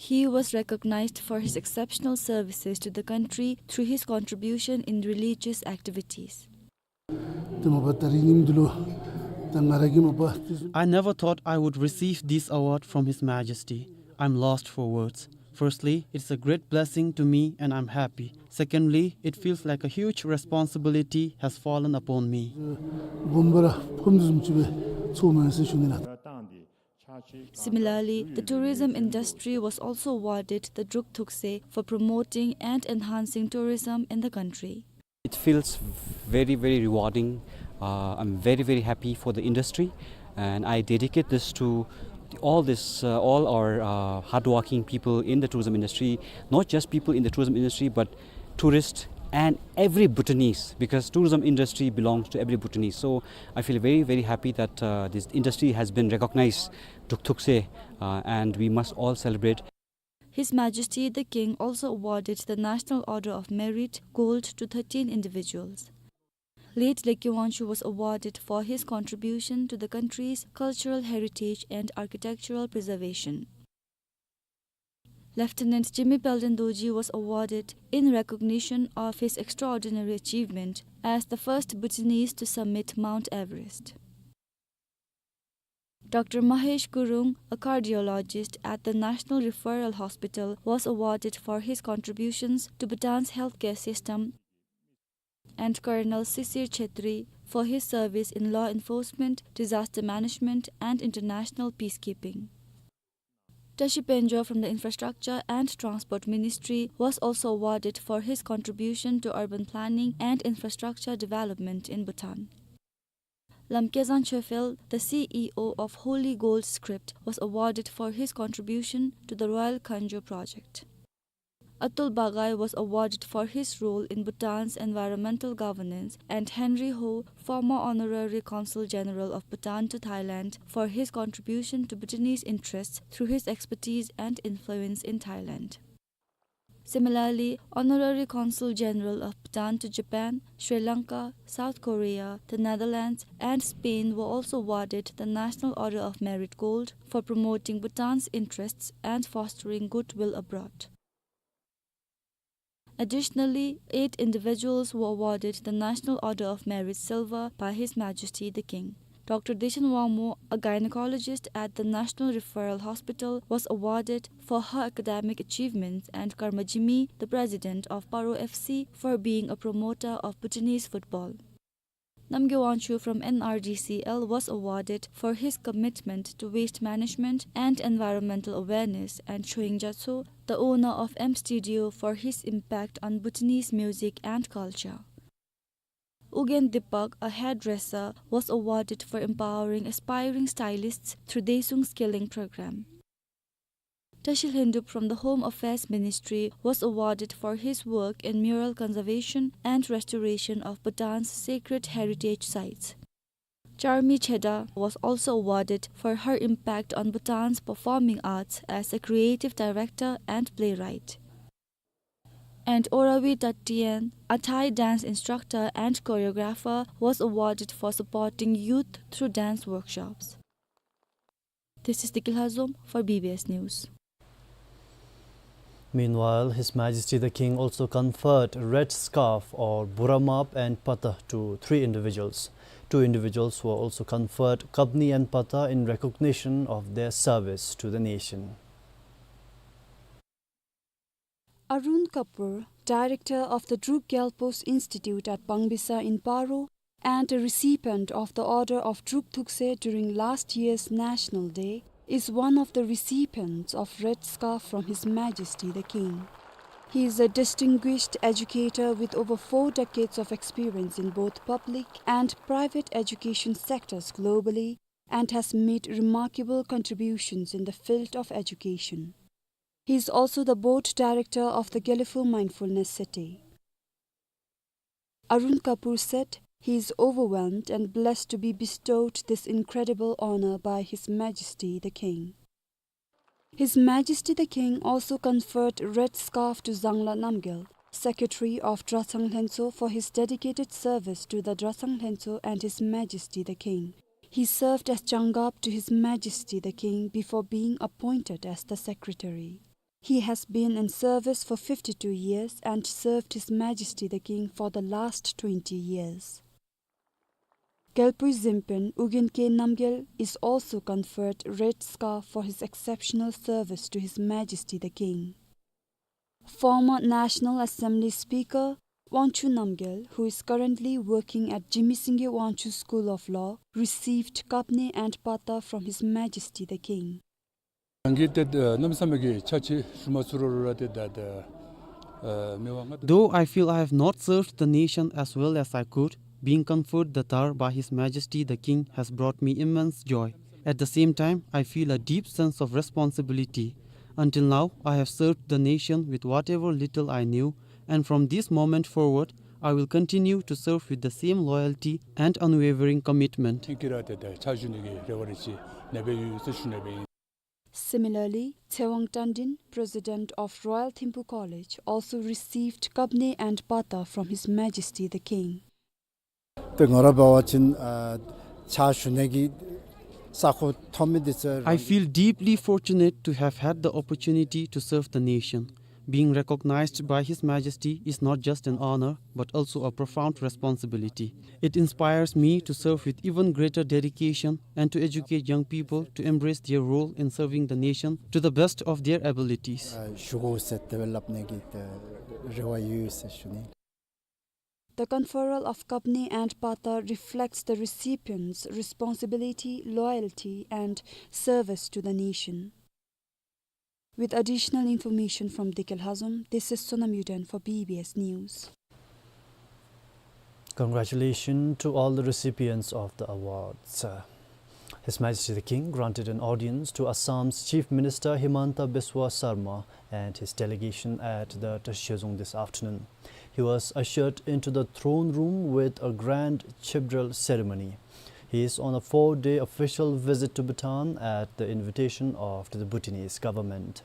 He was recognized for his exceptional services to the country through his contribution in religious activities. ཏེ་མ་པ་ད་རིས་ཉིནམ་འདི་ལུ་ད་ང་ར་གིས་མ་པ་ཏེ། I never thought I would receive this award from His Majesty. I'm lost for words. Firstly, it's a great blessing to me and I'm happy. Secondly, it feels like a huge responsibility has fallen upon me. དགོངསམ་ར་ཕམ་དོ་བཟུམ་ཅིག་སྦེ་ཚོརཝ་མས་ཟེར་ཞུ་ནི་ལགས། Similarly, the tourism industry was also awarded the Druk Thukse for promoting and enhancing tourism in the country. It feels very, very rewarding. Uh, I'm very, very happy for the industry, and I dedicate this to all this, uh, all our, uh, hardworking people in the tourism industry, not just people in the tourism industry, but tourists and every Bhutanese, because tourism industry belongs to every Bhutanese. So I feel very, very happy that, uh, this industry has been recognized, Druk Thukse, uh, and we must all celebrate. His Majesty the King also awarded the National Order of Merit Gold to thirteen individuals. Late Lekki Wangchuck was awarded for his contribution to the country's cultural heritage and architectural preservation. Lieutenant Jigme Palden Dorji was awarded in recognition of his extraordinary achievement as the first Bhutanese to summit Mount Everest. Doctor Mahesh Gurung, a cardiologist at the National Referral Hospital, was awarded for his contributions to Bhutan's healthcare system, and Colonel Sisir Chhetri for his service in law enforcement, disaster management, and international peacekeeping. Tashi Pengjo from the Infrastructure and Transport Ministry was also awarded for his contribution to urban planning and infrastructure development in Bhutan. Lamkezang Chophel, the C E O of Holy Gold Script, was awarded for his contribution to the Royal Kanjo project. Atul Bagai was awarded for his role in Bhutan's environmental governance, and Henry Ho, former Honorary Consul General of Bhutan to Thailand, for his contribution to Bhutanese interests through his expertise and influence in Thailand. Similarly, Honorary Consul General of Bhutan to Japan, Sri Lanka, South Korea, the Netherlands, and Spain were also awarded the National Order of Merit Gold for promoting Bhutan's interests and fostering goodwill abroad. Additionally, eight individuals were awarded the National Order of Merit Silver by His Majesty the King. Doctor Deshan Wangmo, a gynecologist at the National Referral Hospital, was awarded for her academic achievements, and Karma Jimi, the president of Paro F C, for being a promoter of Bhutanese football. Namgay Wangchuk from N R D C L was awarded for his commitment to waste management and environmental awareness, and Choying Jatso, the owner of M Studio, for his impact on Bhutanese music and culture. Ugyen Deepak, a hairdresser, was awarded for empowering aspiring stylists through Desuung Skilling Program. Tashi Lhendup from the Home Affairs Ministry was awarded for his work in mural conservation and restoration of Bhutan's sacred heritage sites. Charmi Cheda was also awarded for her impact on Bhutan's performing arts as a creative director and playwright. And Orawi Tatien, a Thai dance instructor and choreographer, was awarded for supporting youth through dance workshops. This is Dikil Hazom for B B S News. Meanwhile, His Majesty the King also conferred Red Scarf or Buramap and Pata to three individuals. Two individuals were also conferred Kabni and Pata in recognition of their service to the nation. Arun Kapoor, director of the Druk Gyalpo's Institute at Bangbisa in Paro and a recipient of the Order of Druk Thukse during last year's National Day, is one of the recipients of Red Scarf from His Majesty the King. He is a distinguished educator with over four decades of experience in both public and private education sectors globally and has made remarkable contributions in the field of education. He is also the board director of the Gelephu Mindfulness City. Arun Kapoor said he is overwhelmed and blessed to be bestowed this incredible honor by His Majesty the King. His Majesty the King also conferred red scarf to Zangla Namgyel, Secretary of Drachang Lhentsö, for his dedicated service to the Drachang Lhentsö and His Majesty the King. He served as Changap to His Majesty the King before being appointed as the Secretary. He has been in service for fifty-two years and served His Majesty the King for the last twenty years. Gelpui Zimpen Ugyen K Namgyel is also conferred red scarf for his exceptional service to His Majesty the King. Former National Assembly Speaker Wangchuk Namgyel, who is currently working at Jigme Singye Wangchuk School of Law, received kapne and pata from His Majesty the King. ང་གིས་ཏེ་གནམ་མེད་ས་མེད་ཀྱི་ཕྱག་ཕྱི་ཞུ་མ་ཚུགས་རུང་ར་ཏེ་ད་ད་ཨ་མི་དབང་མངའ་བདག Though I feel I have not served the nation as well as I could, being conferred the Dhar by His Majesty the King has brought me immense joy. At the same time, I feel a deep sense of responsibility. Until now, I have served the nation with whatever little I knew, and from this moment forward, I will continue to serve with the same loyalty and unwavering commitment. ཁྱེད་ཀྱིས་ར་ཏེ་ད་ཕྱག་ཞུ་ནི་གི་རེ་བ་རེ་ཅིག་ནེ་སྦེ་ཡོད་ཟེར་ཞུ་ནི་སྦེ་ཨིན། Similarly, Tsewang Tandin, President of Royal Thimphu College, also received kapne and pata from His Majesty the King. ཏེ་ང་ར་འབད་བ་ཅིན་ཨ་ཕྱག་ཞུ་ནི་གི་ས་ཁོངས་ཐོབ་མི་འདི་ཚུ་རང་I feel deeply fortunate to have had the opportunity to serve the nation. Being recognized by His Majesty is not just an honor, but also a profound responsibility. It inspires me to serve with even greater dedication and to educate young people to embrace their role in serving the nation to the best of their abilities. ཨ་ཞུ་དགོ་ཟེར་དེ་སྦེ་སླབ་ནི་གི་ཏེ་རེ་བ་ཡོད་ཟེར་ཞུ་ནི། The conferral of kapne and pata reflects the recipient's responsibility, loyalty, and service to the nation. With additional information from Dekel Hazom, this is Sonam Yuden for B B S News. Congratulations to all the recipients of the awards. Uh, His Majesty the King granted an audience to Assam's Chief Minister Himanta Biswa Sarma and his delegation at the Tashi Shezong this afternoon. He was ushered into the throne room with a grand chibdral ceremony. He is on a four-day official visit to Bhutan at the invitation of the Bhutanese government.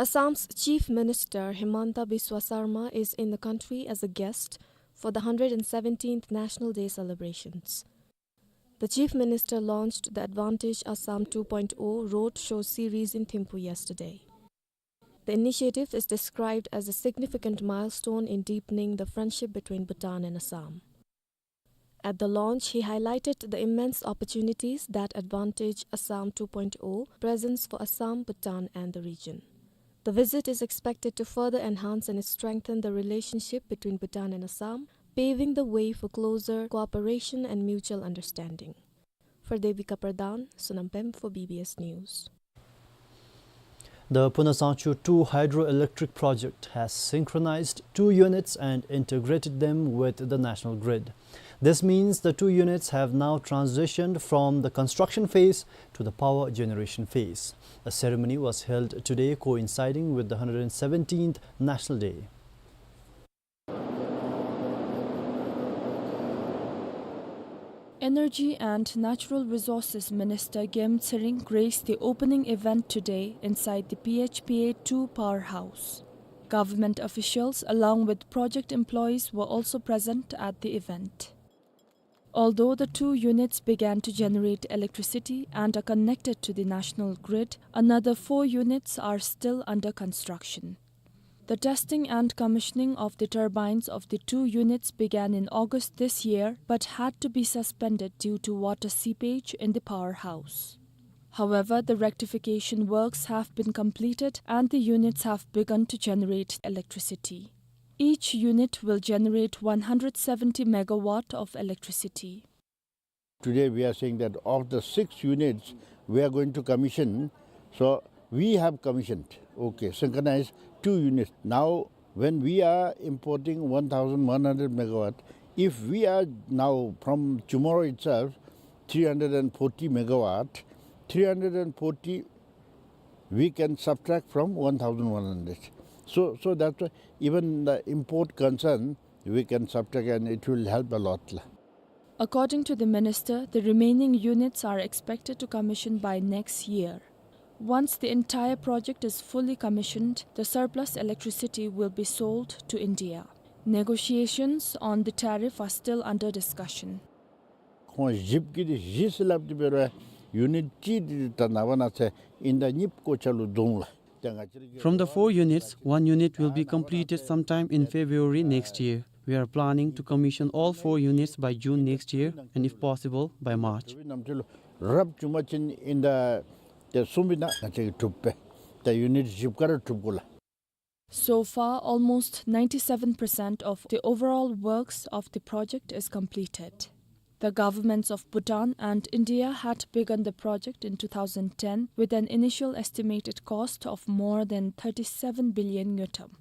Assam's Chief Minister Himanta Biswa Sarma is in the country as a guest for the hundred and seventeenth National Day celebrations. The Chief Minister launched the Advantage Assam two point oh roadshow series in Thimphu yesterday. The initiative is described as a significant milestone in deepening the friendship between Bhutan and Assam. At the launch, he highlighted the immense opportunities that Advantage Assam two point oh presents for Assam, Bhutan, and the region. The visit is expected to further enhance and strengthen the relationship between Bhutan and Assam, paving the way for closer cooperation and mutual understanding. For Devika Pradhan, Sonam Pem for B B S News. The Phunasangchu two hydroelectric project has synchronized two units and integrated them with the national grid. This means the two units have now transitioned from the construction phase to the power generation phase. A ceremony was held today coinciding with the hundred and seventeenth National Day. Energy and Natural Resources Minister Gem Tsering graced the opening event today inside the P H P A two powerhouse. Government officials along with project employees were also present at the event. Although the two units began to generate electricity and are connected to the national grid, another four units are still under construction. The testing and commissioning of the turbines of the two units began in August this year, but had to be suspended due to water seepage in the powerhouse. However, the rectification works have been completed and the units have begun to generate electricity. Each unit will generate one hundred seventy megawatt of electricity. Today we are saying that of the six units we are going to commission, so we have commissioned, okay, synchronized two units. Now, when we are importing one thousand one hundred megawatt, if we are now from tomorrow itself, three hundred and forty megawatt, three hundred and forty we can subtract from one thousand one hundred. So, so that's why even the import concern, we can subtract and it will help a lot la. According to the minister, the remaining units are expected to commission by next year. Once the entire project is fully commissioned, the surplus electricity will be sold to India. Negotiations on the tariff are still under discussion. ཁོང་བཞི་གི་དེ་བཞི་ཟེར་སླབ་དེ་འབད་རུང་ཡུ་ནིཊ་གཅིག་དེ་ད་ནངས་པ་གནངས་ཚེ་ཨིན་ཟླ་གཉིས་པའི་གོ་ཆ་ལུ་འདུག་ལགས། ཏེ་ང་བཅས་ར་གི From the four units, one unit will be completed sometime in February next year. We are planning to commission all four units by June next year and, if possible, by March. རབ་བྱུང་པ་ཅིན་ཨིན་ཟླ་དེ་གསུམ་པའི་ནང་ང་བཅས་ཀྱིས་གྲུབ་པས། ད་ཡུ་ནིཊ་བཞི་ག་ར་གྲུབ་དགོ་ལགས། So far, almost ninety-seven percent of the overall works of the project is completed. The governments of Bhutan and India had begun the project in two thousand ten with an initial estimated cost of more than thirty-seven billion ngultrum.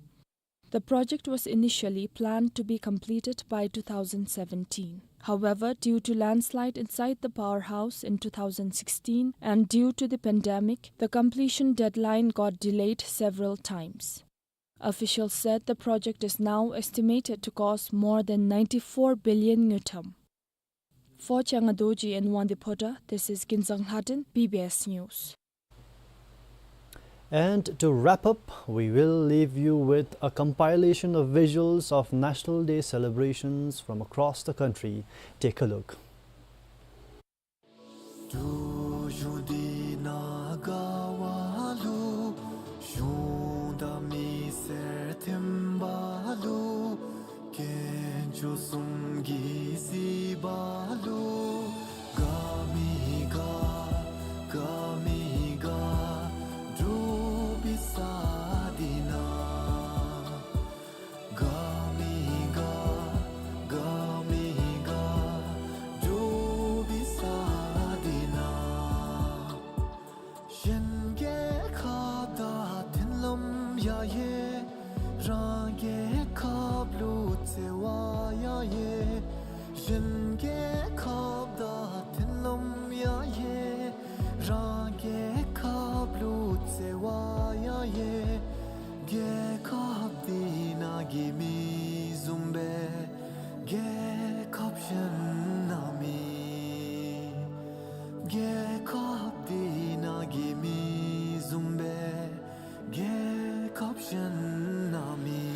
The project was initially planned to be completed by two thousand seventeen. However, due to landslide inside the powerhouse in two thousand sixteen and due to the pandemic, the completion deadline got delayed several times. Officials said the project is now estimated to cost more than ninety-four billion ngultrum. For Changa Dorji and Wangdi Phota, this is Kinzang Lhaden, B B S News. And to wrap up, we will leave you with a compilation of visuals of National Day celebrations from across the country. Take a look. འབྲུག་གཞུང་འདི་ནང་དགའ་བ་ལུ། གཞུང་དང་མི་སེར་མཐུན་པ་ལུ། དཀོན་མཆོག་གསུམ་གྱིས་གཟིགས་པ་ལུ། དགའ་མི་དགའ་དགའ་མི་དགའ་འབྲུག་པའི་ས་འདི་ནང་། དགའ་མི་དགའ་དགའ་མི་དགའ་འབྲུག་པའི་ས་འདི་ནང་། གཞན་རྒྱལ་ཁབ་དང་མཐུན་ལམ་ཡང་ཡོད། རང་རྒྱལ་ཁབ་ལུ་བརྩེ་བ་ཡང་ཡོད། གཞན་རྒྱལ་ཁབ་དང་མཐུན་ལམ་ཡང་ཡོད། རང་རྒྱལ་ཁབ་ལུ་བརྩེ་བ་ཡང་ཡོད། རྒྱལ་ཁབ་འདི་ནང་གི་མི་བཟུམ་སྦེ་རྒྱལ་ཁབ་གཞན་ནང་མེད། རྒྱལ་ཁབ་འདི་ནང་གི་མི་བཟུམ་སྦེ་རྒྱལ་ཁབ་གཞན་ནང་མེད།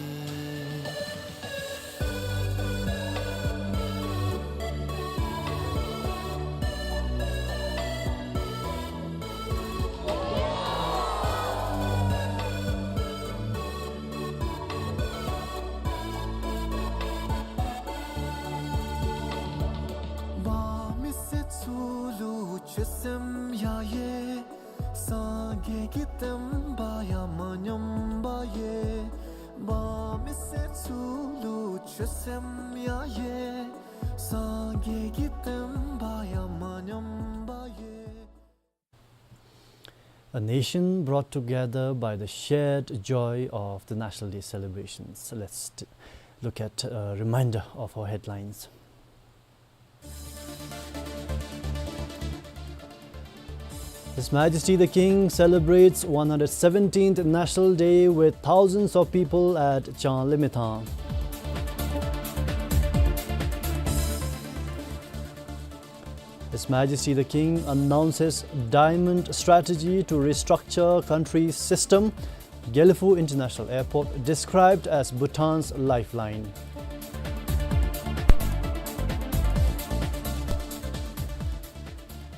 འབངས་མི་སེར་ཚུ་ལུ་ཆོས་སེམས་ཡང་ཡོད། སངས་རྒྱས་ཀྱི་བསྟན་པ་ཡང་མ་ཉམས་པར་ཡོད། འབངས་མི་སེར་ཚུ་ལུ་ཆོས་སེམས་ཡང་ཡོད། སངས་རྒྱས་ཀྱི་བསྟན་པ་ཡང་མ་ཉམས་པར་ཡོད། A nation brought together by the shared joy of the National Day celebrations. Let's t-, look at a reminder of our headlines. His Majesty the King celebrates one hundred seventeenth National Day with thousands of people at Changlimithang. His Majesty the King announces diamond strategy to restructure country's system. Gelephu International Airport described as Bhutan's lifeline.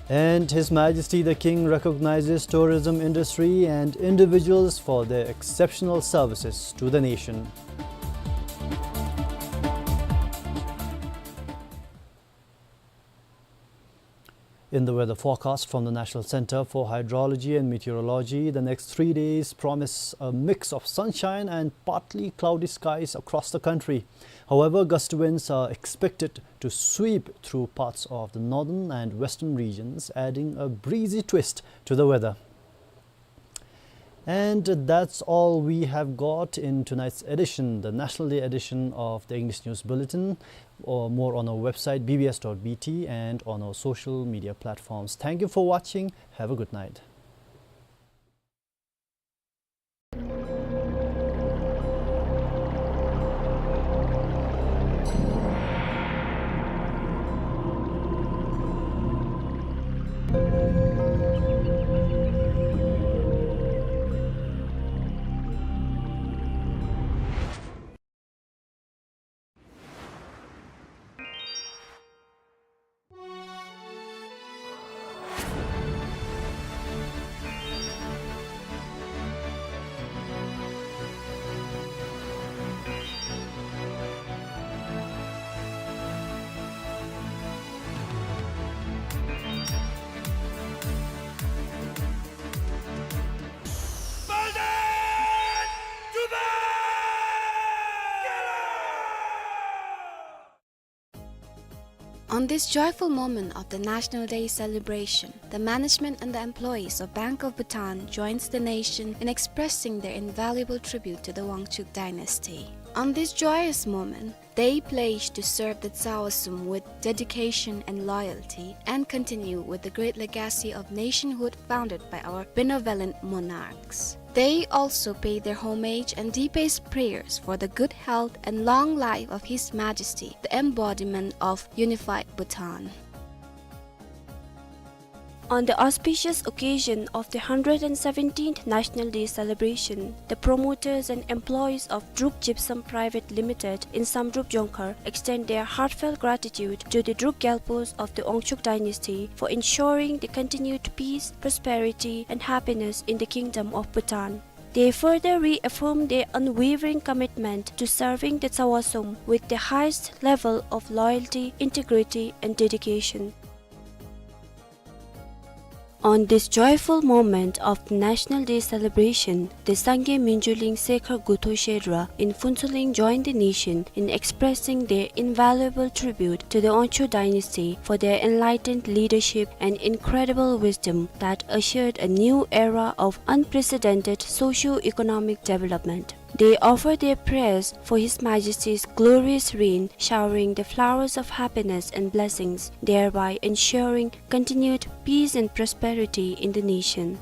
And His Majesty the King recognizes tourism industry and individuals for their exceptional services to the nation. In the weather forecast from the National Center for Hydrology and Meteorology, the next three days promise a mix of sunshine and partly cloudy skies across the country. However, gust winds are expected to sweep through parts of the northern and western regions, adding a breezy twist to the weather. And that's all we have got in tonight's edition, the National Day edition of the English News Bulletin. Or more on our website, B B S dot B T, and on our social media platforms. Thank you for watching. Have a good night. On this joyful moment of the National Day celebration, the management and the employees of Bank of Bhutan joins the nation in expressing their invaluable tribute to the Wangchuck dynasty. On this joyous moment, they pledge to serve the Tsawa Sum with dedication and loyalty and continue with the great legacy of nationhood founded by our benevolent monarchs. They also pay their homage and deepest prayers for the good health and long life of His Majesty, the embodiment of unified Bhutan. On the auspicious occasion of the hundred and seventeenth National Day celebration, the promoters and employees of Druk Gypsum Private Limited in Samdrup Jongkhar extend their heartfelt gratitude to the Druk Gyalpos of the Wangchuck dynasty for ensuring the continued peace, prosperity, and happiness in the Kingdom of Bhutan. They further reaffirm their unwavering commitment to serving the Tsawa Sum with the highest level of loyalty, integrity, and dedication. On this joyful moment of the National Day celebration, the Sangay Minjulin Sekhar Gutho Shedra in Phuentsholing joined the nation in expressing their invaluable tribute to the Wangchuck dynasty for their enlightened leadership and incredible wisdom that ushered a new era of unprecedented socio-economic development. They offer their prayers for His Majesty's glorious reign, showering the flowers of happiness and blessings, thereby ensuring continued peace and prosperity in the nation.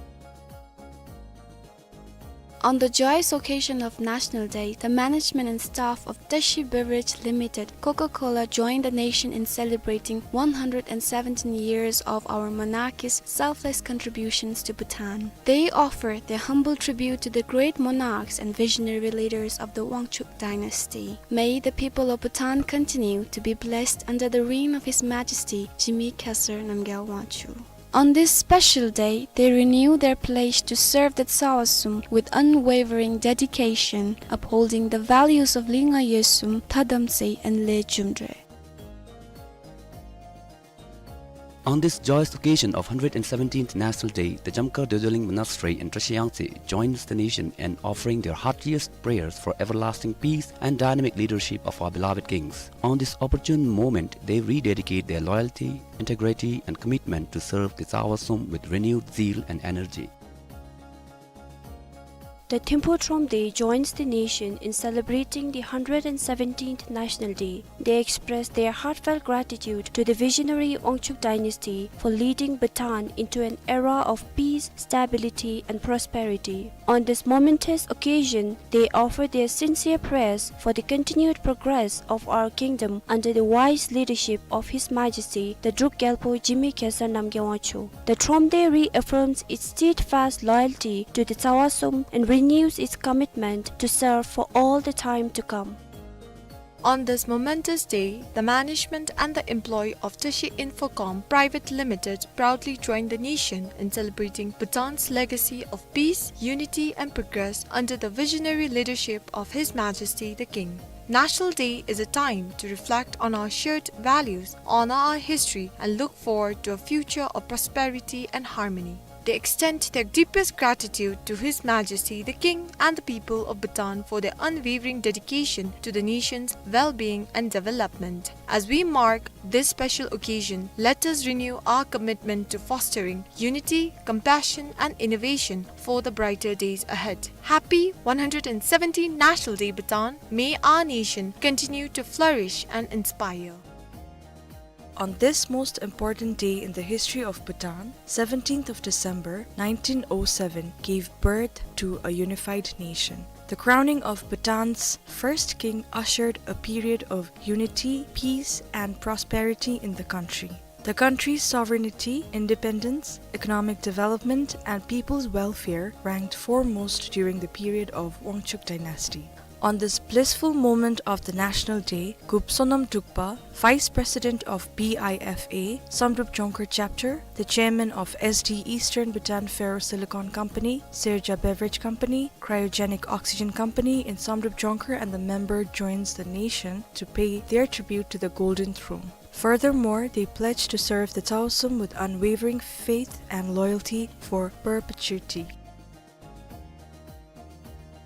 On the joyous occasion of National Day, the management and staff of Tashi Beverage Limited, Coca-Cola, joined the nation in celebrating one hundred and seventeen years of our monarchy's selfless contributions to Bhutan. They offer their humble tribute to the great monarchs and visionary leaders of the Wangchuck dynasty. May the people of Bhutan continue to be blessed under the reign of His Majesty Jigme Khesar Namgyal Wangchuck. On this special day, they renew their pledge to serve the Tsawa Sum with unwavering dedication, upholding the values of Lingha Yesum, Thadam Tse, and Le Jumdre. On this joyous occasion of hundred and seventeenth National Day, the Jamkhar Dodoleng Monastery in Trashiyangtse joins the nation in offering their heartiest prayers for everlasting peace and dynamic leadership of our beloved kings. On this opportune moment, they rededicate their loyalty, integrity, and commitment to serve the Tsawa Sum with renewed zeal and energy. The Thimphu Thromde joins the nation in celebrating the hundred and seventeenth National Day. They express their heartfelt gratitude to the visionary Wangchuck dynasty for leading Bhutan into an era of peace, stability, and prosperity. On this momentous occasion, they offer their sincere prayers for the continued progress of our kingdom under the wise leadership of His Majesty the Druk Gyalpo Jigme Khesar Namgyal Wangchuck. The Thromde reaffirms its steadfast loyalty to the Tsawa Sum and renews its commitment to serve for all the time to come. On this momentous day, the management and the employee of Tashi Infocom Private Limited proudly join the nation in celebrating Bhutan's legacy of peace, unity, and progress under the visionary leadership of His Majesty the King. National Day is a time to reflect on our shared values, honor our history, and look forward to a future of prosperity and harmony. They extend their deepest gratitude to His Majesty the King and the people of Bhutan for their unwavering dedication to the nation's well-being and development. As we mark this special occasion, let us renew our commitment to fostering unity, compassion, and innovation for the brighter days ahead. Happy one hundred seventeenth National Day, Bhutan! May our nation continue to flourish and inspire. On this most important day in the history of Bhutan, seventeenth of December nineteen oh seven gave birth to a unified nation. The crowning of Bhutan's first king ushered a period of unity, peace, and prosperity in the country. The country's sovereignty, independence, economic development, and people's welfare ranked foremost during the period of Wangchuck dynasty. On this blissful moment of the National Day, Gup Sonam Drukpa, Vice President of B I F A, Samdrup Jongkhar Chapter, the Chairman of S D Eastern Bhutan Ferrosilicon Company, Serja Beverage Company, Cryogenic Oxygen Company in Samdrup Jongkhar, and the member joins the nation to pay their tribute to the Golden Throne. Furthermore, they pledge to serve the Chaosum with unwavering faith and loyalty for perpetuity.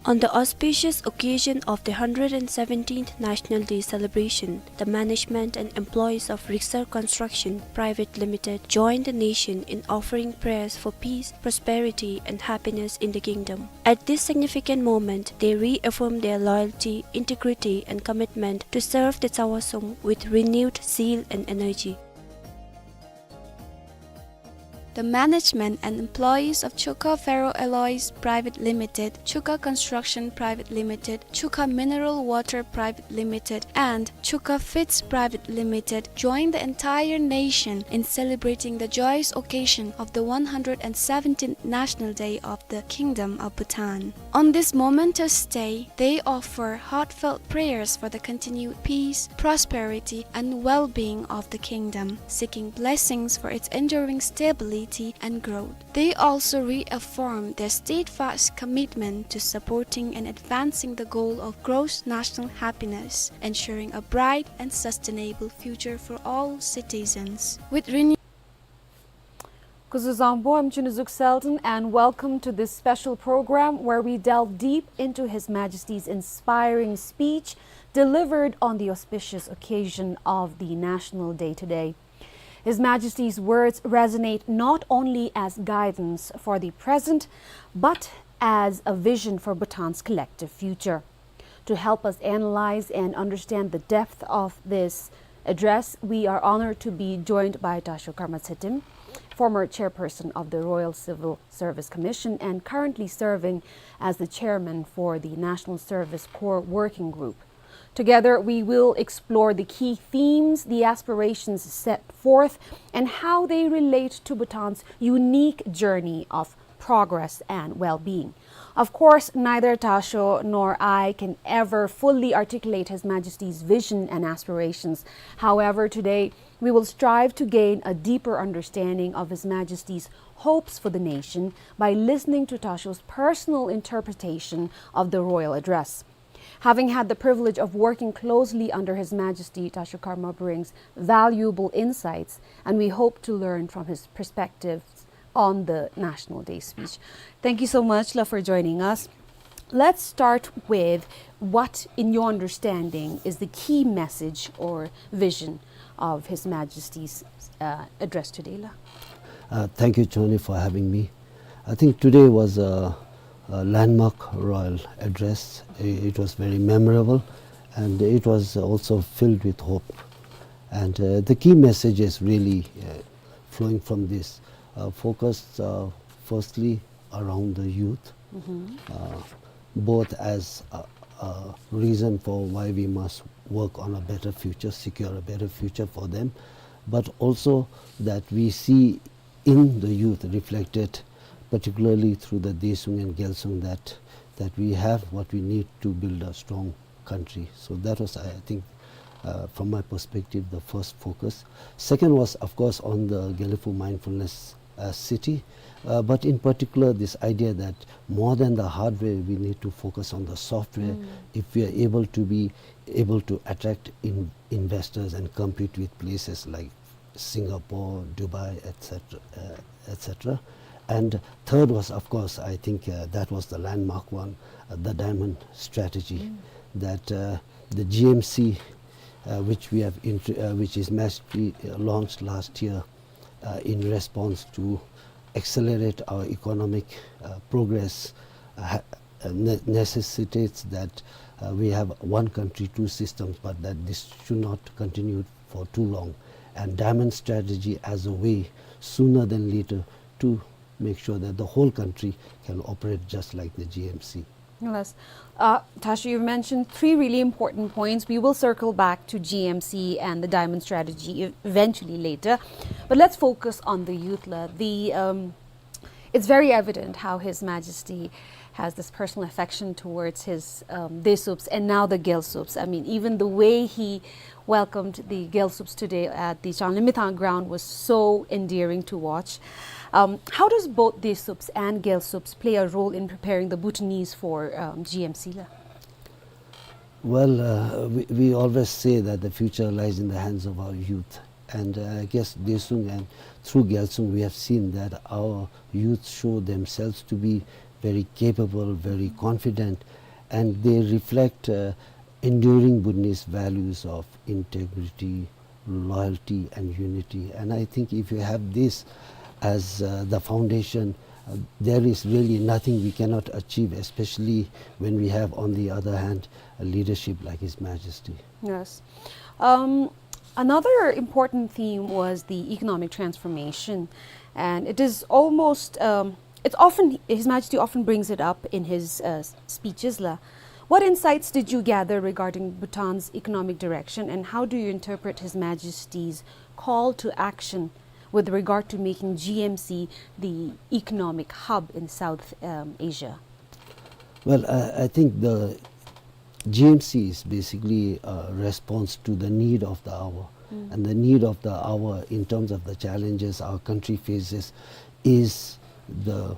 On the auspicious occasion of the hundred and seventeenth National Day celebration, the management and employees of Rixar Construction Private Limited joined the nation in offering prayers for peace, prosperity, and happiness in the kingdom. At this significant moment, they reaffirm their loyalty, integrity, and commitment to serve the Chaosum with renewed zeal and energy. The management and employees of Chukha Ferroalloys Private Limited, Chukha Construction Private Limited, Chukha Mineral Water Private Limited, and Chukha Feeds Private Limited join the entire nation in celebrating the joyous occasion of the one hundred seventeenth National Day of the Kingdom of Bhutan. On this momentous day, they offer heartfelt prayers for the continued peace, prosperity, and well-being of the kingdom, seeking blessings for its enduring stability and growth. They also reaffirm their steadfast commitment to supporting and advancing the goal of gross national happiness, ensuring a bright and sustainable future for all citizens. With renewed Kuzuzangpo, I'm Chunuzuk Selton, and welcome to this special program where we delve deep into His Majesty's inspiring speech delivered on the auspicious occasion of the National Day today. His Majesty's words resonate not only as guidance for the present, but as a vision for Bhutan's collective future. To help us analyze and understand the depth of this address, we are honored to be joined by Tasho Karma Tsetem, former chairperson of the Royal Civil Service Commission and currently serving as the chairman for the National Service Corps Working Group. Together, we will explore the key themes, the aspirations set forth, and how they relate to Bhutan's unique journey of progress and well-being. Of course, neither Tasho nor I can ever fully articulate His Majesty's vision and aspirations. However, today, we will strive to gain a deeper understanding of His Majesty's hopes for the nation by listening to Tasho's personal interpretation of the royal address. Having had the privilege of working closely under His Majesty, Tasho Karma brings valuable insights, and we hope to learn from his perspectives on the National Day speech. Thank you so much, la, for joining us. Let's start with what, in your understanding, is the key message or vision of His Majesty's, uh, address today, la. Uh, thank you, Johnny, for having me. I think today was a, a landmark royal address. I-, it was very memorable, and it was also filled with hope. And, uh, the key message is really, uh, flowing from this, uh, focus, uh, firstly around the youth, uh, both as a, a reason for why we must work on a better future, secure a better future for them, but also that we see in the youth reflected, particularly through the Desung and Gelsung, that, that we have what we need to build a strong country. So that was, I think, uh, from my perspective, the first focus. Second was, of course, on the Gelephu Mindfulness, uh, City. Uh, but in particular, this idea that more than the hardware, we need to focus on the software. Mm. If we are able to be able to attract in-, investors and compete with places like Singapore, Dubai, et cetera, uh, et cetera. And third was, of course, I think, uh, that was the landmark one, uh, the diamond strategy, mm, that, uh, the G M C, uh, which we have int-, uh, which His Majesty, uh, launched last year, uh, in response to accelerate our economic, uh, progress, uh, ha-, uh, ne-, necessitates that, uh, we have one country, two systems, but that this should not continue for too long. And diamond strategy as a way, sooner than later, to make sure that the whole country can operate just like the G M C. Yes. Uh, Tashi, you've mentioned three really important points. We will circle back to G M C and the diamond strategy e-, eventually later. But let's focus on the youth la. The, um, it's very evident how His Majesty has this personal affection towards his, um, Desups and now the Gyalsups. I mean, even the way he welcomed the Gyalsups today at the Changlimithang ground was so endearing to watch. Um, how does both Desups and Gyalsups play a role in preparing the Bhutanese for, um, G M C la? Well, uh, we, we always say that the future lies in the hands of our youth. And, uh, I guess Desung and through Gyalsung, we have seen that our youth show themselves to be very capable, very confident, and they reflect, uh, enduring Bhutanese values of integrity, loyalty, and unity. And I think if you have this as, uh, the foundation, uh, there is really nothing we cannot achieve, especially when we have, on the other hand, a leadership like His Majesty. Yes. Um, another important theme was the economic transformation. And it is almost, um, it's often, His Majesty often brings it up in his, uh, speeches la. What insights did you gather regarding Bhutan's economic direction, and how do you interpret His Majesty's call to action with regard to making G M C the economic hub in South, um, Asia? Well, I, I think the G M C is basically a response to the need of the hour. Mm. And the need of the hour in terms of the challenges our country faces is the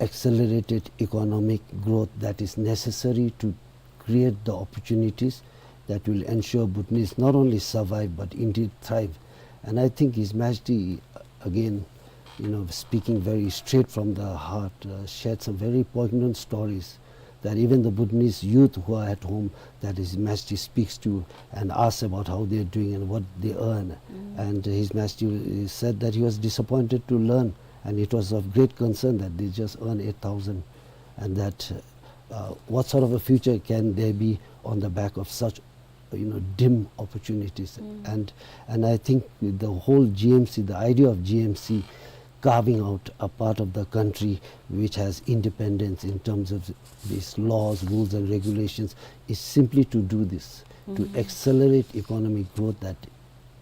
accelerated economic growth that is necessary to create the opportunities that will ensure Bhutanese not only survive but indeed thrive. And I think His Majesty, again, you know, speaking very straight from the heart, uh, shared some very poignant stories that even the Bhutanese youth who are at home, that His Majesty speaks to and asks about how they're doing and what they earn. Mm. And His Majesty, uh, said that he was disappointed to learn, and it was of great concern that they just earn eight thousand, and that, uh, what sort of a future can there be on the back of such, you know, dim opportunities? Mm. And, and I think the whole G M C, the idea of G M C carving out a part of the country which has independence in terms of these laws, rules, and regulations is simply to do this, to, mm-hmm, accelerate economic growth that,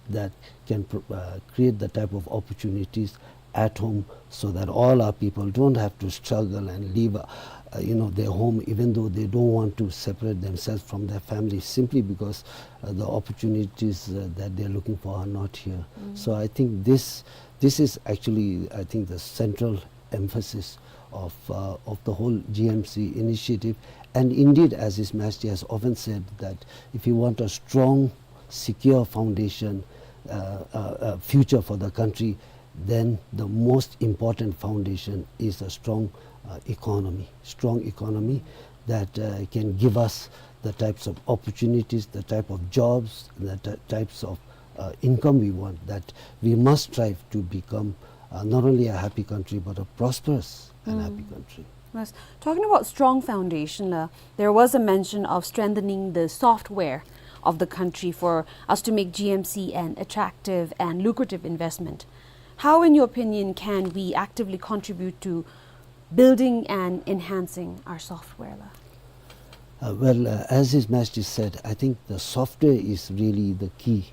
that can pro-, uh, create the type of opportunities at home, so that all our people don't have to struggle and leave, uh, you know, their home, even though they don't want to separate themselves from their families, simply because, uh, the opportunities, uh, that they're looking for are not here. Mm. So I think this, this is actually, I think, the central emphasis of, uh, of the whole G M C initiative. And indeed, as His Majesty has often said, that if you want a strong, secure foundation, uh, uh, uh, future for the country, then the most important foundation is a strong, uh, economy. Strong economy that, uh, can give us the types of opportunities, the type of jobs, the ty-, types of, uh, income we want. That we must strive to become, uh, not only a happy country, but a prosperous and, mm, happy country. Yes. Talking about strong foundation la, there was a mention of strengthening the software of the country for us to make G M C an attractive and lucrative investment. How, in your opinion, can we actively contribute to building and enhancing our software la? Uh, well, uh, as His Majesty said, I think the software is really the key,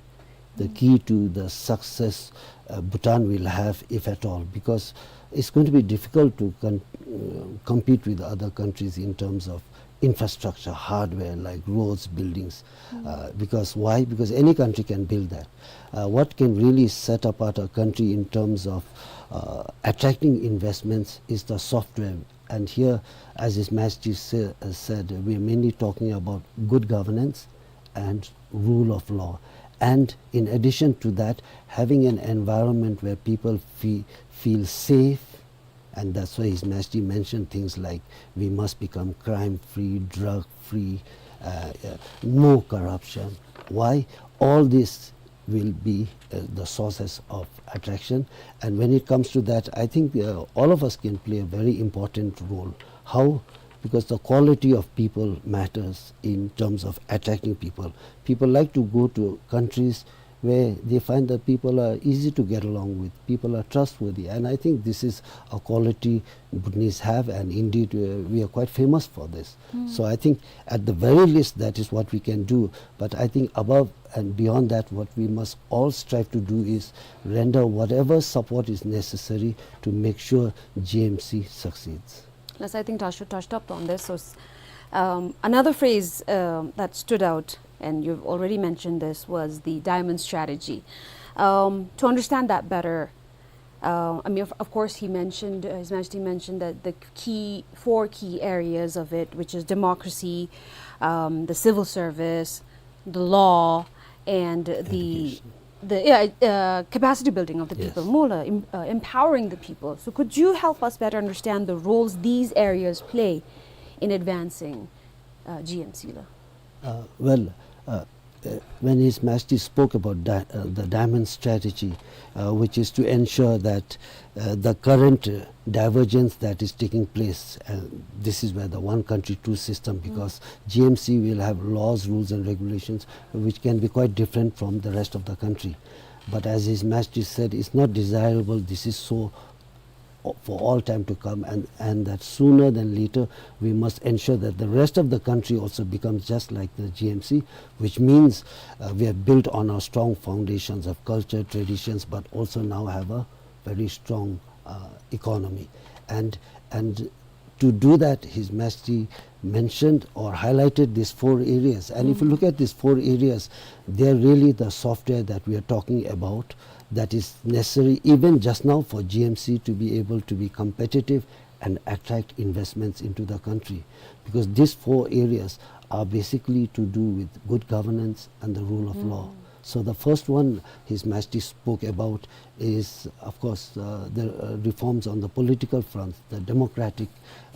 the, mm, key to the success, uh, Bhutan will have, if at all, because it's going to be difficult to con-, uh, compete with other countries in terms of infrastructure, hardware like roads, buildings. Uh, because why? Because any country can build that. Uh, what can really set apart a country in terms of uh, attracting investments is the software. And here, as His Majesty sa- uh, said, we are mainly talking about good governance and rule of law. And in addition to that, having an environment where people feel, feel safe, and that's why His Majesty mentioned things like we must become crime free, drug free, uh, uh, no corruption. Why? All this will be uh, the sources of attraction. And when it comes to that, I think uh, all of us can play a very important role. How? Because the quality of people matters in terms of attracting people. People like to go to countries where they find that people are easy to get along with, people are trustworthy, and I think this is a quality Bhutanese have, and indeed uh, we are quite famous for this. So I think at the very least that is what we can do, but I think above and beyond that, what we must all strive to do is render whatever support is necessary to make sure G M C succeeds. Yes, I think Tashi touched up on this. So, s- um, another phrase um, that stood out, and you've already mentioned this, was the diamond strategy. Um, to understand that better, uh, I mean, of, of course, he mentioned, uh, His Majesty mentioned that the key, four key areas of it, which is democracy, um, the civil service, the law, and the the yeah, uh, capacity building of the people, Yes. Mula, em- uh, empowering the people. So, could you help us better understand the roles these areas play in advancing uh, G M C la? Uh, well, uh, uh, when His Majesty spoke about di- uh, the diamond strategy, uh, which is to ensure that uh, the current uh, divergence that is taking place, uh, this is where the one country, two system, because G M C will have laws, rules, and regulations which can be quite different from the rest of the country. But as His Majesty said, it's not desirable this is so for all time to come, and, and that sooner than later we must ensure that the rest of the country also becomes just like the G M C, which means uh, we have built on our strong foundations of culture, traditions, but also now have a very strong uh, economy. And, and to do that, His Majesty mentioned or highlighted these four areas. And if you look at these four areas, they're really the software that we are talking about that is necessary even just now for G M C to be able to be competitive and attract investments into the country. Because these four areas are basically to do with good governance and the rule of law. So the first one His Majesty spoke about is, of course, uh, the uh, reforms on the political front, the democratic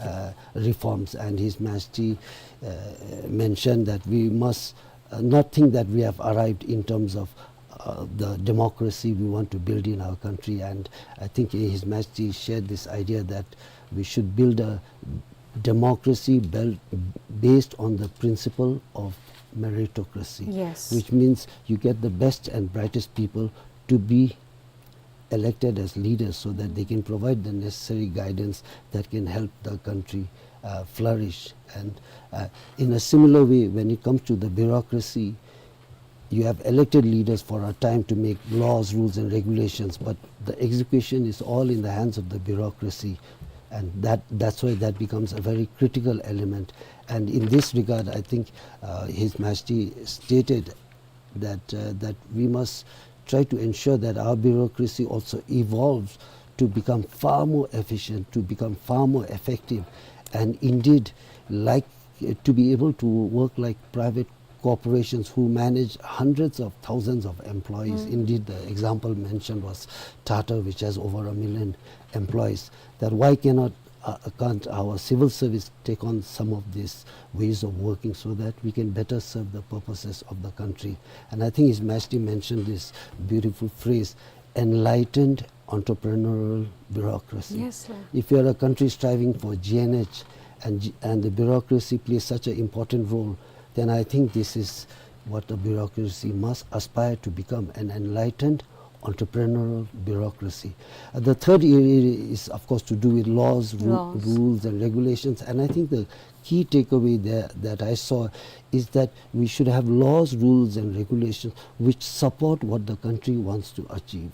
uh, reforms, and His Majesty uh, mentioned that we must uh, not think that we have arrived in terms of uh, the democracy we want to build in our country. And I think His Majesty shared this idea that we should build a democracy built based on the principle of meritocracy, Yes. which means you get the best and brightest people to be elected as leaders so that they can provide the necessary guidance that can help the country uh, flourish. And uh, in a similar way, when it comes to the bureaucracy, you have elected leaders for a time to make laws, rules, and regulations, but the execution is all in the hands of the bureaucracy, and that, that's why that becomes a very critical element. And in this regard, I think uh, His Majesty stated that, uh, that we must try to ensure that our bureaucracy also evolves to become far more efficient, to become far more effective, and indeed, like, uh, to be able to work like private corporations who manage hundreds of thousands of employees. Indeed, the example mentioned was Tata, which has over a million employees. That why cannot uh, can't our civil service take on some of these ways of working so that we can better serve the purposes of the country? And I think His Majesty mentioned this beautiful phrase, enlightened entrepreneurial bureaucracy. Yes, sir. If you are a country striving for G N H and, G- and the bureaucracy plays such an important role, then I think this is what a bureaucracy must aspire to become, an enlightened entrepreneurial bureaucracy. Uh, the third area is, of course, to do with laws, ru- Laws. rules, and regulations. And I think the key takeaway there that I saw is that we should have laws, rules, and regulations which support what the country wants to achieve.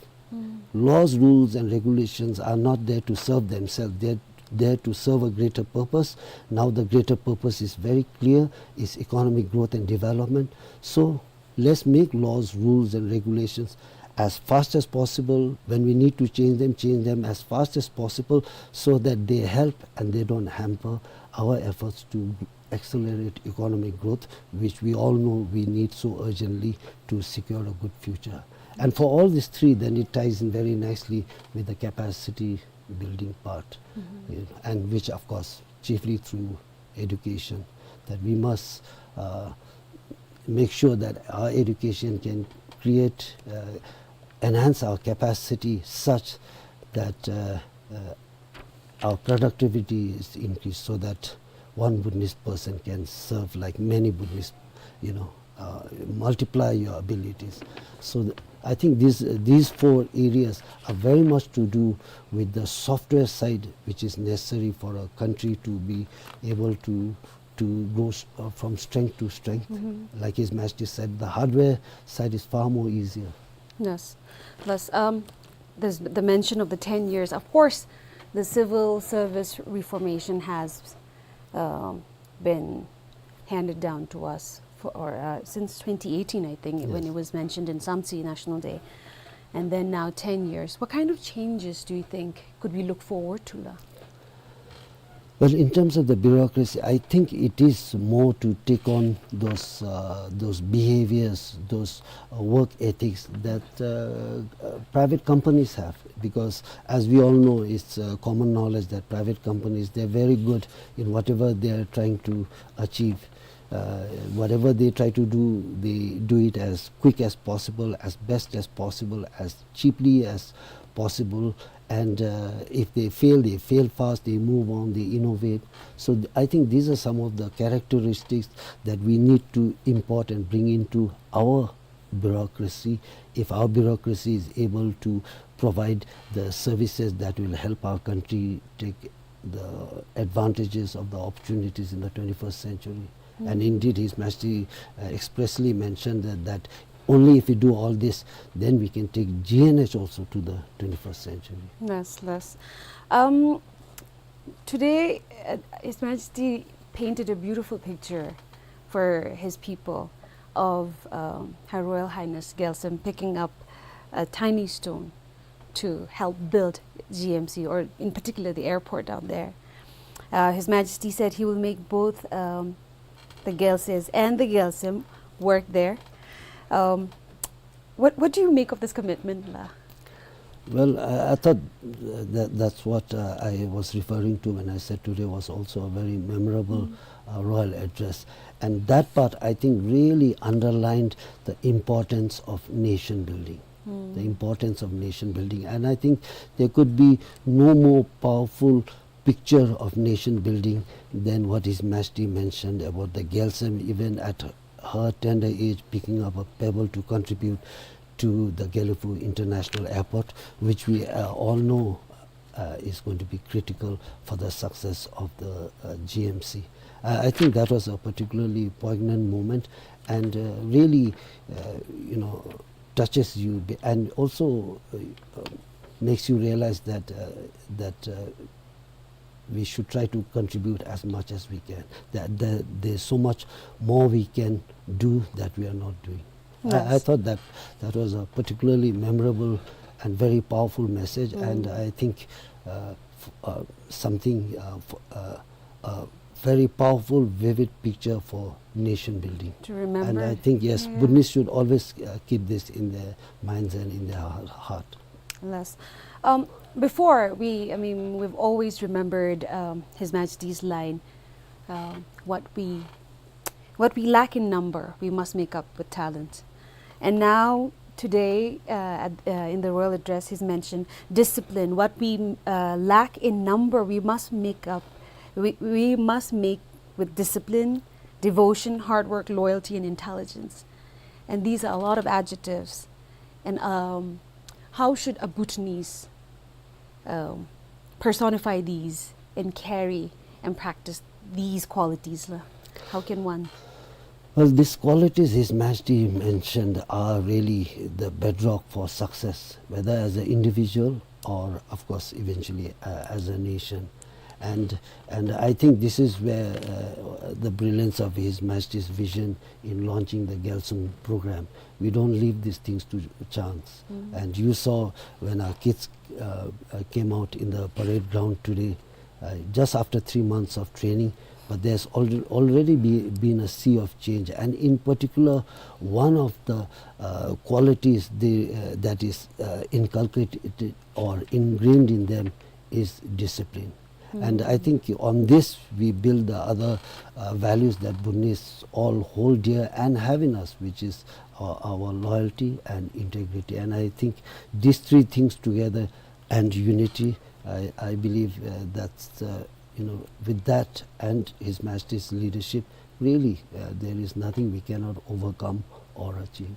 Laws, rules, and regulations are not there to serve themselves. They're there to serve a greater purpose. Now the greater purpose is very clear, is economic growth and development. So let's make laws, rules and regulations as fast as possible. When we need to change them, change them as fast as possible so that they help and they don't hamper our efforts to accelerate economic growth, which we all know we need so urgently to secure a good future. And for all these three, then it ties in very nicely with the capacity building part, you know, and which, of course, chiefly through education, that we must, uh, make sure that our education can create, uh, enhance our capacity such that, uh, uh, our productivity is increased so that one Bhutanese person can serve like many Bhutanese, you know, uh, multiply your abilities. So th-, I think these, these four areas are very much to do with the software side, which is necessary for a country to be able to, to go s-, uh, from strength to strength. Mm-hmm. Like His Majesty said, the hardware side is far more easier. Yes. Plus, um, there's the mention of the ten years. Of course, the civil service reformation has, um, been handed down to us for, or, uh, since twenty eighteen, I think, when, yes, it was mentioned in Samtse National Day. And then now ten years. What kind of changes do you think could we look forward to, la? Well, in terms of the bureaucracy, I think it is more to take on those, uh, those behaviors, those, uh, work ethics that, uh, uh, private companies have. Because as we all know, it's, uh, common knowledge that private companies, they're very good in whatever they're trying to achieve. Uh, whatever they try to do, they do it as quick as possible, as best as possible, as cheaply as possible. And, uh, if they fail, they fail fast, they move on, they innovate. So th-, I think these are some of the characteristics that we need to import and bring into our bureaucracy. If our bureaucracy is able to provide the services that will help our country take the advantages of the opportunities in the twenty-first century. And, mm, indeed, His Majesty, uh, expressly mentioned that, that only if we do all this, then we can take G N H also to the twenty-first century. Yes, yes. Um, today, uh, His Majesty painted a beautiful picture for his people of, um, Her Royal Highness Gyaltsem picking up a tiny stone to help build G M C, or in particular the airport down there. Uh, His Majesty said he will make both, um, the Gyaltses and the Gyaltsem work there. Um, what, what do you make of this commitment, la? Well, I, I thought that that's what, uh, I was referring to when I said today was also a very memorable, mm, uh, royal address. And that part, I think, really underlined the importance of nation building. Mm. The importance of nation building. And I think there could be no more powerful picture of nation building than what His Majesty mentioned about the Gyaltsem, even at her tender age, picking up a pebble to contribute to the Gelephu International Airport, which we, uh, all know, uh, is going to be critical for the success of the, uh, G M C. Uh, I think that was a particularly poignant moment and, uh, really, uh, you know, touches you be-, and also, uh, uh, makes you realize that, uh, that, uh, we should try to contribute as much as we can. That, that there's so much more we can do that we are not doing. I, I, yes, thought that that was a particularly memorable and very powerful message, and, mm, I think, uh, f-, uh, something, uh, f-, uh, a very powerful, vivid picture for nation building. To remember. And I think, yes, yeah, Bhutanese should always, uh, keep this in their minds and in their heart. Yes. Um, before, we, I mean, we've always remembered, um, His Majesty's line, uh, what we, what we lack in number, we must make up with talent. And now, today, uh, at, uh, in the royal address, he's mentioned discipline. What we, uh, lack in number, we must make up. We, we must make with discipline, devotion, hard work, loyalty, and intelligence. And these are a lot of adjectives. And, um, how should a Bhutanese, um, personify these and carry and practice these qualities, la? How can one? Well, these qualities His Majesty mentioned are really the bedrock for success, whether as an individual or, of course, eventually, uh, as a nation. And, and I think this is where, uh, the brilliance of His Majesty's vision in launching the Gyalsum program. We don't leave these things to chance. Mm. And you saw when our kids, uh, uh, came out in the parade ground today, uh, just after three months of training, but there's alre-, already be, been a sea of change. And in particular, one of the, uh, qualities they, uh, that is, uh, inculcated or ingrained in them is discipline. And I think on this we build the other, uh, values that Bhutanese all hold dear and have in us, which is, uh, our loyalty and integrity. And I think these three things together and unity, I, I believe, uh, that's, uh, you know, with that and His Majesty's leadership, really, uh, there is nothing we cannot overcome or achieve.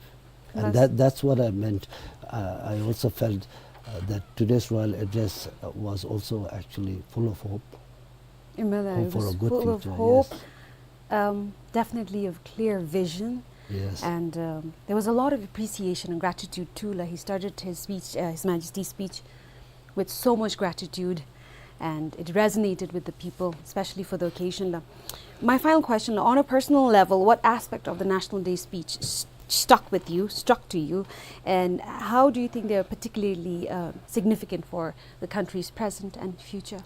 And that, that's what I meant. Uh, I also felt, uh, that today's royal address, uh, was also actually full of hope. Hope for a good future, yes. It was full of hope, um, definitely of clear vision. Yes. And, um, there was a lot of appreciation and gratitude too. Like, he started his speech, uh, His Majesty's speech, with so much gratitude, and it resonated with the people, especially for the occasion. My final question, on a personal level, what aspect of the National Day speech s-, stuck with you, struck to you, and how do you think they are particularly, uh, significant for the country's present and future?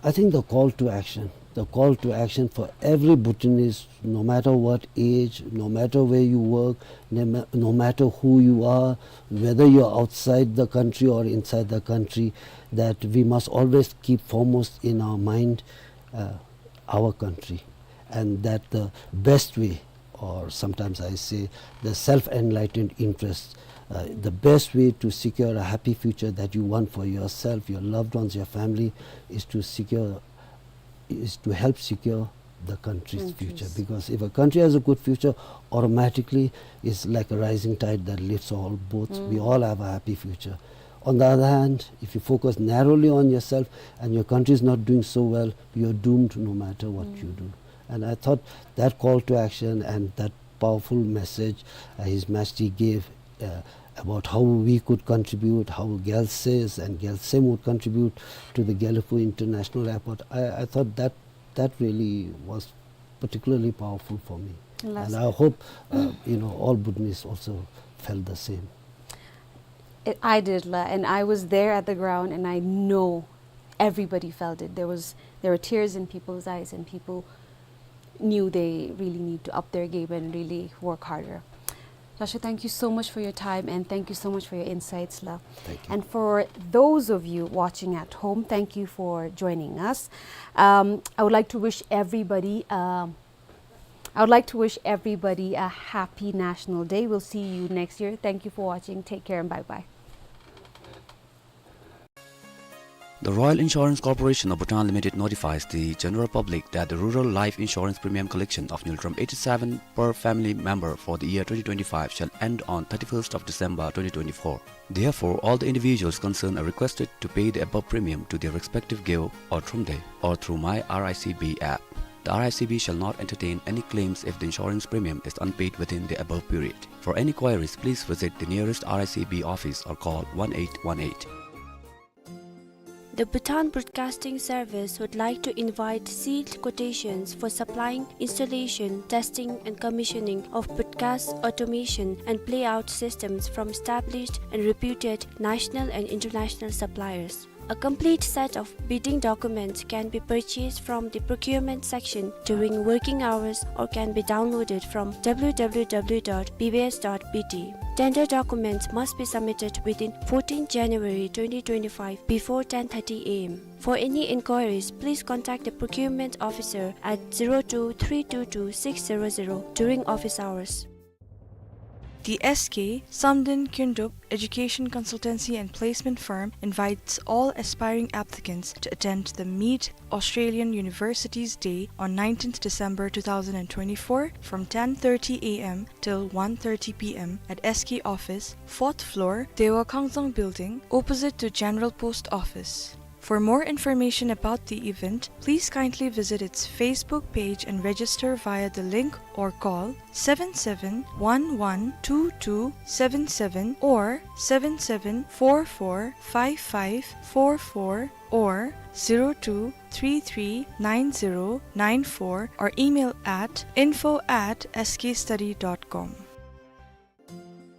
I think the call to action, the call to action for every Bhutanese, no matter what age, no matter where you work, no ma-, no matter who you are, whether you're outside the country or inside the country, that we must always keep foremost in our mind, uh, our country, and that the best way, or sometimes I say the self-enlightened interest, uh, the best way to secure a happy future that you want for yourself, your loved ones, your family, is to secure, is to help secure the country's future. Countries. Because if a country has a good future, automatically it's like a rising tide that lifts all boats. We all have a happy future. On the other hand, if you focus narrowly on yourself and your country is not doing so well, you're doomed no matter what you do. And I thought that call to action and that powerful message, uh, His Majesty gave, uh, about how we could contribute, how Gyalses and Gyalsem would contribute to the Gelephu International Airport. I, I thought that that really was particularly powerful for me. And I hope, uh, you know, all Bhutanese also felt the same. I, I did, la, and I was there at the ground, and I know everybody felt it. There was, there were tears in people's eyes, and people knew they really need to up their game and really work harder. Gyalsho, thank you so much for your time, and thank you so much for your insights, la. Thank you. And for those of you watching at home, thank you for joining us. Um, I would like to wish everybody, um, I would like to wish everybody a happy National Day. We'll see you next year. Thank you for watching. Take care and bye-bye. The Royal Insurance Corporation of Bhutan Limited notifies the general public that the rural life insurance premium collection of Ngultrum eighty-seven per family member for the year twenty twenty-five shall end on thirty-first of December twenty twenty-four. Therefore, all the individuals concerned are requested to pay the above premium to their respective Gyeo or Thromde or through My R I C B app. The R I C B shall not entertain any claims if the insurance premium is unpaid within the above period. For any queries, please visit the nearest R I C B office or call one eight one eight. The Bhutan Broadcasting Service would like to invite sealed quotations for supplying, installation, testing and commissioning of broadcast automation and playout systems from established and reputed national and international suppliers. A complete set of bidding documents can be purchased from the procurement section during working hours or can be downloaded from W W W dot B B S dot B T. Tender documents must be submitted within fourteenth January twenty twenty-five before ten thirty A M. For any inquiries, please contact the procurement officer at zero two three two two six zero zero during office hours. The S K Samden Kyndrup Education Consultancy and Placement Firm invites all aspiring applicants to attend the Meet Australian Universities Day on nineteenth December two thousand and twenty-four from ten thirty A M till one thirty P M at S K office, fourth floor, Dewa Kangzang Building, opposite to General Post Office. For more information about the event, please kindly visit its Facebook page and register via the link or call seven seven one one two two seven seven or seven seven four four five five four four or zero two three three nine zero nine four or email at info at S K study dot com.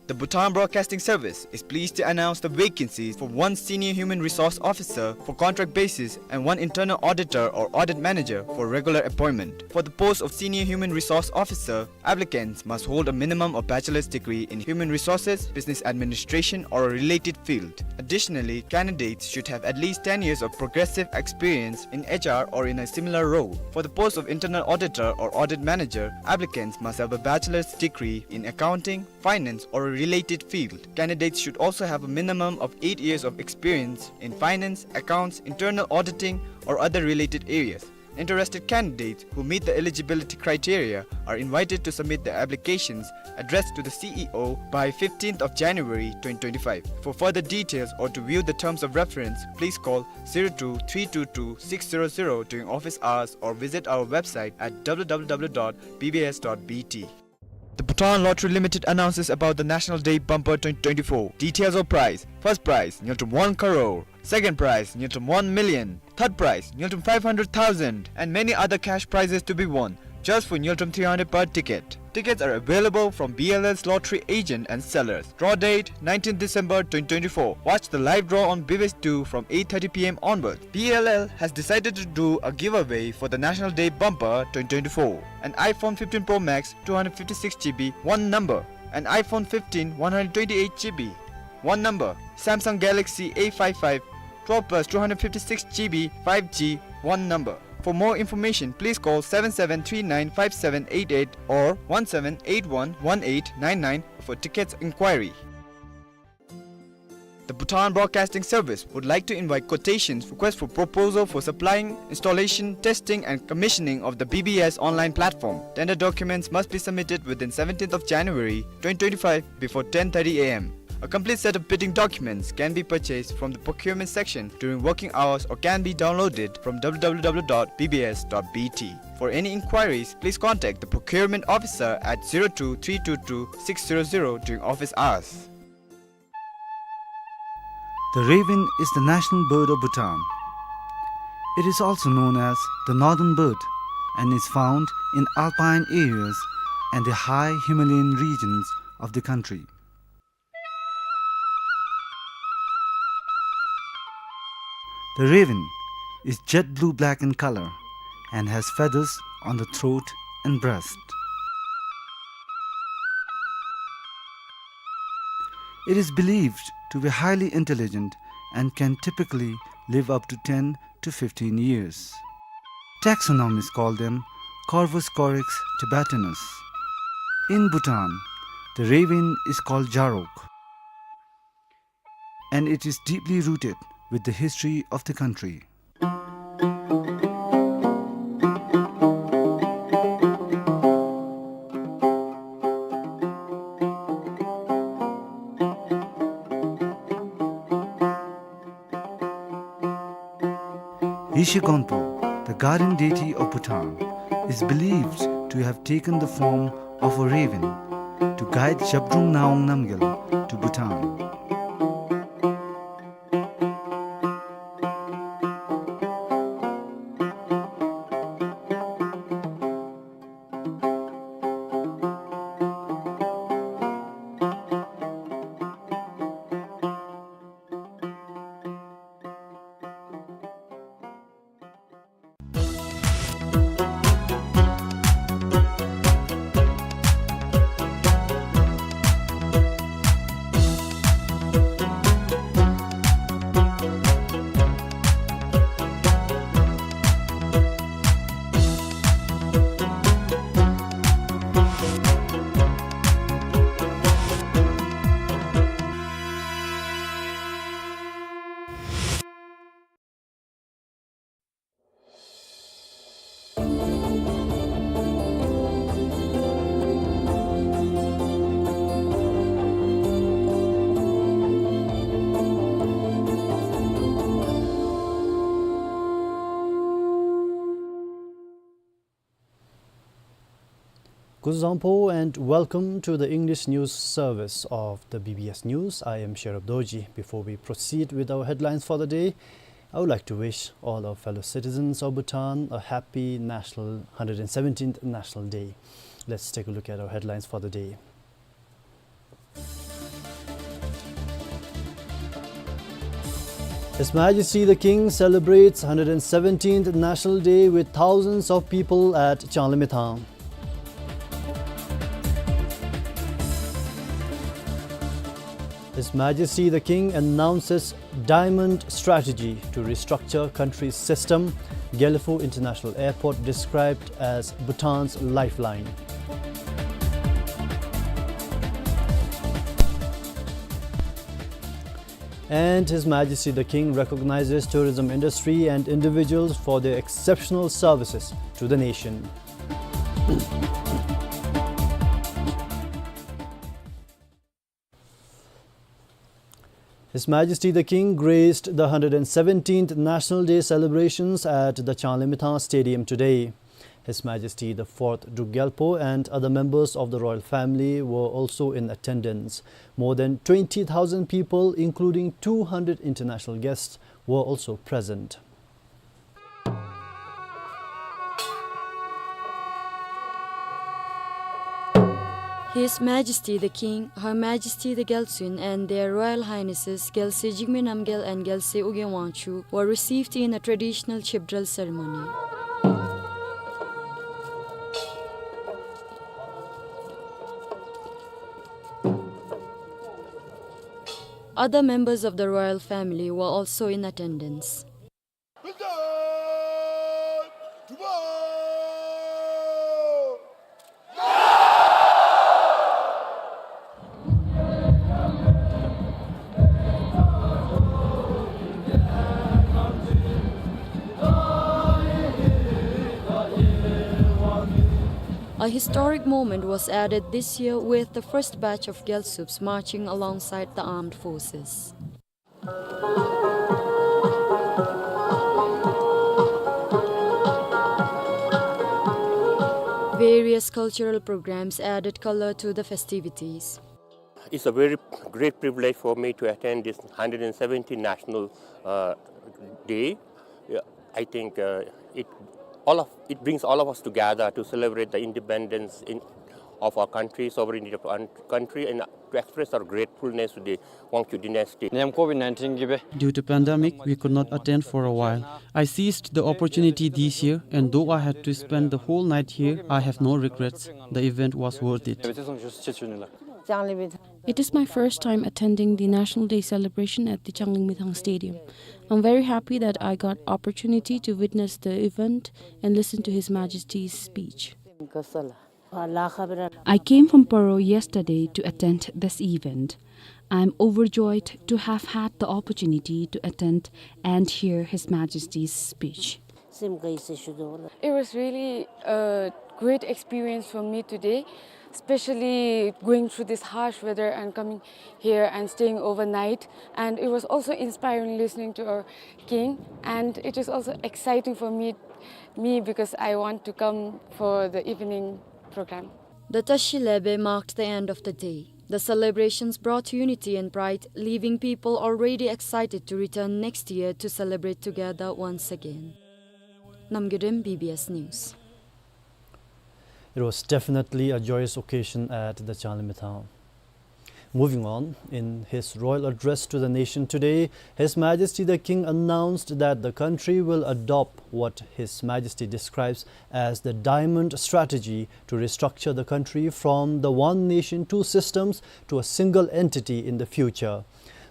The Bhutan Broadcasting Service is pleased to announce the vacancies for one Senior Human Resource Officer for contract basis and one Internal Auditor or Audit Manager for regular appointment. For the post of Senior Human Resource Officer, applicants must hold a minimum of bachelor's degree in Human Resources, Business Administration, or a related field. Additionally, candidates should have at least ten years of progressive experience in H R or in a similar role. For the post of Internal Auditor or Audit Manager, applicants must have a bachelor's degree in Accounting, Finance, or a related field. Candidates should also have a minimum of eight years of experience in finance, accounts, internal auditing, or other related areas. Interested candidates who meet the eligibility criteria are invited to submit their applications addressed to the C E O by fifteenth of January twenty twenty-five. For further details or to view the terms of reference, please call zero two three two two six zero zero during office hours or visit our website at W W W dot B B S dot B T. The Bhutan Lottery Limited announces about the National Day Bumper twenty twenty-four. Details of prize. First prize, ngultrum one crore. Second prize, ngultrum one million. Third prize, ngultrum five hundred thousand. And many other cash prizes to be won, just for ngultrum three hundred per ticket. Tickets are available from B L L's lottery agent and sellers. Draw date, nineteenth December twenty twenty-four. Watch the live draw on B B S two from eight thirty P M onwards. B L L has decided to do a giveaway for the National Day Bumper twenty twenty-four. An iPhone fifteen Pro Max, two hundred fifty-six G B, one number. An iPhone fifteen, one hundred twenty-eight G B, one number. Samsung Galaxy A five five, twelve plus two hundred fifty-six G B, five G, one number. For more information, please call seven seven three nine five seven eight eight or one seven eight one one eight nine nine for tickets inquiry. The Bhutan Broadcasting Service would like to invite quotations, request for proposal for supplying, installation, testing, and commissioning of the B B S online platform. Tender documents must be submitted within seventeenth of January twenty twenty-five before ten thirty A M. A complete set of bidding documents can be purchased from the procurement section during working hours or can be downloaded from W W W dot B B S dot B T. For any inquiries, please contact the procurement officer at zero two three two two six zero zero during office hours. The raven is the national bird of Bhutan. It is also known as the northern bird and is found in alpine areas and the high Himalayan regions of the country. The raven is jet blue-black in color and has feathers on the throat and breast. It is believed to be highly intelligent and can typically live up to ten to fifteen years. Taxonomists call them Corvus corax tibetanus. In Bhutan, the raven is called Jarok, and it is deeply rooted with the history of the country. Yeshe Gonpo, the guardian deity of Bhutan, is believed to have taken the form of a raven to guide Zhabdrung Ngawang Namgyal to Bhutan. Kuzuzangpo and welcome to the English news service of the B B S News. I am Sherub Dorji. Before we proceed with our headlines for the day, I would like to wish all our fellow citizens of Bhutan a happy national, hundred seventeenth National Day. Let's take a look at our headlines for the day. His Majesty the King celebrates hundred seventeenth National Day with thousands of people at Changlimithang. His Majesty the King announces diamond strategy to restructure country's system, Gelephu International Airport described as Bhutan's lifeline. And His Majesty the King recognizes tourism industry and individuals for their exceptional services to the nation. His Majesty the King graced the hundred seventeenth National Day celebrations at the Changlimithang Stadium today. His Majesty the Fourth Druk Gyalpo and other members of the royal family were also in attendance. More than twenty thousand people, including two hundred international guests, were also present. His Majesty the King, Her Majesty the Gyaltsuen, and Their Royal Highnesses Gyaltse Jigme Namgyal and Gyaltse Ugyen Wangchuck were received in a traditional chebdral ceremony. Other members of the royal family were also in attendance. A historic moment was added this year with the first batch of Gyaltsubs marching alongside the armed forces. Various cultural programs added color to the festivities. It's a very great privilege for me to attend this hundred seventeenth National, uh, Day. Yeah, I think, uh, it, all of, it brings all of us together to celebrate the independence in, of our country, sovereignty of our country, and to express our gratefulness to the Wangchuck dynasty. Due to pandemic, we could not attend for a while. I seized the opportunity this year, and though I had to spend the whole night here, I have no regrets. The event was worth it. It is my first time attending the National Day celebration at the Changlingmithang Stadium. I'm very happy that I got opportunity to witness the event and listen to His Majesty's speech. I came from Paro yesterday to attend this event. I'm overjoyed to have had the opportunity to attend and hear His Majesty's speech. It was really a great experience for me today, especially going through this harsh weather and coming here and staying overnight. And it was also inspiring listening to our king. And it is also exciting for me, me because I want to come for the evening program. The Tashi Lebe marked the end of the day. The celebrations brought unity and pride, leaving people already excited to return next year to celebrate together once again. Namgay Rim, B B S News. It was definitely a joyous occasion at the Changlingmithang. Moving on, in his royal address to the nation today, His Majesty the King announced that the country will adopt what His Majesty describes as the diamond strategy to restructure the country from the one nation, two systems to a single entity in the future.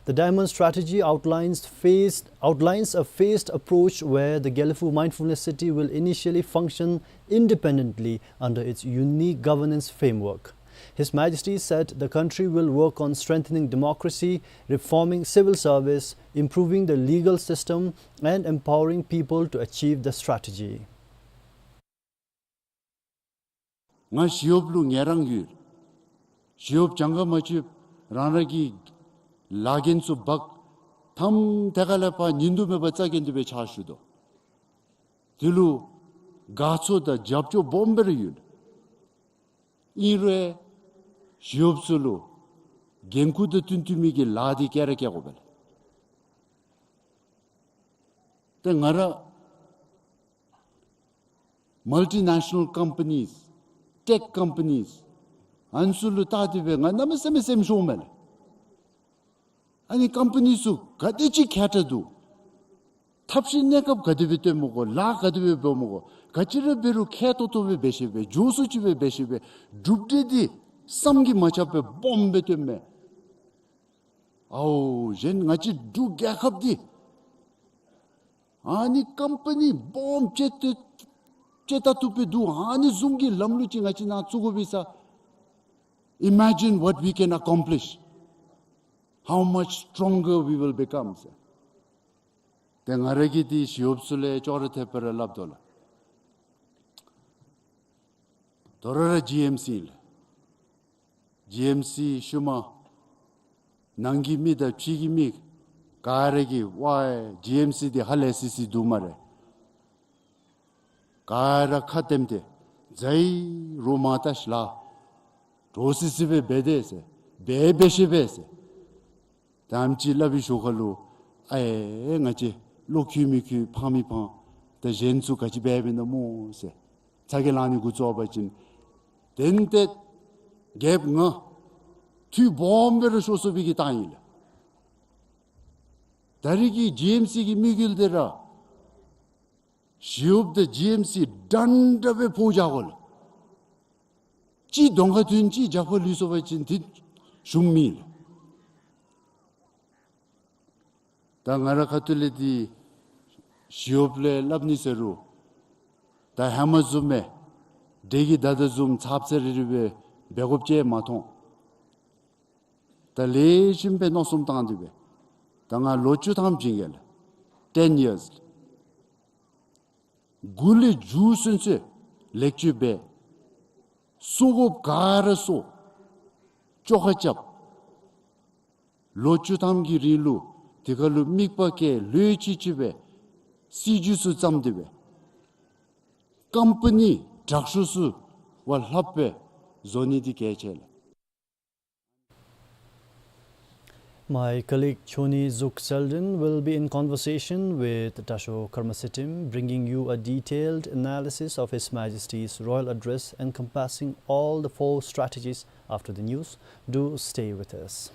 The diamond strategy outlines phased, outlines a phased approach where the Gelephu Mindfulness City will initially function independently under its unique governance framework. His Majesty said the country will work on strengthening democracy, reforming civil service, improving the legal system, and empowering people to achieve the strategy. ང་ཞི་གཡོགཔ་ལུ་ངལ་རངས་ཡོད། ཞི་གཡོགཔ་གྱངས་ཁ་མ་ཆོདཔ་རང་རང་གི་ལཱ་འགན་ཚུ་འབག། མཐའམ་ཏེ་ཁ་ལས་ཕར་ཉིན་དུ་མེད་པར་རྩ་འགེངས་ཏེ་སྦེ་ཕྱག་ཞུ་དོ། དེ་ལུ་དགའ་ཚོར་དང་རྒྱབ་སྐྱོར་སྦོམ་སྦེ་ར་ཡོད། ཨིན་རུང་ཞི་གཡོགཔ་ཚུ་ལུ་འགན་ཁུར་དང་བསྟུན་བསྟུན་མི་གི་ལཱ་འདི་བསྐྱལ་ར་བསྐྱལ་དགོ་པས་ལགས། ཏེ་ང་ར་མལ་ཊི་ནེ་ཤ་ནཱལ་ཀམ་པ་ནིས་ཊེཀ་ཀམ་པ་ནིས་ཨ་ནི་ཚུ་ལུ་བལྟ་སྟེ་སྦེ་ང་གནམ་མེད་ས་མེད་སེམས་ཤོརཝ་མས་ལགས། ཨ་ནི་ཀམ་པ་ནི་ཚུ་ག་དེ་ཅིག་མཁས་དྲགས་འདུག། ཐབས་ཤེས་གནས་སྐབས་ག་དེ་སྦེ་སྟོནམ་མས་གོ། ལཱ་ག་དེ་སྦེ་འབདཝ་མས་གོ། ག་ཅི་ར་འབད་རུང་མཁས་ཏོག་ཏོ་སྦེ་འབད་ཤེས་པས། མགྱོགས་སུ་ཅིག་སྦེ་འབད་ཤེས་པས། གྲུབ་འབྲས་འདི་བསམ་གྱིས་མ་ཁྱབ་པའི་སྦོམ་སྦེ་སྟོནམ་མས། ཨའོ་གཞན་ང་བཅས་འབྲུག་རྒྱལ་ཁབ་འདི་ཨ་ནི་ཀམ་པ་ནི་སྦོམ་ཅིག་ཏེ་ཅིག་ད་བཏུབ་སྦེ་འདུག། ཨ་ནི་བཟུམ་གྱི་ལམ་ལུགས་ཅིག་ང་བཅས་ནང་བཙུགས་དགོ་པས་ཟེར། Imagine what we can accomplish, how much stronger we will become ཟེར། ཏེ་ང་ར་གིས་འདི་ཞི་གཡོགཔ་ཚུ་ལུ་ཅོག་ར་འཐདཔ་སྦེ་ར་སླབ་དོ་ལགས། ད་རུང་ར་ཇི་ཨེམ་སི་ཨིན་ལགས། ཇི་ཨེམ་སི་ཤུལ་མ་ནང་གི་མི་དང་ཕྱི་གི་མི་ག་ར་གིས་ཝའི་ཇི་ཨེམ་སི་འདི་ཧ་ལས་སི་སི་འདུག་སྨ་རེ། ག་ར་ཁ་བསྟནམ་ཏེ་ཛའི་རོགས་མ་བལྟ་ཤིག་ལགས། འདྲོག་སི་སི་སྦེ་འབད་དེས་ཟེར། འབད་འབད་ཤེས་པས་ཟེར། ད་ཨེམ་ཅིག་སླབ་པའི་ཞོར་ཁ་ལུ་ཨའེ་ང་བཅས་བློ་འཁྱུད་མི་འཁྱུད་ཕངས་མི་ཕངས། ད་གཞན་ཚུ་ག་ཅི་འབད་འབདཝ་ཨིན་ན་སྨོ་ཟེར་ཚ་གྱང་ལང་ནི་འགོ་བཙུགས་པ་ཅིན་དེ་ལས་ཏེ་རྒྱལཔོ་ང་འཐུས་སྦོམ་སྦེ་ར་ཤོར་སོང་བའི་གི་རྟགས་ཨིན་ལགས། ད་རེས་ཀྱི་ཇི་ཨེམ་སི་གི་དམིགས་ཡུལ་འདི་ར་ཞི་གཡོགཔ་དང་ཇི་ཨེམ་སི་འདྲན་འདྲ་སྦེ་ཕོག་བཞག་དགོ་ལགས། གཅིག་གདོང་ཁར་ཐོན་གཅིག་རྒྱབ་ཁར་ལུས་སོང་བ་ཅིན་འདི་ཞུམ་མི་ལགས། ད་ང་ར་ཁ་ཐུག་ལས་འདི་ཞི་གཡོགཔ་ལས་སླབ་ནི་ཟེར་རུང་ད་ཧེ་མ་བཟུམ་སྦེ་འདྲེ་གིས་བདའ་དོ་བཟུམ་ཚབ་ཚབ་རེ་རེ་སྦེ་འབད་དགོཔ་ཅིག་མ་མཐོང་། ད་ལེགས་ཤོམ་སྦེ་མནོ་བསམ་བཏང་སྟེ་སྦེ་ད་ང་ལོ་བཅུ་ཐམ་བྱིན་གེ་ལགས། ten years། མགུ་ལས་མཇུག་ཚུན་ཚོད་ལེགས་བཅོས་འབད། གསོ་དགོཔ་ག་ར་གསོ། བཅོ་ཁ་རྐྱབ། ལོ་བཅུ་ཐམ་གྱི་རིང་ལུ་དེ་ཁར་ལུ་དམིགས་པ་བསྐྱེད་ལྷོད་ཅིག་ཅིག་སྦེ་སྲིད་བྱུས་ཚུ་བརྩམས་ཏེ་སྦེ་ཀམ་པ་ནི་དྲག་ཤོས་ཚུ་བ་ལྷགཔ་སྦེ་བཟོ་ནི་འདི་གལ་ཆེ་ལགས། My colleague Choni Zuk Selden will be in conversation with Dasho Karmasetim, bringing you a detailed analysis of His Majesty's royal address encompassing all the four strategies after the news. Do stay with us.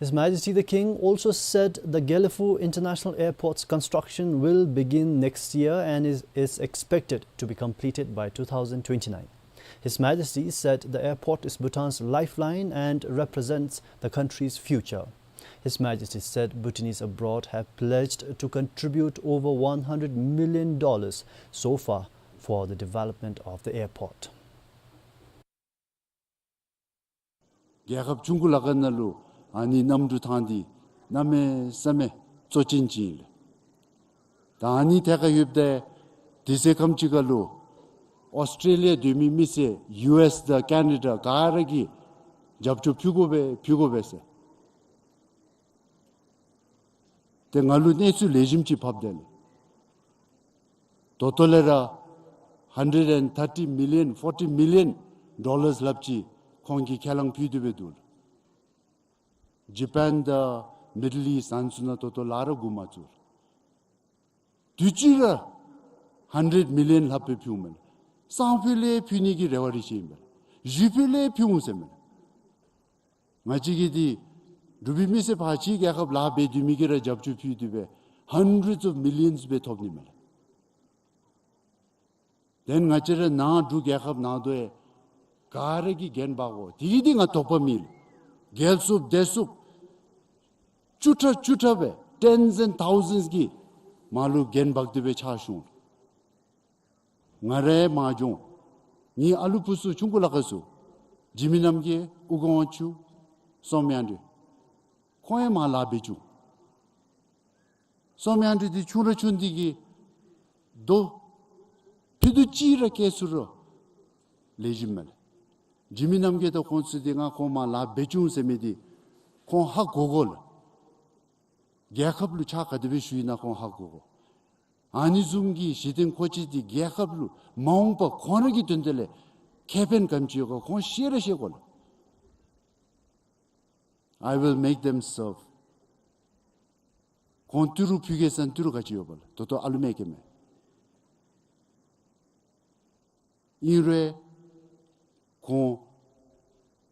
His Majesty the King also said the Gelephu International Airport's construction will begin next year and is, is expected to be completed by two thousand twenty-nine. His Majesty said the airport is Bhutan's lifeline and represents the country's future. His Majesty said Bhutanese abroad have pledged to contribute over one hundred million dollars so far for the development of the airport. རྒྱལ་ཁབ་ཆུང་ཀུ་ལ་ཁ་ནང་ལུ་ཨ་ནི་གནམ་གྲུ་ཐང་འདི་གནམ་མེད་ས་མེད་གཙོ་ཅན་ཅིག་ཨིན་ལགས། ད་ཨ་ནི་ཐད་ཁར་ཡོདཔ་ད་དུས་ཚོད་ཁམ་ཅིག་ཁར་ལུ་ཨོསི་ཊྲེ་ལི་ཡ་སྡོད་མི་མི་སེར་ཡུ་ཨེསི་དང་ཀེ་ན་ཌ་ག་ར་གིས་རྒྱབ་སྐྱོར་ཕུལ་དགོ་པས་ཕུལ་དགོ་པས་ཟེར། ཏེ་ང་ལུ་གནས་ཚུལ་ལེགས་ཤོམ་ཅིག་ཕབ་དེས་ལགས། ད་ལྟོ་ལས་ར་hundred and thirty million, forty million dollars སླབ་ཅིག་ཁོང་གིས་ཁས་བླངས་ཕུལ་ཏེ་སྦེ་འདུག་ལགས། ཇ་པཱན་དང་མིཌལ་ཨིསཊ་ཨ་ནི་ཚུ་ནང་ད་ལྟོ་ལཱ་ར་འགོ་མ་བཙུགས། དུས་ཅི་ར་hundred million ལྷགཔ་སྦེ་ཕུལཝ་མས་ལགས། སང་ཕོད་ལས་ཕུལ་ནི་གི་རེ་བ་རེ་བྱེད་ཨིན་པས་ལགས། གཞེས་ཕོད་ལས་ཕུལ་འོང་ཟེར་མས་ལགས། ང་བཅས་ཀྱི་འདི་འབྲུག་པའི་མི་སེར་ཕར་ཕྱི་རྒྱལ་ཁབ་ལཱ་འབད་སྡོད་མི་གིས་ར་རྒྱབ་སྐྱོར་ཕུལ་ཏེ་སྦེ་hundreds of millions སྦེ་ཐོབ་ནི་མས་ལགས། དེ་ང་བཅས་ར་ནཱ་འབྲུག་རྒྱལ་ཁབ་ནང་དོ་ཡང་ག་ར་གིས་འགན་འབག་དགོ། དེ་གིས་འདི་ང་དོགས་པ་མེད་ལགས། རྒྱལ་སྲུངཔ་སྡེ་སྲུངཔ་བཅུ་ཕྲག་བཅུ་ཕྲག་སྦེ་tens and thousands གིས་མར་ལུ་འགན་འབག་སྟེ་སྦེ་ཕྱག་ཞུ་འོང་། ང་རའི་མ་འགྱོ། ངེའི་ཨ་ལུ་བུ་ཚུ་ཆུང་ཀུ་ལ་ཁ་ཚུ་འཇིགས་མེད་རྣམ་རྒྱལ་ཨུ་དགོངས་ཆུ་སོམ་ཡང་འདི་ཁོང་ཡང་མར་ལཱ་འབད་བཅུག། སོམ་ཡང་འདི་འདི་ཆུང་ར་ཆུང་འདི་གིས་རྡོ་ཕུད་རྡོག་གཅིག་ར་བཀལ་ཚུགས་རུང་ལེགས་ཤོམ་མས་ལགས། འཇིགས་མེད་རྣམ་རྒྱལ་དང་ཁོང་ཚུ་འདི་ང་ཁོང་མར་ལཱ་འབད་བཅུག་ཟེར་མི་འདི་ཁོང་ཧ་གོ་དགོ་ལགས། རྒྱལ་ཁབ་ལུ་ཕྱག་ག་དེ་སྦེ་ཞུ་ཨིན་ན་ཁོང་ཧ་གོ་དགོ། ཨ་ནི་བཟུམ་གྱི་གཞི་རྟེན་མཁོ་ཆས་འདི་རྒྱལ་ཁབ་ལུ་མ་འོངས་པ་ཁོང་ར་གི་དོན་དག་ལས་ཁེ་ཕན་ག་དེམ་ཅིག་ཡོད་ག་ཁོང་ཤེས་ར་ཤེས་དགོ་ལགས། I will make them serve. ཁོང་ཏི་རུ་ཕུལ་གེ་ཟེར་ན་ཏི་རུ་ག་ཅི་ཡོད་པ་ལགས། ད་ལྟོ་ཨ་ལུ་མེད་ཀྱི་མས། ཨིན་རུང་ཁོང་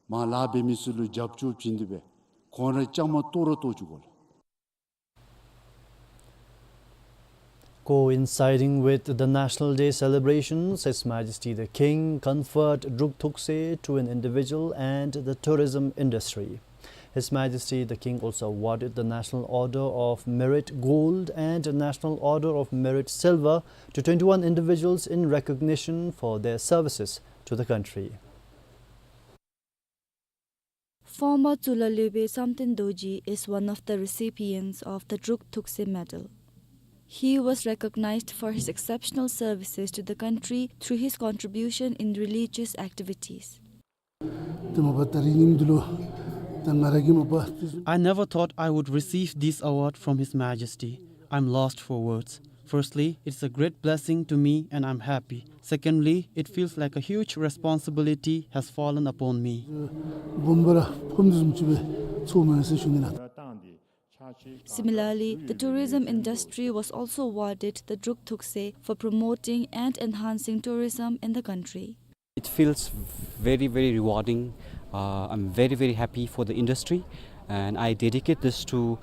མར་ལཱ་འབད་མི་ཚུ་ལུ་རྒྱབ་སྐྱོར་བྱིན་ཏེ་སྦེ་ཁོང་ར་བཅའ་མར་གཏོགས་ར་གཏོགས་བཅུག་དགོ་ལགས། Coinciding with the National Day celebrations, His Majesty the King conferred Druk Thukse to an individual and the tourism industry. His Majesty the King also awarded the National Order of Merit Gold and National Order of Merit Silver to twenty-one individuals in recognition for their services to the country. Former Tsulalibe Samten Dorji is one of the recipients of the Druk Thukse Medal. He was recognized for his exceptional services to the country through his contribution in religious activities. ཏེ་མ་པ་ད་རིས་ཉིནམ་འདི་ལུ་ད་ང་ར་གིས་མ་པ་ཏེ་I never thought I would receive this award from His Majesty. I'm lost for words. Firstly, it's a great blessing to me and I'm happy. Secondly, it feels like a huge responsibility has fallen upon me. དགོངསམ་ར་ཕོགཔ་འདི་བཟུམ་ཅིག་སྦེ་ཚོརཝ་མས་ཟེར་ཞུ་ནི་ལགས། Similarly, the tourism industry was also awarded the Druk Thukse for promoting and enhancing tourism in the country. It feels very, very rewarding. Uh, I'm very, very happy for the industry, and I dedicate this to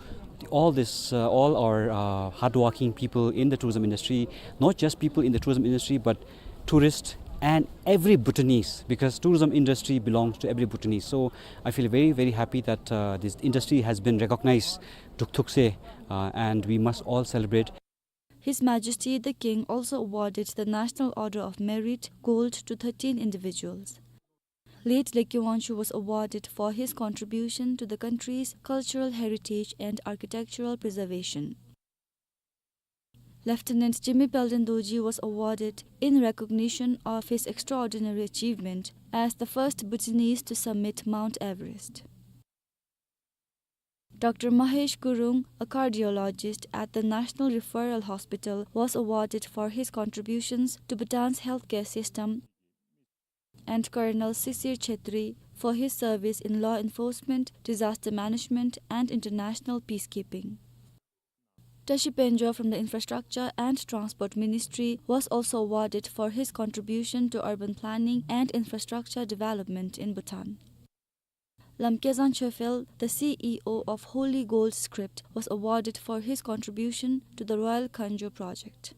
all this, uh, all our, uh, hardworking people in the tourism industry, not just people in the tourism industry, but tourists and every Bhutanese, because tourism industry belongs to every Bhutanese. So I feel very, very happy that, uh, this industry has been recognized, Druk Thukse, uh, and we must all celebrate. His Majesty the King also awarded the National Order of Merit Gold to thirteen individuals. Late Lekki Wangchuck was awarded for his contribution to the country's cultural heritage and architectural preservation. Lieutenant Jigme Palden Dorji was awarded in recognition of his extraordinary achievement as the first Bhutanese to summit Mount Everest. Doctor Mahesh Gurung, a cardiologist at the National Referral Hospital, was awarded for his contributions to Bhutan's healthcare system, and Colonel Sisir Chhetri for his service in law enforcement, disaster management, and international peacekeeping. Tashi Pengjo from the Infrastructure and Transport Ministry was also awarded for his contribution to urban planning and infrastructure development in Bhutan. Lamkezang Chophel, the C E O of Holy Gold Script, was awarded for his contribution to the Royal Khanjo project.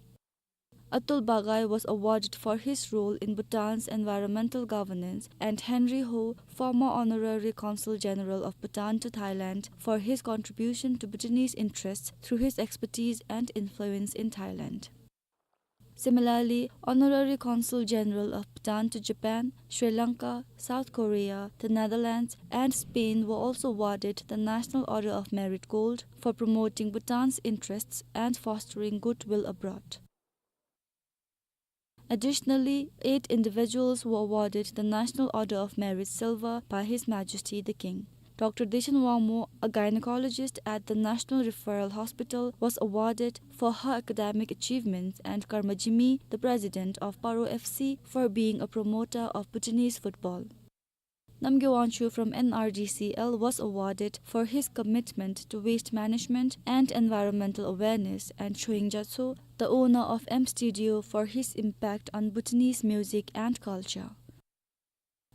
Atul Bagai was awarded for his role in Bhutan's environmental governance, and Henry Ho, former Honorary Consul General of Bhutan to Thailand, for his contribution to Bhutanese interests through his expertise and influence in Thailand. Similarly, Honorary Consul General of Bhutan to Japan, Sri Lanka, South Korea, the Netherlands, and Spain were also awarded the National Order of Merit Gold for promoting Bhutan's interests and fostering goodwill abroad. Additionally, eight individuals were awarded the National Order of Merit Silver by His Majesty the King. Doctor Deshan Wangmo, a gynecologist at the National Referral Hospital, was awarded for her academic achievements, and Karma Jigme, the president of Paro F C, for being a promoter of Bhutanese football. Namgay Wangchuk from N R D C L was awarded for his commitment to waste management and environmental awareness, and Choying Jatso, the owner of M Studio, for his impact on Bhutanese music and culture.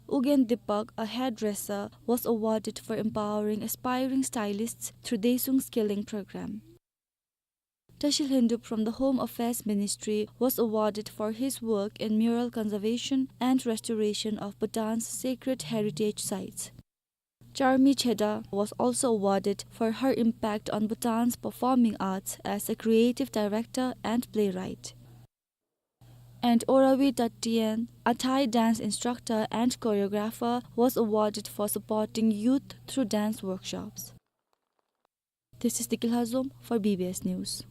Ugyen Deepak, a hairdresser, was awarded for empowering aspiring stylists through Desuung Skilling Program. Tashi Lhendup from the Home Affairs Ministry was awarded for his work in mural conservation and restoration of Bhutan's sacred heritage sites. Charmi Cheda was also awarded for her impact on Bhutan's performing arts as a creative director and playwright. And Orawi Tatien, a Thai dance instructor and choreographer, was awarded for supporting youth through dance workshops. This is Dikil Hazom for B B S News.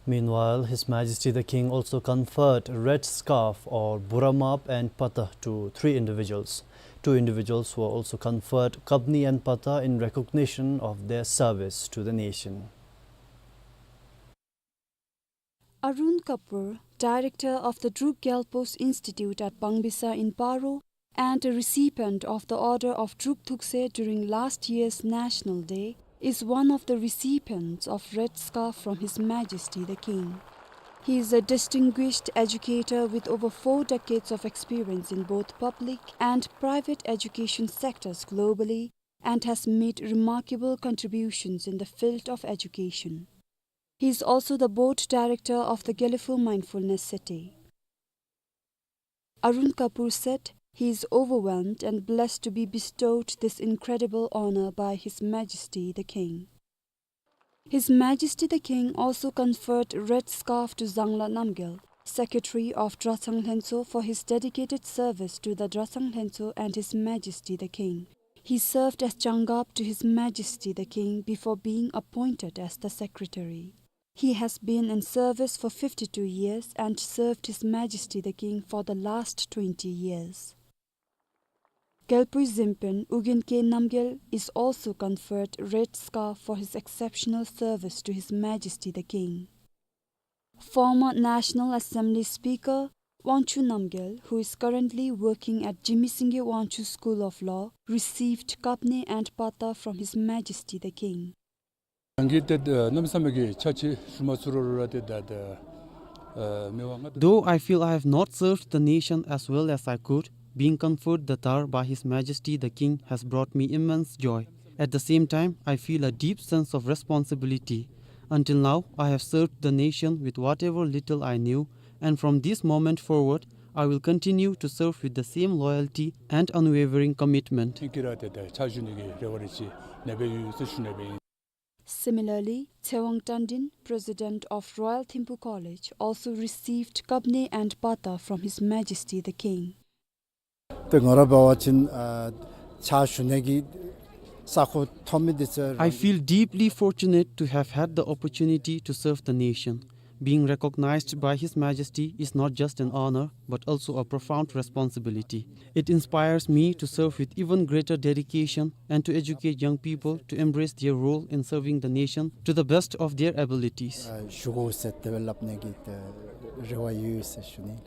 Meanwhile, His Majesty the King also conferred Red Scarf or Buramap and Pata to three individuals. Two individuals were also conferred Kabni and Pata in recognition of their service to the nation. Arun Kapoor, director of the Druk Gyalpo's Institute at Bangbisa in Paro and a recipient of the Order of Druk Thukse during last year's National Day, is one of the recipients of Red Scarf from His Majesty the King. He is a distinguished educator with over four decades of experience in both public and private education sectors globally and has made remarkable contributions in the field of education. He is also the board director of the Gelephu Mindfulness City. Arun Kapoor said he is overwhelmed and blessed to be bestowed this incredible honor by His Majesty the King. His Majesty the King also conferred red scarf to Zangla Namgyal, Secretary of Dratshang Lhentsho, for his dedicated service to the Dratshang Lhentsho and His Majesty the King. He served as Changab to His Majesty the King before being appointed as the Secretary. He has been in service for fifty-two years and served His Majesty the King for the last twenty years. Gyalpoi Zempen Ugyen K Namgyal is also conferred red scarf for his exceptional service to His Majesty the King. Former National Assembly Speaker Wangchuk Namgyal, who is currently working at Jigme Singye Wangchuk School of Law, received kapne and pata from His Majesty the King. ང་གིས་ཏེ་གནམ་མེད་ས་མེད་ཀྱི་ཕྱག་ཕྱིད་ཞུ་མ་ཚུགས་རུང་ར་ཏེ་ད་ད་ཨ་མི་དབང་མངའ་བདག Though I feel I have not served the nation as well as I could, being conferred the tar by His Majesty the King has brought me immense joy. At the same time, I feel a deep sense of responsibility. Until now, I have served the nation with whatever little I knew, and from this moment forward, I will continue to serve with the same loyalty and unwavering commitment. ཨིན་ཀི་ར་ཏེ་ད་ཕྱག་ཞུ་ནི་གི་རེ་བ་རེ་ཅིག་ནེ་སྦེ་ཡོད་ཟེར་ཞུ་ནི་སྦེ་ཨིན། Similarly, Tsewang Tandin, President of Royal Thimphu College, also received kapne and pata from His Majesty the King. ཏེ་ང་ར་འབད་བ་ཅིན་ཨ་ཕྱག་ཞུ་ནི་གི་ས་ཁོངས་ཐོབ་མི་འདི་ཚུ། I feel deeply fortunate to have had the opportunity to serve the nation. Being recognized by His Majesty is not just an honor, but also a profound responsibility. It inspires me to serve with even greater dedication and to educate young people to embrace their role in serving the nation to the best of their abilities. ཨ་ཞུ་དགོ་ཟེར་དེ་སྦེ་སླབ་ནི་གི་ཏེ་རེ་བ་ཡོད་ཟེར་ཞུ་ནི།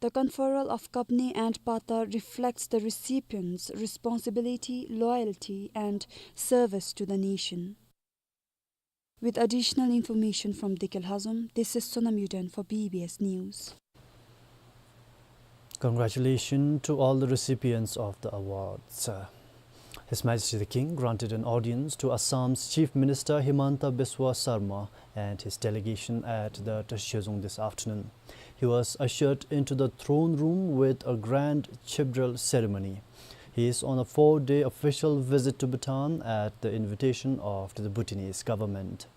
The conferral of kapne and pata reflects the recipient's responsibility, loyalty, and service to the nation. With additional information from Dekel Hazom, this is Sonam Yuden for B B S News. Congratulations to all the recipients of the awards. Uh, His Majesty the King granted an audience to Assam's Chief Minister Himanta Biswa Sarma and his delegation at the Tashi Shezong this afternoon. He was ushered into the throne room with a grand chibdral ceremony. He is on a four-day official visit to Bhutan at the invitation of the Bhutanese government.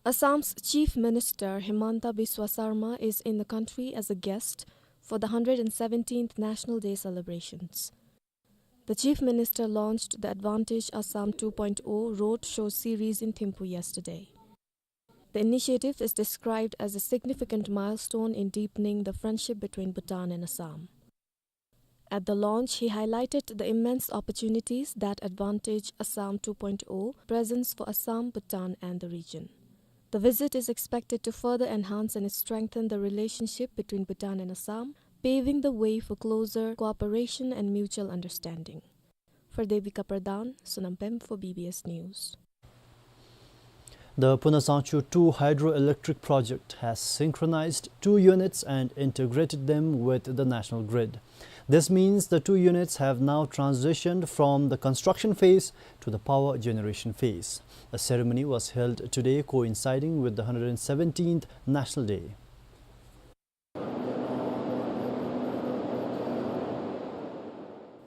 Assam's Chief Minister Himanta Biswa Sarma is in the country as a guest for the hundred and seventeenth National Day celebrations. The Chief Minister launched the Advantage Assam two point oh roadshow series in Thimphu yesterday. The initiative is described as a significant milestone in deepening the friendship between Bhutan and Assam. At the launch, he highlighted the immense opportunities that Advantage Assam two point oh presents for Assam, Bhutan, and the region. The visit is expected to further enhance and strengthen the relationship between Bhutan and Assam, paving the way for closer cooperation and mutual understanding. For Devika Pradhan, Sonam Pem for B B S News. The Phuentshotsang two hydroelectric project has synchronized two units and integrated them with the national grid. This means the two units have now transitioned from the construction phase to the power generation phase. A ceremony was held today coinciding with the hundred and seventeenth National Day.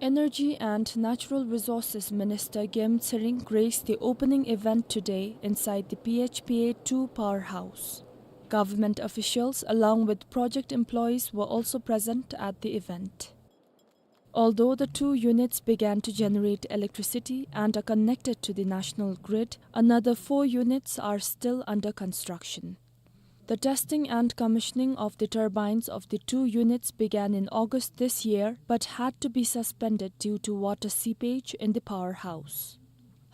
Energy and Natural Resources Minister Gem Tsering graced the opening event today inside the P H P A two powerhouse. Government officials, along with project employees, were also present at the event. Although the two units began to generate electricity and are connected to the national grid, another four units are still under construction. The testing and commissioning of the turbines of the two units began in August this year, but had to be suspended due to water seepage in the powerhouse.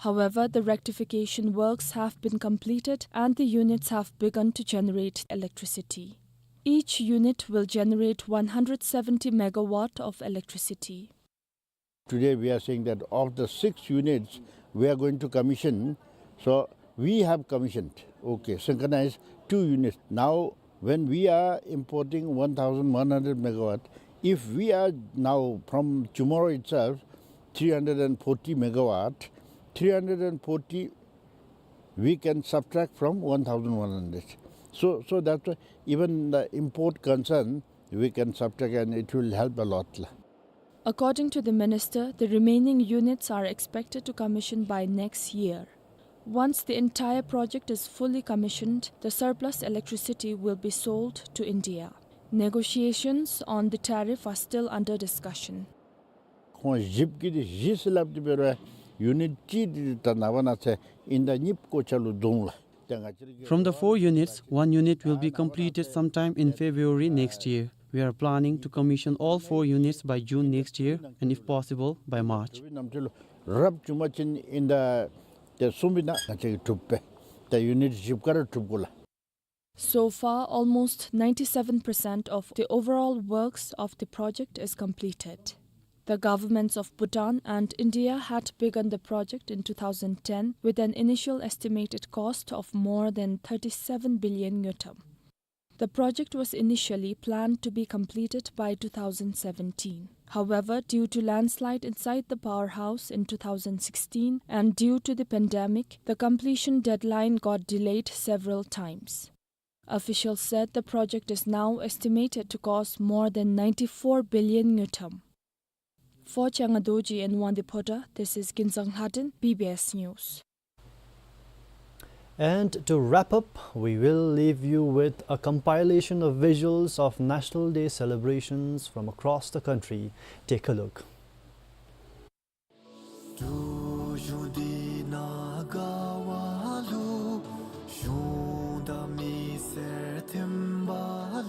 However, the rectification works have been completed and the units have begun to generate electricity. Each unit will generate one hundred seventy megawatt of electricity. Today we are saying that of the six units we are going to commission, so we have commissioned, okay, synchronized two units. Now, when we are importing one thousand one hundred megawatt, if we are now from tomorrow itself, three hundred and forty megawatt, three hundred and forty we can subtract from one thousand one hundred. So, so that's why even the import concern, we can subtract and it will help a lot. According to the minister, the remaining units are expected to commission by next year. Once the entire project is fully commissioned, the surplus electricity will be sold to India. Negotiations on the tariff are still under discussion. ཁོང་བཞི་གི་དེ་བཞི་ཟེར་སླབ་དེ་འབད་རུང་ཡུ་ནིཊ་གཅིག་དེ་ད་ནངས་པ་གནངས་ཚེ་ཨིན་ཟླ་གཉིས་པའི་འགོ་ཆ་ལུ་རྫོང་ལགས། ཏེ་ང་བཅས་ར་གི་From the four units, one unit will be completed sometime in February next year. We are planning to commission all four units by June next year and, if possible, by March. རབ་བྱུང་པ་ཅིན་ཨིན་ཟླ་དེ་གསུམ་པའི་ནང་ང་བཅས་ཀྱིས་གྲུབ་པས། ད་ཡུ་ནིཊ་བཞི་ག་ར་གྲུབ་དགོ་ལགས། So far, almost ninety-seven percent of the overall works of the project is completed. The governments of Bhutan and India had begun the project in two thousand ten with an initial estimated cost of more than thirty-seven billion ngultrum. The project was initially planned to be completed by two thousand seventeen. However, due to landslide inside the powerhouse in two thousand sixteen and due to the pandemic, the completion deadline got delayed several times. Officials said the project is now estimated to cost more than ninety-four billion ngultrum. For Changa Dorji and Wangdi Phota, this is Kinzang Lhaden, B B S News. And to wrap up, we will leave you with a compilation of visuals of National Day celebrations from across the country. Take a look. འབྲུག་གཞུང་འདི་ན་དགའ་བ་ལུ། གཞུང་དང་མི་སེར་མཐུན་པ་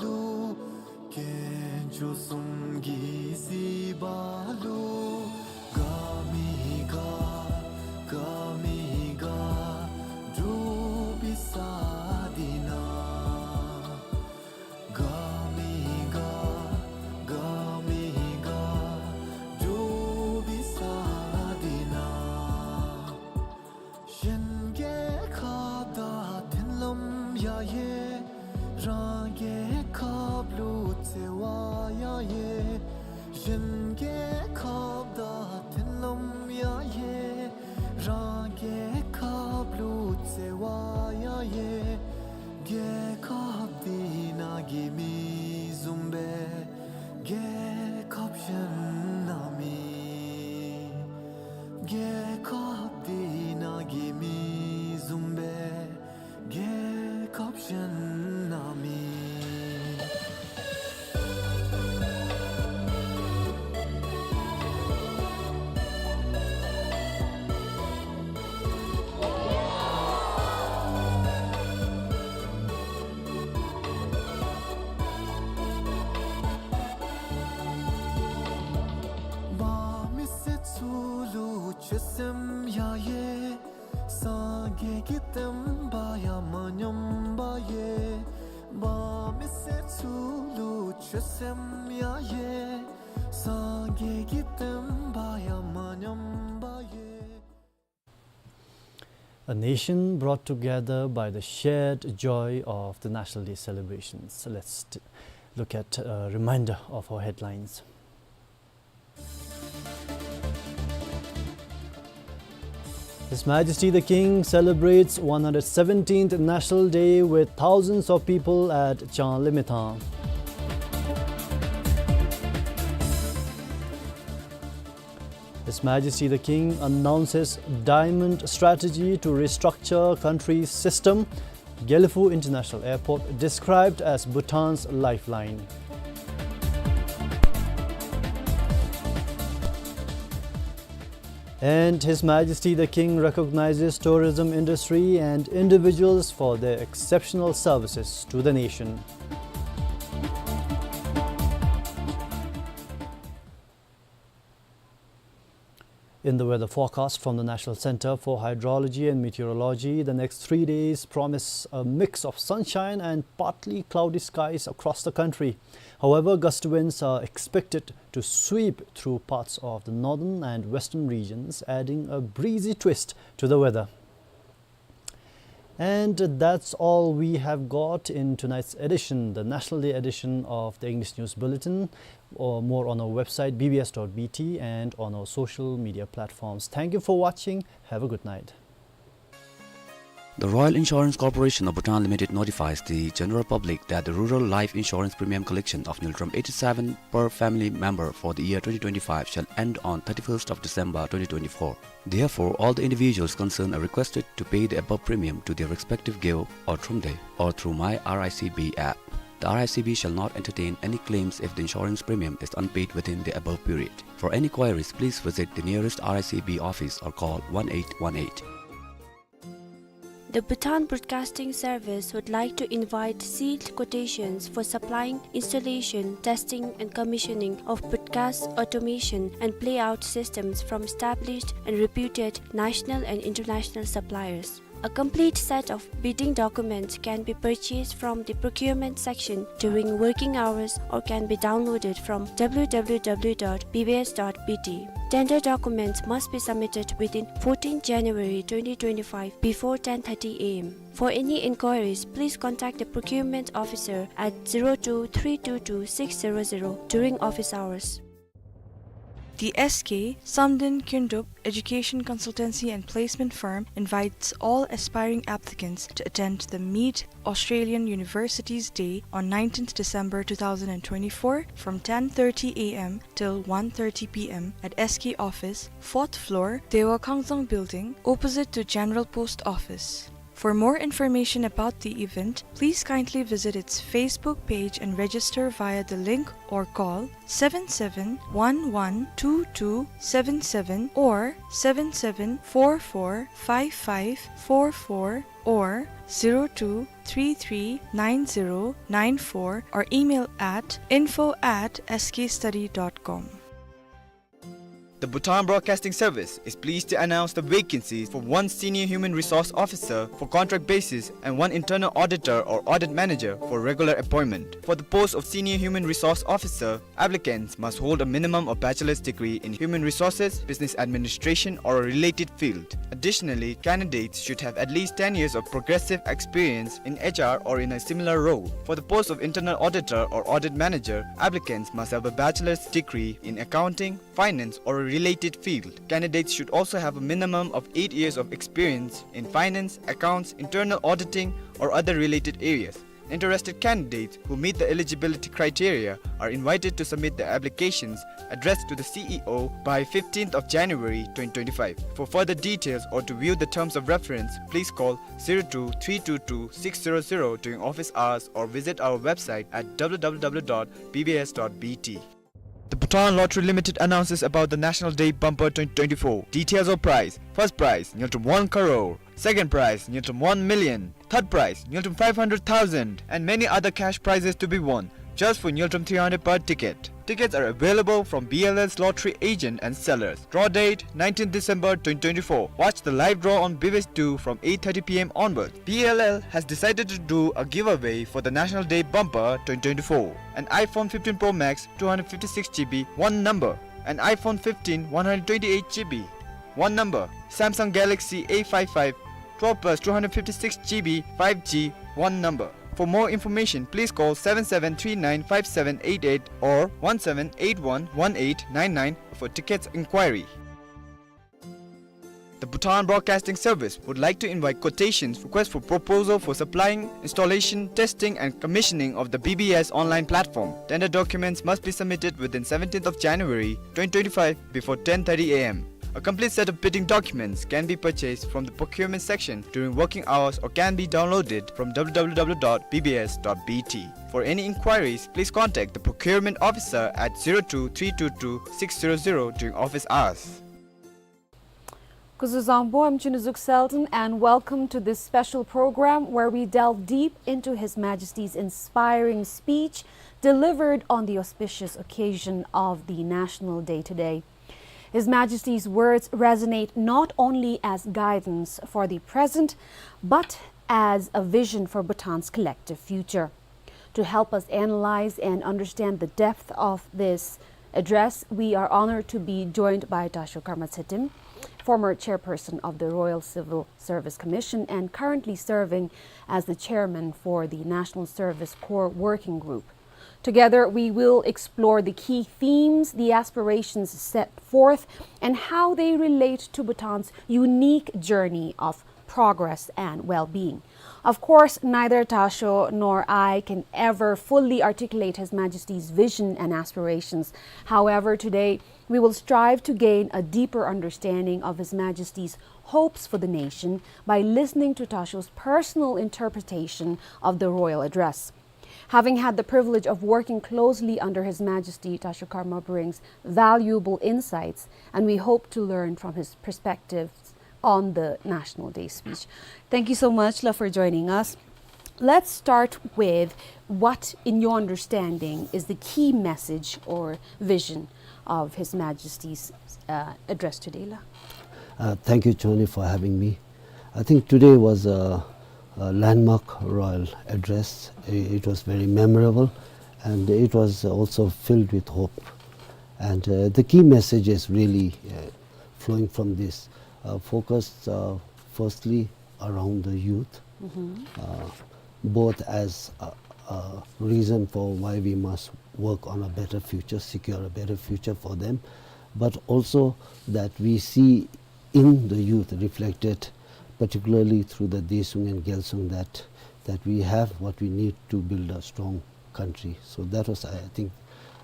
ལུ། དཀོན་མཆོག་གསུམ་གྱིས་གཟིགས་པ་ལུ། དགའ་མི་དགའ་དགའ་མི་དགའ་འབྲུག་པའི་ས་འདི་ན། དགའ་མི་དགའ་དགའ་མི་དགའ་འབྲུག་པའི་ས་འདི་ན། གཞན་རྒྱལ་ཁབ་དང་མཐུན་ལམ་ཡང་ཡོད། རང་རྒྱལ་ཁབ་ལུ་བརྩེ་བ་ཡང་ཡོད། གཞན་རྒྱལ་ཁབ་དང་མཐུན་ལམ་ཡང་ཡོད། རང་རྒྱལ་ཁབ་ལུ་བརྩེ་བ་ཡང་ཡོད། རྒྱལ་ཁབ་འདི་ནང་གི་མི་བཟུམ་སྦེ་རྒྱལ་ཁབ་གཞན་ན་མེད། རྒྱལ་ཁབ་འདི་ནང་གི་མི་བཟུམ་སྦེ་རྒྱལ་ཁབ་གཞན་ན་མེད། འབངས་མི་སེར་ཚུ་ལུ་ཆོས་སེམས་ཡང་ཡོད། སངས་རྒྱས་ཀྱི་བསྟན་པ་ཡང་མ་ཉམས་པ་ཡོད། འབངས་མི་སེར་ཚུ་ལུ་ཆོས་སེམས་ཡང་ཡོད། སངས་རྒྱས་ཀྱི་བསྟན་པ་ཡང་མ་ཉམས་པ་ཡོད། A nation brought together by the shared joy of the National Day celebrations. Let's t-, look at a reminder of our headlines. His Majesty the King celebrates one hundred seventeenth National Day with thousands of people at Changlimithang. His Majesty the King announces diamond strategy to restructure country's system. Gelephu International Airport described as Bhutan's lifeline. And His Majesty the King recognizes tourism industry and individuals for their exceptional services to the nation. In the weather forecast from the National Center for Hydrology and Meteorology, the next three days promise a mix of sunshine and partly cloudy skies across the country. However, gust winds are expected to sweep through parts of the northern and western regions, adding a breezy twist to the weather. And that's all we have got in tonight's edition, the National Day edition of the English News Bulletin. Or more on our website, B B S dot B T, and on our social media platforms. Thank you for watching. Have a good night. The Royal Insurance Corporation of Bhutan Limited notifies the general public that the rural life insurance premium collection of Ngultrum eighty-seven per family member for the year twenty twenty-five shall end on thirty-first of December twenty twenty-four. Therefore, all the individuals concerned are requested to pay the above premium to their respective Geo or Thromde or through My R I C B app. The R I C B shall not entertain any claims if the insurance premium is unpaid within the above period. For any queries, please visit the nearest R I C B office or call one eight one eight. The Bhutan Broadcasting Service would like to invite sealed quotations for supplying, installation, testing, and commissioning of broadcast automation and playout systems from established and reputed national and international suppliers. A complete set of bidding documents can be purchased from the procurement section during working hours or can be downloaded from W W W dot B B S dot B T. Tender documents must be submitted within fourteenth January twenty twenty-five before ten thirty A M. For any inquiries, please contact the procurement officer at zero two three two two six zero zero during office hours. The S K Samden Kyndrup Education Consultancy and Placement Firm invites all aspiring applicants to attend the Meet Australian Universities Day on nineteenth December two thousand and twenty-four from ten thirty A M till one thirty P M at S K office, fourth floor, Dewa Kangzang Building, opposite to General Post Office. For more information about the event, please kindly visit its Facebook page and register via the link or call seven seven one one two two seven seven or seven seven four four five five four four or zero two three three nine zero nine four or email at info at S K study dot com. The Bhutan Broadcasting Service is pleased to announce the vacancies for one Senior Human Resource Officer for contract basis and one Internal Auditor or Audit Manager for regular appointment. For the post of Senior Human Resource Officer, applicants must hold a minimum of bachelor's degree in human resources, business administration, or a related field. Additionally, candidates should have at least ten years of progressive experience in H R or in a similar role. For the post of Internal Auditor or Audit Manager, applicants must have a bachelor's degree in accounting, finance, or a related field. Candidates should also have a minimum of eight years of experience in finance, accounts, internal auditing, or other related areas. Interested candidates who meet the eligibility criteria are invited to submit their applications addressed to the C E O by fifteenth of January twenty twenty-five. For further details or to view the terms of reference, please call zero two three two two six zero zero during office hours or visit our website at W W W dot B B S dot B T. The Bhutan Lottery Limited announces about the National Day Bumper twenty twenty-four. Details of prize. First prize, Ngultrum one crore. Second prize, Ngultrum one million. Third prize, Ngultrum five hundred thousand. And many other cash prizes to be won just for Ngultrum three hundred per ticket. Tickets are available from B L L's lottery agent and sellers. Draw date, nineteenth December twenty twenty-four. Watch the live draw on B B S two from eight thirty P M onwards. B L L has decided to do a giveaway for the National Day Bumper twenty twenty-four. An iPhone fifteen Pro Max two hundred fifty-six G B, one number. An iPhone fifteen one hundred twenty-eight G B, one number. Samsung Galaxy A five five twelve plus two hundred fifty-six G B five G, one number. For more information, please call seven seven three nine five seven eight eight or one seven eight one one eight nine nine for tickets inquiry. The Bhutan Broadcasting Service would like to invite quotations, request for proposal for supplying, installation, testing, and commissioning of the B B S online platform. Tender documents must be submitted within seventeenth of January twenty twenty-five before ten thirty A M. A complete set of bidding documents can be purchased from the procurement section during working hours or can be downloaded from W W W dot B B S dot B T. For any inquiries, please contact the procurement officer at zero two three two two six zero zero during office hours. Kuzuzangpo, I'm Chunuzuk Selton, and welcome to this special program where we delve deep into His Majesty's inspiring speech delivered on the auspicious occasion of the National Day today. His Majesty's words resonate not only as guidance for the present, but as a vision for Bhutan's collective future. To help us analyze and understand the depth of this address, we are honored to be joined by Tasho Karma Tsetem, former chairperson of the Royal Civil Service Commission and currently serving as the chairman for the National Service Corps Working Group. Together, we will explore the key themes, the aspirations set forth, and how they relate to Bhutan's unique journey of progress and well-being. Of course, neither Tasho nor I can ever fully articulate His Majesty's vision and aspirations. However, today, we will strive to gain a deeper understanding of His Majesty's hopes for the nation by listening to Tasho's personal interpretation of the royal address. Having had the privilege of working closely under His Majesty, Tasho Karma brings valuable insights, and we hope to learn from his perspectives on the National Day speech. Thank you so much, la, for joining us. Let's start with what, in your understanding, is the key message or vision of His Majesty's, uh, address today, la? Uh, thank you, Johnny, for having me. I think today was a, a landmark royal address. I- It was very memorable, and it was also filled with hope. And, uh, the key message is really, uh, flowing from this, uh, focus, uh, firstly around the youth, uh, both as a, a reason for why we must work on a better future, secure a better future for them, but also that we see in the youth reflected, particularly through the Dresung and Gyalsung, that, that we have what we need to build a strong country. So that was, I think,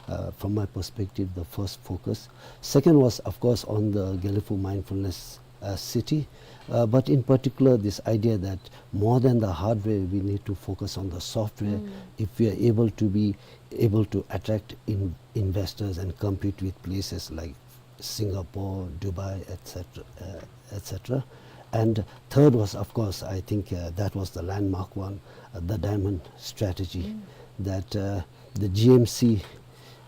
uh, from my perspective, the first focus. Second was, of course, on the Gelephu Mindfulness, uh, City, uh, but in particular, this idea that more than the hardware, we need to focus on the software. If we are able to be able to attract in- investors and compete with places like Singapore, Dubai, et cetera, uh, et cetera. And third was, of course, I think, uh, that was the landmark one, uh, the diamond strategy, that, uh, the G M C,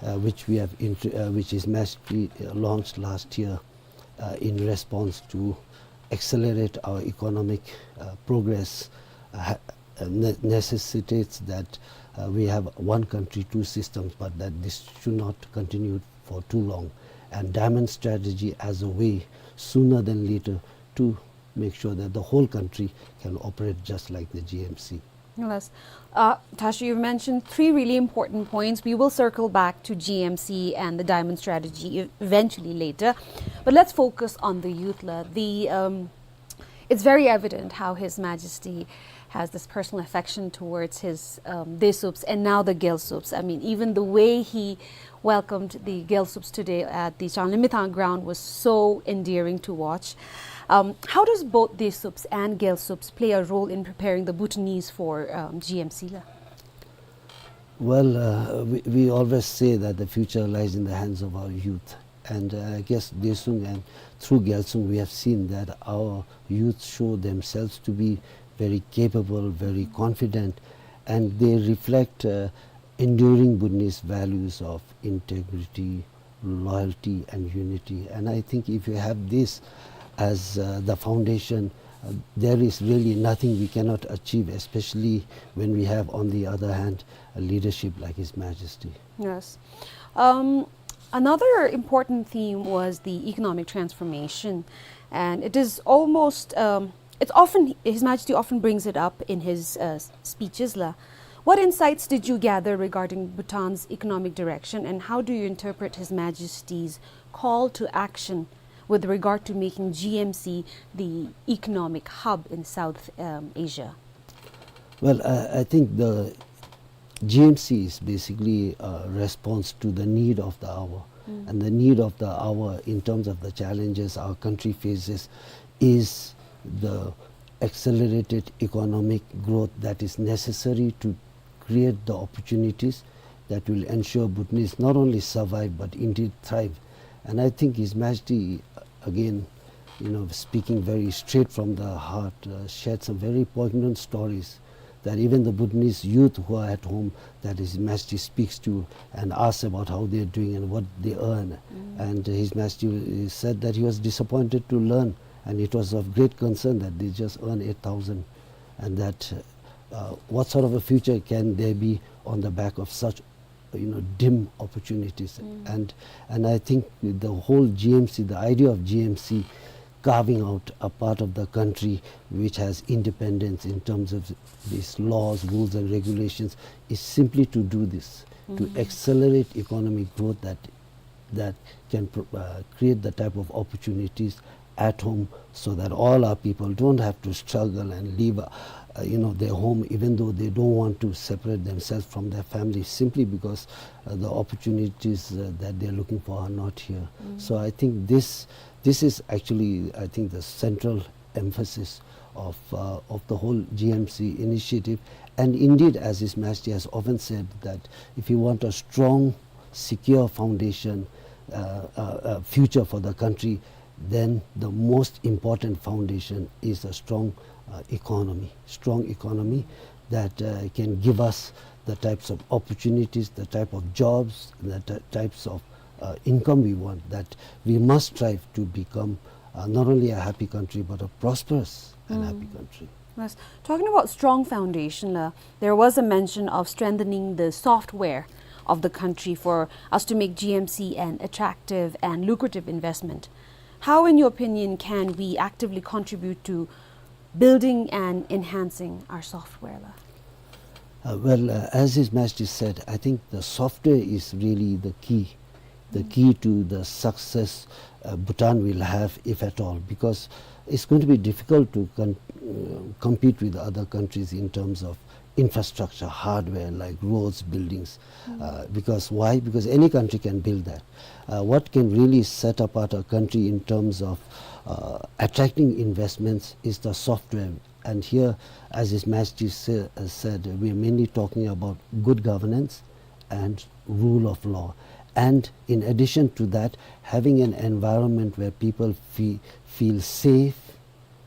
uh, which we have int- uh, which is massively, uh, launched last year, uh, in response to accelerate our economic, uh, progress, uh, ha- uh, ne- necessitates that, uh, we have one country, two systems, but that this should not continue for too long. And diamond strategy as a way, sooner than later, to make sure that the whole country can operate just like the G M C. Yes. Uh, Tasho, you've mentioned three really important points. We will circle back to G M C and the diamond strategy e- eventually later. But let's focus on the youth, la. The, um, it's very evident how His Majesty has this personal affection towards his, um, Dresups and now the Gyalsups. I mean, even the way he welcomed the Gyalsups today at the Changlimithang ground was so endearing to watch. Um, how does both Dresups and Gyalsups play a role in preparing the Bhutanese for, um, G M C, la? Well, uh, we, we always say that the future lies in the hands of our youth. And, uh, I guess Dresung and through Gyalsung, we have seen that our youth show themselves to be very capable, very confident, and they reflect, uh, enduring Bhutanese values of integrity, loyalty, and unity. And I think if you have this as, uh, the foundation, uh, there is really nothing we cannot achieve, especially when we have, on the other hand, a leadership like His Majesty. Yes. Um, another important theme was the economic transformation, and it is almost, um, it's often, His Majesty often brings it up in his, uh, speeches, la. What insights did you gather regarding Bhutan's economic direction, and how do you interpret His Majesty's call to action with regard to making G M C the economic hub in South, um, Asia? Well, I, I think the G M C is basically a response to the need of the hour. Mm. And the need of the hour in terms of the challenges our country faces is the accelerated economic growth that is necessary to create the opportunities that will ensure Bhutanese not only survive but indeed thrive. And I think His Majesty, again, you know, speaking very straight from the heart, uh, shared some very poignant stories that even the Bhutanese youth who are at home, that His Majesty speaks to and asks about how they are doing and what they earn. Mm. And His Majesty, uh, said that he was disappointed to learn, and it was of great concern that they just earn eight thousand, and that, uh, what sort of a future can there be on the back of such, you know, dim opportunities? Mm. And, and I think the whole G M C, the idea of G M C carving out a part of the country which has independence in terms of these laws, rules and regulations is simply to do this, to, mm, accelerate economic growth that, that can pro-, uh, create the type of opportunities at home so that all our people don't have to struggle and leave, uh, uh, you know, their home, even though they don't want to separate themselves from their family, simply because, uh, the opportunities, uh, that they're looking for are not here. Mm. So I think this, this is actually, I think, the central emphasis of, uh, of the whole G M C initiative. And indeed, as His Majesty has often said, that if you want a strong, secure foundation, uh, uh, uh, future for the country, then the most important foundation is a strong, uh, economy. Strong economy that, uh, can give us the types of opportunities, the type of jobs, the ty-, types of, uh, income we want, that we must strive to become, uh, not only a happy country, but a prosperous and, mm, happy country. Yes. Talking about strong foundation, uh, there was a mention of strengthening the software of the country for us to make G M C an attractive and lucrative investment. How, in your opinion, can we actively contribute to building and enhancing our software, la? Uh, well, uh, as His Majesty said, I think the software is really the key, the, mm, key to the success, uh, Bhutan will have, if at all, because it's going to be difficult to con-, uh, compete with other countries in terms of infrastructure, hardware like roads, buildings, mm, uh, because why? Because any country can build that. Uh, what can really set apart a country in terms of, uh, attracting investments is the software. And here, as His Majesty sa-, uh, said, we are mainly talking about good governance and rule of law. And in addition to that, having an environment where people fe-, feel safe,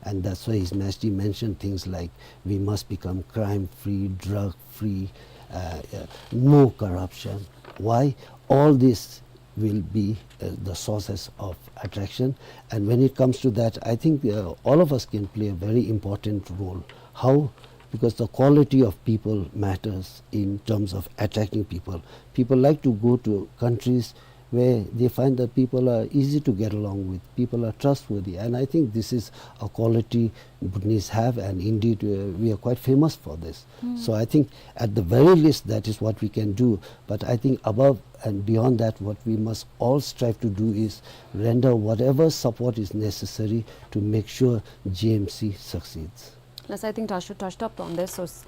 and that's why His Majesty mentioned things like we must become crime-free, drug-free, uh, uh, no corruption. Why? All this will be, uh, the sources of attraction. And when it comes to that, I think, uh, all of us can play a very important role. How? Because the quality of people matters in terms of attracting people. People like to go to countries where they find that people are easy to get along with, people are trustworthy, and I think this is a quality Bhutanese have, and indeed, uh, we are quite famous for this. Mm. So I think at the very least that is what we can do, but I think above and beyond that, what we must all strive to do is render whatever support is necessary to make sure G M C succeeds. Yes, I think Tashu touched up on this. So, s-,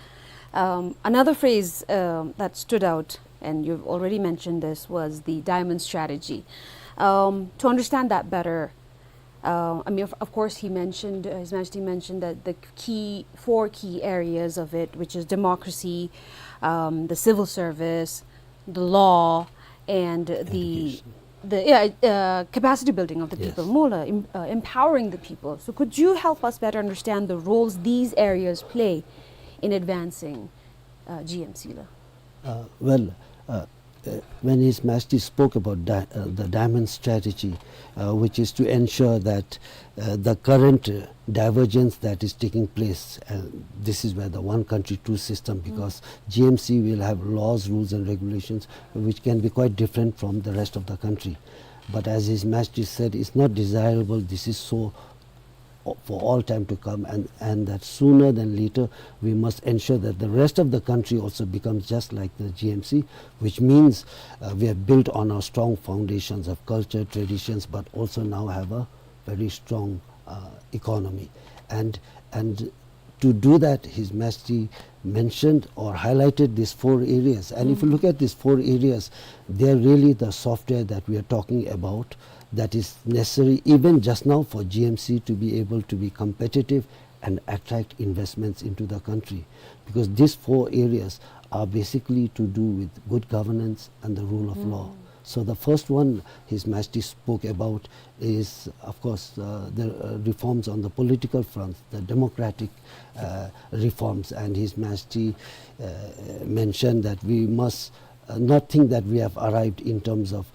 um, another phrase, um, that stood out, and you've already mentioned this, was the diamond strategy. Um, to understand that better, uh, I mean, of, of course, he mentioned, uh, His Majesty mentioned that the key, four key areas of it, which is democracy, um, the civil service, the law, and the, education, the, yeah, uh, capacity building of the, yes, people, mo la, em-, uh, empowering the people. So could you help us better understand the roles these areas play in advancing, uh, G M C la? Uh, well, uh, uh, when His Majesty spoke about di-, uh, the diamond strategy, uh, which is to ensure that, uh, the current, uh, divergence that is taking place, uh, this is where the one country, two system, mm, because G M C will have laws, rules and regulations which can be quite different from the rest of the country. But as His Majesty said, it's not desirable this is so o-, for all time to come, and, and that sooner than later we must ensure that the rest of the country also becomes just like the G M C, which means, uh, we have built on our strong foundations of culture, traditions, but also now have a very strong uh, economy. And, and to do that, His Majesty mentioned or highlighted these four areas. And if you look at these four areas, they are really the software that we are talking about that is necessary even just now for G M C to be able to be competitive and attract investments into the country. Because these four areas are basically to do with good governance and the rule of law. So the first one His Majesty spoke about is, of course, uh, the uh, reforms on the political front, the democratic uh, reforms. And His Majesty uh, mentioned that we must uh, not think that we have arrived in terms of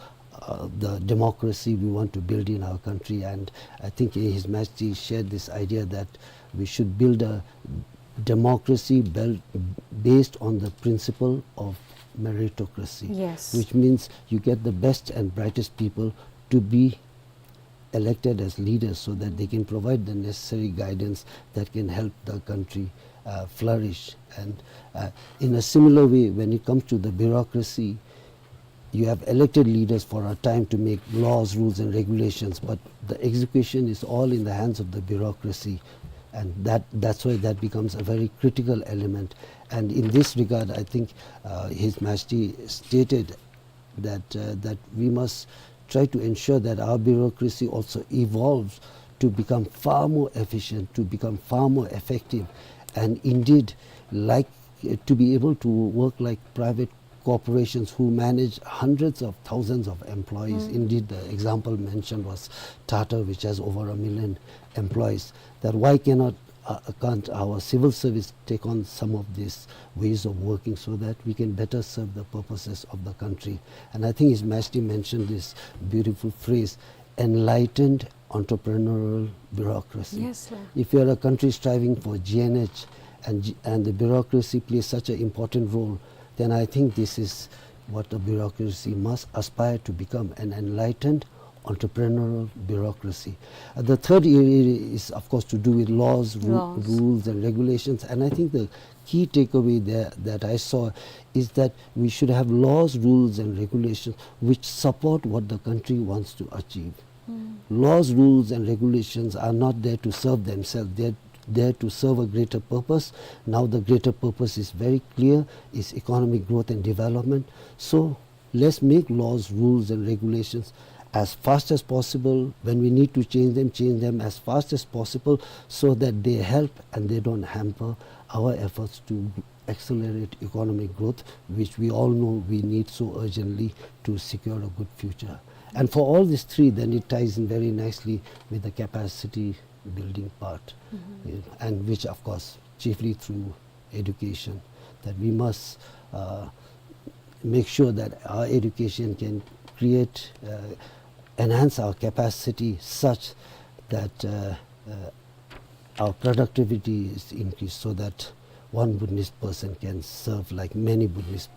uh, the democracy we want to build in our country. And I think His Majesty shared this idea that we should build a democracy built based on the principle of meritocracy, Yes. which means you get the best and brightest people to be elected as leaders so that they can provide the necessary guidance that can help the country uh, flourish. And uh, in a similar way, when it comes to the bureaucracy, you have elected leaders for a time to make laws, rules, and regulations, but the execution is all in the hands of the bureaucracy. And that, that's why that becomes a very critical element. And in this regard, I think uh, His Majesty stated that, uh, that we must try to ensure that our bureaucracy also evolves to become far more efficient, to become far more effective, and indeed, like, uh, to be able to work like private corporations who manage hundreds of thousands of employees. Indeed, the example mentioned was Tata, which has over a million employees. That why cannot uh, can't our civil service take on some of these ways of working so that we can better serve the purposes of the country? And I think His Majesty mentioned this beautiful phrase, enlightened entrepreneurial bureaucracy. Yes, sir. If you are a country striving for G N H and, G- and the bureaucracy plays such an important role, then I think this is what the bureaucracy must aspire to become, an enlightened entrepreneurial bureaucracy. Uh, the third area is, of course, to do with laws, ru- Laws. rules, and regulations. And I think the key takeaway there that I saw is that we should have laws, rules, and regulations which support what the country wants to achieve. Laws, rules, and regulations are not there to serve themselves, they're there to serve a greater purpose. Now, the greater purpose is very clear, is economic growth and development. So, let's make laws, rules, and regulations as fast as possible. When we need to change them, change them as fast as possible so that they help and they don't hamper our efforts to accelerate economic growth, which we all know we need so urgently to secure a good future. And for all these three, then it ties in very nicely with the capacity building part, you know, and which, of course, chiefly through education, that we must uh, make sure that our education can create, uh, enhance our capacity such that uh, uh, our productivity is increased so that one Bhutanese person can serve like many Bhutanese,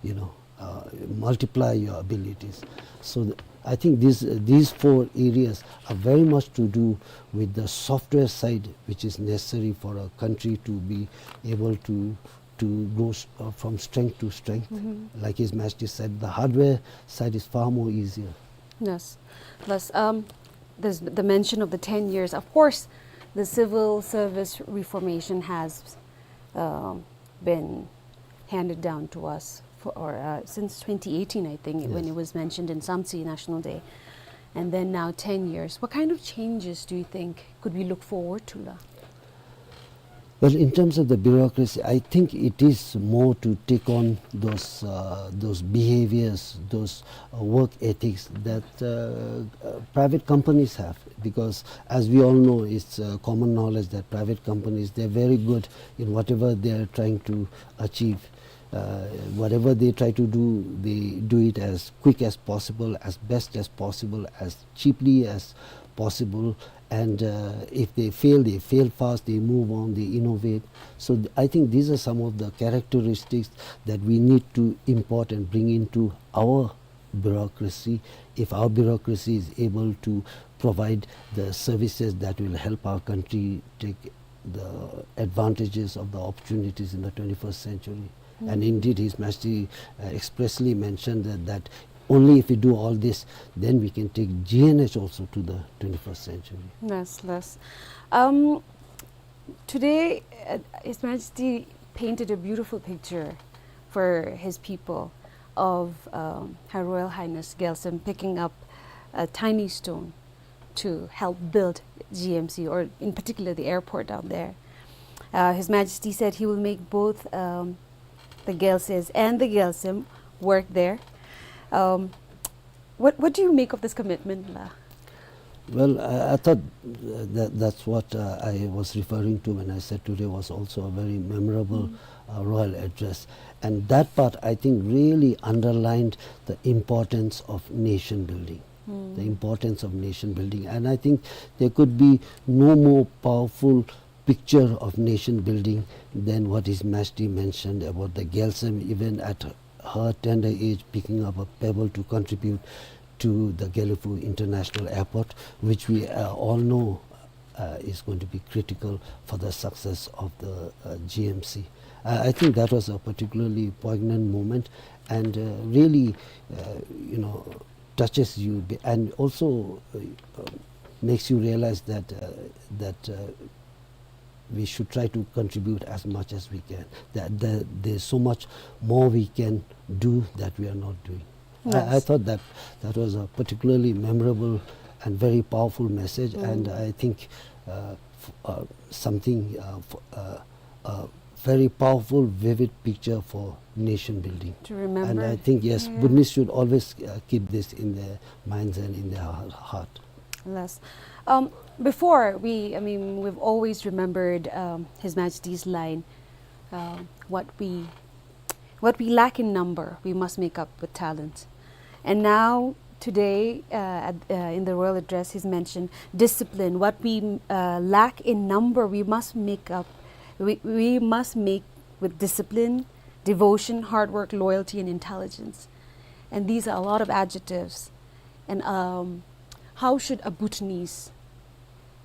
you know, uh, multiply your abilities. So th- I think these, these four areas are very much to do with the software side, which is necessary for a country to be able to, to go s- uh, from strength to strength. Like His Majesty said, the hardware side is far more easier. Yes. Plus, um, there's the mention of the ten years. Of course, the civil service reformation has um been handed down to us for, or, uh, since twenty eighteen, I think, when Yes. it was mentioned in Samtse National Day. And then now ten years. What kind of changes do you think could we look forward to, la? Well, in terms of the bureaucracy, I think it is more to take on those uh, those behaviors, those uh, work ethics that uh, uh, private companies have. Because, as we all know, it's uh, common knowledge that private companies, they're very good in whatever they're trying to achieve. Uh, whatever they try to do, they do it as quick as possible, as best as possible, as cheaply as possible. And uh, if they fail, they fail fast, they move on, they innovate. So th- I think these are some of the characteristics that we need to import and bring into our bureaucracy. If our bureaucracy is able to provide the services that will help our country take the advantages of the opportunities in the twenty-first century. And indeed, His Majesty uh, expressly mentioned that, that only if we do all this, then we can take G N H also to the twenty-first century. Yes, yes. Um, today, uh, His Majesty painted a beautiful picture for his people of, um, Her Royal Highness Gyaltsem picking up a tiny stone to help build G M C, or in particular the airport down there. Uh, His Majesty said he will make both, um, the Gyaltsese and the Gyaltsem work there. Um, what, what do you make of this commitment, la? Well, I, I thought, uh, that, that's what, uh, I was referring to when I said today was also a very memorable, uh, royal address. And that part, I think, really underlined the importance of nation building. The importance of nation building. And I think there could be no more powerful picture of nation building than what His Majesty mentioned about the Gyaltsem, even at her tender age, picking up a pebble to contribute to the Gelephu International Airport, which we, uh, all know, uh, is going to be critical for the success of the, uh, G M C. I, I think that was a particularly poignant moment and, uh, really, uh, you know, touches you be-, and also, uh, uh, makes you realize that, uh, that, uh, we should try to contribute as much as we can. That, that there's so much more we can do that we are not doing. I, I Yes. thought that that was a particularly memorable and very powerful message, and Mm. I think, uh, f-, uh, something, uh, f-, uh, a very powerful, vivid picture for nation building. To remember. And I think, yes, Yeah. Bhutanese should always, uh, keep this in their minds and in their heart. Yes. Um, before, we, I mean, we've always remembered, um, His Majesty's line, uh, what we, what we lack in number, we must make up with talent. And now, today, uh, at, uh, in the royal address, he's mentioned discipline. What we, uh, lack in number, we must make up, we, we must make with discipline, devotion, hard work, loyalty, and intelligence. And these are a lot of adjectives. And, um, how should a Bhutanese,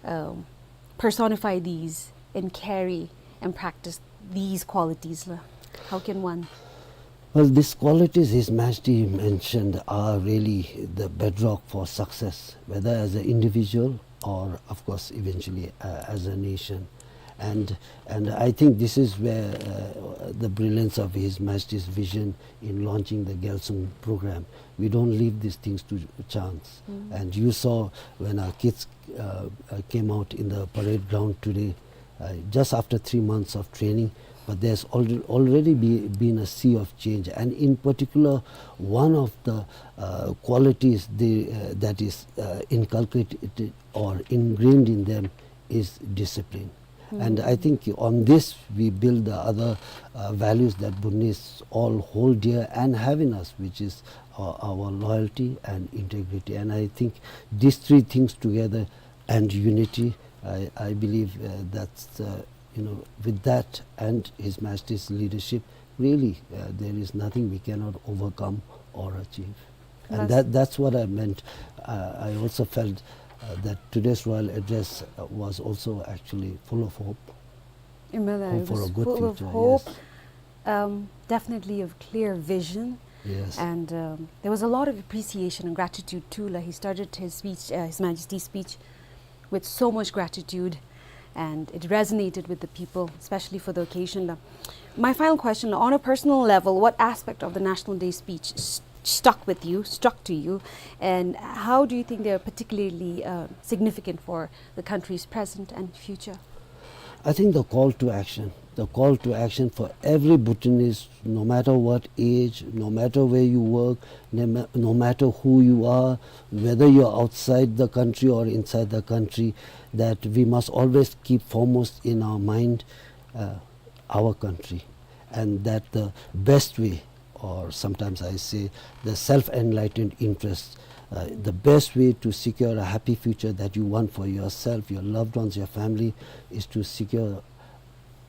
um, personify these and carry and practice these qualities, la? How can one? Well, these qualities His Majesty mentioned are really the bedrock for success, whether as an individual or, of course, eventually, uh, as a nation. And, and I think this is where, uh, the brilliance of His Majesty's vision in launching the Gyaltsum program. We don't leave these things to chance. Mm. And you saw when our kids, uh, uh, came out in the parade ground today, uh, just after three months of training, but there's alre-, already be, been a sea of change. And in particular, one of the, uh, qualities they, uh, that is, uh, inculcated or ingrained in them is discipline. And I Mm. think on this we build the other, uh, values that Bhutanese all hold dear and have in us, which is, uh, our loyalty and integrity. And I think these three things together and unity, I, I believe, uh, that's, uh, you know, with that and His Majesty's leadership, really, uh, there is nothing we cannot overcome or achieve. And That's that, that's what I meant. Uh, I also felt, uh, that today's royal address, uh, was also actually full of hope. Amen. Hope It for was a good full of future, hope, yes. Um, definitely a clear vision. Yes. And, um, there was a lot of appreciation and gratitude too. Like, he started his speech, uh, His Majesty's speech, with so much gratitude, and it resonated with the people, especially for the occasion. My final question, on a personal level, what aspect of the National Day speech s-, stuck with you, struck to you, and how do you think they're particularly, uh, significant for the country's present and future? I think the call to action, the call to action for every Bhutanese, no matter what age, no matter where you work, no ma-, no matter who you are, whether you're outside the country or inside the country, that we must always keep foremost in our mind, uh, our country, and that the best way, or sometimes I say the self-enlightened interest, uh, the best way to secure a happy future that you want for yourself, your loved ones, your family, is to secure,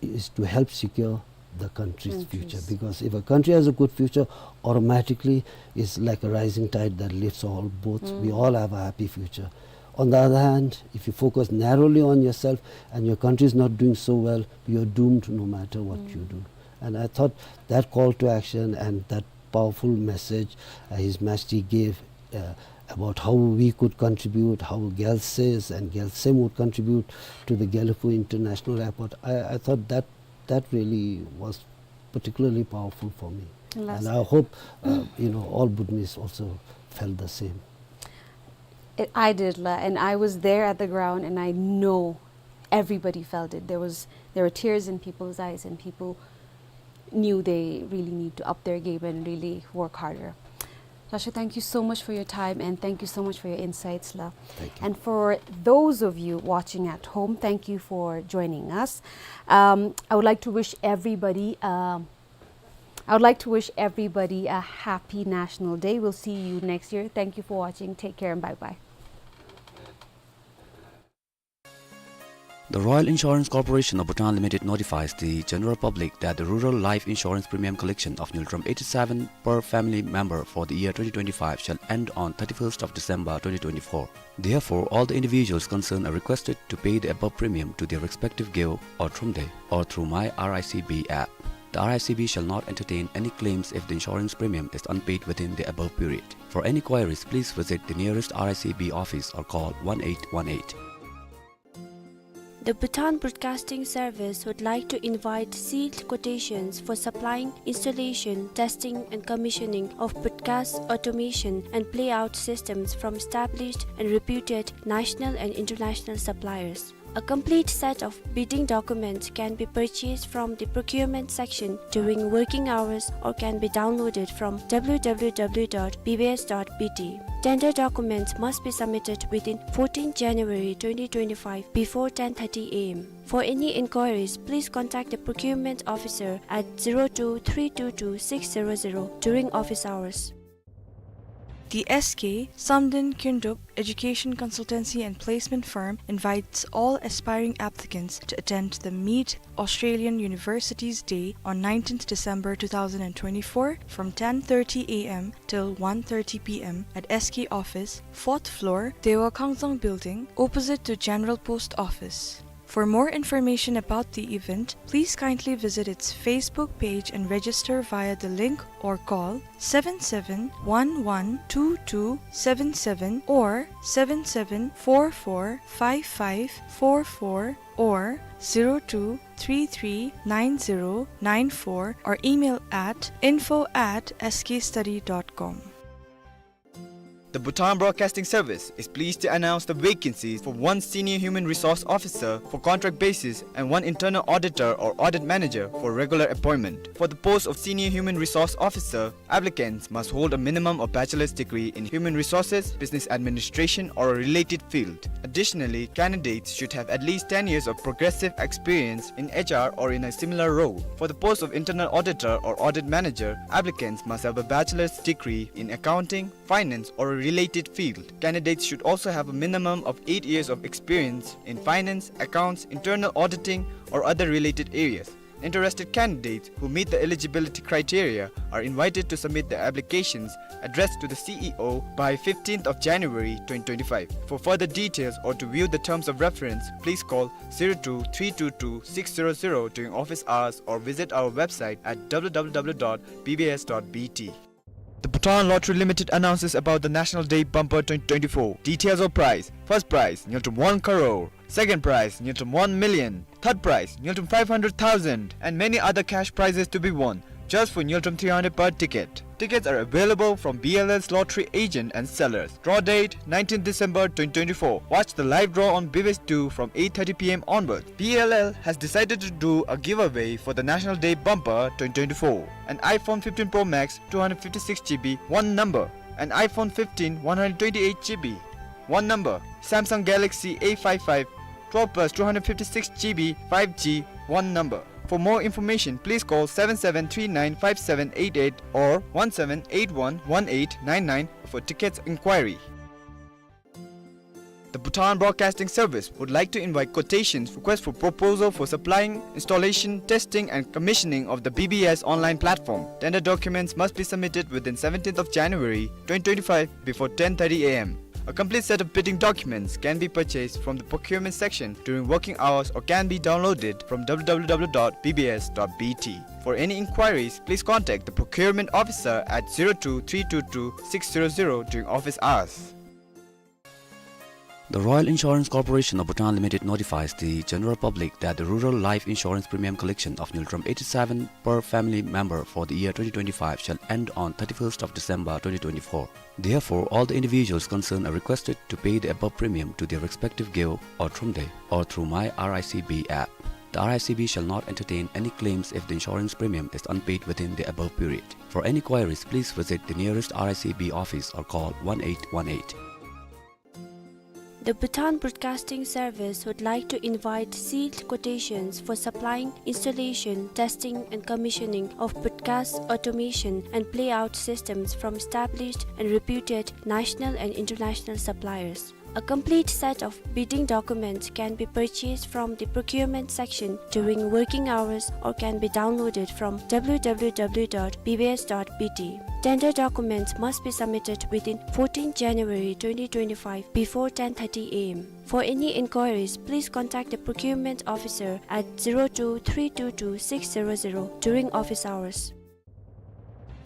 is to help secure the country's future. Countries. Because if a country has a good future, automatically it's like a rising tide that lifts all boats. We Mm. all have a happy future. On the other hand, if you focus narrowly on yourself and your country is not doing so well, you're doomed no matter what you Mm. do. And I thought that call to action and that powerful message, uh, His Majesty gave, uh, about how we could contribute, how Gyalses and Gyalsem would contribute to the Gelephu International Airport. I, I thought that that really was particularly powerful for me. And I hope, uh, you know, all Bhutanese also felt the same. I, I did, la, and I was there at the ground, and I know everybody felt it. There was, there were tears in people's eyes, and people knew they really need to up their game and really work harder. Lasho, thank you so much for your time, and thank you so much for your insights, la. Thank you. And for those of you watching at home, thank you for joining us. Um, I would like to wish everybody, um, I would like to wish everybody a happy National Day. We'll see you next year. Thank you for watching. Take care and bye-bye. The Royal Insurance Corporation of Bhutan Limited notifies the general public that the rural life insurance premium collection of Ngultrum eighty-seven per family member for the year twenty twenty-five shall end on thirty-first of December twenty twenty-four. Therefore, all the individuals concerned are requested to pay the above premium to their respective Gyo or Thromde or through My R I C B app. The R I C B shall not entertain any claims if the insurance premium is unpaid within the above period. For any queries, please visit the nearest R I C B office or call one eight one eight. The Bhutan Broadcasting Service would like to invite sealed quotations for supplying, installation, testing and commissioning of broadcast automation and playout systems from established and reputed national and international suppliers. A complete set of bidding documents can be purchased from the procurement section during working hours or can be downloaded from W W W dot B B S dot B T. Tender documents must be submitted within fourteenth January twenty twenty-five before ten thirty A M. For any inquiries, please contact the procurement officer at zero two three two two six zero zero during office hours. The S K Samden Kyndrup Education Consultancy and Placement Firm invites all aspiring applicants to attend the Meet Australian Universities Day on nineteenth December two thousand and twenty-four from ten thirty A M till one thirty P M at S K office, fourth floor, Dewa Kangzang Building, opposite to General Post Office. For more information about the event, please kindly visit its Facebook page and register via the link or call seven seven one one two two seven seven or seven seven four four five five four four or zero two three three nine zero nine four or email at info at S K study dot com. The Bhutan Broadcasting Service is pleased to announce the vacancies for one Senior Human Resource Officer for contract basis and one Internal Auditor or Audit Manager for regular appointment. For the post of Senior Human Resource Officer, applicants must hold a minimum of bachelor's degree in human resources, business administration, or a related field. Additionally, candidates should have at least ten years of progressive experience in H R or in a similar role. For the post of Internal Auditor or Audit Manager, applicants must have a bachelor's degree in accounting, finance, or a related field. Candidates should also have a minimum of eight years of experience in finance, accounts, internal auditing, or other related areas. Interested candidates who meet the eligibility criteria are invited to submit their applications addressed to the C E O by fifteenth of January twenty twenty-five. For further details or to view the terms of reference, please call zero two three two two six zero zero during office hours or visit our website at W W W dot B B S dot B T. The Bhutan Lottery Limited announces about the National Day Bumper twenty twenty-four. Details of prize. First prize, Ngultrum one crore. Second prize, Ngultrum one million. Third prize, Ngultrum five hundred thousand. And many other cash prizes to be won, just for Ngultrum three hundred per ticket. Tickets are available from B L L's lottery agent and sellers. Draw date, nineteenth December twenty twenty-four. Watch the live draw on B B S two from eight thirty P M onwards. B L L has decided to do a giveaway for the National Day Bumper twenty twenty-four. An iPhone fifteen Pro Max, two hundred fifty-six G B, one number. An iPhone fifteen, one hundred twenty-eight G B, one number. Samsung Galaxy A five five, twelve plus two hundred fifty-six G B, five G, one number. For more information, please call seven seven three nine five seven eight eight or one seven eight one one eight nine nine for tickets inquiry. The Bhutan Broadcasting Service would like to invite quotations, request for proposal for supplying, installation, testing, and commissioning of the B B S online platform. Tender documents must be submitted within seventeenth of January twenty twenty-five before ten thirty A M. A complete set of bidding documents can be purchased from the procurement section during working hours or can be downloaded from W W W dot B B S dot B T. For any inquiries, please contact the procurement officer at zero two three two two six zero zero during office hours. The Royal Insurance Corporation of Bhutan Limited notifies the general public that the rural life insurance premium collection of ngultrum eighty-seven per family member for the year twenty twenty-five shall end on thirty-first of December twenty twenty-four. Therefore, all the individuals concerned are requested to pay the above premium to their respective gyeo or thromde or through My R I C B app. The R I C B shall not entertain any claims if the insurance premium is unpaid within the above period. For any queries, please visit the nearest R I C B office or call one eight one eight. The Bhutan Broadcasting Service would like to invite sealed quotations for supplying, installation, testing and commissioning of broadcast automation and playout systems from established and reputed national and international suppliers. A complete set of bidding documents can be purchased from the procurement section during working hours or can be downloaded from W W W dot B B S dot B T. Tender documents must be submitted within fourteenth January twenty twenty-five before ten thirty A M. For any inquiries, please contact the procurement officer at zero two three two two six zero zero during office hours.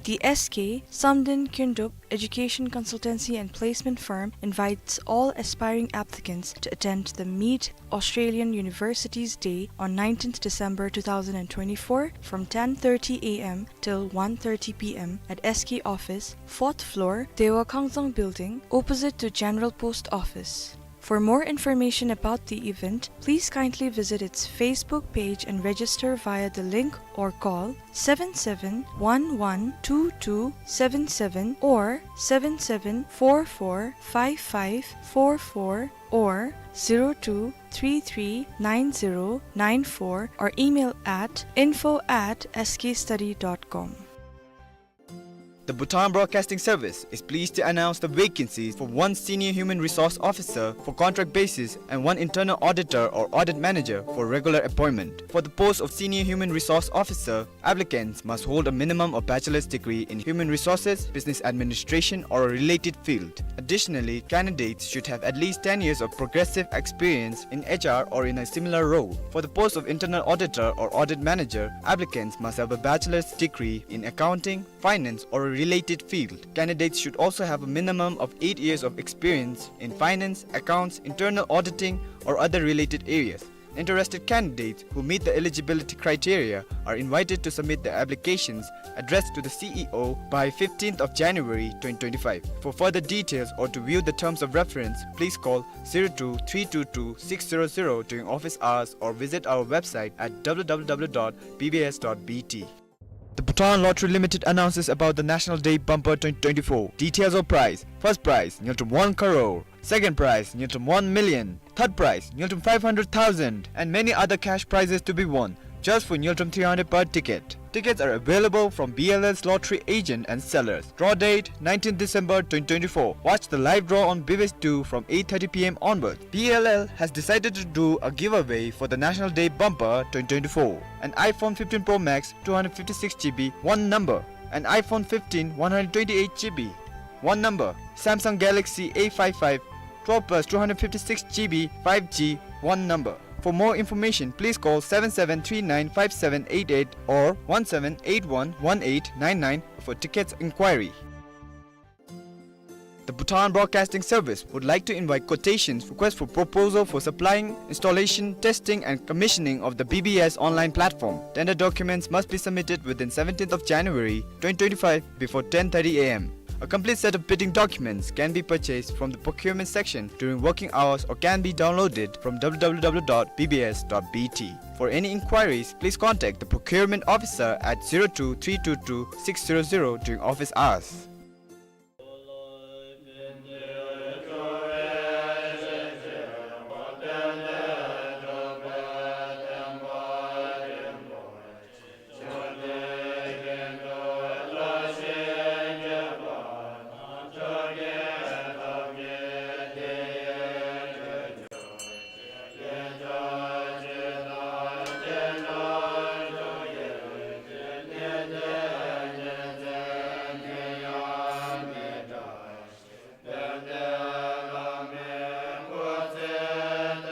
The S K Samden Kyndrup Education Consultancy and Placement Firm invites all aspiring applicants to attend the Meet Australian Universities Day on nineteenth December two thousand and twenty-four from ten thirty A M till one thirty P M at S K office, fourth floor, Dewa Kangzang Building, opposite to General Post Office. For more information about the event, please kindly visit its Facebook page and register via the link or call seven seven one one two two seven seven or seven seven four four five five four four or zero two three three nine zero nine four or email at info at S K study dot com. The Bhutan Broadcasting Service is pleased to announce the vacancies for one Senior Human Resource Officer for contract basis and one Internal Auditor or Audit Manager for regular appointment. For the post of Senior Human Resource Officer, applicants must hold a minimum of bachelor's degree in human resources, business administration, or a related field. Additionally, candidates should have at least ten years of progressive experience in H R or in a similar role. For the post of Internal Auditor or Audit Manager, applicants must have a bachelor's degree in accounting, finance, or a related field. Candidates should also have a minimum of eight years of experience in finance, accounts, internal auditing, or other related areas. Interested candidates who meet the eligibility criteria are invited to submit their applications addressed to the C E O by fifteenth of January twenty twenty-five. For further details or to view the terms of reference, please call zero two three two two six zero zero during office hours or visit our website at W W W dot B B S dot B T. The Bhutan Lottery Limited announces about the National Day Bumper twenty twenty-four. Details of prize. First prize, ngultrum one crore. Second prize, ngultrum one million. Third prize, ngultrum five hundred thousand. And many other cash prizes to be won, just for ngultrum three hundred per ticket. Tickets are available from B L L's lottery agent and sellers. Draw date, nineteenth December twenty twenty-four. Watch the live draw on B B S two from eight thirty P M onwards. B L L has decided to do a giveaway for the National Day Bumper twenty twenty-four. An iPhone fifteen Pro Max two hundred fifty-six G B, one number. An iPhone fifteen one hundred twenty-eight G B, one number. Samsung Galaxy A five five twelve plus two hundred fifty-six G B five G, one number. For more information, please call seven seven three nine five seven eight eight or one seven eight one one eight nine nine for tickets inquiry. The Bhutan Broadcasting Service would like to invite quotations, request for proposal for supplying, installation, testing, and commissioning of the B B S online platform. Tender documents must be submitted within seventeenth of January twenty twenty-five before ten thirty A M. A complete set of bidding documents can be purchased from the procurement section during working hours or can be downloaded from W W W dot B B S dot B T. For any inquiries, please contact the procurement officer at zero two three two two six zero zero during office hours.